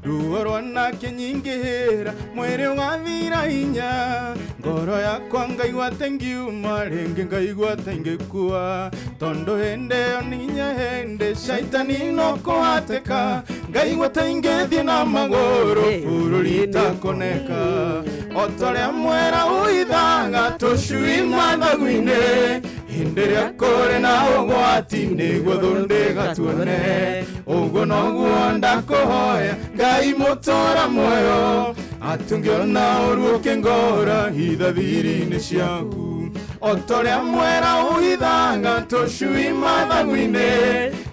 Ruo rwanake nyingĩhĩra mwĩrĩ ũgathira hinya, ngoro yakwa ngaigua ta ingiuma rĩngĩ ngaigua ta ingĩkua, tondũ hĩndĩ ĩyo nginya hĩndĩ caitani no kũhatĩka, ngaigua ta ingĩthiĩ na magũrũ bũrũri itakoneka. O ta ũrĩa mwera ũhithaga tũcui mathagu-inĩ, hĩndĩ ĩrĩa kũrĩ na ũgwati nĩguo thondeka tuone. Ũguo noguo ndakũhoya Ngai mũtũra muoyo, atũngĩona ũru ũkĩngora hitha thiri-inĩ ciaku. O ta ũrĩa mwera ũhithaga tũcui mathagu-inĩ,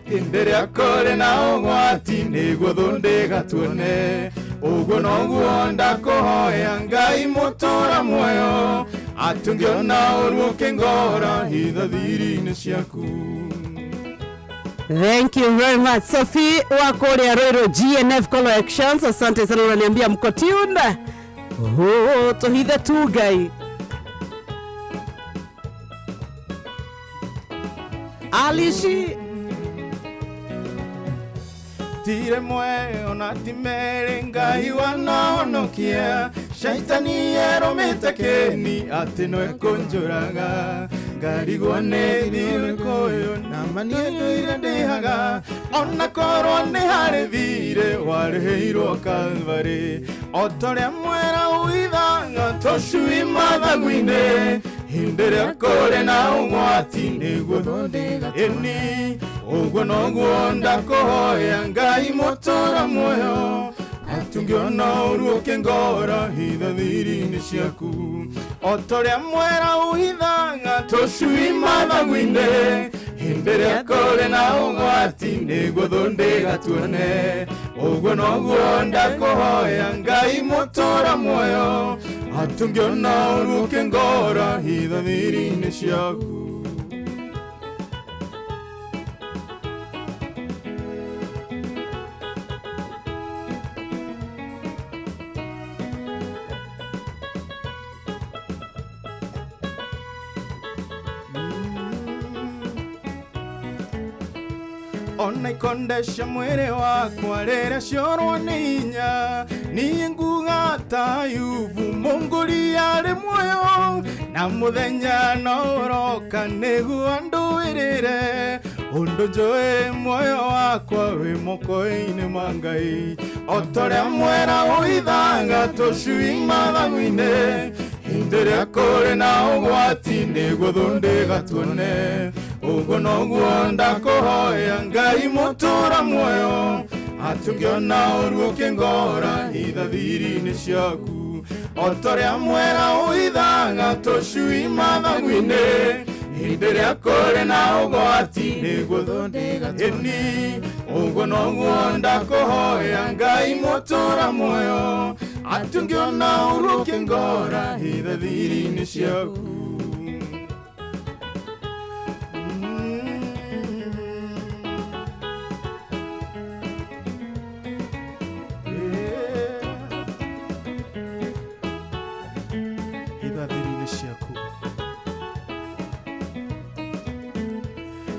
hĩndĩ ĩrĩa kũrĩ na ũgwati nĩguo thondeka tuone. Ũguo noguo ndakũhoya Ngai mũtũra muoyo, atũngĩona ũru ũkĩngora hitha thiri-inĩ ciaku. Thank you very much Sophie wa kũrĩa Ruiru GNF Collections, asante sana, unaniambia mko tuned. Oh, tuhithe tu Ngai. Alishi. Ti rĩmwe ona ti merĩ Ngai wanahonokia Shaitani erũmĩte kĩni atĩ no ekũnjũraga Ngarigwo nĩ thirĩ ũyũ nama niĩ ndũire ndĩhaga Ona korwo nĩ harĩ thirĩ warĩhĩirwo Kalvarĩ O ta ũrĩa mwera ũithaga tũcui mathagu-inĩ Hĩndĩ ĩrĩa kũrĩ na ũgwati nĩguo ĩni Ũguo noguo ndakũhoya Ngai mũtũra muoyo Atũngĩona ũru ũkĩngora hitha thiri-inĩ ciaku O ta ũrĩa mwera ũhithaga tũcui mathagu-inĩ Hĩndĩ ĩrĩa kũrĩ na ũgwati nĩguo thũ ndĩgatuone Ũguo noguo ndakũhoya Ngai mũtũra muoyo Atũngĩona ũru ũkĩngora hitha thiri-inĩ ciaku Ona ikondesha mwĩrĩ wakwa rĩrĩa ciorwo nĩ hinya Niĩ nguga ta Ayubu Mũngũri arĩ muoyo Na mũthenya no ũroka nĩguo andũĩrĩre Ũndũ njũĩ muoyo wakwa wĩ moko-inĩ ma Ngai O ta ũrĩa mwera ũhithaga tũcui mathagu-inĩ Hĩndĩ ĩrĩa kũrĩ na ũgwati nĩguo thũ ndĩgatuone Ũguo noguo ndakũhoya Ngai mũtũra muoyo Atũngĩona ũru ũkĩngora hitha thiri-inĩ ciaku O ta ũrĩa mwera ũhithaga tũcui mathagu-inĩ Hĩndĩ ĩrĩa kũrĩ na ũgwati nĩguo thũ ndĩgatuone Ũguo noguo ndakũhoya Ngai mũtũra muoyo Atũngĩona ũru ũkĩngora hitha thiri-inĩ ciaku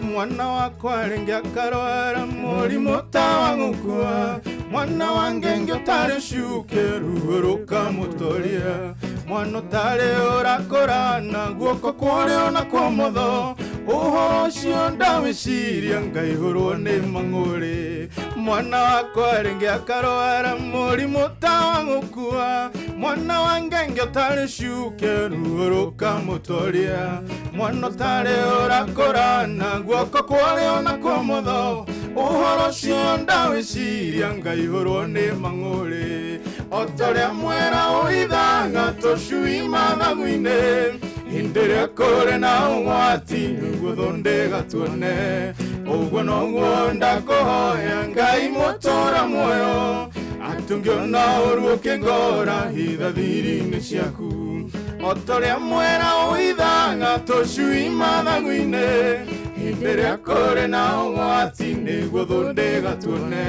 Mwana wakwa rĩngĩ akarwara mũrimũ ta wa gũkua Mwana wa ngenge ũtarĩ cuke ruo rũkamũtoria Mwana ũtarĩ ũrakũra na guoko kwa ũrĩo na kwa ũmotho Ũhoro ũcio ndawĩciria ngaihũrwo nĩ mang'ũrĩ Mwana wakwa rĩngĩ akarwara mũrimũ ta wa gũkua Mwana wa ngenge ũtarĩ cuke ruo rũkamũtoria Mwana ũtarĩ ũrakũra na guoko kwa ũrĩo na kwa ũmotho Ũhoro ũcio ndawĩciria ngaihũrwo nĩ mang'ũrĩ O ta ũrĩa mwera ũhithaga tũcui mathagu-inĩ Hĩndĩ ĩrĩa kũrĩ na ũgwati nĩguo thũ ndĩgatuone Ũguo noguo ndakũhoya Ngai mũtũra muoyo Atũngĩona ũru ũkĩngora hitha thiri-inĩ ciaku O ta ũrĩa mwera ũhithaga tũcui mathagu-inĩ Hĩndĩ ĩrĩa kũrĩ na ũgwati nĩguo thũ ndĩgatuone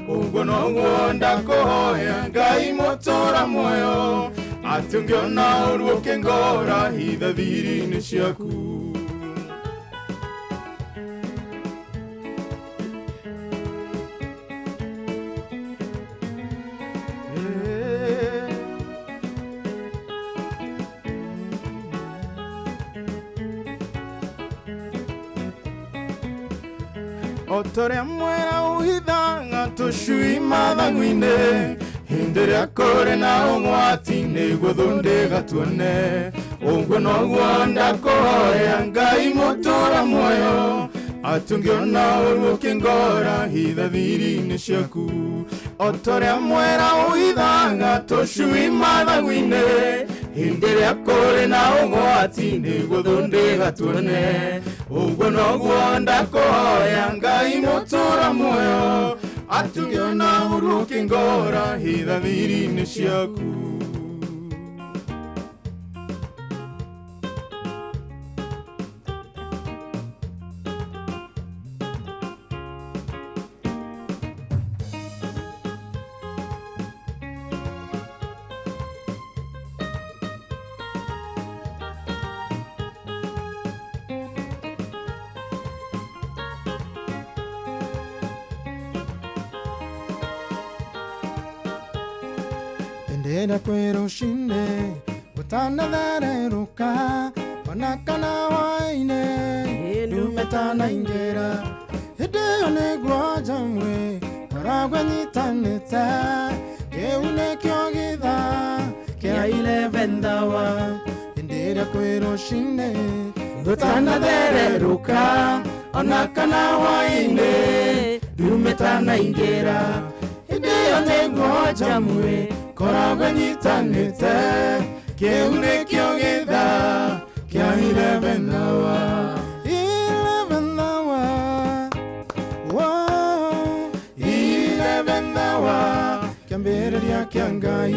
Ũguo noguo ndakũhoya Ngai mũtũra muoyo Atũngĩona ũru ũkĩngora hitha thiri-inĩ ciaku O ta ũrĩa mwera ũhithaga tũcui mathagu-inĩ Hĩndĩ ĩrĩa kũrĩ na ũgwati nĩguo thũ ndĩgatuone Ũguo noguo ndakũhoya Ngai mũtũra muoyo Atũngĩona ũru ũkĩngora hitha thiri-inĩ ciaku O ta ũrĩa mwera ũhithaga tũcui mathagu-inĩ Hĩndĩ ĩrĩa kũrĩ na ũgwati nĩguo thũ ndĩgatuone Ũguo noguo ndakũhoya Ngai mũtũra muoyo Atũngĩona ũru ũkĩngora hitha thiri-inĩ ciaku Ndĩrĩa kwĩ rũcinĩ gũtanathererũka ona kana hwaĩ-inĩ ndume tanaingĩra hĩndĩ ĩyo nĩguo njamwe ngoragwo nyitanĩte kĩu nĩkĩo gĩthaa kĩa 11 hour hĩndĩ ĩrĩa kwĩ rũcinĩ gũtanathererũka ona kana hwaĩ-inĩ ndume tanaingĩra hĩndĩ ĩyo nĩguo njamwe ngoragwo nyitanĩte kĩu nĩkĩo gĩthaa kĩa 11 hour 11 hour wow 11 hour kĩambĩrĩria kĩa Ngai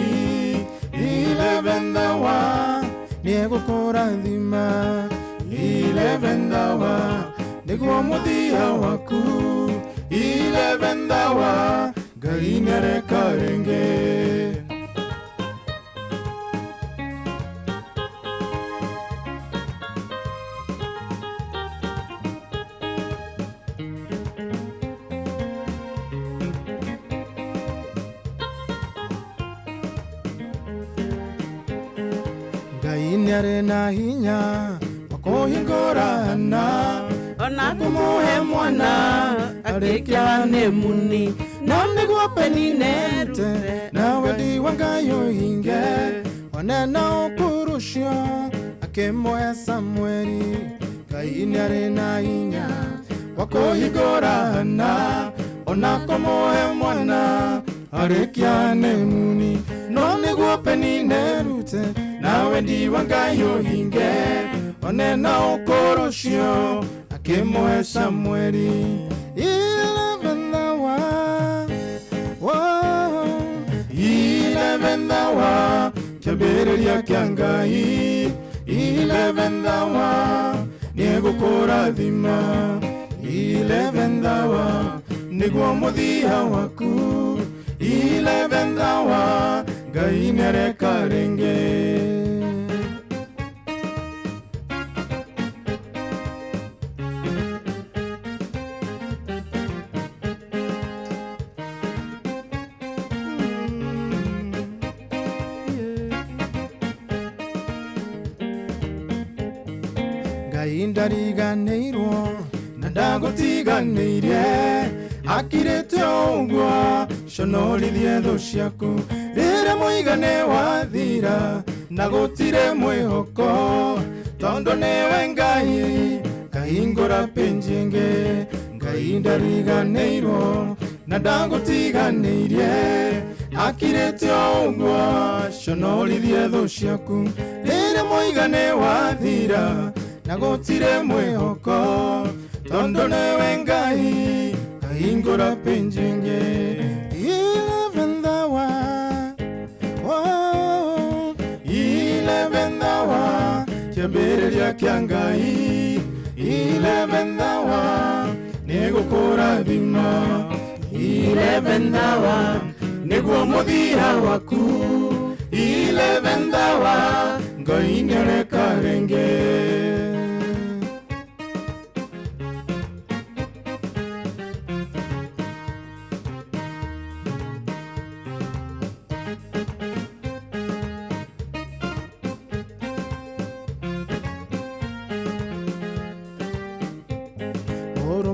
11 hour nĩegũkũrathima 11 hour nĩguo mũthia waku 11 hour Ngai nĩareka rĩngĩ. Ngai nĩarĩ na hinya wa kũhingũrana ona kũmũhe mwana arĩkia nĩ muni no nĩguo Peninete na wendi wa Ngai ũhinge onena ũkũrũ ũcio akĩmũhe Samueli. Ngai nĩarĩ na hinya wa kũhingũrana ona kũmũhe mwana arĩkia nĩ muni no nĩguo Peninete na wendi wa Ngai ũhinge onena ũkũrũ ũcio akĩmũhe Samueli. 11 hour wow 11 hour kĩambĩrĩria kĩa Ngai 11 hour nĩegũkũrathima 11 hour nĩguo mũthia waku 11 hour Ngai nĩareka rĩngĩ. Ngai ndariganĩirwo na ndagũtiganĩirie akirĩte ũguo conorithie thũ ciaku rĩrĩa mũigane wathira na gũtirĩ mwĩhoko tondũ nĩwe Ngai kahingũra pĩnji ĩngĩ. Ngai ndariganĩirwo na ndagũtiganĩirie akirĩte ũguo conorithie thũ ciaku rĩrĩa mũigane wathira na gũtirĩ mwĩhoko tondũ nĩwe Ngai kahingũra pĩnji ĩngĩ. 11 hour oh 11 hour kĩambĩrĩria kĩa Ngai 11 hour nĩegũkũrathima 11 hour nĩguo mũthia waku 11 hour Ngai nĩareka rĩngĩ.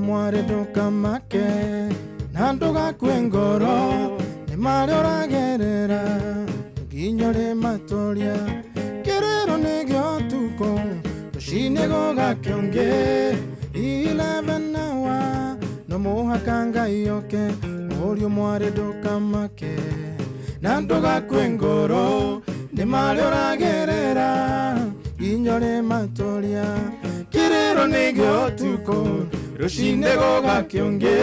Mware ndũkamake na ndũgakue ngoro nĩ marĩa ũragerera nginya ũrĩmatũria kĩrĩro nĩ gĩa ũtukũ rũcinĩ gũgakĩongĩ 11 hour no mũhaka Ngai oke mũriũ mwarĩ ndũkamake na ndũgakue ngoro nĩ marĩa ũragerera nginya ũrĩmatũria kĩrĩro nĩ gĩa ũtukũ rũcinĩ gũgakĩongĩ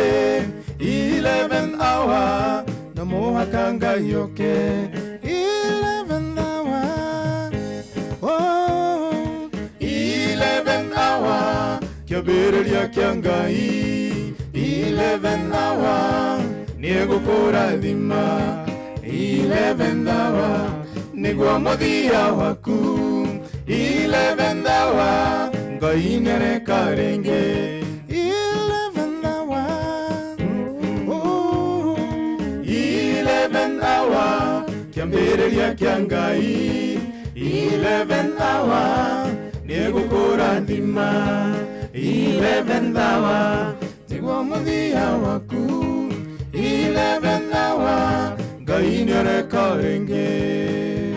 11 hour no mũhaka Ngai oke 11 hour oh 11 hour kĩambĩrĩria kĩa Ngai 11 hour nĩegũkũrathima 11 hour nĩguo mũthia waku 11 hour Ngai nĩareka rĩngĩ. 11 hour oh 11 hour Kĩambĩrĩria kĩa Ngai 11th hour nĩgũkũrathima 11th hour tiguo mũthia waku 11th hour Ngai nĩareka rĩngĩ.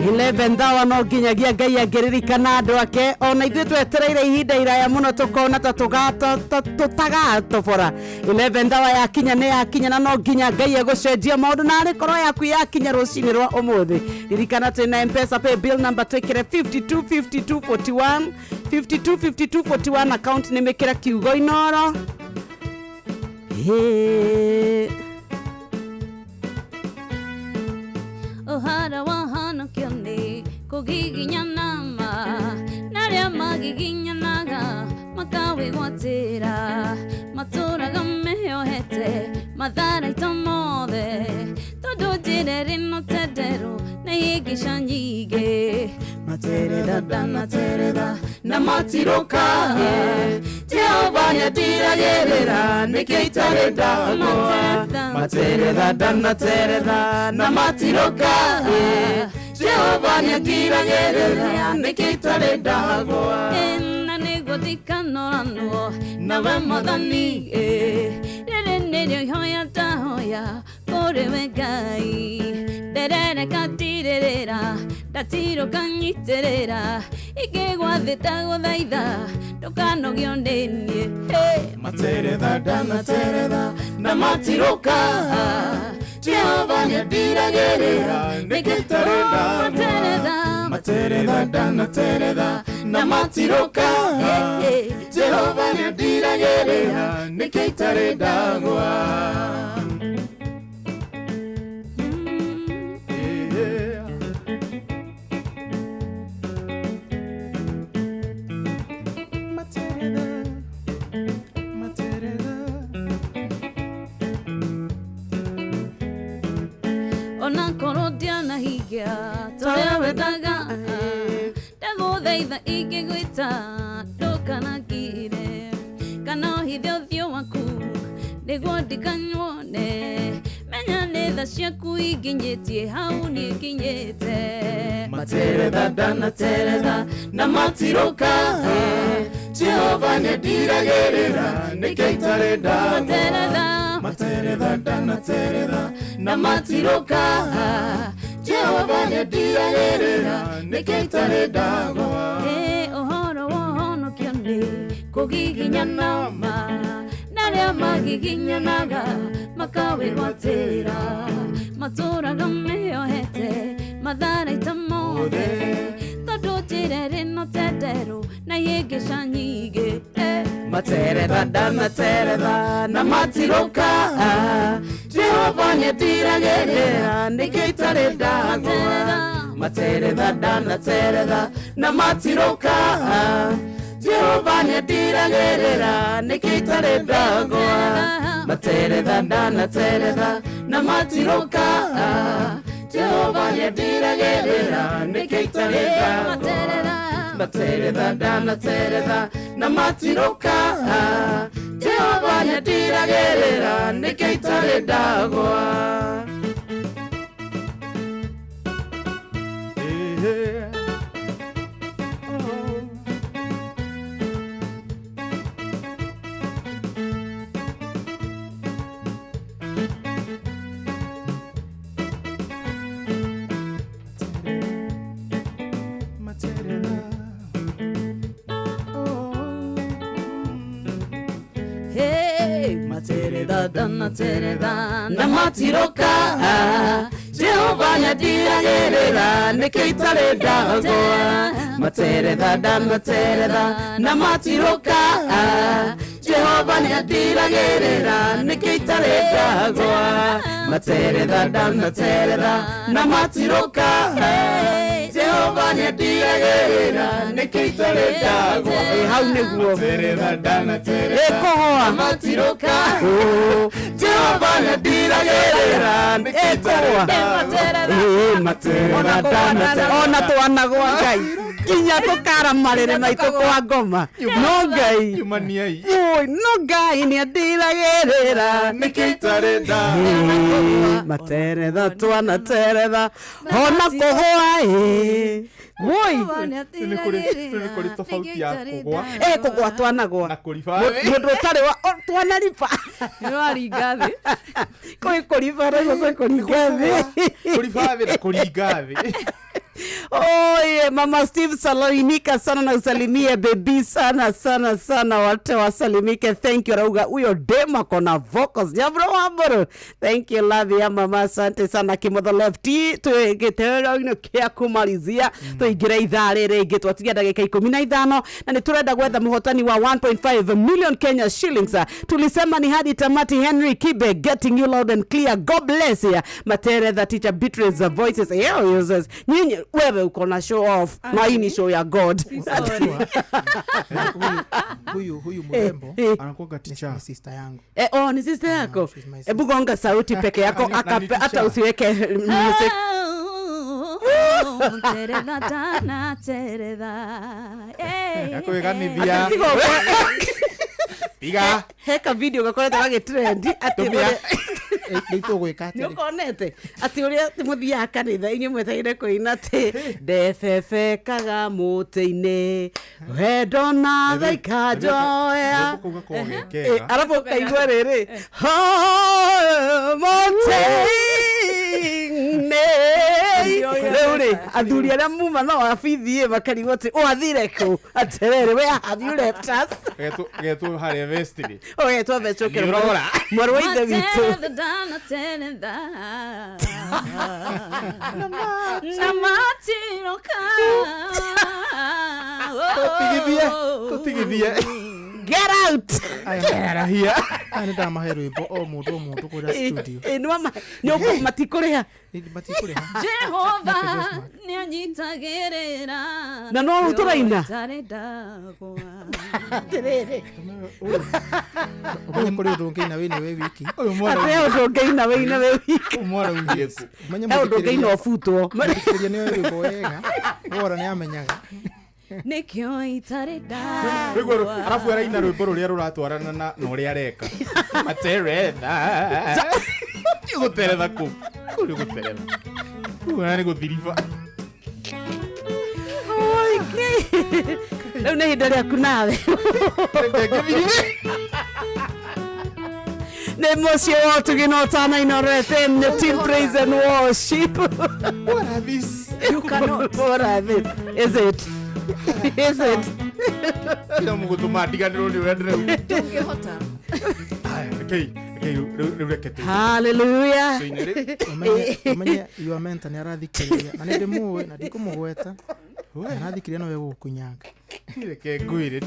11th hour no nginyagia Ngai angĩririkana andũ ake ona ithuĩ twetereire ihinda iraya mũno tũkona ta tũtagatobora. 11th hour yakinya nĩ yakinya na no nginya Ngai egũcenjia maũndũ na arĩ korwo yaku yakinya rũcinĩ rwa ũmũthĩ. Ririkana twĩ na M-Pesa pay bill number twĩkĩre 525241 525241 account nĩ mĩkĩra kiugo Inoro. Ĩĩ. Ũhoro wa honokio nĩ kũgiginyana ma na arĩa magiginyanaga makawĩgwatĩra matũraga meohete matharaita mothe tondũ njĩra ĩrĩ na ũtenderũ na ihĩngĩca nyingĩ. Materetha ndanateretha na matirũka Jehova nĩandiragĩrĩra nĩkĩo itarĩ ndagũa. Materetha ndanateretha na matirũka Jehova nĩandiragĩrĩra nĩkĩo itarĩ ndagũa. Na nĩguo ndikanoranwo nawe Mwathani, rĩrĩ nĩrĩo ihoya ndahoya kũrĩ we Ngai. Nderereka ndirĩrĩra ndatirũka nyitĩrĩra ingĩgwa thĩ ndagũthaitha ndũkanogio nĩ niĩ. Materetha ndanateretha na matirũka Jehova nĩandiragĩrĩra nĩkĩo itarĩ ndagũa. Materetha ndanateretha na matirũka Jehova nĩandiragĩrĩra nĩkĩo itarĩ ndagũa. Ona korwo ndianahingia torĩa wendaga ndagũthaitha ingĩgwĩta ndũkanangire kana ũhithe ũthiũ waku nĩguo ndikanyuone. Menya nĩ tha ciaku inginyĩtie hau niĩ nginyĩte. Materetha ndanateretha na matirũka Jehova nĩandiragĩrĩra nĩkĩo itarĩ ndagũa. Materetha ndanateretha na matirũka Jehova nĩandiragĩrĩra nĩkĩo itarĩ ndagũa. Ũhoro wa ũhonokio nĩ kũgiginyana ma na arĩa magiginyanaga makawĩgwatĩra matũraga meohete matharaita mothe tondũ njĩra ĩrĩ na ũtenderũ na ihĩngĩca nyingĩ. Materetha ndanateretha na matirũka Jehova nĩandiragĩrĩra nĩkĩo itarĩ ndagũa. Materetha ndanateretha na matirũka Jehova nĩandiragĩrĩra nĩkĩo itarĩ ndagũa. Materetha ndanateretha na matirũka Jehova nĩandiragĩrĩra nĩkĩo itarĩ ndagũa. Materetha ndanateretha na matirũka Jehova nĩandiragĩrĩra nĩkĩo itarĩ ndagũa. Materetha ndanateretha na matirũka Jehova nĩandiragĩrĩra nĩkĩo itarĩ ndagũa. Materetha ndanateretha na matirũka Jehova nĩandiragĩrĩra nĩkĩo itarĩ ndagũa. Materetha ndanateretha na matirũka Jehova nĩandiragĩrĩra nĩkĩo itarĩ ndagũa. Hau nĩguo Materetha ndanateretha ĩkũgũa na matirũka Jehova nĩandiragĩrĩra nĩkĩo itarĩ ndagũa. Materetha ndanateretha ona twanagwa Ngai. Kinya tũkara marĩrĩ maitũ kwa ngoma. No Ngai. Yumaniai. Oi, no Ngai nĩ andiragĩrĩra. Nĩkĩ itarĩ nda. Materetha twanateretha ona kũgũa ĩ. Woi. Nĩ kũrĩ tofauti ya kũgũa. Kũgũa twanagũa. Na kũriba thĩ. Mũndũ ũtarĩ wa twanariba. Nĩwaringa thĩ. Kwĩ kũriba rĩu kwĩ kũringa thĩ. Kũriba thĩ na kũringa thĩ. Oye, Mama Steve salimika sana na usalimie baby sana sana sana, wote wasalimike. Thank you. Rauga huyo dema kona vocals nyabro wamboro. Thank you, love ya mama, asante sana. Kimotho lefty twegitero kia kumalizia tuingire ithaa rĩrĩ rĩngĩ twatigia ndagĩka 15 na nĩ tũrenda gwetha mũhotani wa 1.5 million Kenya shillings. Tulisema ni hadi tamati. Henry Kibe getting you loud and clear. God bless ya Materetha teacher Beatrice voices users. Nyinyi wewe uko na show off na hii ni show ya God. Huyu mrembo anakuwa teacher, ni sister yangu. Oh, ni sister yako. Hebu gonga sauti peke yako hata usiweke music. Teretha tana teretha. Yakuiganithia. Piga. Heka video gakoretwo gagĩtrend atĩ nĩtũgwĩka atĩrĩ. Nĩũkonete atĩ ũrĩa mũthiaga kanitha inyuĩ mwetereire kũina atĩ ndebebekaga mũtĩ-inĩ wendo na thaika njoya. Arabu ũkaigua rĩrĩ mũtĩ-inĩ. Rĩu rĩ athuri arĩa muma no wabithi makarigwo atĩ ũathire kũ atĩrĩrĩ where have you left us? Getwo harĩa vestry. Ũgetwo vestry ũkĩrora mwarĩ wa ithe witũ. Tũtigithie. Get out. Get out of here. Aya nĩndamahe rwĩmbo o mũndũ kũrĩa studio. Nĩ matikũrĩha. Matikũrĩha. Jehova nĩanyitagĩrĩra. Na no rĩu tũraina. Atĩrĩrĩ. Ũmenye kũrĩ ũndũ ũngĩina wĩna wĩ wiki. Atĩ ũndũ ũngĩina wĩna wĩ wiki. He ũndũ ũngĩina ũbutwo. Mũthikĩrĩria nĩoĩ rwĩmbo wega. Wora nĩamenyaga. Nĩkĩo itarĩ ndagwa. Arabu araina rwĩmbo rũrĩa rũratwarana na ũrĩa areka. Materetha. Gũteretha kũ? Kũ nĩ gũteretha. Kũ nĩ gũthiriba. Rĩu nĩ ihinda rĩaku nawe. Nĩ mũciĩ wa ũtugi na ũtana Inooro FM nĩ team praise and worship. What are these? You cannot. What are these? Is it? Is it? Kila mũgũtũma ndiganĩrwo nĩ ũrĩa ndĩrauga. Ndũngĩhota. Aya, rekei rĩu reke tũine. Hallelujah. Ũmenye your mentor nĩ arathikĩrĩria na nĩ ndĩmũĩ na ndikũmũgweta. Arathikĩrĩria no we gũkũnyanga. Reke ngwĩre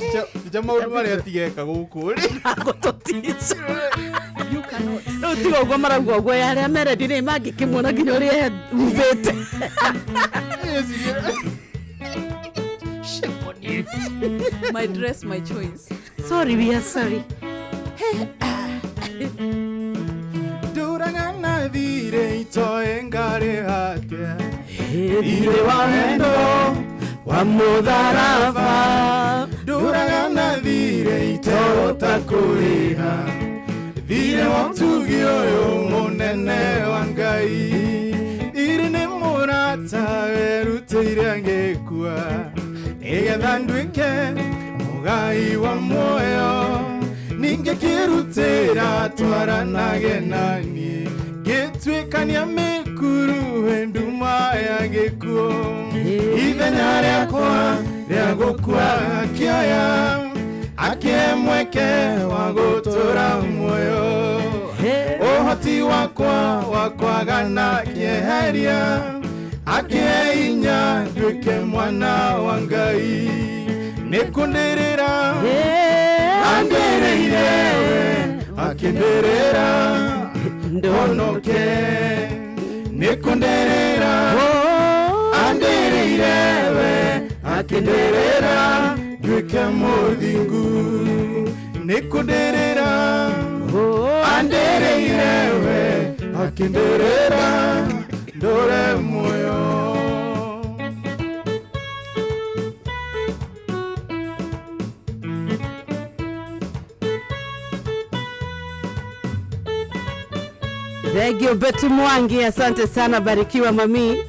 ticha maũndũ marĩa tigeka gũkũ rĩ. Agũtũticha. You cannot. Rĩu tiga ũguo marauga ũguo ya arĩa merendi nĩ mangĩkĩmuona nginya ũrĩa ehumbĩte. My dress, my choice. Sorry, we are sorry. Ndũragana thirĩ itoĩ ngarĩha atĩa Thirĩ wa wendo wa mũtharaba Ndũragana thirĩ itehota kũrĩha Thirĩ wa ũtugi ũyũ mũnene wa Ngai Thirĩ nĩ mũrata werutĩire angĩkua Nĩgetha nduĩke mũgai wa muoyo Ningĩkĩrutĩra twaranage naniĩ Ngĩtuĩkania mĩkuru nduma ya gĩkuũ Ithenya rĩakwa rĩa gũkua akĩoya Akĩhe mweke wa gũtũũra muoyo Ũhoti wakwa wa kwagana kĩeheria Akĩhe hinya nduĩke mwana wa Ngai Nĩkũndĩrĩra Andĩrĩire akĩndĩrĩra ndonoke Nĩkũndĩrĩra Andĩrĩire we akĩndĩrĩra nduĩke mũthingu Nĩkũndĩrĩra Andĩrĩire we akĩndĩrĩra ndũre muoyo. Thank you Betty Mwangi, asante sana, barikiwa mami.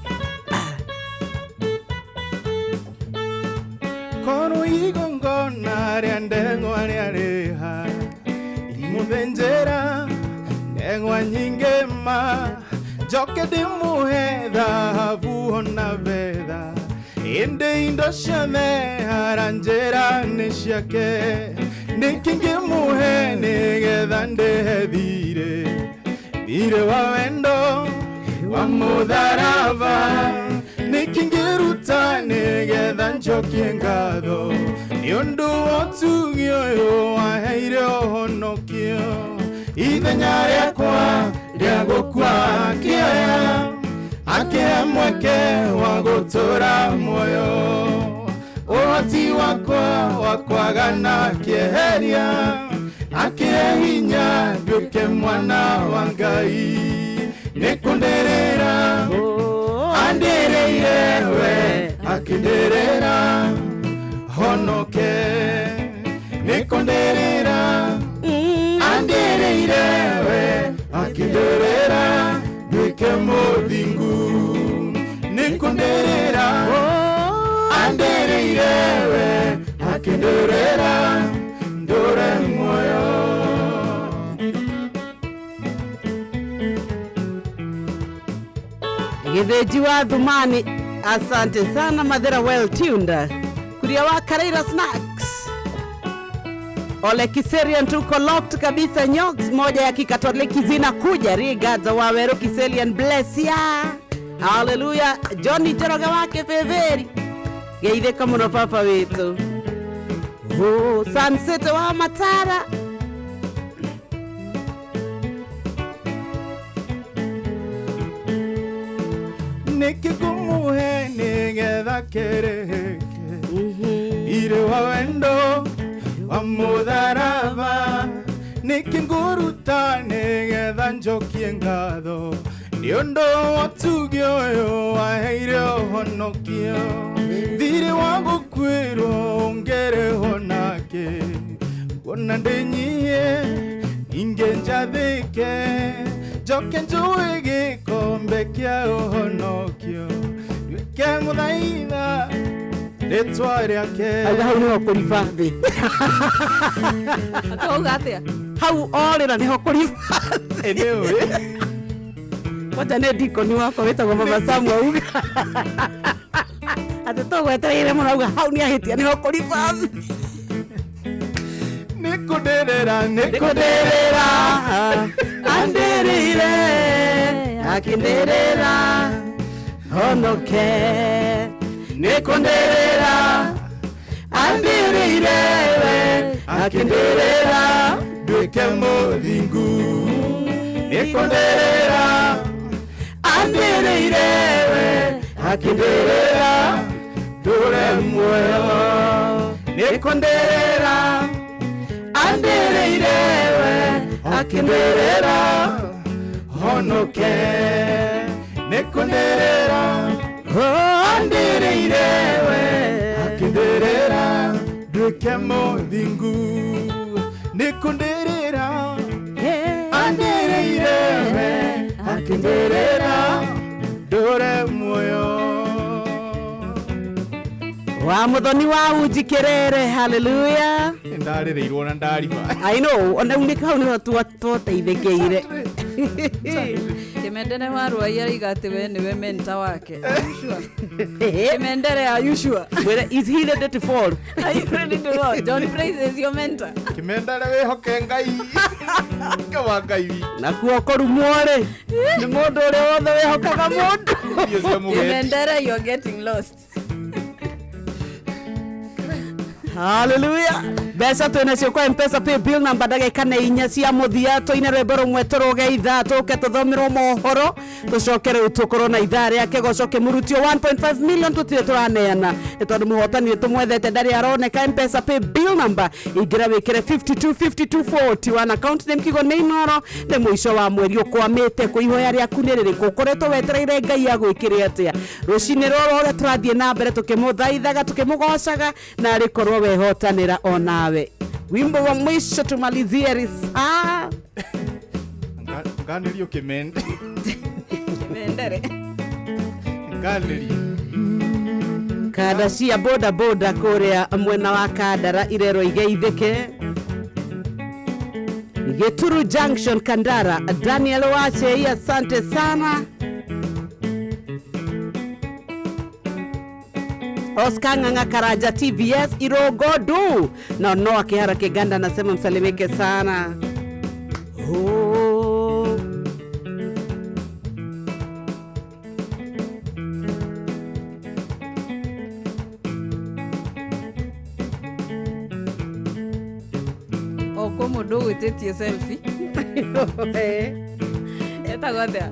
Korwo igongona rĩa ndegwa rĩarĩha imũthĩnjĩra ndegwa nyingĩ ma njoke ndĩmũhe thahabu ona betha ĩndĩ indo ciothe aranjĩra nĩ ciake nĩkĩ ngĩmũhe nĩgetha ndĩhe thirĩ thirĩ wa wendo wa mũtharaba nĩkĩ ngĩruta nĩgetha njokie ngatho nĩ ũndũ wa ũtugi ũyũ waheire ũhonokio ithenya rĩakwa rĩa gũkua kĩoya akĩhe mweke wa gũtũra muoyo ũhoti wakwa wa kwagana kĩeheria akĩhe hinya nduĩke mwana wa Ngai nĩkũndĩrĩra andĩrĩire we akĩndĩrĩra honoke nĩkũndĩrĩra andĩrĩire we akĩndĩrĩra nduĩke mũthingu nĩkũndĩrĩra andĩrĩire we akĩndĩrĩra ndũre muoyo. Githĩnji wa Thumani, asante sana Mathera, well tuned. Kuria wa Kareira Snacks. Ole Kiserian tuko locked kabisa, nyoks moja ya kikatoliki zinakuja. Regards wa Weru Kiserian, bless ya. Hallelujah. Johnny Njoroge wake Feveri. Geithĩka mũno baba witũ. Oh, Sunset wa Matara. Nĩkĩ ngũmũhe nĩgetha kĩrĩhĩke irĩ wa wendo wa mũtharaba nĩkĩ ngũruta nĩgetha njokie ngatho nĩ ũndũ wa ũtugi ũyũ waheire ũhonokio thirĩ wa gũkuĩrwo ũngĩrĩhwo nake nguona ndĩnyihie ningĩ njathĩke njoke njũĩ gĩkombe kĩa ũhonokio nduĩke mũthaitha rĩtwa rĩake. Auga hau nĩho kũriba thĩ. Atauga atĩa? Hau orĩra nĩho kũriba thĩ. Nĩũĩ. Kwanja nĩ ndikoni wakwa wĩtagwo Mama Samu auga atĩ tũgwetereire mũno, auga hau nĩahĩtia nĩho kũriba thĩ. Nĩkũndĩrĩra nĩkũndĩrĩra andĩrĩire akĩndĩrĩra honoke nĩkũndĩrĩra andĩrĩire we akĩndĩrĩra nduĩke mũthingu nĩkũndĩrĩra andĩrĩire we akĩndĩrĩra ndũre muoyo nĩkũndĩrĩra andĩrĩire we akĩndĩrĩra honoke nĩkũndĩrĩra andĩrĩire we akĩndĩrĩra nduĩke mũthingu nĩkũndĩrĩra andĩrĩire we akĩndĩrĩra ndũre muoyo. Wa muthoni wa uji kerere, hallelujah. Ndarĩrĩirwo na ndariba. I know, ona unĩ hau nĩho twateithĩkĩire. Kimendere wa Ruai arauga atĩ we nĩwe mentor wake. Are you sure? Kimendere, are you sure? Whether is he ready to fall? Are you ready to go? John Praise is your mentor. Kimendere wĩhoke Ngai. Kawa Ngai witũ. Nakuo kũrumwo rĩ, nĩ mũndũ ũrĩa wothe wĩhokaga mũndũ. Irio cia mũgendi. Kimendere, you're getting lost. Hallelujah. Mbeca twĩnacio kwa Mpesa pay bill namba ndagĩka nĩ inya cia mũthia tũine rwĩmbo rũmwe tũrũge ithaa tũke tũthomerwo mohoro tũcoke rĩu tũkorwo na ithaa rĩa kĩgoco kĩmurutio 1.5 million tũtirĩ tũraneana nĩ tondũ mũhotani tũmwethete ndarĩ aroneka. Mpesa pay bill number ingĩra wĩkĩre 525241 account name kiugo nĩ Inoro nĩ mũico wa mweri ũkwamĩte kũ ihoya rĩaku nĩ rĩrĩkũ ũkoretwo wetereire Ngai agwĩkĩre atĩa rũcinĩ rũrũ ũrĩa tũrathiĩ na mbere tũkĩmũthaithaga tũkĩmũgocaga na arĩkorwo wehotanĩra onawe. Wimbo wa mwisho tumalizie risaa. Nganĩrio kĩmende. Mendere. Nganĩrio. Kanda cia boda boda kũrĩa mwena wa Kandara irerwo igeithĩke. Gĩturu Junction Kandara, Daniel Wachei, asante sana. Oscar Ng'ang'a Karanja TVS Irogodu na Noah Kihara Kiganda anasema msalimike sana. Oh. O kwĩ mũndũ ũgwĩtĩtie selfie. Etagwo atĩa?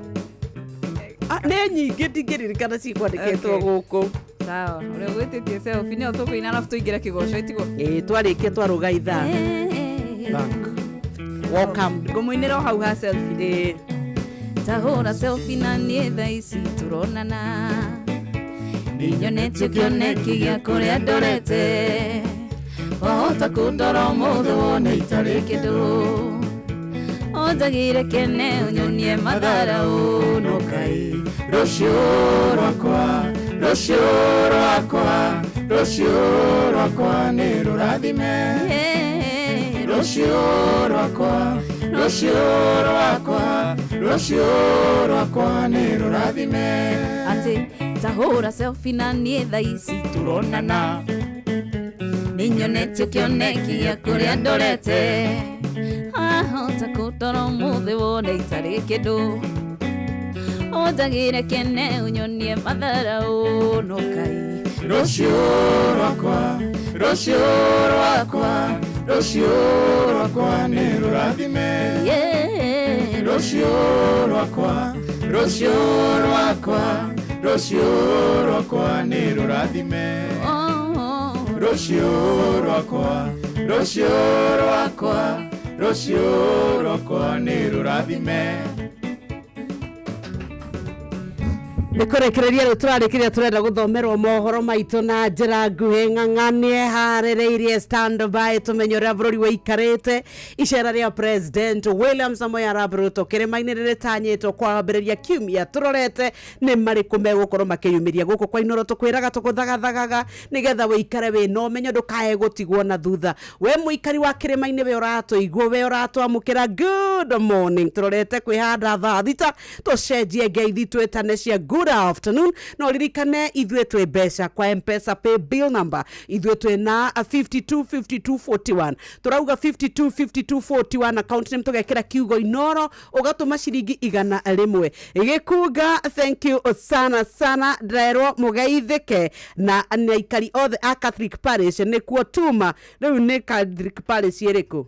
Ah, nĩ nyingĩ ndingĩririkana cikwandĩkĩtwo Okay. gũkũ. Sawa, ũrĩa ũgwĩtĩtie selfie nĩyo tũkũina arabu tũingĩre kĩgoco itiguo? Ĩĩ twarĩkia twarũga ithaa. Welcome. Ngũmũinĩra o hau ha selfie. Tahũra selfie na niĩ thaa ici tũronana. Nĩnyonetio kĩoneki gĩa kũrĩa ndorete. Wahota kũndora ũmũthĩ wone itarĩ kĩndũ. Ũnjagĩre kene ũnyonie matharaũ no kaĩ. Rũciũ rwakwa, rũciũ rwakwa, rũciũ rwakwa nĩ rũrathime. Rũciũ rwakwa, rũciũ rwakwa, rũciũ rwakwa nĩ rũrathime. Atĩ tahũra selfie na niĩ thaa ici tũronana. Nĩnyonetio kĩoneki gĩa kũrĩa ndorete. Ahota kũndora ũmũthĩ wone itarĩ kĩndũ. Ũnjagĩre kene ũnyonie matharaũ no kaĩ. Rũciũ rwakwa, rũciũ rwakwa, rũciũ rwakwa nĩ rũrathime. Rũciũ rwakwa, rũciũ rwakwa, rũciũ rwakwa nĩ rũrathime. Rũciũ rwakwa, rũciũ rwakwa, rũciũ rwakwa nĩ rũrathime. Nĩ kũrĩkĩrĩria rĩu tũrarĩkĩrĩria tũrenda gũthomerwo mohoro maitũ na njĩra nguhĩ. Ng'ang'a nĩeharĩrĩirie standby tũmenye ũrĩa bũrũri wĩikarĩte. Icera rĩa President William Samoei Arap Ruto kĩrĩma-inĩ rĩrĩtanyĩtwo kwambĩrĩria kiumia tũrorete nĩ marĩkũ megũkorwo makĩyumĩria gũkũ kwa Inooro. Tũkwĩraga tũkũthagathagaga nĩgetha wĩikare wĩna ũmenyo ndũkae gũtigwo na thutha. We mũikari wa kĩrĩma-inĩ, we ũratũigua, we ũratwamũkĩra, good morning. Tũrorete kwĩhanda thaa thita tũcenjie ngeithi twĩtane cia good afternoon. No ririkane ithuĩ twĩ mbeca kwa Mpesa pay bill number ithuĩ twĩ na 525241. Tũrauga 525241 account name tũgekĩra kiugo Inooro ũgatũma ciringi 100. Gĩkunga thank you sana sana. Ndĩrerwo mũgeithĩke na nĩ aikari othe a Catholic Parish nĩkuo tuma. Rĩu nĩ Catholic Parish ĩrĩkũ?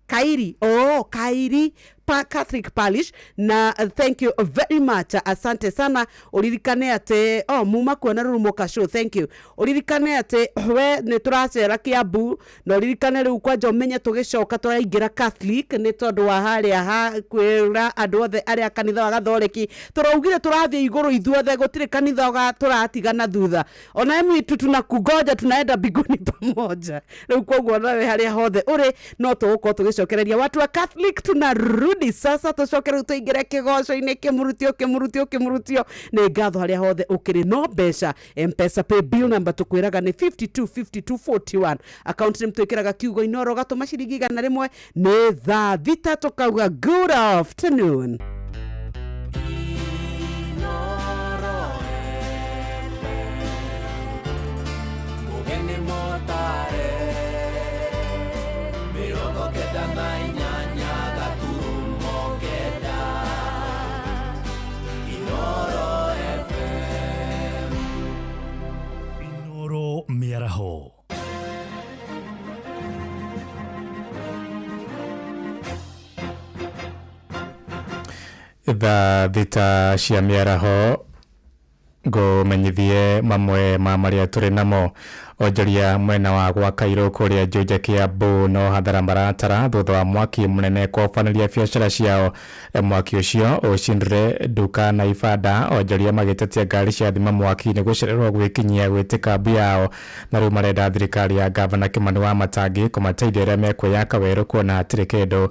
Kairi. Oh, Kairi pa Catholic Parish. Na thank you very much, asante sana. Uririkane atĩ oh muma kuona rurumuka show, thank you. Uririkane atĩ we nĩ tũracera Kiambu na uririkane rĩu kwanja ũmenye tũgĩcoka tũraingĩra Catholic nĩ tondũ wa harĩa ha kwĩra andũ othe arĩa kanitha wa Gathoreki tũraugire tũrathiĩ igũrũ ithuothe, gũtirĩ kanitha tũratigana thutha. Ona emitu tunakungoja tunaenda mbinguni pamoja. Rĩu koguo nawe harĩa hothe ũrĩ no tũgũkorwo tũgĩcokereria watu wa Catholic. Tunarudi sasa tũcoke rĩu tũingĩre kĩgoco-inĩ kĩmurutio kĩmurutio kĩmurutio. Nĩ ngatho harĩa hothe ũkĩrĩ no mbeca. Mpesa pay bill number tũkwĩraga nĩ 525241 account name twĩkĩraga kiugo Inooro ũgatũma ciringi 100. Nĩ thaa thita tũkauga good afternoon. Mugeni motare 98 gaturumo 9 Inooro FM. Inooro mĩaraho. Thaa thita cia mĩaraho. Ngũmenyithie mamwe ma marĩa tũrĩ namo. Onjoria mwena wa gwa Kairũ kũrĩa Juja Kiambu no hathara maratara thutha wa mwaki mũnene kũhobanĩria biacara ciao. Mwaki ũcio ũcindire nduka na ibanda. Onjoria magĩtetia ngari cia thima mwaki nĩ gũcererwo gwĩkinyia gwĩtĩka mbu yao, na rĩu marenda thirikari ya gavana Kimani wa Matangi kũmateithia arĩa mekwĩyaka werũ kuona hatirĩ kĩndũ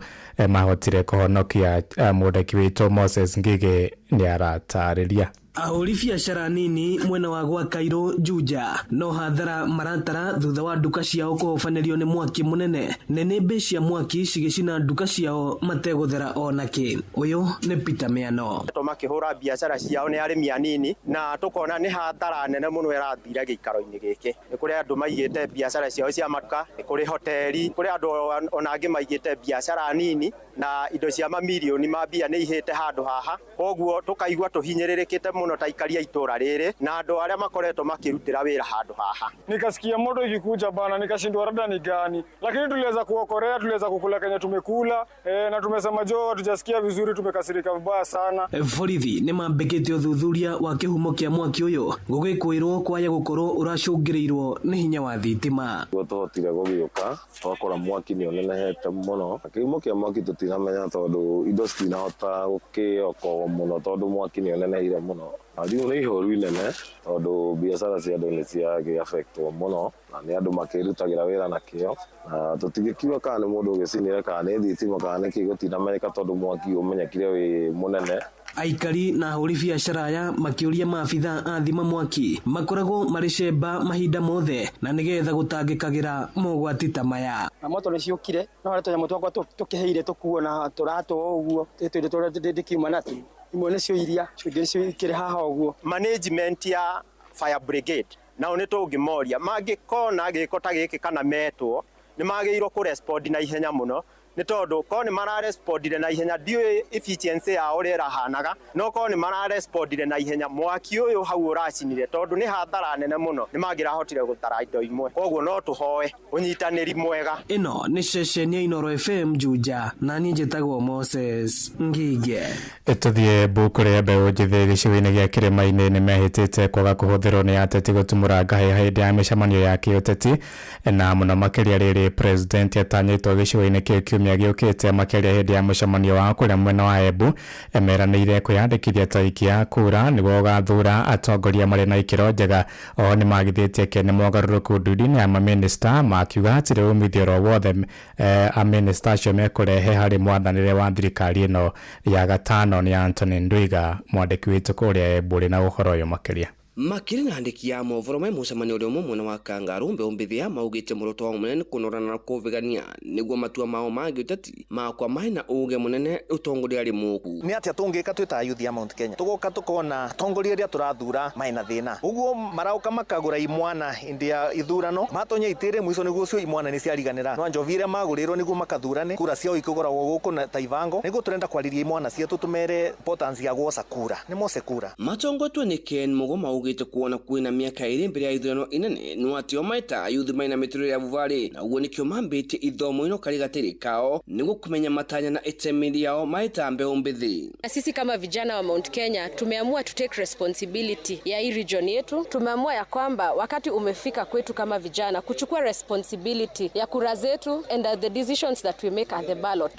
mahotire kũhonokia. Mũndĩki witũ Moses Ngigĩ nĩ aratarĩria. Ahũri biacara nini mwena wa gwa Kairũ Juja no hathara maratara thutha wa nduka ciao kũhobanĩrio nĩ mwaki mũnene. Nĩnĩmbĩ cia mwaki cigĩcina nduka ciao mategũthera onakĩ. Ũyũ nĩ Peter Mĩano. Makĩhũra biacara ciao nĩ arĩmi anini, na tũkona nĩ hathara nene mũno ĩrathira gĩikaro-inĩ gĩkĩ. Nĩ kũrĩ andũ maigĩte biacara ciao cia matuka, nĩ kũrĩ hoteli, kũrĩ andũ ona angĩ maigĩte biacara nini, na indo cia mamirioni ma mbia nĩ ihĩte handũ haha. Koguo tũkaigua tũhinyĩrĩrĩkĩte mũno ta aikari a itũra rĩrĩ na andũ arĩa makoretwo makĩrutĩra wĩra handũ haha. Nikasikia moto ikikuja bana, nikashindwa rada ni gani, lakini tuliweza kuokorea, tuliweza kukula kenye tumekula, na tumesema jo hatujasikia vizuri, tumekasirika vibaya sana. Borithi nĩ mambĩkĩte ũthuthuria wa kĩhumo kĩa mwaki ũyũ gũgĩkwĩrwo kwaya gũkorwo ũracũngĩrĩirwo nĩ hinya wa thitima. Nĩguo tũhotire gũgĩũka twakora mwaki nĩ ũnenehete mũno. Kĩhumo kĩa mwaki tũtinamenya tondũ indo citinahota gũkĩokoa mũno tondũ mwaki nĩ ũnenehire mũno. Na rĩu nĩ ihoru inene tondũ biacara cia andũ nĩ ciagĩ-affectwo mũno na nĩ andũ makĩrutagĩra wĩra na kĩo, na tũtingĩkiuga kana nĩ mũndũ ũgĩcinire kana nĩ thitima kana nĩ kĩ, gũtinamenyeka tondũ mwaki ũmenyekire wĩ mũnene. Aikari na ahũri biacara aya makĩũria maabitha a thima mwaki makoragwo marĩ cemba mahinda mothe na nĩgetha gũtangĩkagĩra mogwati ta maya. Na moto nĩ ciũkire no harĩa tũnyamũ twakwa tũkĩhĩire tũkuo na tũratũ ũguo tũindo tũrĩa ndĩkiuma natuo imwe nĩcio iria ingĩ nĩcio ikĩrĩ haha ũguo. Management ya fire brigade nao nĩ tũngĩmoria mangĩkona gĩko ta gĩkĩ kana metwo nĩ magĩrĩirwo kũrespond na ihenya mũno, nĩ tondũ korwo nĩ mararespondire na ihenya ndiũĩ efficiency yao ũrĩa ĩrahanaga, no korwo nĩ mararespondire na ihenya mwaki ũyũ hau ũracinire tondũ nĩ hathara nene mũno nĩ mangĩrahotire gũtara indo imwe. Koguo no tũhoe ũnyitanĩri mwega. Ĩno nĩ ceceni ya Inooro FM Juja na niĩ njĩtagwo Moses Ngige. Tũthiĩ Embu kũrĩa mbeũ njĩthĩ gĩcigo-inĩ gĩa kĩrĩma-inĩ nĩ mehĩtĩte kwaga kũhũthĩrwo nĩ ateti gũtumũra ngahĩ hĩndĩ ya mĩcemanio ya kĩũteti, na mũno makĩria rĩrĩ president atanyĩtwo gĩcigo-inĩ kĩu kiumia gĩũkĩte. Makĩria hĩndĩ ya mũcemanio wao kũrĩa mwena wa Embu meranĩire kwĩyandĩkithia ta aikia kura nĩguo gũgathura atongoria marĩ na ikĩro njega. Oho nĩ magithĩtie kene mogarũrũku ndundu-inĩ ya mamĩnĩsta makiuga hatirĩ umithio oro wothe amĩnĩsta acio mekũrehe harĩ mwathanĩre wa thirikari ĩno ya gatano. Nĩ Anthony Ndwiga mwandĩki witũ kũrĩa Embu ũrĩ na ũhoro ũyũ makĩria. Makĩrĩ na andĩki ya mohoro me mũcemanio ũrĩa ũmwe mwena wa Kangarũ mbeũ mbĩthĩ maugĩte muoroto wao mũnene nĩ kũnorana na kũvĩgania nĩguo matua mao ma gĩũteti makwa marĩ na ũge mũnene ũtongoria arĩ mũku. Nĩ atĩa tũngĩka twĩ ta youth ya Mount Kenya tũgoka tũkona atongoria arĩa tũrathura marĩ na thĩna ũguo marauka makagũra imwana hĩndĩ ya ithurano matonya itĩrĩ mũico nĩguo ũcio imwana nĩ ciariganĩra no njovi iria magũrĩrwo nĩguo makathurane kura ciao ikũgũragwo gũkũ na ta ivango nĩguo tũrenda kwarĩria imwana cietũ tũmere importance ya gwoca kura nĩ moce kura. Matongotwo nĩ Ken Mũgo maugĩte kuona kwĩna mĩaka ĩrĩ mbere ya ithurano inene no atĩ o maita youth maina mĩtũrĩre ya bubarĩ na ũguo nĩkĩo mambĩtie ithomo ino karĩ gatĩrĩ kao nĩguo kũmenya matanya na itemi rĩao maita mbeũ mbĩthĩ. Na sisi kama vijana wa Mount Kenya tumeamua to take responsibility ya hii region yetu. Tumeamua ya kwamba wakati umefika kwetu kama vijana kuchukua responsibility ya kura zetu and the decisions that we make at the ballot.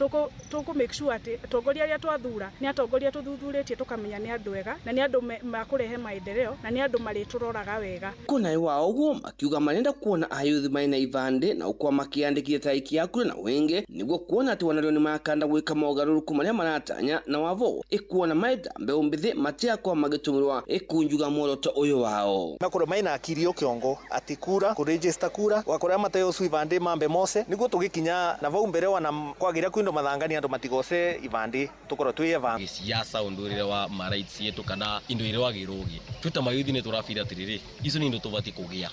Tuku make sure ati atongoria aria twathura ni atongoria tuthuthurĩtie tukamenya ni andu ega na ni andu makũrehe maendeleo na ni andu marĩtũroraga wega. Kũna wa ũguo makiuga marenda kuona ayuthi maina ivande na ukwa makiandĩkithia ta aikia kura na wenge nĩguo kuona atĩ wanario nĩ makanda gwĩka mogarũrũku marĩa maratanya na wavo ĩkuona maita mbeũ mbĩthĩ matiakwa magĩtũmĩrwa ĩkunjuga muoroto ũyũ wao. Makorwo maina akiri kĩongo atĩ kura kũregister kura wakora mateo su ivande mambe mose nĩguo tũgĩkinya na vau mbere wana kwagira kwindo mathangani andu matigose ivande tukorwo twi eva siasa undurire wa ma rights yetu kana indo ire wagirwo twita mayuthi ni turafira atiriri icio ni indo tubati kugia.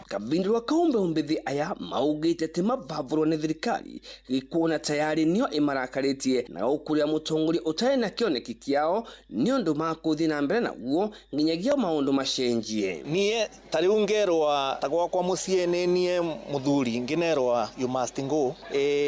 Kabindi wa kaumbe umbithi aya maugite ati mabavurwo ni thirikari gikuona tayari nio imarakarĩtie na ũkũria mũtongoria ũtarĩ na kĩoneki kĩao nĩ ũndũ makũthiĩ na mbere naguo nginyagia maũndũ macenjie. Niĩ ta rĩu ngerwa ta gwakwa mũciĩ nĩ niĩ mũthuri ngĩnerwa you must go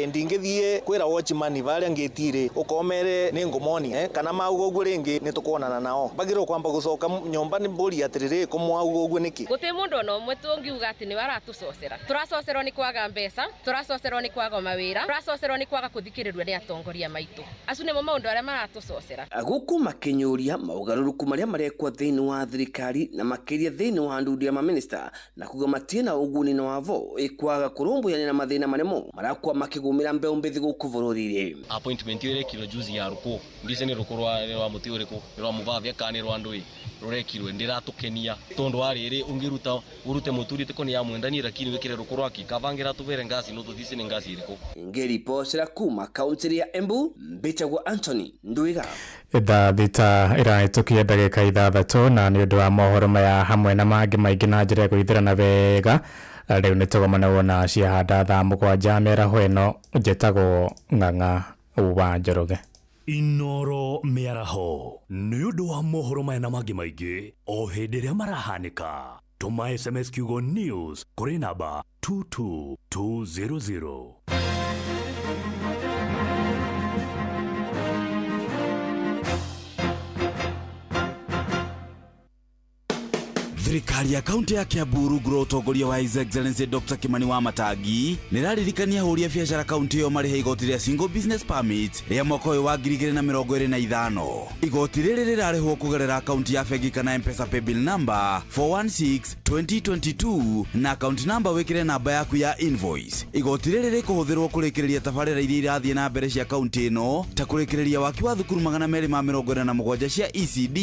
ndingĩthiĩ kwĩra watchman varia ngĩtire ũkomere nĩ ngũmoni kana mauga ũguo rĩngĩ nĩ tũkuonana nao mbagĩrwo kwamba gũcoka nyũmba nĩ mbũri Atiriri ko mwauga uguo niki? Guti mundu ona umwe tungiuga ati niwe aratucocera. Turacocerwo ni kwaga mbeca, turacocerwo ni kwaga mawira, turacocerwo ni kwaga kuthikiririo ni atongoria maitu. Acu nimo maundu aria maratucocera. Guku makinyuria maugaruruku maria marekwo thiini wa thirikari na makiria thiini wa ndundu ya maminista na kuga matina uguni na wavo ikwaga kurumbuyania na mathina maremo marakwa makigumira mbeu mbithi guku bururi-ini. Appointment irekirwo juzi ya ruku ndice ni ruku rwa muti uriku rwa muvathia kana ni rwa ndui rurekirwe ndiratukenia tondu wa riri ungiruta urute muturi tiko ni ya mwendani lakini wikire ruku rwaki kavangira tuvere ngasi no tuthice ni ngasi iriku. Ngiripotera kuma kaunti ya Embu, mbitagwo Anthony Nduiga. Thaa thita irahĩtũkia ndagĩka 6 na nĩ ũndũ wa mohoro maya hamwe na mangĩ maingĩ na njĩra ya kũhithĩrana wega rĩu nĩ tũgomana na ciahanda thaa 7 mĩaraho ĩno. Njĩtagwo Ng'ang'a wa Njoroge. Inoro mĩaraho nĩ ũndũ wa mohoro maya na mangĩ maingĩ o hĩndĩ ĩrĩa marahanĩka. Tũma SMS kiugo news kũrĩ namba 22200. Thirikari ya kaunti ya Kiambu rungu rwa ũtongoria wa His Excellency Dr. Kimani Wamatangi nĩraririkania ahũri a biacara kaunti ĩyo marĩhe igoti rĩa Single Business Permit rĩa mwaka ũyũ wa 2025. Igoti rĩrĩ rĩrarĩhwo kũgerera akaunti ya bengi kana M-Pesa paybill number 416-2022 na account number wĩkĩre namba yaku ya invoice. Igoti rĩrĩ rĩkũhũthĩrwo kũrĩkĩrĩria tabarĩra iria irathiĩ na mbere cia kaunti ĩno ta kũrĩkĩrĩria waki wa thukuru 247 cia ECD,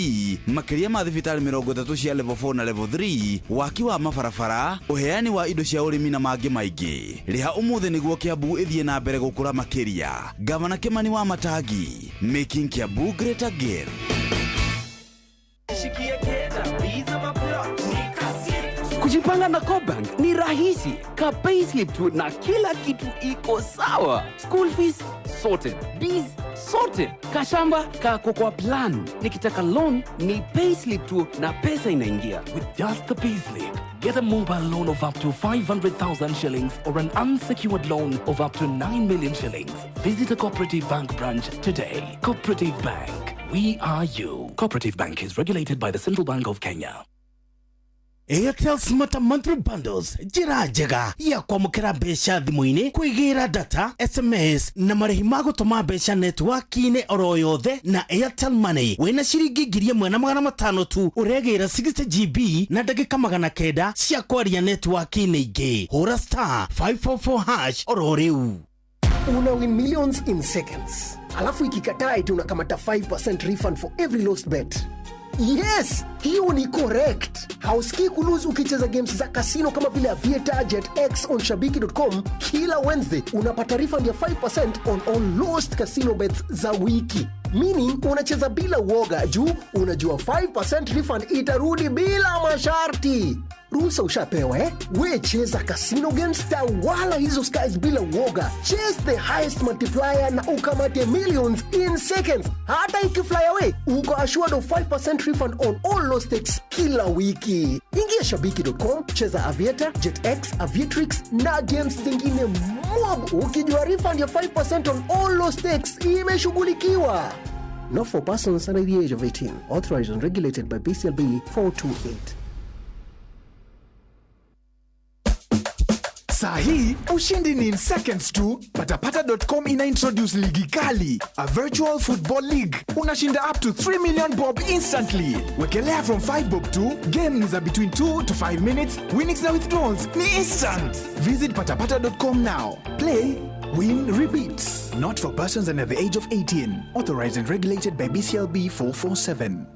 makĩria ma thibitarĩ 30 cia level 4 na level 3, waki wa mabarabara, uheani wa indo cia urimi na mangĩ maingĩ. Rĩha ũmũthĩ nĩguo Kiambu ĩthiĩ na mbere gũkũra makĩria. Gavana Kimani Wamatangi, making Kiambu great again. Kujipanga na CoBank ni rahisi. Ka payslip tu na kila kitu iko sawa. School fees sorted, bills sorted, kashamba kako kwa plan. Nikitaka loan ni payslip tu na pesa inaingia. With just the payslip, get a mobile loan of up to 500,000 shillings or an unsecured loan of up to 9 million shillings. Visit a Cooperative Bank branch today. Cooperative Bank, we are you. Cooperative Bank is regulated by the Central Bank of Kenya. Airtel Smarter Monthly Bundles njĩra njega ya kwamũkĩra mbeca thimũ-inĩ, kwĩgĩra data, SMS na marĩhi ma gũtũma mbeca network-inĩ oro yothe na Airtel Money. Wĩna ciringi 1500 tu ũregĩra 60 GB na ndagĩka 900 cia kwaria network-inĩ ingĩ. Hũra star 544 hash oro rĩu. Una win millions in seconds. Alafu ikikataa eti unakamata 5% refund for every lost bet. Yes, hiyo ni correct. Hausikii kulose ukicheza games za casino kama vile Aviator, Jet X on shabiki.com. Kila Wednesday unapata refund ya 5% on all lost casino bets za wiki. Meaning unacheza bila uoga juu unajua 5% refund itarudi bila masharti. Ruhusa ushapewa eh? We cheza casino games, tawala hizo skies bila uoga. Chase the highest multiplier na ukamate millions in seconds. Hata ikifly away, uko assured of 5% refund on all lost stakes kila wiki. Ingia shabiki.com, cheza Aviator, Jet X, Aviatrix na games zingine mob. Ukijua refund ya 5% on all lost stakes imeshughulikiwa. Not for persons under the age of 18. Authorized and regulated by BCLB 428. Sahi, ushindi ni in seconds tu. Patapata.com ina introduce ligi kali, a virtual football league. Unashinda up to 3 million bob instantly. Wekelea from 5 bob to game za between 2 to 5 minutes. Winnings na withdrawals ni instant. Visit patapata.com now. Play, win, repeat. Not for persons under the age of 18. Authorized and regulated by BCLB 447.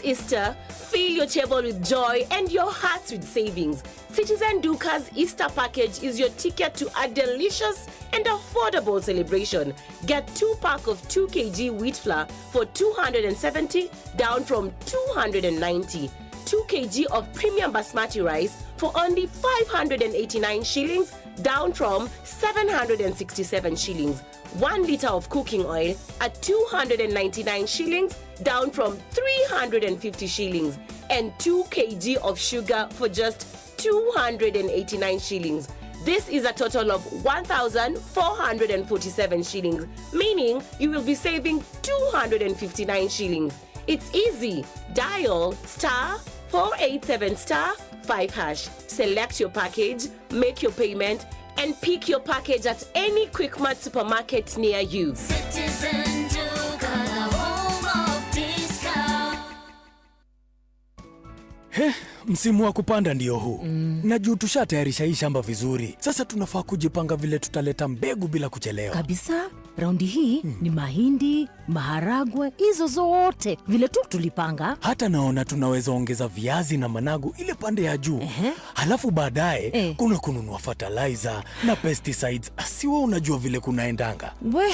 Easter, fill your table with joy and your hearts with savings. Citizen Duka's Easter package is your ticket to a delicious and affordable celebration. Get 2 pack of 2 kg wheat flour for 270, down from 290. 2 kg of premium basmati rice for only 589 shillings, down from 767 shillings. 1 liter of cooking oil at 299 shillings, down from 350 shillings, and 2 kg of sugar for just 289 shillings. This is a total of 1,447 shillings, meaning you will be saving 259 shillings. It's easy. Dial star 487 star 5 hash. Select your package, make your payment, and pick your package at any Quickmart supermarket near you. Citizen Duka, the home of discount. He, msimu wa kupanda ndio huu na juu tushatayarisha hii shamba vizuri, sasa tunafaa kujipanga vile tutaleta mbegu bila kuchelewa. Kabisa, raundi hii ni mahindi, maharagwe, hizo zote vile tu tulipanga. Hata naona tunaweza ongeza viazi na managu ile pande ya juu, halafu baadaye kuna kununua fertilizer na pesticides. Siwe unajua vile kunaendanga. We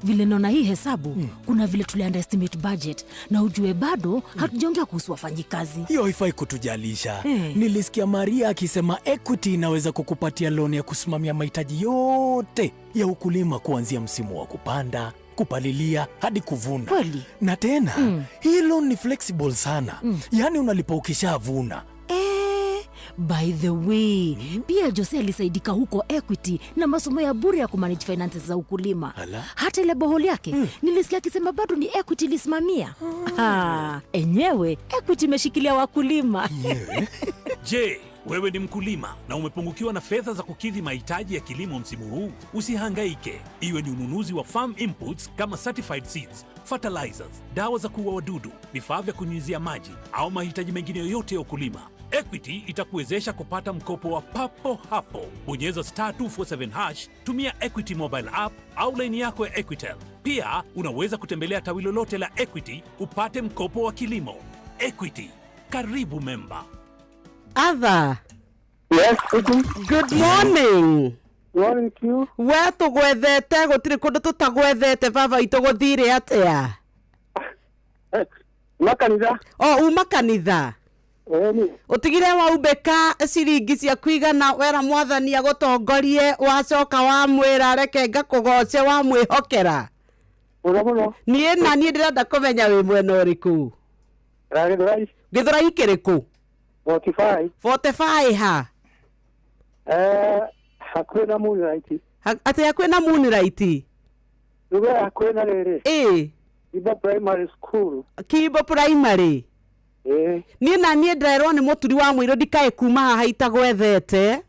Vile naona hii hesabu, kuna vile tuli underestimate budget, na ujue bado hatujaongea kuhusu wafanyikazi. Hiyo haifai kutujalisha. Nilisikia Maria akisema Equity inaweza kukupatia loan ya kusimamia mahitaji yote ya ukulima kuanzia msimu wa kupanda, kupalilia hadi kuvuna. Kweli? Na tena hii loan ni flexible sana, yaani unalipa ukishavuna. Eh, by the way, pia Jose alisaidika huko Equity na masomo ya bure ya kumanage finances za ukulima. Ala. Hata ile borehole yake nilisikia akisema bado ni Equity ilisimamia. Ah, enyewe Equity imeshikilia wakulima. Je, wewe ni mkulima na umepungukiwa na fedha za kukidhi mahitaji ya kilimo msimu huu? Usihangaike. Iwe ni ununuzi wa farm inputs kama certified seeds, fertilizers, dawa za kuua wadudu, vifaa vya kunyunyizia maji au mahitaji mengine yoyote ya ukulima. Equity itakuwezesha kupata mkopo wa papo hapo. Bonyeza star 247 hash, tumia Equity mobile app au laini yako ya Equitel. Pia unaweza kutembelea tawi lolote la Equity upate mkopo wa kilimo. Equity, karibu memba. Arthur. Yes, good morning. Morning to you. We tũgwethete gũtirĩ kũndũ tũtagwethete baba itũ gũthire atĩa? Uma kanitha. O uma kanitha. Ũtigire waumbĩka ciringi ciaku igana wera mwathani agũtongorie wacoka wamwĩra reke ngakũgoce wamwĩhokera. Mũno mũno. Niĩ na niĩ ndĩrenda kũmenya wĩ mwena ũrĩkũ. Gĩthũrai. Gĩthũrai kĩrĩkũ? 45. 45 ha? Hakuhĩ na Moonlight. Atĩ hakuhĩ na Moonlight? Ruge hakuhĩ na rĩrĩ. Ĩĩ. Kimbo Primary School. Kimbo Primary. Ĩĩ. Niĩ na niĩ ndĩrerwo nĩ mũturi wa mũirũ ndikae kuma haha itagwethete.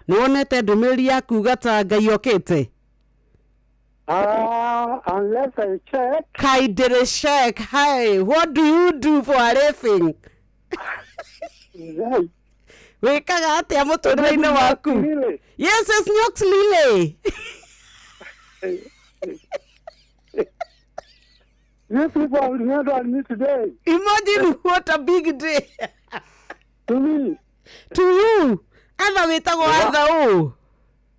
Nĩ wonete ndũmĩrĩri ya kuga ta Ngai okĩte? Unless I check. Kaidere check. Hi, what do you do for a living? Wĩkaga atĩa mũtũrĩre-inĩ waku? Yes, it's Nyox Lily. You people have remembered me today. Imagine what a big day. To me. To you. Atha wĩtagwo Atha ũ?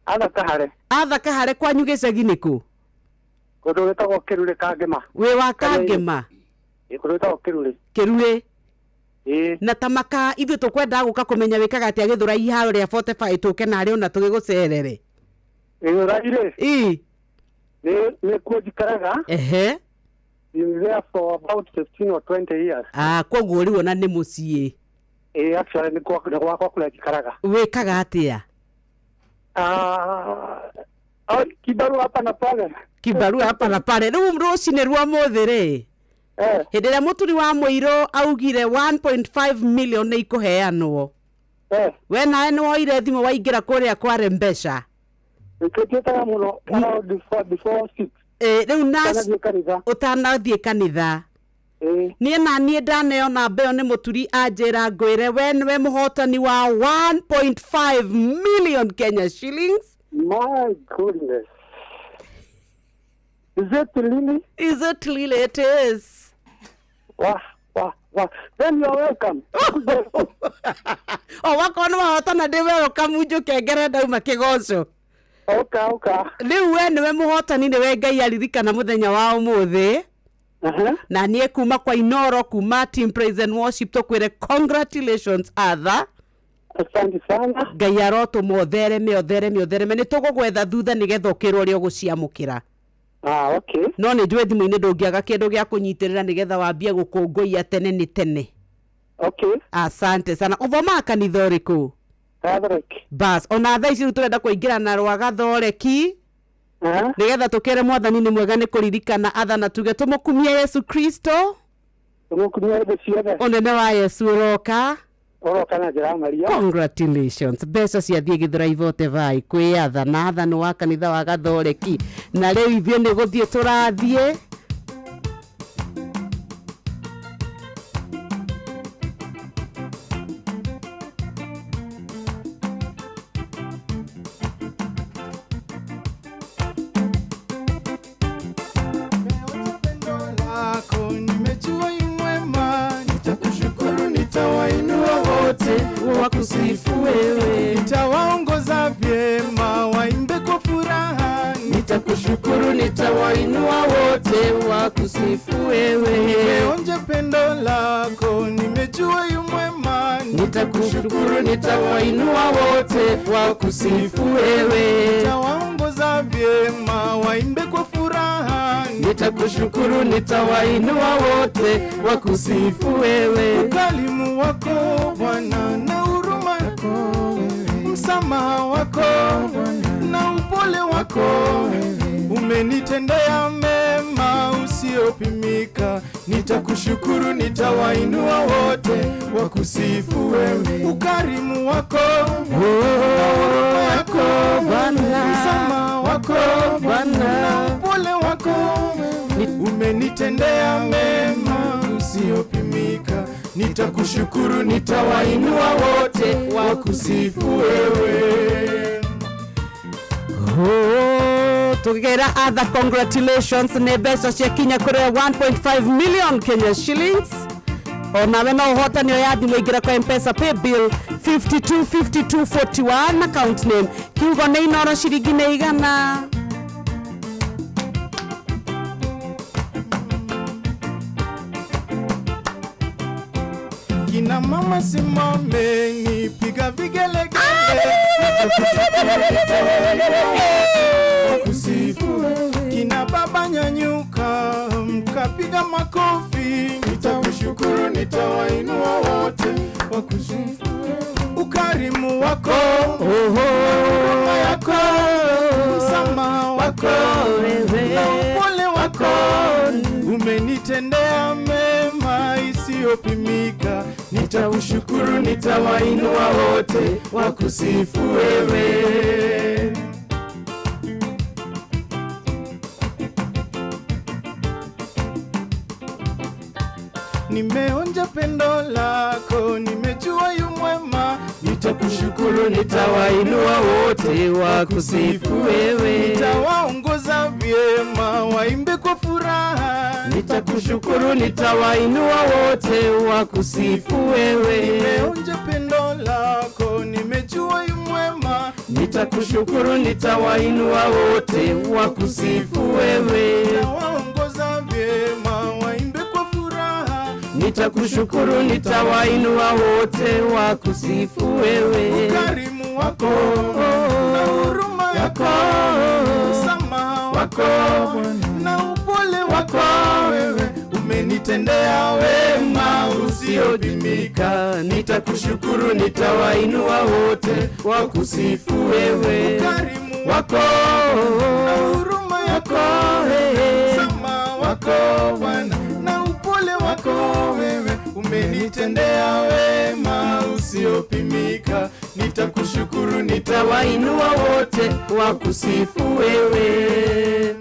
Atha Kahare. Atha Kahare kwanyu gĩcagi nĩkũ? Kũndũ gwĩtagwo Kĩrurĩ Kangema. Wĩ wa Kangema? Ĩ, kũndũ gwĩtagwo Kĩrurĩ. Kĩrurĩ? Ĩĩ. Na ta maka ithuĩ tũkwendaga gũka kũmenya wĩkaga atĩa Gĩthũrai harĩa 45 tũke narĩ ona tũgĩgũcerere. Gĩthũrai rĩ? Ĩ. Nĩ kuo njikaraga. Ehe. Been there for about 15 or 20 years. Ah, koguo rĩu ona nĩ mũciĩ. Ĩĩ, actually nĩ gwakwa kũrĩa njikaraga. Wĩkaga atĩa? Kibarua hapa na pale. Kibarua hapa na pale. Rĩu rũcinĩ rwa mũthĩ rĩ? Hĩndĩ ĩrĩa mũturi wa mũirũ augire 1.5 million nĩ ikũheanwo. We nawe nĩ woire thimũ waingĩra kũrĩa kware mbeca. Nĩtũtiĩtaga mũno before 6. Rĩu na ũtanathiĩ kanitha. Niĩ na niĩ ndaneo namba ĩyo nĩ mũturi anjĩra ngwĩre we nĩwe mũhotani wa 1.5 million Kenya shillings. My goodness. Is it really? Is it really? It is. Wah, wah, wah. Then you are welcome. O wakorwo nĩ wahotana ndĩ welcome njũke ngere ndauma kĩgoco. Oka, oka. Rĩu we nĩwe mũhotani nĩwe Ngai aririkana mũthenya wa ũmũthĩ. Na niĩ kuma kwa Inoro kuma Team Praise and Worship tũkwĩre congratulations Arthur. Asante sana. Ngai arotũma ũthereme ũthereme ũthereme nĩ tũgũgwetha thutha nĩgetha ũkĩrwo ũrĩa ũgũciamũkĩra. Ah, okay. No nĩ njũĩ thimũ-inĩ ndũngĩaga kĩndũ gĩa kũnyitĩrĩra nĩgetha wambie gũkũngũiya tene nĩ tene. Okay. Asante sana. Ũthomaga kanitha ũrĩkũ? Bas, ona thaa ici rĩu tũrenda kũingĩra na rwa gathoreki nĩgetha tũkere mwathani nĩ mwega nĩ kũririkana athana tuge tũmũkumie Yesu Kristo. Tũmũkumie hĩndĩ ciothe. Ũnene wa Yesu ũroka. Ũroka na njĩra ya Maria. Congratulations, mbeca ciathiĩ Githurai vote vai kwĩ athana athani wa kanitha wa gathoreki na rĩu ithuĩ nĩ gũthiĩ tũrathiĩ. Lako nimejua yu mwema, nitakushukuru, nitawainua wote wakusifu wewe, nitawaongoza vyema waimbe kwa furaha, nitakushukuru, nitawainua wote wakusifu wewe, nimeonja pendo lako, nimejua yu mwema, nitakushukuru, nitawainua wote wakusifu wewe, nitawaongoza vyema waimbe kwa furaha, nitakushukuru, nitawainua wote wakusifu wewe, ukarimu wako Bwana na huruma yako, msamaha wako na upole wako, umenitendea mema usiopimika. Nitakushukuru, nitawainua wote wakusifu wewe, ukarimu wako na huruma yako Bwana, msamaha wako Bwana, na upole wako, umenitendea mema usiopimika. Nitakushukuru, nitawainua wote wakusifu wewe. Oh, tugera other congratulations nĩ mbeca ciakinya kũrĩ 1.5 million Kenya shillings. Onawe no ũhotani oya thimũ ingĩra kwa Mpesa pay bill 525241 account name kiugo nĩ Inoro ciringi nĩ igana. Kina mama simameni, piga vigelegele, wakusifu. Kina baba nyanyuka, mkapiga makofi, nitakushukuru, nitawainua wote wakusifu. Ukarimu wako, huruma yako, msamaha wako na upole wako, umenitendea mema isiyopimika. Nitakushukuru, nitawainua wote wakusifu wewe. Nimeonja pendo lako, nimejua yu mwema, nitakushukuru, nitawainua wote wakusifu wewe, nitawaongoza vyema waimbe kwa furaha, nitakushukuru, nitawainua wote wakusifu wewe, nimeonja pendo lako, nimejua yu mwema, nitakushukuru, nitawainua wote wakusifu wewe, nitawaongoza vyema waimbe kwa furaha, nitakushukuru, nitawainua wote wakusifu wewe, ukarimu wako na huruma yako, msamaha wako na upole wako, wewe umenitendea wema usiopimika. Nitakushukuru, nitawainua wote wakusifu wewe, ukarimu wako na huruma yako, msamaha wako Bwana na upole wako, wewe umenitendea wema usiopimika. Nitakushukuru, nitawainua wote wakusifu wewe.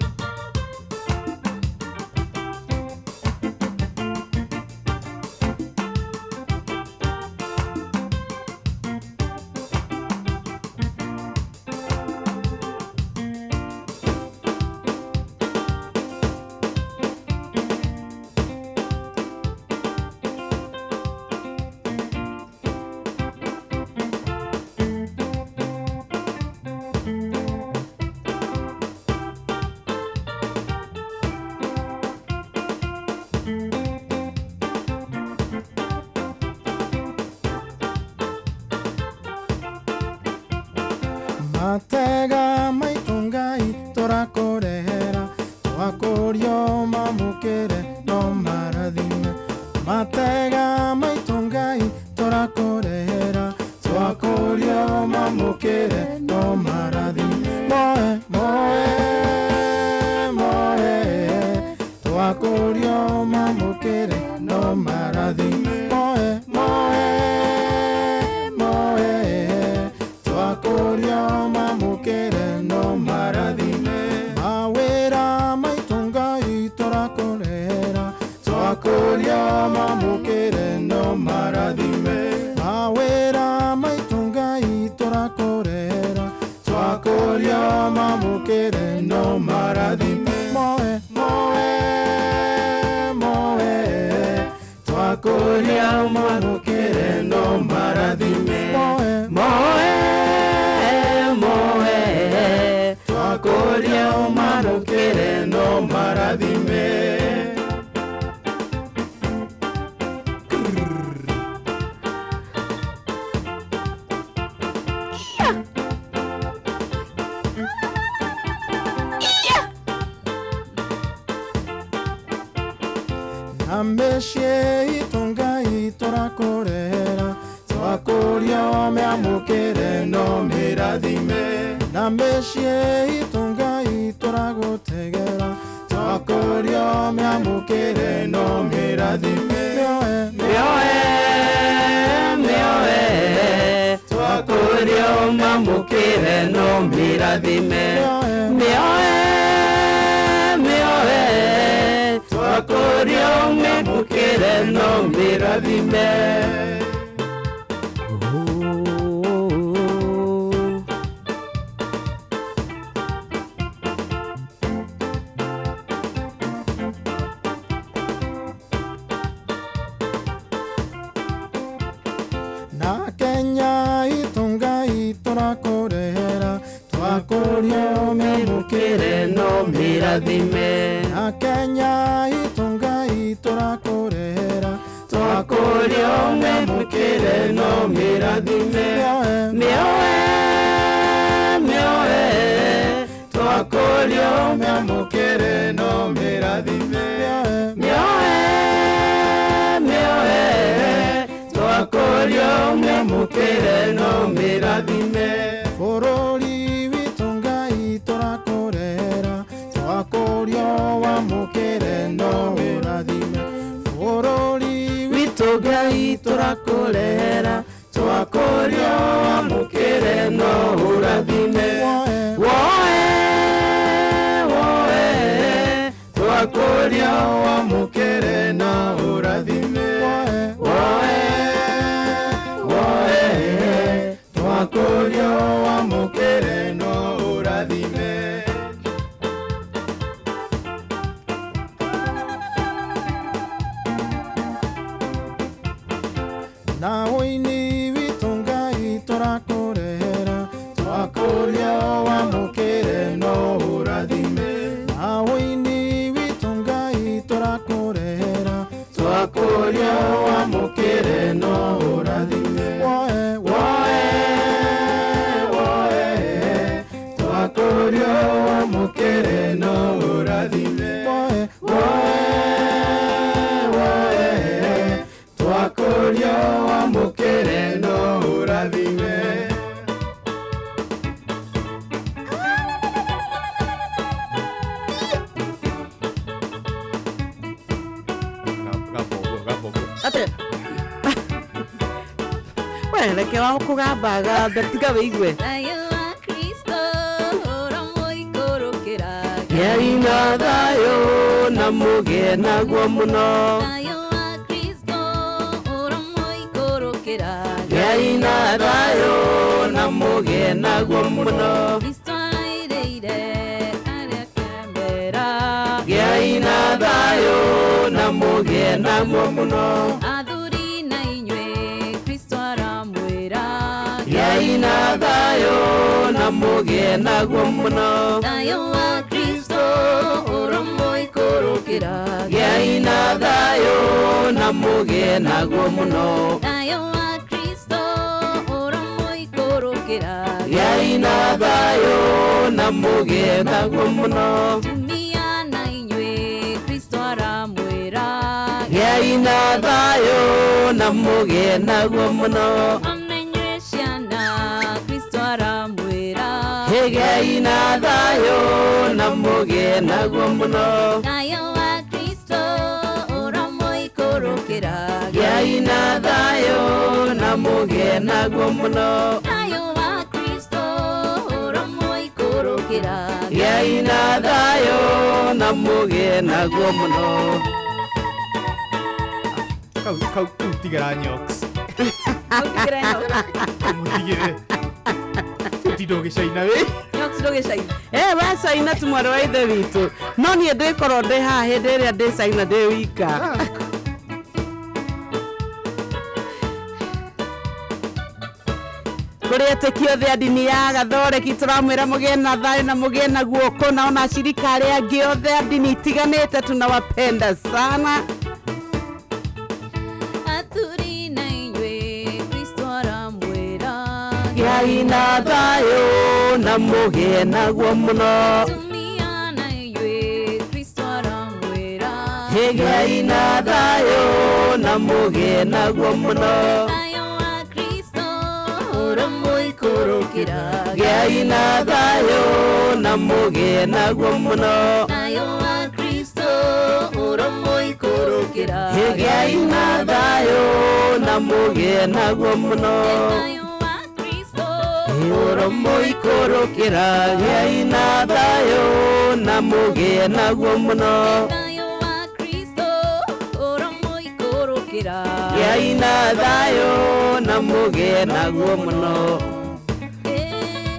Matega maitũ Ngai tũrakũrehera, twakũrio mamũkĩre no marathime. Matega maitũ Ngai tũrakũrehera, twakũrio no marathime. Moe moe moe twakũria mamũkĩre no marathime. Mawĩra maitũ Ngai tũrakũrehera twakũria mamũkĩre no marathime. Mawĩra maitũ Ngai tũrakũrehera twakũria mamũkĩre no marathime. Moe moe moe twakũria mamũkĩre no marathime. Moe moe moe twakũria mamũkĩre no marathime. Na mĩciĩ itũ Ngai tũrakũrehera twakũria mĩamũkĩre no mĩrathime. Na mĩciĩ itũ Ngai tũragũtegera twakũria mĩamũkĩre no mĩrathime. Mĩoe mĩoe mĩoe twakũria mamũkĩre no mĩrathime. Mĩoe mĩoe twakũria mamũkĩre no mĩrathime. Na Kenya itũ Ngai tũrakũrehera twakũria mĩamũkĩre no mĩrathime. Na Kenya itũ Ngai tũrakũrehera twakũria mĩamũkĩre no mĩrathime. Mĩoe mĩoe twakũria mĩamũkĩre no mĩrathime. Mĩoe mĩoe twakũria mĩamũkĩre no mĩrathime. Bũrũri witũ Ngai tũrakũrehera twakũria wamũkĩre no mĩrathime. Bũrũri witũ Ngai tũrakũrehera twakũria wamũkĩre no ũrathime. Woe woe twakũria wamũkĩre no ũrathime. Woe woe twakũria wamũkĩre no ũrathime. Na ũini witũ Ngai tũrakũrehera twakũria wamũkĩre no ũrathime. Na ũini witũ Ngai tũrakũrehera twakũria wamũkĩre no ũrathime. Woe woe woe twakũria wamũkĩre no ũrathime. Woe woe woe twakũria wamũkĩre no ũrathime. Ate we reke wa kũgamba gambe tiga wĩigue. Thayũ wa Kristo ũramũikũrũkĩra. Gĩai na thayũ na mũgĩe naguo mũno. Thayũ wa Kristo ũramũikũrũkĩra. Gĩai na thayũ na mũgĩe naguo mũno. Kristo arairĩire arĩa kemera. Gĩai na thayũ na mũgĩe naguo mũno. Athuri na inyuĩ Kristo aramwĩra. Gĩai na thayũ na mũgĩe naguo mũno. Thayũ wa Kristo ũramũikũrũkĩra. Gĩai na thayũ na mũgĩe naguo mũno. Thayũ wa Kristo ũramũikũrũkĩra. Gĩai na thayũ na mũgĩe naguo mũno. Atumia na inyuĩ Kristo aramwĩra. Gĩai na thayũ na mũgĩe naguo mũno. Ona inyuĩ ciana Kristo aramwĩra. Gĩai na thayũ na mũgĩe naguo mũno. Thayũ wa Kristo ũramũikũrũkĩra. Mũikũrũkĩra. Gĩai na thayũ na mũgĩe naguo mũno. Thayũ wa Kristo ũromũikũrũkĩra. Gĩai na thayũ na mũgĩe naguo mũno. Kau kau kau tigera nyox. Mutigire. Tutindo gĩcaina wĩ. Nyox ndũgĩcaina. We caina tu mwarĩ wa ithe witũ. No niĩ ndĩkorwo ndĩ haha hĩndĩ ĩrĩa ndĩ caina ndĩ wika. Kũrĩ etĩkia othe a ndini ya Gathoreki tũramwĩra mũgĩe na thayũ na mũgĩe na guoko, na ona ashirika arĩa angĩ othe a ndini itiganĩte tunawapenda sana. Athuri na inyuĩ Kristo aramwĩra. Gĩai na thayũ na mũgĩe naguo mũno. Atumia na inyuĩ Kristo aramwĩra. Gĩai na thayũ na mũgĩe naguo mũno. Thayũ wa Kristo ũromũikũrũkĩra. Gĩai na thayũ na mũgĩe naguo mũno. Thayũ wa Kristo ũromũikũrũkĩra. Gĩai na thayũ na mũgĩe naguo mũno. Thayũ wa Kristo Ũromũikũrũkĩra. Gĩai na thayũ na mũgĩe naguo mũno. Thayũ wa Kristo ũromũikũrũkĩra. Gĩai na thayũ na mũgĩe naguo mũno.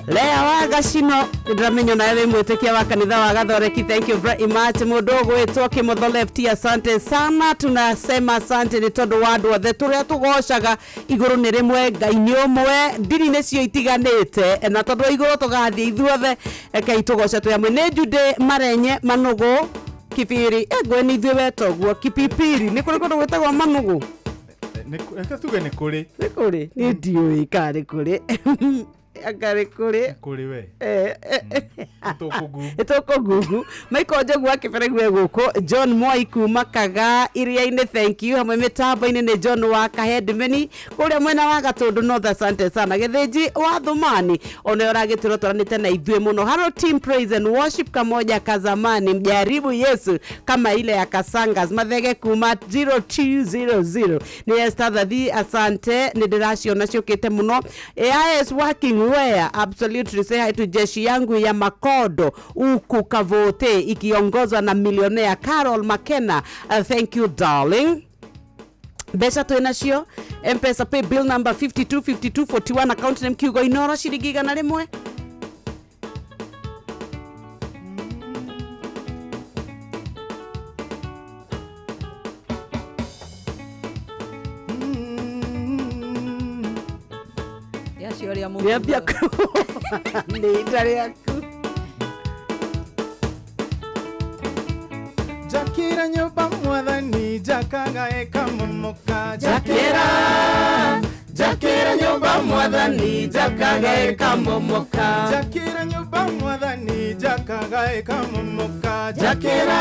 Lea wa Gacino ndĩramenya nawe wĩ mwĩtĩkia wa kanitha wa Gathoreki. Thank you very much. Mũndũ ũgwĩtwo Kĩmotho Lefty, asante sana. Tunasema asante nĩ tondũ wa andũ othe tũrĩa tũgocaga igũrũ nĩ rĩmwe, Ngai nĩ ũmwe, ndini nĩcio itiganĩte, na tondũ igũrũ tũgathiĩ ithuothe, rekei tũgoce twĩ hamwe. Nĩ Jude Marenye Manũgũ Kibiri, ngwe nĩ ithuĩ weta ũguo Kipipiri, nĩ kũrĩ kũndũ gwĩtagwo Manũgũ? Reke tuge nĩ kũrĩ. Nĩ kũrĩ, niĩ ndiũĩ kana nĩ kũrĩ. Anga nĩ kũrĩ. Kũrĩ we. Tũkũgugu. Michael Njogu wa Kĩberegue gũkũ, John Moi kuma Kaga Iria-inĩ, thank you. Hamwe mĩtambo-inĩ nĩ John wa Kahedmeni kũrĩa mwena wa Gatũndũ North, asante sana. Gĩthĩnji wa Thumani ona ũragĩtũra twaranĩte na ithuĩ mũno. Haro Team Praise and Worship kamoja kazamani, mjaribu Yesu kama ile ya Kasangas Mathege kuma 0200. Nĩ Esther Thathi, asante, nĩ ndĩraciona ciũkĩte mũno. AIS working where absolutely say hi to jeshi yangu ya Makodo uku Kavote ikiongozwa na millionaire Carol Makena. Thank you darling. Mbeca twĩ nacio M-Pesa pay bill number 525241 account name Kiugo Inoro ciringi 100. Yacio ũrĩa Niambia nĩ ita rĩaku. Jakira nyũmba mwathani jakaga ĩkamomoka. Jakĩra, jakĩra nyũmba mwathani jakaga ĩkamomoka. Jakĩra nyũmba mwathani jakaga ĩkamomoka. Jakĩra,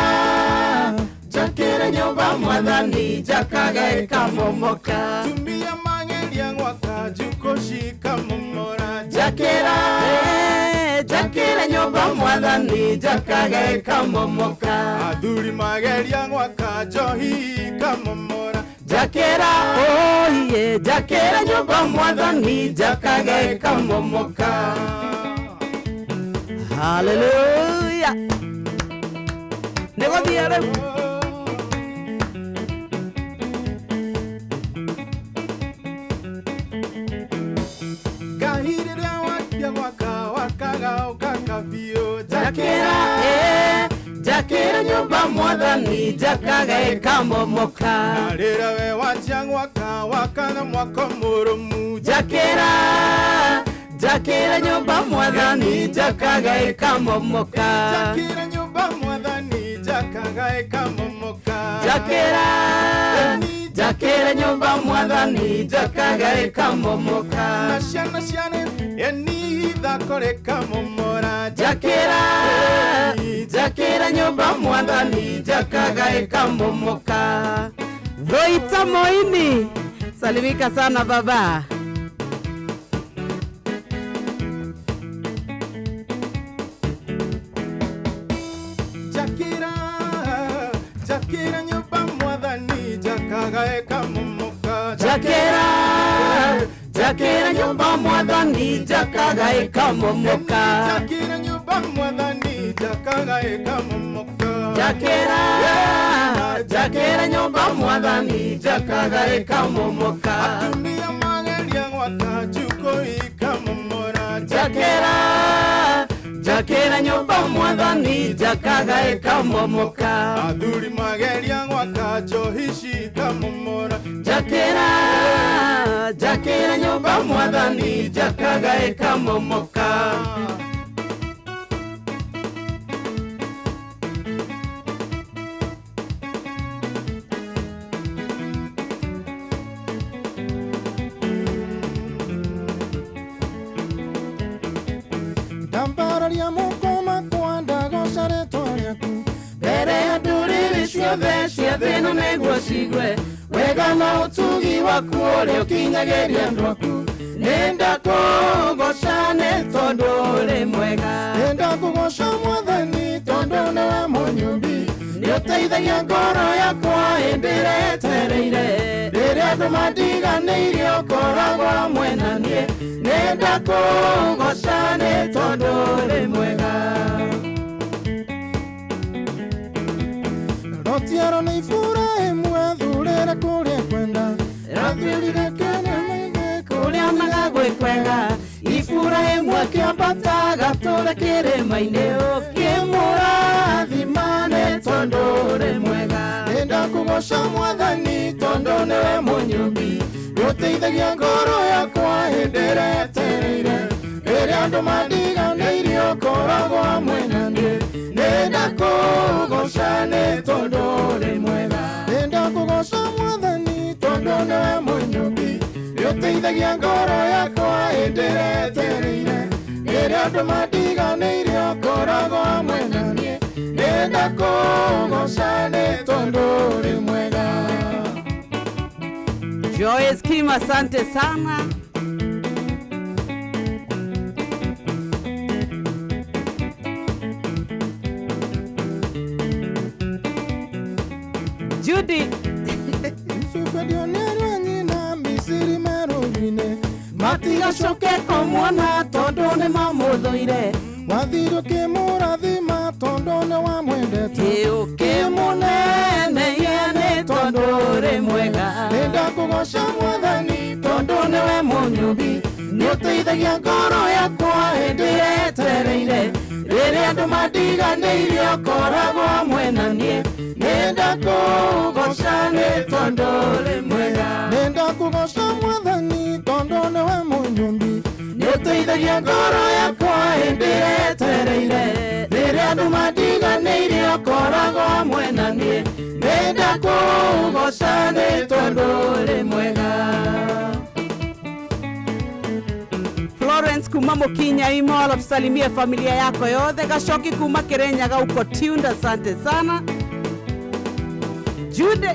jakĩra nyũmba mwathani jakaga ĩkamomoka. Tumia mageria gwaka njuko cikamomora. Jakĩra, jakĩra nyũmba mwathani jakaga ĩkamomoka. Athuri mageria gwaka njohi ikamomora. Jakĩra, oiye, jakĩra nyũmba mwathani jakaga ĩkamomoka. Hallelujah. Nĩ gũthiĩ rĩu. Ngai rĩrĩa wakia gwaka wakaga ũkaka biũ. Jakĩra, jakĩra nyũmba mwathani jakaga ĩkamomoka. Na rĩrĩa we wanjia gwaka wakaga mwako mũrũmu. Jakĩra, jakĩra nyũmba mwathani jakaga ĩkamomoka. Jakĩra nyũmba mwathani jakaga ĩkamomoka. Jakĩra, jakĩra nyũmba mwathani jakaga ĩkamomoka. Na ciana ciane eni ithako rĩkamomora. Jakĩra, jakĩra nyũmba mwathani jakaga ĩkamomoka. Dhoita Moini, salimika sana baba. Jakĩra, jakĩra nyũmba mwathani jakaga ĩkamomoka. Njakĩra, njakĩra nyũmba mwathani njakaga ĩkamomoka. Njakĩra nyũmba mwathani njakaga ĩkamomoka. Njakĩra, njakĩra nyũmba mwathani njakaga ĩkamomoka. Atumia mageria gwaka njuko ikamomora. Njakĩra, njakĩra nyũmba mwathani njakaga ĩkamomoka. Athuri mageria gwaka njohi cikamomora. Njakĩra, njakĩra nyũmba mwathani njakaga ĩkamomoka. Ndambararia moko makwa ndagoca rĩtwa rĩaku mbere ya ndũrĩrĩ ciothe cia thĩ ĩno nĩguo ciigue wega na ũtugi waku ũrĩa ũkinyagĩria andũ aku. Nĩndakũgoca nĩ tondũ ũrĩ mwega. Nĩndakũgoca mwathani tondũ nĩwe mũnyũmbi. Nĩũteithagia ngoro yakwa hĩndĩ ĩrĩa yetereire. Rĩrĩa andũ mandiganĩirie ũkoragwo hamwe na niĩ. Nĩndakũgoca nĩ tondũ ũrĩ mwega. Rotiaro nĩ Iburahĩmu athurĩre kũrĩa kwenda. Athurire kĩrĩma-inĩ kũrĩa onaga gwĩ kwega. Iburahĩmu akĩambata agatũũre kĩrĩma-inĩ ũkĩmũrathima nĩ tondũ ũrĩ mwega. Nĩndakũgoca mwathani tondũ nĩwe mũnyũmbi. Nĩũteithagia ngoro yakwa hĩndĩ ĩrĩa yetereire. Rĩrĩa andũ mandiganĩirie ũkoragwo hamwe na niĩ. Nĩndakũgoca nĩ tondũ ũrĩ mwega. Nĩndakũgoca mwathani tondũ nĩwe mũnyũmbi. Nĩũteithagia ngoro yakwa hĩndĩ ĩrĩa yetereire. Rĩrĩa andũ mandiganĩirie ũkoragwo hamwe na niĩ. Nĩndakũgoca nĩ tondũ ũrĩ mwega. Joyce Kim, asante sana. Judy. Matigacoke kũmuona tondũ nĩmamũthũire. Wathire ũkĩmũrathima tondũ nĩwamwendete. Ũkĩmũnenehia nĩ tondũ ũrĩ mwega. Nĩndakũgoca mwathani tondũ nĩwe mũnyũmbi. Nĩũteithagia ngoro yakwa hĩndĩ ĩrĩa yetereire. Rĩrĩa andũ mandiganĩirie ũkoragwo hamwe na niĩ. Nĩndakũgoca nĩ tondũ ũrĩ mwega. Nĩndakũgoca mwathani tondũ nĩwe mũnyũmbi. Nĩũteithagia ngoro yakwa hĩndĩ ĩrĩa yetereire. Rĩrĩa andũ mandiganĩirie ũkoragwo hamwe na niĩ. Nĩndakũgoca nĩ tondũ ũrĩ mwega. Florence kuma Mukinya Imolo, tusalimie familia yako yothe. Gashoki kuma Kirinyaga uko tuned, asante sana. Jude.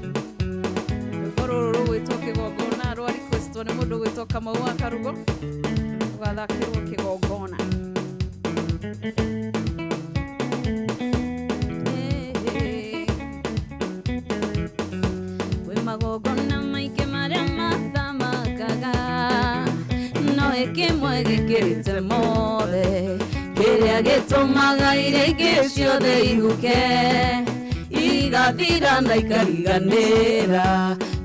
Rwĩmbo rũrũ rũgwĩtwo kĩgongona rwa requestwo nĩ mũndũ ũgwĩtwo Kamau wa Karugo rũgathakĩrwo kĩgongona. Kwĩ magongona maingĩ marĩa mathamakaga no ĩkĩmwe gĩkĩrĩte mothe kĩrĩa gĩtũmaga iria ingĩ ciothe ihuke igathira na ikariganĩra.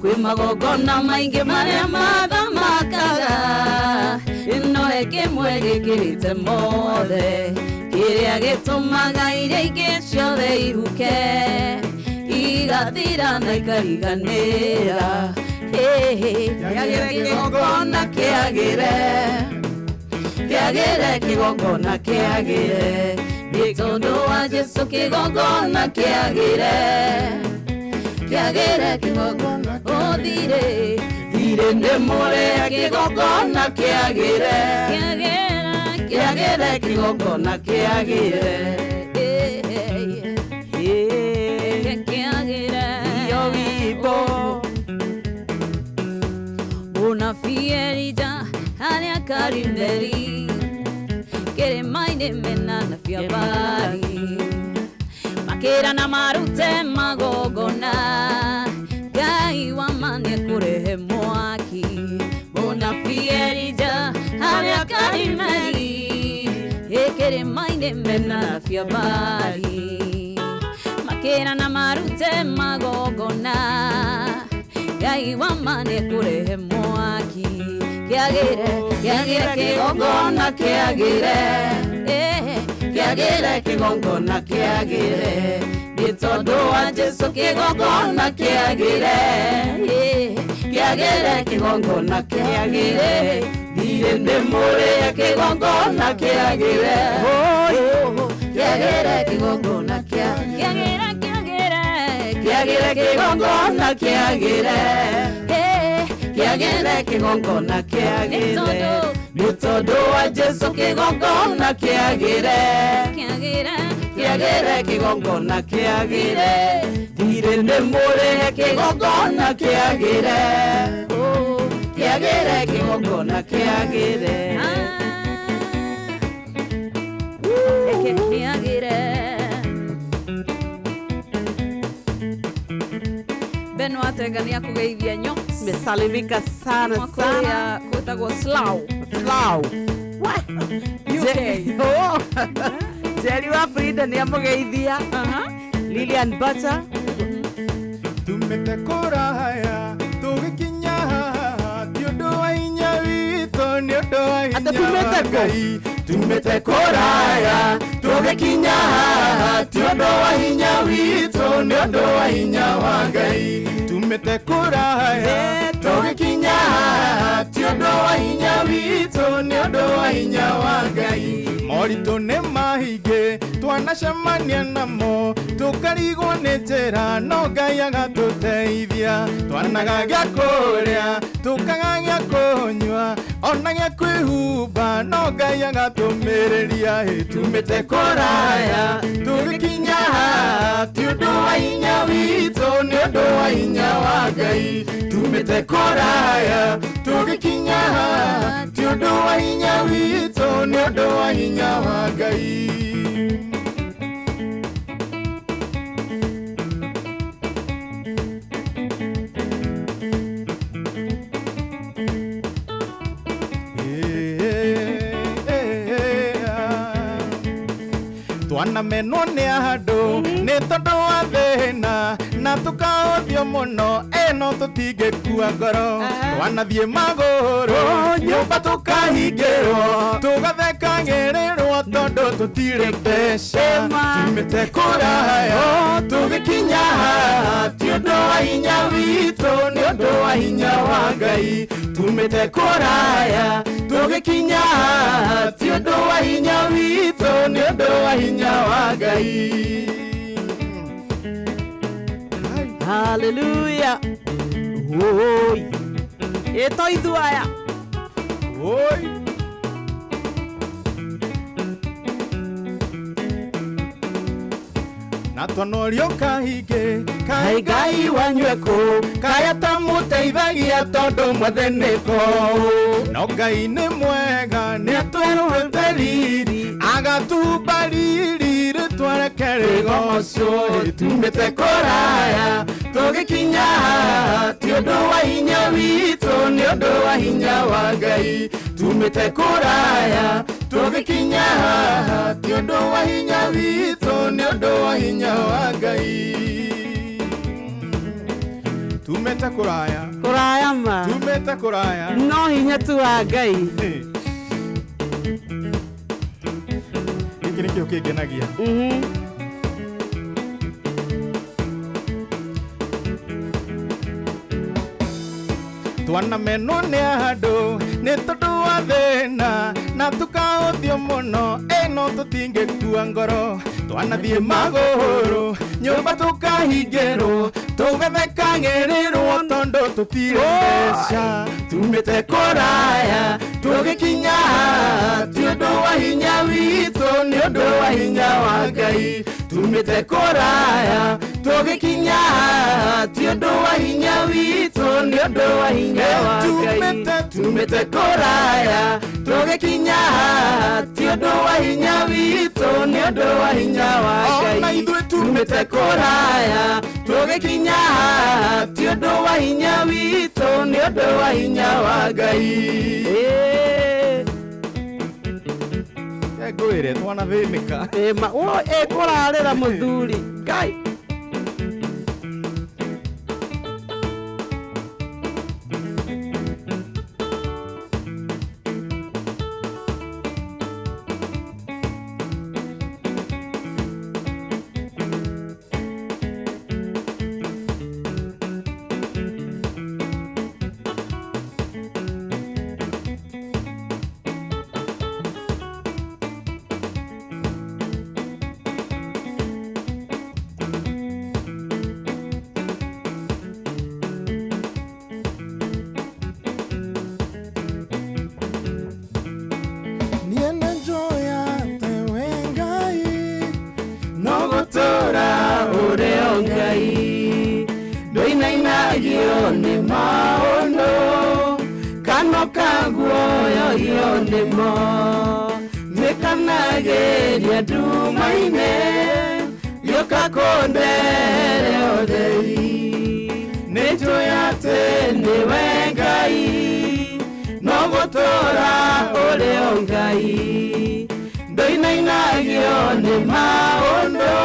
Kwĩ magongona maingĩ marĩa mathamakaga no ĩkĩmwe gĩkĩrĩte mothe kĩrĩa gĩtũmaga iria ingĩ ciothe ihuke igathira na ikariganĩra. Kĩagĩre kĩgongona kĩagĩre, kĩagĩre kĩgongona kĩagĩre, nĩ tondũ wa Jesũ kĩgongona kĩagĩre, kĩagĩre kĩgongona ũthire thirĩ nĩ mũrĩa kĩgongona kĩagĩre, kĩagĩre kĩgongona kĩagĩre. Kĩagĩre iyo wimbo Unabii Elija Karimeli kĩrĩma-inĩ mena na biabari makĩra na marute magongona Ngai wa ma nĩekũrehe mwaki mũnabii Elija harĩa Karimeli kĩrĩma-inĩ mena na biabari makĩra na marute magongona Ngai wa ma nĩekũrehe mwaki kĩagĩre kĩagĩre kĩgongona kĩagĩre kĩagĩre kĩgongona kĩagĩre nĩ tondũ wa Jesũ kĩgongona kĩagĩre kĩagĩre kĩgongona kĩagĩre thirĩ nĩ mũrĩe kĩgongona kĩagĩre kĩagĩre kĩgongona kĩagĩre kĩagĩre kĩagĩre kĩgongona kĩagĩre kĩagĩre kĩgongona kĩagĩre nĩ tondũ wa Jesũ kĩgongona kĩagĩre kĩagĩre kĩagĩre kĩgongona kĩagĩre thirĩ nĩ mũrĩhe kĩgongona kĩagĩre kĩagĩre kĩgongona kĩagĩre kĩagĩre Benoit Tenga nĩ akũgeithia nyo Mesalimika sana sana. Kwĩtagwo Slough. Slough. UK. Oh. Jerry wa Frida nĩ amũgeithia. Lilian Butter. Tumĩte kũraya tũgĩkinya haha ti ũndũ wa hinya witũ nĩ ũndũ wa hinya wa Ngai. Tumĩte kũraya tũgĩkinya haha ti ũndũ wa hinya witũ nĩ ũndũ wa hinya wa Ngai. Tumĩte kũraya tũgĩkinya haha ti ũndũ wa hinya witũ nĩ ũndũ wa hinya wa Ngai. Moritũ nĩ maingĩ twanacemania namo tũkarigwo nĩ njĩra no Ngai agatũteithia. Twanaga gĩa kũrĩa tũkaga gĩa kũnyua ona gĩa kwĩhumba no Ngai agatũmĩrĩria. Tumĩte kũraya tũgĩkinya haha ti ũndũ wa hinya witũ nĩ ũndũ wa hinya wa Ngai. Tumĩte kũraya tũgĩkinya haha ti ũndũ wa hinya witũ nĩ ũndũ wa hinya wa Ngai. Twanamenwo nĩ andũ nĩ tondũ wa thĩna na tũkaũthio mũno ĩno tũtingĩkua ngoro. Twanathiĩ magũrũ nyũmba tũkahingĩrwo tũgathekagĩrĩrwo tondũ tũtirĩ mbeca. Tumĩte kũraya tũgĩkinya haha ti ũndũ wa hinya witũ nĩ ũndũ wa hinya wa Ngai. Tumĩte kũraya tũgĩkinya haha ti ũndũ wa hinya witũ nĩ ũndũ wa hinya wa Ngai. Hallelujah. Oi. Ĩto ithuaya. Oi. Na twanorio kahingĩ kaĩ Ngai wanyue kũ kaĩ atamũteithagia tondũ mwethe nĩko. No Ngai nĩ mwega nĩ atũhete riri agatumba riri rĩtwa rĩake rĩgocwo. Tumĩte kũraya tũgĩkinya haha ti ũndũ wa hinya witũ nĩ ũndũ wa hinya wa Ngai. Tumĩte kũraya tũgĩkinya haha ti ũndũ wa hinya witũ nĩ ũndũ wa hinya wa Ngai. Tumĩte kũraya kũraya ma tumĩte kũraya no hinya tu wa Ngai. Gĩkĩ nĩkĩo kĩngenagia. Twanamenwo nĩ andũ nĩ tondũ wa thĩna na tũkaũthio mũno ĩno tũtingĩkua ngoro. Twanathiĩ magũrũ nyũmba tũkahingĩrwo tũgathekagĩrĩrwo tondũ tũtirĩ mbeca. Tumĩte kũraya tũgĩkinya haha ti ũndũ wa hinya witũ nĩ ũndũ wa hinya wa Ngai. Tumĩte kũraya tũgĩkinya haha ti ũndũ wa hinya witũ nĩ ũndũ wa hinya wa Ngai. Tumĩte kũraya Tũgĩkinya haha ti ũndũ wa hinya witũ, nĩ ũndũ wa hinya wa Ngai. Ona ithuĩ tumĩte kũraya, tũgĩkinya haha ti ũndũ wa hinya witũ, nĩ ũndũ wa hinya wa Ngai. Ngwĩre twanathĩnĩka. Ĩma wo ĩkũrarĩra mũthuri Ngai. Niĩ nĩnjũĩ atĩ wĩ Ngai, no gũtũũra ũrĩ o Ngai. Ndũinainagio nĩ maũndũ, kana ũkaguoyohio nĩmo. Nĩkanagĩria nduma-inĩ, gĩũka kũndere ũtheri. Nĩnjũĩ atĩ nĩwe Ngai, no gũtũũra ũrĩ o Ngai. Ndũinainagio nĩ maũndũ,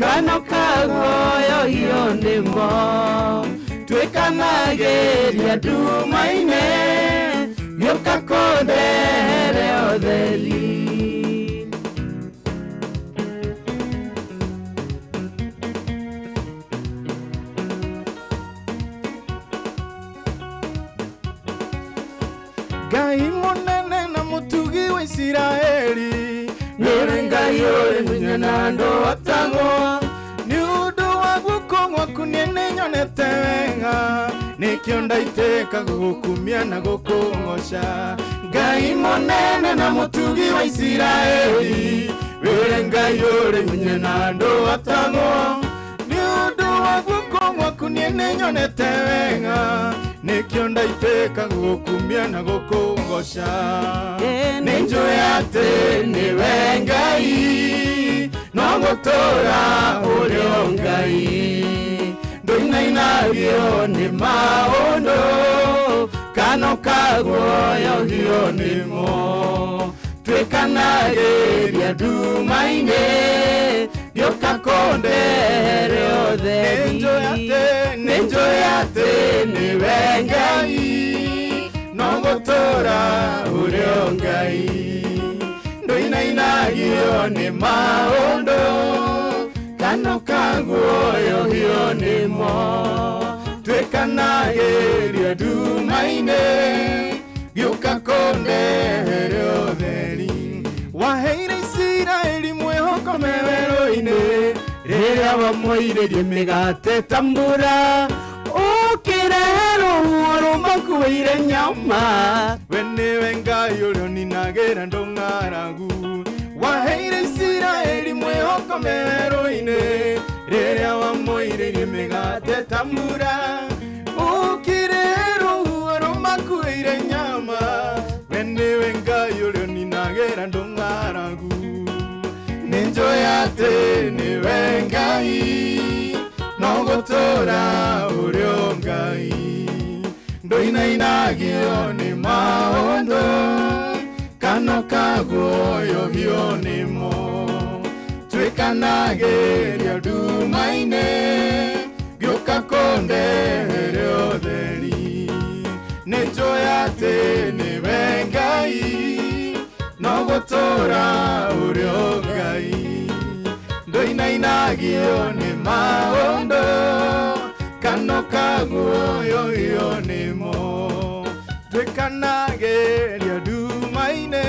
kana ũkaguoyohio nĩmo. Twĩkanagĩria nduma-inĩ, gĩũka kũndehere ũtheri. Ngai mũnene na mũtugi wa Isiraeli, nĩũrĩ Ngai ũrĩ hinya na ndũhotagwo. Nĩ ũndũ wa guoko gwaku niĩ nĩnyonete wega, nĩkĩo ndaitĩka gũgũkumia na gũkũgoca. Ngai mũnene na mũtugi wa Isiraeli, wĩre Ngai ũrĩ hinya na ndũhotagwo. Nĩ ũndũ wa guoko gwaku niĩ nĩnyonete wega, nĩkĩo ndaitĩka gũgũkumia na gũkũgoca. Nĩnjũĩ atĩ nĩwe Ngai, no gũtũũra ũrĩ o Ngai. Ndũinainagio nĩ maũndũ, kana ũkaguoyohio nĩmo. Twĩkanagĩria nduma-inĩ, gĩũka kũndehere ũtheri. Nĩnjũĩ atĩ nĩwe Ngai, no gũtũũra ũrĩ o Ngai. Ndũinainagio nĩ maũndũ, kana ũkaguoyohio nĩmo. Twĩkanagĩria nduma-inĩ, gĩũka kũndehere ũtheri. Waheire Isiraeli mwĩhoko me werũ-inĩ, rĩrĩa wamwoirĩrie mĩgate ta mbura, ũkĩrehe rũhuho rũmakuĩire nyama. We nĩwe Ngai ũrĩa ũninagĩra andũ ng'aragu. Waheire Isiraeli mwĩhoko me werũ-inĩ, rĩrĩa wamwoirĩrie mĩgate ta mbura, ũkĩrehe rũhuho rũmakuĩire nyama. We nĩwe Ngai ũrĩa ũninagĩra andũ ng'aragu. Nĩnjũĩ atĩ nĩwe Ngai, no gũtũũra ũrĩ o Ngai. Ndũinainagio nĩ maũndũ, kana ũkaguoyohio nĩmo. Twĩkanagĩria nduma-inĩ, gĩũka kũndehere ũtheri. Nĩnjũĩ atĩ nĩwe Ngai, no gũtũũra ũrĩ o Ngai. Ndũinainagio nĩ maũndũ, kana ũkaguoyohio nĩmo. Twĩkanagĩria nduma-inĩ,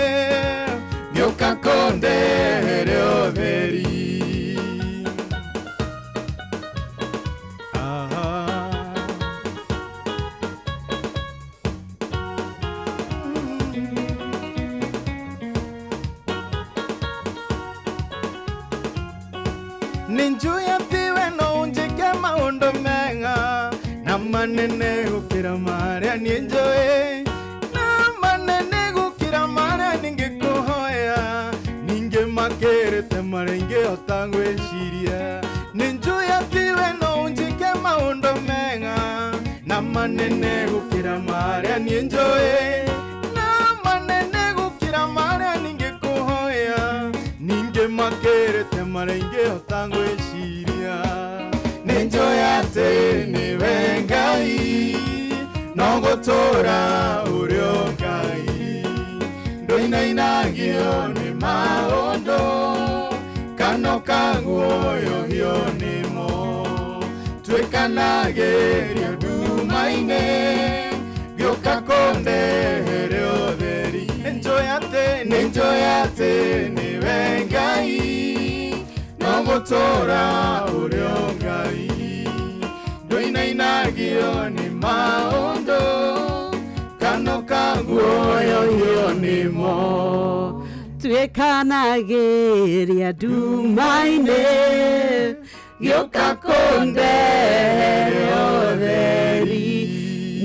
gĩũka kũndehere ũtheri. Nĩnjũĩ atĩ we no ũnjĩke maũndũ mega na manene gũkĩra marĩa niĩ njũĩ, na manene gũkĩra Manene gũkĩra marĩa niĩ njũĩ, na manene gũkĩra marĩa ningĩkũhoya, ningĩ makĩrĩte marĩa ingĩhota ngwĩciria. Nĩ njũĩ atĩ nĩwe Ngai, no gũtũũra ũrĩ o Ngai, ndũinainagio nĩ maũndũ kana ũkaguoyohio nĩmo. Twĩkanagĩria nduma-inĩ, gĩũka kũndehere ũtheri. Nĩ njũĩ atĩ nĩwe Ngai, no gũtũũra ũrĩ o Ngai, ndũinainagio nĩ maũndũ kana ũkaguoyohio nĩmo. Twĩkanagĩria nduma-inĩ, gĩũka kũndehere ũtheri.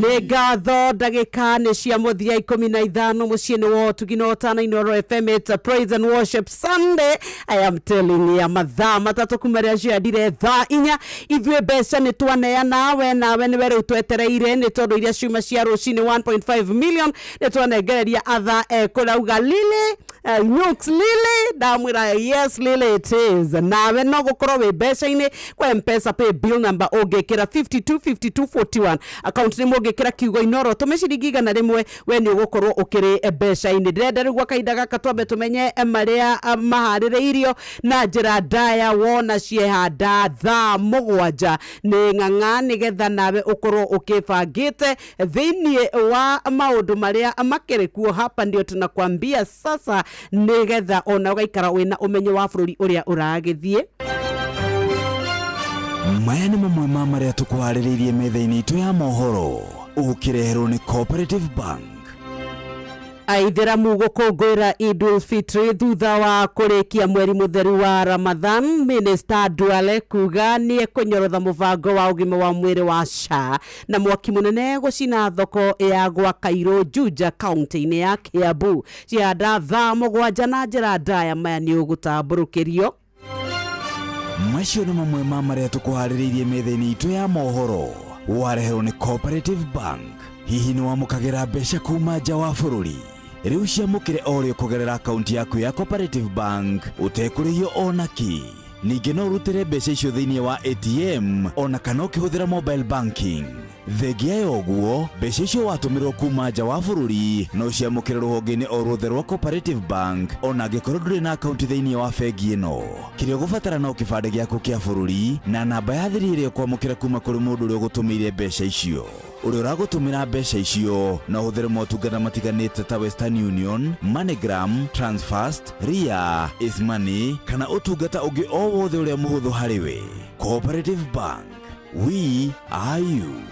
Nĩ ngatho ndagĩka nĩ cia mũthia 15 mũciĩ-inĩ wa ũtugi na ũtana Inooro FM. It's a praise and worship Sunday. I am telling you, mathaa 3 kuma rĩrĩa ciandire thaa 4 ithuĩ mbeca nĩ twaneana, we nawe nĩwe rĩu twetereire, nĩ tondũ iria ciuma cia rũcinĩ 1.5 million nĩ twanengereria atha ekũrauga Lily Nyux Lily, ndamwĩra yes Lily it is. Nawe no gũkorwo wĩ mbeca-inĩ kwa M-Pesa pay bill number ũngĩkĩra 525241 account nĩ mũngĩkĩra kiugo Inooro tũme ciringi 100, we nĩ ũgũkorwo ũkĩrĩ mbeca-inĩ. Ndĩrenda rĩu gwa kahinda gaka twambe tũmenye marĩa maharĩrĩirio na njĩra ndaya wona ciehanda thaa 7 nĩ ng'ang'a, nĩgetha nawe ũkorwo ũkĩbangĩte thĩinĩ wa maũndũ marĩa makĩrĩ kuo. Hapa ndio tunakwambia sasa, nĩgetha ona ũgaikara wĩna ũmenyo wa bũrũri ũrĩa ũragĩthiĩ. Maya nĩ mamwe ma marĩa tũkũharĩrĩirie metha-inĩ itũ ya mohoro, ũkĩreherwo nĩ Cooperative Bank. Aithĩramu gũkũngũĩra Idul Fitri thutha wa kũrĩkia mweri mũtheru wa Ramadhan. Minister Duale kuga nĩ ekũnyorotha mũbango wa ũgima wa mwĩrĩ wa SHA. Na mwaki mũnene gũcina thoko ya gwa Kairũ Juja kaunti-inĩ ya Kiambu. Cianda thaa 7 na njĩra ndaya maya nĩ ũgũtambũrũkĩrio. Macio nĩ mamwe ma marĩa tũkũharĩrĩirie metha-inĩ itũ ya mohoro, wareherwo nĩ Cooperative Bank. Hihi nĩ wamũkagĩra mbeca kuma nja wa bũrũri? Rĩu ciamũkĩre o rĩo kũgerera akaunti yaku ya Cooperative Bank ũtekũrĩhio ona kĩ. Ningĩ no ũrutĩre mbeca icio thĩinĩ wa ATM ona kana ũkĩhũthĩra mobile banking. Thengia ya ũguo, mbeca icio watũmĩrwo kuma nja wa bũrũri no ciamũkĩre rũhonge-inĩ o ruothe rwa Cooperative Bank ona angĩkorwo ndũrĩ na akaunti thĩinĩ wa bengi ĩno. Kĩrĩa ũgũbatara no kĩbandĩ gĩaku kĩa bũrũri na namba ya thiri ĩrĩa ũkwamũkĩra kuma kũrĩ mũndũ ũrĩa ũgũtũmĩire mbeca icio. Ũrĩa ũragũtũmĩra mbeca icio no ũhũthĩre motungata matiganĩte ta Western Union, MoneyGram, Transfast, Ria, Ismoney kana ũtungata ũngĩ o wothe ũrĩa mũhũthũ harĩ we. Cooperative Bank, we are you.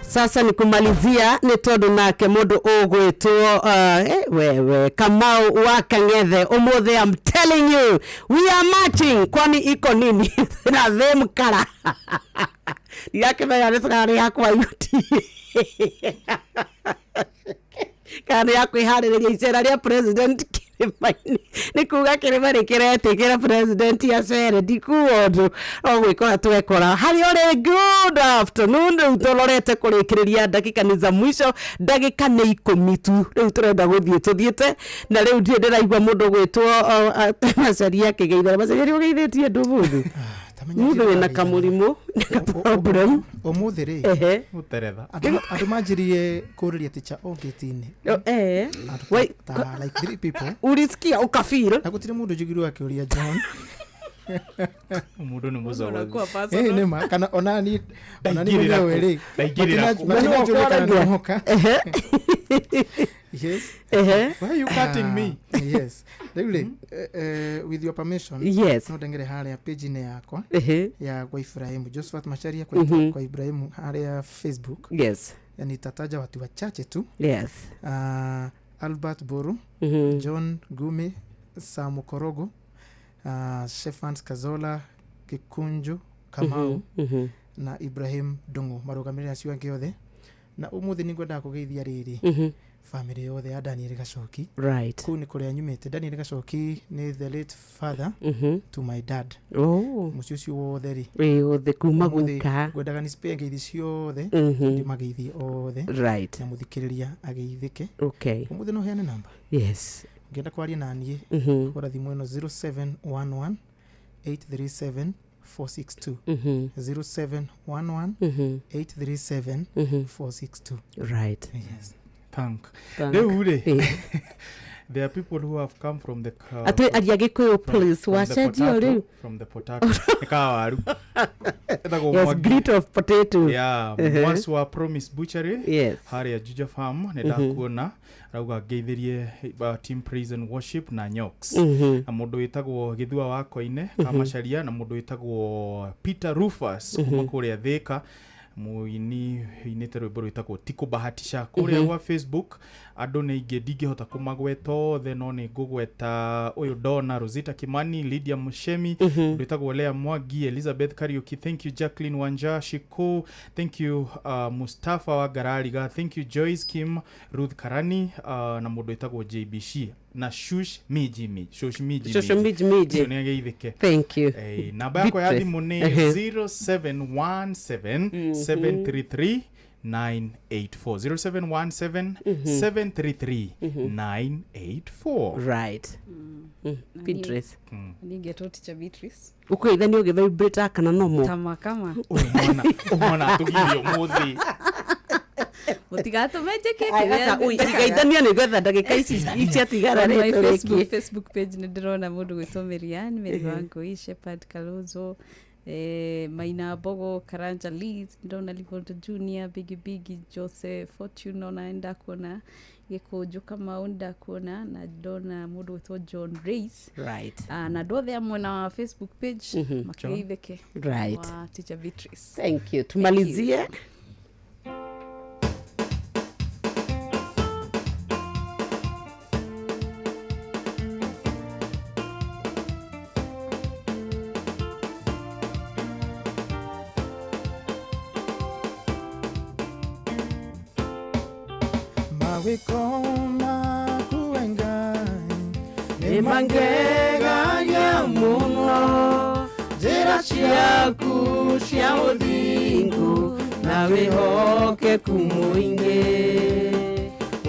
Sasa ni kumalizia ni tondu nake mundu ugwitwo wewe Kamau wa Kang'ethe umuthi, I'm telling you we are marching, kwani iko nini na them kara ndirakĩmenya nĩ tũkarĩ yakwa yuti kana nĩ ya kwĩharĩrĩria icera rĩa president kĩrĩma-inĩ. Nĩ kuga kĩrĩma nĩ kĩretĩkĩra president acere, ndikuga ũndũ no gwĩkora twekora harĩa ũrĩ. Good afternoon. Rĩu tũrorete kũrĩkĩrĩria ndagĩka nĩ za mwisho, ndagĩka nĩ 10 tu rĩu tũrenda gũthiĩ tũthiĩte na rĩu ndirĩ ndĩraigua mũndũ gwĩtwo Macharia akĩgeithana. Macharia nĩ ũgeithĩtie andũ ũmũthĩ? Mũndũ wĩna kamũrimũ na problem ũmũthĩ rĩ Gũteretha. Andũ manjirie kũrĩria ticha o gate-inĩ. Ta like 3 people. Ulisikia ukafeel? Na gũtirĩ mũndũ njugirwo akĩũria John. Mũndũ nĩ mũcogothi. Nĩ ma kana onani mwenyewe rĩ matinanjũria kana nĩmoka. Yes. Why are you cutting me? Yes. Rĩu rĩ, with your permission, yes, no ndengere harĩa page-inĩ yakwa ya kwa Ibrahimu Josephat Macharia kwa Ibrahimu harĩa Facebook. Yes. Yani tataja watu wachache tu. Yes. Albert Boru, John Gumi, Samu Korogo, Shefans Kazola, Kikunju Kamau na Ibrahim Dungu marugamĩrĩri acio angĩ othe. Na ũmũthĩ nĩ ngwendaga kũgeithia rĩrĩ Family yothe ya Daniel Gacoki. Right. Kũu nĩ kũrĩa nyumĩte. Daniel Gacoki nĩ the late father to my dad. Oh. Mũciĩ ũcio wothe rĩ. Ĩ othe kuma Ũmũthĩ guka. Ngwendaga nĩ spare ngeithi ciothe. Ndĩmageithie othe. Right. Na mũthikĩrĩria ageithĩke. Okay. Ũmũthĩ no heane namba. Yes. Ũngĩenda kwaria na niĩ hũra thimũ ĩno 0711 837 462. 0711 837 462. Right. Yes. Thank. Thank. Rĩu rĩ, Eh. there are people who have come from the Atĩ aria Gĩkũyũ please, from the wacenjio potato- rĩu. From the potato. Nĩ kawaru. Ĩtagwo Yes, Mwangi. grit of potato. Yeah, Mwangi wa Promise Butchery. Yes. Harĩa Juja Farm nĩ ndakuona arauga ngeithĩrie team praise and worship na Nyox. Na mũndũ wĩtagwo Gĩthua wa Koine Kamacharia na mũndũ wĩtagwo Peter Rufus kuma kũrĩa Thĩka, mũini inĩte rwĩmbo rwĩtagwo ti kũbahatisha. Kũrĩa gwa Facebook andũ nĩ aingĩ, ndingĩhota kũmagweta othe, no nĩ ngũgweta ũyũ Donna Rosita Kimani, Lydia Mushemi, mũndũ wĩtagwo Lea Mwangi, Elizabeth Kariuki, thank you Jacqueline Wanja Shiko, thank you Mustafa wa Garariga, thank you Joyce Kim, Ruth Karani, na mũndũ wĩtagwo JBC na Shush Miji Miji, Shush Miji. Shush Miji Miji. Ũcio nĩ ageithĩke. Thank you. Eh, namba yakwa ya Beatrice. thimũ nĩ 0717 733 984, 0717 733 984. Right. Beatrice. Ningetwo teacher Beatrice. Ũkũgeithania ũgĩvibrate kana nomo? Tama kama. Mwana atũgirie ũmũthĩ. Mũtigatũme njĩke. Geithania nĩ gwetha ndagĩka ici ciatigara On my rĩ Facebook, tũrĩkie. Facebook page nĩ ndĩrona mũndũ gwĩtwo Mirian, Mary Wangui, Shepard Kalonzo, Maina Mbogo, Karanja Liz, ndĩrona Livondo Junior, Bigi Bigi, Jose Fortune, ona nĩndakuona Gĩkũnjũ Kamau, nĩndakuona na ndona mũndũ gwĩtwo John Reis. Right. Ah, na andũ othe a mwena wa Facebook page makĩgeithĩke. Right. Wa teacher Beatrice. Thank you. Tumalizie. Mawĩko maku we Ngai nĩ mangegagia mũno, njĩra ciaku cia ũthingu na wĩhokeku mũingĩ,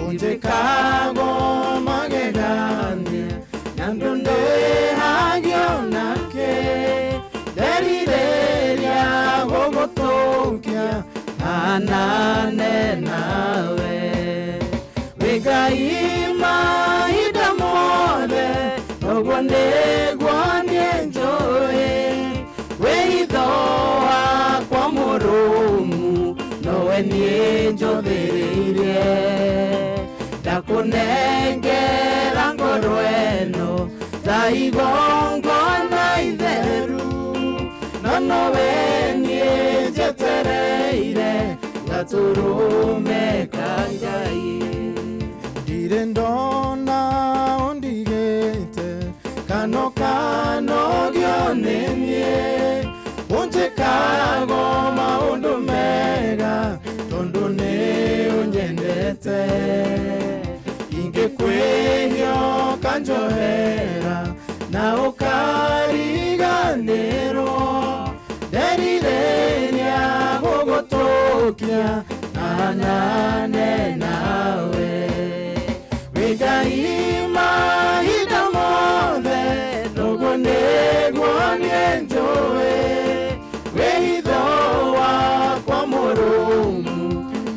ũnjĩkago magegania na ndũndĩhagio nake, nderirĩria gũgũtũkia hanane nawe. Wĩ Ngai mahinda mothe, ũguo nĩguo niĩ njũĩ, wĩitho wakwa mũrũmu nowe niĩ njũthĩrĩirie, ndakũnengera ngoro ĩno ta igongona itheru, no nowe niĩ njetereire gatũrũme ka Ngai. Ndirĩ ndona ũndigĩte kano kanogio nĩ niĩ, ũnjĩkago maũndũ mega tondũ nĩ ũnyendete, ingĩkwĩhia ũkanjohera na ũkariganĩrwo, nderirĩria gũgũtũkia hanane nawe. Wĩ Ngai mahinda mothe, ũguo nĩguo niĩ njũĩ, wĩitho wakwa mũrũmu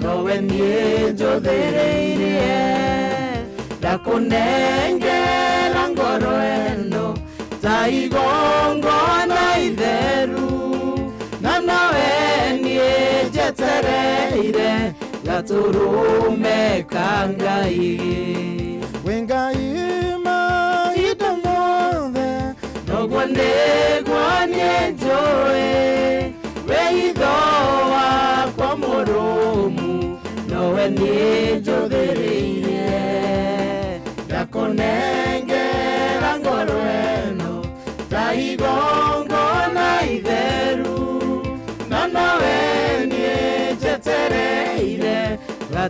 nowe niĩ njũthĩrĩirie, ndakũnengera ngoro ĩno ta igongona itheru, na nowe niĩ njetereire gatũrũme ka Ngai. Wĩ Ngai mahinda mothe, noguo nĩguo niĩ njũĩ, wĩitho wakwa mũrũmu nowe niĩ njũthĩrĩirie, ndakũnengera ngoro ĩno ta igongona itheru, na nowe niĩ njetereire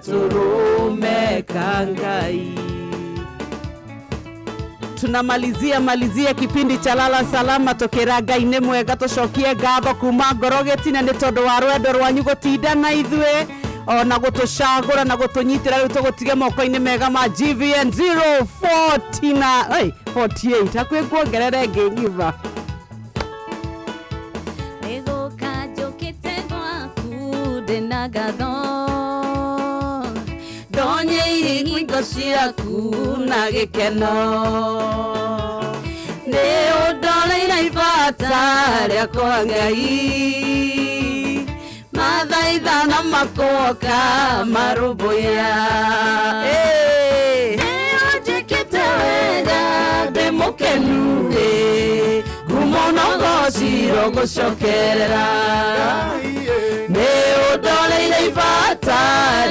Gatũrũme ka Ngai. Tunamalizia malizia kipindi cha lala salama tukira Ngai nĩ mwega, tũcokie ngatho kuma ngoro gĩtina nĩ tondũ wa rwendo rwanyu gũtinda na ithuĩ ona gũtũcagũra na gũtũnyitĩra. Rĩu tũgũtige moko-inĩ mega ma GVN 049 48 hakuhĩ nguongerere ĩngĩ ng'ima. Nĩgũka njũkĩte gwaku ndĩna ngatho, ndonyeire ihingo ciaku na gĩkeno, nĩ ũndoreire ibata rĩakwa Ngai, mathaitha na makoka marũmbũiya. Nĩũnjĩkĩte wega ndĩ mũkenu, ngumo na ũgoci rũgũcokerera, nĩ ũndoreire ibata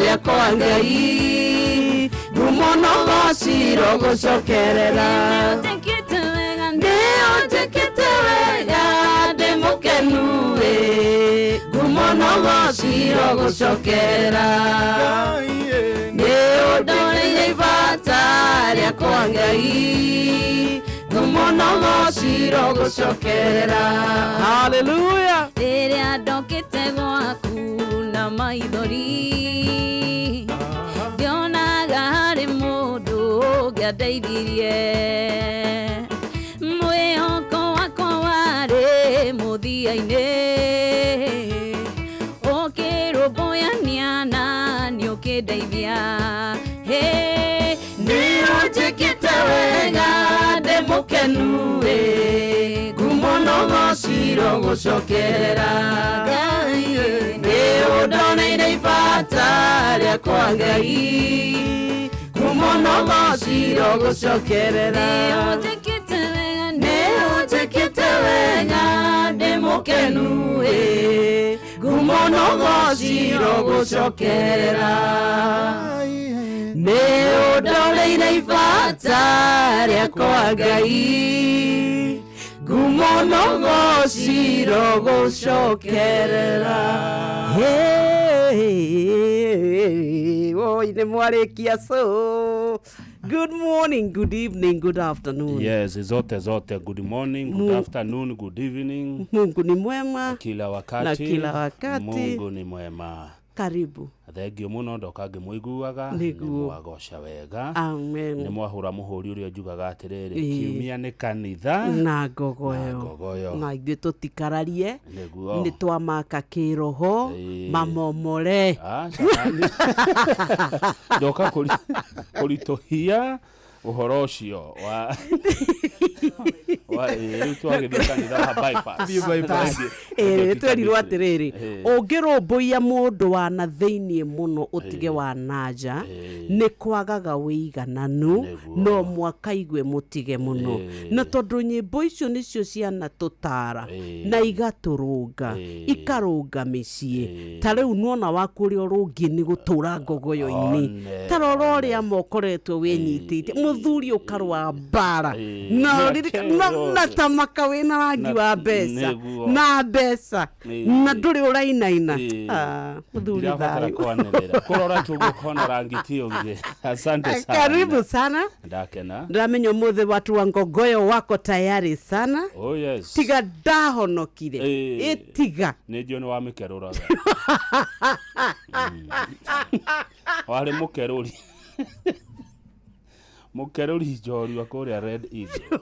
rĩakwa Ngai, ngumo na ũgoci rũgũcokerera. Nĩũnjĩkĩte wega ndĩ mũkenu, ngumo na ũgoci rũgũcokerera, nĩũndoreire ibata rĩakwa Ngai, ngumo na ũgoci rũgũcokerera. Hallelujah. Rĩrĩa ndokĩte gwaku na maithori, ndionaga harĩ mũndũ ũngĩandeithirie, mwĩhoko wakwa warĩ mũthia-inĩ, ũkĩrũmbũyania na nĩ ũkĩndeithia. Nĩũnjĩkĩte wega ndĩ mũkenu, ngumo na ũgoci rũgũcokerera, nĩũndoneire ibata rĩakwa Ngai, ngumo na ũgoci rũgũcokerera. Nĩũnjĩkĩte wega ndĩ mũkenu, ngumo na ũgoci rũgũcokerera, nĩũndoreire ibata rĩakwa Ngai, ngumo na ũgoci rũgũcokerera. Oi, nĩ mwarĩkia. So good morning, good evening, good afternoon. Yes, zote zote. Good morning, good afternoon, good evening. Mungu ni mwema kila wakati, na kila wakati. Mungu ni mwema. Karibu. Thengio muno ndoka ngĩmũiguaga, nĩmwagoca wega. Amen. Nĩmwahũra mũhũri ũrĩa njugaga atĩrĩrĩ, kiumia nĩ kanitha na ngogoyo, na ithuĩ tũtikararie, nĩ twamaka kĩroho mamomore. Ndoka kũritũhia ũhoro ũcio wa rĩu twagĩthiĩ kanitha wa bypass. Twerirwo atĩrĩrĩ, ũngĩrũmbũiya mũndũ wa na thĩiniĩ mũno ũtige wa na nja, nĩ kwagaga wĩigananu, no mwaka igue mũtige mũno. Na tondũ nyĩmbo icio nĩcio cianatũtara na igatũrũnga, ikarũnga mĩciĩ. Ta rĩu nĩwona waku ũrĩa ũrũngiĩ nĩ gũtũra ngogoyo-inĩ, ta rora ũrĩa mokoretwo wĩnyitĩte mũthuri ũkarũa mbara na tamaka wĩna rangi wa mbeca na mbeca na ndũrĩ ũrainaina. Mũthuri thayũ. Kũrora tũgũkona rangi ti ũngĩ. Asante sana. Karibu sana. Ndakena. Ndamenya ũmũthĩ watu wa ngogoyo wako tayari sana. Oh yes. Tiga ndahonokire. Ĩtiga. Nĩ njũĩ nĩ wamĩkerũraga. Warĩ mũkerũri. Mũkerũri njorua kũrĩa Red Eagle.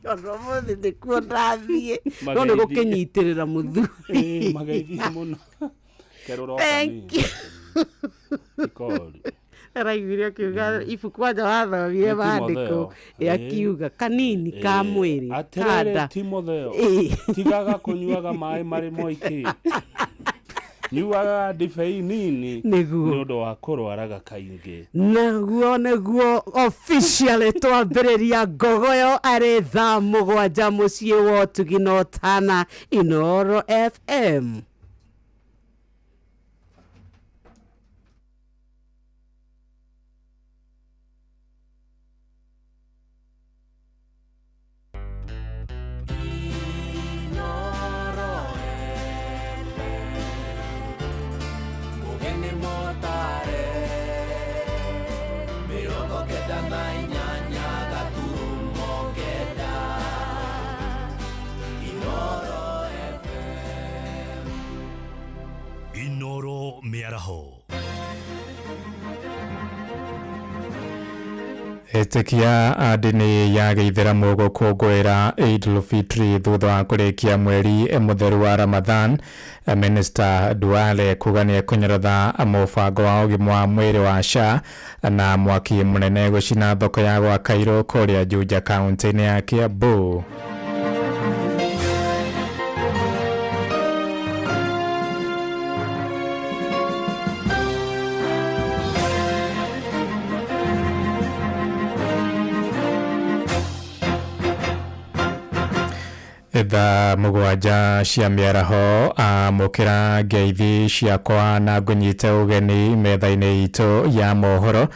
Ona ũmũthĩ nĩkuo ndathiĩ, no nĩ gũkĩnyitĩrĩra mũthuri. Mageithie mũno. Kerũra Thank you. Ikori. Araiguire akiuga ibuku kwanja wathomire maandĩko akiuga kanini ka mwĩrĩ kanda. Timotheo, tigaga kũnyuaga maĩ marĩ moiki, nyuaga ndibei nini nĩ ũndũ wa kũrwaraga kaingĩ. Naguo nĩguo officially twambĩrĩria ngogoyo arĩ thaa 7 mũciĩ wa ũtugi na ũtana, Inooro FM. Motare. Mĩrongo kenda na inyanya gaturumo kenda. Inoro FM. Inoro Mĩaraho. Etĩkia a ndini ya gĩithĩramu gũkũngũĩra Eid al-Fitri thutha wa kũrĩkia mweri mũtheru wa Ramadhan. Minister Duale kuga nĩ ekũnyorotha mũbango wa ũgima wa mwĩrĩ wa SHA na mwaki mũnene gũcina thoko ya gwa Kairũ kũrĩa Juja kaunti-inĩ ya Kiambu. Thaa 7 cia mĩaraho amũkĩra ngeithi ciakwa na ngũnyite ũgeni metha-inĩ itũ ya mohoro.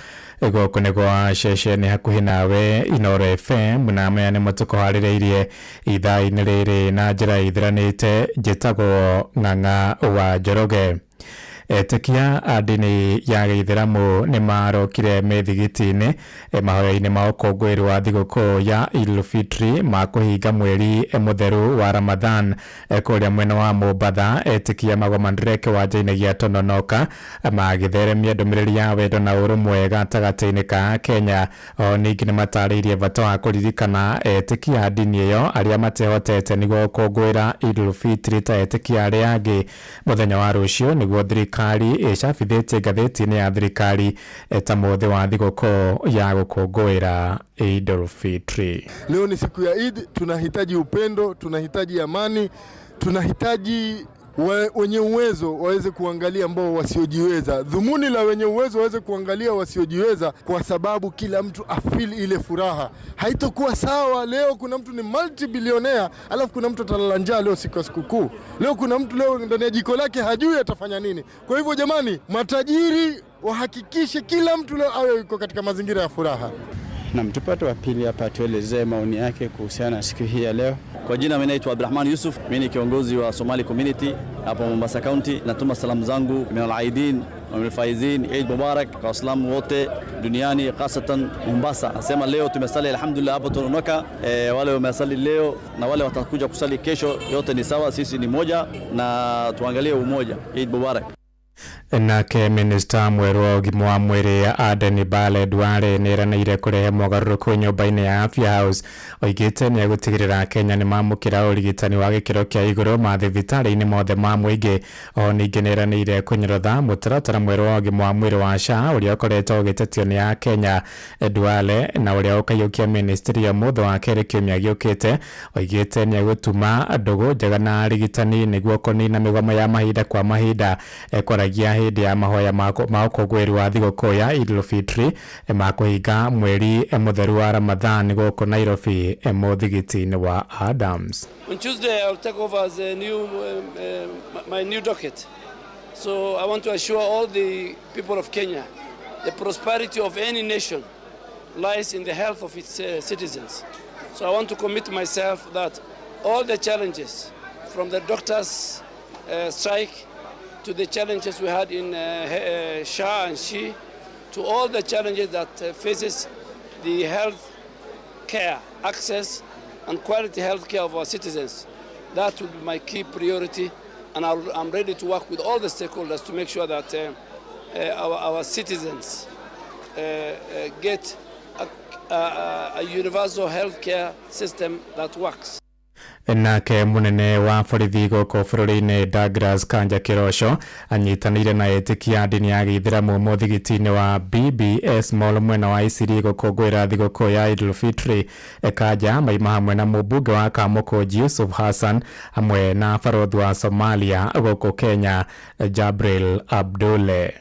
Gũkũ nĩ gwa ceceni hakuhĩ nawe Inoro FM, na maya nĩmo tũkũharĩrĩirie ithaa-inĩ rĩrĩ na njĩra ĩthiranĩte. Njĩtagwo Ng'ang'a wa Njoroge. Etĩkia a ndini ya gĩithĩramu nĩ marokire mĩthigiti-inĩ mahoya-inĩ ma ũkũngũĩri wa thigũkũ ya Eid al-Fitri ma kũhinga mweri mũtheru wa Ramadhan kũrĩa mwena wa Mombatha. Etĩkia magomanire kĩwanja-inĩ gĩa Tononoka magĩtheremia ndũmĩrĩri ya wendo na ũrũmwe gatagatĩ-inĩ ka Kenya. O ningĩ nĩ matarĩirie bata wa kũririkana etĩkia a ndini ĩyo arĩa matehotete nĩguo gũkũngũĩra Eid al-Fitri ta etĩkia arĩa angĩ. Mũthenya wa rũciũ nĩguo thirikari ĩcabithĩtie ngathĩti-inĩ ya thirikari ta mũthĩ wa thigũkũ ya gũkũngũĩra Eid al-Fitri. Leo ni siku ya Eid, tunahitaji upendo, tunahitaji amani, tunahitaji wenye uwezo waweze kuangalia ambao wasiojiweza. Dhumuni la wenye uwezo waweze kuangalia wasiojiweza, kwa sababu kila mtu afili ile furaha. Haitokuwa sawa leo kuna mtu ni multi-billionaire alafu kuna mtu atalala njaa leo siku ya sikukuu. Leo kuna mtu leo ndani ya jiko lake hajui atafanya nini. Kwa hivyo jamani, matajiri wahakikishe kila mtu leo awe yuko katika mazingira ya furaha. Na mtupate wa pili hapa tuelezee maoni yake kuhusiana na siku hii ya leo. Kwa jina mimi naitwa Abdulrahman Yusuf, mimi ni kiongozi wa Somali Community hapa Mombasa County. Natuma salamu zangu min al-aidin wa min al-faizin, Eid Mubarak kwa Waislamu wote duniani hasatan Mombasa. Nasema leo tumesali alhamdulillah hapa Tononoka. Wale wamesali leo na wale watakuja kusali kesho, yote ni sawa, sisi ni moja na tuangalie umoja. Eid Mubarak. Nake minista mwerũ wa ũgima wa mwĩrĩ Aden Bale Duale nĩeranĩire kũrehe mogarũrũku nyũmba-inĩ ya Afya House. Oigĩte nĩ egũtigĩrĩra Kenya nĩ mamũkĩra ũrigitani wa gĩkĩro kĩa igũrũ mathibitarĩ-inĩ mothe ma mũingĩ. O ningĩ nĩeranĩire kũnyorotha mũtaratara mwerũ wa ũgima wa mwĩrĩ wa SHA ũrĩa ũkoretwo ũgĩtetio nĩ Akenya. Duale na ũrĩa ũkaiyũkia ministry ya mũthĩ wa kerĩ kiumia gĩũkĩte, oigĩte nĩ egũtuma ndũgũ njega na arigitani nĩguo kũnina mĩgomo ya mahinda kwa mahinda. Kwaragia hĩndĩ ya mahoya ma ũkũngũĩri wa thigũkũ ya Eid al-Fitri ma kũhinga mweri mũtheru wa Ramadhan gũkũ Nairobi mũthigiti-inĩ wa Adams. On Tuesday I'll take over as a new my new docket. So I want to assure all the people of Kenya the prosperity of any nation lies in the health of its citizens. So I want to commit myself that all the challenges from the doctors' strike to the challenges we had in SHA and SHE, to all the challenges that faces the health care access and quality health care of our citizens. That will be my key priority, and I'm ready to work with all the stakeholders to make sure that our citizens get a universal health care system that works. Nake munene wa borithi gũkũ bũrũri-inĩ Douglas Kanja Kĩroco anyitanĩire na etĩkia a ndini ya gĩithĩramu mũthigiti-inĩ wa BBS Mall mwena wa Isiri gũkũngũĩra thigũkũ ya Eid al-Fitri. Kanja maima hamwe na mũmbunge wa Kamukunji Yusuf Hassan hamwe na barothi wa Somalia gũkũ Kenya Jabril Abdulle.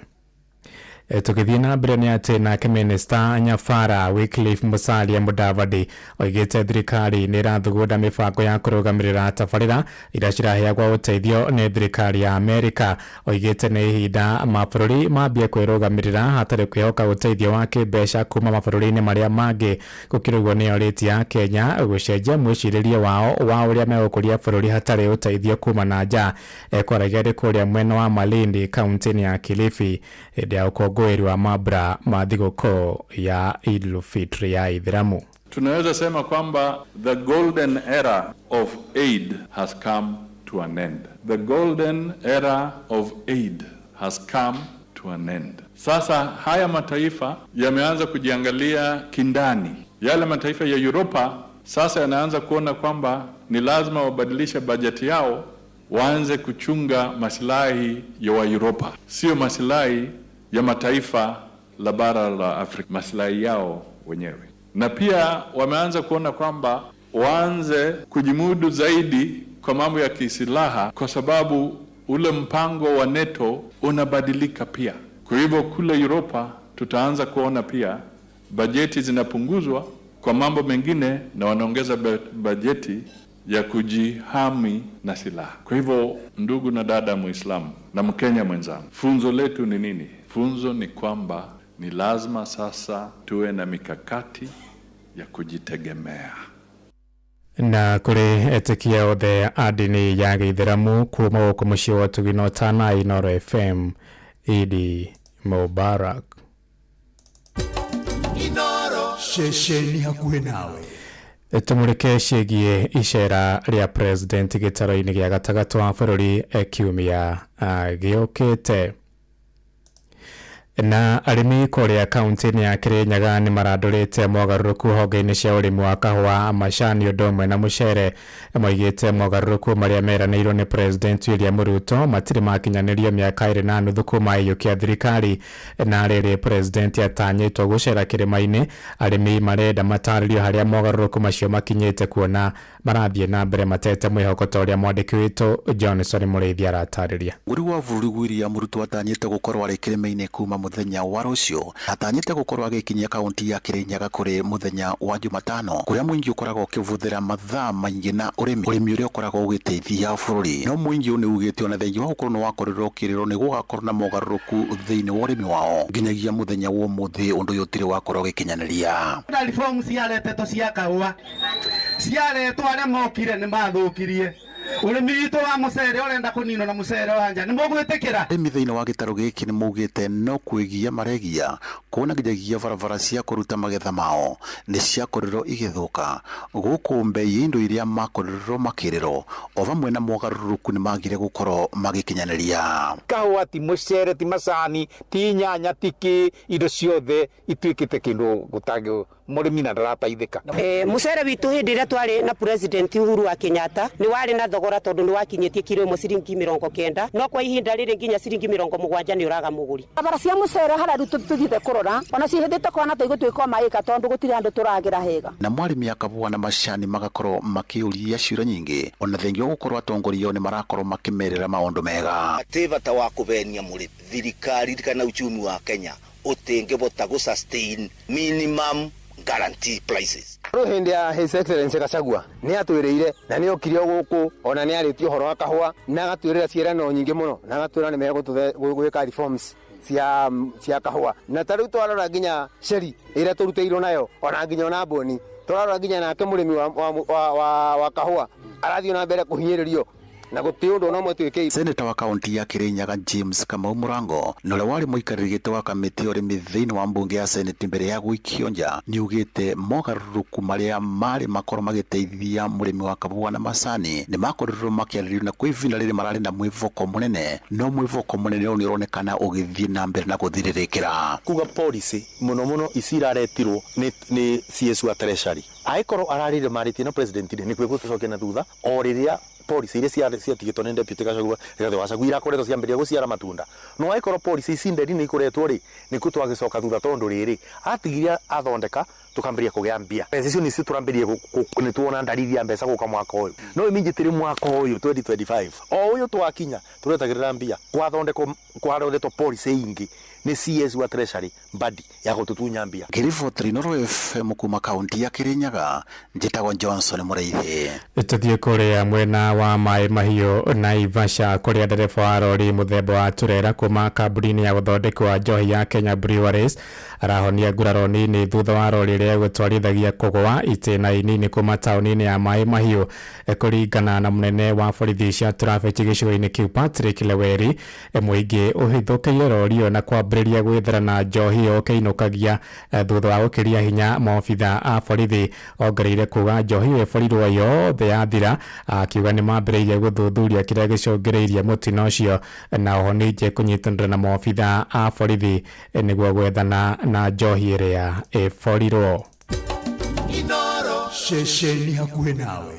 Tũgĩthiĩ na mbere nĩ atĩ nake minista Nyabara Wycliffe Musalia Mudavadi oigĩte thirikari nĩ ĩrathugunda mĩbango ya kũrũgamĩrĩra tabarĩra iria ciraheagwo ũteithio nĩ thirikari ya Amerika. Oigĩte nĩ ihinda mabũrũri mambie kwĩrũgamĩrĩra hatarĩ kwĩhoka ũteithio wa kĩmbeca kuma mabũrũri-inĩ marĩa mangĩ. Gũkĩrĩ ũguo nĩ orĩtie a Kenya gũcenjia mwĩcirĩrie wao wa ũrĩa megũkũria bũrũri hatarĩ ũteithio kuma na nja. Ekwaragia arĩ kũrĩa mwena wa Malindi kaunti-inĩ ya Kilifi hĩndĩ ya ũkũngũĩri wa mambura ma thigũkũ ya Idul Fitri ya Ithiramu. Tunaweza sema kwamba the golden era of aid has come to an end. The golden era of aid has come to an end. Sasa haya mataifa yameanza kujiangalia kindani. Yale mataifa ya Europa sasa yanaanza kuona kwamba ni lazima wabadilishe bajeti yao, waanze kuchunga maslahi ya wa Europa, sio maslahi ya mataifa la bara la Afrika, maslahi yao wenyewe. Na pia wameanza kuona kwamba waanze kujimudu zaidi kwa mambo ya kisilaha, kwa sababu ule mpango wa NATO unabadilika pia. Kwa hivyo kule Europa tutaanza kuona pia bajeti zinapunguzwa kwa mambo mengine na wanaongeza bajeti ya kujihami na silaha. Kwa hivyo ndugu na dada Muislamu na Mkenya mwenzangu, funzo letu ni nini? Funzo ni kwamba ni lazima sasa tuwe na mikakati ya kujitegemea. Na kuri etikia othe a ndini ya gĩithĩramu kuma gũkũ mũciĩ wa Tugino Tana Inooro FM. Idi Mubarak. Inooro ceceni hakuhĩ nawe. Tumũrĩke ciĩgiĩ icera rĩa president gĩtaro-inĩ gĩa gatagatĩ wa bũrũri kiumia gĩũkĩte. Na arĩmi kũrĩa kaunti-inĩ ya Kirinyaga nĩ marandũrĩte mogarũrũku honge-inĩ cia ũrĩmi wa kahũa, macani ũndũ ũmwe na mũcere. Moigĩte mogarũrũku marĩa meranĩirwo nĩ President William Ruto matirĩ makinyanĩrio mĩaka 2.5 kuma aiyũkia thirikari. Na rĩrĩ President atanyĩtwo gũcera kĩrĩma-inĩ, arĩmi marenda matarĩrio harĩa mogarũrũku macio makinyĩte kuona marathiĩ na mbere matete mwĩhoko ta ũrĩa mwandĩki witũ Johnson Mũrĩithi aratarĩria. Mũrĩ wa bũrũri William Ruto atanyĩte gũkorwo arĩ kĩrĩma-inĩ kuma muthenya wa rũciũ, atanyĩte gũkorwo agĩkinyia kaunti ya Kirinyaga kũrĩ mũthenya wa Jumatano, kũrĩa mũingĩ ũkoragwo ũkĩbũthĩra mathaa maingĩ na ũrĩmi, ũrĩmi ũrĩa ũkoragwo ũgĩteithia bũrũri. No mũingĩ ũyũ nĩ ugĩte ona thengia wa gũkorwo nĩ wakorirwo ũkĩrĩrwo nĩ gũgakorwo na mogarũrũku thĩinĩ wa ũrĩmi wao nginyagia mũthenya wa ũmũthĩ ũndũ ũyũ ũtirĩ wakorwo ũgĩkinyanĩria. Reform ciaretetwo cia kahũa ciaretwo arĩa mokire nĩ mathũkirie urimi witũ wa mũcere ũrenda kũninwo na mũcere wa nja nĩ mũgwĩtĩkĩra. Arĩmi thĩinĩ wa gĩtarũ gĩkĩ nĩ maugĩte no kwĩgia maregia kuona nginyagia barabara cia kũruta magetha mao nĩ ciakorirwo igĩthũka gũkũ mbei ya indo iria makorirwo makĩrĩrwo o vamwe na mogarũrũku nĩ magire gũkorwo magĩkinyanĩria. Kahũa ti mũcere ti macani ti nyanya ti kĩ, indo ciothe ituĩkĩte kĩndũ gũtangĩ mũrĩmi na ndarateithĩka. Mũcere witũ hĩndĩ ĩrĩa twarĩ na President Uhuru wa Kenyatta nĩ warĩ na thogora tondũ nĩ wakinyĩtie kiro ĩmwe ciringi 90, no kwa ihinda rĩrĩ nginya ciringi 70 nĩ ũraga mũgũri. Barabara cia mũcere harĩa rĩu tũthiĩte kũrora ona cihĩthĩte kwana ta igũtuĩka maĩka tondũ gũtirĩ handũ tũragĩra hega. Na mwarĩmi akabũa na macani magakorwo makĩũria ciũria nyingĩ ona thengia wa gũkorwo atongoria nĩ marakorwo makĩmerĩra maũndũ mega. Atĩ bata wa kũbenia mũrĩmi thirikari kana uchumi wa Kenya ũtingĩbota gũ sustain minimum guarantee prices. Rĩu hĩndĩ ya His Excellency Gachagua nĩ atwĩrĩire na nĩ okire gũkũ ona nĩ arĩtie ũhoro wa kahũa na agatwĩrĩra ciĩranĩro nyingĩ mũno na agatwĩra nĩ megũtũhe reforms cia kahũa, na ta rĩu twarora nginya ceri ĩrĩa tũrutĩirwo nayo ona nginya ona mboni twarora nginya nake mũrĩmi wa kahũa arathiĩ na mbere kũhinyĩrĩrio na gũtirĩ ũndũ ona ũmwe twĩkĩire. Seneta wa kaunti ya Kirinyaga James Kamau Murango na ũrĩa warĩ mũikarĩri gĩtĩ wa kamĩtĩ ya ũrĩmi thĩinĩ wa mbunge ya Senate mbere ya gũikio nja nĩ ugĩte mogarũrũku marĩa marĩ makorwo magĩteithia mũrĩmi wa kahũa na macani nĩ makorirwo makĩarĩrio na kwa ihinda rĩrĩ mararĩ na mwĩvoko mũnene, no mwĩvoko mũnene ũyũ nĩ ũronekana ũgĩthiĩ na mbere na gũthirĩrĩkĩra. Kuga policy mũno mũno ici iraretirwo nĩ CS wa Treasury angĩkorwo ararĩire marĩtie na president nĩ kwĩ gũtũcokia na thutha o rĩrĩa policy iria ciatigĩtwo nĩ deputy Gachagua Rigathi wa Gachagua irakoretwo ciambĩrĩria gũciara matunda, no angĩkorwo policy ici nderi nĩ ikoretwo rĩ nĩkuo twagĩcoka thutha tondũ rĩrĩ atigiria athondeka tukambĩrĩria kũgĩa mbia. Mbeca icio nĩcio tũrambĩrĩria nĩ tuona ndariri ya mbeca gũka mwaka ũyũ, no immediately mwaka ũyũ 2025 o ũyũ twakinya tũretagĩrĩra mbia kwathondekwo kwaroretwo policy ingĩ nĩ CS wa Treasury mbadi ya gũtũtunya mbia. Ngĩribotera Inooro FM kuma kaunti ya Kirinyaga, njĩtagwo Johnson Mũrĩithi. Tũthiĩ kũrĩa mwena wa Maĩ Mahiũ Naivasha kũrĩa ndereba wa rori mũthemba wa turera kuma kambuni-inĩ ya gũthondekwo wa njohi ya Kenya Breweries arahonia nguraro nini thutha wa rori ĩrĩa ĩrĩa ĩgũtwarithagia kũgũa itĩna inini kuma taũni-inĩ ya Maĩ Mahiũ. Kũringana na mũnene wa borithi cia traffic gĩcigo-inĩ kĩu Patrick Leweri, mũingĩ ũhithũkĩire rori ĩyo na kwambĩrĩria gwĩthera na njohi ĩyo ũkĩinũkagia thutha wa gũkĩria hinya maobitha a borithi. Ongereire kuga njohi ĩyo ĩborirwo yothe yathira, akiuga nĩ mambĩrĩirie gũthuthuria kĩrĩa gĩcũngĩrĩirie mũtino ũcio na oho ningĩ kũnyitanĩra na maobitha a borithi nĩguo gwethana na njohi ĩrĩa ĩborirwo. Ceceni hakuhĩ nawe.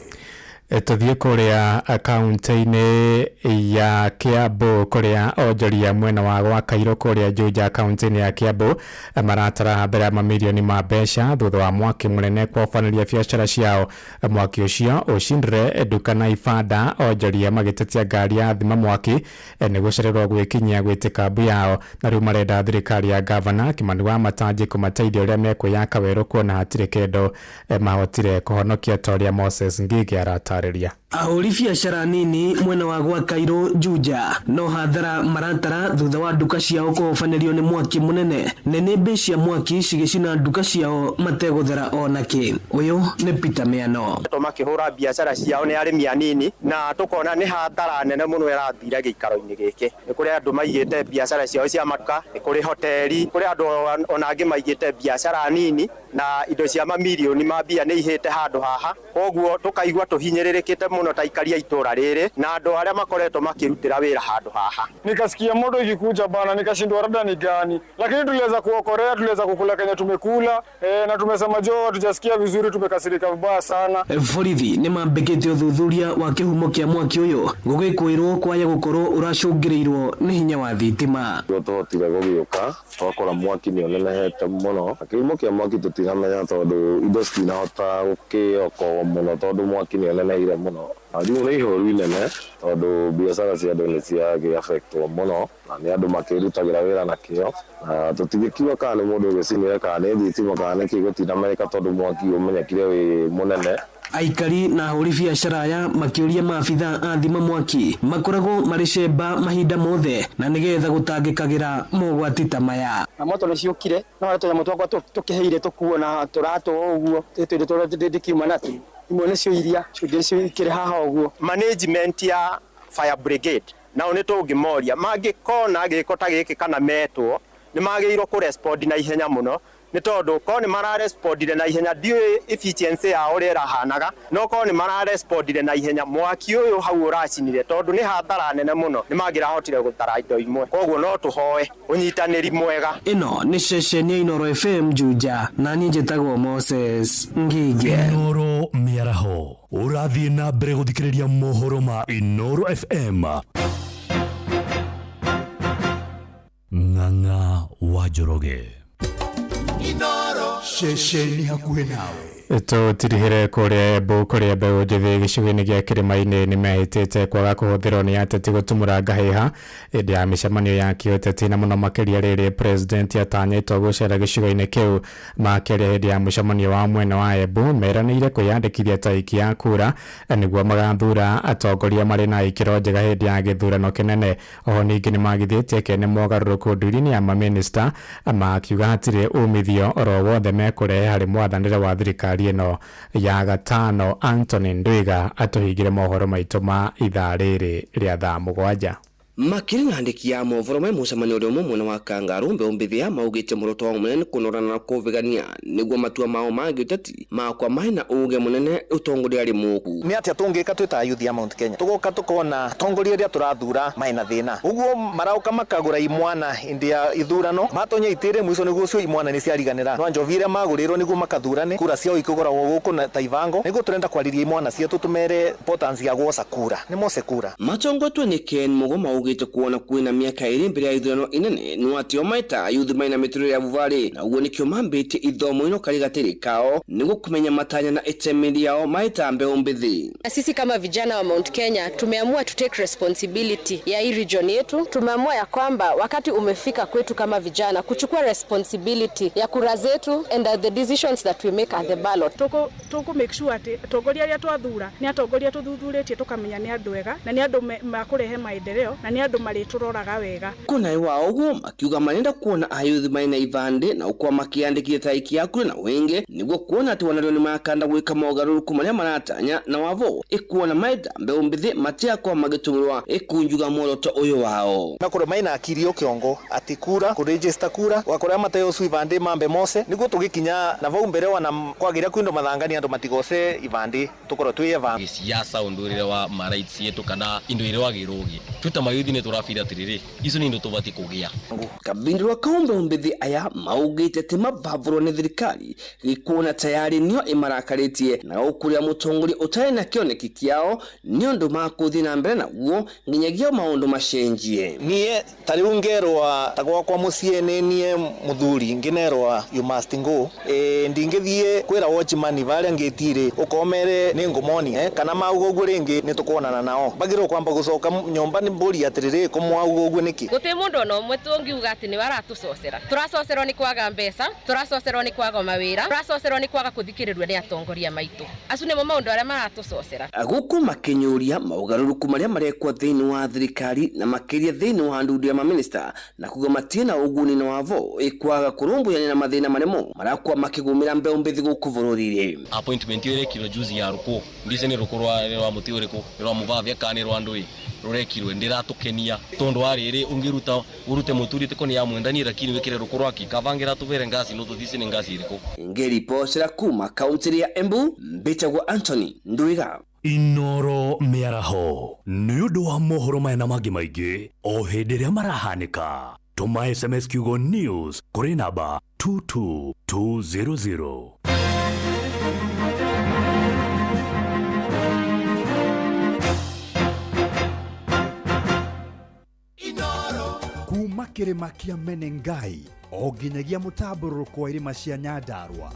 Tũthiĩ kũrĩa kaunti-inĩ ya Kiambu kũrĩa onjoria mwena wa gwa Kairũ kũrĩa Juja kaunti-inĩ ya Kiambu maratara mbere ya mamirioni ma mbeca thutha wa mwaki mũnene kwobanĩria biacara ciao. Mwaki ũcio ũcindire nduka na ibanda, onjoria magĩtetia ngari ya thima mwaki nĩ gũcererwo gwĩkinyia gwĩtĩka mbu yao, na rĩu marenda thirikari ya gavana Kimani wa Matanji kũmateithia ũrĩa mekwĩyaka werũ kuona hatirĩ kĩndũ mahotire kũhonokia ta ũrĩa Moses Ngigi aratarĩria. Ahũri biacara nini mwena wa gwa Kairũ Juja no hathara maratara thutha wa nduka ciao kũhobanĩrio nĩ mwaki mũnene nĩnĩmbĩ cia mwaki cigĩcina nduka ciao mategũthera onakĩ. Ũyũ nĩ Peter Miano. Makĩhũra biacara ciao nĩ arĩmi anini na tũkona nĩ hathara nene mũno ĩrathira gĩikaro-inĩ gĩkĩ. Nĩ kũrĩ andũ maigĩte biacara ciao cia matuka, nĩ kũrĩ hoteli, kũrĩ andũ ona angĩ maigĩte biacara nini na indo cia mamirioni ma mbia nĩ ihĩte handũ haha. Koguo tũkaigua tũhinyĩrĩrĩkĩte mũno ta aikari a itũra rĩrĩ na andũ arĩa makoretwo makĩrutĩra wĩra handũ haha. Nikasikia moto ikikuja bana, nikashindwa rada ni gani, lakini tuliweza kuokorea, tuliweza kukula kenye tumekula na tumesema jo hatujasikia vizuri, tumekasirika vibaya sana. Borithi nĩ mambĩkĩte ũthuthuria wa kĩhumo kĩa mwaki ũyũ gũgĩkwĩrwo kwaya gũkorwo ũracũngĩrĩirwo nĩ hinya wa thitima. Tũhotire gũgĩũka twakora mwaki nĩ ũnenehete mũno. Kĩhumo kĩa mwaki tũtiramenya tondũ indo citinahota gũkĩokoa mũno tondũ mwaki nĩ ũneneheire mũno. Rĩu nĩ ihoru inene tondũ biacara cia andũ nĩ ciagĩ-affectwo mũno na nĩ andũ makĩrutagĩra wĩra na kĩo, na tũtingĩkiuga kana nĩ mũndũ ũgĩcinire kana nĩ thitima kana nĩ kĩ, gũtinamenyeka tondũ mwaki ũmenyekire wĩ mũnene. Aikari na ahũri biacara aya makĩũria maabitha a thima mwaki makoragwo marĩ cemba mahinda mothe na nĩgetha gũtangĩkagĩra mogwati ta maya. Na moto nĩ ciũkire no harĩa tũnyamũ twakwa tũkĩheire tũkuo na tũratũ ũguo tũndũ tũrĩa ndĩkiuma natuo imwe nĩcio iria ingĩ nĩcio ikĩrĩ haha ũguo. Management ya fire brigade nao nĩ tũngĩmoria mangĩkona gĩko ta gĩkĩ kana metwo nĩ magĩrĩirwo kũrespond na ihenya mũno, nĩ tondũ korwo nĩ mararespondire na ihenya ndiũĩ efficiency yao ũrĩa ĩrahanaga, no korwo nĩ mararespondire na ihenya mwaki ũyũ hau ũracinire tondũ nĩ hathara nene mũno nĩ mangĩrahotire gũtara indo imwe. Koguo no tũhoe ũnyitanĩri mwega. Ĩno nĩ ceceni ya Inooro FM Juja na niĩ njĩtagwo Moses Ngige. Inooro mĩaraho ũrathiĩ na mbere gũthikĩrĩria mohoro ma Inooro FM. Ng'ang'a wa Njoroge. Inooro ceceni hakuhĩ nawe. Tũtirihĩre kũrĩa Embu kũrĩa mbeũ njĩthĩ gĩcigo-inĩ gĩa kĩrĩma-inĩ nĩ mehĩtĩte kwaga kũhũthĩrwo nĩ ateti gũtumũra ngahĩha hĩndĩ ya mĩcemanio ya kĩũteti na mũno makĩria rĩrĩ president atanyĩtwo gũcera gĩcigo-inĩ kĩu. Makĩaria hĩndĩ ya mũcemanio wa mwena wa Embu meranĩire kwĩyandĩkithia ta aikia a kura nĩguo magathura atongoria marĩ na ikĩro njega hĩndĩ ya gĩthurano kĩnene. Oho ningĩ nĩ magithĩtie kene mogarũrũku ndũire-inĩ ya mamĩnĩsta makiuga hatirĩ umithio oro wothe mekũrehe harĩ mwathanĩre wa thirikari ĩno ya gatano. Anthony Ndwiga atũhingire mohoro maitũ ma ithaa rĩrĩ rĩa thaa 7. Makĩria na andĩki a mohoro me mũcemanio ũrĩa ũmwe mwena wa Kangarũ mbeũ mbĩthĩ maugĩte muoroto wao mũnene nĩ kũnorana na kũvigania nĩguo matua mao ma gĩũteti makwa marĩ na ũũgĩ mũnene ũtongoria arĩ mũku. Nĩ atĩa tũngĩka twĩ ta youth ya Mount Kenya? Tũgoka tũkona atongoria arĩa tũrathura marĩ na thĩna, ũguo marauka makagũra imwana hĩndĩ ya ithurano, matonya itĩrĩ mũico nĩguo ũcio imwana nĩ ciariganĩra. No njovi iria magũrĩrwo nĩguo makathurane, kura ciao ikũgũragwo gũkũ na ta ibango. Nĩguo tũrenda kwarĩria imwana cietũ tũmere importance ya gwoca kura, nĩ moce kura. Matongotwe nĩ Ken Mũgo maugĩte kuona kwĩna mĩaka ĩrĩ mbere ya ithurano inene no atĩ o maeta yuthi maina mĩtũrĩre ya buvarĩ na ũguo nĩkĩo mambĩtie ithomo ino karĩ gatĩrĩ kao nĩguo kũmenya matanya na itemi rĩao maeta mbeũ mbĩthĩ. Na sisi kama vijana wa Mount Kenya tumeamua to take responsibility ya hii region yetu. Tumeamua ya kwamba wakati umefika kwetu kama vijana kuchukua responsibility ya kura zetu and the decisions that we make at the ballot. Tuku make sure ati atongoria aria twathura ni atongoria tuthuthuritie tukamenya ni andu ega na ni andu makurehe maendeleo na nĩ andũ marĩtũroraga wega. Kona wa ũguo makiuga marenda kuona ayuthi maina ivande na ukwa makiandikithia ta iki kure na wenge niguo kuona ati wanario ni makanda gwika mogaruruku maria maratanya na wavo ikuona maita mbeu mbithi matiakwa magitumirwa ikunjuga muoroto uyu wao. Na kure maina akirio kiongo ati kura kuregister kura wakorea matayo su ivande mambe mose niguo tugikinya na vau mbere wana kwagira kwindo mathangani andu matigose ivande tukorwo twi eva siasa undurire wa marights yetu kana indo ire wagirugi twita mayuthi ni turafira atiriri icio ni indo tubati kugia. Kabindirwa kaumbe mbithi aya maugite ati mabavurwo ni thirikari gikuona tayari nio imarakaritie na ukuria mutongoria utari na kioneki kiao ni undu makuthi na mbere naguo nginyagia maundu macenjie. Nie tariu ngerwa tagwakwa mucie ni nie muthuri nginerwa you must go ndingithie kwira watchman varia ngitire ukomere ni ngumoni kana mauga uguo ringi ni tukuonana nao bagirwo kwamba gucoka nyomba ni mburi atiriri kumwauga uguo niki. Guti mundu ona umwe tungiuga ati ni waratucocera. Turacocerwo ni kwaga mbeca, turacocerwo ni kwaga mawira, turacocerwo ni kwaga kuthikiririo ni atongoria maitu. Acu nimo maundu aria maratucocera. Guku makinyuria maugaruruku maria marekwo thiini wa thirikari na makiria thiini wa ndundu ya maminista na kuga matina uguni na wavo ikwaga kurumbuyania na mathina maremo marakwa makigumira mbeu mbithi guku bururi-ini. Appointment irekirwo juzi ya ruku ndice ni ruku rwa muti uriku rwa muvathia kana ni rwa ndui rurekirwe ndiratukenia tondu wa riri ungiruta urute muturi tiko ni ya mwendani lakini wikire ruku rwaki kavangira tuvere ngasi no tuthice ni ngasi iriku. Ngiripotera kuma kaunti ya Embu mbitagwo Anthony Nduiga. Inoro mĩaraho nĩ ũndũ wa mohoro maya na mangĩ maingĩ o hĩndĩ ĩrĩa marahanĩka tũma SMS kiugo news kũrĩ namba 22200. Kuma kĩrĩma kĩa Menengai o nginyagia mũtambũrũko wa irĩma cia Nyandarua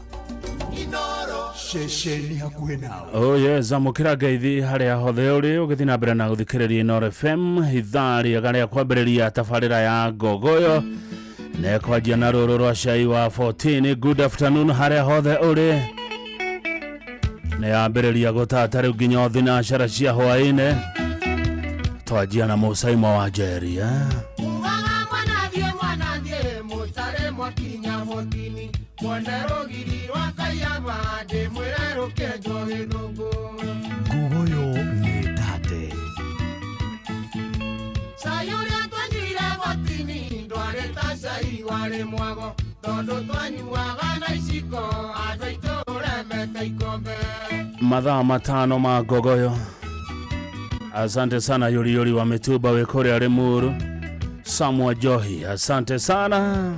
ceceni hakuhĩ nawe. Oh yes, amũkĩra ngeithi harĩa hothe ũrĩ ũgĩthiĩ na mbere na gũthikĩrĩria Inooro FM ithaa rĩega rĩa kwambĩrĩria tabarĩra ya Ngogoyo na kwanjia na rũrũ rwa cai wa 14. Good afternoon harĩa hothe ũrĩ nĩ yambĩrĩria gũtata rĩu nginya thinacara cia hwaĩ-inĩ twanjia na Mũsaimo wa Njeri Ngugoyo nĩ tate mathaa 5 ma Ngogoyo. Asante sana Yuri Yuri wa Mituba wekore Limuru, Samuel Johi, asante sana.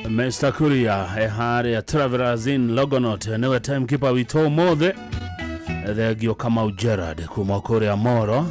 Mr. Kuria ehare Travelers in Logonot niwe timekeeper witũ ũmũthĩ. Thengio Kamau Gerard kuma kũrĩa Moro.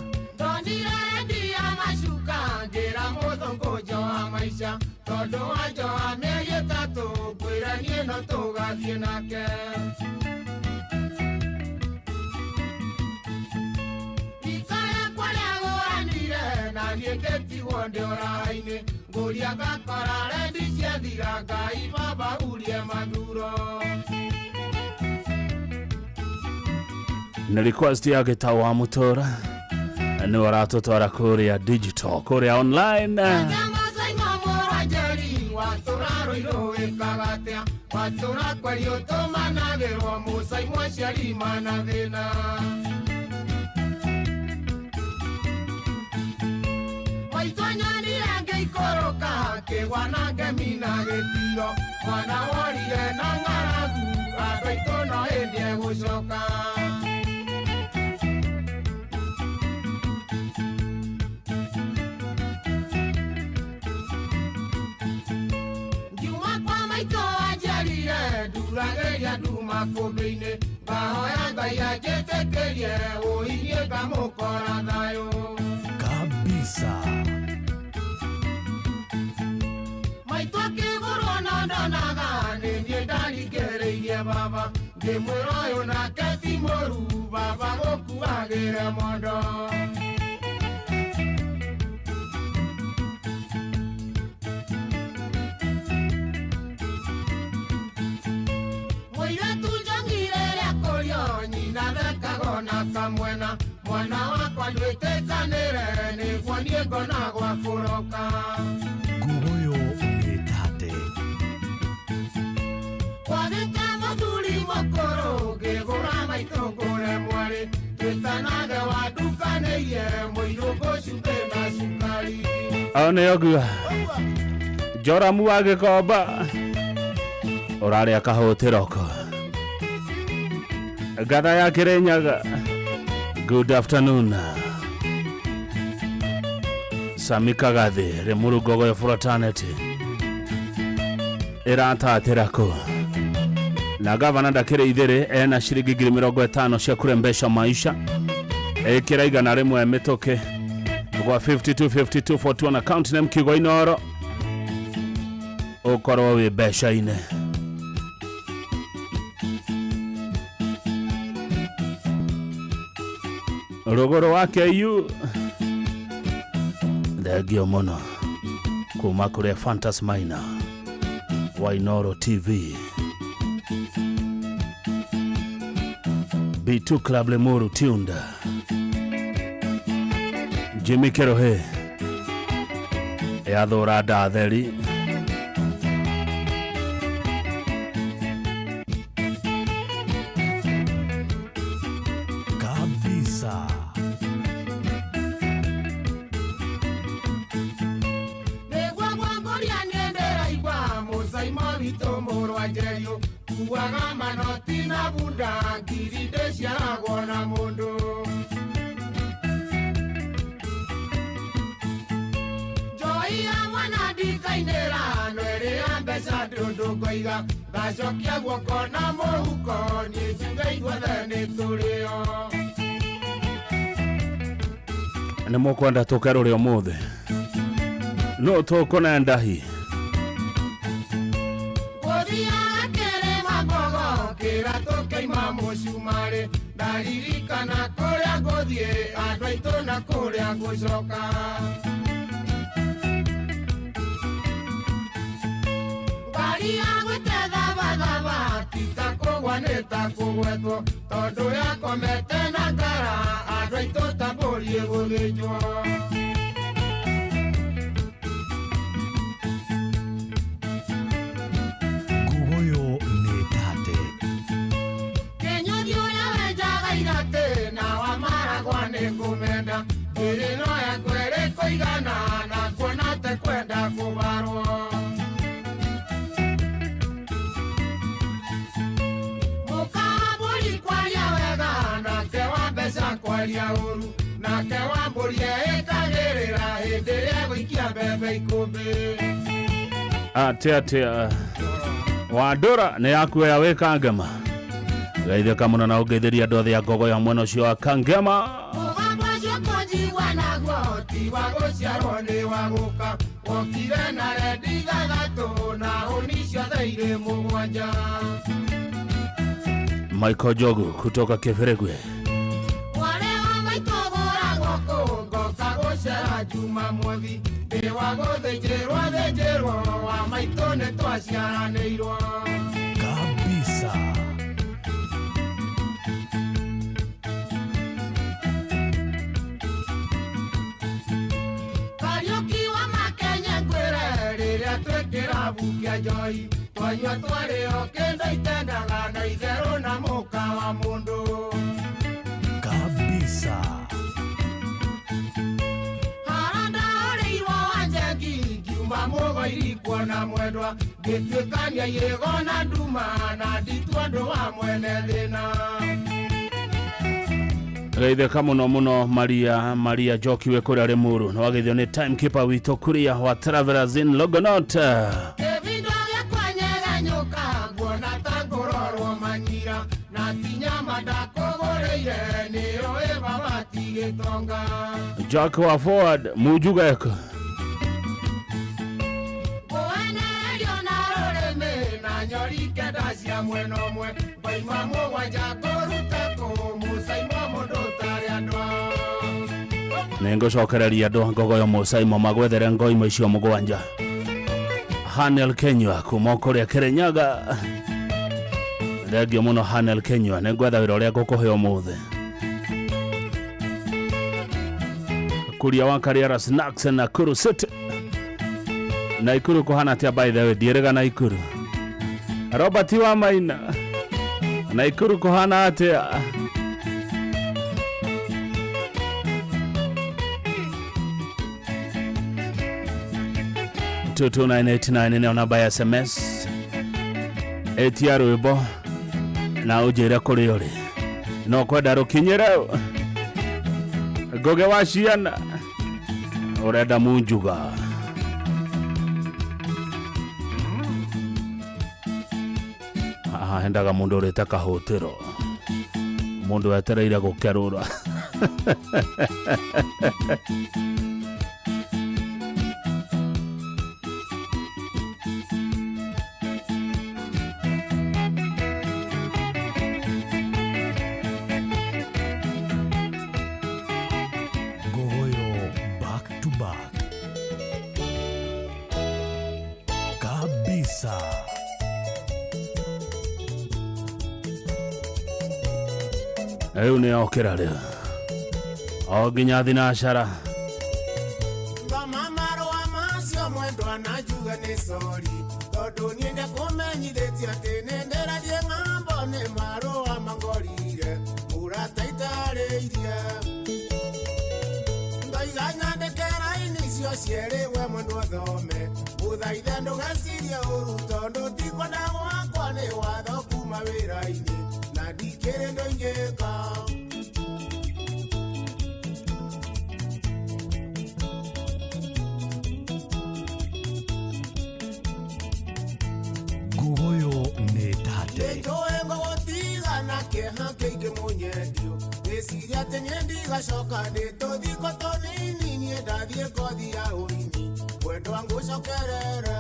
Nĩ request ya Gĩtau wa Mũtũra nĩ waratũtwara kũrĩa digital kũrĩa online. Kabisa. baba Ngĩmwĩra ũyũ nake ti mũru baba gũkuagĩre mondo. Mũirĩtu njongire rĩa kũrio nyina thekago na kamwena mwana wakwa ndwĩtĩkanĩre nĩguo niĩ ngona gwa kũroka. Nguguyo nĩ tate. Kwagĩte mũthuri mũkũrũ ngĩgũra maitũ ngũre mwarĩ twĩtanage wandukanĩirie mũirũ ngũcumbĩ na cukari. Ao nĩ ũguo Joramu wa Gĩkomba ũrarĩa kahũtĩroko ngatha ya Kĩrĩnyaga. Good afternoon. Sami Kagathi Limuru Ngogoyo fraternity ĩratatĩra kũ na gavana ndakĩrĩ ithĩrĩ ena ciringi 50,000 cia kurembesha maisha ĩkĩra 100 mĩtũkĩ gwa 52 52 41 account name Kigo Inoro ũkorwo wĩ mbeca-inĩ. Rũgũrũ wa KU thengio mũno kuma kũrĩa Fantas Maina wa Inoro TV B2 Club Limuru Tunda Jimmy Kerohe yathũra ndatheri Kabisa. Nĩguo mwangũria niĩ ndĩraigua mũcaimo witũ mũrũ Njerio kuaga manoti na bunda ngiri ndĩciaragwo na mũndũ. Njoi ya mwana ndikainĩra no ĩrĩa mbeca ndũndũ ngoiga ngacokia guoko na mũhuko niĩ njuge ithuothe nĩ tũrĩo. Nĩ mũkwenda tũkerũre ũmũthĩ no tũkũna ndahi Gũthiaga kĩrĩma mbogo kĩra tũkĩima mũcumarĩ ndaririkana kũrĩa ngũthiĩ andũ aitũ na kũrĩa ngũcoka. Ngari ya gwĩtethabathaba ti ta kũgwa nĩ ta kũgwetwo tondũ yakomete na ngara andũ aitũ ta mbũri ĩgũthĩnjwo. Nguguyo nĩ tate. Kĩnyũthi ũrĩa wenjaga iratĩ na wa maragwa nĩ ngũmenda ĩrĩ no yakwa ĩrĩ kũigana na kuona te kwenda kũbarwo. Mũka wa mbũri kwaria wega nake wa mbeca kwaria ũru nake wa mbũri eĩkagĩrĩra hĩndĩ ĩrĩa egũikia mbembe ikũmbĩ. Atia atia Wandũra nĩ yakuoya wĩ Kangema geithĩka mũno na ũngeithĩria andũ othe a Ngogoyo mwena ũcio wa Kangema. Mũgambo ũcio kũnjigua naguo ti wa gũciarwo nĩ wa gũka wokire na rendi ithathatũ na hũni ciothe irĩ mũgwanja. Michael Jogu kutoka Keferegwe Mwarĩ wa maitũ gũragwo kũ ngoka gũcera Jumamothi ndĩ wa gũthĩnjĩrwo thĩnjĩrwo wa maitũ nĩ twaciaranĩirwo. Kabisa. Kariũki wa Makenya ngwĩre rĩrĩa twĩ kĩrabu kĩa njohi twanyua twarĩo kĩndũ itendaga na itherũ na mũka wa mũndũ. Kabisa. Hara ndahũrĩirwo wa njengi ngiuma mũgoiri kuona mwendwa ngĩtuĩkania irĩgo na nduma na nditua ũndũ wa mwene thĩna. Geithĩka mũno mũno Maria Maria Njoki wĩ kũrĩa Limuru na wageithio nĩ timekeeper witũ kuria wa Travelers in Longonot. Kĩbindo gĩakwa nyegenyũka nguona ta ngũrorwo manyira na ti nyama ndakũgũrĩire nĩũĩ baba ti gĩtonga. Jack wa Forward Mujugeko Ngũenerio na rũrĩmĩ na nyorike ngwenda cia mwena ũmwe Ngoima mũgwanja ngũruta kũ Mũcaimo mũndũ ũtarĩ andũ. Nĩngũcokereria andũ a Ngogoyo Mũcaimo magwethere ngoima icio mũgwanja. Hanel Kenyua kuma kũrĩa Kĩrĩnyaga. Thengio mũno Hanel Kenyua, nĩngwetha wĩra ũrĩa ngũkũhe ũmũthĩ. Kuria wa Kariara Snacks na Nakuru City. Naikuru kũhana atĩa by the way, ndiĩrĩga Naikuru. Robert wa Maina, Naikuru kũhana atĩa? 22989 nĩyo namba ya SMS. Etia rwĩmbo na ũnjĩre kũrĩa ũrĩ. No kwenda rũkinyĩre Ngũgĩ wa ciana ũrenda munjuga. Haha hendaga mũndũ ũrĩte kahũtĩro, mũndũ wetereire gũkerũra. Ngogoyo back to back kabisa. Rĩu nĩ okĩra rĩu o nginya thinacara. Ngoma marũa macio mwendwa na njuge nĩ sori tondũ niĩ ndakũmenyithĩtie atĩ nĩ ndĩrathiĩ ng'ambo nĩ marũa mangorire mũrata itarĩirie ndoiga nyandĩke raini icio cierĩ we mwendwa thome ũthaithe ndũgecirie ũru tondũ tikwenda gwakwa nĩ watho kuma wĩra-inĩ na ndikĩrĩ ndũ ingĩka. Ngogoyo nĩ tate. Nĩnjũĩ ngũgũtiga na kĩeha kĩingĩ mũnyendio ngĩciria atĩ niĩ ndigacoka nĩ tũthiko tũnini niĩ ndathiĩ kothi ya ũini mwendwa ngũcokerere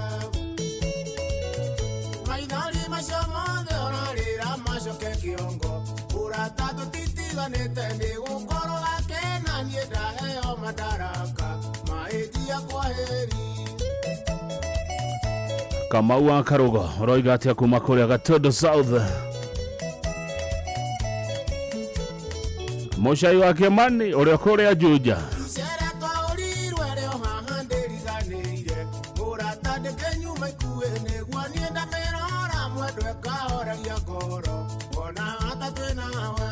maithori macio mothe ũrarĩra macoke kĩongo ũrata tũtitiganĩte nĩ gũkorwo gakena niĩ ndaheo madaraka maĩnjia kwaheri. Kamau wa Karugo ũroiga atĩa kuma kũrĩa Gatundu South? Mũcai wa Kĩmani ũrĩa kũrĩa Juja. Icera twaũrirwe rĩo haha ndĩriganĩire mũrata ndĩkĩnyuma ikuĩ nĩguo niĩ ndamĩrora mwendwa ĩkahoreria ngoro ona hata twĩ nawe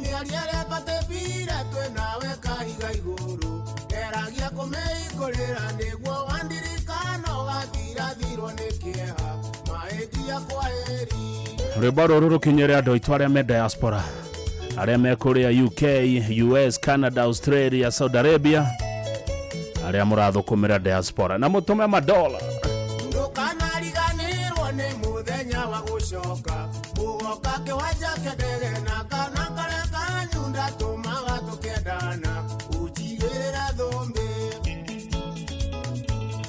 mĩario ĩrĩa twatĩbire twĩ nawe kahiga igũrũ ngeragia kũmĩhingũrĩra nĩguo wandirikana ũgathirathirwo nĩ kĩeha maĩnjia kwaheri. Rwĩmbo rũrũ rũkinyĩre andũ aitũ arĩa me diaspora, arĩa me kũrĩa UK, US, Canada, Australia, Saudi Arabia, arĩa mũrathũkũmĩra diaspora na mũtũme madola. Ndũkanariganĩrwo nĩ mũthenya wa gũcoka mũgoka kĩwanja kĩa ndege na kana karĩa kanyu ndatũmaga tũkendana ũnjigĩrĩre thũmbĩ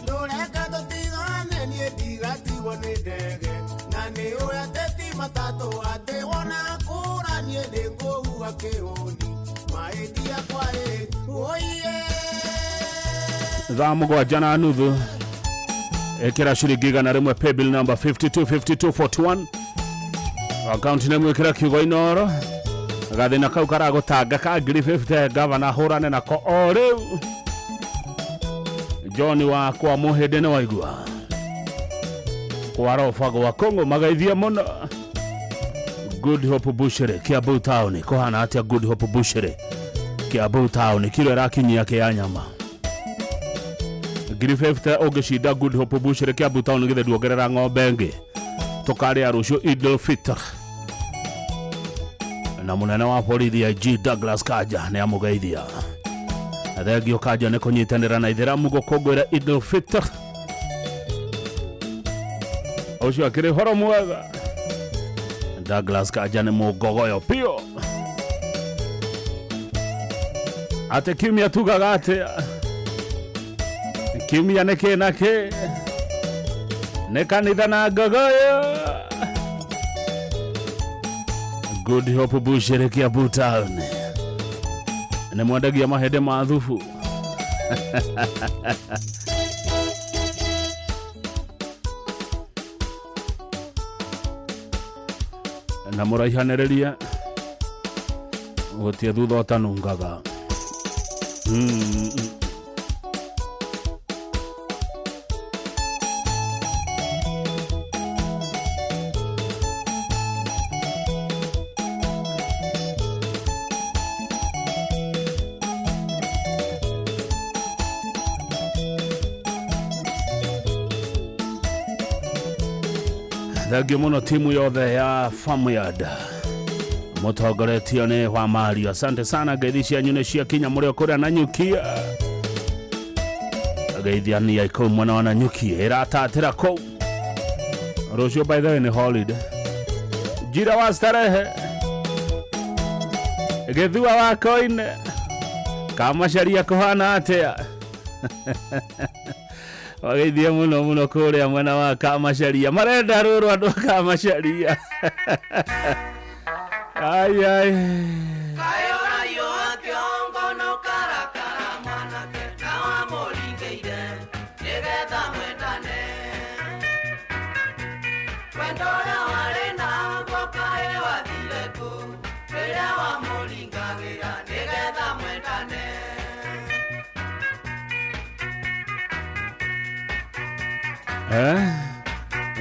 ndũreke tũtigane niĩ ndigatigwo nĩ ndege na nĩ ũĩ atĩ ti matatũ atĩ wona kũra niĩ nĩngũhuha kĩhũni maĩndia kwaheri oiye. Thaa 7:30 ĩkĩra ciringi 100 paybill number 525241 akaunti name ĩkĩra kiugo Inooro gathĩna kau karagũtanga ka 50,000 gavana hũrane nako o rĩu. John wa kwa Mũhĩndĩ nĩ waigua kwa roba gwa Kũng'ũ magaithia mũno. Good Hope Bushere Kiambu Town kũhana atĩa? Good Hope Bushere Kiambu Town kiro ĩrakinyia kĩa nyama 50,000 ũngĩcinda Good Hope Bushere Kiambu Town githĩ nduongerera ng'ombe ĩngĩ tũkarĩa rũciũ Idul Fitr. Na mũnene wa borithi IG Douglas Kanja nĩ amũgeithia. Thengio Kanja nĩ kũnyitanĩra na ithĩramu gũkũngũĩra Idul Fitr. Ũcio akĩrĩ horo mwega. Douglas Kanja nĩ mũngogoyo piũ. Atĩ kiumia tugaga atĩa? Kiumia nĩ kĩ na kĩ? Nĩ kanitha na ngogoyo. Good Hope Bushiri Kiambu Town. Nĩ mwendagia mahĩndĩ ma thubu. Na mũraihanĩrĩrie gũtirĩ thutha ũtanungaga. Thengiũ mũno timu yothe ya Farmyard mũtongoretio nĩ wa Mario. Asante sana, ngeithi cianyu nĩ ciakinya mũrĩ o kũrĩa Nanyuki. Geithiania kũu mwena wa Nanyuki ĩratatĩra kũu. Rũciũ by the way nĩ holiday. Njira wa starehe gĩthua wa koine kamacaria kũhana atĩa? Wageithie mũno mũno kũrĩa mwena wa Kamacaria, marenda rũrũ andũ a Kamacaria. Ai ai.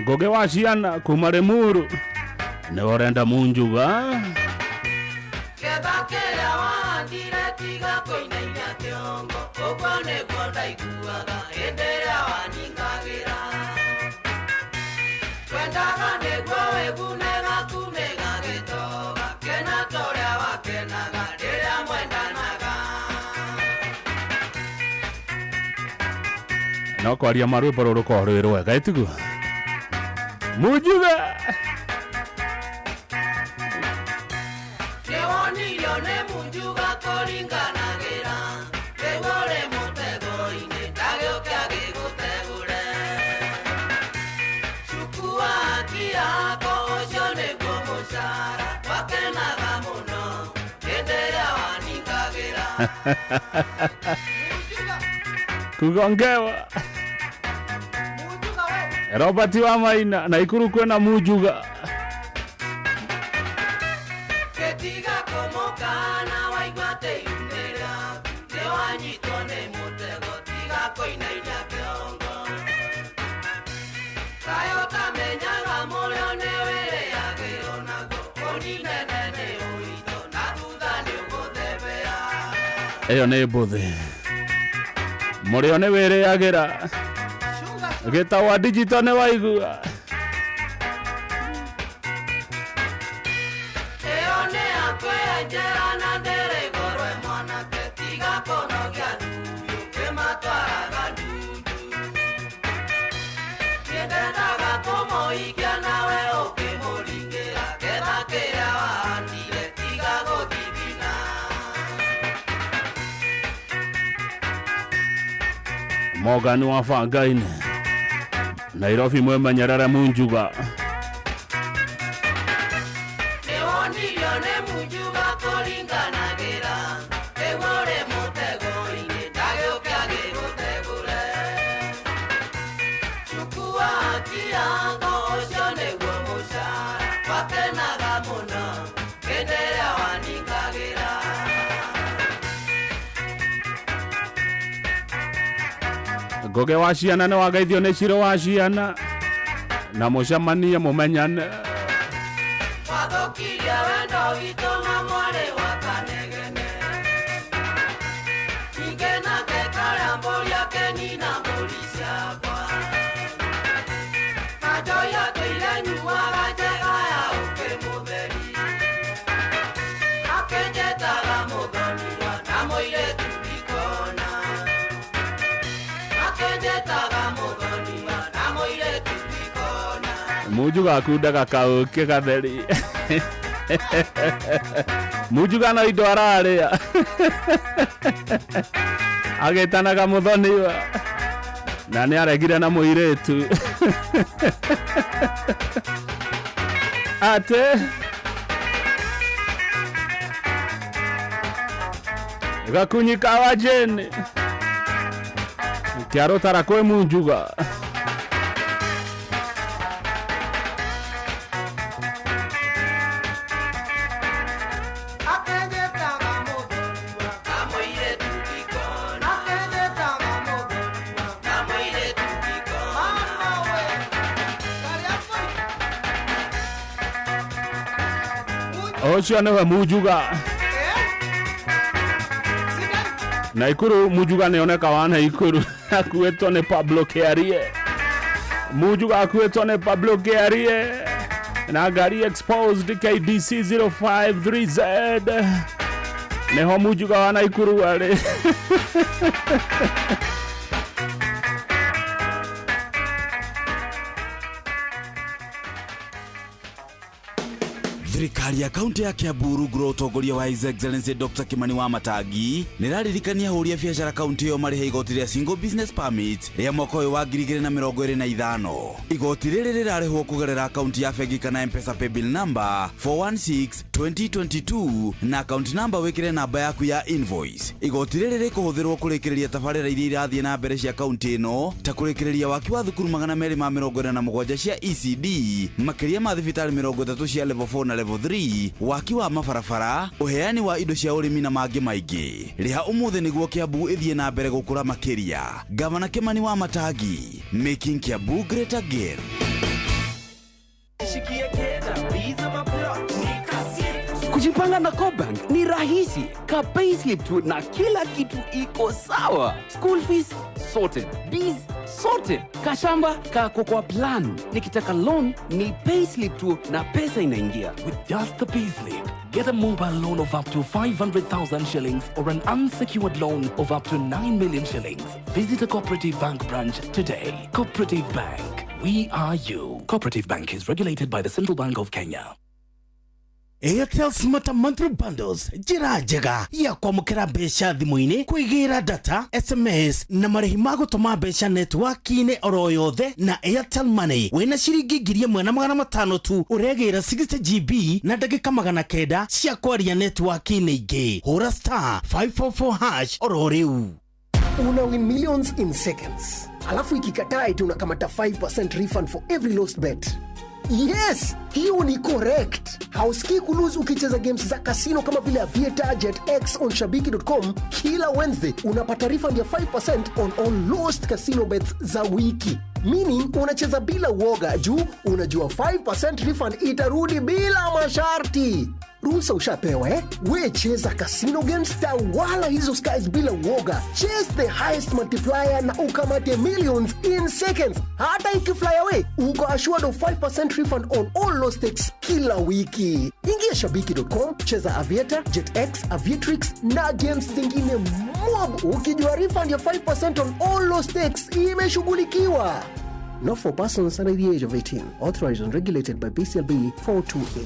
Ngũgĩ wa ciana kuma Limuru nĩwe ũrenda Munjuga. Ketha kĩrĩa wahandire tiga kũinainia kĩongo, ũguo nĩguo ndaiguaga hĩndĩ ĩrĩa wanyingagĩra. Twendaga nĩguo wĩgune gaku nĩ gagĩtoga, kena ta ũrĩa wakenaga rĩrĩa mwendanaga. No kwaria ma rwĩmbo rũrũ rũkoragwo rwĩ rwega ĩtiguo Munjuga. Nĩwonirio nĩ Munjuga kũringanagĩra, rĩu ũrĩ mũtego-inĩ ndagĩũke agĩgũtegũre. Cukua haki yako ũcio nĩguo mũcara, wakenaga mũno hĩndĩ ĩrĩa waningagĩra. Kugongewa Robert wa Maina Naikuru kwĩna Munjuga. Gĩtiga kũmũkana waigua atĩ ihu rĩaku nĩwanyitwo nĩ mũtego, tiga kũinainia kĩongo. Kaĩ ũtamenyaga mũrĩo nĩwĩrĩagĩrwo naguo, ũninene nĩ ũito na thutha nĩũgũthebea. Ĩyo nĩ mbũthĩ. Mũrĩo nĩwĩrĩagĩra. Gĩtawa digital nĩ waigua. Ĩyo nĩ ya kwĩyenjera na ndĩrĩ igũrũ ĩ mwanake, tiga kũnogia ndundu ũkĩmatwaraga ndundu. Niĩ ndendaga kũmũhikia nawe ũkĩmũringĩra, ketha kĩrĩa wahandire tiga gũthithina. Morgan wa Bangaini Nairobi mwemenyerere Munjuga. Nĩwonirio nĩ Munjuga kũringanagĩra, rĩu ũrĩ mũtego-inĩ ndagĩũke agĩgũtegũre. Chukua haki yako ũcio nĩguo mũcara, wakenaga mũno hĩndĩ ĩrĩa waningagĩra. Ngũgĩ wa ciana nĩ wageithio nĩ Ciro wa ciana na mũcemanie mũmenyane. Wathũkirie wendo witũ na mwarĩ wa Kanegene, ningĩ nake karĩa mbũri akenina mbũri ciakwa. Na njohi atũire nyuaga njega ya ũkĩ mũtheri, akĩnjĩtaga mũthoniwa na mũirĩtu ndikona. Akĩnjĩtaga mũthoniwa na mũirĩtu ndikona. Munjuga akundaga kaũkĩ gatheri. Munjuga no indo ararĩa. Agĩtanaga mũthoniwa na nĩ aregire na mũirĩtu. Ate Gakunyi ka Jane Kiarotara kwe Munjuga. Ocio nĩwe Munjuga. Naikuru Munjuga nĩoneka wa Naikuru akuĩtwo nĩ Pablo Kiarie. Munjuga akuĩtwo nĩ Pablo Kiarie na ngari exposed KDC 053Z nĩho Munjuga wa Naikuru arĩ. Thirikari ya kaunti ya Kiambu rungu rwa ũtongoria wa His Excellency Dr. Kimani Wamatangi nĩraririkania ahũri a biacara kaunti ĩyo marĩhe igoti rĩa Single Business Permit rĩa mwaka ũyũ wa 2025. Igoti rĩrĩ rĩrarĩhwo kũgerera akaunti ya bengi kana M-Pesa paybill number 416 2022 na account number wĩkĩre namba yaku ya invoice. Igoti rĩrĩ rĩkũhũthĩrwo kũrĩkĩrĩria tabarĩra iria irathiĩ na mbere cia kaunti ĩno ta kũrĩkĩrĩria waki wa thukuru 247 cia ECD, makĩria ma thibitarĩ 30 cia level 4 na level 3, waki wa mabarabara, ũheani wa indo cia ũrĩmi na mangĩ maingĩ. Rĩha ũmũthĩ nĩguo Kiambu ĩthiĩ na mbere gũkũra makĩria. Gavana Kimani Wamatangi, making Kiambu great again. Kujipanga na CoBank ni rahisi. Ka payslip tu na kila kitu iko sawa. School fees sorted, biz sorted, kashamba kako kwa plan. Nikitaka loan ni payslip tu na pesa inaingia. With just the payslip, get a mobile loan of up to 500,000 shillings or an unsecured loan of up to 9 million shillings. Visit a Cooperative Bank branch today. Cooperative Bank, we are you. Cooperative Bank is regulated by the Central Bank of Kenya. Airtel Smart Monthly Bundles njĩra njega ya kwamũkĩra mbeca thimũ-inĩ, kwĩgĩra data, SMS na marĩhi ma gũtũma mbeca network-inĩ oro yothe na Airtel Money. Wĩna ciringi 1500 tu ũregĩra 60 GB na ndagĩka 900 cia kwaria network-inĩ ingĩ. Hũra star 544 hash oro rĩu. Una win millions in seconds, alafu ikikataa eti unakamata 5% refund for every lost bet. Yes, hiyo ni correct. Hausikii kulose ukicheza games za casino kama vile Aviator, Jet X on shabiki.com. Kila Wednesday unapata refund ya 5% on all lost casino bets za wiki. Meaning unacheza bila uoga juu unajua 5% refund itarudi bila masharti. Ruhusa ushapewa eh? We cheza casino games, tawala hizo skies bila uoga. Chase the highest multiplier na ukamate millions in seconds. Hata ikifly away, uko assured of 5% refund on all lost stakes kila wiki. Ingia shabiki.com, cheza Aviator, JetX, Aviatrix na games zingine mob, ukijua refund ya 5% on all lost stakes imeshughulikiwa. Not for persons under the age of 18. Authorized and regulated by BCLB 428.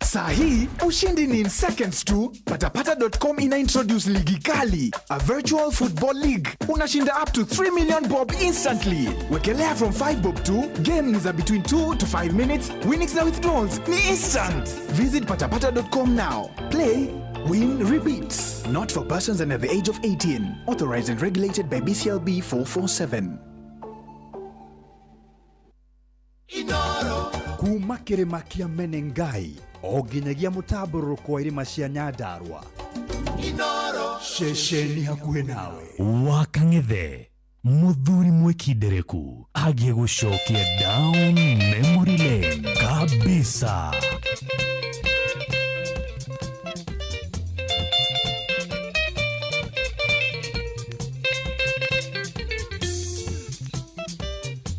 Saa hii ushindi ni in seconds tu. Patapata.com ina introduce ligi kali, a virtual football league. Unashinda up to 3 million bob instantly. Wekelea from 5 bob tu. Game ni za between 2 to 5 minutes. Winnings na withdrawals ni instant. Visit patapata.com now. Play, win, repeat. Not for persons under the age of 18. Authorized and regulated by BCLB 447. Kuma kĩrĩma kĩa Menengai o nginyagia mũtambũrũko wa irĩma cia Nyandarua, ceceni hakuhĩ nawe. Wakang'ethe muthuri mwikindereku agie gucokia down memory lane kabisa.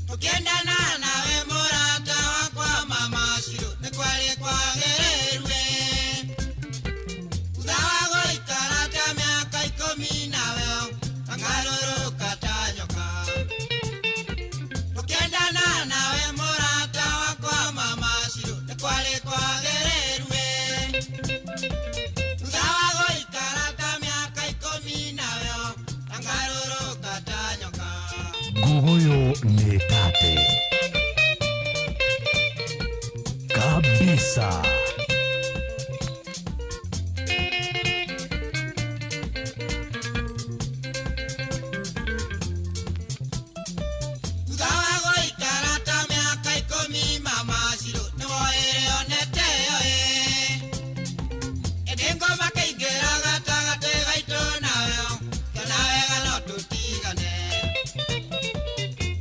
Tukiendana nawe mũrata wakwa mama Shiro nĩ kwarĩ kwagĩrĩirwe. Thutha wa gũikara ta mĩaka 10 nawe angarũrũka ta nyoka. Tukiendana nawe mũrata wakwa mama Shiro nĩ kwarĩ kwagĩrĩirwe. Nĩ tate kabisa. Thutha wa gũikara ta mĩaka 10 mama Shiro nĩwoĩre onete yo ĩ. Ĩndĩ ngoma kĩingĩra gatagatĩ gaitũ nawe kĩona wega no tũtigane.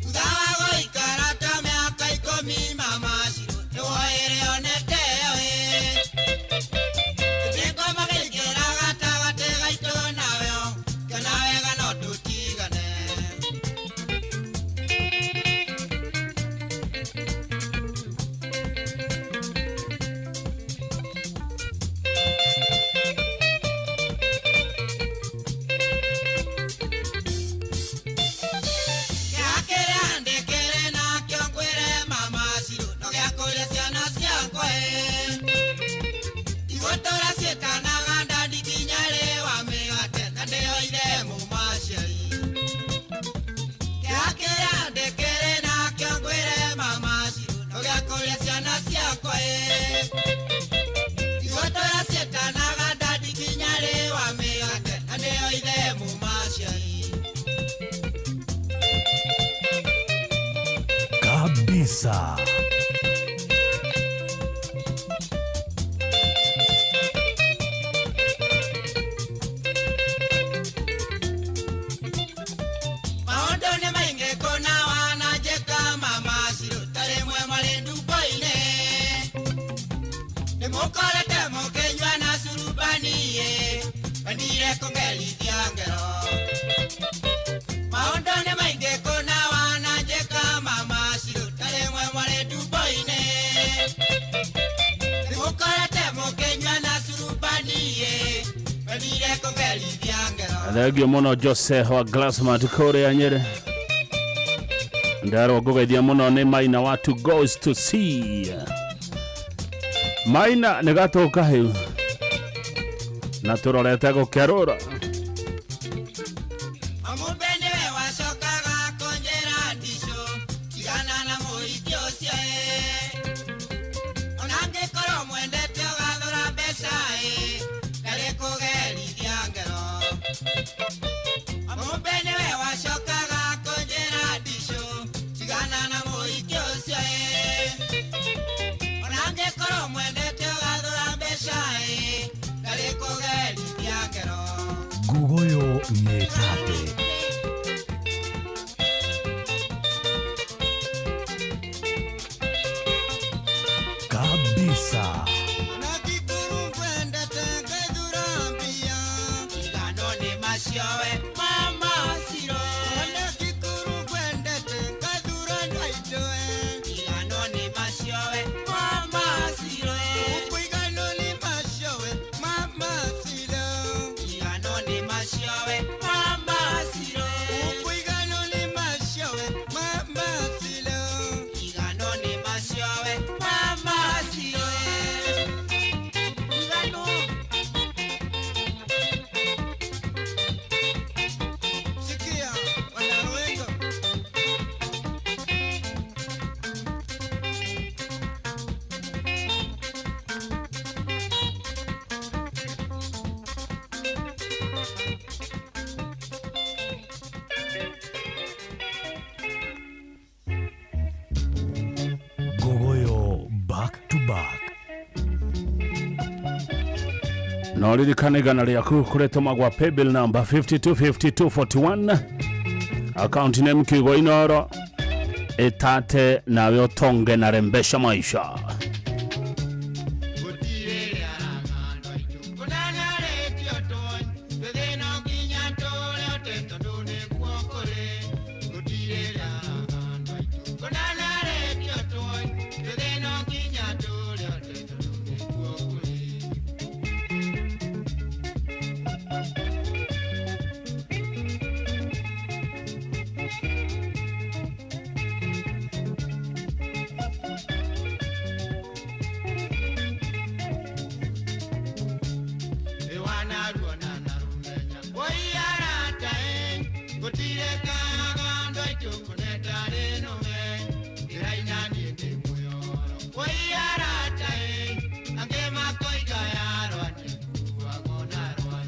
Thutha wa gũikara ta mĩaka 10 mama Shiro nĩwoĩre onete yo ĩ. Ĩndĩ ngoma kĩingĩra gatagatĩ gaitũ nawe kĩona wega no tũtigane. Kabisa. Maũndũ nĩ maingĩ kũna wananjĩka mama Shiro ta rĩmwe marĩ ndumbo-inĩ. Nĩmũkorete mũkĩnyua na curubani-ĩ, wendire kũngerithia ngero. Maũndũ nĩ maingĩ kũna wananjĩka mama Shiro ta rĩmwe marĩ ndumbo-inĩ. Nĩmũkorete mũkĩnyua na curubani-ĩ, wendire kũngerithia ngero. Thengio muno Jose wa Glassmart kũrĩa Nyĩrĩ. Ndarwo ngũgeithia mũno nĩ Maina wa to goes to see. Maina nĩ gatũka hĩu na tũrorete gũkerũra. Amũmbe nĩwe wacokaga kũnjĩra ndicũ tigana na mũhiki ũcio ĩ. Ona angĩkorwo mwendete ũgathũra mbeca ĩ, ndarĩ kũgerithia ngero. Amũmbe nĩwe wacokaga kũnjĩra ndicũ tigana na mũhiki ũcio ĩ. Ona angĩkorwo mwendete ũgathũra mbeca ĩ, ndarĩ kũgerithia ngero. Ngugoyo nĩ tate. Kabisa. Igano nĩ macio we mama Shiro. Igano nĩ macio we mama Shiro. Igano nĩ macio we mama Shiro. Igano nĩ macio we mama Shiro. Igano nĩ macio we mama Shiro. Igano. Sikia, wanaruengo. Ngugoyo back to back. Na ũririkane igana rĩaku kũrĩtũmagwa paybill number 525241 account name Kiugo Inoro ĩtate nawe ũtonge na rembesha maisha.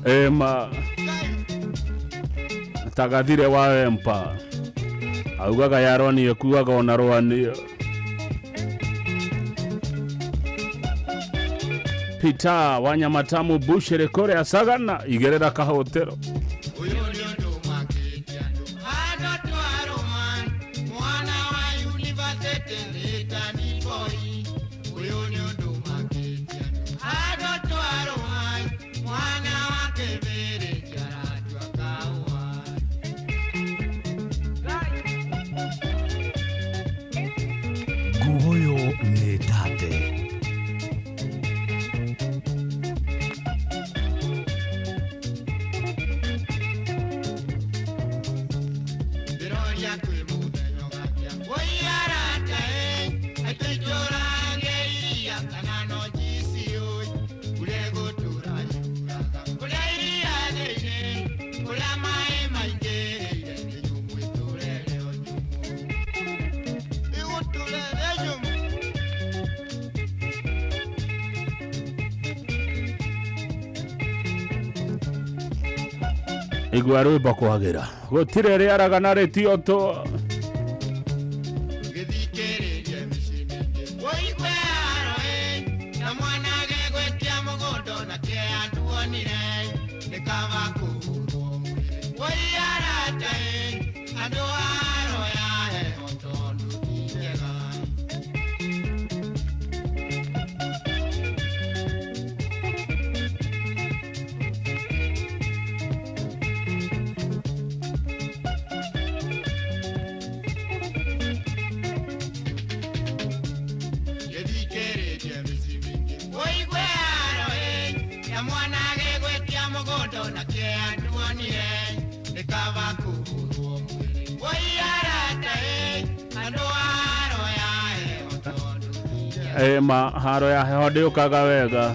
Ema tagathire wa empa augaga yaroni ekuaga ona rwanio. Peter Wanyamatamu Bushere kore asagana igerera kahotero. Guoyo netate. Igwa rwimbo kwagira gutire riaraga na ritioto. Ema haro ya heho ndiukaga wega.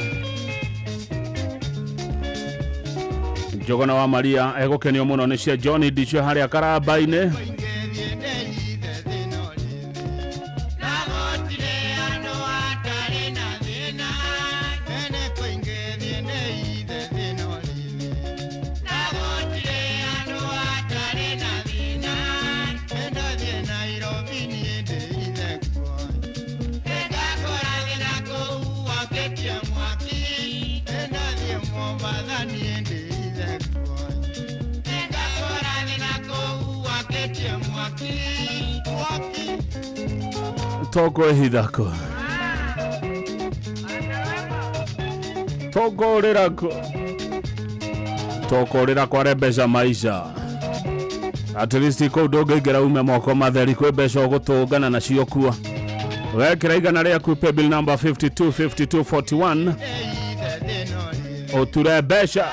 Njogona wa Maria egukenio muno ni cia John Ndicio haria Karamba-ini. Toko ehithako toko rirako toko rira kware mbeca maisha. At least kuu ndũngĩingĩra ume moko matheri kwĩ mbeca ũgũtũngana nacio kuo. Wekĩra igana rĩaku pay bill number 525241 ũture mbeca.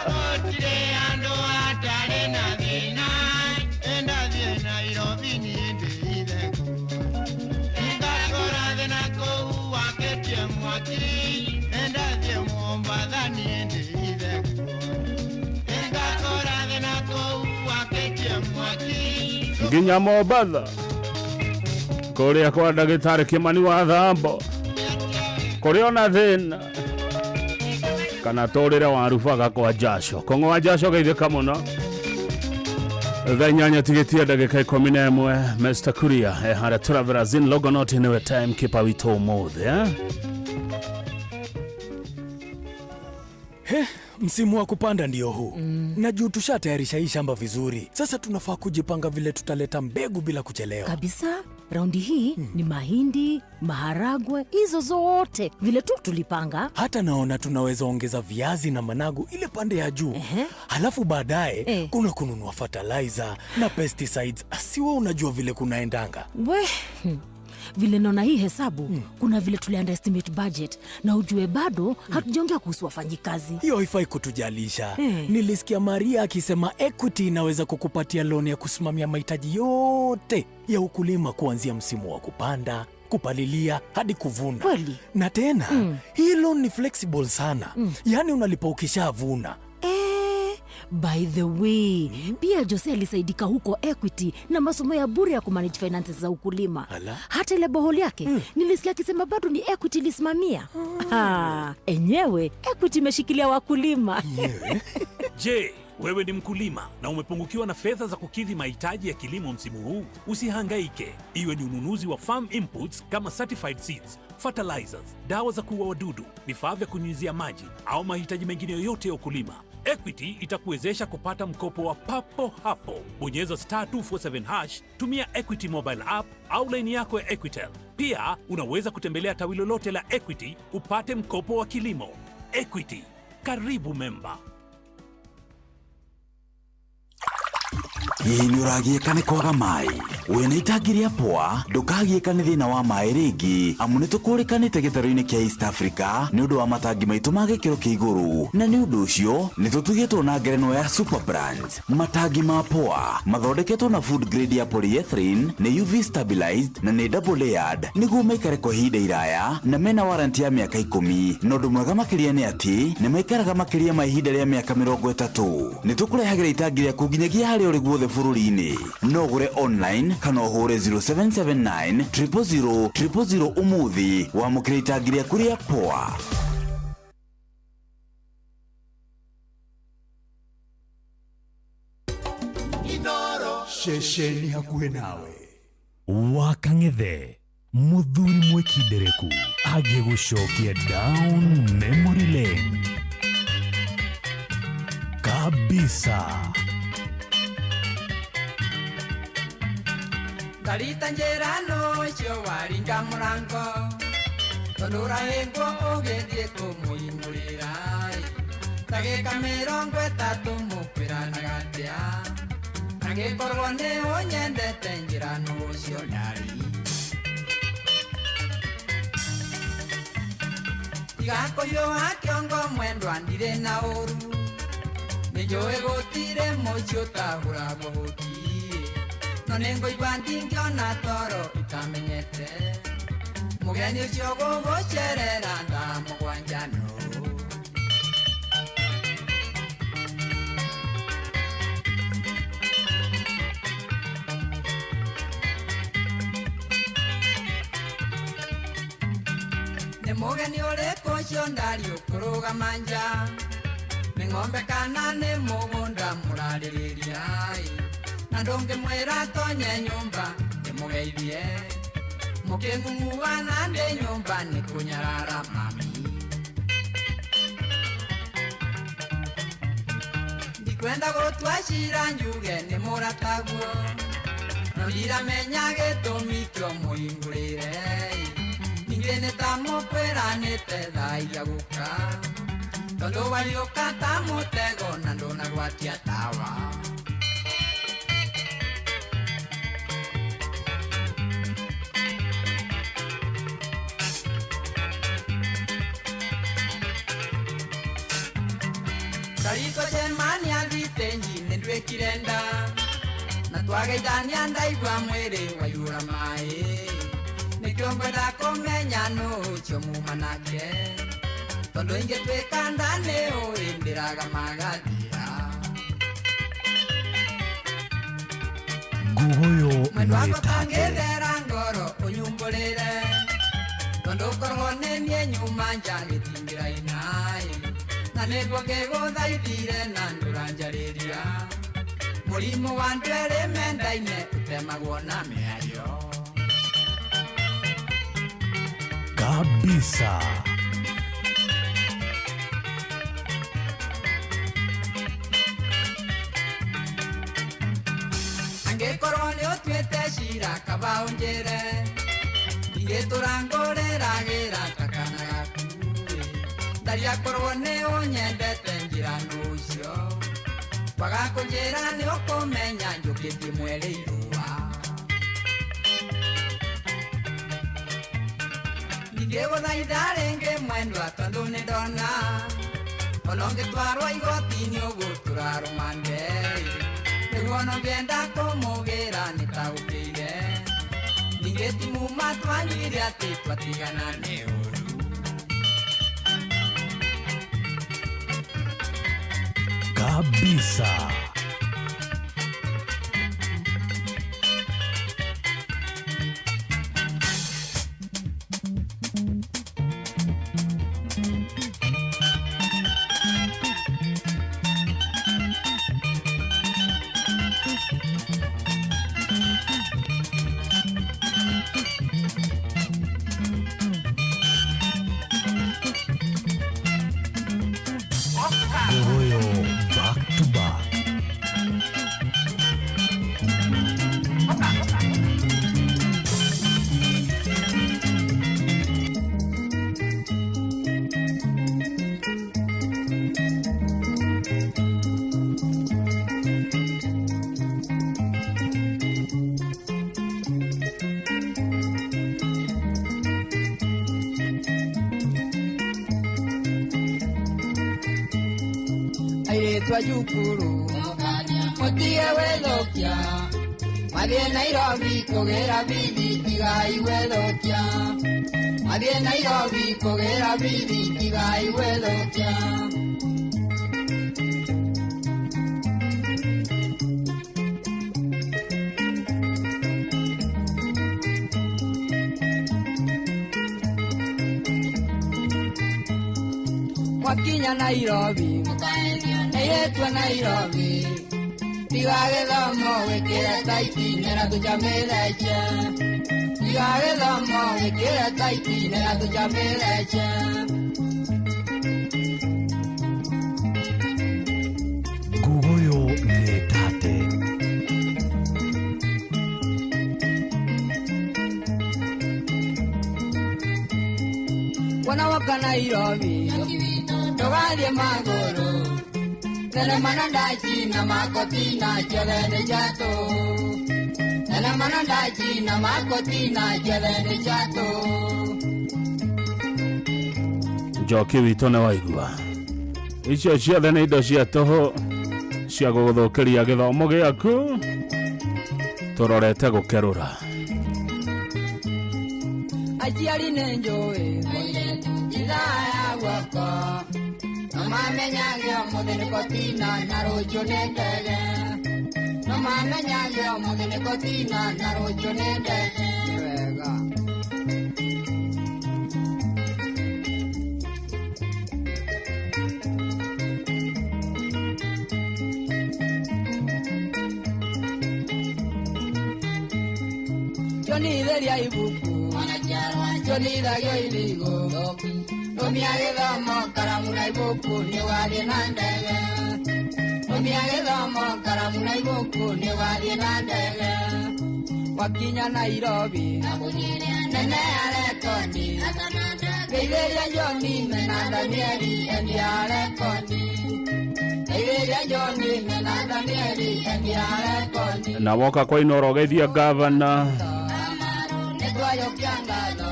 Nginya Mombatha kuria kwa ndagĩtarĩ Kimani wa Thambo kũrĩ ona thĩna kana tũrĩre wa rubaga kwa Jasho Kong'o wa Jasho geithĩka mũno. Thaa inyanya tigĩtie ndagĩka 11. Mr Kuria harĩa Travelers Logonot nĩwe time keeper witũ ũmũthĩ. He, msimu wa kupanda ndio huu. Na juu tushatayarisha hii shamba vizuri. Sasa tunafaa kujipanga vile tutaleta mbegu bila kuchelewa. Kabisa, raundi hii ni mahindi, maharagwe, hizo zote vile tu tulipanga. Hata naona tunaweza ongeza viazi na managu ile pande ya juu. Halafu baadaye kuna kununua fertilizer na pesticides. Si wewe unajua vile kunaendanga. We, vile naona hii hesabu, kuna vile tuli underestimate budget na ujue bado hatujaongea kuhusu wafanyikazi. Hiyo haifai kutujalisha. Nilisikia Maria akisema Equity inaweza kukupatia loan ya kusimamia mahitaji yote ya ukulima kuanzia msimu wa kupanda, kupalilia hadi kuvuna. Kweli? Na tena hii loan ni flexible sana. Yaani unalipa ukishavuna. By the way, pia Jose alisaidika huko Equity na masomo ya bure ya kumanage finances za ukulima. Ala. Hata ile boholi yake nilisikia akisema bado ni Equity ilisimamia. Enyewe Equity imeshikilia wakulima. Je, wewe ni mkulima na umepungukiwa na fedha za kukidhi mahitaji ya kilimo msimu huu? Usihangaike, iwe ni ununuzi wa farm inputs kama certified seeds, fertilizers, dawa za kuua wadudu, vifaa vya kunyunyizia maji au mahitaji mengine yoyote ya ukulima. Equity itakuwezesha kupata mkopo wa papo hapo. Bonyeza star 247 hash, tumia Equity mobile app au laini yako ya Equitel. Pia unaweza kutembelea tawi lolote la Equity upate mkopo wa kilimo. Equity, karibu memba. Hihi nĩ ũragiĩka nĩ kwaga maĩ? Wĩna itangi rĩa Poa ndũkagiĩka nĩ thĩna wa maĩ rĩngĩ, amu nĩ tũkũrĩkanĩte gĩtarũ-inĩ kĩa East Africa nĩ ũndũ wa matangi maitũ ma gĩkĩro kĩa igũrũ, na nĩ ũndũ ũcio nĩ tũtugĩtwo na ngerenwa ya Super Brands. Matangi ma Poa mathondeketwo na food grade ya polyethylene, nĩ UV stabilized na nĩ double layered nĩguo maikare kwa ihinda iraya, na mena warranty ya mĩaka 10. Na ũndũ mwega makĩria nĩ atĩ nĩ maikaraga makĩria ma ihinda rĩa mĩaka 30. Nĩ tũkũrehagĩra itangi rĩaku nginyagia harĩa ũrĩ guothe bũrũri-inĩ. No ũgũre online kana ũhũre 0779 000 000 ũmũthĩ wamũkĩre itangi rĩaku rĩa Poa. Ceceni hakuhĩ nawe. Wakang'ethe muthuri mwĩkindereku agĩgũcokia down memory lane kabisa. Ndarita njĩra nũcio waringa mũrango, tondũ ũrahĩngwo ũgĩthiĩ kũmũhingũrĩra. Ndagĩka 30 mũkwĩranaga atĩa, angĩkorwo nĩ ũnyendete njĩra nũcio ndari. Tiga kũhiũha kĩongo mwendwa ndirĩ na ũru, nĩnjũĩ gũtirĩ mũciĩ ũtahũragwo hũti. No nĩngũigua ndingĩona toro itamenyete, mũgeni ũcio gũgũcerera thaa 7 nũ. Nĩ mũgeni ũrĩkũ ũcio ndari ũkũrũgama nja, nĩ ng'ombe kana nĩ mũgũnda mũrarĩrĩria, na ndũngĩmwĩra tonye nyũmba ndĩmũgeithie, mũkĩng'ung'uana ndĩ nyũmba nĩ kũnyarara mami. Ndikwenda gũtua cira njuge nĩ mũrataguo, no ndiramenya gĩtũmi kĩo mũhingũrĩre. Ningĩ nĩ ta mũkwĩranĩte thaa iria gũka, tondũ wariũka ta mũtego na ndũnagwatia tawa. Ndariko cemania thitenji nĩ nduĩkire nda, na twageithania ndaigua mwĩrĩ waiyũra maĩ. Nĩkĩo ngwenda kũmenya nũ ũcio muma nake, tondũ ingĩtuĩka nda nĩ ũĩ ndĩraga magathira. Nguguyo Mwendwa wakwa nĩtate. tangĩthera ngoro ũnyumbũrĩre, tondũ korwo nĩ niĩ nyuma nja gĩtingĩra inaĩ, na nĩguo ngĩgũthaithire na ndũranjarĩria. Mũrimũ wa andũ erĩ mendaine ũtemagwo na mĩario. Kabisa. Angĩkorwo nĩ ũtuĩte cira kaba ũnjĩre, ndingĩtũra ngũrĩragĩra ta kana gaku. Ndaria korwo nĩ ũnyendete njĩra nũcio, kwaga kũnjĩra nĩ ũkũmenya njũkĩtie mweri irũa. Ndingĩgũthaitha rĩngĩ mwendwa tondũ nĩ ndona, ona ũngĩtwarwo igoti-inĩ ũgũtũra rũmande. Nĩguo ona ũngĩenda kũmũgĩra nĩtaũkĩire, ningĩ ti muma twanyuire atĩ twatigana nĩ ũru. Kabisa. Airĩtu a cukuru mũtige gwĩthũkia mathiĩ Nairobi kũgĩra bithi tigai gwĩthũkia mathiĩ Nairobi kũgĩra bithi tigai gwĩthũkia. Mwakinya Nairobi airĩtu a Nairobi tiga gĩthomo wĩkĩre taiti nĩra tũcamĩreche tiga gĩthomo wĩkĩre taiti nĩra tũcamĩreche. Nguguyo nĩ tate. Wona woka Nairobi ndũgathiĩ magũrũ thenema na ndaci na makoti na ciothe nĩ cia tũhũ thenema na ndaci na makoti na ciothe nĩ cia tũhũ. Njoki witũ nĩ waigua icio ciothe nĩ indo cia tũhũ cia gũgũthũkĩria gĩthomo gĩaku tũrorete gũkerũra. Aciari nĩ njũĩ ithaa ya guoko no mamenyage ũmũthĩ nĩ kotina na rũciũ nĩ ndege no mamenyage ũmũthĩ nĩ kotina na rũciũ nĩ ndege. Nĩ wega. Chonitharia ibuku chonithagio irigũ rũmia gĩthomo karamu na ibuku nĩ ũgathiĩ na ndege rũmia gĩthomo karamu na ibuku nĩ ũgathiĩ na ndege. Wakinya Nairobi nene ya rekodi geithĩria John mena Danieli endia rekodi geithĩria John mena Danieli endia rekodi. Na woka kwa Inooro geithia gavana nĩtwayũkia ngatho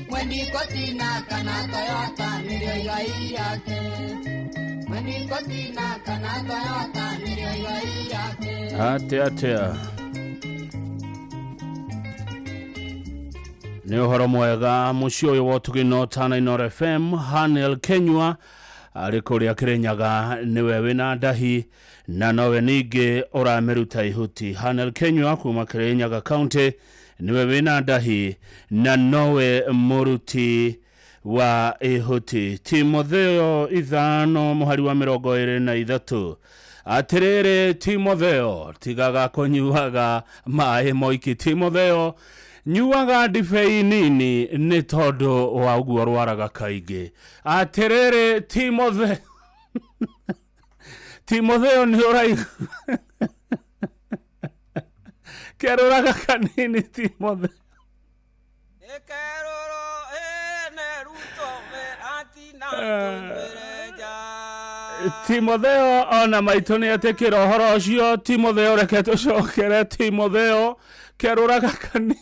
mwendi kotina kana Toyota nĩrĩo igai yake mwendi kotina kana Toyota nĩrĩo igai yake. Atia atia nĩ ũhoro mwega mũciĩ ũyũ wa Ũtugi Tana Inooro FM. Hanel Kenyua arĩ kũrĩa Kĩrĩnyaga nĩwe wĩna ndahi na nowe ningĩ ũramĩruta ihuti. Hanel Kenyua kuma Kĩrĩnyaga County niwe wĩna ndahi na nowe mũruti wa ihuti. Timotheo 5 mũhari wa 23 atĩrĩrĩ Timotheo tigaga kũnyuaga maĩ moiki. Timotheo nyuaga ndibei nini nĩ tondũ wa ũguo rwaraga kaingĩ. Atĩrĩrĩ Timotheo Timotheo nĩ ũraigua kerũraga kanini Timotheo. Timotheo ona maitũ nĩ etĩkĩra ũhoro ũcio. Timotheo reke tũcokere Timotheo kerũraga kanini.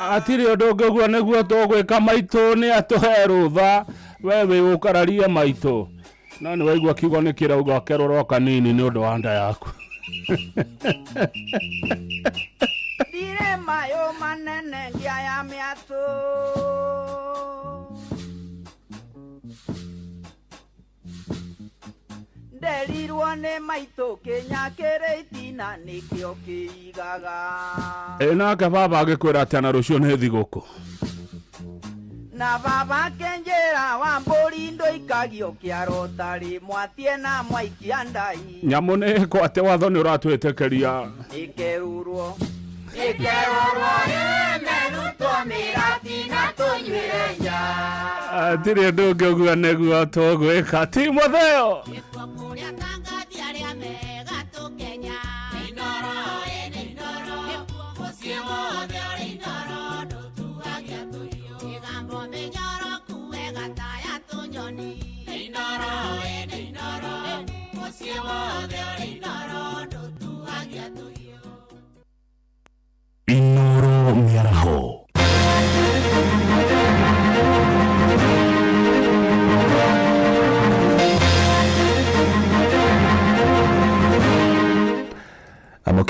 Atirĩ ũndũ ũngĩ ũguo nĩguo tũgwĩka maitũ nĩ atũhe rũtha we wĩ ũkararie maitũ no nĩ waigua kiugo nĩ kĩrauga kerũra kanini nĩ ũndũ wa nda yaku. Ndirĩ mayũ manene ndiaya mĩatũ nderirwo nĩ maitũ kĩnya kĩrĩ itina nĩkĩo kĩigaga. Ĩ nake baba agĩkwĩra atĩa na rũciũ nĩ thigũkũ? Na baba kenjera wa mbũri ndũikagio kĩaro tarĩ mwatie na mwaikia ndai nyamũ nĩ ĩkwo atĩ watho nĩ ũratwĩtĩkĩria ĩkerũrwo ĩkerũrwo ĩmerutwo mĩratina tũnyuĩre nja atirĩ ũndũ ũngĩ ũguo nĩguo tũgwĩka. Timotheo Inooro Mĩaraho.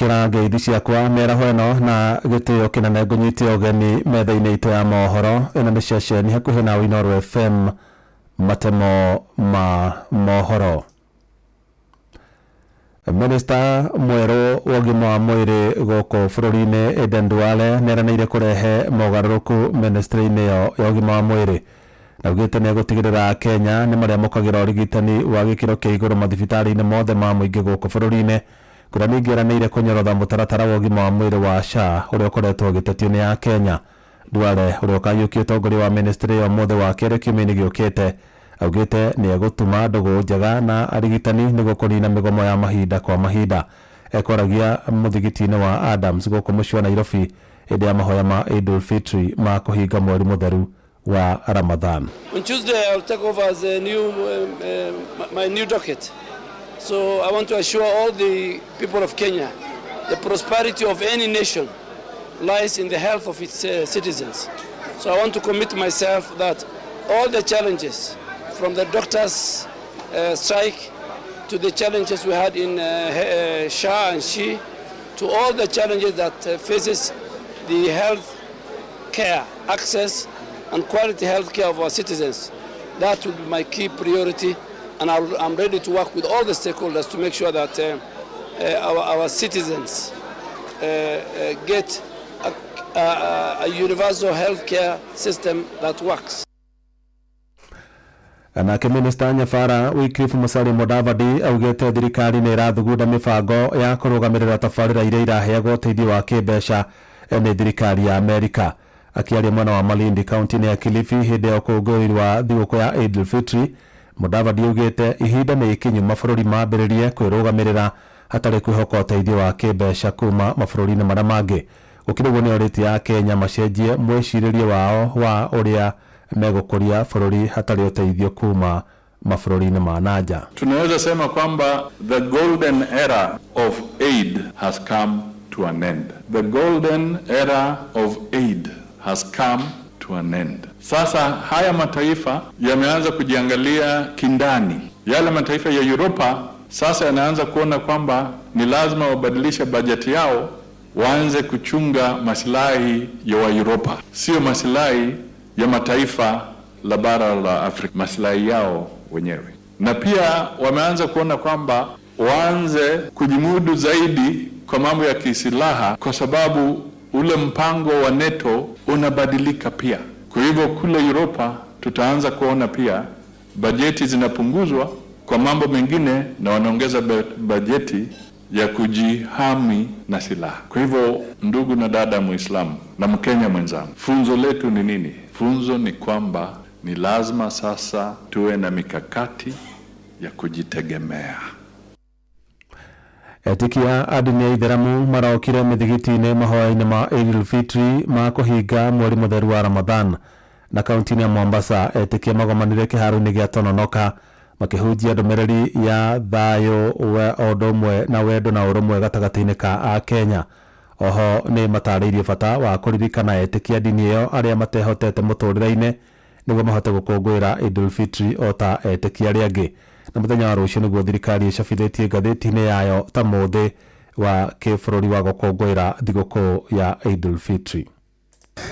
Kwamũkĩra ngeithi ciakwa mĩaraho ĩno na gĩtĩo kĩnene ngũnyite ũgeni metha-inĩ itũ ya mohoro. Ĩno nĩ ceceni hakuhĩ na Inooro FM, matemo ma mohoro. Minista mwerũ wa ũgima wa mwĩrĩ gũkũ bũrũri-inĩ Aden Duale nĩeranĩire kũrehe mogarũrũku ministry-inĩ ĩyo ya ũgima wa mwĩrĩ, na augĩte nĩegũtigĩrĩra Kenya nĩ marĩamũkagĩra ũrigitani wa gĩkĩro kĩa igũrũ mathibitarĩ-inĩ mothe ma mũingĩ gũkũ bũrũri-inĩ, kũrĩa ningĩ eranĩire kũnyorotha mũtaratara wa ũgima wa mwĩrĩ wa SHA ũrĩa ũkoretwo ũgĩtetio nĩ Akenya. Duale, ũrĩa ũkaiyũkia ũtongoria wa ministry ĩyo ũmũthĩ wa kerĩ kiumia-inĩ gĩũkĩte, augĩte nĩegũtuma ndũgũ njega na arigitani nĩguo kũnina mĩgomo ya mahinda kwa mahinda. Ekwaragia mũthigiti-inĩ wa Adams gũkũ mũciĩ wa Nairobi hĩndĩ ya mahoya ma Eid Fitri ma kũhinga mweri mũtheru wa Ramadhan. On Tuesday I'll take over as a new, my new docket. So I want to assure all the people of Kenya, the prosperity of any nation lies in the health of its citizens. So I want to commit myself that all the challenges, from the doctors' strike to the challenges we had in SHA and SHE, to all the challenges that faces the health care access and quality health care of our citizens, that will be my key priority, and I'm ready to work with all the stakeholders to make sure that our citizens get a universal health care system that works. Nake minista Nyabara Wycliffe Musalia Mudavadi augĩte thirikari nĩ ĩrathugunda mĩbango ya kũrũgamĩrĩra tabarĩra iria iraheagwo ũteithio wa kĩmbeca nĩ thirikari ya Amerika. Akĩaria mwena wa Malindi kaunti-inĩ ya Kilifi hĩndĩ ya ũkũngũĩri wa thigũkũ ya Eid al-Fitri, Mudavadi augĩte ihinda nĩ ikinyu mabũrũri mambĩrĩrie kwĩrũgamĩrĩra hatarĩ kwĩhoka ũteithio wa kĩmbeca kuma mabũrũri-inĩ marĩa mangĩ. Gũkĩrĩ ũguo nĩ orĩtie Akenya macenjie mwĩcirĩrie wao wa ũrĩa megũkũria bũrũri hatarĩ ũteithio kuma mabũrũri-inĩ ma nanja. Tunaweza sema kwamba the golden era of aid has come to an end. The golden era of aid has come to an end. Sasa haya mataifa yameanza kujiangalia kindani. Yale mataifa ya Europa sasa yanaanza kuona kwamba ni lazima wabadilishe bajeti yao, waanze kuchunga maslahi ya wa Europa, sio maslahi ya mataifa la bara la Afrika, maslahi yao wenyewe. Na pia wameanza kuona kwamba waanze kujimudu zaidi kwa mambo ya kisilaha, kwa sababu ule mpango wa NATO unabadilika pia. Kwa hivyo kule Europa tutaanza kuona pia bajeti zinapunguzwa kwa mambo mengine na wanaongeza bajeti ya kujihami na silaha. Kwa hivyo ndugu na dada Muislamu na Mkenya mwenzangu, funzo letu ni nini? Funzo ni kwamba ni lazima sasa tuwe na mikakati ya kujitegemea. Etikia a ndini ya Ithĩramu marokire mĩthigiti-inĩ mahoya-inĩ ma Eid al-Fitri ma kũhinga mweri mũtheru wa Ramadhan. Na kaunti-inĩ ya Mombasa etikia magomanire kĩharo-inĩ gĩa Tononoka makĩhunjia ndũmĩrĩri ya thayũ wa ũndũ ũmwe na wendo na ũrũmwe gatagatĩ-inĩ ka Akenya. Oho nĩ matarĩirie bata wa kũririkana etikia ndini ĩyo arĩa matehotete mũtũrĩre-inĩ nĩguo mahote gũkũngũĩra Eid al-Fitri o ta etikia arĩa angĩ. Na mũthenya wa rũciũ nĩguo thirikari ĩcabithĩtie ngathĩti-inĩ yayo ta mũthĩ wa kĩbũrũri wa gũkũngũĩra thigũkũ ya Eid al-Fitri.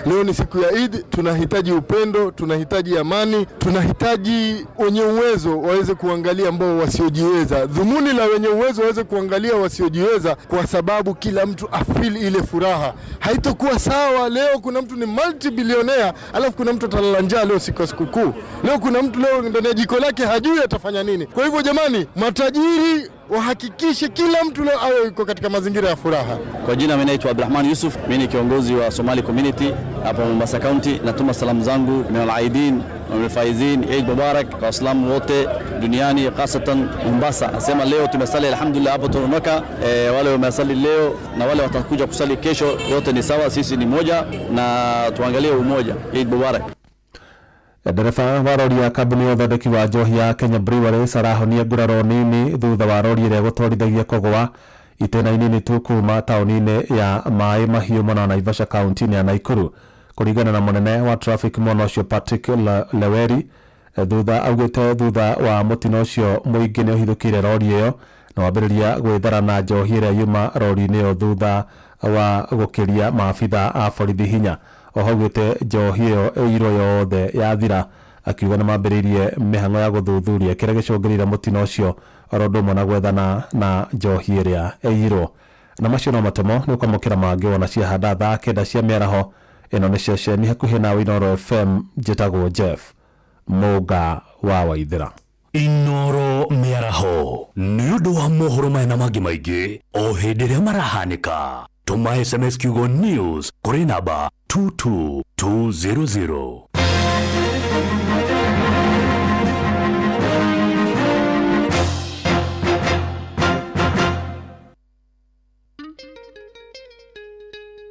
Leo ni siku ya Eid, tunahitaji upendo, tunahitaji amani, tunahitaji wenye uwezo waweze kuangalia ambao wasiojiweza. Dhumuni la wenye uwezo waweze kuangalia wasiojiweza, kwa sababu kila mtu afeel ile furaha. Haitakuwa sawa leo kuna mtu ni multi-billionaire, alafu kuna mtu atalala njaa leo siku ya sikukuu. Leo kuna mtu leo ndani ya jiko lake hajui atafanya nini. Kwa hivyo jamani, matajiri wahakikishe kila mtu leo awe yuko katika mazingira ya furaha. Kwa jina mimi naitwa Abdulrahman Yusuf, mimi ni kiongozi wa Somali Community hapa Mombasa County. Natuma salamu zangu min al-aidin wa min al-faizin, Eid Mubarak kwa Waislamu wote duniani, hasatan Mombasa. Nasema leo tumesali alhamdulillah hapo Tononoka, wale wamesali leo na wale watakuja kusali kesho, yote ni sawa, sisi ni moja na tuangalie umoja. Eid Mubarak. Ndereba wa rori ya kambuni ya ũthondeki wa njohi ya Kenya Breweries arahonia nguraro nini thutha wa rori ĩrĩa gũtwarithagia kũgũa itĩna-inĩ nini tu kuma taũni-inĩ ya Maĩ Mahiũ mwena wa Naivasha kaunti-inĩ ya Nakuru. Kũringana na mũnene wa traffic mwena ũcio Patrick Leweri, thutha augĩte thutha wa mũtino ũcio mũingĩ nĩ ũhithũkĩire rori ĩyo Na wambĩrĩria gwĩthara na njohi ĩrĩa yuma rori-inĩ ĩyo thutha wa gũkĩria maabitha a borithi hinya. Oho augĩte njohi ĩyo ĩirwo yothe yathira, akiuga nĩ mambĩrĩirie mĩhang'o ya gũthuthuria kĩrĩa gĩcũngĩrĩire mũtino ũcio oro ũndũ ũmwe na gwethana na njohi ĩrĩa ĩirwo. Na macio no matemo nĩ ũkwamũkĩra mangĩ wona ciahanda thaa 9 cia mĩaraho. Ĩno nĩ ceceni hakuhĩ nawe Inooro FM, njĩtagwo Jeff Mũnga wa Waithĩra. Inooro mĩaraho nĩ ũndũ wa mohoro maya na mangĩ maingĩ o hĩndĩ ĩrĩa marahanĩka. Tũma SMS kiugo news kũrĩ namba 22200.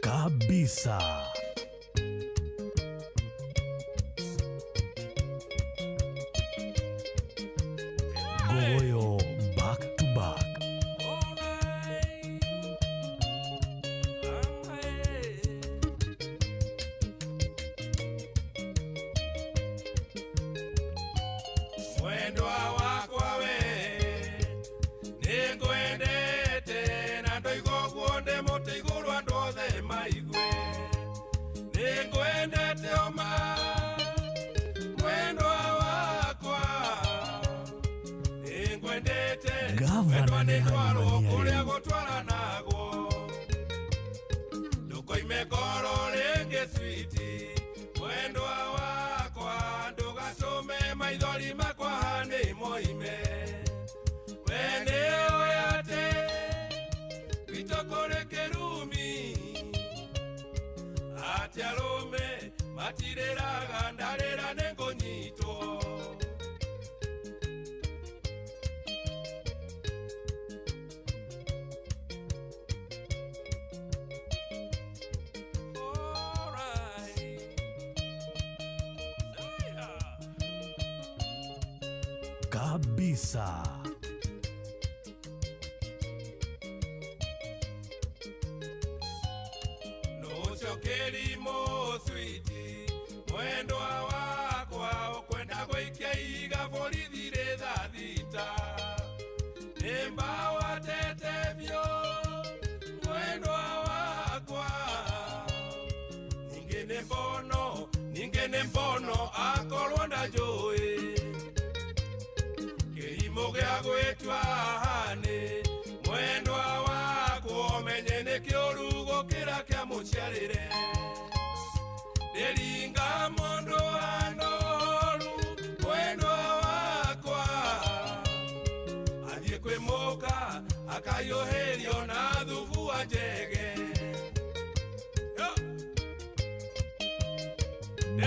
Kabisa. Goyo back to back. Mwendwa wakwa we nĩngwendete na ndoiga ũguo ndĩ mũtĩ igũrũ andũ othe maigue nĩngwendete oma mwendwa wakwa nĩngwendete Gavana mwendwa nĩ nĩtwarwo Hanimania kũrĩa rĩu. gũtwaranagwo ndũkoime ngoro rĩngĩ switi mwendwa wakwa ndũgatũme maithori makwa nĩ moime we nĩũĩ atĩ gwitũ kũrĩ kĩrumi atĩ arũme matirĩraga ndarĩra nĩngũnyitwo. Kabisa. Nũcokeri switi mwendwa wakwa ũkwenda gũikia iga borithi rĩ thaa thita nĩ mbawatete biũ mwendwa wakwa ningĩ nĩ mbono ningĩ nĩ mbono akorwo ndanjũĩ kĩrimũ gĩa gwĩtua hanĩ mwendwa wakwa ũmenye nĩ kĩũru gũkĩra kĩa mũciarĩre ndĩringa mũndũ anoru mwendwa wakwa athiĩ kwĩ mũka akayũhĩrio na thubu wa njege.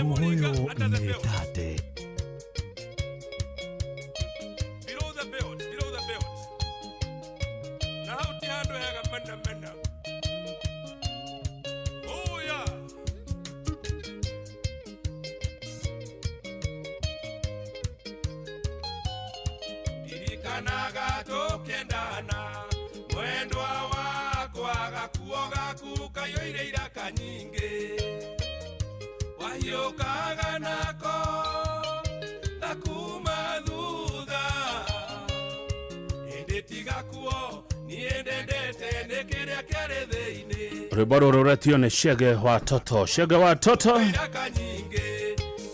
Goyo nĩ tate. Below the belt, below the belt. Na hau ti handũ hega mena mena. Oh yeah. Ndirikanaga tũkĩendana mwendwa wakwa gakuo gaku kaiyũire iraka nyingĩ wahiũkaga nako gakuma thutha ĩndĩ tigakuo niĩ ndendete nĩ kĩrĩa kĩarĩ thĩinĩ. Rwĩmbo rũrũ rũretio nĩ Shege wa Toto. Shege wa Toto. Iraka nyingĩ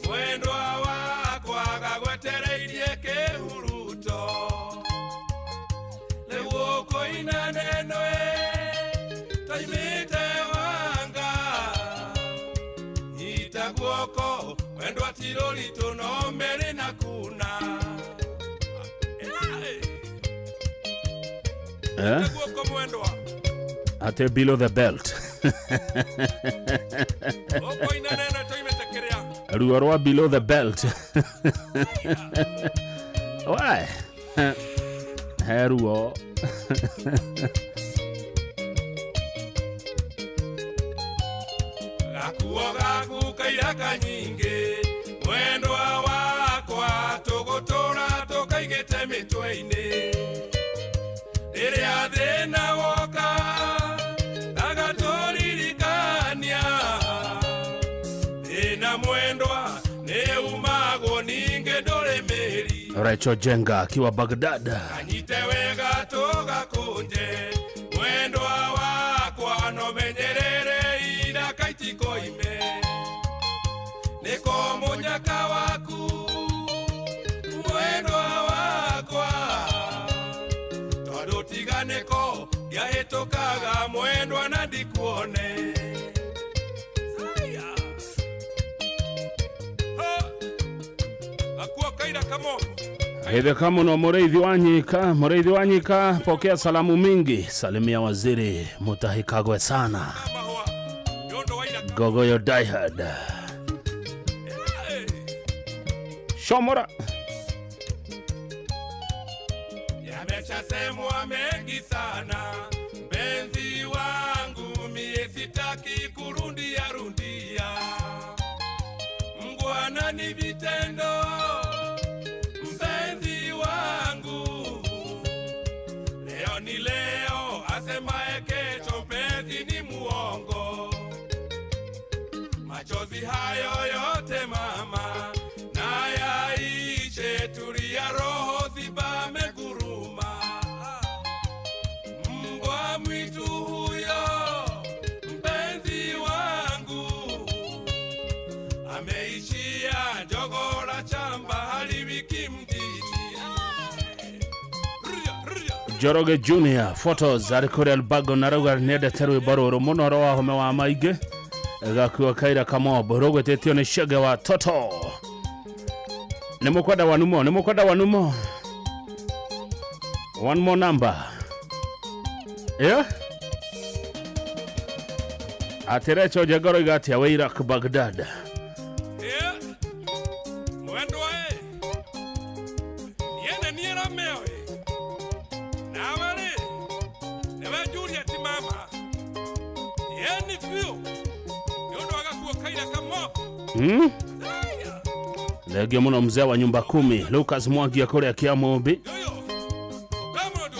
mwendwa wakwa gagwetereirie kĩhuruto rĩu ũkũina neno ĩ toimĩte wanga nyita guoko mwendwa ti rũritũ no merĩ na kuna. Eh? Guoko mwendwa. Ate below the belt. Ũkũina neno toimĩte kĩrĩa. Ruo rwa below the belt. Why? He ruo. Gakuo gaku kairaka nyingĩ mwendwa wakwa tũgũtũra tũkaigĩte mĩtwe-inĩ rĩrĩa thĩna woka agatũririkania thĩna mwendwa nĩ umagwo ningĩ ndũrĩ mĩri. Rachel Jenga akiwa Baghdad. Kanyite wega tũgakũnje mwendwa wakwa no menyerere ira kaitikoime nĩko mũnyaka waku mwendwa wakwa tondũ tiga nĩko ngĩahĩtũkaga mwendwa na ndikuone. Hivyo muno Mureithi wa Nyika, Mureithi wa Nyika, pokea salamu mingi. Salimia waziri Mutahi Kagwe sana. Gogoyo diehard. Shomora. Yameshasemwa mengi sana mpenzi wangu, mie sitaki kurundia rundia. Mngwana ni vitendo mpenzi wangu, leo ni leo, asemaye kesho mpenzi ni muongo. Machozi hayo yote mama na yaishe, tulia roho zibame guruma. Mbwa mwitu huyo mpenzi wangu ameishia jogoo la chamba haliwiki mjini. Njoroge Junior photos arĩ kũrĩa Albago na rauga nĩendete rwĩmbo rũrũ mũno rwa Wahome wa Maingĩ gakua Kaira Kamobo rũgwĩtĩtio nĩ Shege wa Toto. Nĩ mũkwenda one more, nĩ mũkwenda one more, one more number. Yeah? Atĩrecho Njengoro iga atĩa wĩ Iraq Baghdad. Mwendwa e niene niĩ Romeo ĩ nawe rĩ nĩwe Juliet mama yeni biũ nĩ ũndũ wa gakuo kaira kamoko. Thengio mũno mzee wa nyumba kumi Lucas Mwangi kũrĩa Kĩamũmbi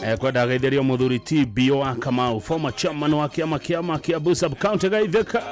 ekwenda ageithĩrio mũthuri TB wa Kamau, former chairman wa kĩama kĩama Kiambu sub county Gaithĩka.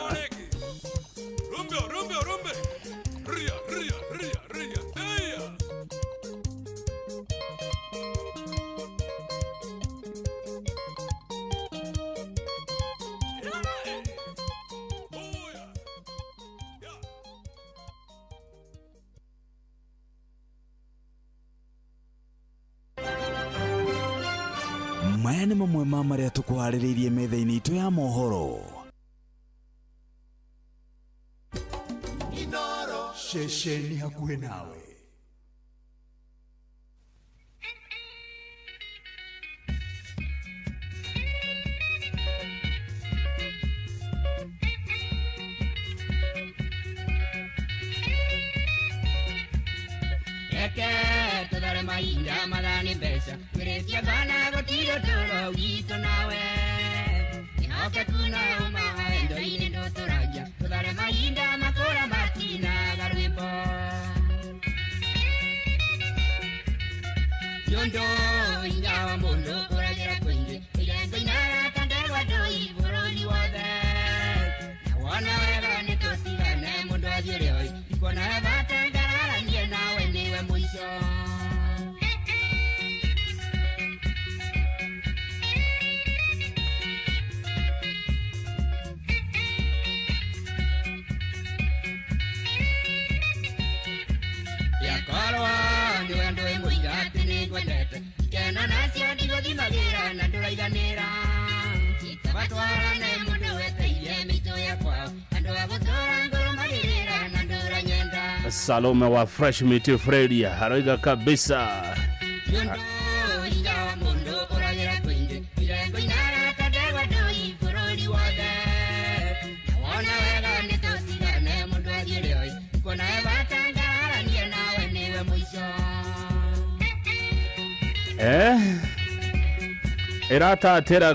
Maya nĩ mamwe ma marĩa tũkũharĩrĩirie metha-inĩ itũ ya mohoro. Ceceni hakuhĩ nawe. Reke tũthare mahinda mathani mbeca twĩrĩtie bana gũtirĩ ũtũũro witũ nawe ĩhokeku na ũma indo-inĩ ndũtũragia tũthare mahinda makũra matinaga rwĩmbo nĩũndũ hinya wa mũndũ ũragĩra kũingĩ ĩgengo inaga ta ndegwa ndũi bũrũri wothe na wona wega nĩ tũtigane mũndũ athiĩ rĩoi ndikuona bata ngararanie nawe nĩwe mũico. Yakorwo nĩwe ndũĩ mũiga atĩ nĩngwendete ikeno nacio ndigũthimagĩra na ndũraiganĩra ikabatwarane mũndũ weteirie mĩitũ ya kwao andũ a gũtũra ngũrũmagĩrĩra na ndũranyenda. Salome wa Fresh Meat Fredia aroiga kabisa. Nĩũndũ hinya wa mũndũ ũragĩra kũingĩ irengo inaga ta ndegwa ndũi bũrũri wothe na wona wega nĩ tũtigane mũndũ athiĩ rĩoi kuona bata ngararanie nawe nĩwe mũico. Ĩratatĩra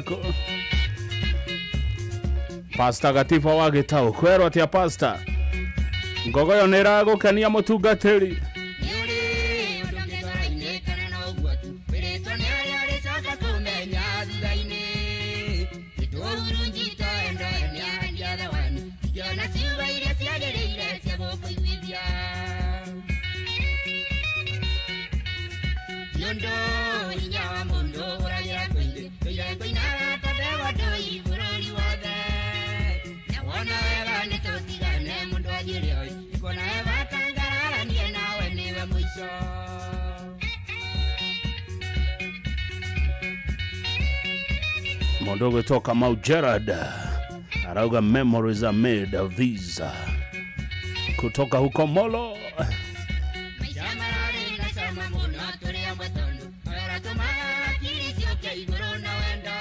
Pastor Gatifa wa Gĩtaũ kwerwo atĩa Pastor Ngogoyo nĩ ĩragũkenia mũtungatĩri. Nĩũrĩ ũndũ ũngĩ kana no ũguo tu wĩrĩtwo nĩ arĩa ũrĩcoka kũmenya thutha-inĩ nĩtũhurunjĩte endo nĩahandia thawani ingĩona ciugo iria ciagĩrĩire cia gũkũiguithia. Yondo hinya wa mundu uragira kwingi tuire ngũinaga ta ndegwa ndũi bũrũri wothe na wona wega nĩ tũtigane mũndũ athiĩ oi kuona wega ngararanie nawe nĩwe mũico. Mundu ũgwĩtwo Kamau Gerard arauga memories are made of these kutoka huko Molo. Maica mararĩ na cama mũno tũrĩ amwe tondũ ũratũmaga hakiri ciũke igũrũ na wendo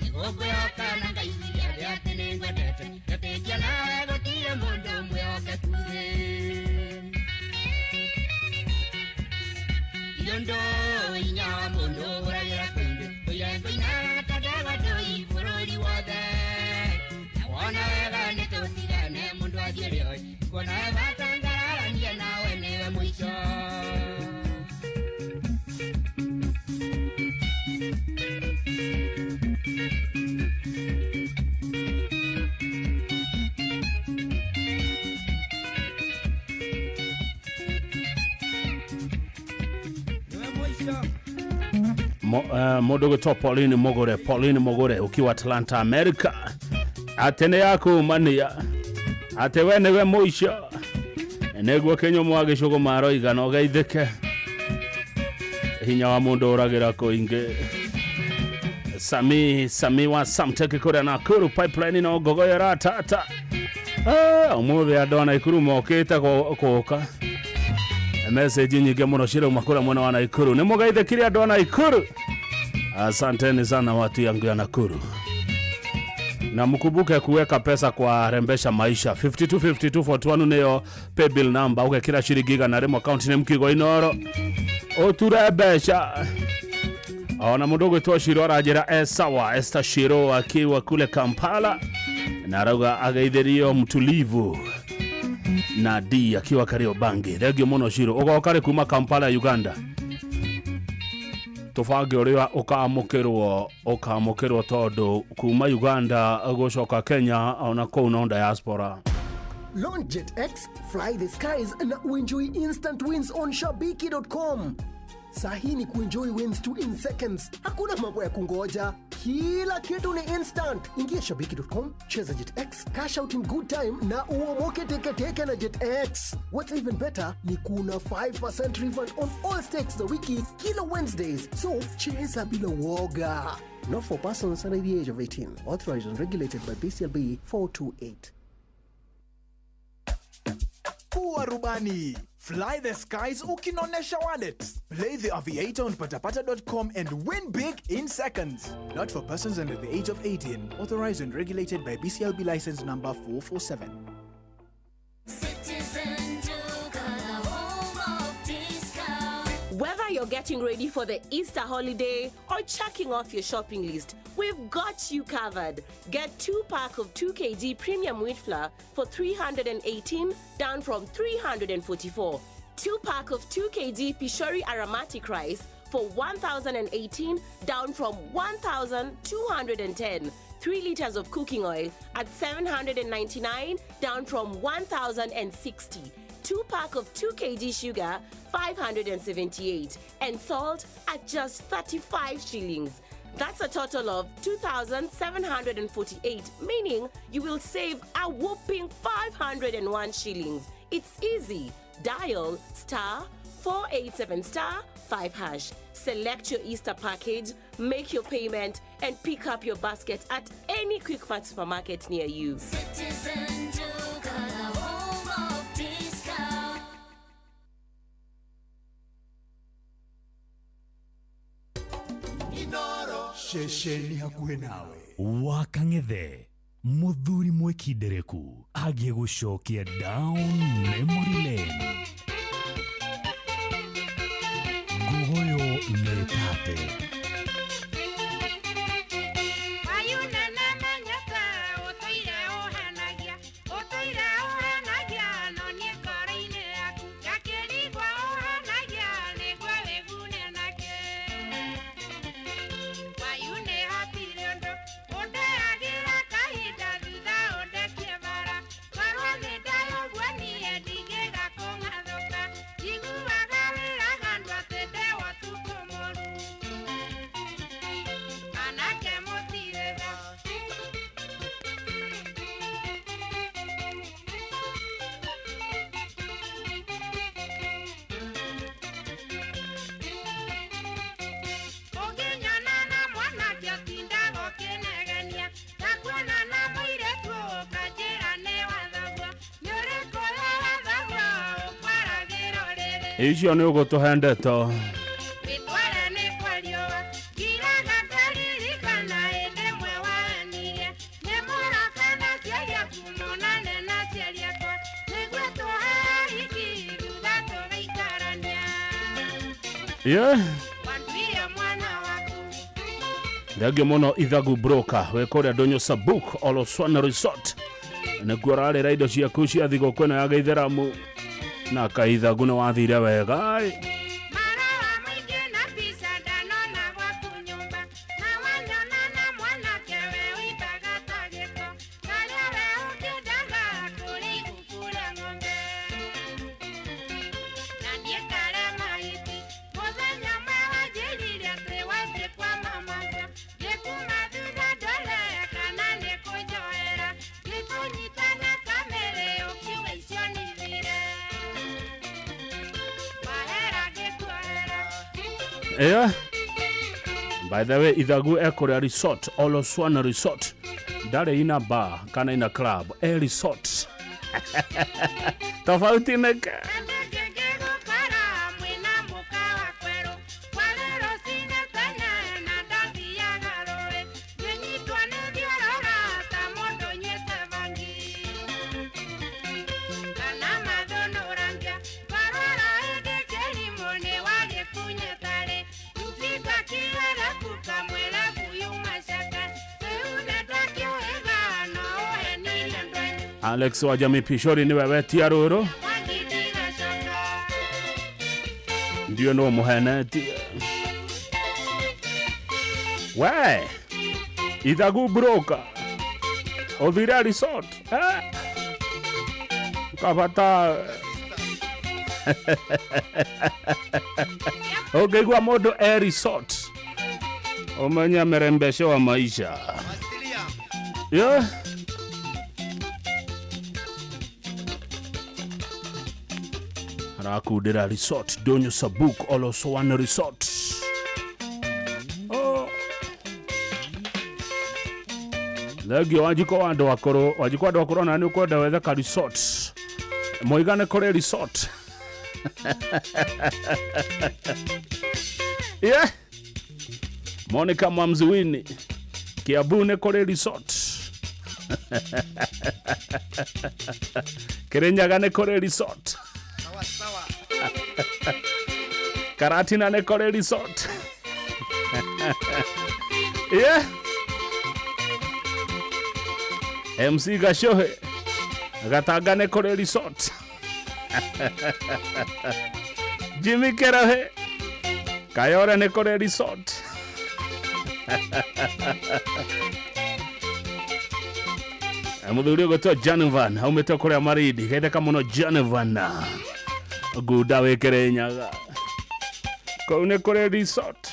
nĩgũkwĩhoka na ngaiguithia thĩ atĩ nĩngwendete ngetĩkia nawe gũtirĩ mũndũ mwĩhokeku thĩ Yondo hinya wa mũndũ ũragĩra kwingĩ tũire ngũinaga ta ndegwa ndũi bũrũri wothe na wona wega nĩ tũtigane mũndũ athiĩ oi kuona wega ngararanie nawe nĩwe mũico. Mundu ũgwĩtwo Pauline Mugure, Pauline Mugure ukiwa Atlanta America, atĩ nĩ yakumania atĩ we nĩwe mũico nĩguo Kĩnyũmũ wa Gĩcũgũ maroiga na ũgeithĩke hinya wa mũndũ ũragĩra kũingĩ. Sami Sami wa Samtek kũrĩa Nakuru pipeline no ngogoyo ratata ũmũthĩ andũ a Naikuru mokĩte gũka message nyingĩ mũno cirauma kũrĩa mwena wa Naikuru. Nĩ mũgeithĩkire andũ a Naikuru, asanteni sana watu yangu ya Nakuru, na mkumbuke kuweka pesa kwa Rembesha Maisha 525241 niyo pay bill number ugekira shiringi 100 account nĩ mkigo inoro uture mbeca. Ona mundu ũgwĩtwo Shiro aranjĩra esawa Esther Shiro akiwa kule Kampala na arauga ageithĩrio mtulivu na D akiwa Kariobangi. Thengio mũno Shiro, ũgoka rĩ kuma Kampala Uganda? Tũbange ũrĩa ũkamũkĩrwo tondũ kuma Uganda gũcoka Kenya ona kũu no diaspora. Launch Jet X, fly the skies na uenjoy instant wins on shabiki.com. Sahi ni kuenjoy wins tu in seconds. Hakuna mambo ya kungoja. Kila kitu ni instant. Ingia shabiki.com, cheza Jet X, cash out in good time na uomoke teke teke na Jet X. What's even better ni kuna 5% refund on all stakes za wiki kila Wednesdays. So cheza bila woga. Not for persons under the age of 18. Authorized and regulated by BCLB 428. Kuwa rubani. Fly the skies ukinonesha wallet. Play the Aviator on patapata.com and win big in seconds. Not for persons under the age of 18. Authorized and regulated by BCLB license number 447. Citizen Duka, the home of discount. Whether you're getting ready for the Easter holiday or checking off your shopping list, we've got you covered. Get 2-pack of 2 kg premium wheat flour for 318, down from 344. 2-pack of 2 kg Pishori aromatic rice for 1,018, down from 1,210. 3 liters of cooking oil at 799, down from 1,060. 2-pack of 2 kg sugar, 578, and salt at just 35 shillings. That's a total of 2,748, meaning you will save a whopping 501 shillings. It's easy. Dial star 487 star 5 hash. Select your Easter package, make your payment, and pick up your basket at any Quickmart supermarket near you. Citizen Duka, the home of discount. Ceceni hakuhĩ nawe. Wakang'ethe muthuri mwikindereku agie gucokia down memory lane. Ngugoyo nĩ tate. Icio nĩ ũgũtũhe ndeto. Yeah. Thengio mũno Ithagu Broker wĩ kũrĩa Ndũnyũ Sabuk Oloswana Resort nĩkuo ũrarĩra indo ciaku cia thigũkũ ĩno ya gĩithĩramu na kaithagu nĩ wathire wega ĩ. Yeah. By the way, Ithagu ekũrĩa resort, Oloswana Resort. Ndarĩ ina bar kana ina club, e resort. Tofauti nĩkĩ? Alex wa Jamii Pishori niwe wetia rũrũ ndio no mũhenetie we Ithagu Broker ũthire resort eh? Kabata ũngĩigua mũndũ e resort ũmenye merembesho wa maisha. Yeah. Rakudera Resort, Donyo Sabuk, Oloswana Resort. Oh. Thengio Wanjikũ wa andũ akũrũ, Wanjikũ wa andũ akũrũ ona nĩ ũkwenda wethe ka resort. Moigane kũrĩ resort. Yeah. Monica Mamzuini, Kiambu nĩ kũrĩ resort. Kirinyaga nĩ kũrĩ resort. Karatina nĩ kũrĩ resort. Yeah. MC Gashohe Gatanga nĩ kũrĩ resort. Jimmy Kerohe Kayore nĩ kũrĩ resort. Mũthuri ũgwĩtwo Janovan aumĩte kũrĩa Marindi geithĩka mũno Janovan Ngunda wĩ Kĩrĩnyaga kũu nĩ kũrĩ resort.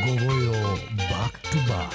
Gogoyo back to back.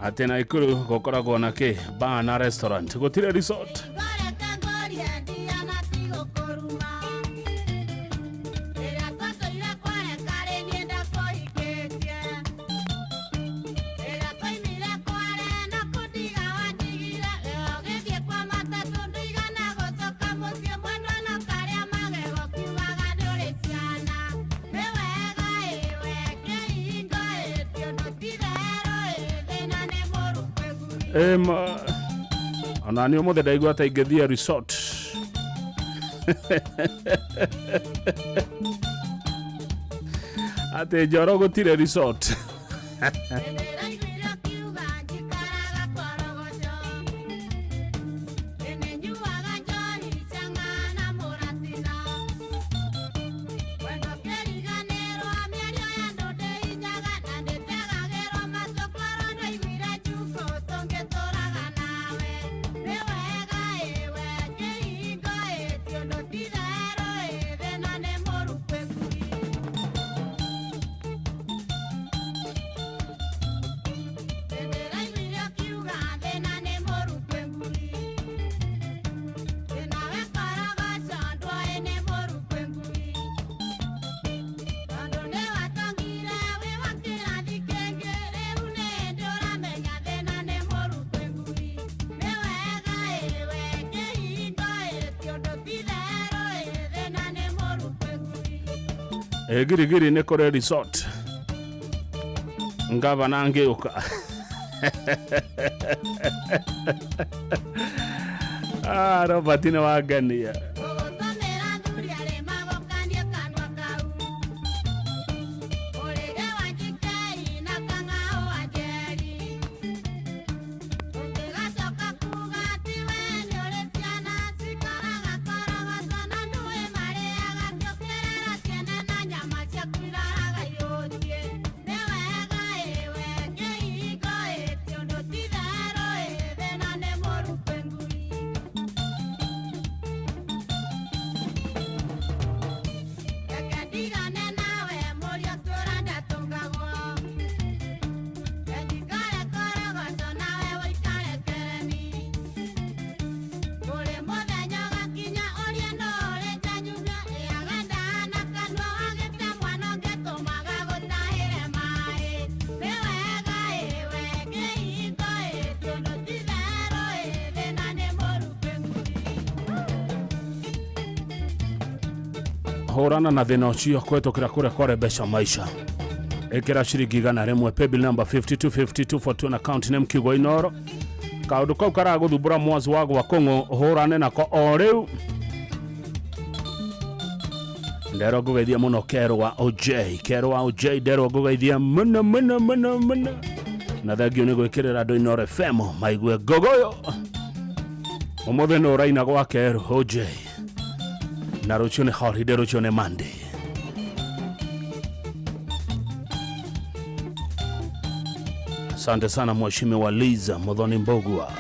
Atĩ Naikuru gũkoragwo na kĩ bar na restaurant gũtirĩ resort. Ona nĩ ũmũthĩ ndaigua ta ingĩthiĩ resort. Atĩ Njoro gũtirĩ resort. Ĩ Girigiri nĩ kũrĩ resort. Ngavana ngĩũka. Ah, Robert nĩ wangenia. Hũrana na thĩna ũcio kũhetũkĩra kũrĩa kwarembesha maisha. Ĩkĩra ciringi 100, paybill number 525242, account name kiugo Inoro. Kaũndũ kau karagũthumbũra mwazi wa gwa kũng'ũ, hũrane nako o rĩu. Nderwo ngũgeithia mũno Kerũ wa OJ, Kerũ wa OJ, nderwo ngũgeithia mũno mũno mũno mũno. Na thengio nĩ gwĩkĩrĩra andũ Inoro FM maigue ngogoyo. Ũmũthĩ nĩ ũraina gwa Kerũ OJ. Na rũciũ nĩ holiday, rũciũ nĩ Monday. Asante sana Mheshimiwa Liza Muthoni Mbugua.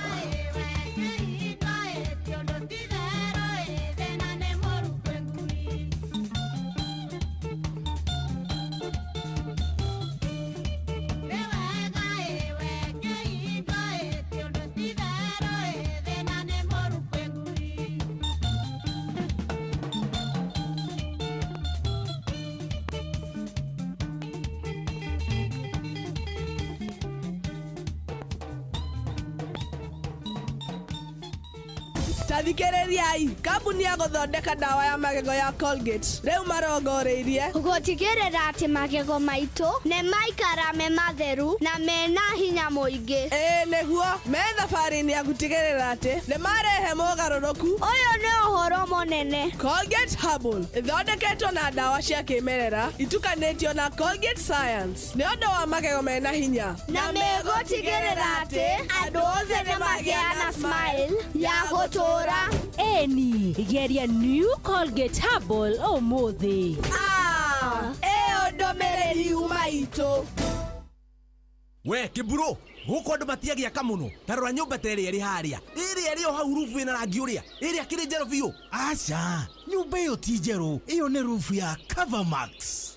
Tathikĩrĩriai, kambuni ya gũthondeka ndawa ya magego ya Colgate rĩu marongoreirie gũtigĩrĩra atĩ magego maitũ nĩ maikara me matheru na mena hinya mũingĩ. Ĩĩ nĩguo, me thabarĩ-inĩ ya gũtigĩrĩra atĩ nĩ marehe mogarũrũku. Ũyũ nĩ ũhoro mũnene. Colgate Herbal ĩthondeketwo na ndawa cia kĩmerera itukanĩtio na Colgate Science nĩ ũndũ wa magego mena hinya, na megũtigĩrĩra atĩ andũ othe nĩ magĩa na smile ya gũtũũra. Eni, geria new Colgate Herbal ũmũthĩ. Ĩyo ndũmĩrĩri yuma itũ. We kĩmburu, gũkũ andũ matiagĩaka mũno. Ta rora nyũmba ta ĩrĩa ĩrĩ harĩa, ĩrĩa ĩrĩ o hau rubu ĩna rangi ũrĩa, ĩrĩa kĩrĩ njerũ biũ. Aca, nyũmba ĩyo ti njerũ, ĩyo nĩ rubu ya Covermax.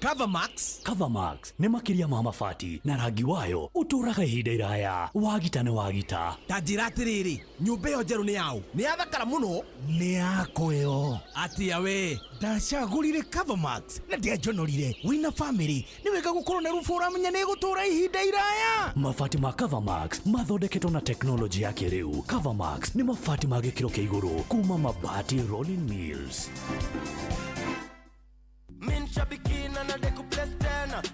Covermax? Covermax nĩ makĩria ma mabati na rangi wayo ũtũũraga ihinda iraya. Wagita nĩ wagita. Ta njĩra atĩrĩrĩ, nyũmba ĩyo njerũ nĩ yaũ? Nĩ yathakara mũno. Nĩ yakwa ĩyo. Atĩa we? Ndacagũrire Covermax na ndianjonorire. Wĩna famĩlĩ nĩ wega gũkorwo na rubu ũramenya nĩ ĩgũtũũra ihinda iraya. Mabati ma Covermax mathondeketwo na teknolojĩ ya kĩrĩu. Covermax nĩ mabati ma gĩkĩro kĩa igũrũ kuma Mabati Rolling Mills.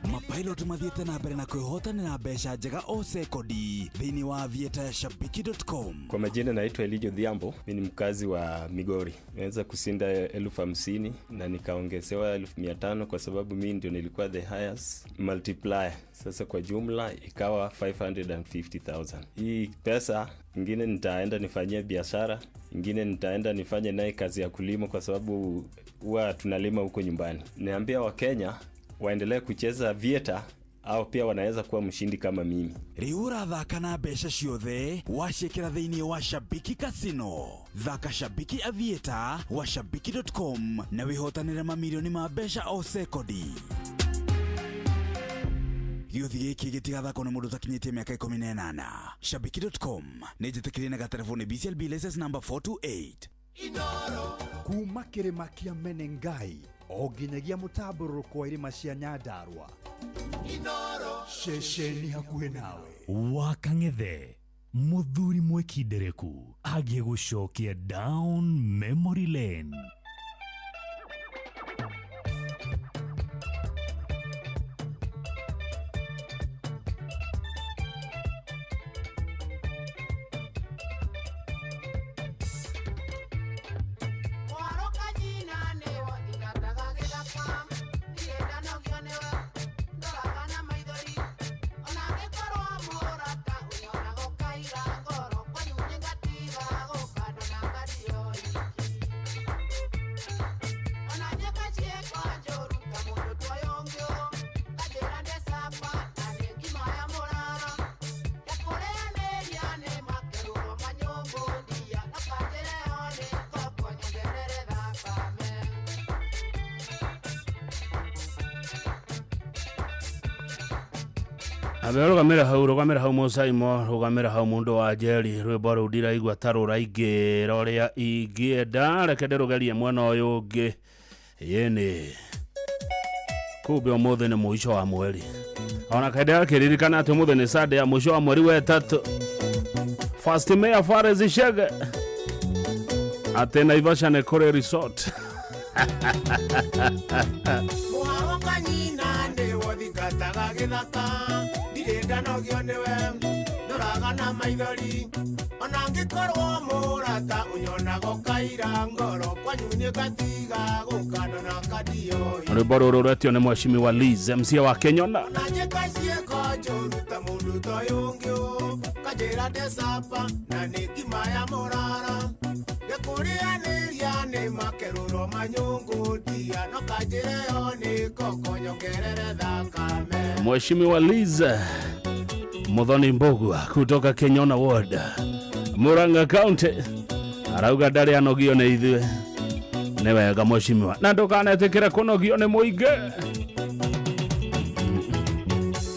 Mapilot mathiĩte na mbere na kwĩhotanĩra mbeca njega o sekondi thĩinĩ wa Aviator ya shabiki.com. Kwa majina naitwa Elijo Dhiambo, mimi ni mkazi wa Migori. Nimeweza kushinda 50,000 na nikaongezewa 500,000 kwa sababu mimi ndio nilikuwa the highest multiplier. Sasa kwa jumla ikawa 550,000. Hii pesa ingine nitaenda nifanyie biashara, ingine nitaenda nifanye naye kazi ya kulima kwa sababu huwa tunalima huko nyumbani. Niambia Wakenya waendelee kucheza Aviator au pia wanaweza kuwa mshindi kama mimi. Rĩu ũrathaka na mbeca ciothe waciĩkĩra thĩinĩ wa Shabiki Casino. Thaka Shabiki Aviator wa shabiki.com na wĩhotanĩre mamirioni ma mbeca o sekondi. Gĩũthi gĩkĩ gĩtigathakwo nĩ mũndũ ũtakinyĩtie mĩaka 18. Shabiki.com nĩ njĩtĩkĩrie na gatelefoni BCLB license number 428. Kuma kĩrĩma kĩa Menengai o nginyagia mũtambũrũko wa irĩma cia Nyandarua, ceceni hakuhĩ nawe. Wakang'ethe mũthuri mwĩkindereku agiĩ gũcokia down memory lane. Abe rugamira hau Musaimo, rugamira hau mundu wa Njeri, rwimbo rũu ndiraigua ta rũraingĩra ũrĩa ingĩenda, reke ndĩrũgerie mwena ũyũ ũngĩ. Yĩni kumbe ũmũthĩ nĩ mũico wa mweri, ona kaĩ ndĩrakĩririkana atĩ ũmũthĩ nĩ Sunday ya mũico wa mweri wa ĩtatũ. First Mayor Fares Shege atĩ Naivasha nĩ kũrĩ resort. Mũharo nyina nĩ wothingataga gĩthaka, ndirĩ ndanogio nĩwe, ndoraga na maithori, ona ngĩkorwo mũrata ũnyonaga ũkaira ngoro, kwanyu nĩ ngatiga gũka ndona kandioi. Rwĩmbo rũrũ rwetio nĩ Mheshimiwa Liz MCA wa Kenyona. Ona njĩka ciĩko njũru ta mũndũ ta ũyũ ũngĩ ũ, kanjĩra ndĩcapa na nĩ ngima ya mũrara, gĩkũrĩanĩria nĩ makerũro manyũngũ ndia, no kanjĩre yo nĩ koko nyongerere thakame. Mheshimiwa Liz Muthoni Mbugua kutoka Kenyona Ward, Murang'a County, arauga ndarĩ anogio nĩ ithuĩ. Nĩ wega mheshimiwa, na ndũkanetĩkĩre kũnogio nĩ mũingĩ.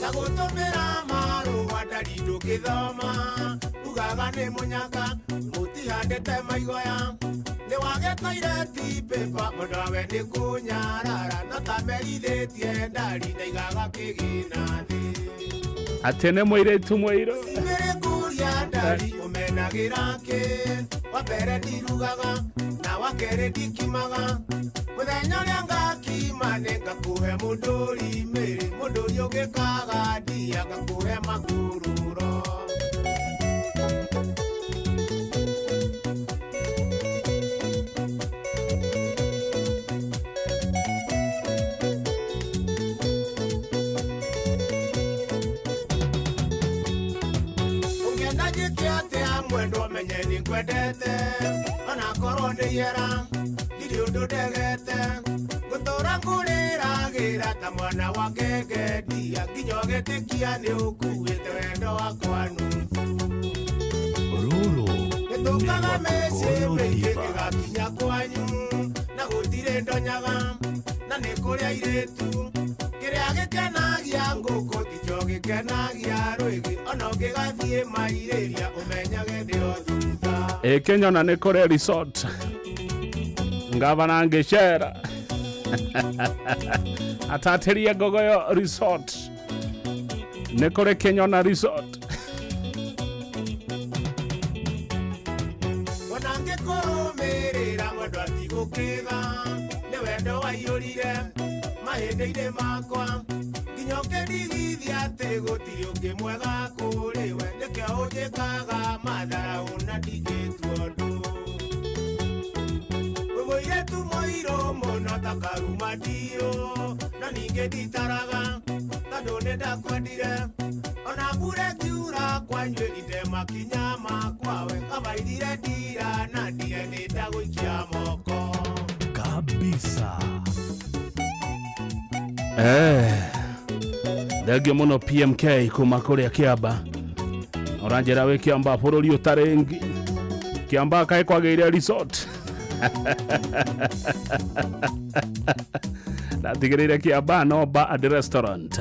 Na gũtũmĩra marũa ndari ndũngĩthoma, ugaga nĩ mũnyaka mũtihandĩte maigoya, nĩ wagĩtoire ti paper mũndũ awe nĩ kũnyarara, no tamerithĩtie ndari ndaigaga kĩgĩna thĩ. Atĩ nĩ mũirĩtu mũirũ. Mĩrĩkuria ndari ũmenagĩra kĩ, wa mbere ndirugaga na wa kerĩ ndikimaga, mũthenya ũrĩa ngakima nĩ ngakũhe mũndũri mĩrĩ, mũndũri ũngĩkaga ndia ngakũhe makururo. Ũngĩenda njĩke atĩa mwendwa menye nĩ ngwendete, onakorwo nĩ iera ndirĩ ũndũ ndegete, ngũtũra ngũrĩragĩra ta mwana wa ngenge ndia, nginya ũgĩtĩkia nĩ ũkuĩte wendo wakwa nuthu. Rũrũ Nĩtũkaga mĩciĩ nĩ mĩingĩ Rwakũgoyo Diva. gĩgakinya kwanyu, na gũtirĩ ndonyaga na nĩ kũrĩ airĩtu, kĩrĩa gĩkenagia ngũkũ tikĩo gĩkenagia rwĩgĩ, ona ũngĩgathiĩ mairĩria ũmenyage ndĩ o thutha. Ĩ Kenyona nĩ kũrĩ resort, ngavana ngĩcera atatĩria Ngogoyo resort, nĩ kũrĩ Kenyona resort. Ona ngĩkũrũmĩrĩra mwendwa tigũkĩga, nĩ wendo waiyũrire mahĩndĩ-inĩ makwa, nginya ũkĩndigithia atĩ gũtirĩ ũngĩ mwega kũrĩ we, nĩkĩo ũnjĩkaga matharaũ na ndingĩtua ũndũ. Wĩ mũirĩtu mũirũ mũno ta karuma ndiũ, no ningĩ nditaraga tondũ nĩ ndakwendire, ona mbura ĩkiura kwanyu ĩrinde makinya makwa, we kabairire ndira na ndire nĩ ndagũikia moko. Kabisa. Thengio mũno PMK kuma kũrĩa Kĩamba, ũranjĩra wĩ Kĩamba bũrũri ũtarĩ ngi, Kĩamba kaĩ kwagĩire resort. Ndatigĩrĩire Kĩamba no bar and restaurant.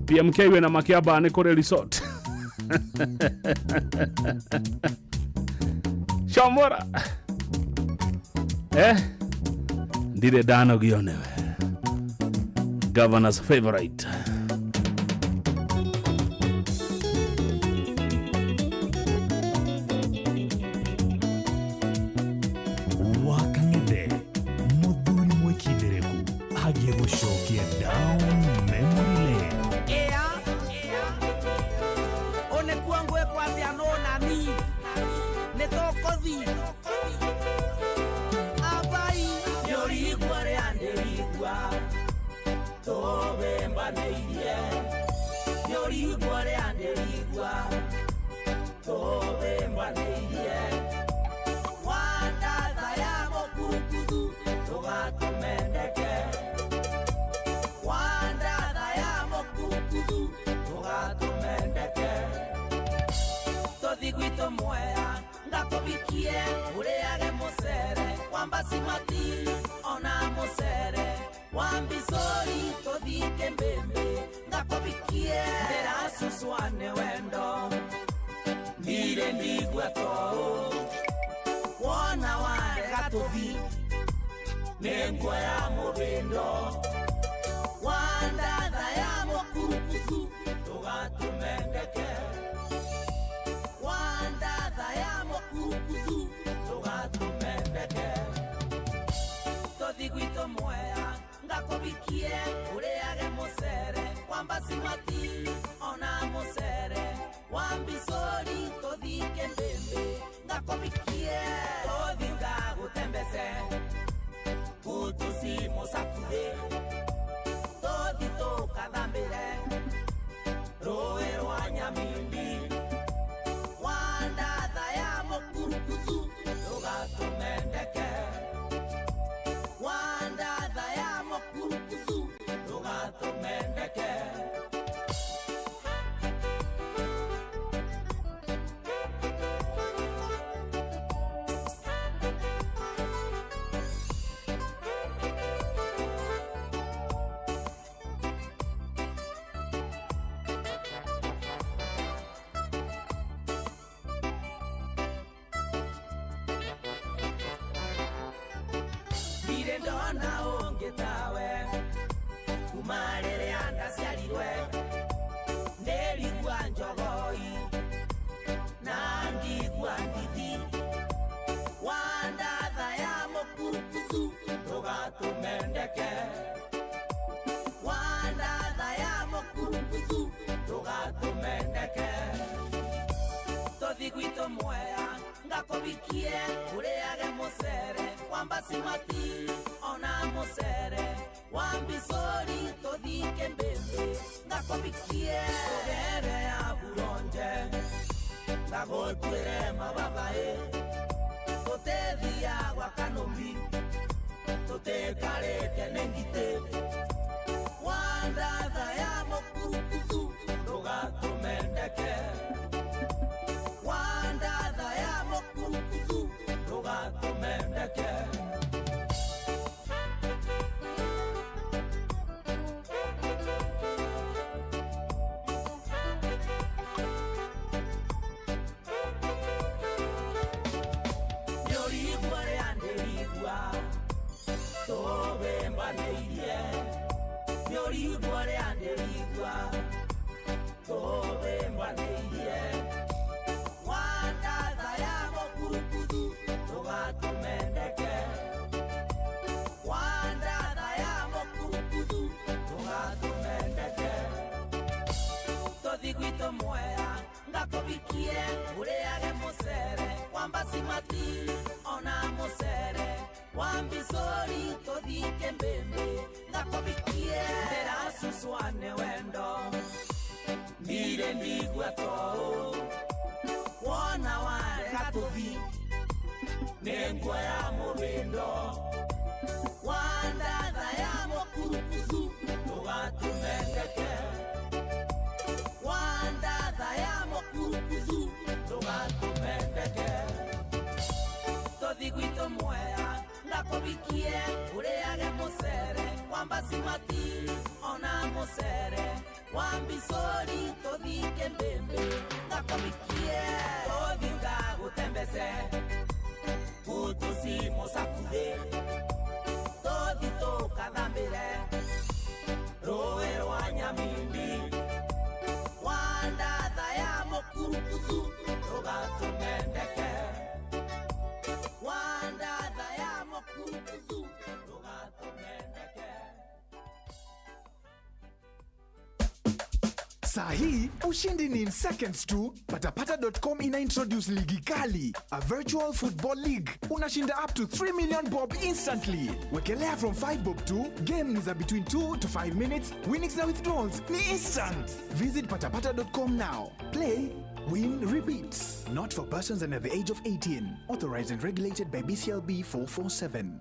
PMK wĩna makĩamba nĩ kũrĩ resort. Shomora ndirĩ ndanogio nĩwe, governor's favorite. Wakang'ethe mũthuri mwĩkindĩrĩku agiĩ gũcokia down memory lane. Ĩa ũnĩkuo ngwĩkwo atĩa no nani nĩ tũkũthi abai nĩũrigua rĩa ndĩrigua tũbĩmbanĩirie, nĩũrigua rĩa ndĩrigua tũbĩmbanĩirie, wandatha ya mũkurukuthu tũgatũmendeke, wandatha ya mũkurukuthu tũgatũmendeke, tũthi gwitũ Mwea ngakũbikie ũrĩage mũcere wa mbasimati ona mũcere Wambisori tũthike mbĩmbĩ ngakũbikie ndĩracucwa nĩ wendo ndirĩ ndigua tũũ wona warega tũthi nĩ nguoya mũrĩndo wandatha ya mũkurukuthu ndũgatũmendeke wandatha ya mũkurukuthu ndũgatũmendeke tũthi gwitũ Mwea ngakubikie ũrĩage mũcere wambasimati ona mũcere wambicori tũthike mbĩmbĩ ngakubikie tũthi ngagũtembece kutusi mũcakuthĩ tũthi tũkathambĩre rũĩ rwa Nyamindi wandatha ya mũkurukuthu ndũgatũmendeke wandatha ya mũkurukuthu ndũgatũmendeke. Ndirĩ ndona ũngĩ tawe kuma rĩrĩa ndaciarirwe ndĩrigua njogoi na ngigua ndithi wandatha ya mũkurukuthu ndũgatũmendeke wandatha ya mũkurukuthu ndũgatũmendeke tũthi gwitũ Mwea ngakubikie ũrĩage mũcere wambasimati ona mũcere wambicori tũthike mbĩmbĩ ngakubikie tũgere ya buronje ngagũtuĩre mababaĩ tũtethia gwa kanũmi tũtĩkarĩte nĩ ngitĩ wandatha ya mũkurukuthu ndũgatũmendeke wandatha ya mũkurukuthu ndũgatũmendeke. Nĩũrigua rĩa ndĩrigua tũbĩmbanĩirie nĩũrigua rĩa ndĩrigua tũbĩmbanĩirie wandatha ya mũkurukuthu ndũgatũmendeke wandatha ya mũkurukuthu ndũgatũmendeke tũthi gwitũ Mwea ngakubikie ũrĩage mũcere wambasimati ona mũcere wambicori tũthike mbĩmbĩ ngakubikie ndĩracucwa nĩ wendo ndirĩ ndigua tũũ wona warega tũthi nĩ nguoya mũrĩndo wandatha ya mũkurukuthu ndũgatũmendeke wandatha ya mũkurukuthu ndũgatũmendeke tũthi gwitũ Mwea ngakubikie ũrĩage mũcere wambasimati ona mũcere wambicori tũthike mbĩmbĩ ngakubikie tũthi ngagũtembece kutusi mũcakuthĩ tũthi tũkathambĩre rũĩ rwa Nyamindi wandatha ya mũkurukuthu ndũgatũmendeke wandatha ya mũkurukuthu ndũgatũmendeke. Sahi, ushindi ni in seconds tu. Patapata.com ina introduce ligi kali, a virtual football league. Unashinda up to 3 million bob instantly. Wekelea from 5 bob to game ni za between 2 to 5 minutes. Winnings na withdrawals ni instant. Visit patapata.com now. Play, win, repeat. Not for persons under the age of 18. Authorized and regulated by BCLB 447.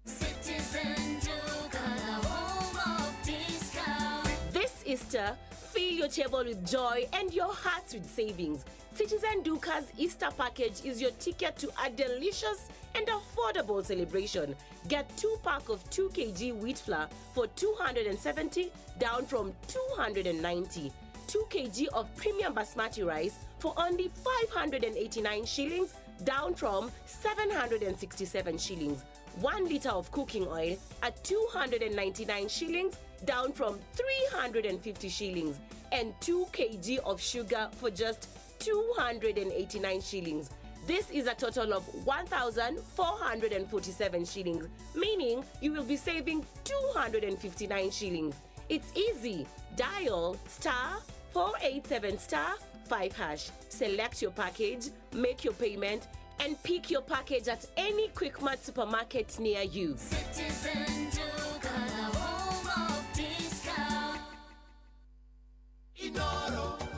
Citizen Duka, the home of discount. This Easter, fill your table with joy and your hearts with savings. Citizen Duka's Easter package is your ticket to a delicious and affordable celebration. Get 2 pack of 2 kg wheat flour for 270 down from 290. 2 kg of premium basmati rice for only 589 shillings down from 767 shillings. 1 liter of cooking oil at 299 shillings down from 350 shillings and 2 kg of sugar for just 289 shillings. This is a total of 1,447 shillings, meaning you will be saving 259 shillings. It's easy. Dial star 487 star 5 hash. Select your package, make your payment, and pick your package at any Quickmart supermarket near you. Citizen Duka, the home of discount.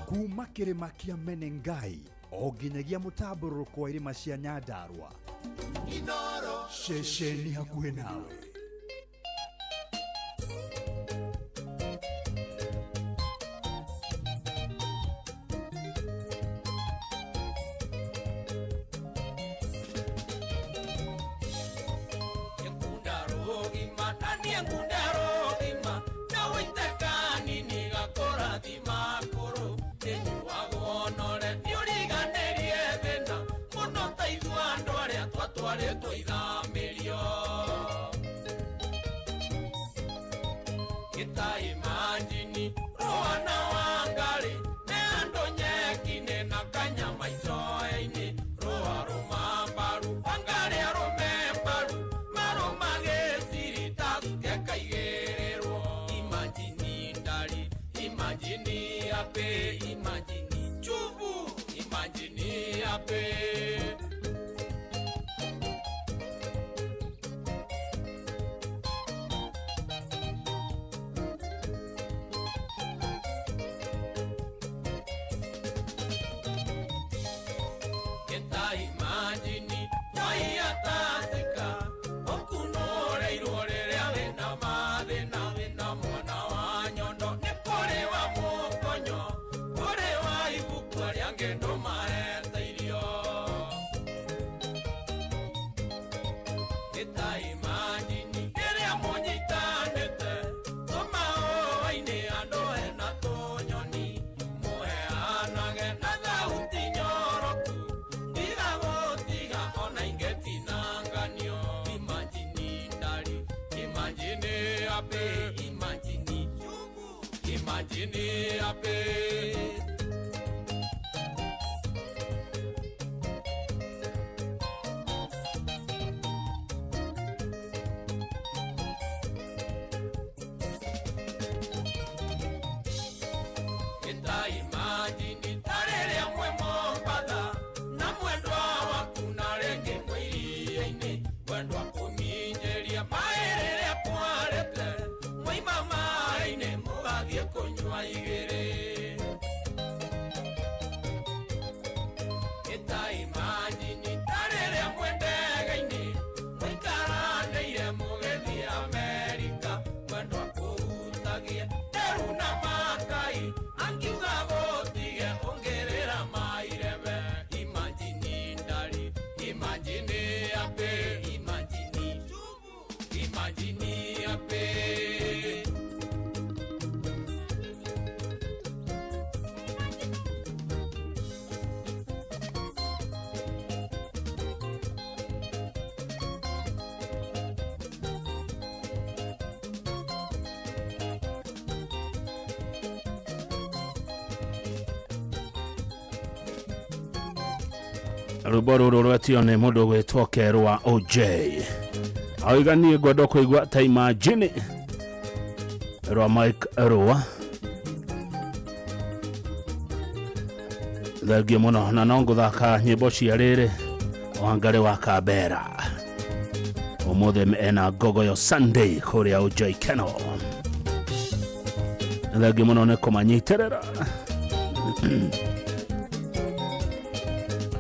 Kuma kĩrĩma kĩa Menengai o nginyagia mũtambũrũko wa irĩma cia Nyandarua. Ceceni hakuhĩ nawe. Rwĩmbo rũrũ rwetio nĩ mũndũ gwĩtwo Kerwa OJ. Auga niĩ ngwenda kũigua ta Imagine rwa Mike Rũa. Thengiũ mũno na no ngũthaka nyĩmbo cia rĩrĩ Wangari wa Kabera. Ũmũthĩ ena Ngogoyo Sunday kũrĩa OJ Keno. Thengiũ mũno nĩ kũmanyitĩrĩra.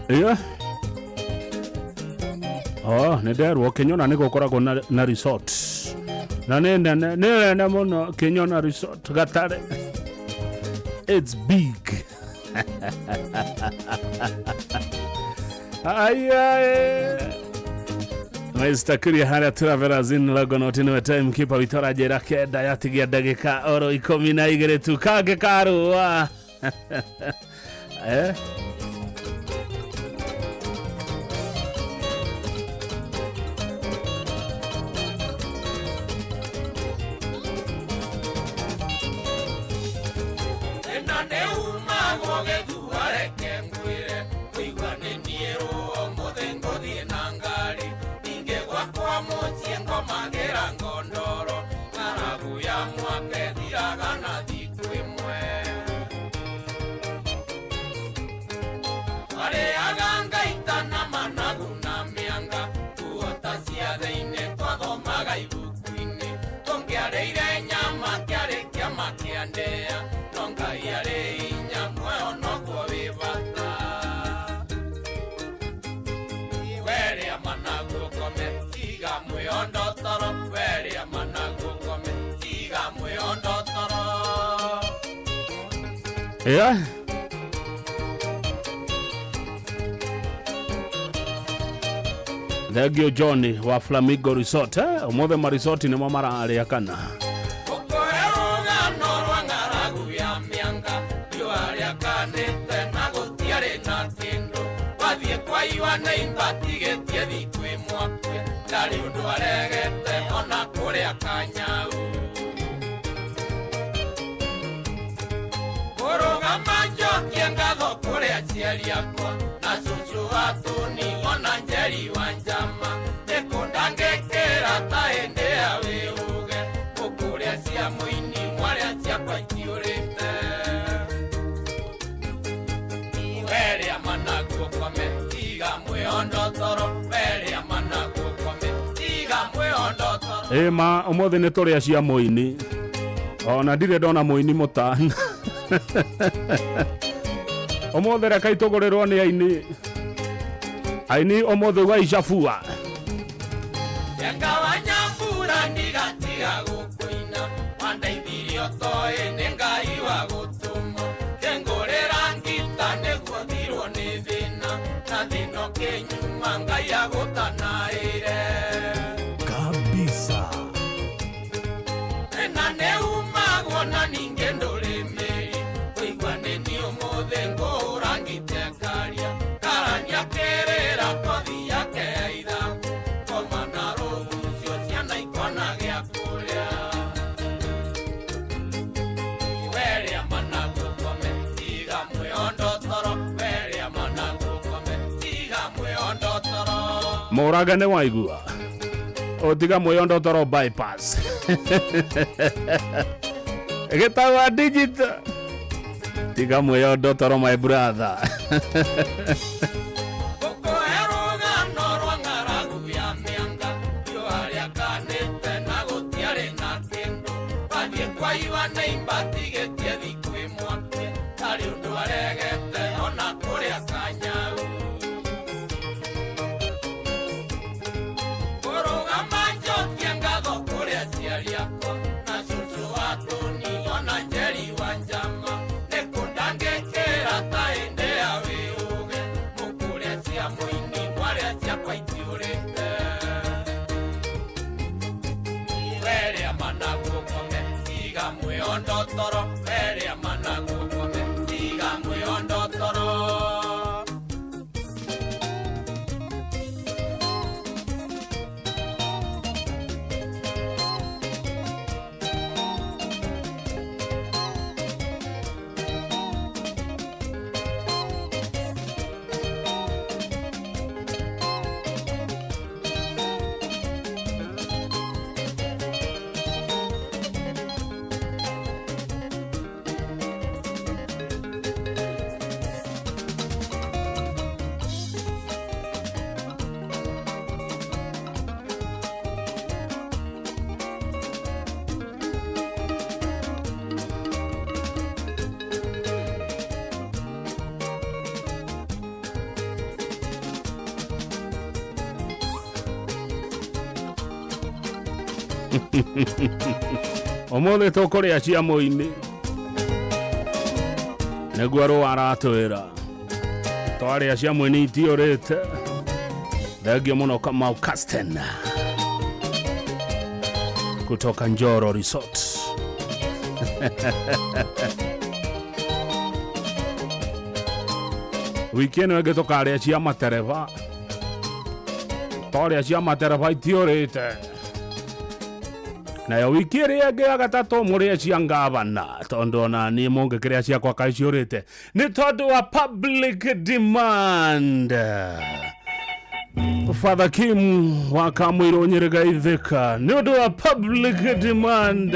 Yeah. Oh, nĩ nderwo Kĩnyona nĩ gũkoragwo na resort. Na nĩ nene, nĩ nene mũno Kĩnyona resort Gatare. It's big. Ayae. Mr. Kuria harĩa Travelers in Longonot nĩwe time keeper witũ aranjĩra 9 yatigia ndagĩka oro 12 tu kangĩ karũa. Eh? Ĩno nĩ umagwo gĩthua reke ngwĩre kũigua nĩ niĩ ũmũthĩ ngũthiĩ na ngari ningĩ gwakwa mũciĩ ngomagĩra ngondoro ng'aragu ya mwaka ĩthiraga na thikũ ĩmwe twarĩaga ngaita na managu na mĩanga tuota ciathĩ-inĩ twathomaga ibuku-inĩ tũngĩarĩire nyama kĩarĩ kĩama kĩa ndĩa no Ngai arĩ inya muoyo noguo wĩ bata werĩa managu ũkome tiga mwĩondo toro werĩa managu ũkome tiga mwĩondo toro. Yeah. Thengio John wa Flamingo Resort eh? Ũmũthĩ marisoti nĩmo mararĩa kana Ũkũhe rũgano rwa ng'aragu ya mĩanga riũa rĩakanĩte na gũtiarĩ na kĩndũ wathiĩ kwa iwa nĩ imbatigĩtie thikũ ĩmwe akue ndarĩ ũndũ aregete ona kũrĩa kanyau kũrũgama njokie ngatho kũrĩ aciari akwa na cũcũ wa Tũni ona Njeri wa Njama nĩkũndangĩkĩra ta hĩndĩ ya wĩũge gũkũrĩa cia mũini mwarĩa ciakwa itiũrĩte werĩa managu ũkome tiga mwĩondo toro werĩa managu ũkome tiga mwĩondo toro. Ĩma ũmũthĩ nĩ tũrĩa cia mũini ona ndirĩ ndona mũini mũtana. Ũmũthĩ reke itũgũrĩrwo nĩ aini aini ũmũthĩ wa icabua. Njenga wa Nyambura ndigatiga gũkũina wandeithirie ũtoĩ nĩ Ngai wa gũtũma kĩngũrĩra ngita nĩguo thirwo nĩ thĩna na thĩna ũkĩnyuma Ngai agũtanaĩre kabisa. Thĩna nĩ umagwo na ningĩ ndũrĩ mĩri kũigua nĩ niĩ ũmũthĩ ngũhũra ngita ĩkaria karania kĩrĩra kothi yake ya ithabu koma na rũgucio ciana ikona gĩa kũrĩa werĩa managu ũkome tiga mwĩondo toro werĩa managu ũkome tiga mwĩondo toro. Mũrage nĩ waigua ũtiga mwĩondo toro bypass. Gĩtagwa digital tiga mwĩondo toro my brother. Ũkũhe rũgano rwa ng'aragu ya mĩanga riũa rĩakanĩte na gũtiarĩ na kĩndũ wathiĩ kwa iwa nĩ imbatigĩtie thikũ ĩmwe akue ndarĩ ũndũ aregete ona kũrĩa kanyau kũrũgama njokie ngatho kũrĩ aciari akwa na cũcũ wa Tũni ona Njeri wa Njama nĩkũndangĩkĩra ta hĩndĩ ya wĩũge mũkũrĩa cia mũini mwarĩa ciakwa itiũrĩte werĩa managu ũkome tiga mwĩondo toro werĩa managu ũkome tiga mwĩondo toro. Ũmũthĩ tũkũrĩa cia mũini Nĩguo rũa aratwĩra. Twarĩa cia mwĩni itiũrĩte. Thengiũ mũno Kamau Casten kutoka Njoro Resort. Wiki ĩno ĩngĩ tũkarĩa cia matereba. Twarĩa cia matereba itiũrĩte. Nayo wiki ĩrĩa ĩngĩ ya gatatũ mũrĩe cia ngavana tondũ ona niĩ mũngĩkĩrĩa ciakwa kaĩ ciũrĩte nĩ tondũ wa public demand. Father Kim wa Kamũirũ Nyĩrĩ Gaithĩka nĩ ũndũ wa public demand.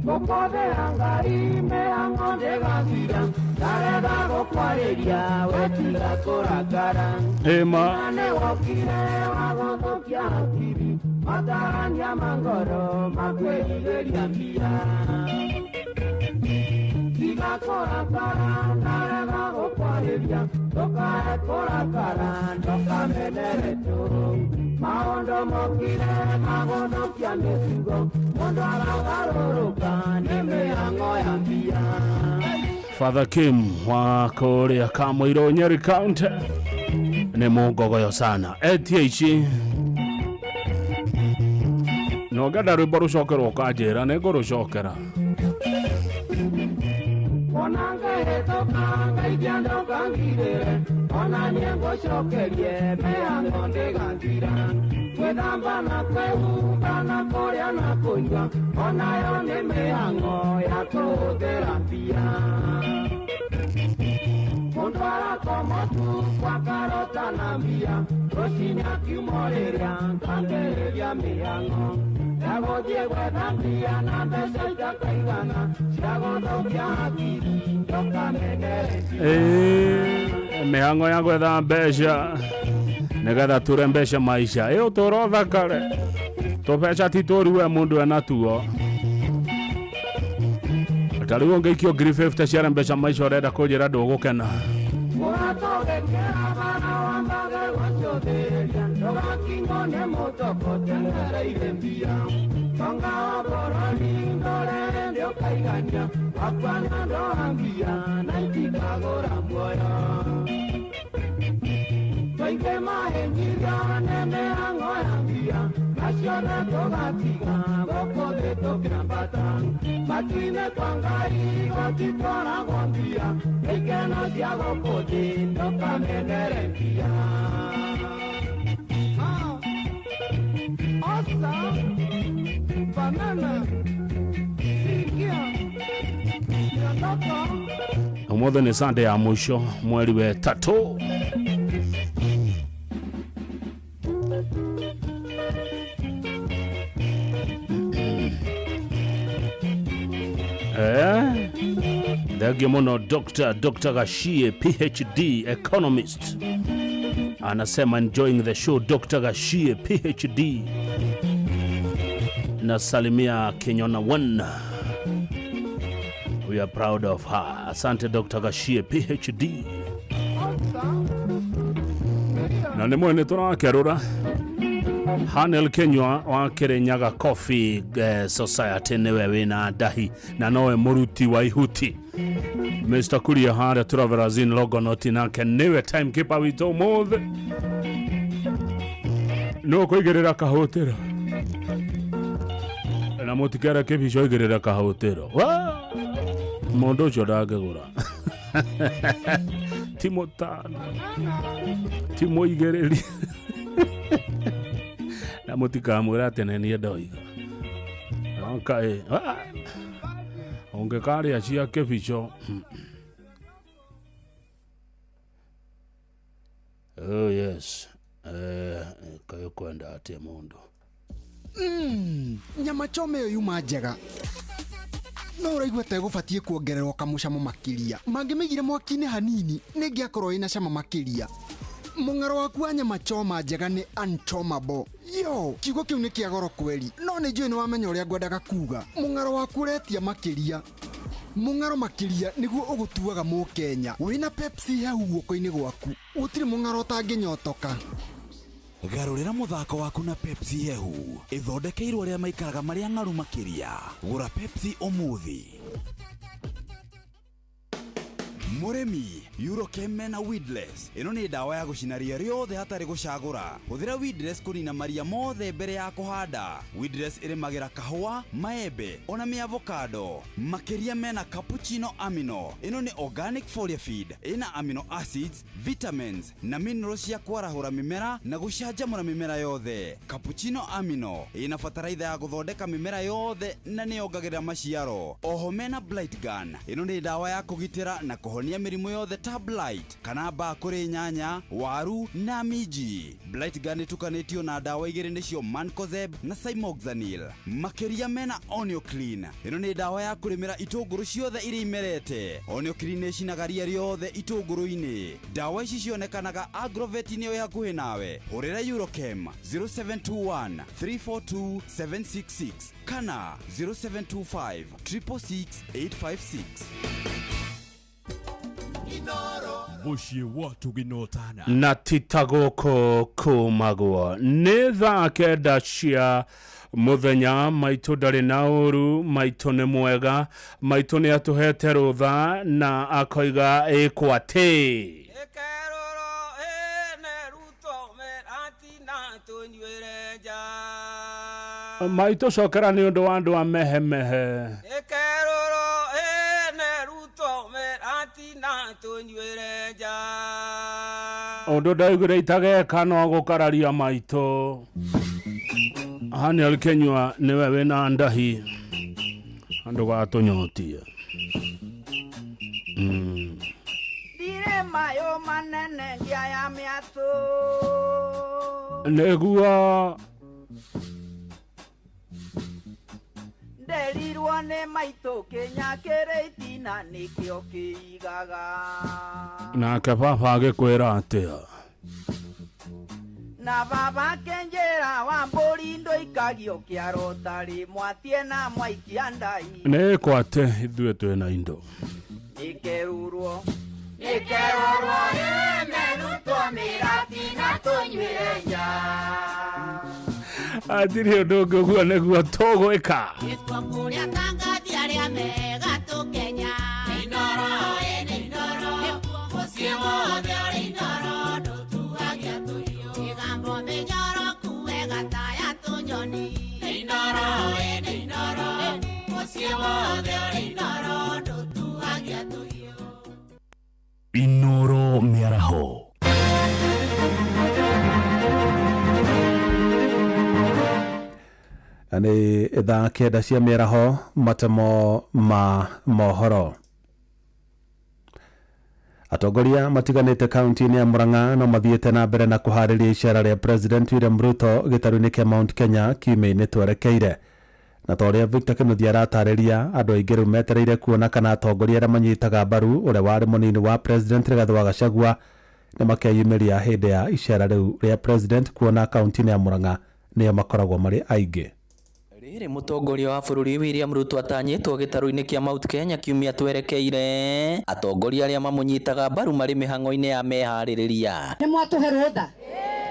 Gũkothera ngari mĩhang'o ndĩgathira ndarenda gũkwarĩria wetiga kũrakara. Ĩma. Nĩ wokire wa gũthũkia hakiri matarania ma ngoro makwĩrirĩria mbia. Tiga kũrakara ndarega gũkwarĩria ndũkae kũrakara ndũkamenere tũ. Maũndũ mokire magũthũkia mĩtugo mũndũ aragarũrũka nĩ mĩhang'o ya mbia. Father Kim wa kũrĩa Kamũirũ Nyeri County nĩ mũngogoyo sana. Etia ici na ũngĩenda rwĩmbo rũcokerwo ũkanjĩra nĩ ngũrũcokera. Ona ngĩhĩtũka ngaikia ndũkangirĩre ona niĩ ngũcokerie mĩhang'o ndĩgathira. Gwĩthamba na kwĩhumba na kũrĩa na kũnyua onayo nĩ mĩhang'o ya kũhũthĩra mbia. Mũndũ arakoma tu kwa karota na mbia rũcinĩ akiuma rĩrĩa ngambĩrĩria mĩhang'o ya gũthiĩ gwetha mbia na mbeca itakaigana cia gũthũkia hakiri ndũkamenere. Ĩĩ, mĩhang'o ya gwetha mbeca nĩgetha ture mbeca maisha. Ĩ ũtũũro ũthakare tũbeca ti tũru we mũndũ enatuo. Ta rĩu ũngĩikio ngiri 50 ciare mbeca maisha ũrenda kũnjĩra ndũgũkena. Ũratũgĩkĩra bara wambage gũcũthĩrĩria ndũgakinywo nĩ mũtoko teng'ereire mbia. Tonga wa bũrũri ndũrĩ hĩndĩ ũkaigania wakua nĩ ũndũ wa mbia na itikagũra muoyo. Tũingĩ mahĩngirio nĩ mĩhang'o ya mbia na ciothe tũgatiga gũkũ thĩ tũkĩambata. Matu-inĩ kwa Ngai gũtitwaragwo mbia ikeno cia gũkũ thĩ ndũkamenere mbia. Osa, banana, sikia, miondoko. Ũmũthĩ nĩ Sunday ya mũico mweri wa ĩtatũ. Thengiũ mũno Dr. Gashie PhD economist anasema enjoying the show. Dr. Gashie PhD nasalimia Kenyona 1. We are proud of her. Asante Dr. Gashie PhD. Na nĩ mwene tũrakerũra Hanel Kenywa wa Kirinyaga Coffee Society nĩwe wĩna ndahi na nowe mũruti wa ihuti. Mr. Kuria harĩa Travelers in Longonot nake nĩwe timekeeper witũ ũmũthĩ. No kũigĩrĩra kahũtĩro na mũtikere kĩbico igĩrĩra kahũtĩro. Mũndũ ũcio ndangĩgũra. Ti mũtano ti mũigĩrĩri na mũtikamwĩra atĩ nĩ niĩ ndoiga. Okay. Ũngĩkarĩa cia kĩbico. Oh yes. Kaĩ kwenda atĩa mũndũ. Nyama choma ĩyo yuma njega. No ũraigua ta ĩgũbatiĩ kuongererwo kamũcamo makĩria. Mangĩmĩigire mwaki-inĩ hanini nĩngĩakorwo ĩna cama makĩria. Mũng'aro waku wa nyama choma njega nĩ unchomable. Yo, kiugo kĩu nĩ kĩa goro kweri. No nĩ njũĩ nĩ wamenya ũrĩa ngwendaga kuga. Mũng'aro waku ũretia makĩria. Mũng'aro makĩria nĩguo ũgũtuaga mũkenya. Wĩna Pepsi hehu guoko-inĩ gwaku. Gũtirĩ mũng'aro ũtangĩnyotoka. Garũrĩra mũthako waku na Pepsi hehu ĩthondekeirwo arĩa maikaraga marĩa ng'aru makĩria. Gũra Pepsi ũmũthĩ. Mũrĩmi, Eurochem mena weedless. Ĩno nĩ ndawa ya gũcina ria rĩothe hatarĩ gũcagũra. Hũthĩra weedless kũnina maria mothe mbere ya kũhanda. Weedless ĩrĩmagĩra kahũa, maembe ona mĩavokado. Makĩria mena cappuccino amino. Ĩno nĩ organic foliar feed. Ĩna amino acids, vitamins na minerals cia kwarahũra mĩmera na gũcanjamũra mĩmera yothe. Cappuccino amino ĩna bataraitha ya gũthondeka mĩmera yothe na nĩyongagĩrĩra maciaro. Oho mena blight gun. Ĩno nĩ ndawa ya kũgitĩra na kũhonia mĩrimũ yothe ta blight kana mbaa kũrĩ nyanya, waru na minji. Blight gun ĩtukanĩtio na ndawa igĩrĩ nĩcio mancozeb na cymoxanil. Makĩria mena Onioclean. Ĩno nĩ ndawa ya kũrĩmĩra itũngũrũ ciothe iria imerete. Onioclean ĩcinaga ria rĩothe itũngũrũ-inĩ. Ndawa ici cionekanaga agrovet-inĩ ĩyo ĩ hakuhĩ nawe. Hũrĩra Eurochem 0721 342 766 kana 0725 666 856. Mũciĩ wa tũginotana. Na tita gũkũ kumagwo nĩ thaa 9 cia mũthenya. Maitũ ndarĩ na ũru, maitũ nĩ mwega, maitũ nĩ atũhete rũtha na akoiga ĩkwo atĩ maitũ cokera nĩ ũndũ wa andũ a mehemehe. Ũndũ ndaiguire itageka no gũkararia maitũ. Haniel Kenyua nĩwe wĩna ndahi ndũgatũnyotie. Ndirĩ mayo manene ndiaya mĩatũ. Nĩguo nderirwo nĩ maitũ kĩnya kĩrĩ itina nĩkĩo kĩigaga. Nake baba agĩkwĩra atĩa? Na baba akĩnjĩra wa mbũri ndũikagio kĩaro tarĩ mwatie na mwaikia ndai. Nĩkwo atĩ ithuĩ twĩna indo. Nĩkerurwo nĩkerurwo ĩmerutwo mĩratina tũnyuĩre nja. Hatirĩ ũndũ ũngĩ ũguo nĩguo tũgwĩka. Kũrĩa tangathi arĩa mega tũkenya. Inoro ĩnĩ inoro mũciĩ wothe ũrĩ inoro ndũtuagia tũhiũ. Mĩgambo mĩnyoroku wega ta ya tũnyoni. Inoro ĩnĩ inoro mũciĩ wothe ũrĩ inoro ndũtuagia tũhiũ. Inoro mĩaraho. Nĩ thaa 9 cia mĩaraho matemo ma mohoro. Atongoria matiganĩte kaunti-inĩ ya Murang'a no mathiĩte na mbere na kũharĩria icera rĩa President William Ruto gĩtarũ-inĩ kĩa Mount Kenya kiumia-inĩ twerekeire. Na ta ũrĩa Victor Kĩnuthia aratarĩria, andũ aingĩ rĩu metereire kuona kana atongoria arĩa manyitaga mbaru ũrĩa warĩ mũnini wa President Rigathĩ wa Gachagua nĩ makeyumĩria hĩndĩ ya icera rĩu rĩa President kuona kaunti-inĩ ya Murang'a nĩo makoragwo marĩ aingĩ. Rĩrĩ mũtongoria wa bũrũri William Ruto atanyĩtwo gĩtarũ-inĩ kĩa Mount Kenya kiumia twerekeire. Atongoria arĩa mamũnyitaga mbaru marĩ mĩhang'o-inĩ ya meharĩrĩria. Nĩ mwatũhe rũtha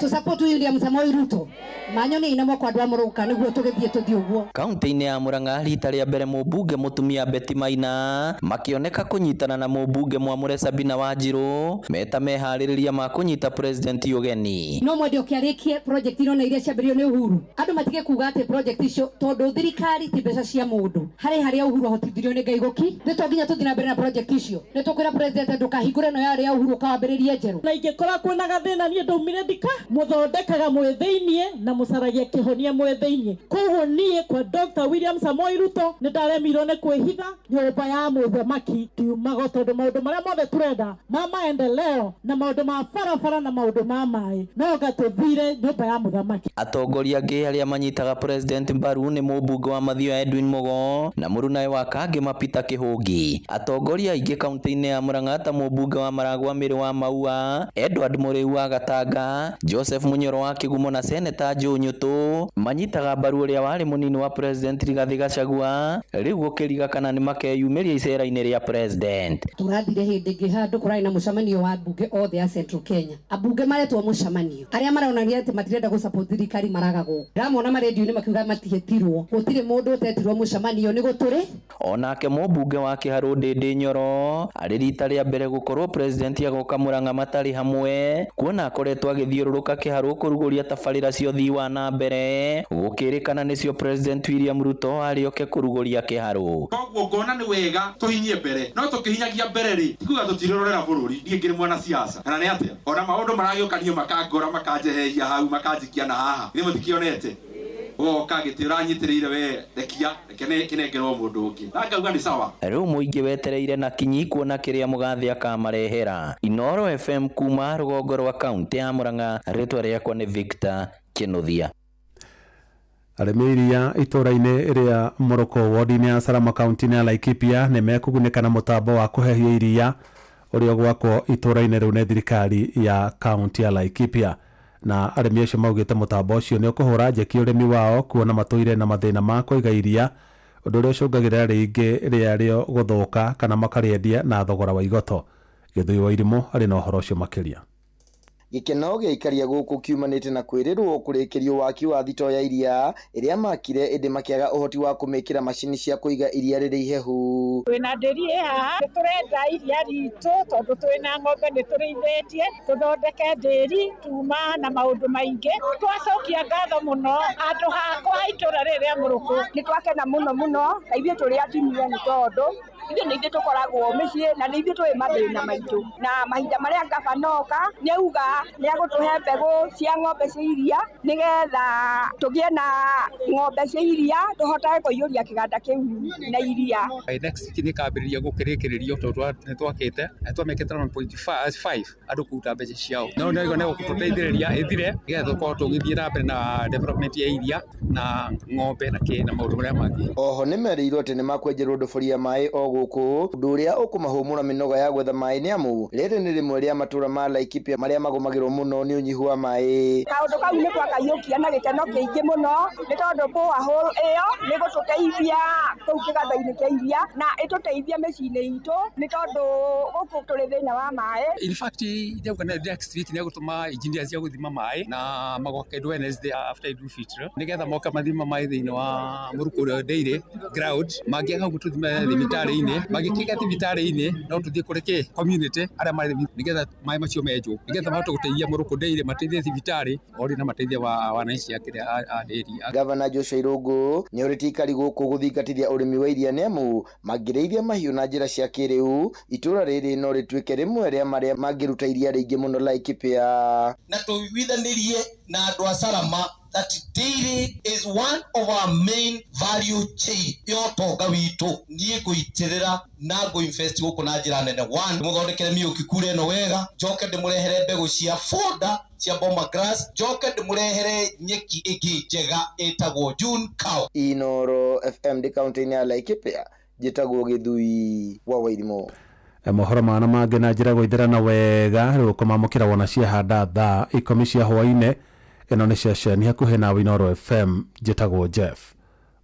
tũsupport William Samoei Ruto manyoni ina moko andũ a Mũrũka nĩguo tũgĩthiĩ tũthiĩ ũguo. Kaunti-inĩ ya Murang'a rita rĩa mbere mũmbunge mũtumia Betty Maina makĩoneka kũnyitana na mũmbunge mwamũre Sabina Wanjirũ meta meharĩrĩria ma kũnyita president ũgeni. No mwende ũkĩarĩkie project ino na iria ciambĩrĩirio nĩ Uhuru andũ matige kuga atĩ project icio tondũ thirikari ti mbeca cia mũndũ harĩ harĩa Uhuru ahotithirio nĩ Ngai gũki nĩ to nginya tũthiĩ na mbere na project icio. Nĩ tũkwĩra president ndũkahingũre ĩno yarĩ ya Uhuru ũkawambĩrĩrie njerũ. Na ingĩkorwo kwĩna gathĩna niĩ ndaumire ndika mũthondekaga mwĩ thĩiniĩ na mũcaragia kĩhonia mwĩ thĩiniĩ. Koguo niĩ kwa Dr. William Samoei Ruto nĩ ndaremirwo nĩ kwĩhitha nyũmba ya mũthamaki ndiumago tondũ maũndũ marĩa mothe tũrenda ma maendeleo na maũndũ ma barabara na maũndũ ma maĩ no gatũthire nyũmba ya mũthamaki. Atongoria angĩ arĩa manyitaga president mbaru nĩ mũmbunge wa Mathioya Edwin Mugo na mũrunawe wa Kangema Peter Kĩhũngi. Atongoria aingĩ kaunti-inĩ ya Murang'a ta mũmbunge wa Maragwa Mĩrĩ wa Maua Edward Mũrĩu wa Gatanga, George Joseph Munyoro wa Kigumo na Seneta Joe Nyutu manyitaga mbaru ũrĩa warĩ mũnini wa President Rigathi Gachagua, rĩu gũkĩriga kana nĩmakeyumĩria icera-inĩ rĩa President. Tũrathire hĩndĩ ĩngĩ handũ kũrarĩ na mũcemanio wa ambunge othe a Central Kenya. Ambunge maretwo mũcemanio arĩa maronania atĩ matirenda gũ-support thirikari maraga gũka. Ndĩramona marendio-inĩ makiuga matiĩtirwo, gũtirĩ mũndũ ũtetirwo mũcemanio nĩ gũtũrĩ. Onake mũmbunge wa Kĩharũ Ndĩndĩ Nyoro arĩ rita rĩa mbere gũkorwo President agoka Murang'a matarĩ hamwe, kuona akoretwo agĩthiũrũrũka Kĩharũ kũrugũria tabarĩra cia ũthii wa na mbere, gũkĩrĩkana nĩcio President William Ruto arĩ oke kũrugũria Kĩharũ. Koguo ngona nĩ wega tũhinyie mbere, no tũkĩhinyagia mbere rĩ, ti kuga tũtirorera bũrũri. Niĩ ngĩrĩ mwanasiasa kana nĩ atĩa? Ona maũndũ maragĩũka niĩ makangora makanjehehia hau makanjikia na haha, githĩ mũtikĩonete? Ũgoka gĩtĩ ũranyitĩrĩire we, rekia reke kĩnengerwo mũndũ ũngĩ, na ngauga nĩ sawa. Rĩu mũingĩ wetereire na kinyi kuona kĩrĩa mũgathe akamarehera. Inooro FM kuma rũgongo rwa kaunti ya Murang'a, rĩtwa rĩakwa nĩ Victor Kĩnuthia. Arĩmi iria itũra-inĩ rĩa Morocco wodi-inĩ ya Salama kaunti-inĩ ya Laikipia nĩ mekũgunĩka na mũtambo wa kũhehia iria ũrĩa ũgwakwo itũra-inĩ rĩu nĩ thirikari ya kaunti ya Laikipia. Na arĩmi acio maugĩte mũtambo ũcio nĩ ũkũhũra njeki ũrĩmi wao kuona matũire na mathĩna ma kũiga iria, ũndũ ũrĩa ũcũngagĩrĩra rĩingĩ rĩarĩo gũthũka kana makarĩendia na thogora wa igoto. Gĩthũi wa Irimũ arĩ na ũhoro ũcio makĩria. Gĩkeno gĩa ikaria gũkũ kiumanĩte na kwĩrĩrwo kũrĩkĩrio waki wa thito ya iria ĩrĩa makire ĩndĩ makĩaga ũhoti wa kũmĩkĩra macini cia kũiga iria rĩrĩ ihehu. Twĩna ndĩri ĩ haha, nĩtũrenda iria ritũ tondũ twĩna ng'ombe nĩtũrĩithĩtie, tũthondeke ndĩri tuma na maũndũ maingĩ. Twacokia ngatho mũno handũ hakwa ha itũra rĩrĩ rĩa Mũrũkũ. Nĩtwakena mũno mũno na ithuĩ tũrĩ atumia nĩ tondũ ithuĩ nĩ ithuĩ tũkoragwo mĩciĩ na nĩ ithuĩ tũĩ mathĩna maitũ, na mahinda marĩa gabana oka nĩauga nĩagũtũhe mbegũ cia ng'ombe cia iria nĩgetha tũgĩe na ng'ombe cia iria tũhotage kũiyũria kĩganda kĩu na iria. Next week nĩkambĩrĩria gũkĩrĩkĩrĩrio tondũ nĩtwakĩte na twamĩkĩte 1.5 andũ kũruta mbeca ciao, no nĩguo nĩgũtũteithĩrĩria ĩthire nĩgetha tũkorwo tũgĩthiĩ na mbere na development ya iria na ng'ombe na kĩ na maũndũ marĩa mangĩ. Oho nĩmerĩirwo atĩ nĩmakwenjerwo ndobori ya maĩ o gũkũ, ũndũ ũrĩa ũkũmahũmũra mĩnoga ya gwetha maĩ nĩ amu rĩrĩ nĩ rĩmwe rĩa matũra ma Laikipia marĩa magũmagĩrwo mũno nĩ ũnyihu wa maĩ. Kaũndũ kau nĩ twakaiyũkia na gĩkeno kĩingĩ mũno nĩ tondũ borehole ĩyo nĩ gũtũteithia kũu kĩganda-inĩ kĩa iria na ĩtũteithia mĩciĩ-inĩ itũ nĩ tondũ gũkũ tũrĩ thĩna wa maĩ. In fact ndauga next week nĩegũtũma engineers cia gũthima maĩ na magoke Wednesday after Idul Fitr nĩgetha moka mathima maĩ thĩinĩ wa Mũrukũ Dairy ground, mangĩaga gũtũthima thibitarĩ-inĩ, mangĩkĩga thibitarĩ-inĩ no tũthiĩ kũrĩ kĩ community arĩa marĩ nĩgetha maĩ macio menjwo nĩgetha mahote gũteithia Mũrukũ Dairy, mateithie thibitarĩ ori na mateithie wananchi a kĩrĩa a dairy. Gavana Joshua Irũngũ nĩorĩtie ikari gũkũ gũthingatithia ũrĩmi wa iria nĩ amu mangĩrĩithia mahiũ na njĩra cia kĩrĩu itũra rĩrĩ no rĩtuĩke rĩmwe rĩa marĩa mangĩruta iria rĩingĩ mũno Laikipia. Na tũiguithanĩrie na andũ a Salama that dairy is one of our main value chain ya ũtonga witũ. Niĩ ngũitĩrĩra na ngũ-invest gũkũ na njĩra nene. One, mũthondekere mĩũki kura ĩno wega, njoke ndĩmũrehere mbegũ cia foda cia boma grass, njoke ndĩmũrehere nyeki ĩngĩ njega ĩtagwo June cow. Inooro FM ndĩ kaunti-inĩ ya Laikipia, njĩtagwo Gĩthui wa Wairimũ. Mohoro mana mangĩ na njĩra gũithĩrana wega rĩu kũmamũkĩra wona ciahanda thaa 10 cia hwaĩ-inĩ. Ĩno nĩ ceceni hakuhĩ nawe Inooro FM, njĩtagwo Jeff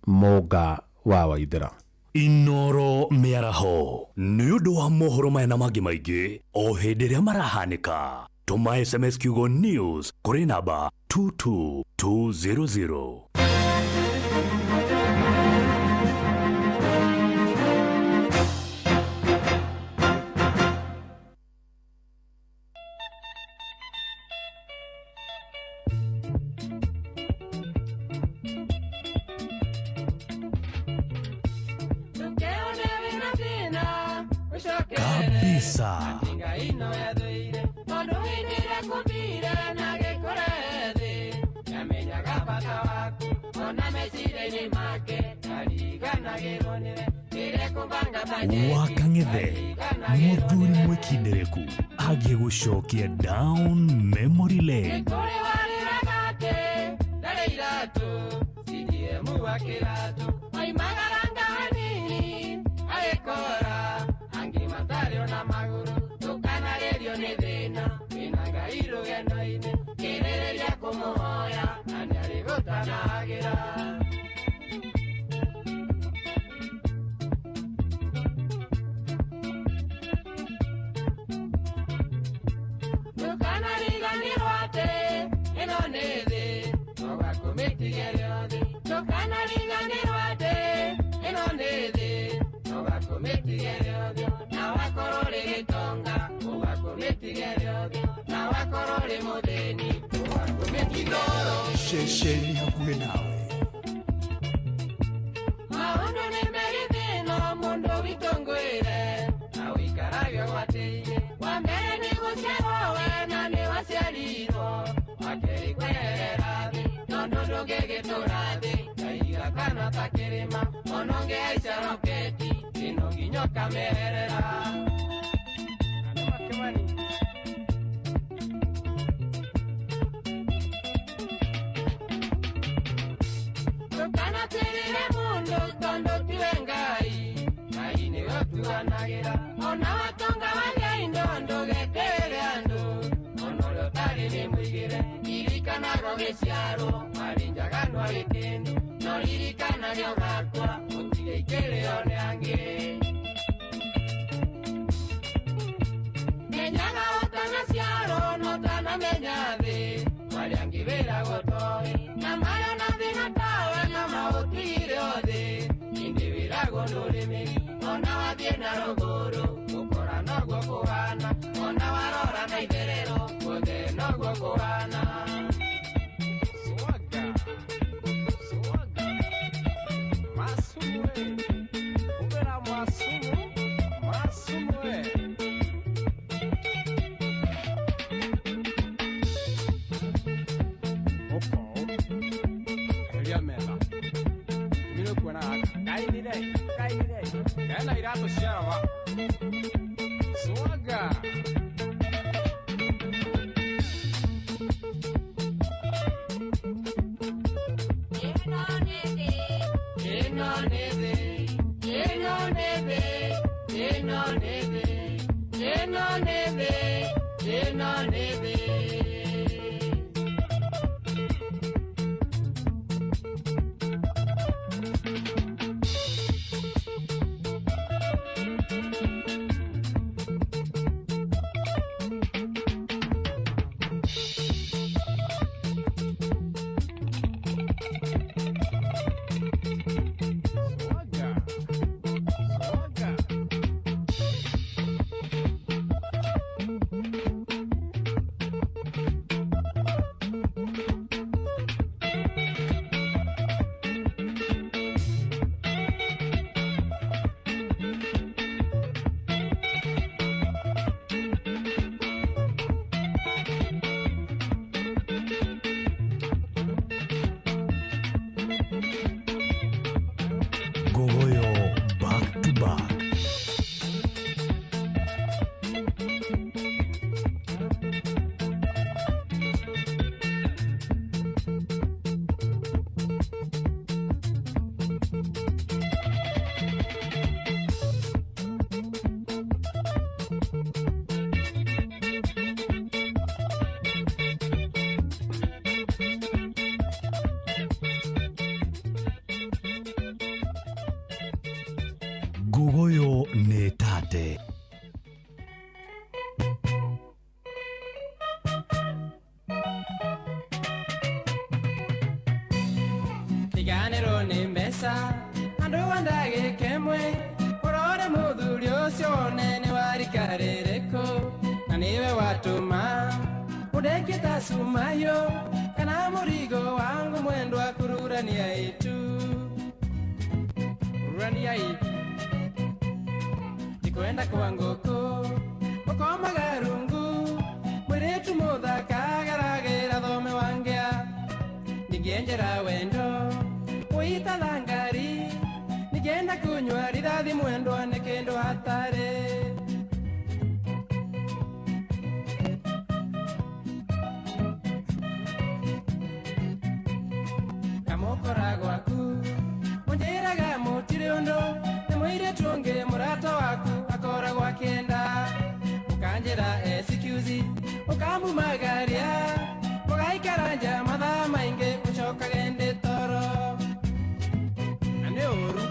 Mũnga wa Waithĩra. Inooro mĩaraho nĩ ũndũ wa mohoro maya na mangĩ maingĩ o hĩndĩ ĩrĩa marahanĩka. Tũma SMS kiugo news kũrĩ namba 22200. Kabisa. Wakang'ethe mũthuri mwĩkindĩrĩku agĩgũcokia down memory lane. Ceceni hakuhĩ nawe. Maũndũ nĩ merĩ no mũndũ witũ ngwĩre na ũikarage ũgwatĩirie. Wa mbere nĩ gũciarwo we na nĩ waciarirwo, wa kerĩ kweherera thĩ tondũ ndũngĩgĩtũra thĩ. Kaiga kana ta kĩrĩma ona ũngĩhaica roketi ĩno nginya ũkamĩeherera. Ndũkanatĩrĩre mũndũ tondũ tiwe Ngai, Ngai nĩwe ũtuanagĩra. Ona watonga wagĩa indo ndũgetĩĩre andũ, ona ũrĩa ũtarĩ nĩ mũigĩre. Ririkanaga ũgĩciarwo warĩ njaganwa gĩkĩndũ, no ririkanage ũgakua ũtigaikĩrĩo nĩ angĩ. Menyaga ũtanaciarwo na ũtanamenya thĩ, marĩa angĩ wĩragwo toĩ, na marĩa ona thĩna tawe na maũtigire othe. Ĩndĩ wĩragwo ndũrĩ mĩri, ona wathiĩ na rũgũrũ ũkora noguo kũhana, ona warora na itherero guothe noguo kũhana. Swaga, swaga, masumwe, ubera masumu, masumwe. Oko, eheria metha. Mimi kuona haka. Kainire, kainire. Kaina iratũ cia raba. Swaga. Ĩno nĩ thĩ, ĩno nĩ thĩ, ĩno nĩ thĩ, ĩno nĩ thĩ, ĩno nĩ thĩ. Swaga, swaga. Ngogoyo back to back. Ngogoyo nĩ tate. Tiganĩrwo nĩ mbeca andũ a ndagĩka ĩmwe, ũrore mũthuri ũcio wone nĩ wa rika rĩrĩkũ, na nĩwe watũma ũndekie ta cumahiũ kana mũrigo wangu mwendwa kururania itu kururania itu ndikwenda kwa ngũkũ ũkomaga rungu mwĩrĩtu mũthaka ageragĩra thome wangĩa ningĩenjera wendo ũitatha ngari ningĩenda kunyua rithathi mwendwa nĩ kĩndũ hatarĩ. Kamũkora gwaku ũnjĩraga mũtirĩ ũndũ nĩ mũirĩtu ũngĩ mũrata waku akoragwo akĩenda, ũkanjĩra excuse ũkamumagaria mũgaikara nja mathaa maingĩ ũcokage ndĩ toro na nĩ ũru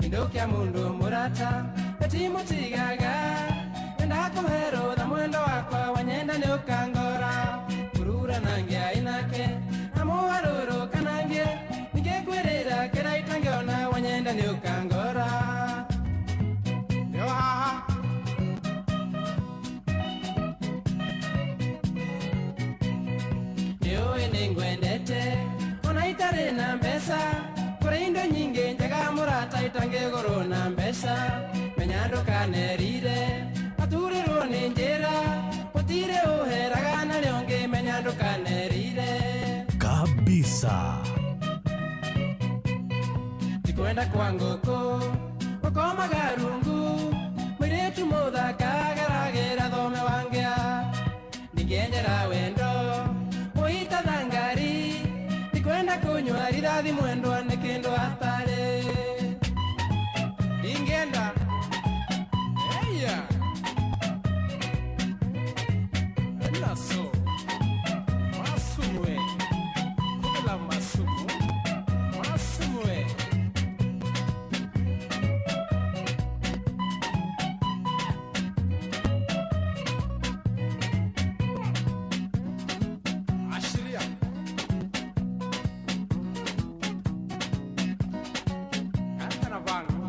kĩndũ kĩa mũndũ mũrata ĩtimũtigaga ndakũhe rũtha mwendo wakwa wanyenda nĩ ũkangora kurura na ngĩa inake na mũharũrũka na ngĩ ningĩkwĩrĩra kĩrĩa itangĩona wanyenda nĩ ũkangora. Nĩo haha. Nĩ Ũtarĩ na mbeca kũrĩ indo nyingĩ njega mũrata itangĩgũrwo na mbeca menya ndũkanerire aturĩrwo nĩ njĩra gũtirĩ ũheraga narĩo ngĩ menya ndũkanerire Kabisa. Tikwenda kwa ngũkũ ũkomaga rungu mũirĩtu mũthaka ageragĩra thome wangĩa ningĩenjera wendo ũitatha ngari ndikwenda kũnyua rithathi mwendwa nĩ kĩndũ hatarĩ ingĩenda eya Naso masumwe kubela masumu masumwe. Ashiria Kantana vangu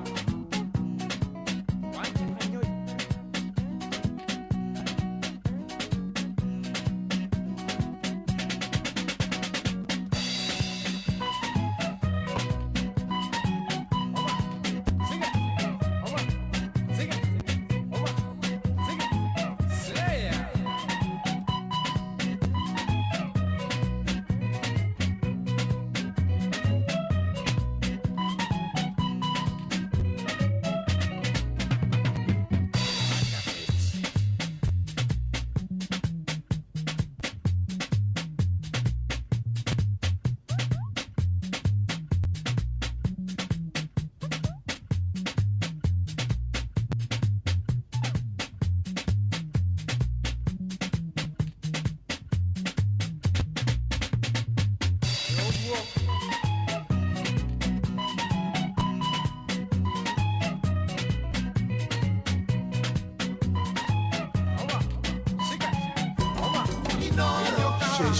Wanje kanyoi. Slayer.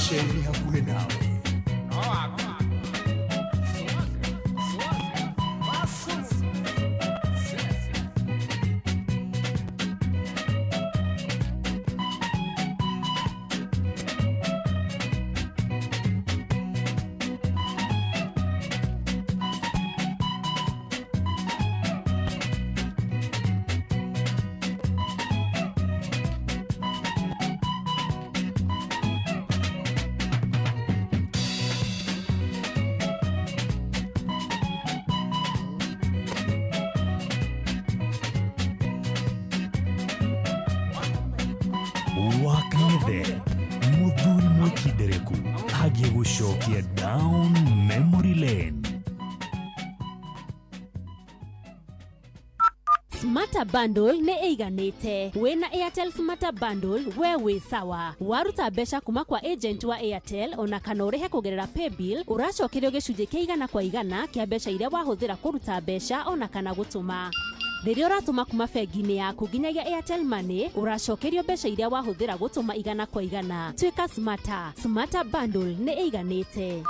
Ceceni hakuhĩ nawe. Wakang'ethe muthuri mwikindereku agiĩ gũcokia down memory lane. Smarter Bundle nĩ ĩiganĩte. Wĩna Airtel Smarter Bundle we wĩ sawa. Waruta mbeca kuma kwa agent wa Airtel ona kana ũrĩhe kũgerera paybill, ũracokerio gĩcunjĩ kĩa igana kwa igana kĩa mbeca iria wahũthĩra kũruta mbeca ona kana gũtũma. Rĩrĩa ũratũma kuma bengi-inĩ yaku nginyagia Airtel Money, ũracokerio mbeca iria wahũthĩra gũtũma igana kwa igana. Tuĩka smarter. Smarter Bundle nĩ ĩiganĩte.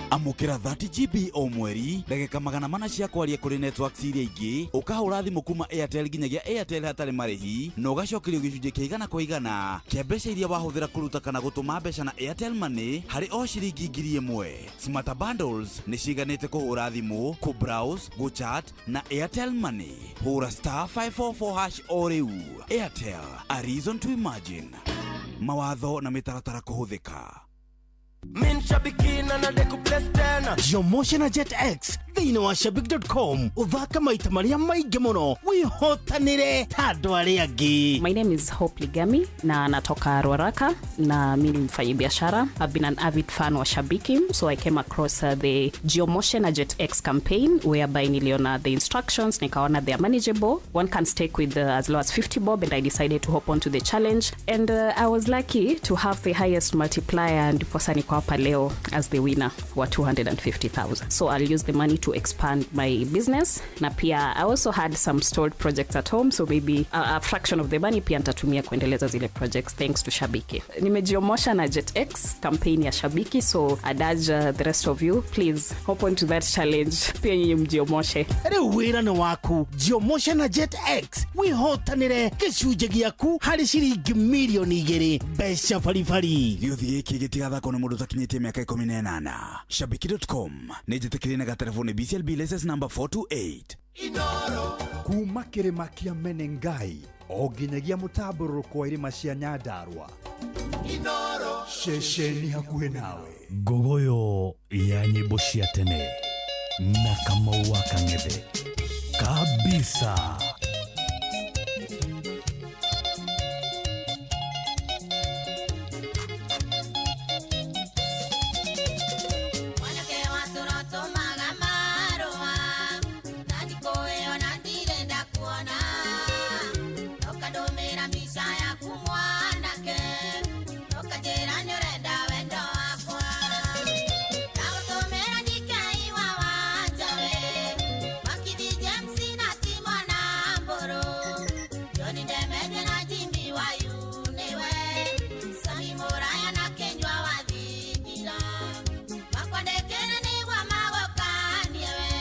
Amũkĩra 30 GB o mweri, ndagĩka 400 cia kwaria kũrĩ networks iria ingĩ, ũkahũra thimũ kuma Airtel nginyagia Airtel hatarĩ marĩhi, na ũgacokerio gĩcunjĩ kĩa igana kwa igana kĩa mbeca iria wahũthĩra kũruta kana gũtũma mbeca na Airtel Money harĩ o ciringi 1,000. Smarter Bundles nĩ ciganĩte kũhũra thimũ, kũ-browse, gũ-chat na Airtel Money. Hũra star 544 hash o rĩu. Airtel, a reason to imagine. Mawatho na mĩtaratara kũhũthĩka. Min shabiki na nade kuplace tena. Jomosha na Jet X thĩinĩ wa shabik.com ũthaka maita marĩa maingĩ mũno wĩhotanĩre ta andũ arĩa angĩ. My name is Hope Ligami na natoka Ruaraka na mi ni mfanyabiashara. I've been an avid fan wa Shabiki, so I came across the Geomotion na Jet X campaign whereby niliona the instructions, nikaona they are manageable. One can stake with as low as 50 bob, and I decided to hop onto the challenge, and I was lucky to have the highest multiplier, ndiposa niko hapa leo as the winner wa 250,000. So I'll use the money to expand my business, na pia I also had some stalled projects at home, so maybe a fraction of the money pia nitatumia kuendeleza zile projects thanks to Shabiki. Nimejiomosha na Jet X campaign ya Shabiki, so I'd urge the rest of you, please hop on to that challenge, pia nyinyi mjiomoshe. Rĩu wĩra nĩ waku. Jiomosha na Jet X wĩhotanĩre gĩcunjĩ gĩaku harĩ ciringi mirioni 2 mbeca baribari. Gĩũthi gĩkĩ gĩtigathakwo nĩ mũndũ. ũtakinyĩtie mĩaka 18. Shabiki.com nĩ njĩtĩkĩrie na gaterebo nĩ BCLB license number 428. Kuma kĩrĩma kĩa Menengai o nginyagia mũtambũrũrũko wa irĩma cia Nyandarua, ceceni hakuhĩ nawe. Ngogoyo ya nyĩmbo cia tene na Kamau wa Kang'ethe kabisa. Mwanake wa tũrotũmaga marũa na thikũ ĩyo na ndirenda kuona ũkandũmĩra mbica yaku mwanake ũkanjĩra nĩũrenda wendo wakwa ndagũtũmĩra ndikeiwa wanjawe Wakithi James na Timo na Mbũrũ John Ndemethia na Jimmy Wayu nĩwe Sami Mũraya na Kĩnyua wa Thingira makwandĩkĩre nĩguo magũkanie we.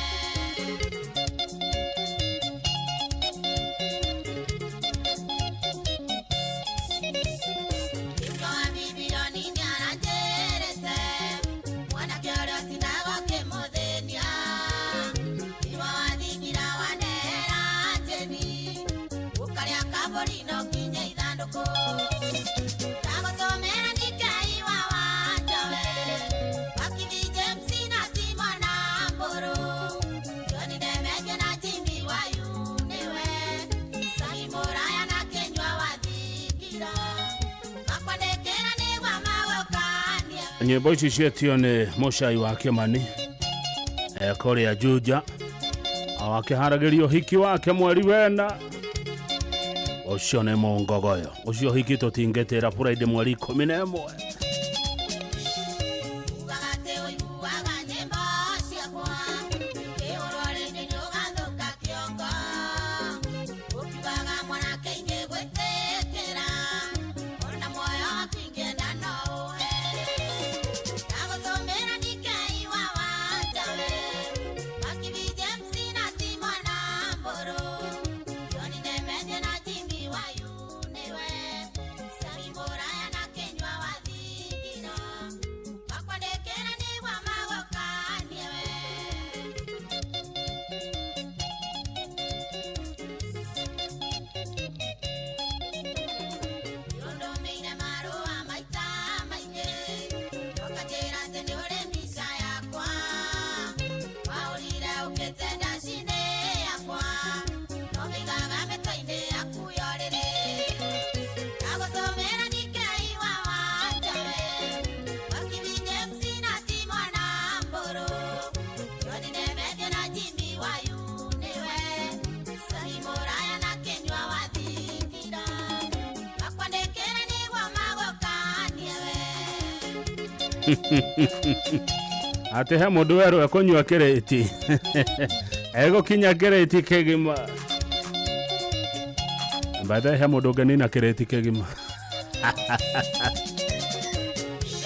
Gĩko wa bibironi nĩaranjĩrĩte mwanake ũrĩa ũtindaga ũkĩmũthĩnia Iwa wa thingira wanehera njeni ũkarĩa kabũri no nginya ithandũkũ ndagũtũmĩra ndikeiwa wanjowe Wakithi James na Timo na Mbũrũ John Ndemethia na Jimmy Wayu nĩwe Sami Mũraya na Kĩnyua wa Thingira makwandĩkĩra nĩguo magũkanie. Nyĩmbo ici cietio nĩ mũcai wa Kĩmani kũrĩa Juja akĩharagĩria ũhiki wake mweri wena ũcio nĩ mũngogoyo ũcio ũhiki tũtingĩtĩra Friday mweri 11. Ugaga atĩ ũiguaga nyĩmbo ciakwa kĩhũrwo rĩngĩ nĩũgathũka kĩongo ũkiugaga mwanake ingĩgwĩtĩkĩra ona muoyo waku ingĩenda no ũhe ndagũtũmĩra ndikeiwa wanjawe Wakithi James na Timo na Mbũrũ John Ndemethia na Jimmy Wayu nĩwe Sami Mũraya na Kĩnyua wa Thingira makwandĩkĩra nĩguo magũkanie we. Nĩũndũmĩire marũa maita maingĩ ũkanjĩra atĩ nĩũrĩ mbica yakwa waũrire ũkĩte ndaci-inĩ yakwa no mĩigaga mĩtwe-inĩ yaku yorĩrĩ ndagũtũmĩra ndikeiwa wanjawe Wakithi James na Timo na Mbũrũ John Ndemethia na Jimmy Wayu nĩwe Sami Mũraya na Kĩnyua wa Thingira makwandĩkĩra nĩguo magũkanie we. Atĩ he mũndũ werũ ekũnyua kĩrĩti egũkinya kĩrĩti kĩgima bathe he mũndũ ũngĩnina kĩrĩti kĩgima.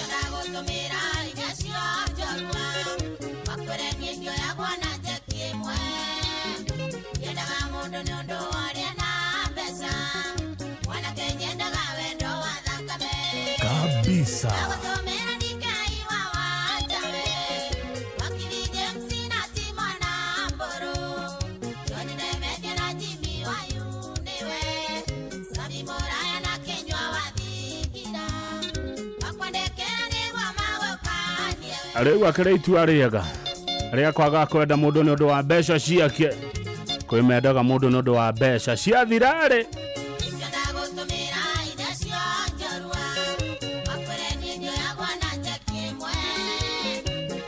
Ndagũtũmĩra inya cio njorua makwĩre niĩ ndioyagwo na njeki ĩmwe nyendaga mũndũ nĩ ũndũ wa ũrĩa na mbeca mwanake nyendaga wendo wa thakame Kabisa. ndagũtũmĩra ndikeiwa wanjawe Wakithi James na Timo na Mbũrũ John Ndemethia na Jimmy Wayu nĩwe Sami Mũraya na Kĩnyua wa Thingira makwandĩkĩra nĩguo magũkanie we. Rĩu akĩrĩ itua rĩega rĩa kwaga kwenda mũndũ nĩ ũndũ wa mbeca ciake kwĩ mendaga mũndũ nĩ ũndũ wa mbeca ciathirarĩ. Ndagũtũmĩra inya cio njorua makwĩre niĩ ndioyagwo na njeki ĩmwe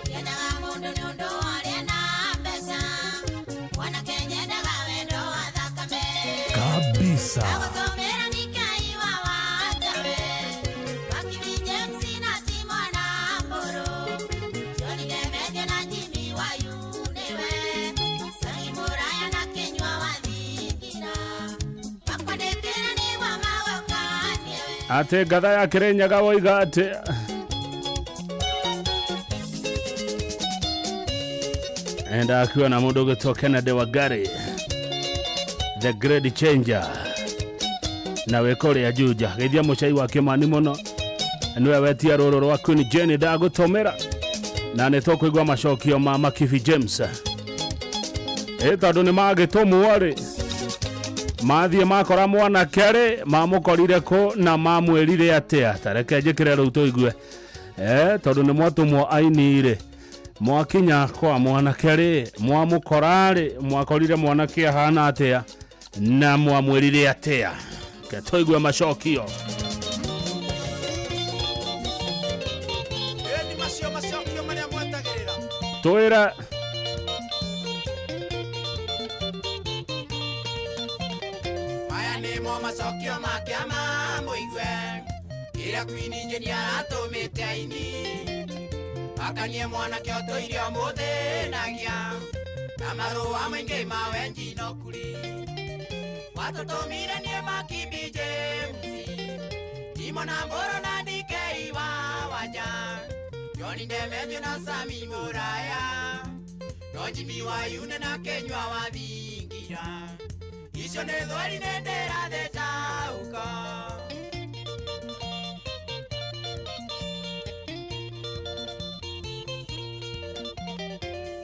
nyendaga mũndũ nĩ ũndũ wa ũrĩa na mbeca mwanake nyendaga wendo wa thakame Kabisa. ndagũtũmĩra ndikeiwa wanjawe Wakithi James na Timo na Mbũrũ John Ndemethia na Jimmy Wayu nĩwe Sami Mũraya na Kĩnyua wa Thingira makwandĩkĩra nĩguo magũkanie we. Atĩ ngatha ya Kĩrĩnyaga woiga atĩ enda akiwa na mũndũ ũgĩtwo Kennedy Wangari the great changer na wĩ kũrĩa Juja geithia mũcai wa Kĩmani mũno. Nĩwe wetia rũrũ rwa Queen Jane ndagũtũmĩra na nĩ tũkũigua macokio ma Makibi James. Ĩ tondũ nĩ magĩtũmwo rĩ, mathiĩ makora mwanake rĩ, mamũkorire kũ na mamwĩrire atĩa? Tareke njĩkĩre rĩu tũigue. Tondũ nĩ mwatũmwo aini rĩ, mwakinya kwa mwanake rĩ, mwamũkora rĩ, mwakorire mwanake ahana atĩa na mwamwĩrire atĩa? Reke tũigue macokio. Ĩni macio macokio marĩa mwetagĩrĩra. Twĩre. Maya nĩmo macokio ma kĩama mũigue kĩrĩa Queen Jane aratũmĩte aini akanie mwanake ũtũire ũmũthĩnagia na marũa maingĩ ma wenji no kuri watũtũmire niĩ Makibi James Timo na Mbũrũ na DK wa Wanja John Ndemethio na Sami Mũraya no Jimmy wa Yune na Kenywa wa Thingira icio nĩ thweri nĩ ndĩrathetaũka.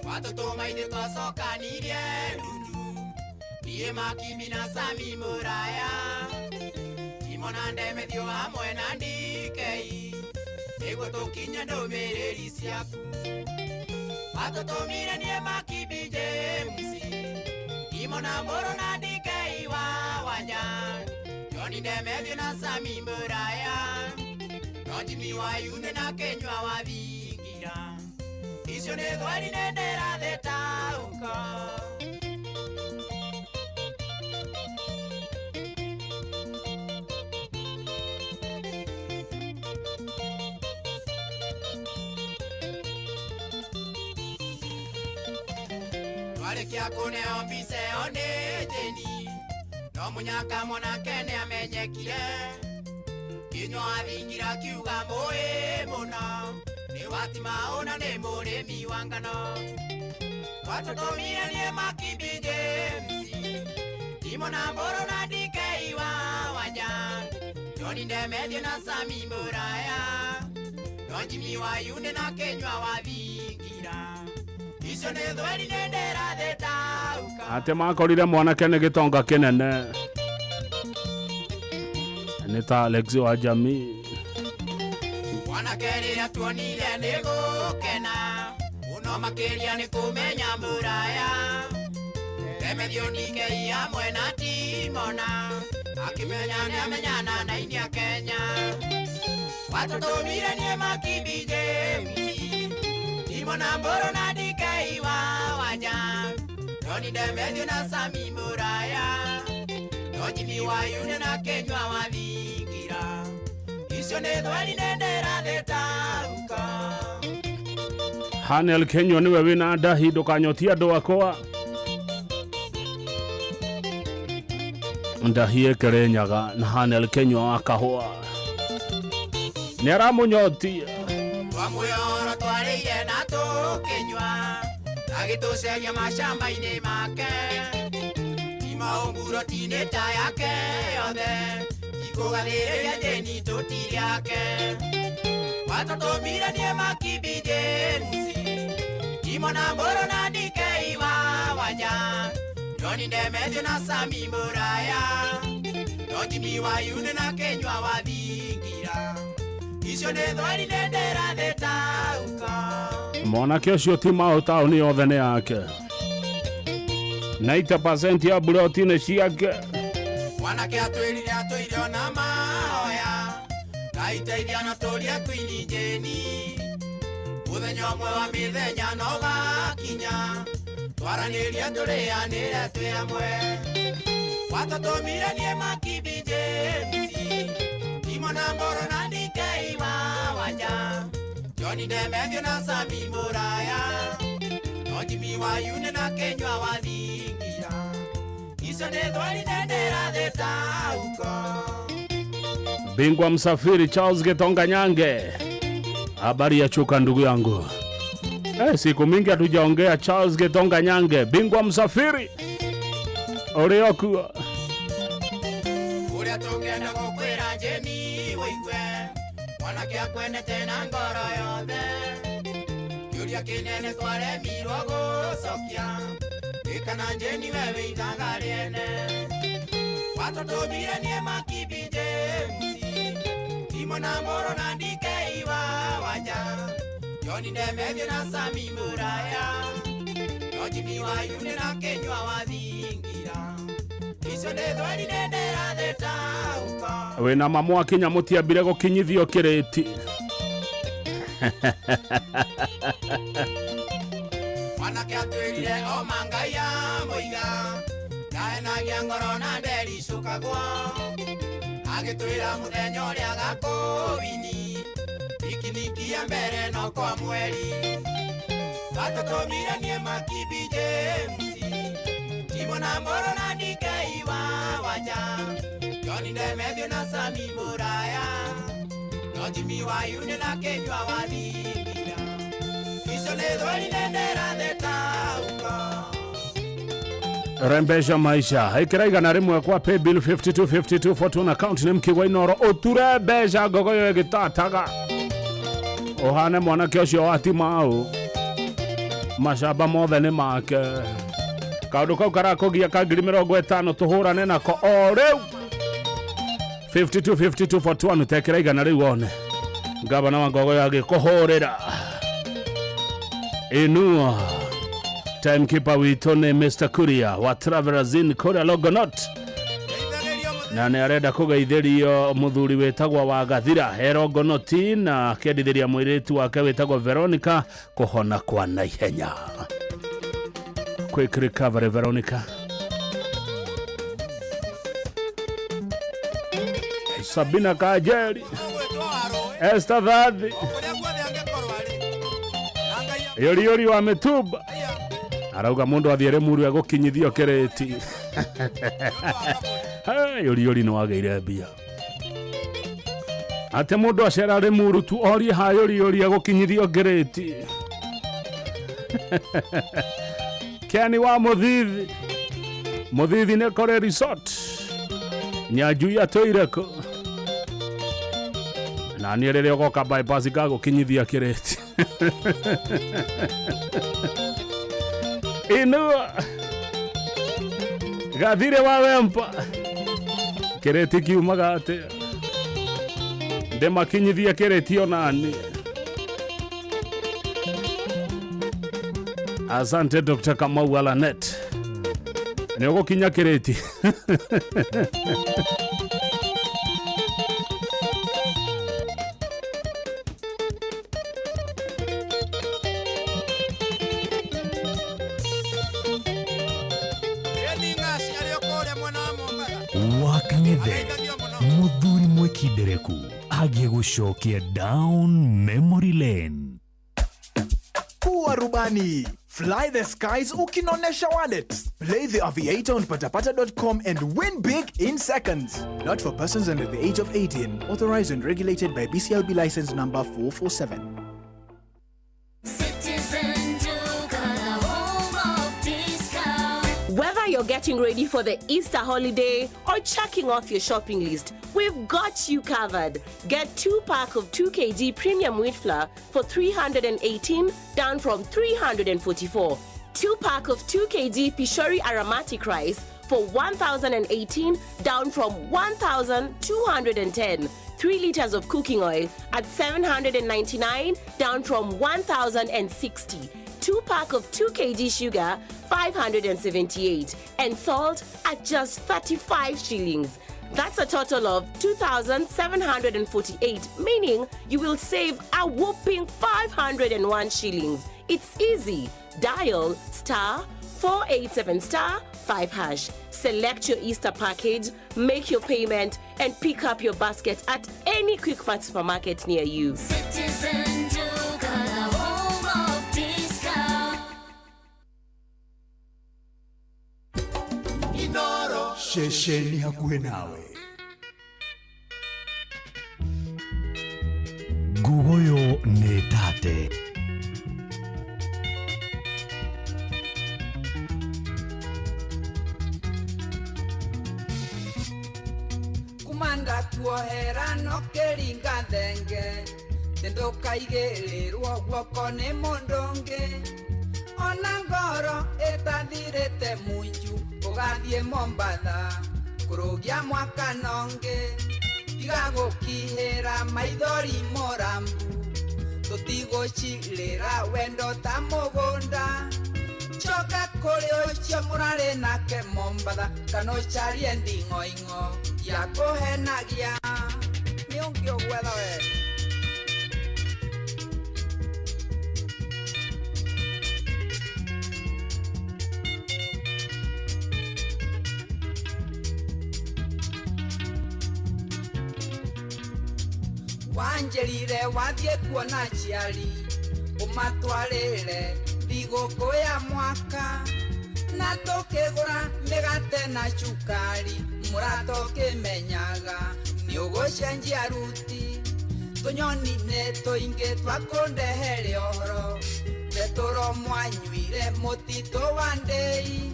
Watũtũma ithuĩ twacokanirie ndundu niĩ Makibi na Sami Mũraya Timo na Ndemethio hamwe na DK nĩguo tũkinye ndũmĩrĩri ciaku. Watũtũmire niĩ Makibi James Timo na Mbũrũ na DK wa Wanja John Ndemethio na Sami Mũraya no Jimmy wa Yune na Kenywa wa Thingira icio nĩ thweri nĩ ndĩrathetaũka. Twarĩkia kũneo mbica ĩyo nĩ Jane no mũnyaka mwanake nĩamenyekire kinyua athingira kiuga mũĩ mũno nĩ watima ũna nĩ mũrĩmi wa ngano. Watũtũmire niĩ Makibi James Timo na Mbũrũ na DK wa Wanja John Ndemethio na Sami Mũraya no Jimmy wa Yune na Kenywa wa Thingira icio nĩ thweri nĩ ndĩrathetaũka. Atĩ makorire mwanake nĩ gĩtonga kĩnene nĩ ta Alex wa jamii. Mwanake rĩrĩa tuonire nĩ gũkena mũno makĩria nĩ kũmenya Mũraya Ndemethio DK hamwe na Timona akĩmenya nĩamenyana na aini a Kenya. Watũtũmire niĩ Makibi James Timo na Mbũrũ na DK wa Wanja John Ndemethio na Sami Mũraya no Jimmy wa Yune na Kenywa wa Thingira icio nĩ thweri nĩ ndĩrathetaũka. Hanel Kenywa nĩwe wĩna ndahi ndũkanyotie andũ akwa. Ndahi ĩkĩrĩnyaga na Hanel Kenywa wa kahũa nĩaramũnyotia. Twamwĩhoro twarĩire na tũkĩnyua agĩtũceria macamba-inĩ make timaũnguro tinĩta yake yothe tikũgathĩrĩria Jane tũtiriake. Watũtũmire niĩ Makibi James Timo na Mbũrũ na DK wa Wanja John Ndemethio na Sami Mũraya no Jimmy wa Yune na Kenywa wa Thingira icio nĩ thweri nĩ ndĩrathetaũka. Mwanake ũcio ti maũ taũni yothe nĩ yake 90% ya buroti nĩ ciake. Mwanake atwĩrire atũire ona mahoya Ngai teithia na tũrie Queen Jane mũthenya ũmwe wa mĩthenya no gakinya twaranĩrie tũrĩanĩre twĩ hamwe. Watũtũmire niĩ Makibi James Timo na Mbũrũ na DK wa Wanja John Ndemethio na Sami Mũraya no Jimmy wa Yune na Kenywa wa Thingira icio nĩ thweri nĩ ndĩrathetaũka. Bingwa msafiri Charles Gitonga Nyange, habari ya chuka ndugu yangu. Siku mingi hatujaongea. Charles Gitonga Nyange, bingwa msafiri uliokuwa uria tũngĩenda gũkwĩra Jane wĩigue mwanake Mwanake akwendete na ngoro yothe Kĩũria kĩnene twaremirwo gũcokia Gĩkana njeni we wĩitaga rĩene Watũtũmire niĩ Makibi James Timo na Moro na DK wa Wanja Joni Ndemethio na Sami Muraya Nojimi wa Yune na Kenywa wa Thingira Icio nĩ thweri nĩ ndĩratheta uko Wĩna mamu akinya mũtiambire gũkinyithio kĩrĩti. Mwanake atwĩrire o mangai ya mũiga Ndahenagia ngoro na ndericũkagwo Agĩtwĩra mũthenya ũrĩa agakũwini Pikiniki ya mbere no kwa mweri Watũtũmire niĩ Makibi James Timo na Moro na DK wa Wanja Joni Ndemethio na Sami Muraya Nojimi wa Yune na Kenywa wa Thingira Icio nĩ thweri nĩ ndĩratheta uko Rembesha maisha ikira 100 kwa paybill 5252 Fortune account nĩ Mkigwa Inoro ũture mbeca ngogoyo ĩgĩtataga ũhane mwanake ũcio wa Timau macamba mothe nĩ make kaũndũ kau karakũgia ka 50,000 tũhũrane nako o rĩu 5252 Fortune tekera 100 wone gavana wa ngogoyo agĩkũhũrĩra inua. Timekeeper witũ nĩ Mr. Kuria wa Travelers Inn kũrĩa Longonot na nĩ arenda kũgeithĩrio mũthuri wĩtagwo wa Gathira e Longonot na akendithĩria mũirĩtu wake wĩtagwo Veronica kũhona kwa naihenya. Quick recovery Veronica. Sabina Kajeri, Esther Thathi, Yori wa Mituba arauga mundu athiere muru egũkinyithio kĩrĩti. Yori nĩ wagĩire mbia atĩ mũndũ acera Rĩmuru tu orie ha Yori egũkinyithio kĩrĩti. Keni wa Mũthithi, Mũthithi nĩ kũrĩ resort Nyanjui atũire kũ na niĩ rĩrĩa ũgoka bypass ngagũkinyithia kĩrĩti. Inua Gathire wa Wempa kĩrĩti kiumaga atĩa ndĩmakinyithie kĩrĩti onani. Asante Dr. Kamau Alanet nĩ ũgũkinya kĩrĩti. Wakang'ethe muthuri mwikindereku agĩgũcokia down memory lane. Kuwa rubani. Fly the skies ukinonesha wallet. Play the Aviator on patapata.com and win big in seconds. Not for persons under the age of 18. Authorized and regulated by BCLB license number 447. Citizen Duka, the home of discount. Whether you're getting ready for the Easter holiday or checking off your shopping list, we've got you covered. Get 2-pack of 2 kg premium wheat flour for 318, down from 344. 2-pack of 2 kg Pishori aromatic rice for 1,018, down from 1,210. 3 liters of cooking oil at 799, down from 1,060. 2-pack of 2 kg sugar, 578, and salt at just 35 shillings. That's a total of 2,748, meaning you will save a whopping 501 shillings. It's easy. Dial star 487 star 5 hash. Select your Easter package, make your payment, and pick up your basket at any Quickmart supermarket near you. Citizen Duka, the home of discount. Inoro ceceni hakuhĩ nawe. Ngugoyo nĩ tate. Kumanda kuohera no kĩringa thenge Ndũkaigĩrĩrwo guoko nĩ mũndũ ũngĩ ona ngoro ĩtathirĩte munju ũgathiĩ Mombatha kũrũgia mwaka nongĩ tiga gũkihĩra maithori mũrambu tũtigũcirĩra wendo ta mũgũnda coka kũrĩ ũcio mũrarĩ nake Mombatha kana ũcarie nding'oing'o ya kũhenagia nĩ ũngĩ ũgwetha we. Wanjĩrire wathiĩ kuona aciari ũmatwarĩre thigũkũ ya mwaka na tũkĩgũra mĩgate na cukari mũrata ũkĩmenyaga nĩ ũgũcenjia ruti tũnyoni nĩ tũingĩ twakũndehere ũhoro betũro mwanyuire mũtitũ wa ndĩi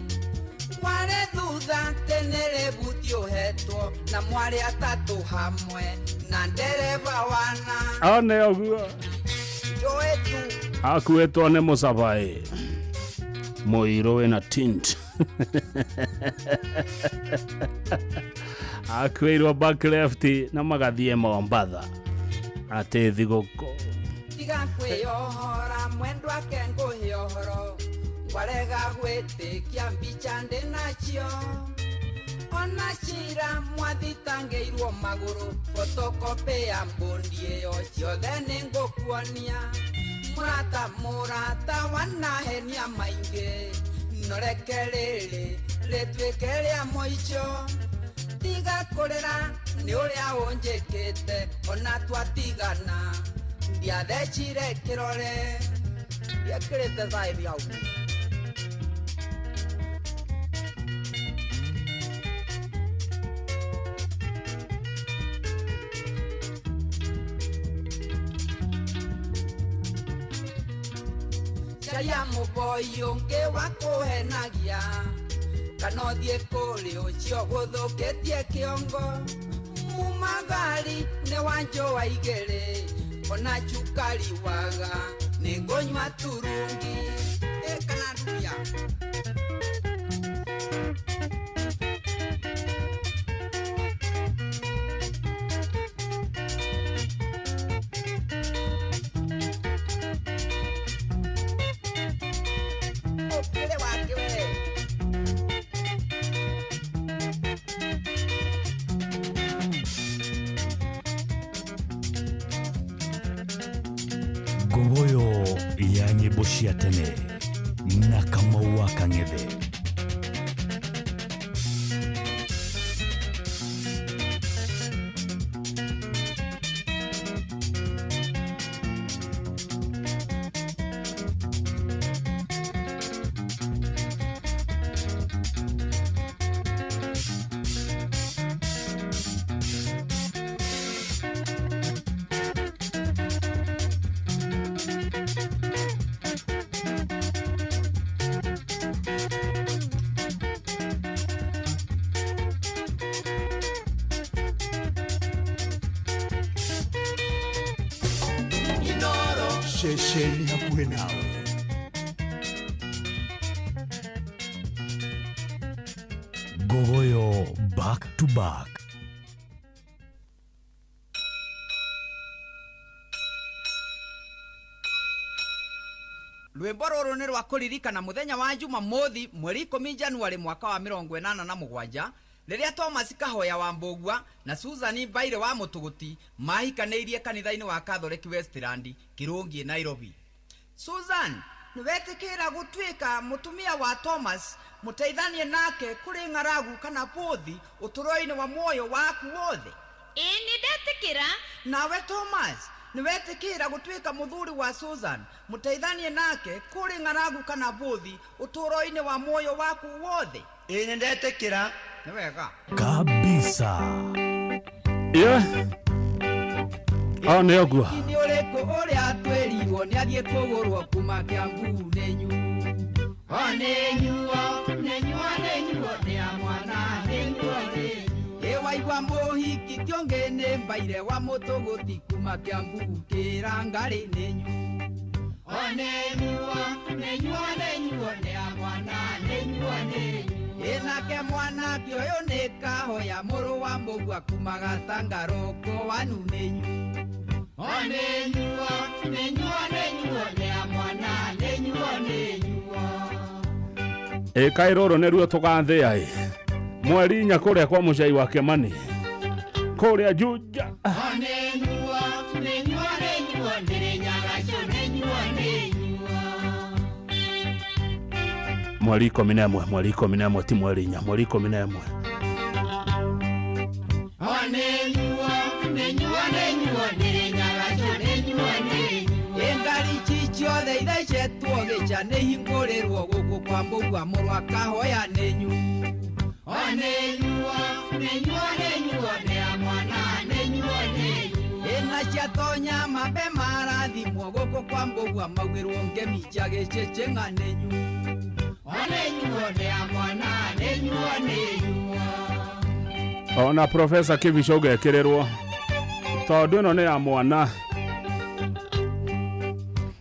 warĩ thutha tene rĩbuti ũhetwo na mwarĩ atatũ hamwe na ndereba wana one ũguo njoe tu akuĩtwo nĩ mũcabaĩ mũirũ wĩna tint akuĩirwo back left na magathiĩ Mombatha atĩ thigũkũ tiga kwĩyohora mwendwa ake ngũhe ũhoro warega gwĩtĩkia mbica ndĩ nacio ona cira mwathitangĩirwo magũrũ photocopy ya mbundi ĩyo ciothe nĩ ngũkuonia mũrata mũrata wanahenia maingĩ noreke rĩrĩ rĩtuĩke rĩa mũico tiga kũrĩra nĩ ũrĩa ũnjĩkĩte ona twatigana ndiathecire kĩrore ndiekĩrĩte thaithi hau. Caria mũboi ũngĩ wa kũhenagia kana ũthiĩ kũrĩ ũcio gũthũkĩtie kĩongo mumagari nĩ wanjũa igĩrĩ ona cukari waga nĩ ngũnyua turungi ĩkana ndubia. Ngogoyo ya nyĩmbo cia tene na Kamau wa Kang'ethe. Ceceni hakuhĩ nawe. Ngogoyo back to back. Rwĩmbo rũrũ nĩ rwa kũririkana mũthenya wa Jumamothi mweri 10 Januari mwaka wa 87 rĩrĩa Thomas Kahoya wa Mbũgua na Susan Mbaire wa Mũtũgũti mahikanĩirie kanitha-inĩ wa Catholic Westland Kĩrũngiĩ Nairobi. Susan nĩwetĩkĩra gũtuĩka mũtumia wa Thomas mũteithanie nake kũrĩ ng'aragu kana bũthi ũtũũro-inĩ wa muoyo waku wothe? Ĩĩ nĩndetĩkĩra. Nawe Thomas nĩwetĩkĩra gũtuĩka mũthuri wa Susan mũteithanie nake kũrĩ ng'aragu kana bũthi ũtũũro-inĩ wa muoyo waku wothe? Ĩĩ nĩndetĩkĩra. Nĩ wega kabisa. Yeah. Nĩ ũguo nĩ ũrĩkũ ũrĩa twĩrirwo nĩ athiĩ kũgũrwo kuma Kĩambu nĩ nyuo nĩ nyuo nĩ nyuo nĩ ya mwana nĩ nyuo nĩ ĩ wa Ndaigua mũhiki ti ũngĩ nĩ mbaire wa mũtũgũti kuma Kĩambu kĩra ngarĩ nĩ nyu. O nĩ nyuo, nĩ nyuo, nĩ nyuo, nĩ a mwana, nĩ nyuo, nĩ nyuo. Ĩnake mwanake ũyũ nĩ kahoya mũrũ wa mũgua kuma Gatangarũkũ wanu nĩ nyu. O nĩ nyuo, nĩ nyuo, nĩ nyuo, nĩ a mwana, nĩ nyuo, nĩ nyuo. Ĩ kaĩ rũrũ nĩruo tũgathĩa ĩ mweri inya kũrĩa kwa mũcai wa Kĩmani kũrĩa Juja. O nĩ nyuo, nĩ nyuo, nĩ nyuo, nĩ nyagacio, nĩ nyuo, nĩ nyuo. Mweri 11, mweri 11 ti mweri inya, mweri 11. O nĩ nyuo, nĩ nyuo, nĩ nyuo, nĩ nyagacio, nĩ nyuo, nĩ nyuo. Ĩ ngari ici ciothe ithecetwo gĩca nĩ hingũrĩrwo gũkũ kwa Mbũgua mũrũ wa Kahoya nĩ nyu. O nĩ nyuo, nĩ nyuo, nĩ nyuo, nĩ a mwana, nĩ nyuo, nĩ nyuo. Ĩna ciatonya mambe marathimwo gũkũ kwa Mbũgua maugĩrwo ngemi cia gĩcĩcĩng'a nĩ nyu. O nĩ nyuo, nĩ a mwana, nĩ nyuo, nĩ nyuo. Ona Profesa Kibicho ũgekĩrĩrwo tondũ ĩno nĩ ya mwana.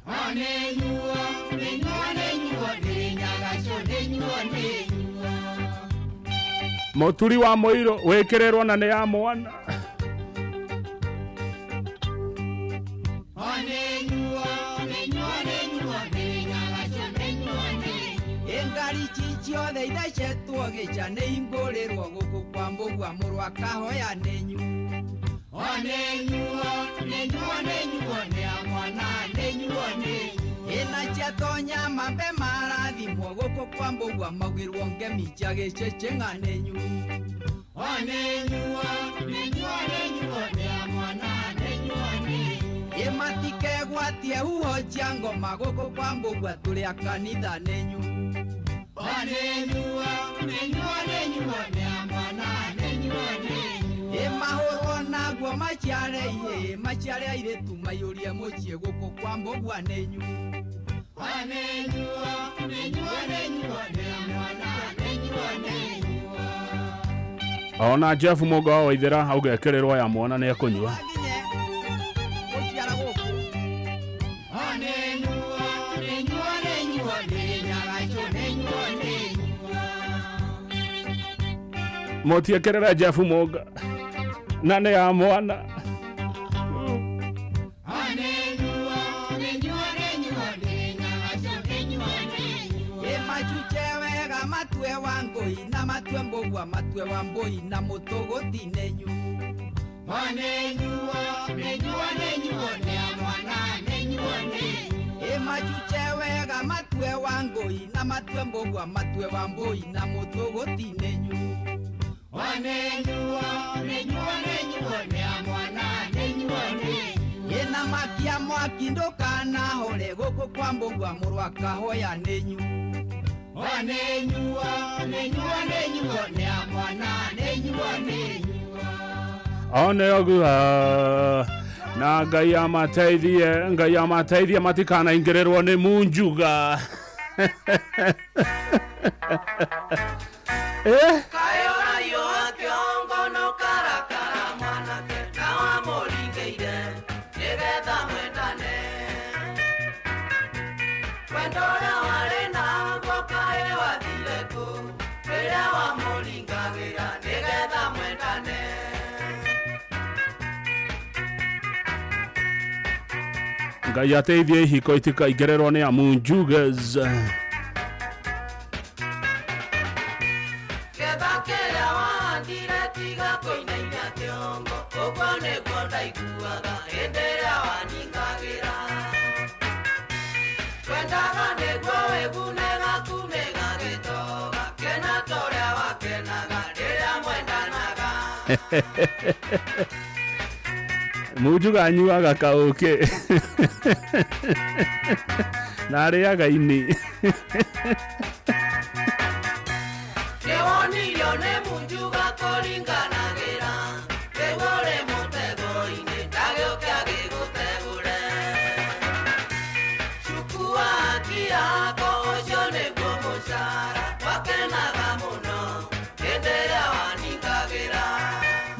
O nĩ nyuo, nĩ nyuo, nĩ nyuo, nĩ nyagacio, nĩ nyuo, nĩ nyuo. Mũturi wa mũirũ wĩkĩrĩrwo na nĩ ya mwana. O nĩ nyuo, nĩ nyuo, nĩ nyuo, nĩ nyagacio, nĩ nyuo, nĩ nyuo. Ĩ ngari ici ciothe ithecetwo gĩca nĩ hingũrĩrwo gũkũ kwa Mbũgua mũrũ wa Kahoya nĩ nyu. O nĩ nyuo, nĩ nyuo, nĩ nyuo, nĩ a mwana, nĩ nyuo, nĩ nyuo. Ĩna ciatonya mambe marathimwo gũkũ kwa Mbũgua maugĩrwo ngemi cia gĩcĩcĩng'a nĩ nyu. O nĩ nyuo, nĩ nyuo, nĩ nyuo, nĩ a mwana, nĩ nyuo, nĩ nyuo. Ĩ matikegwatie huho cia ngoma gũkũ kwa Mbũgua tũrĩ a kanitha nĩ nyu. O nĩ nyuo, nĩ nyuo, nĩ nyuo, nĩ a mwana, nĩ nyuo, nĩ nyuo. Ĩ mahũrwo naguo maciare ihĩĩ, maciare airĩtu maiyũrie mũciĩ gũkũ kwa Mbũgua nĩ nyu. O nĩ nyuo, nĩ nyuo, nĩ nyuo, nĩ a mwana, nĩ nyuo, nĩ nyuo. Ona Jeff Mũgo wa Waithera ũgekĩrĩrwo ya mwana nĩ ekũnyua. Gũciara gũkũ. O nĩ nyuo, nĩ nyuo, nĩ nyuo, nĩ nyagacio, nĩ nyuo, nĩ nyuo. Mũtiĩkĩrĩre Jeff Mũga na nĩ ya mwana. O nĩ nyuo, nĩ nyuo, nĩ nyuo, nĩ nyagacio, nĩ nyuo, nĩ nyuo. Ĩ machuche wega matue wa ngũi na matue Mbũgua matue wa mbũi na mũtũgũti nĩ nyu. O nĩ nyuo, nĩ nyuo, nĩ nyuo, nĩ a mwana, nĩ nyuo, nĩ nyuo. Ĩ machuche wega matue wa ngũi na matue Mbũgua matue wa mbũi na mũtũgũti nĩ nyu. O nĩ nyuo, nĩ nyuo, nĩ nyuo, nĩ a mwana, nĩ nyuo, nĩ nyuo. Ĩna makia mwaki ndũkanahore gũkũ kwa Mbũgua mũrũ wa Kahoya nĩ nyu. O nĩ nyuo, nĩ nyuo, nĩ nyuo, nĩ a mwana, nĩ nyuo, nĩ nyuo. O nĩ ũguo na Ngai amateithie, Ngai amateithie matikanaingĩrĩrwo nĩ munjuga. Eh? Kaĩ ũraiyo wa kĩongo no karakara mwanake na wamũringĩire nĩgetha mwendane. Wendo ũrĩa warĩ naguo kaĩ wathire kũ rĩrĩa wamũringagĩra nĩgetha mwendane. Ngai ateithie ihiko itikaingĩrĩrwo nĩ amunjugas. Getha kĩrĩa wahandire tiga kũinaina kĩongo, ũguo nĩguo ndaiguaga hĩndĩ ĩrĩa waningagĩra. Twendaga nĩguo wĩgune gaku nĩ gagĩtoga, kena ta ũrĩa wakenaga rĩrĩa mwendanaga. Munjuga anyuaga kaũkĩ na arĩaga ini. Nĩwonirio nĩ munjuga kũringanagĩra, rĩu ũrĩ mũtego-inĩ ndagĩũke agĩgũtegũre. Cukua haki yako ũcio nĩguo mũcara, wakenaga mũno hĩndĩ ĩrĩa waningagĩra.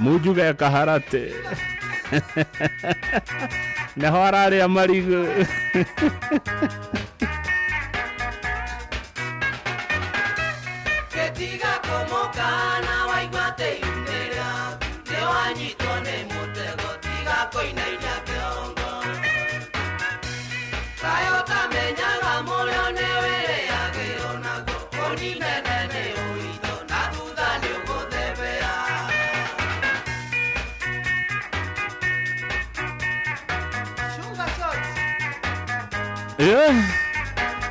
Mujuga kaharate. Neho araria marigu. Ketiga como kana waigua te yumera Te wanyitwo nĩ mũtego tiga kũinainia kĩongo Kaĩ ũtamenyaga mũrĩo nĩ wĩrĩagĩrwo naguo Ũninene nĩ ũritũ na thutha nĩ ũgũthebea.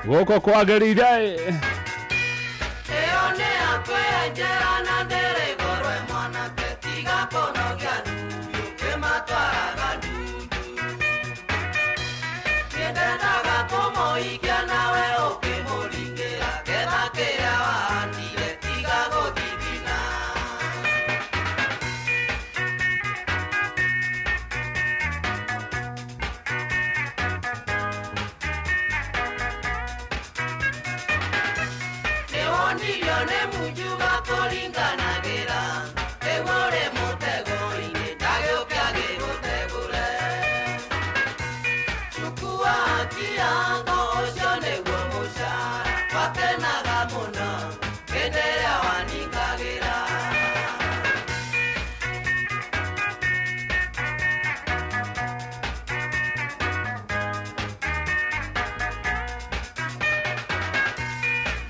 Gũkũ kwagĩrĩire. Ĩyo nĩ yakwenjera na ndĩrĩ igũrũ mwanake tiga kũnogia ndundu ũkĩmatwaraga ndundu. Niĩ ndendaga kũmũhikia nawe ũkĩmũringĩra ketha kĩrĩa wahandire tiga gũthithina. Nĩwonirio nĩ Mujuga kũringanagĩra rĩu ũrĩ mũtego-inĩ ndagĩũke agĩgũtegũre. Chukua haki yako ũcio nĩguo mũcara wakenaga mũno hĩndĩ ĩrĩa waningagĩra.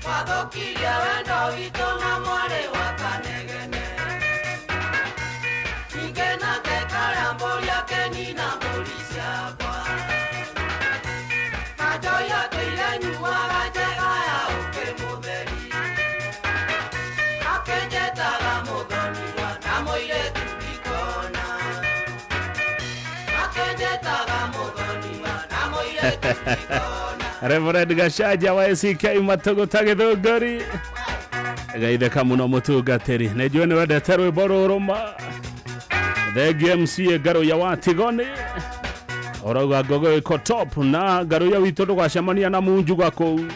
Wathũkirie wendo witũ na mwarĩ wa Kanegene. Ningĩ nake karĩa mbũri akĩnina mbũri ciakwa. Na njohi atũire nyuaga njega ya ũkĩ mũtheri. Akĩnjĩtaga mũthoniwa na mũirĩtu ndikona. Akĩnjĩtaga mũthoniwa na mũirĩtu ndikona. Reverend Gashaja wa ACK Matũgũta Gĩthũngũri. Geithĩka mũno mũtungatĩri. Nĩ njũĩ nĩ wendete rwĩmbo rũrũ ma. Thengiũ MCA Ngaruiya wa Tigoni. Ũrauga Ngogoyo ĩko top na Ngaruiya witũ ndũgacemania na Munjuga kũu.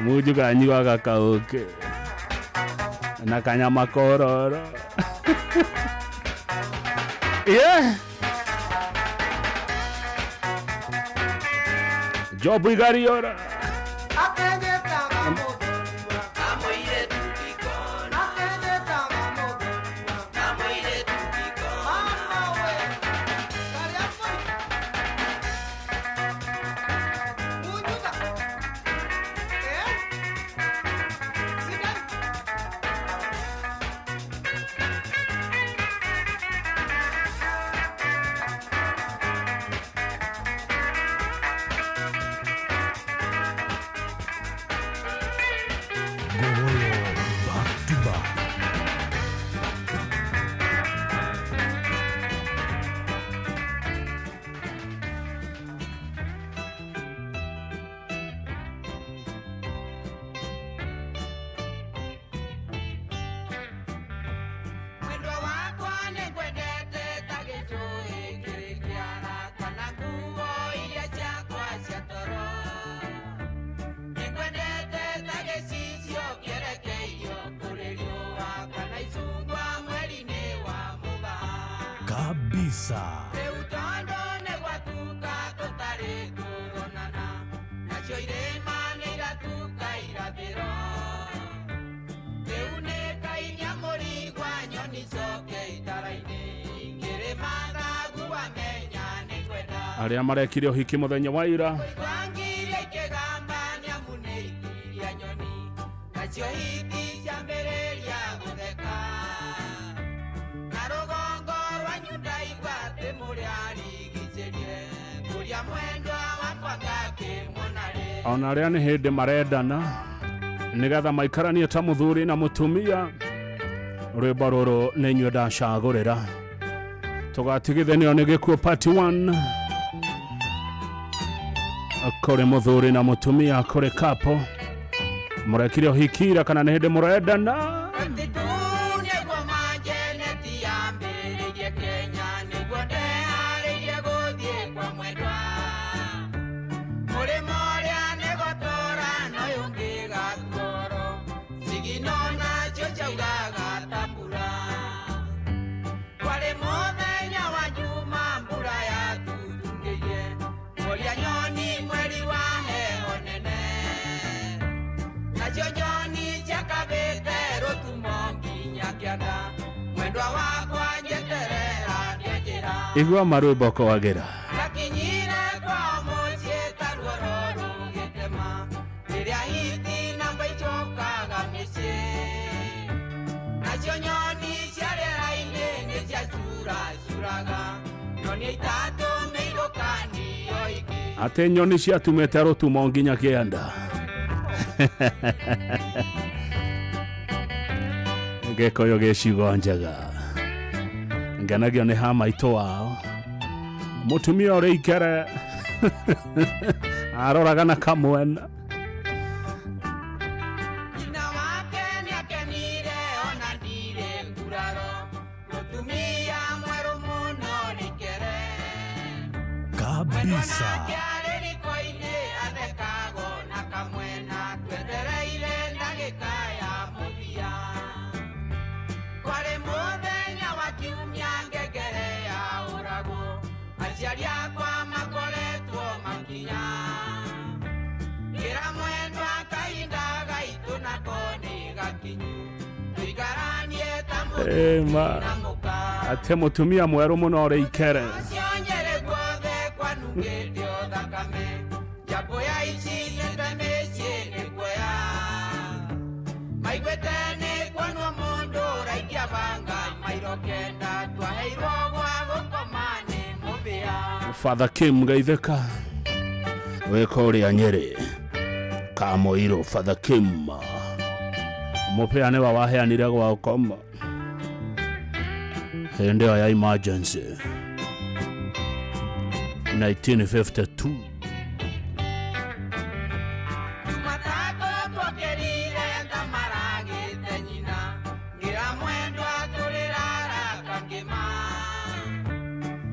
Munjuga anyuaga kaũkĩ na kanyama kororo. Yeah. Job Igariora. Akĩnjĩtaga mũthoniwa na mũirĩtu ndikona. Akĩnjĩtaga mũthoniwa na mũirĩtu ndikona. Mama we, karĩa mbũri. Munjuga. Sidai. Gogoyo back to back. Mwendwa wakwa nĩngwendete ta gĩcũhĩ kĩrĩ kĩara kana nguo iria ciakwa cia toro. Nĩngwendete ta gĩcicio kĩerekeirio kũrĩ riũa kana icungwa mweri-inĩ wa mũgaa. Kabisa. Rĩu tondũ nĩgwatuka tũtarĩ tũronana, nacio irĩma nĩiratuka irathĩro. Rĩu nĩ kainia mũrigwa nyoni coke itara-inĩ, ngĩrĩma thagu wamenya nĩngwenda. Arĩa marekire ũhiki mũthenya wa ira. Kwangiria ikĩgamba nĩamu nĩikiria nyoni, nacio hiti ciambĩrĩria gũtheka. Na rũgongo rwanyu ndaigua atĩ mũrĩ arigicĩrie, ngũria mwendwa wakwa ngakĩmuona rĩ. Ona arĩa nĩ hĩndĩ marendana nĩgetha maikaranie ta mũthuri na mũtumia. Rwĩmbo rũrũ nĩ inyuĩ ndacagũrĩra. Tũgatigithanio nĩ gĩkuũ part 1. Kũrĩ mũthuri na mũtumia, kũrĩ couple mũrekire ũhiki ira kana nĩ hĩndĩ mũrendana. 22 nĩguo manjeneti yambĩrĩirie Kenya, nĩguo ndeharĩirie gũthiĩ kwa mwendwa. Mũrĩmo ũrĩa nĩgũtũra na ũyũ ũngĩ gatuoro, sigino Nacio nyoni ciakabĩte rũtumo nginya kĩanda. Mwendwa wakwa njeterera nĩanjĩra. Igua marwĩmbo kwagĩra. Ndakinyire kwao mũciĩ ta ruoro rũgĩtema. Rĩrĩa hiti namba icokaga mĩciĩ. Nacio nyoni cia rĩera-inĩ nĩciacuracuraga. Nyoni itatũ mĩirũkanio ingĩ. Atĩ nyoni ciatumĩte rũtumo nginya kĩanda. Gĩkũyũ gĩ ciugo njega. Ngenagio nĩ ha maitũ wao. Mũtumia ũrĩa ikere aroraga na kamwena. Nyina wake nĩakenire ona ndirĩ nguraro. Mũtumia mwerũ mũno rĩkere. Kabisa. Nake arĩ riko-inĩ athekagwo na kamwena. Twetereire ndagĩka ya mũthia. Kwarĩ mũthenya wa kiumia ngengere ya ũragwo. Aciari akwa makoretwo makinya. Ngĩra mwendwa kahinda gaitũ nako nĩ gakinyu. Tũikaranie ta Ĩma. mũthuri na mũka. Atĩ mũtumia mwerũ mũno ũrĩ ikere. Cio nyerĩ guothe kwanungĩte o thakame. Njambũ ya icindĩte mĩciĩ nĩ guoya. Maiguĩte nĩ kuonwo mũndũ ũraikia banga mairo kenda. Twaheirwo gwa gũkoma nĩ mũbĩa. Father Kim Gaitheka wĩ kũrĩa Nyĩrĩ Kamũirũ. Father Kim mũbĩa nĩwe waheanire gwa gũkoma hĩndĩ ĩyo ya emergency 1952. Jumatatũ twokĩrire thamaragĩte nyina. Ngĩra mwendwa tũrĩrara kangĩma.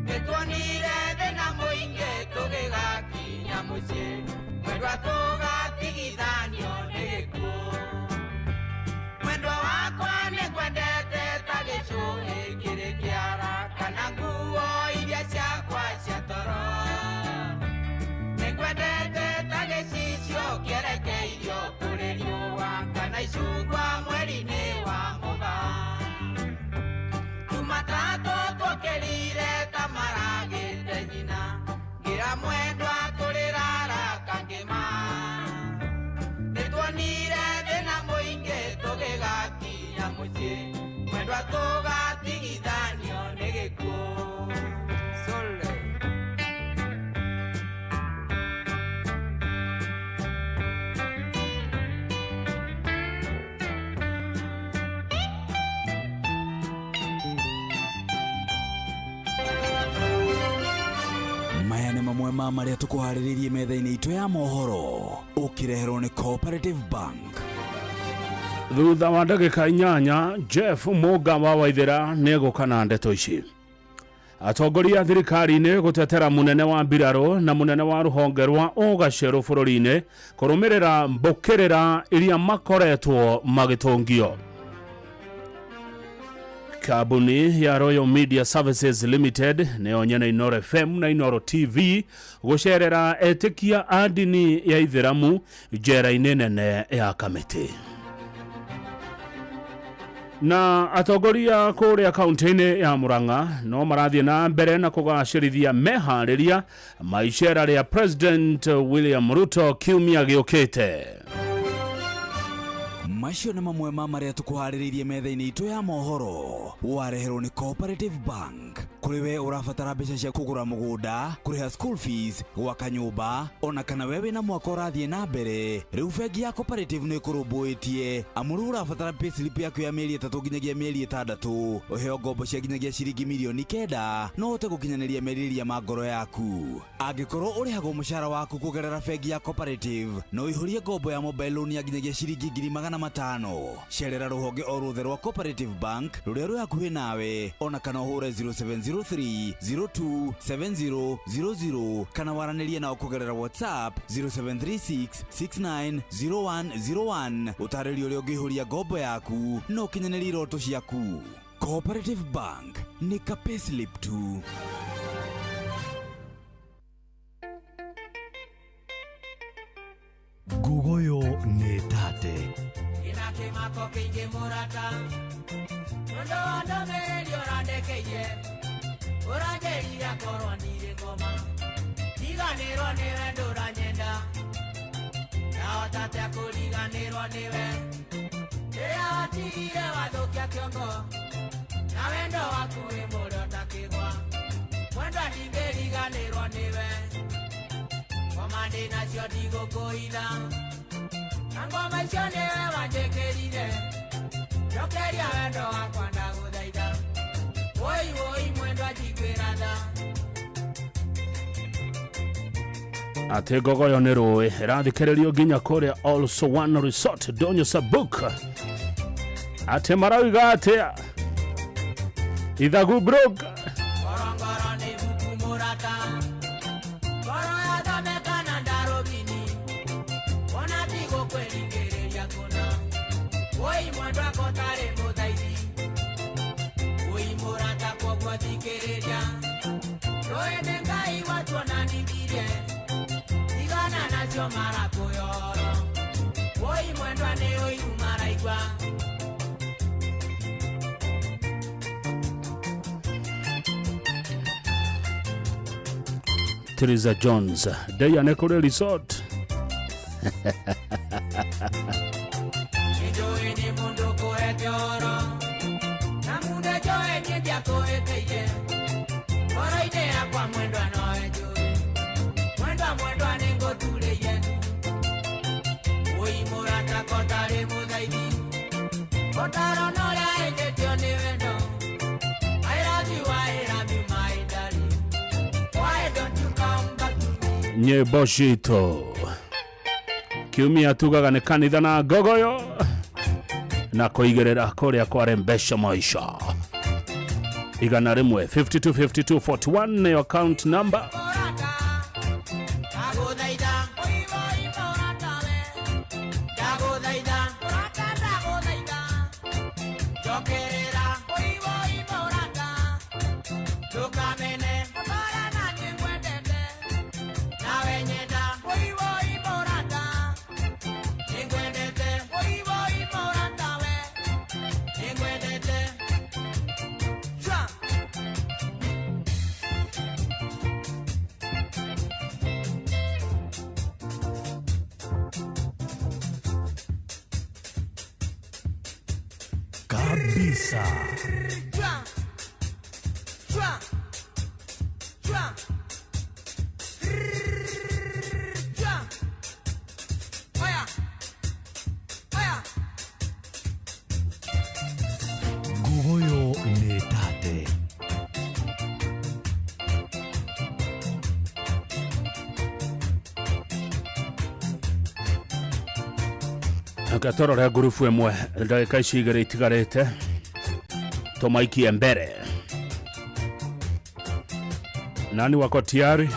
Nĩtuonire thĩna mũingĩ tũgĩgakinya mũciĩ. Mwendwa tũgatigithanio nĩ gĩkuũ. Mwendwa wakwa nĩngwendete ta gĩcũhĩ kĩrĩ kĩara kana nguo iria ciakwa cia toro. Nĩngwendete ta gĩcicio kĩerekeirio kũrĩ riũa kana icungwa mweri-inĩ wa mũgaa. Jumatatũ twokĩrire ta maragĩte nyina. Ngĩra mwendwa tũrĩrara kangĩma. Nĩtuonire thĩna mũingĩ tũgĩgakinya mũciĩ. Mwendwa tũgatigithanio nĩ gĩkuũ. Sole. Maya nĩ mamwe ma marĩa tũkũharĩrĩirie metha-inĩ itũ ya mohoro ũkĩreherwo nĩ Cooperative Bank. Thutha wa ndagĩka 8 Jeff Mũga wa Waithĩra nĩegũka na ndeto ici. Atongoria a thirikari-inĩ gũtetera mũnene wa mbirarũ na mũnene wa rũhonge rwa ũgacerũ bũrũri-inĩ kũrũmĩrĩra mbũkĩrĩra iria makoretwo magĩtũngio. Kambuni ya Royal Media Services Limited nĩyo nyene Inooro FM na Inooro TV gũcerera etĩkia a ndini ya Ithĩramu njera-inĩ nene ya Kamĩtĩ. Na atongoria kũrĩa kaunti-inĩ ya Murang'a no marathiĩ na mbere na kũgacĩrithia meharĩria ma icera rĩa President William Ruto kiumia gĩũkĩte. Macio nĩ mamwe ma marĩa tũkũharĩrĩirie metha-inĩ itũ ya mohoro wareherwo nĩ Cooperative Bank. Kũrĩ we ũrabatara mbeca cia kũgũra mũgũnda, kũrĩha school fees, gwaka nyũmba, ona kana we wĩna mwaka ũrathiĩ na mbere, rĩu bengi ya Cooperative nĩ ĩkũrũmbũĩtie. Amu rĩu ũrabatara payslip yaku ya mĩeri 3 nginyagia mĩeri 6, ũheo ngombo cia nginyagia ciringi mirioni 9 no ũhote gũkinyanĩria merirĩria ma ngoro yaku. Angĩkorwo ũrĩhagwo mũcara waku kũgerera bengi ya Cooperative, no ũihũrie ngombo ya mobile loan ya nginyagia ciringi 500,000. Cerera rũhonge o ruothe rwa Cooperative Bank rũrĩa rwĩ hakuhĩ nawe, ona kana ũhũre 0703 027000 kana waranĩrie nao kũgerera WhatsApp 0736 690101. Ũtarĩrio ũrĩa ũngĩihũria ngombo yaku na ũkinyanĩrie iroto ciaku. Cooperative Bank nĩ ka payslip tu. Ngugoyo nĩ tate. Gĩmako kĩingĩ mũrata Nũndũ wa ndũmĩrĩri ũrandĩkĩire Ũranjĩrire korwo ndirĩ ngoma Riganĩrwo nĩwe ndũranyenda Ndahota atĩa kũriganĩrwo nĩwe Rĩrĩa watigire wathũkia kĩongo Na wendo waku wĩ mũrĩo ta kĩgwa Mwendwa ndingĩriganĩrwo nĩwe Ngoma ndĩ nacio ndigũkũitha Na ngoma icio nĩwe wanjĩkĩrire Njokeria wendo wakwa ndagũthaitha Woi woi mwendwa njiguĩra tha Atä ngogoyo nä rå ä ĩrathikĩrĩrio nginya kũrĩa Also One Resort Donyo Sabuk atä marauga atĩa Ithagu Brook Ngorongoro nĩ ibuku mũrata Ngoro yathomeka na ndarũbini Wona tigũkwĩringĩrĩria kũna Woi mwendwa kotarĩ mũthaithi Woi mũrata kwoguo thikĩrĩria Rũĩ nĩ Ngai watuonanithirie Tigana nacio marakũyoro Woi mwendwa nĩ ũiru maraigua Teresa Jones ndeia nĩ kũrĩ resort Nĩnjũĩ nĩ mũndũ kũhete ũhoro Na mundu njũĩ niĩ ndiakũhĩtĩirie Ngoro-inĩ yakwa mwendwa nowe njũĩ Mwendwa mwendwa nĩngũturĩire Wũi mũrata kotarĩ mũthaithi Ũtaro na ũrĩa ĩnjĩtio nĩ wendo I love you, I love you my darling Why don't you come back to me nyĩmbo citũ kiumia tugaga nĩ kanitha na ngogoyo na kũigĩrĩra kũrĩa kware mbeca maisha 100 52 52 41 nĩyo account number Ndagũthaitha wũi wũi mũrata we Ndagũthaitha mũrata ndagũthaitha Njokerera wũi wũi mũrata Ndũkamene ũtore na niĩ ngwendete Nawe nyenda wũi wũi mũrata Nĩngwendete wũi wũi mũrata we Nĩngwendete Chwa. Kabisa. Chwa. Chwa. Chwa. Chwa. Oya. Oya. Ngugoyo nĩ tate. Reke tũrore ngurubu ĩmwe ndagĩka ici igĩrĩ itigarĩte tũmaikie mbere nani wako tayari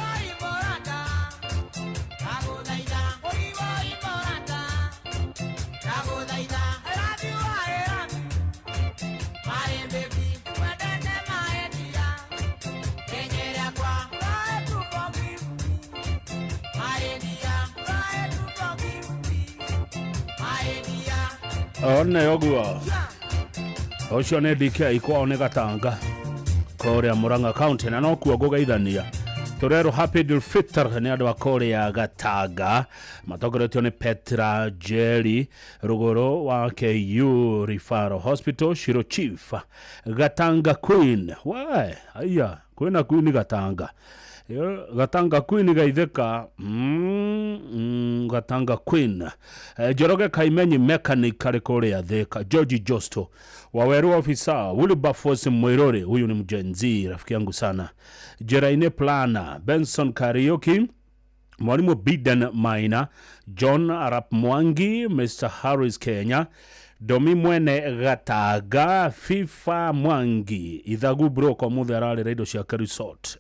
Ndagũthaitha wũi wũi mũrata Ndagũthaitha I love you, I love you My baby wendete my dear Menyera kwa try to forgive me My dear try to forgive me My dear one ũguo ũcio nĩ DK kwao nĩ Gatanga kũrĩa Murang'a County na nokuo ngũgeithania tũrerwo Happy Eid Fitr nĩ andũ a kũrĩa Gatanga matongoretio nĩ Petra Jerry rũgũrũ wa KU Referral Hospital Shiro Chief Gatanga Queen we aya kwĩna Queen Gatanga Yo, Gatanga Queen gaitheka Gatanga Queen Njoroge Kaimenyi mechanic arĩ kũrĩa Thika George Josto Waweru officer Wilberforce Mwirore huyu ni mjenzi rafiki yangu sana Jeraine Plana Benson Kariuki Mwalimu Biden Maina John Arap Mwangi Mr Harris Kenya Domi Mwene Gataga FIFA Mwangi Ithagu Bro mũthĩ ararĩra indo ciake resort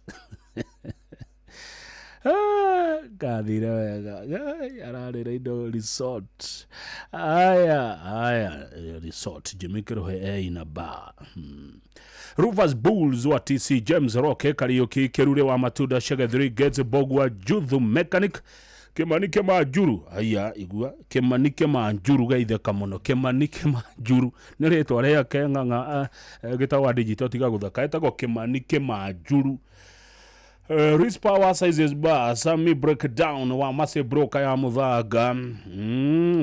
Gathire wega Ai, ararĩra indo resort aya aya resort Jimmy Kirohe eina bar Rufus Bulls wa TC James Roke Kariuki Kerure wa Matunda Shege 3 Gates Bogwa Juthu Mechanic Kimani Kĩmanjuru, aya igua Kimani Kĩmanjuru geithĩka mũno. Kimani Kĩmanjuru nĩ rĩtwa rĩake ng'ang'a gĩtagwa digital tiga gũthaka, etagwo Kimani Kĩmanjuru. Risk Power Sizes Bar, Sami Breakdown wa Mase Broker ya Muthanga,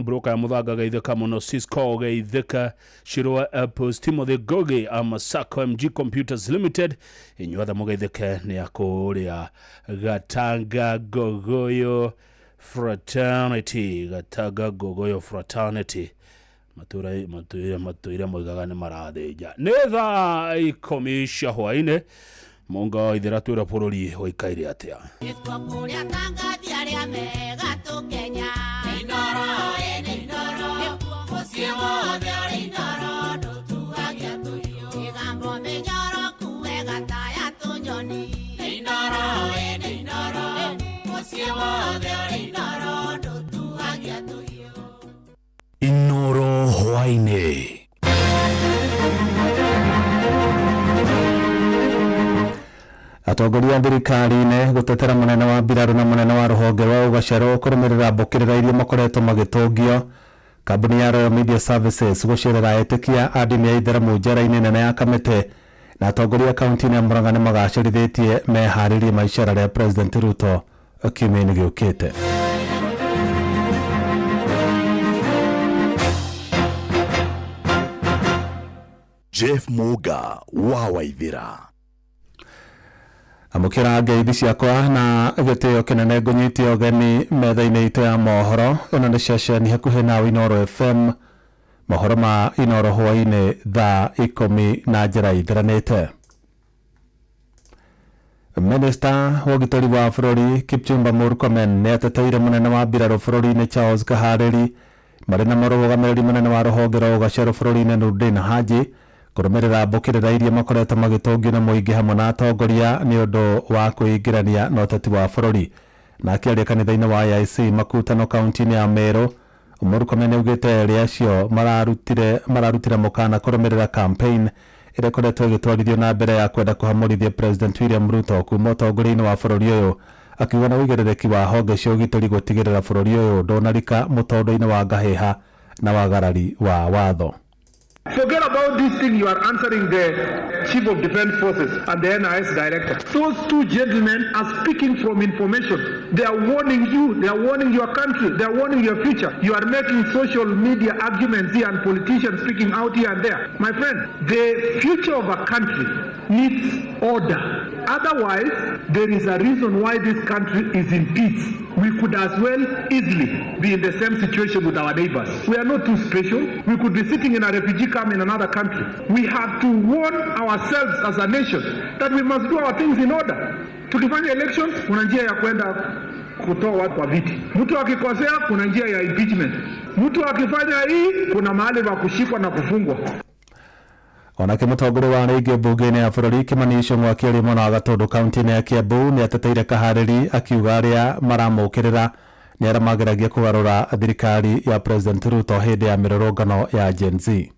Broker ya Muthanga geithĩka mũno, Cisco geithĩka, Shirwa Apples, Timothy Gogi, Amasako MG Computers Limited, inyuothe mũgeithĩke nĩ akũrĩa Gatanga Gogoyo Fraternity, Gatanga Gogoyo Fraternity matũra matũire matũire moigaga nĩ marathĩnja. Nĩ thaa 10 cia hwainĩ. Munga ithira twĩra bũrũri ũikaire atĩa. Kũrĩa tangathi arĩa mega tũkenya. Inoro ĩ inoro, mũciĩ wothe ũrĩ inoro, ndũtuagia tũhiũ. Mĩgambo mĩnyoroku wega ta ya tũnyoni. Inoro ĩ inoro, mũciĩ wothe ũrĩ inoro, ndũtuagia tũhiũ. Inoro hwainĩ. Atongoria a thirikari-inĩ gũtetera mũnene wa mbirarũ na mũnene wa rũhonge rwa ũgacerũ kũrũmĩrĩra mbũkĩrĩra iria makoretwo magĩtũngio. Kambuni ya Royal Media Services gũcerera etĩkia a ndini ya itheramu njera-inĩ nene ya Kamĩtĩ, na atongoria kaunti-inĩ ya Murang'a nĩ magacĩrithĩtie meharĩrie ma icera rĩa President Ruto kiumia-inĩ gĩũkĩte. Jeff Muga wa Waithira. Amũkĩra ngeithi ciakwa na gĩtĩo kĩnene ngũnyitie ũgeni metha-inĩ itũ ya mohoro. Ĩno nĩ ceceni hakuhĩ nawe Inoro FM, mohoro ma Inoro hwainĩ thaa 10 na njĩra ithiranĩte. Minista wa ũgitĩri wa bũrũri Kipchumba Murkomen nĩ ateteire mũnene wa mbirarũ bũrũri-inĩ Charles Kaharĩri marĩ na mũrũgamĩrĩri mũnene wa rũhonge rwa ũgacerũ bũrũri-inĩ Nurdin Haji kũrũmĩrĩra mbũkĩrĩra iria makoretwo magĩtũngio na mũingĩ hamwe na atongoria nĩ ũndũ wa kwĩingĩrania na ũteti wa bũrũri. Na akĩaria kanitha-inĩ wa AIC Makutano kaunti-inĩ ya Meru, Murkomen nĩaugĩte erĩ acio mararutire mũkana kũrũmĩrĩra campaign ĩrĩa ĩkoretwo ĩgĩtwarithio na mbere ya kwenda kũhamũrithia President William Ruto kuma ũtongoria-inĩ wa bũrũri ũyũ, akiuga na ũigĩrĩrĩki wa honge cia ũgitĩri gũtigĩrĩra bũrũri ũyũ ndũnarika mũtondo-inĩ wa ngahĩha na wagarari wa watho. Forget about this thing you are answering the Chief of Defense Forces and the NIS Director. Those two gentlemen are speaking from information. They are warning you, they are warning your country, they are warning your future. You are making social media arguments here and politicians speaking out here and there. My friend, the future of a country needs order. Otherwise, there is a reason why this country is in peace. We could as well easily be in the same situation with our neighbors. We are not too special. We could be sitting in a refugee camp in another country. We have to warn ourselves as a nation that we must do our things in order. Tukifanya elections, kuna njia ya kwenda kutoa watu kwa viti. Mtu akikosea, kuna njia ya impeachment. Mtu akifanya hii, kuna mahali pa kushikwa na kufungwa. Onake mũtongoria wa rĩngĩ mbunge-inĩ ya bũrũri Kimani Ichung'wa akĩaria mwena wa Gatũndũ kaunti-inĩ ya Kiambu nĩ ateteire Kaharĩri akiuga arĩa maramũkĩrĩra nĩ arĩa mageragia kũgarũra thirikari ya President Ruto hĩndĩ ya mĩrũrũngano ya Gen Z.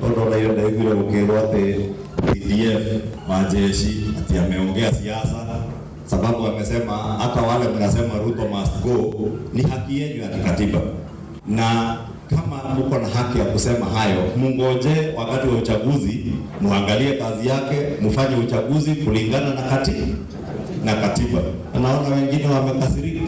Tondũ ona iyo ndaiguire gũkĩrwo atĩ CDF majeshi ati ameongea siasa, sababu amesema hata wale mnasema Ruto must go ni haki yenu ya kikatiba, na kama mko na haki ya kusema hayo, mungoje wakati wa uchaguzi, muangalie kazi yake, mufanye uchaguzi kulingana na katiba. Naona wengine wamekasirika,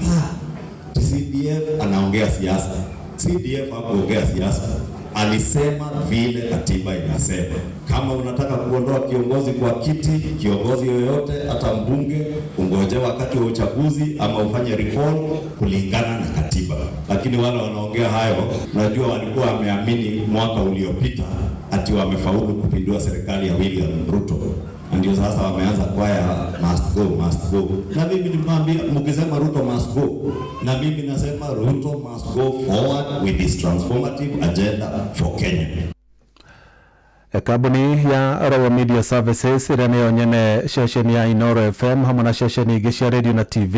CDF anaongea siasa. CDF hakuongea siasa, alisema vile katiba inasema. Kama unataka kuondoa kiongozi kwa kiti, kiongozi yoyote, hata mbunge, ungoje wakati wa uchaguzi ama ufanye reform kulingana na katiba. Lakini wale wanaongea hayo, najua walikuwa wameamini mwaka uliopita ati wamefaulu kupindua serikali ya William Ruto, ndio sasa wameanza kwaya must go, must go. Na mimi nimwambia, mkisema Ruto must go, na mimi nasema Ruto must go forward with his transformative agenda for Kenya. Kambuni ya Royal Media Services ĩrĩa nĩyo nyene ceceni ya Inoro FM hamwe na ceceni ingĩ cia radio na TV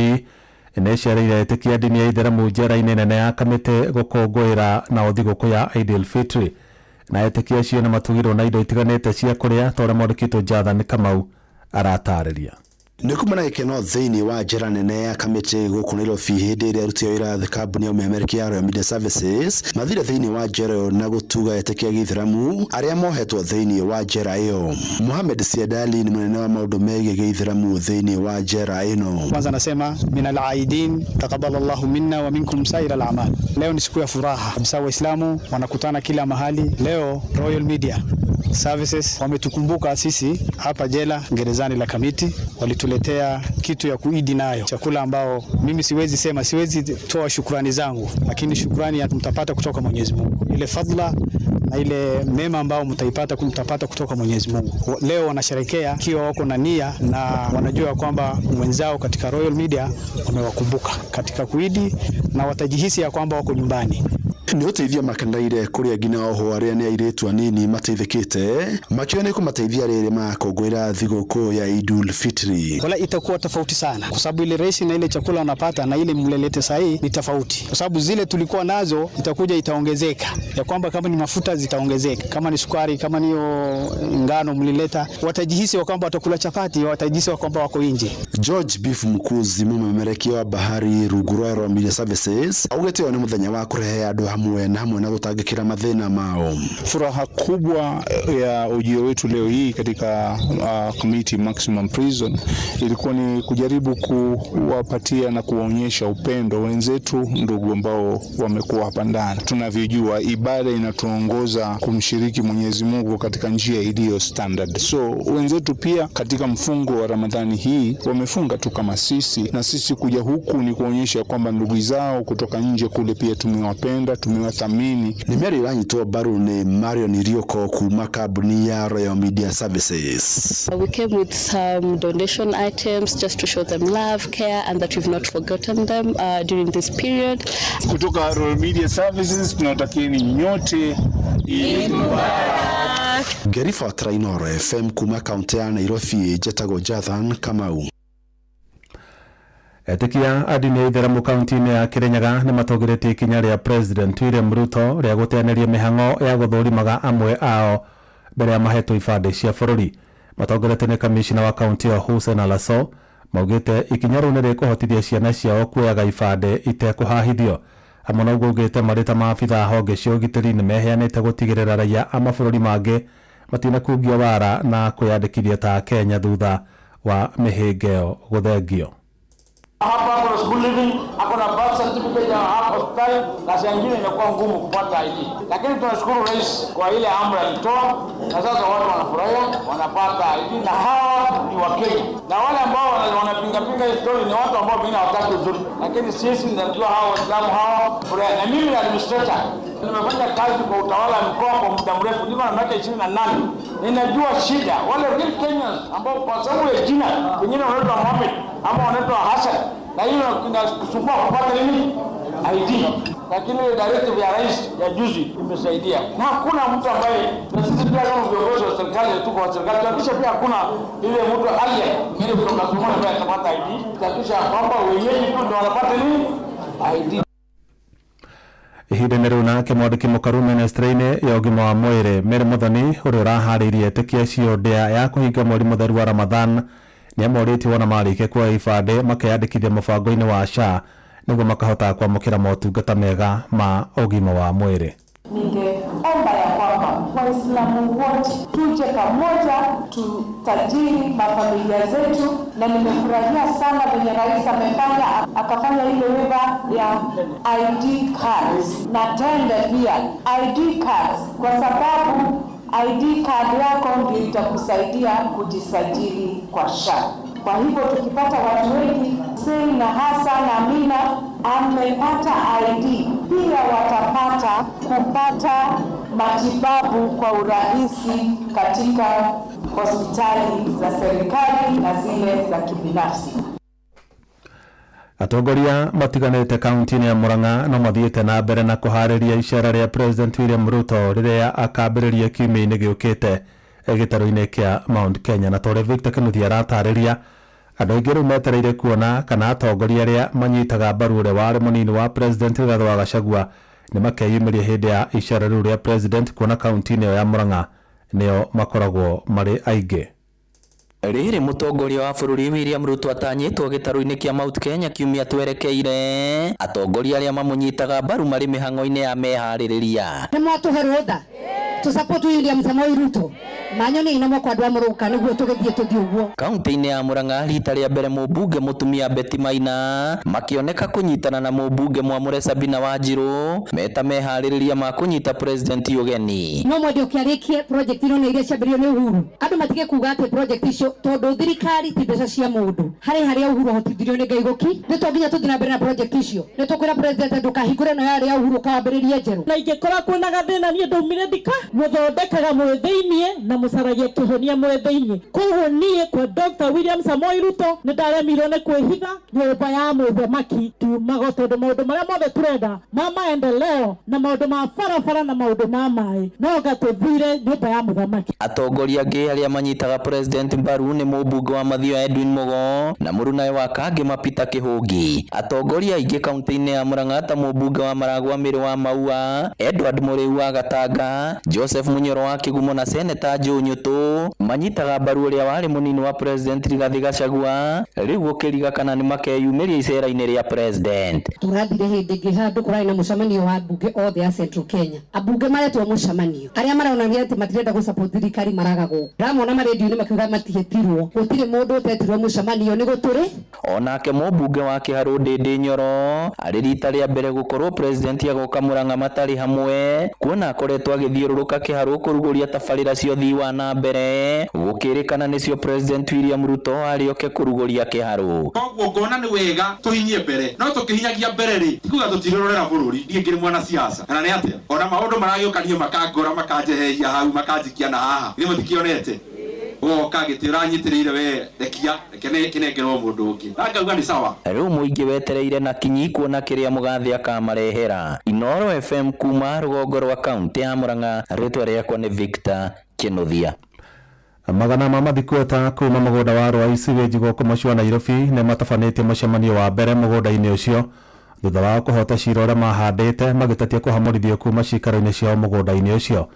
nĩ ĩcereire etĩkia ndini ya itheramu njera-inĩ nene ya Kamĩtĩ gũkũngũĩra nao thigũkũ ya Eid el-Fitri, na etĩkia acio nĩ matugirwo na indo itiganĩte cia kũrĩa ta ũrĩa mwandĩki witũ Jathan Kamau aratarĩria. Nĩ kuma na gĩkeno thĩinĩ wa njera nene ya Kamĩtĩ gũkũ Nairobi hĩndĩ ĩrĩa aruti a wĩra kambuni ya ũmemerekia ya Royal Media Services mathire thĩinĩ wa njera ĩyo na gũtuga etĩkia gĩithĩramu arĩa mohetwo thĩinĩ wa njera ĩyo. Mohamed Siadali nĩ mũnene wa maũndũ megiĩ gĩithĩramu thĩinĩ wa njera ĩno. Kwanza nasema minal aidin taqabbal Allahu minna wa minkum saira al-amal. Leo ni siku ya furaha kabisa, Waislamu wanakutana kila mahali. Leo Royal Media Services wametukumbuka sisi hapa jela gerezani la Kamiti, walituletea kitu ya kuidi nayo, chakula ambao mimi siwezi sema, siwezi toa shukrani zangu, lakini shukrani mtapata kutoka Mwenyezi Mungu, ile fadhila na ile mema ambao mtaipata mtapata kutoka Mwenyezi Mungu. Leo wanasherekea ikiwa wako na nia na wanajua kwamba mwenzao katika Royal Media wamewakumbuka katika kuidi na watajihisi ya kwamba wako nyumbani. Nĩ ũteithio makenereire kũrĩa nginya oho arĩa nĩ airĩtu anini mateithĩkĩte makiuga nĩ kũmateithia rĩrĩ marakũngũĩra thigũkũ ya Idul Fitri. Wala itakuwa tofauti sana kwa sababu ile resi na ile chakula unapata na ile mlelete sahii ni tofauti, kwa sababu zile tulikuwa nazo itakuja itaongezeka, ya kwamba kama ni mafuta zitaongezeka, kama ni sukari, kama ni ngano mlileta, watajihisi wa kwamba watakula chapati, watajihisi wa kwamba wako nje. George Beef Mukuzi mũmemerekia wa bahari rungu rwa Royal Media Services augĩte ũyũ nĩ mũthenya wa kũrehe andũ hamwe na hamwe na gũtangĩkĩra mathĩna mao. Furaha kubwa ya ujio wetu leo hii katika Kamiti Maximum Prison ilikuwa ni kujaribu kuwapatia na kuwaonyesha upendo wenzetu ndugu ambao wamekuwa hapa ndani. Tunavyojua ibada inatuongoza kumshiriki Mwenyezi Mungu katika njia iliyo standard, so wenzetu pia katika mfungo wa Ramadhani hii wamefunga tu kama sisi, na sisi kuja huku ni kuonyesha kwamba ndugu zao kutoka nje kule pia tumewapenda, tumewathamini. Nĩ mĩario ĩranyitwo mbaru nĩ Marion Rioko kuma kambuni ya Royal Media Services. We came with some donation items just to show them love, care, and that we've not forgotten them during this period. Kutoka Royal Media Services tunawatakieni nyote Eid Ngeriba Trainoro FM kuma kaunti ya Nairobi njetagwo Jathan Kamau. Etĩkia a ndini ya itheramu kaunti-inĩ ya Kirinyaga nĩ matongoretie ikinya rĩa President William Ruto rĩa gũteanĩria mĩhang'o ya gũthũrimaga amwe ao mbere ya mahetwo ibandĩ cia bũrũri. Matongoretio nĩ kamishina wa kaunti ĩyo Hussein Alaso maugĩte ikinya rĩu nĩ rĩkũhotithia ciana ciao kuoyaga ibandĩ itekũhahithio. Hamwe na ũguo augĩte marĩ ta maabitha a honge cia ũgitĩri nĩ meheanĩte gũtigĩrĩra raia a mabũrũri mangĩ matinakungia wara na kwĩyandĩkithia ta Kenya thutha wa mĩhĩnga ĩyo gũthengio. Hapa kuna school living, ako na birth certificate ya hapa hospitali, na saa nyingine inakuwa ngumu kupata ID. Lakini tunashukuru rais kwa ile amri alitoa, na sasa watu wanafurahia, wanapata ID, na hawa ni Wakenya. Na wale ambao wanapinga pinga hii story ni watu ambao pengine hawataki uzuri, lakini sisi tunajua hawa Waislamu hawa furaha. Na mimi ni administrator, nimefanya kazi kwa utawala wa mkoa kwa muda mrefu, niko na miaka 28. Ninajua shida wale real Kenyans ambao kwa sababu ya jina pengine wanaitwa Mohamed ama wanaitwa Hassan, na hiyo inakusumbua kupata nini ID. Lakini ile directive ya rais ya juzi imesaidia, na hakuna mtu ambaye, na sisi pia kama viongozi wa serikali tuko wa serikali tuhakikisha pia hakuna ile mtu alien mwingine kutoka Somalia ambaye atapata ID, tuhakikisha kwamba wenyeji tu ndio wanapata nini ID. Ihinda-inĩ rĩu nake mwandĩki mũkaru ministry-inĩ ya ũgima wa mwĩrĩ Mary Muthoni ũrĩa ũraharĩirie etĩkia acio ndĩa ya kũhinga mweri mũtheru wa Ramadhan nĩ amorĩtie wona marĩkia kuoya ibandĩ makeyandĩkithia mũbango-inĩ wa SHA nĩguo makahota kwamũkĩra motungata mega ma ũgima wa mwĩrĩ. Ningeomba ya kwamba Waislamu wote tuje pamoja, tutajiri mafamilia zetu, na nimefurahia sana venye rais amefanya, akafanya ile waiver ya ID cards na tende pia ID cards, kwa sababu ID card yako ndio itakusaidia kujisajili kwa SHA. Kwa hivyo tukipata watu wengi, Hussein na Hassan na Amina amepata ID, pia watapata kupata matibabu kwa urahisi katika hospitali za serikali na zile za kibinafsi. Atongoria matiganĩte kaunti-inĩ ya Murang'a no mathiĩte na mbere na kũharĩria icera rĩa President William Ruto rĩrĩa akambĩrĩria kiumia-inĩ gĩũkĩte gĩtarũ-inĩ kĩa Mount Kenya. Na torĩa Victor Kinuthia aratarĩria, andũ aingĩ rĩu metereire kuona kana atongoria arĩa manyitaga mbaru ũrĩa warĩ mũnini wa President Rigathĩ wa Gachagua nĩ makeyumĩria hĩndĩ ya icera rĩu rĩa President, kuona kaunti-inĩ ĩyo ya Murang'a nĩo makoragwo marĩ aingĩ. Rĩrĩ mũtongoria wa bũrũri William Ruto atanyĩtwo gĩtarũ-inĩ kĩa Mount Kenya kiumia twerekeire, atongoria arĩa mamũnyitaga mbaru marĩ mĩhang'o-inĩ ya meharĩrĩria. Nĩ mwatũhe rũtha tũ support William Samoei Ruto manyoni ino moko andũ a mũrũka nĩguo tũgĩthiĩ tũthiĩ ũguo. Kaunti-inĩ ya Murang'a rita rĩa mbere mũmbunge mũtumia Betty Maina makĩoneka kũnyitana na mũmbunge mwamũre Sabina Wanjiru meta meharĩrĩria ma kũnyita president ũgeni. No mwende ũkĩarĩkie project ino nĩ iria ciambĩrĩirio nĩ Uhuru, andũ matige kuga atĩ project icio tondũ thirikari ti mbeca cia mũndũ, harĩ harĩa Uhuru ahotithirio nĩ Ngai gũki nĩ to nginya tũthiĩ na mbere na project icio. Nĩ tũkwĩra president ndũkahingũre ĩno yarĩ ya Uhuru ũkawambĩrĩrie njerũ. Na ingĩkorwo kwĩna gathĩna niĩ ndaumire thika mũthondekaga mwĩ thĩiniĩ na mũcaragia kĩhonia mwĩ thĩiniĩ. Koguo niĩ kwa Dr. William Samoei Ruto nĩ ndaremirwo nĩ kwĩhitha nyũmba ya mũthamaki ndiumago tondũ maũndũ marĩa mothe tũrenda ma maendeleo na maũndũ ma barabara na maũndũ ma maĩ no anga tũthire nyũmba ya mũthamaki. Atongoria angĩ arĩa manyitaga president mbaru nĩ mũmbunge wa Mathioya Edwin Mugo na mũrunawe wa Kangema Peter Kĩhũngi. Atongoria aingĩ kaunti-inĩ ya Murang'a ta mũmbunge wa Maragwa Mĩrĩ wa Maua, Edward Mũrĩu wa Gatanga, Joseph Munyoro wa Kĩgumo na Seneta Joe Nyutu manyitaga mbaru ũrĩa warĩ mũnini wa president Rigathi Gachagua, rĩu gũkĩriga kana nĩ makeyumĩria icera-inĩ rĩa president. Tũrathire hĩndĩ ĩngĩ handũ kũrarĩ na mũcemanio wa ambunge othe a Central Kenya, ambunge maretwo mũcemanio arĩa maronania atĩ matirenda gũ support thirikari maraga gũka. Ndamona marendio-inĩ makiuga matihetirwo, gũtirĩ mũndũ ũtetirwo mũcemanio nĩ gũtũrĩ. Onake mũmbunge wa Kĩharũ Ndĩndĩ Nyoro arĩ rita rĩa mbere gũkorwo president agoka Murang'a matarĩ hamwe, kuona akoretwo agĩthiũrũrũka Kĩharũ kũrugũria tabarĩra cia ũthii wa na mbere gũkĩrĩkana nĩcio president William Ruto arĩ oke kũrugũria Kĩharũ. Koguo ngona nĩ wega tũhinyie mbere, no tũkĩhinyagia mbere rĩ ti kuga tũtirorera bũrũri. Niĩ ngĩrĩ mwanasiasa kana nĩ atĩa? Ona maũndũ maragĩũka niĩ makangora makanjeheria hau makanjikia na haha, ithuĩ mũtikĩonete woka gĩtĩ ũranyitĩrĩire we rekia reke kĩnengerwo mũndũ ũngĩ na ngauga nĩ sawa. Rĩu mũingĩ wetereire na kinyi kuona kĩrĩa mũgathe akamarehera. Inooro FM kuma rũgongo rwa kaunti ya Murang'a, rĩtwa rĩakwa nĩ Victor Kĩnuthia. Magana ma mathikueta kuma mũgũnda wa Ruai Sewage gũkũ mũciĩ wa Nairobi nĩ matabanĩtie mũcemanio wa mbere mũgũnda-inĩ ũcio thutha wa kũhota cira ũrĩa mahandĩte magĩtetia kũhamũrithio kuma ciikaro-inĩ ciao mũgũnda-inĩ ũcio.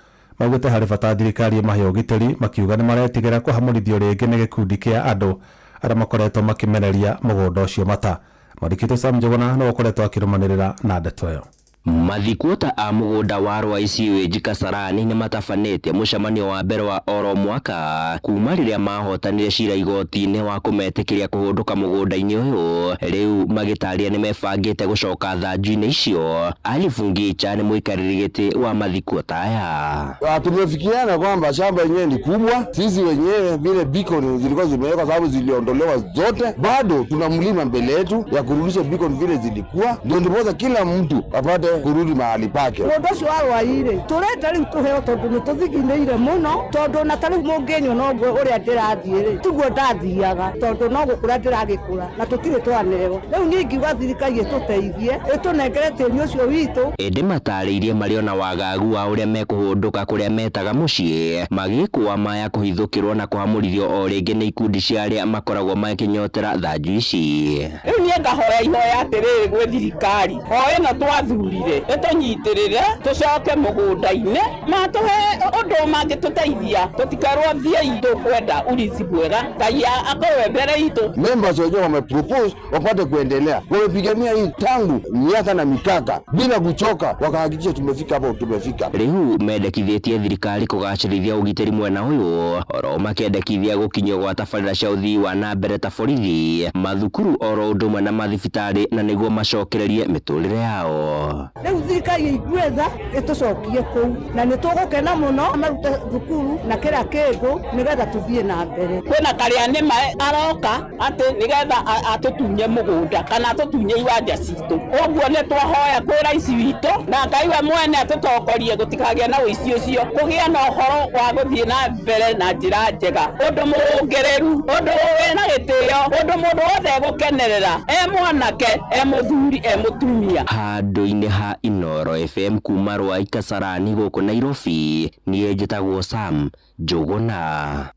Maugĩte harĩ bata thirikari ĩmahe ũgitĩri, makiuga nĩ maretigĩra kũhamũrithio rĩngĩ nĩ gĩkundi kĩa andũ arĩa makoretwo makĩmeneria mũgũnda ũcio mata. Mwandĩki witũ Sam Njuguna nĩwe ũkoretwo akĩrũmanĩrĩra na ndeto ĩyo. Mathikuota a mũgũnda wa Ruai Sewage Kasarani nĩ matabanĩtie mũcemanio wa mbere wa oro mwaka kuma rĩrĩa mahotanire cira igoti-inĩ wa kũmetĩkĩria kũhũndũka mũgũnda-inĩ ũyũ. Rĩu magĩtarĩria nĩ mebangĩte gũcoka thanju-inĩ icio. Alifu Ngicha nĩ mũikarĩri gĩtĩ wa mathikuota aya. Tumefikiana kwamba shamba yenyewe ni kubwa, sisi wenyewe vile beacon zilikuwa zimewekwa sababu ziliondolewa zote, bado tuna mlima mbele yetu ya kurudisha beacon vile zilikuwa, ndio ndiposa kila mtu apate kurudi mahali pake. Mũndũ ũcio wa Ruai rĩ tũrenda rĩu tũheo tondũ nĩ tũthiginĩire mũno, tondũ ona ta rĩu mũngĩnyona ũguo ũrĩa ndĩrathiĩ rĩ tiguo ndathiaga, tondũ no gũkũra ndĩragĩkũra na tũtirĩ twaneo. Rĩu niĩ ingiuga thirikari ĩtũteithie ĩtũnengere tĩri ũcio witũ. Ĩndĩ matarĩirie marĩ ona wagagu wa ũrĩa mekũhũndũka kũrĩa metaga mũciĩ, magĩkũa maya kũhithũkĩrwo na kũhamũrithio o rĩngĩ nĩ ikundi cia arĩa makoragwo makĩnyotera thanju ici. Rĩu niĩ ngahoya ihoya atĩrĩrĩ gwĩ thirikari o ĩno twathurire ĩtũnyitĩrĩre tũcoke mũgũnda-inĩ matũhe ũndũ mangĩtũteithia tũtikerwo thiĩi tũkwenda urithi mwega Ngai akorwo mbere itũ. Members wenyewe wamepropose wapate kuendelea, wamepigania hii tangu miaka na mikaka bila kuchoka, wakahakikisha tumefika hapo tumefika. Rĩu mendekithĩtie thirikari kũgacĩrithia ũgitĩri mwena ũyũ oro makendekithia gũkinyio gwa tabarĩra cia ũthii wa na mbere ta borithi, mathukuru oro ũndũ ũmwe na mathibitarĩ na nĩguo macokererie mĩtũrĩre yao. Rĩu thirikari ĩigue tha ĩtũcokie kũu na nĩ tũgũkena mũno marute thukuru na kĩra kĩndũ nĩgetha tũthiĩ na mbere. Kwĩna karĩa nĩma aroka atĩ nĩgetha atũtunye mũgũnda kana atũtunye iwanja citũ, ũguo nĩ twahoya kwĩ raici witũ na Ngai we mwene atũtongorie gũtikagĩe na ũici ũcio, kũgĩe na ũhoro wa gũthiĩ na mbere na njĩra njega, ũndũ mũrũngĩrĩru, ũndũ wĩna gĩtĩo, ũndũ mũndũ wothe egũkenerera, e mwanake, e mũthuri, e mũtumia. Handũ-inĩ ha Inooro FM kuma Ruai Kasarani gũkũ Nairobi, niĩ njĩtagwo Sam Njuguna.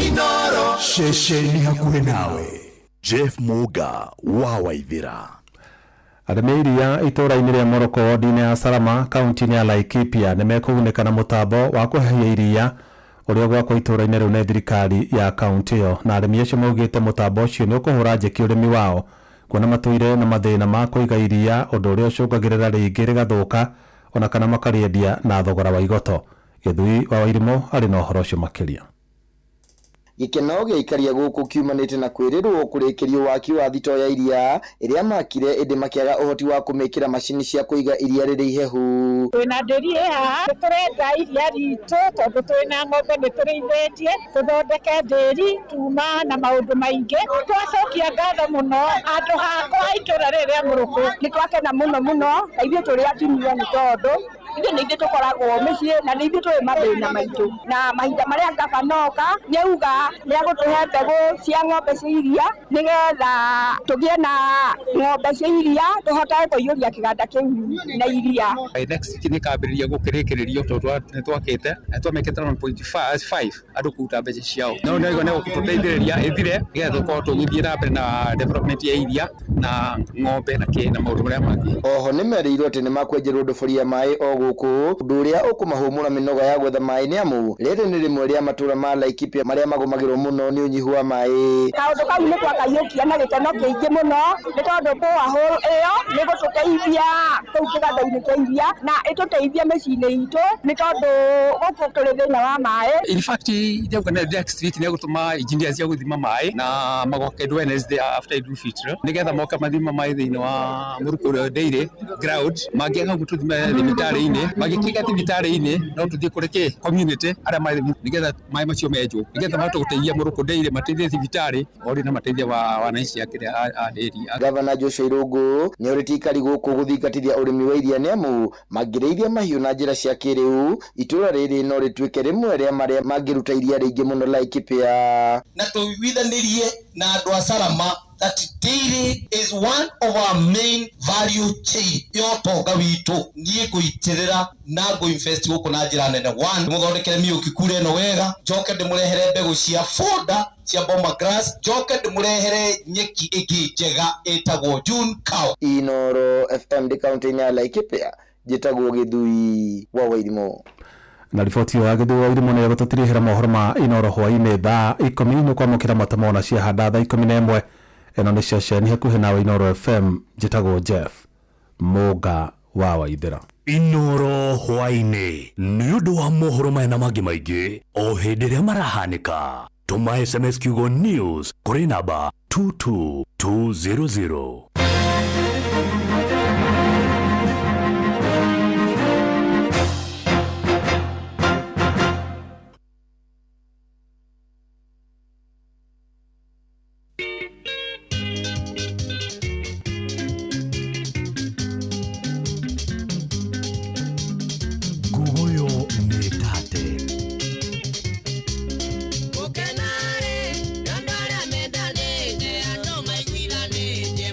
Inooro ceceni hakuhĩ nawe. Jeff Muga wa Waithira. Arĩmi a iria itũũra-inĩ rĩa Moroko wodi-inĩ ya Salama kaunti-inĩ ya Laikipia nĩ mekũgunĩka na mũtambo wa kũhehia iria Ũrĩa ũgwakwo itũũra-inĩ rĩu nĩ thirikari ya kaunti ĩyo, na arĩmi acio maugĩte mũtambo ũcio nĩ ũkũhũra njeki ũrĩmi wao, kuona matũire na mathĩna ma kũiga iria, ũndũ ũrĩa ũcũngagĩrĩra rĩngĩ rĩgathũka ona kana makarĩendia na thogora wa igoto. Gĩthui wa Wairimũ arĩ na ũhoro ũcio makĩria. Gĩkeno gĩaikaria gũkũ kiumanĩte na kwĩrĩrwo kũrĩkĩrio waki wa thitoo ya iria ĩrĩa makire, ĩndĩ makĩaga ũhoti wa kũmĩkĩra macini cia kũiga iria rĩrĩ ihehu. Twĩna ndĩri ĩ haha, tũrenda iria ritũ tondũ twĩna ng'ombe nĩ tũrĩithĩtie, tũthondeke ndĩri tuma na maũndũ maingĩ. Twacokia ngatho mũno andũ hakwa itũra rĩrĩ rĩa Mũrũkũ. Nĩ twakena mũno mũno na ithuĩ tũrĩ atumia, nĩ tondũ ithuĩ nĩ ithuĩ tũkoragwo mĩciĩ na nĩ ithuĩ tũĩ mathĩna maitũ, na mahinda marĩa gabana oka nĩ auga nĩ agũtũhe mbegũ cia ng'ombe cia iria nĩgetha tũgĩe na ng'ombe cia iria tũhotage kũiyũria kĩganda kĩu na iria. By next week nĩ kambĩrĩria gũkĩrĩkĩrĩrio tondũ nĩ twakĩte na twamĩkĩte 1.5 andũ kũruta mbeca ciao, no nĩ gũtũteithĩrĩria ĩthire nĩgetha tũkorwo tũgĩthiĩ na mbere na development ya iria na ng'ombe na kĩ na maũndũ marĩa mangĩ. Oho nĩ merĩirwo atĩ nĩ makwenjerwo ndobori ya maĩ o gũkũ, ũndũ ũrĩa ũkũmahũmũra mĩnoga ya gwetha maĩ, nĩ amu rĩrĩ nĩ rĩmwe rĩa matũra ma Laikipia marĩa magũmagĩrwo mũno nĩ ũnyihu wa maĩ. Kaũndũ kau nĩ twakaiyũkia na gĩkeno kĩingĩ mũno, nĩ tondũ borehole ĩyo nĩ gũtũteithia kũu kĩganda-inĩ kĩa iria na ĩtũteithie mĩciĩ-inĩ itũ, nĩ tondũ gũkũ tũrĩ thĩna wa maĩ. In fact, next week nĩ egũtũma engineers cia gũthima maĩ na magoke Wednesday after Idul Fitr nĩgetha moke mathima maĩ thĩinĩ wa Mũrukũ Dairy ground. Mangĩaga ũguo tũthime thibitarĩ-inĩ, mangĩkĩga thibitarĩ-inĩ no tũthiĩ kũrĩ kĩ community arĩa marĩ, nĩgetha maĩ macio menjwo nĩgetha mahote gũteithia Mũrukũ Dairy, mateithie thibitarĩ ori na mateithie wananchi a kĩrĩa a dairy. Gavana Joshua Irũngũ nĩ orĩtie ikari gũkũ gũthingatithia ũrĩmi wa iria, nĩ amu mangĩrĩithia mahiũ na njĩra cia kĩrĩu itũra rĩrĩ no rĩtuĩke rĩmwe rĩa marĩa mangĩruta iria rĩingĩ mũno Laikipia. Na tũiguithanĩrie na andũ a Salama that dairy is one of our main value chain ya ũtonga witũ. Niĩ ngũitĩrĩra na ngũ-invest gũkũ na njĩra nene. One, ndĩmũthondekere mĩũki kura ĩno wega, njoke ndĩmũrehere mbegũ cia foda cia boma grass, njoke ndĩmũrehere nyeki ĩngĩ njega ĩtagwo June cow. Inoro FM ndĩ kaunti-inĩ ya Laikipia, njĩtagwo Gĩthui wa Wairimũ. Na riboti ĩyo ya Gĩthui wa Irimũ nĩ ĩgũtũtirihĩra mohoro ma Inoro hwaĩ-inĩ thaa 10. Nĩ kwamũkĩra matemo cia handa thaa 11. Ĩno nĩ ceceni hakuhĩ nawe Inoro FM, njĩtagwo Jeff Mũnga wa Waithĩra. Inoro hwaĩ-inĩ nĩ ũndũ wa mohoro maya na mangĩ maingĩ o hĩndĩ ĩrĩa marahanĩka, tũma SMS kiugo news kũrĩ namba 22200. Nguguyo nĩ tate. Gũkenarĩ, andũ arĩa mendanĩte, andũ maiguithanĩtie.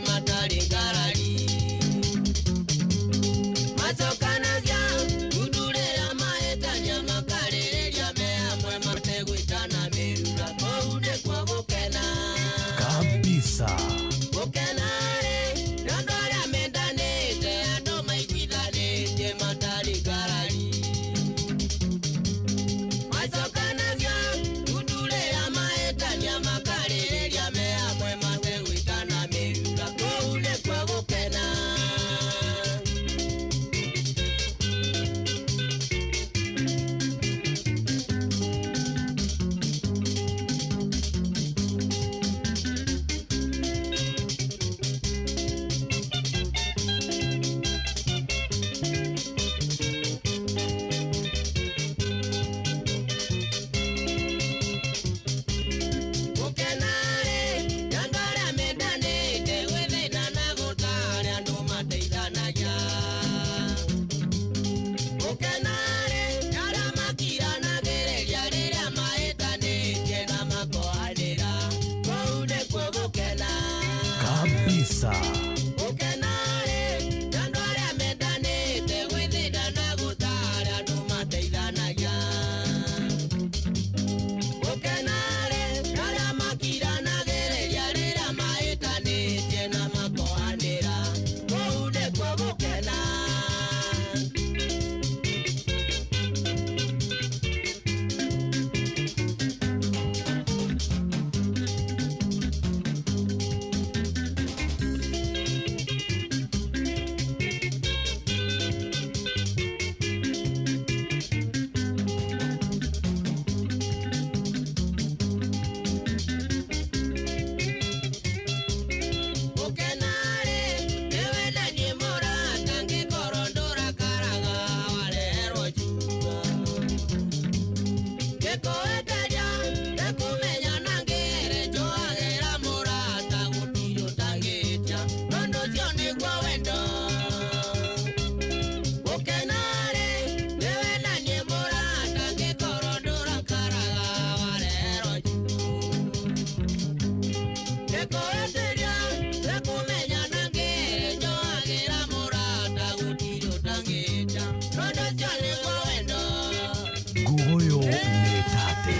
Nguguyo nĩ tate.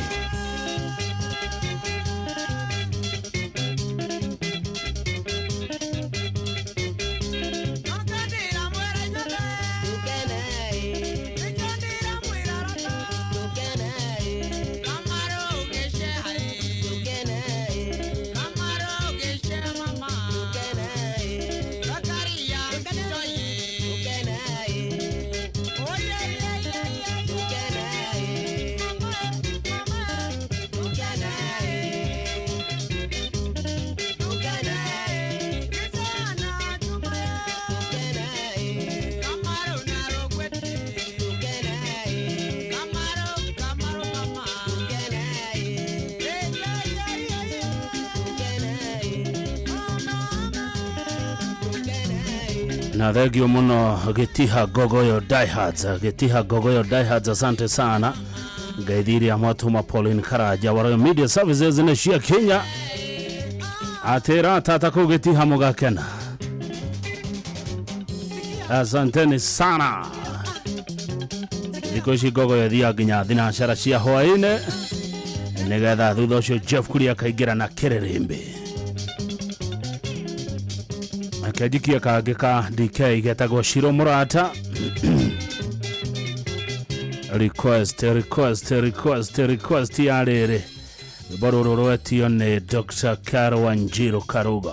Na thengio muno Gitiha Gogoyo Diehards, Gitiha Gogoyo Diehards, asante sana ngaithiria mwatuma Pauline Karaja wa Royal Media Services nĩ cia Kenya atĩra tata kũu Gitiha mũgakena, asanteni sana. Thikũ ici Gogoyo ĩthiaga nginya thinacara cia hwaĩ-inĩ nĩgetha thutha ũcio Jeff Kuria akaingĩra na kĩrĩrĩmbĩ akenjikia kangĩ ka DK getagwo Shiro Murata. Request, request, request, request ya rĩrĩ rwĩmbo rũrũ rwetio nĩ Dr. Caro Wanjiru Karuga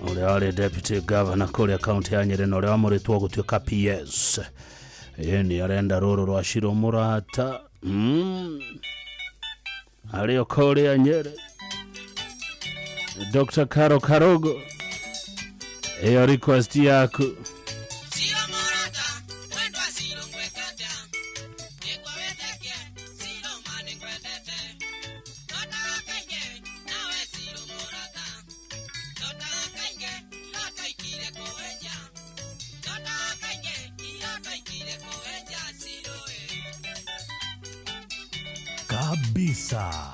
ũrĩa warĩ deputy governor kũrĩa kaunti ya Nyĩrĩ na ũrĩa wamũrĩtwo gũtuĩka PS. Ĩĩ nĩ arenda rũrũ rwa Shiro Murata arĩ o kũrĩa Nyĩrĩ. Dr. Caro Karugo, hiyo request yaku. Kabisa.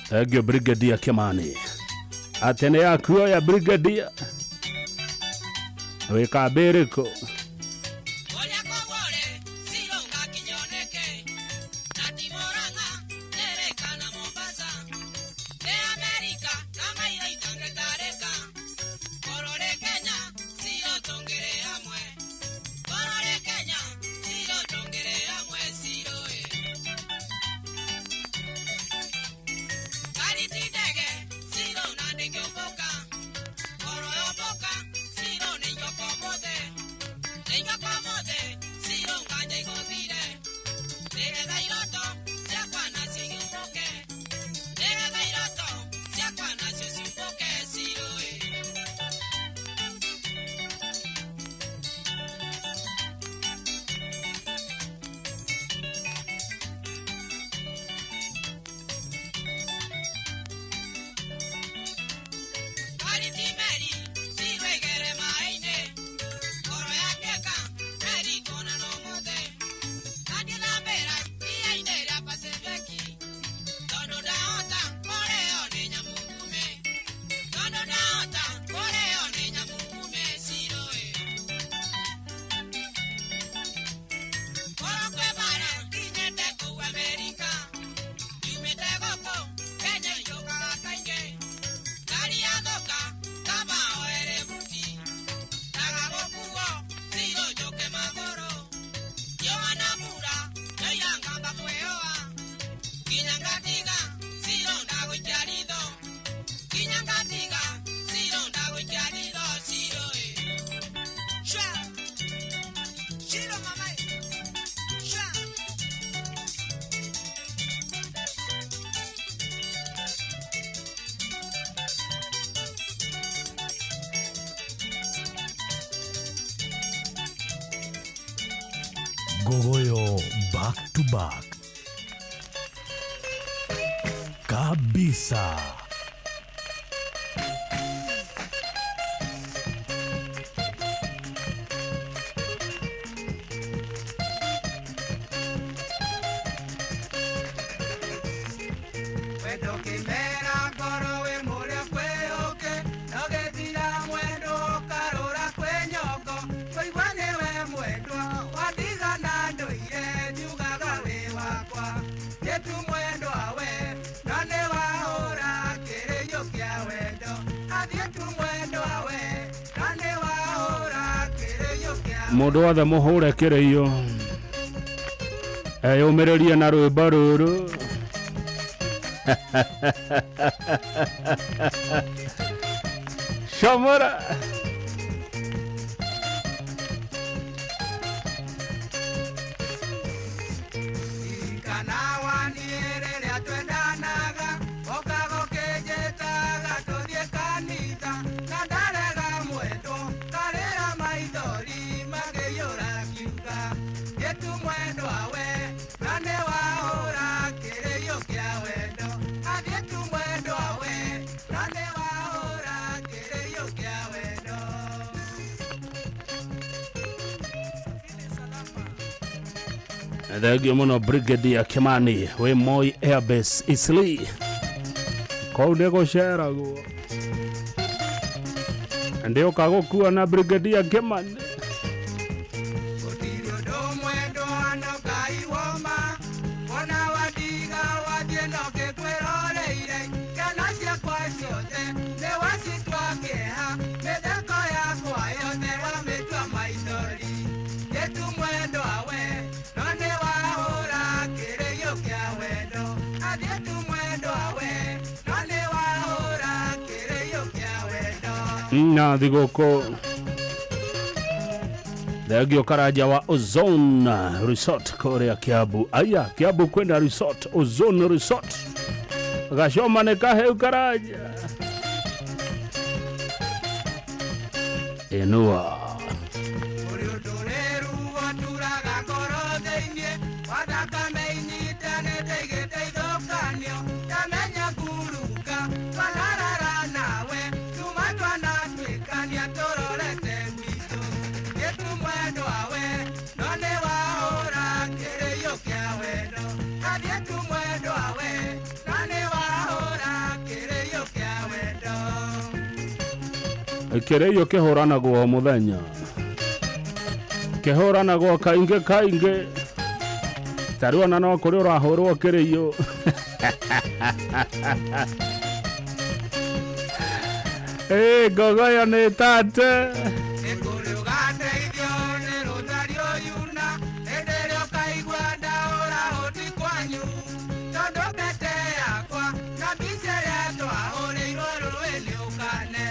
Thank you Brigadier Kimani. Atene yaku ya Brigadier wĩkambĩrĩko. Ngogoyo back to back kabisa. Wendo kĩmera ngoro wĩ mũrĩa kwĩ ũkĩ no gĩthira mwendo ũkarũra kwĩ nyongo kũigua nĩwe mwendwa wandigana ndũire njugaga wĩ wakwa gĩtu mwendwa we no nĩ wahũra kĩrĩiũ kĩa wendo athiĩ tu mwendwa we no nĩ wahũra kĩrĩiũ kĩa Mũndũ wothe mũhũre kĩrĩiyo eyũmĩrĩrie na rwĩmbo rũrũ. Shomora. Kana waniĩ rĩrĩa twendanaga ũkaga ũkĩnjĩtaga tũthiĩ kanitha na ndarega mwendwo ngarĩra maithori makĩiyũra ngiuga gĩtu mwendwa we na nĩ wahũra kĩrĩiũ kĩa wendo athiĩ tu mwendwa we na nĩ wahũra kĩrĩiũ kĩa wendo. Thengio mũno Brigadier Kimani wĩ Moi Airbase Eastleigh. Kũu nĩ gũceragwo. Ndĩũka gũkua na Brigadier Kimani. Gũtirĩ ũndũ mwendwa no Ngai woma wona wandiga wathiĩ no ngĩkwĩroreire ciana ciakwa ciothe nĩ wacitua kĩeha mĩtheko yakwa yothe wamĩtua maithori gĩtu mwendwa we no nĩ wahũra kĩrĩiũ kĩa wendo athiĩ tu mwendwa we no nĩ wahũra kĩrĩiũ kĩa wendo. Na thigũkũ. Thengio Karanja wa Ozone Resort kũrĩa Kiambu. Aya, Kiambu kwĩna resort, Ozone Resort. Gacoma nĩ kahĩu Karanja. Inua. Ũrĩ ũndũ rĩruo turaga ngoro thĩinĩ wa thakame inyitanĩte igĩteithũkanio ndamenya kuruka twanarara nawe tuma twanatuĩkania tũrorete gwitũ gĩtu mwendwa we no nĩ wahũra kĩrĩiũ kĩa wendo athiĩ tu mwendwa we no nĩ wahũra kĩrĩiũ kĩa wendo. Kĩrĩiyo kĩhũranagwo o mũthenya. Kĩhũranagwo kaingĩ kaingĩ. Tarĩu ona no kũrĩ ũrahũrwo kĩrĩiyo. Ĩ ngogoyo nĩ tate. Nĩkũrĩ ũgateithio nĩ rũtari ũyuna hĩndĩ ĩrĩa ũkaigua ndaũra ũti kwanyu tondũ mbete yakwa na mbica ĩrĩa twahũrĩirwo rũĩ nĩ ũkane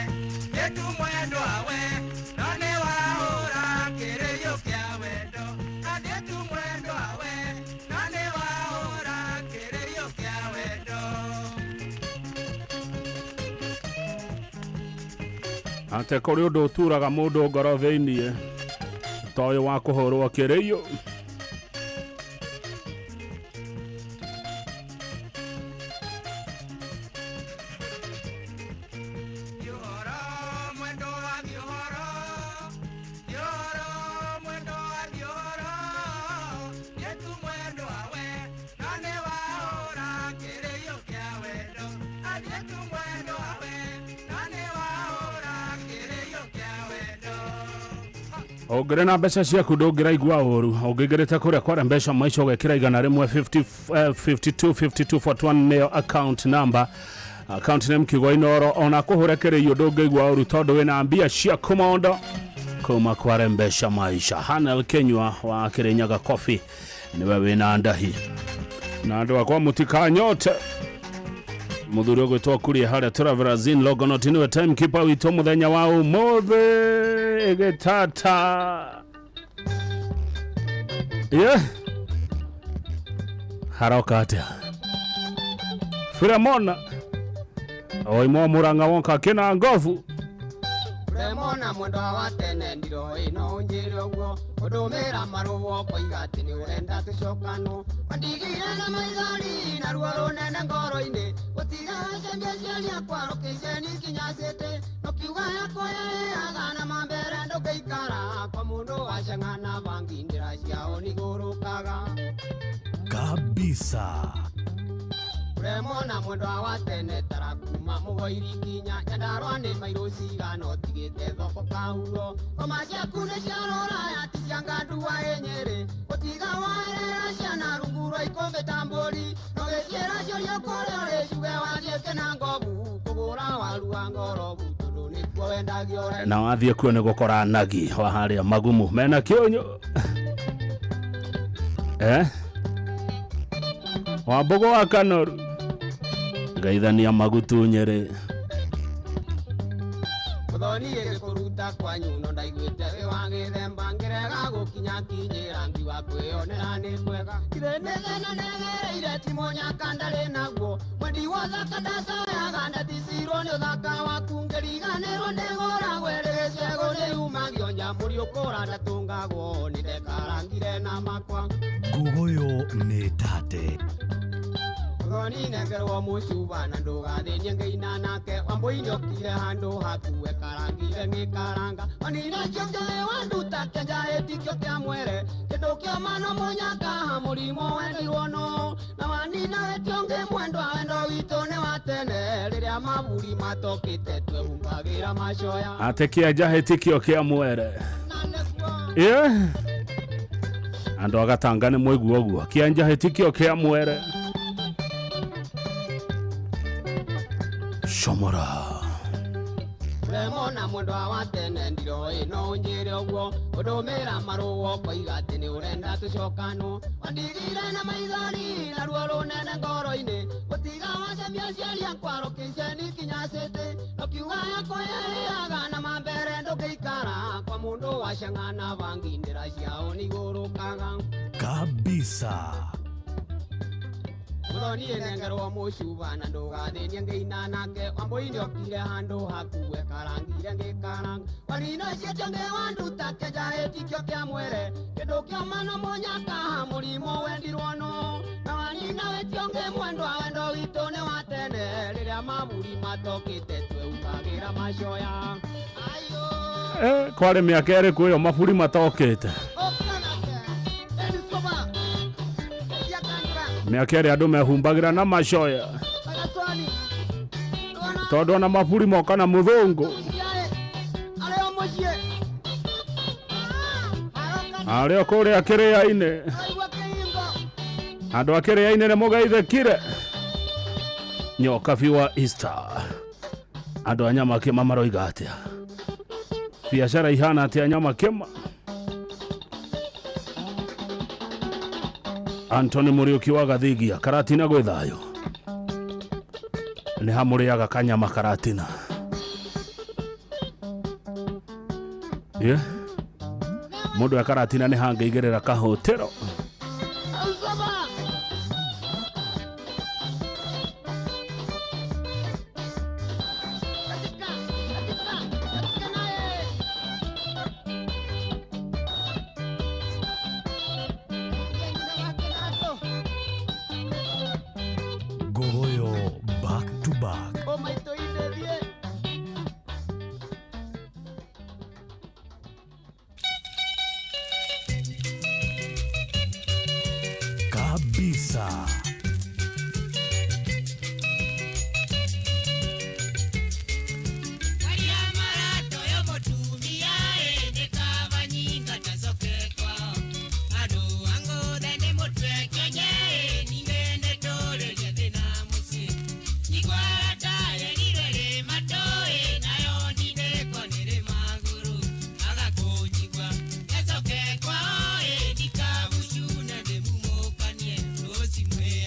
gĩtu mwendwa we no nĩ wahũra kĩrĩiũ kĩa wendo athiĩ tu mwendwa we no nĩ wahũra kĩrĩiũ kĩa wendo. Ate kũrĩ ũndũ ũturaga mũndũ ngoro thĩiniĩ ta ũyũ wa kũhũrwo kĩrĩiyo. Ũngĩrĩ na mbeca ciaku ndũngĩraigua ũru ũngĩingĩrĩte kũrĩa kwara mbeca maica ũgekĩra 100 50 52 52 41 nĩyo account number account name kiugo Inooro ona kũhũre kĩrĩiyo ndũngĩigua ũru tondũ wĩna mbia ciaku mondo kuma kware mbeca maisha. Hanel Kenywa wa Kirinyaga Coffee nĩwe wĩna ndahi na andũ akwa mũtikanyote. Mũthuri ũgwĩtwo Kuria harĩa Travelers Inn Longonot nĩwe timekeeper witũ mũthenya wa ũmũthĩ gĩtata. Yeah. Haroka atĩa Filemona oimwa Murang'a wonka kĩna ngobu. Uremona mwendwa wa tene ndiro ino unjire uguo Udumira maruo koiga ati ni urenda tucokano Wandigire na maithori na ruo runene ngoro-ini Gutiga wacembia ciaria kwa rokiceni kinya city Nukiuga yakwa yaheaga na mambere ndũngĩikara Kwa mundu waceng'ana bangi ndĩra ciao nigũrũkaga Kabisa. Uremona mwendwa wa tene tarakuma mũgoiri kinya Nyandarua nĩ mairũ cigana ũtigĩte thoko kahuro Ngoma ciaku nĩ cia rũraya ti cia ngandua ĩ Nyĩrĩ Gũtiga waerera ciana rungu rwa ikũmbĩ ta mbũri Nogĩciĩra ciũria kũrĩa ũrĩ ciuge wathiĩ kĩnangobu Kũgũra waru wa ngorobu tondũ nĩkuo wendagio Na wathiĩ kuo nĩ gũkora nagi wa harĩa magumu mena kĩũnyũ Wambogo wa Kanoru Gaithania magutu Nyeri Muthoni ĩgĩkũruta kwanyu no ndaiguĩte wĩ wa gĩthemba ngĩrega gũkinya kinyĩra ngiuga kwĩyonera nĩ kwega Kirĩ nĩ thĩna nĩgereire ti mũnyaka ndarĩ naguo Mwendi wa ũthaka ndacoyaga ndaticirwo nĩ ũthaka waku ngĩriganĩrwo nĩgũragwo ĩrĩ gĩcegũ nĩyumagio nyamũri ũkũra ndatũngagwo nĩndekarangire na makwa Nguguyu nĩ tate. Muthoni nengerwo mũcuba na ndũgathĩnie ngĩina nake Wambũi nĩokire handũ haku ekarangire ngĩkaranga Wanina kĩo kĩoĩ wanduta kĩanja ĩtikio kĩa mwere Kĩndũ kĩoma no mũnyaka mũrimũ wendirwo no Na wanina wĩtio ngĩ mwendwa wendo witũ nĩ wa tene Rĩrĩa maburi matokĩte twehumbagĩra macoya Atĩ kĩanja hĩtikio kĩa mwere Andũ a Gatanga nĩ mwaigua ũguo kĩanja hĩtikio kĩa mwere Shomora Uremona mwendwa wa tene ndiro ĩno ũnjĩre ũguo Ũndũmĩra marũa ũkoiga atĩ nĩ ũrenda tũcokanwo Wandigire na maithori na ruo rũnene ngoro-inĩ Gũtiga wacemia ciaria kwa rokiceni kinya city Nokiuga yakwa yarĩaga na mambere ndũngĩikara Kwa mũndũ waceng'ana bangi ndĩra ciao nĩigũrũkaga Kabisa. Muthoni nengerwo mũcuba na ndũgathĩnie ngĩina nake Wambũi nĩokire handũ haku ekarangire ngĩkaranga Wanina ciĩtio ngĩ wanduta kĩanja ĩtikio kĩa mwere Kĩndũ kĩoma no mũnyaka mũrimũ wendirwo no Na wanina wĩtio ngĩ mwendwa wendo witũ nĩ wa tene Rĩrĩa maburi matokĩte twehumbagĩra macoya Kwarĩ mĩaka ĩrĩkũ ĩyo maburi matokĩte Mĩaka ĩrĩa andũ mehumbagĩra na macoya tondũ ona maburi moka na mũthũngũ arĩ o kũrĩa kĩrĩa-inĩ andũ a kĩrĩa-inĩ nĩ mũgeithĩkire Nyokabi wa Easter andũ a Nyamakĩma maroiga atĩa biacara ihana atĩa Nyamakĩma Anthony Muriuki wa Gathigia Karatina gwĩ thayũ nĩ hamũrĩaga kanyama Karatina Mũndũ e Karatina nĩ hangĩigĩrĩra kahũtĩro Nguguyu back to back. Kabisa. Mwe.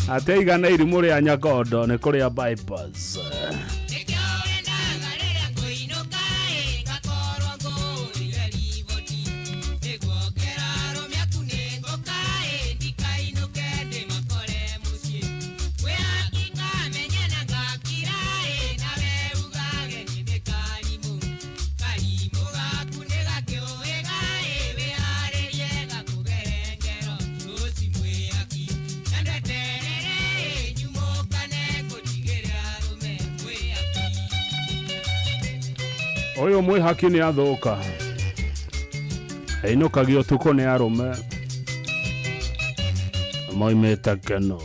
Ateigana irimũ rĩa Nyakondo nĩ kũrĩa bypass. Ũyũ mwĩhaki nĩ athũka, ainũkagio ũtukũ nĩ arũme moimĩte keno.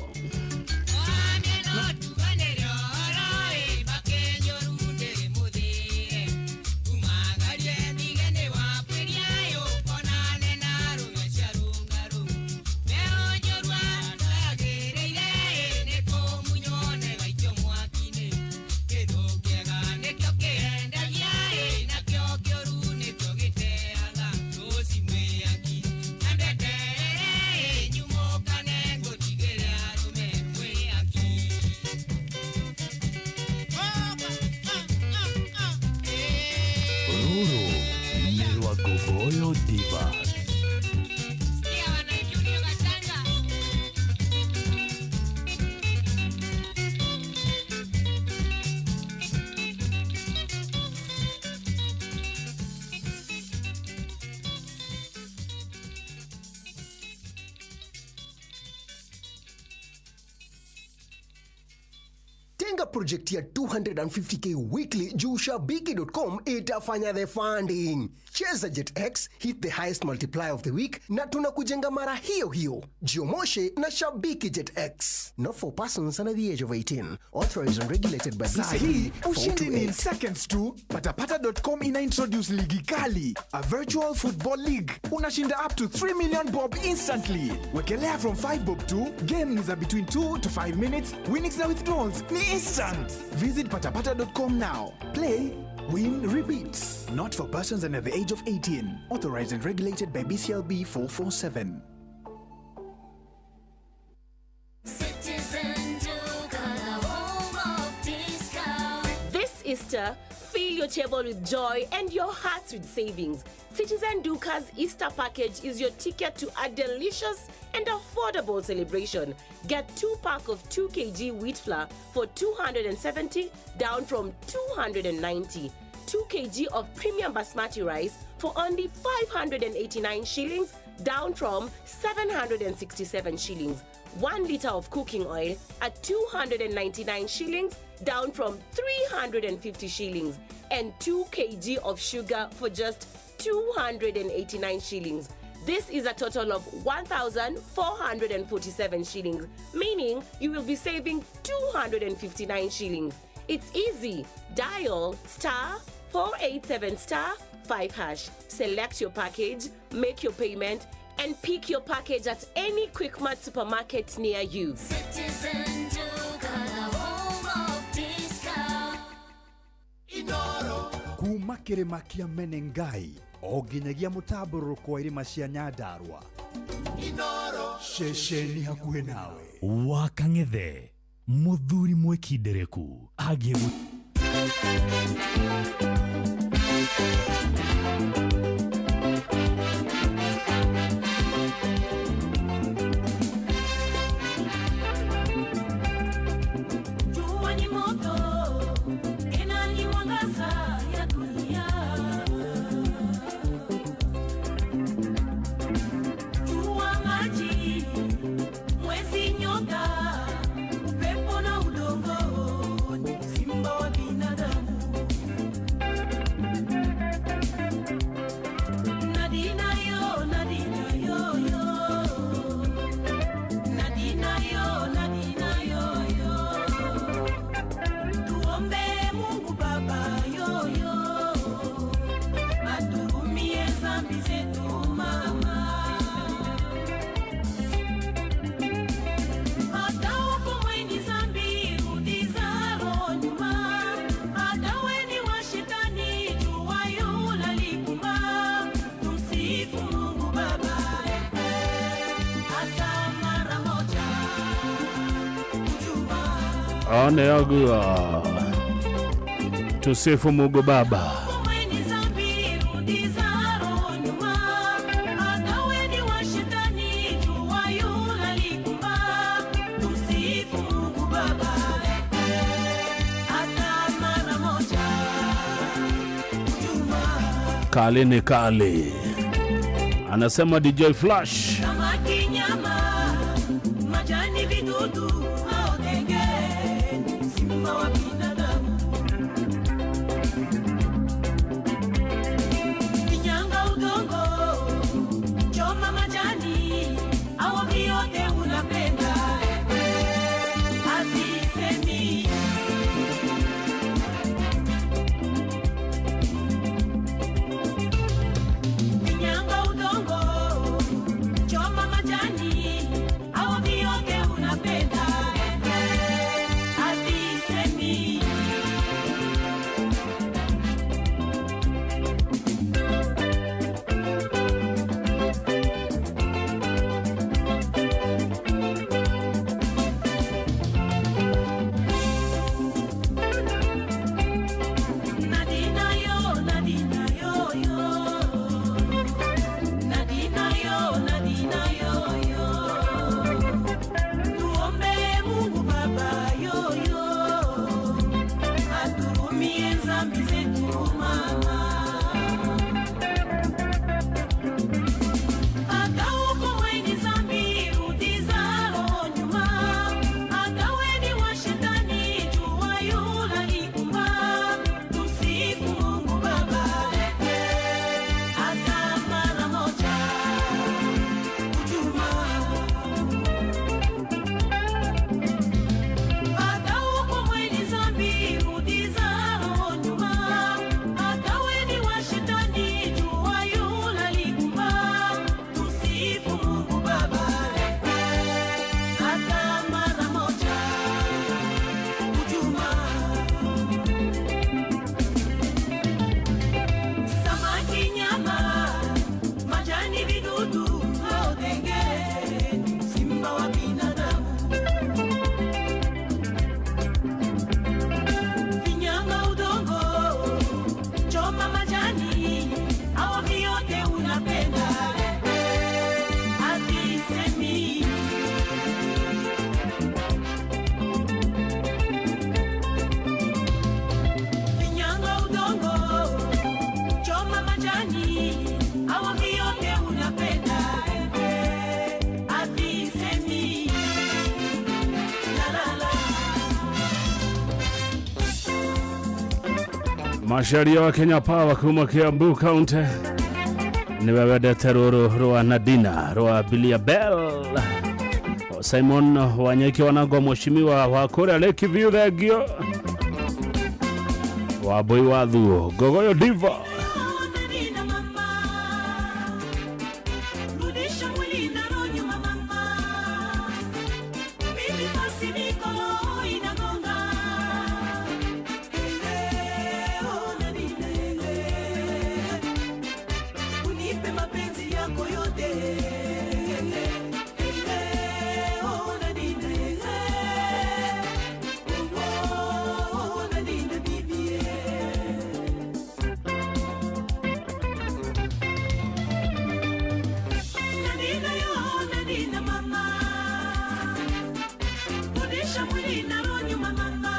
Rũrũ nĩ rwa Ngogoyo Divas. Tenga project ya 250K weekly juu shabiki.com itafanya the funding. Cheza JetX, hit the highest multiplier of the week na tunakujenga mara hiyo hiyo. Jiomoshe na Shabiki JetX. Not for persons under the age of 18. Authorized and regulated by Sahi, BCB ushindi ni in 428. Seconds tu. Patapata.com ina introduce ligi kali, a virtual football league. Unashinda up to 3 million bob instantly. Wekelea from 5 bob tu. Game ni za between 2 to 5 minutes. Winnings na withdrawals ni instant. Visit patapata.com now. Play, win, repeat. Not for persons under the age of 18. Authorized and regulated by BCLB 447. Citizen Duka, the home of discount. This Easter, fill your table with joy and your hearts with savings. Citizen Duka's Easter package is your ticket to a delicious and affordable celebration. Get 2 pack of 2 kg wheat flour for 270 down from 290. 2 kg of premium basmati rice for only 589 shillings down from 767 shillings. 1 liter of cooking oil at 299 shillings down from 350 shillings, and 2 kg of sugar for just 289 shillings. This is a total of 1,447 shillings, meaning you will be saving 259 shillings. It's easy. Dial star 487 star 5 hash. Select your package, make your payment, and pick your package at any Quickmart supermarket near you. Citizen Duka, the home of discount. Kuma kĩrĩma kĩa Menengai o nginyagia mũtambũrũko wa irĩma cia Nyandarua, ceceni hakuhĩ nawe. Wa Kang'ethe, mũthuri mwĩkindereku angĩ. Jua ni moto, inani mwangaza ya dunia. Jua maji, mwezi nyota, upepo na udongo, ni simba wa binadamu. One oguo tusifu Mungu Baba. Kali ni kali, anasema DJ Flash. Samaki nyama, majani vidudu, aotenge, simba wa binadamu. Kinyanga udongo, choma majani, au vyote unapenda. Azisemi. Kinyanga udongo, choma majani, au vyote unapenda. Azisemi. Nadina yo, Nadina yo yo. Nadina yo, Nadina yo yo. Tuombe Mungu Baba yo yo. Aturumie zambi zetu mama. Akauko mweni zambi rudi zaro nyuma. Akaweni wa shetani jua yula likumba. Tusifu Mungu Baba. Hata mara moja ujuma. Akauko mweni zambi rudi zaro nyuma. Akaweni wa shetani jua yula likumba. Tusifu Mungu Baba. Hata mara moja ujuma. Samaki nyama, majani vidudu, aotenge, simba wa binadamu. Finyanga udongo, choma majani, au vyote unapenda. Azisemi. Finyanga udongo, choma majani, au vyote unapenda. Azisemi. La la la. Masharia wa Kenya Power kuma Kiambu County niwe wendete rũrũ rwa Nadina rwa Bilia Bell. Simon Wanyeki wanango mheshimiwa wa kũrĩa Lake View, thengio Wambui wa Thuo Ngogoyo Diva. Nadina mama, rudisha mwili na roho nyuma mama. Mimi basi niko roho inagonga. Eh, oh, Nadina, eh. Unipe mapenzi yako yote. Eh, oh, Nadina, eh. Oh, Nadina, bibi, eh. Nadina yo, Nadina mama. Rudisha mwili na roho nyuma mama.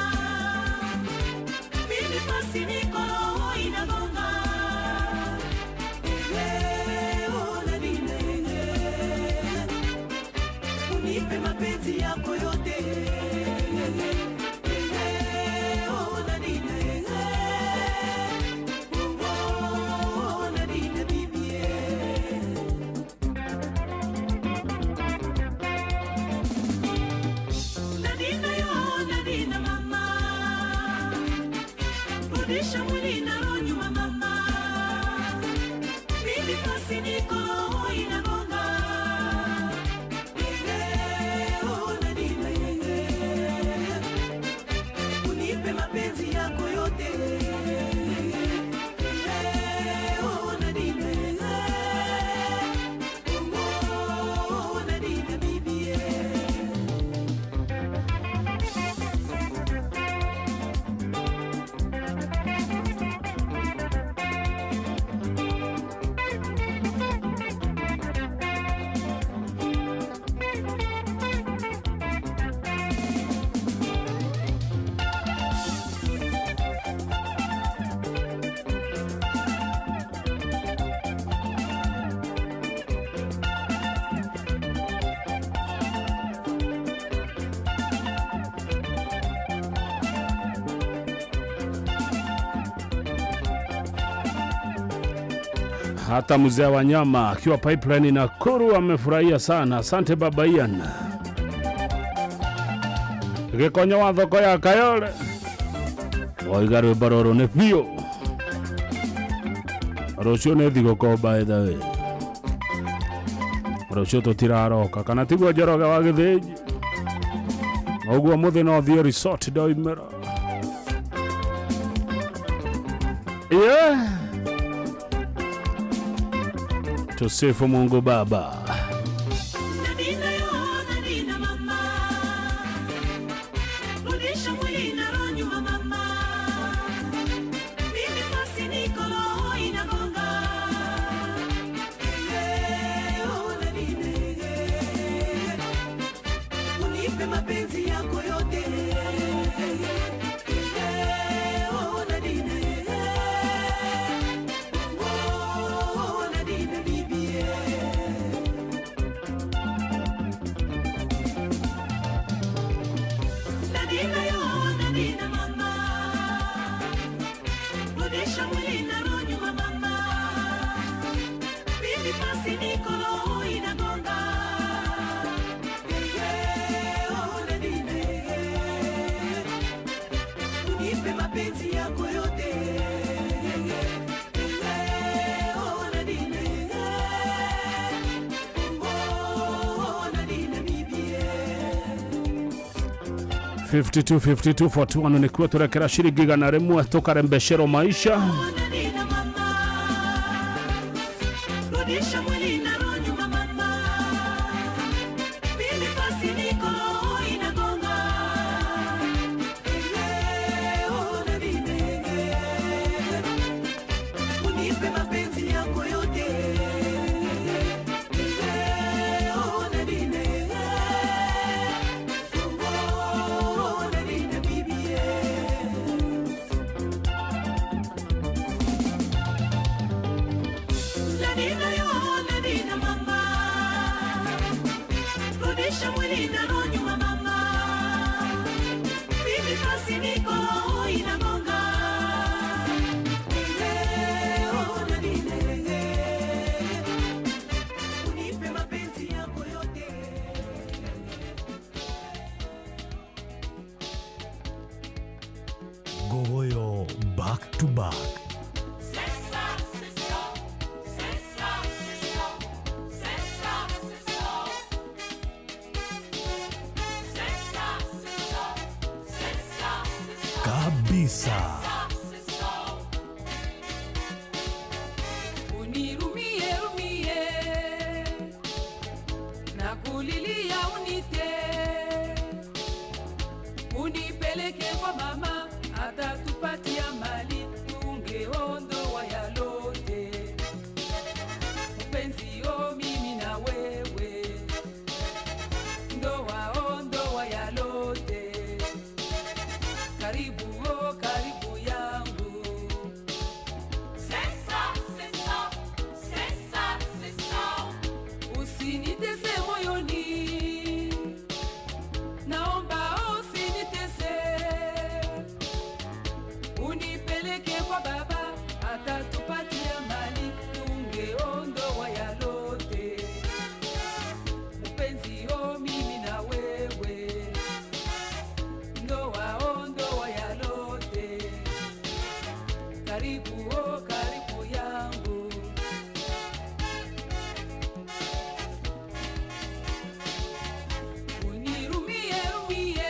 Mimi basi niko roho inagonga. Eh, oh, Nadina, eh. Unipe mapenzi yako yote. Eh, oh, Nadina, eh. Oh, Nadina, bibi, eh. Nadina yo, Nadina mama. Rudisha mwili na roho nyuma mama. Mimi basi niko roho inagonga. Eh, oh, Nadina, eh. Unipe mapenzi yako yote. Eh, oh, Nadina, eh. Oh, Nadina, bibi, eh. Hata mzee wa nyama akiwa Pipeline Nakuru amefurahia sana. Asante baba Ian. Gĩkonyo wa thoko ya Kayole waiga rwĩmbo rũrũ nĩ biũ. Rũciũ nĩ thigũkũ, by the way, rũciũ tũtiraroka, kana tiguo Njoroge wa Gĩthĩnji? Ũguo mũthĩ no thiĩ resort ndoimĩra. Yeah. Tusifu Mungu Baba. Nadina yo, Nadina mama. Rudisha mwili na roho nyuma mama. Mimi basi niko roho inagonga. Eh, oh, Nadina, eh. Unipe mapenzi yako yote. Eh, oh, Nadina, eh. Oh, Nadina, bibi, eh. Nadina yo, Nadina mama. Rudisha mwili na roho nyuma mama. Mimi basi niko roho inagonga. Eh, oh, Nadina, eh. Unipe mapenzi yako yote. Eh, oh, Nadina, eh. Oh, Nadina, bibi, eh. 52 52 41 nĩkuo tũrekera ciringi 100 tũkarembesherwo maisha. Nadina mama. Rudisha mwili na roho nyuma mama. Mimi basi niko roho inagonga. Eh, oh, Nadina, eh. Unipe mapenzi yako yote. Eh, oh, Nadina, eh. Oh, Nadina, bibi, eh. Nadina yo, Nadina mama. Rudisha mwili na roho nyuma mama. Mimi basi niko roho inagonga. Eh, oh, Nadina, eh. Unipe mapenzi yako yote. Gogoyo back to back. C'est ça, c'est ça, c'est ça, c'est ça, c'est ça, c'est ça. C'est ça, c'est ça, c'est ça, c'est ça. Kabisa. C'est ça. Unirumie rumie na kulilia unite unipeleke kwa mama atatupatia mali tungeondoa yalote mpenzi o mimi na wewe ndoa ondoa yalote karibu o karibu yangu. C'est ça, c'est ça, c'est ça, c'est ça. Usinitese moyoni, naomba usinitese, unipeleke kwa baba, atatupatia mali, tungeondoa yalote. Mpenzi o mimi na wewe, ndoa ondoa yalote, karibu o karibu yangu. Unirumie rumie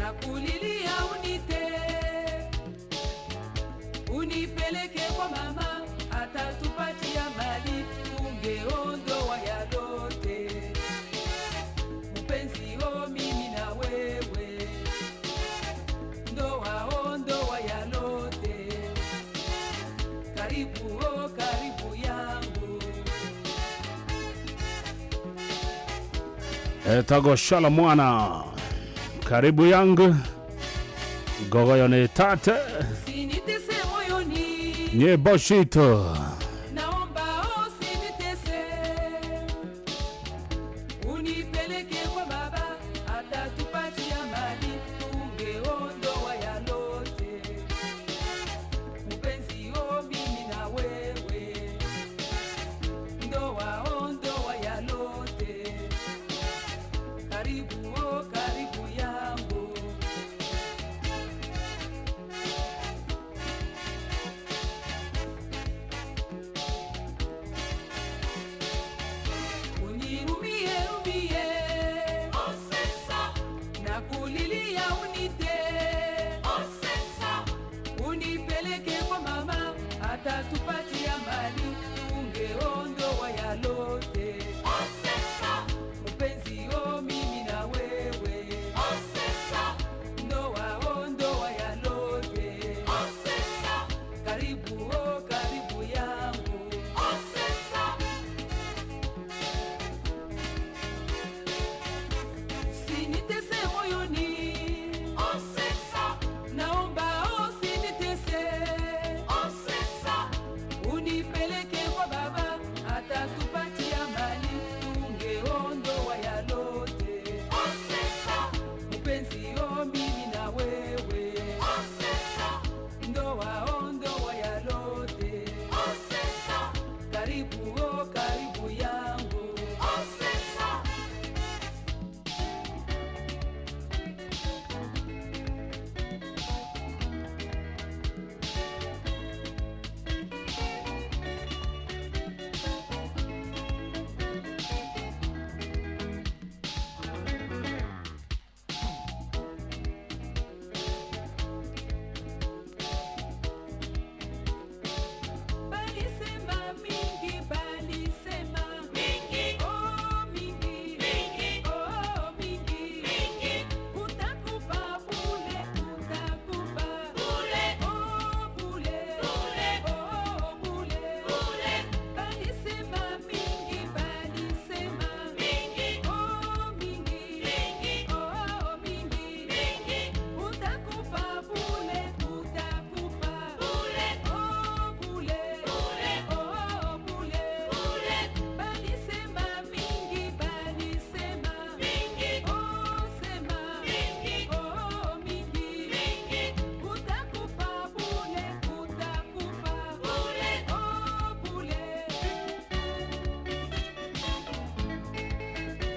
na kulilia unite unipeleke kwa mama atatupatia mali tungeondoa yalote mpenzi o mimi na wewe ndoa ondoa yalote karibu o karibu yangu. Etagwo Shala mwana karibu yangu Gogoyo nĩ tate. Usinitese moyoni, nyĩmbo citũ. Naomba usinitese, unipeleke kwa baba, atatupatia mali, tungeondoa yalote. Mpenzi o mimi na Lóde.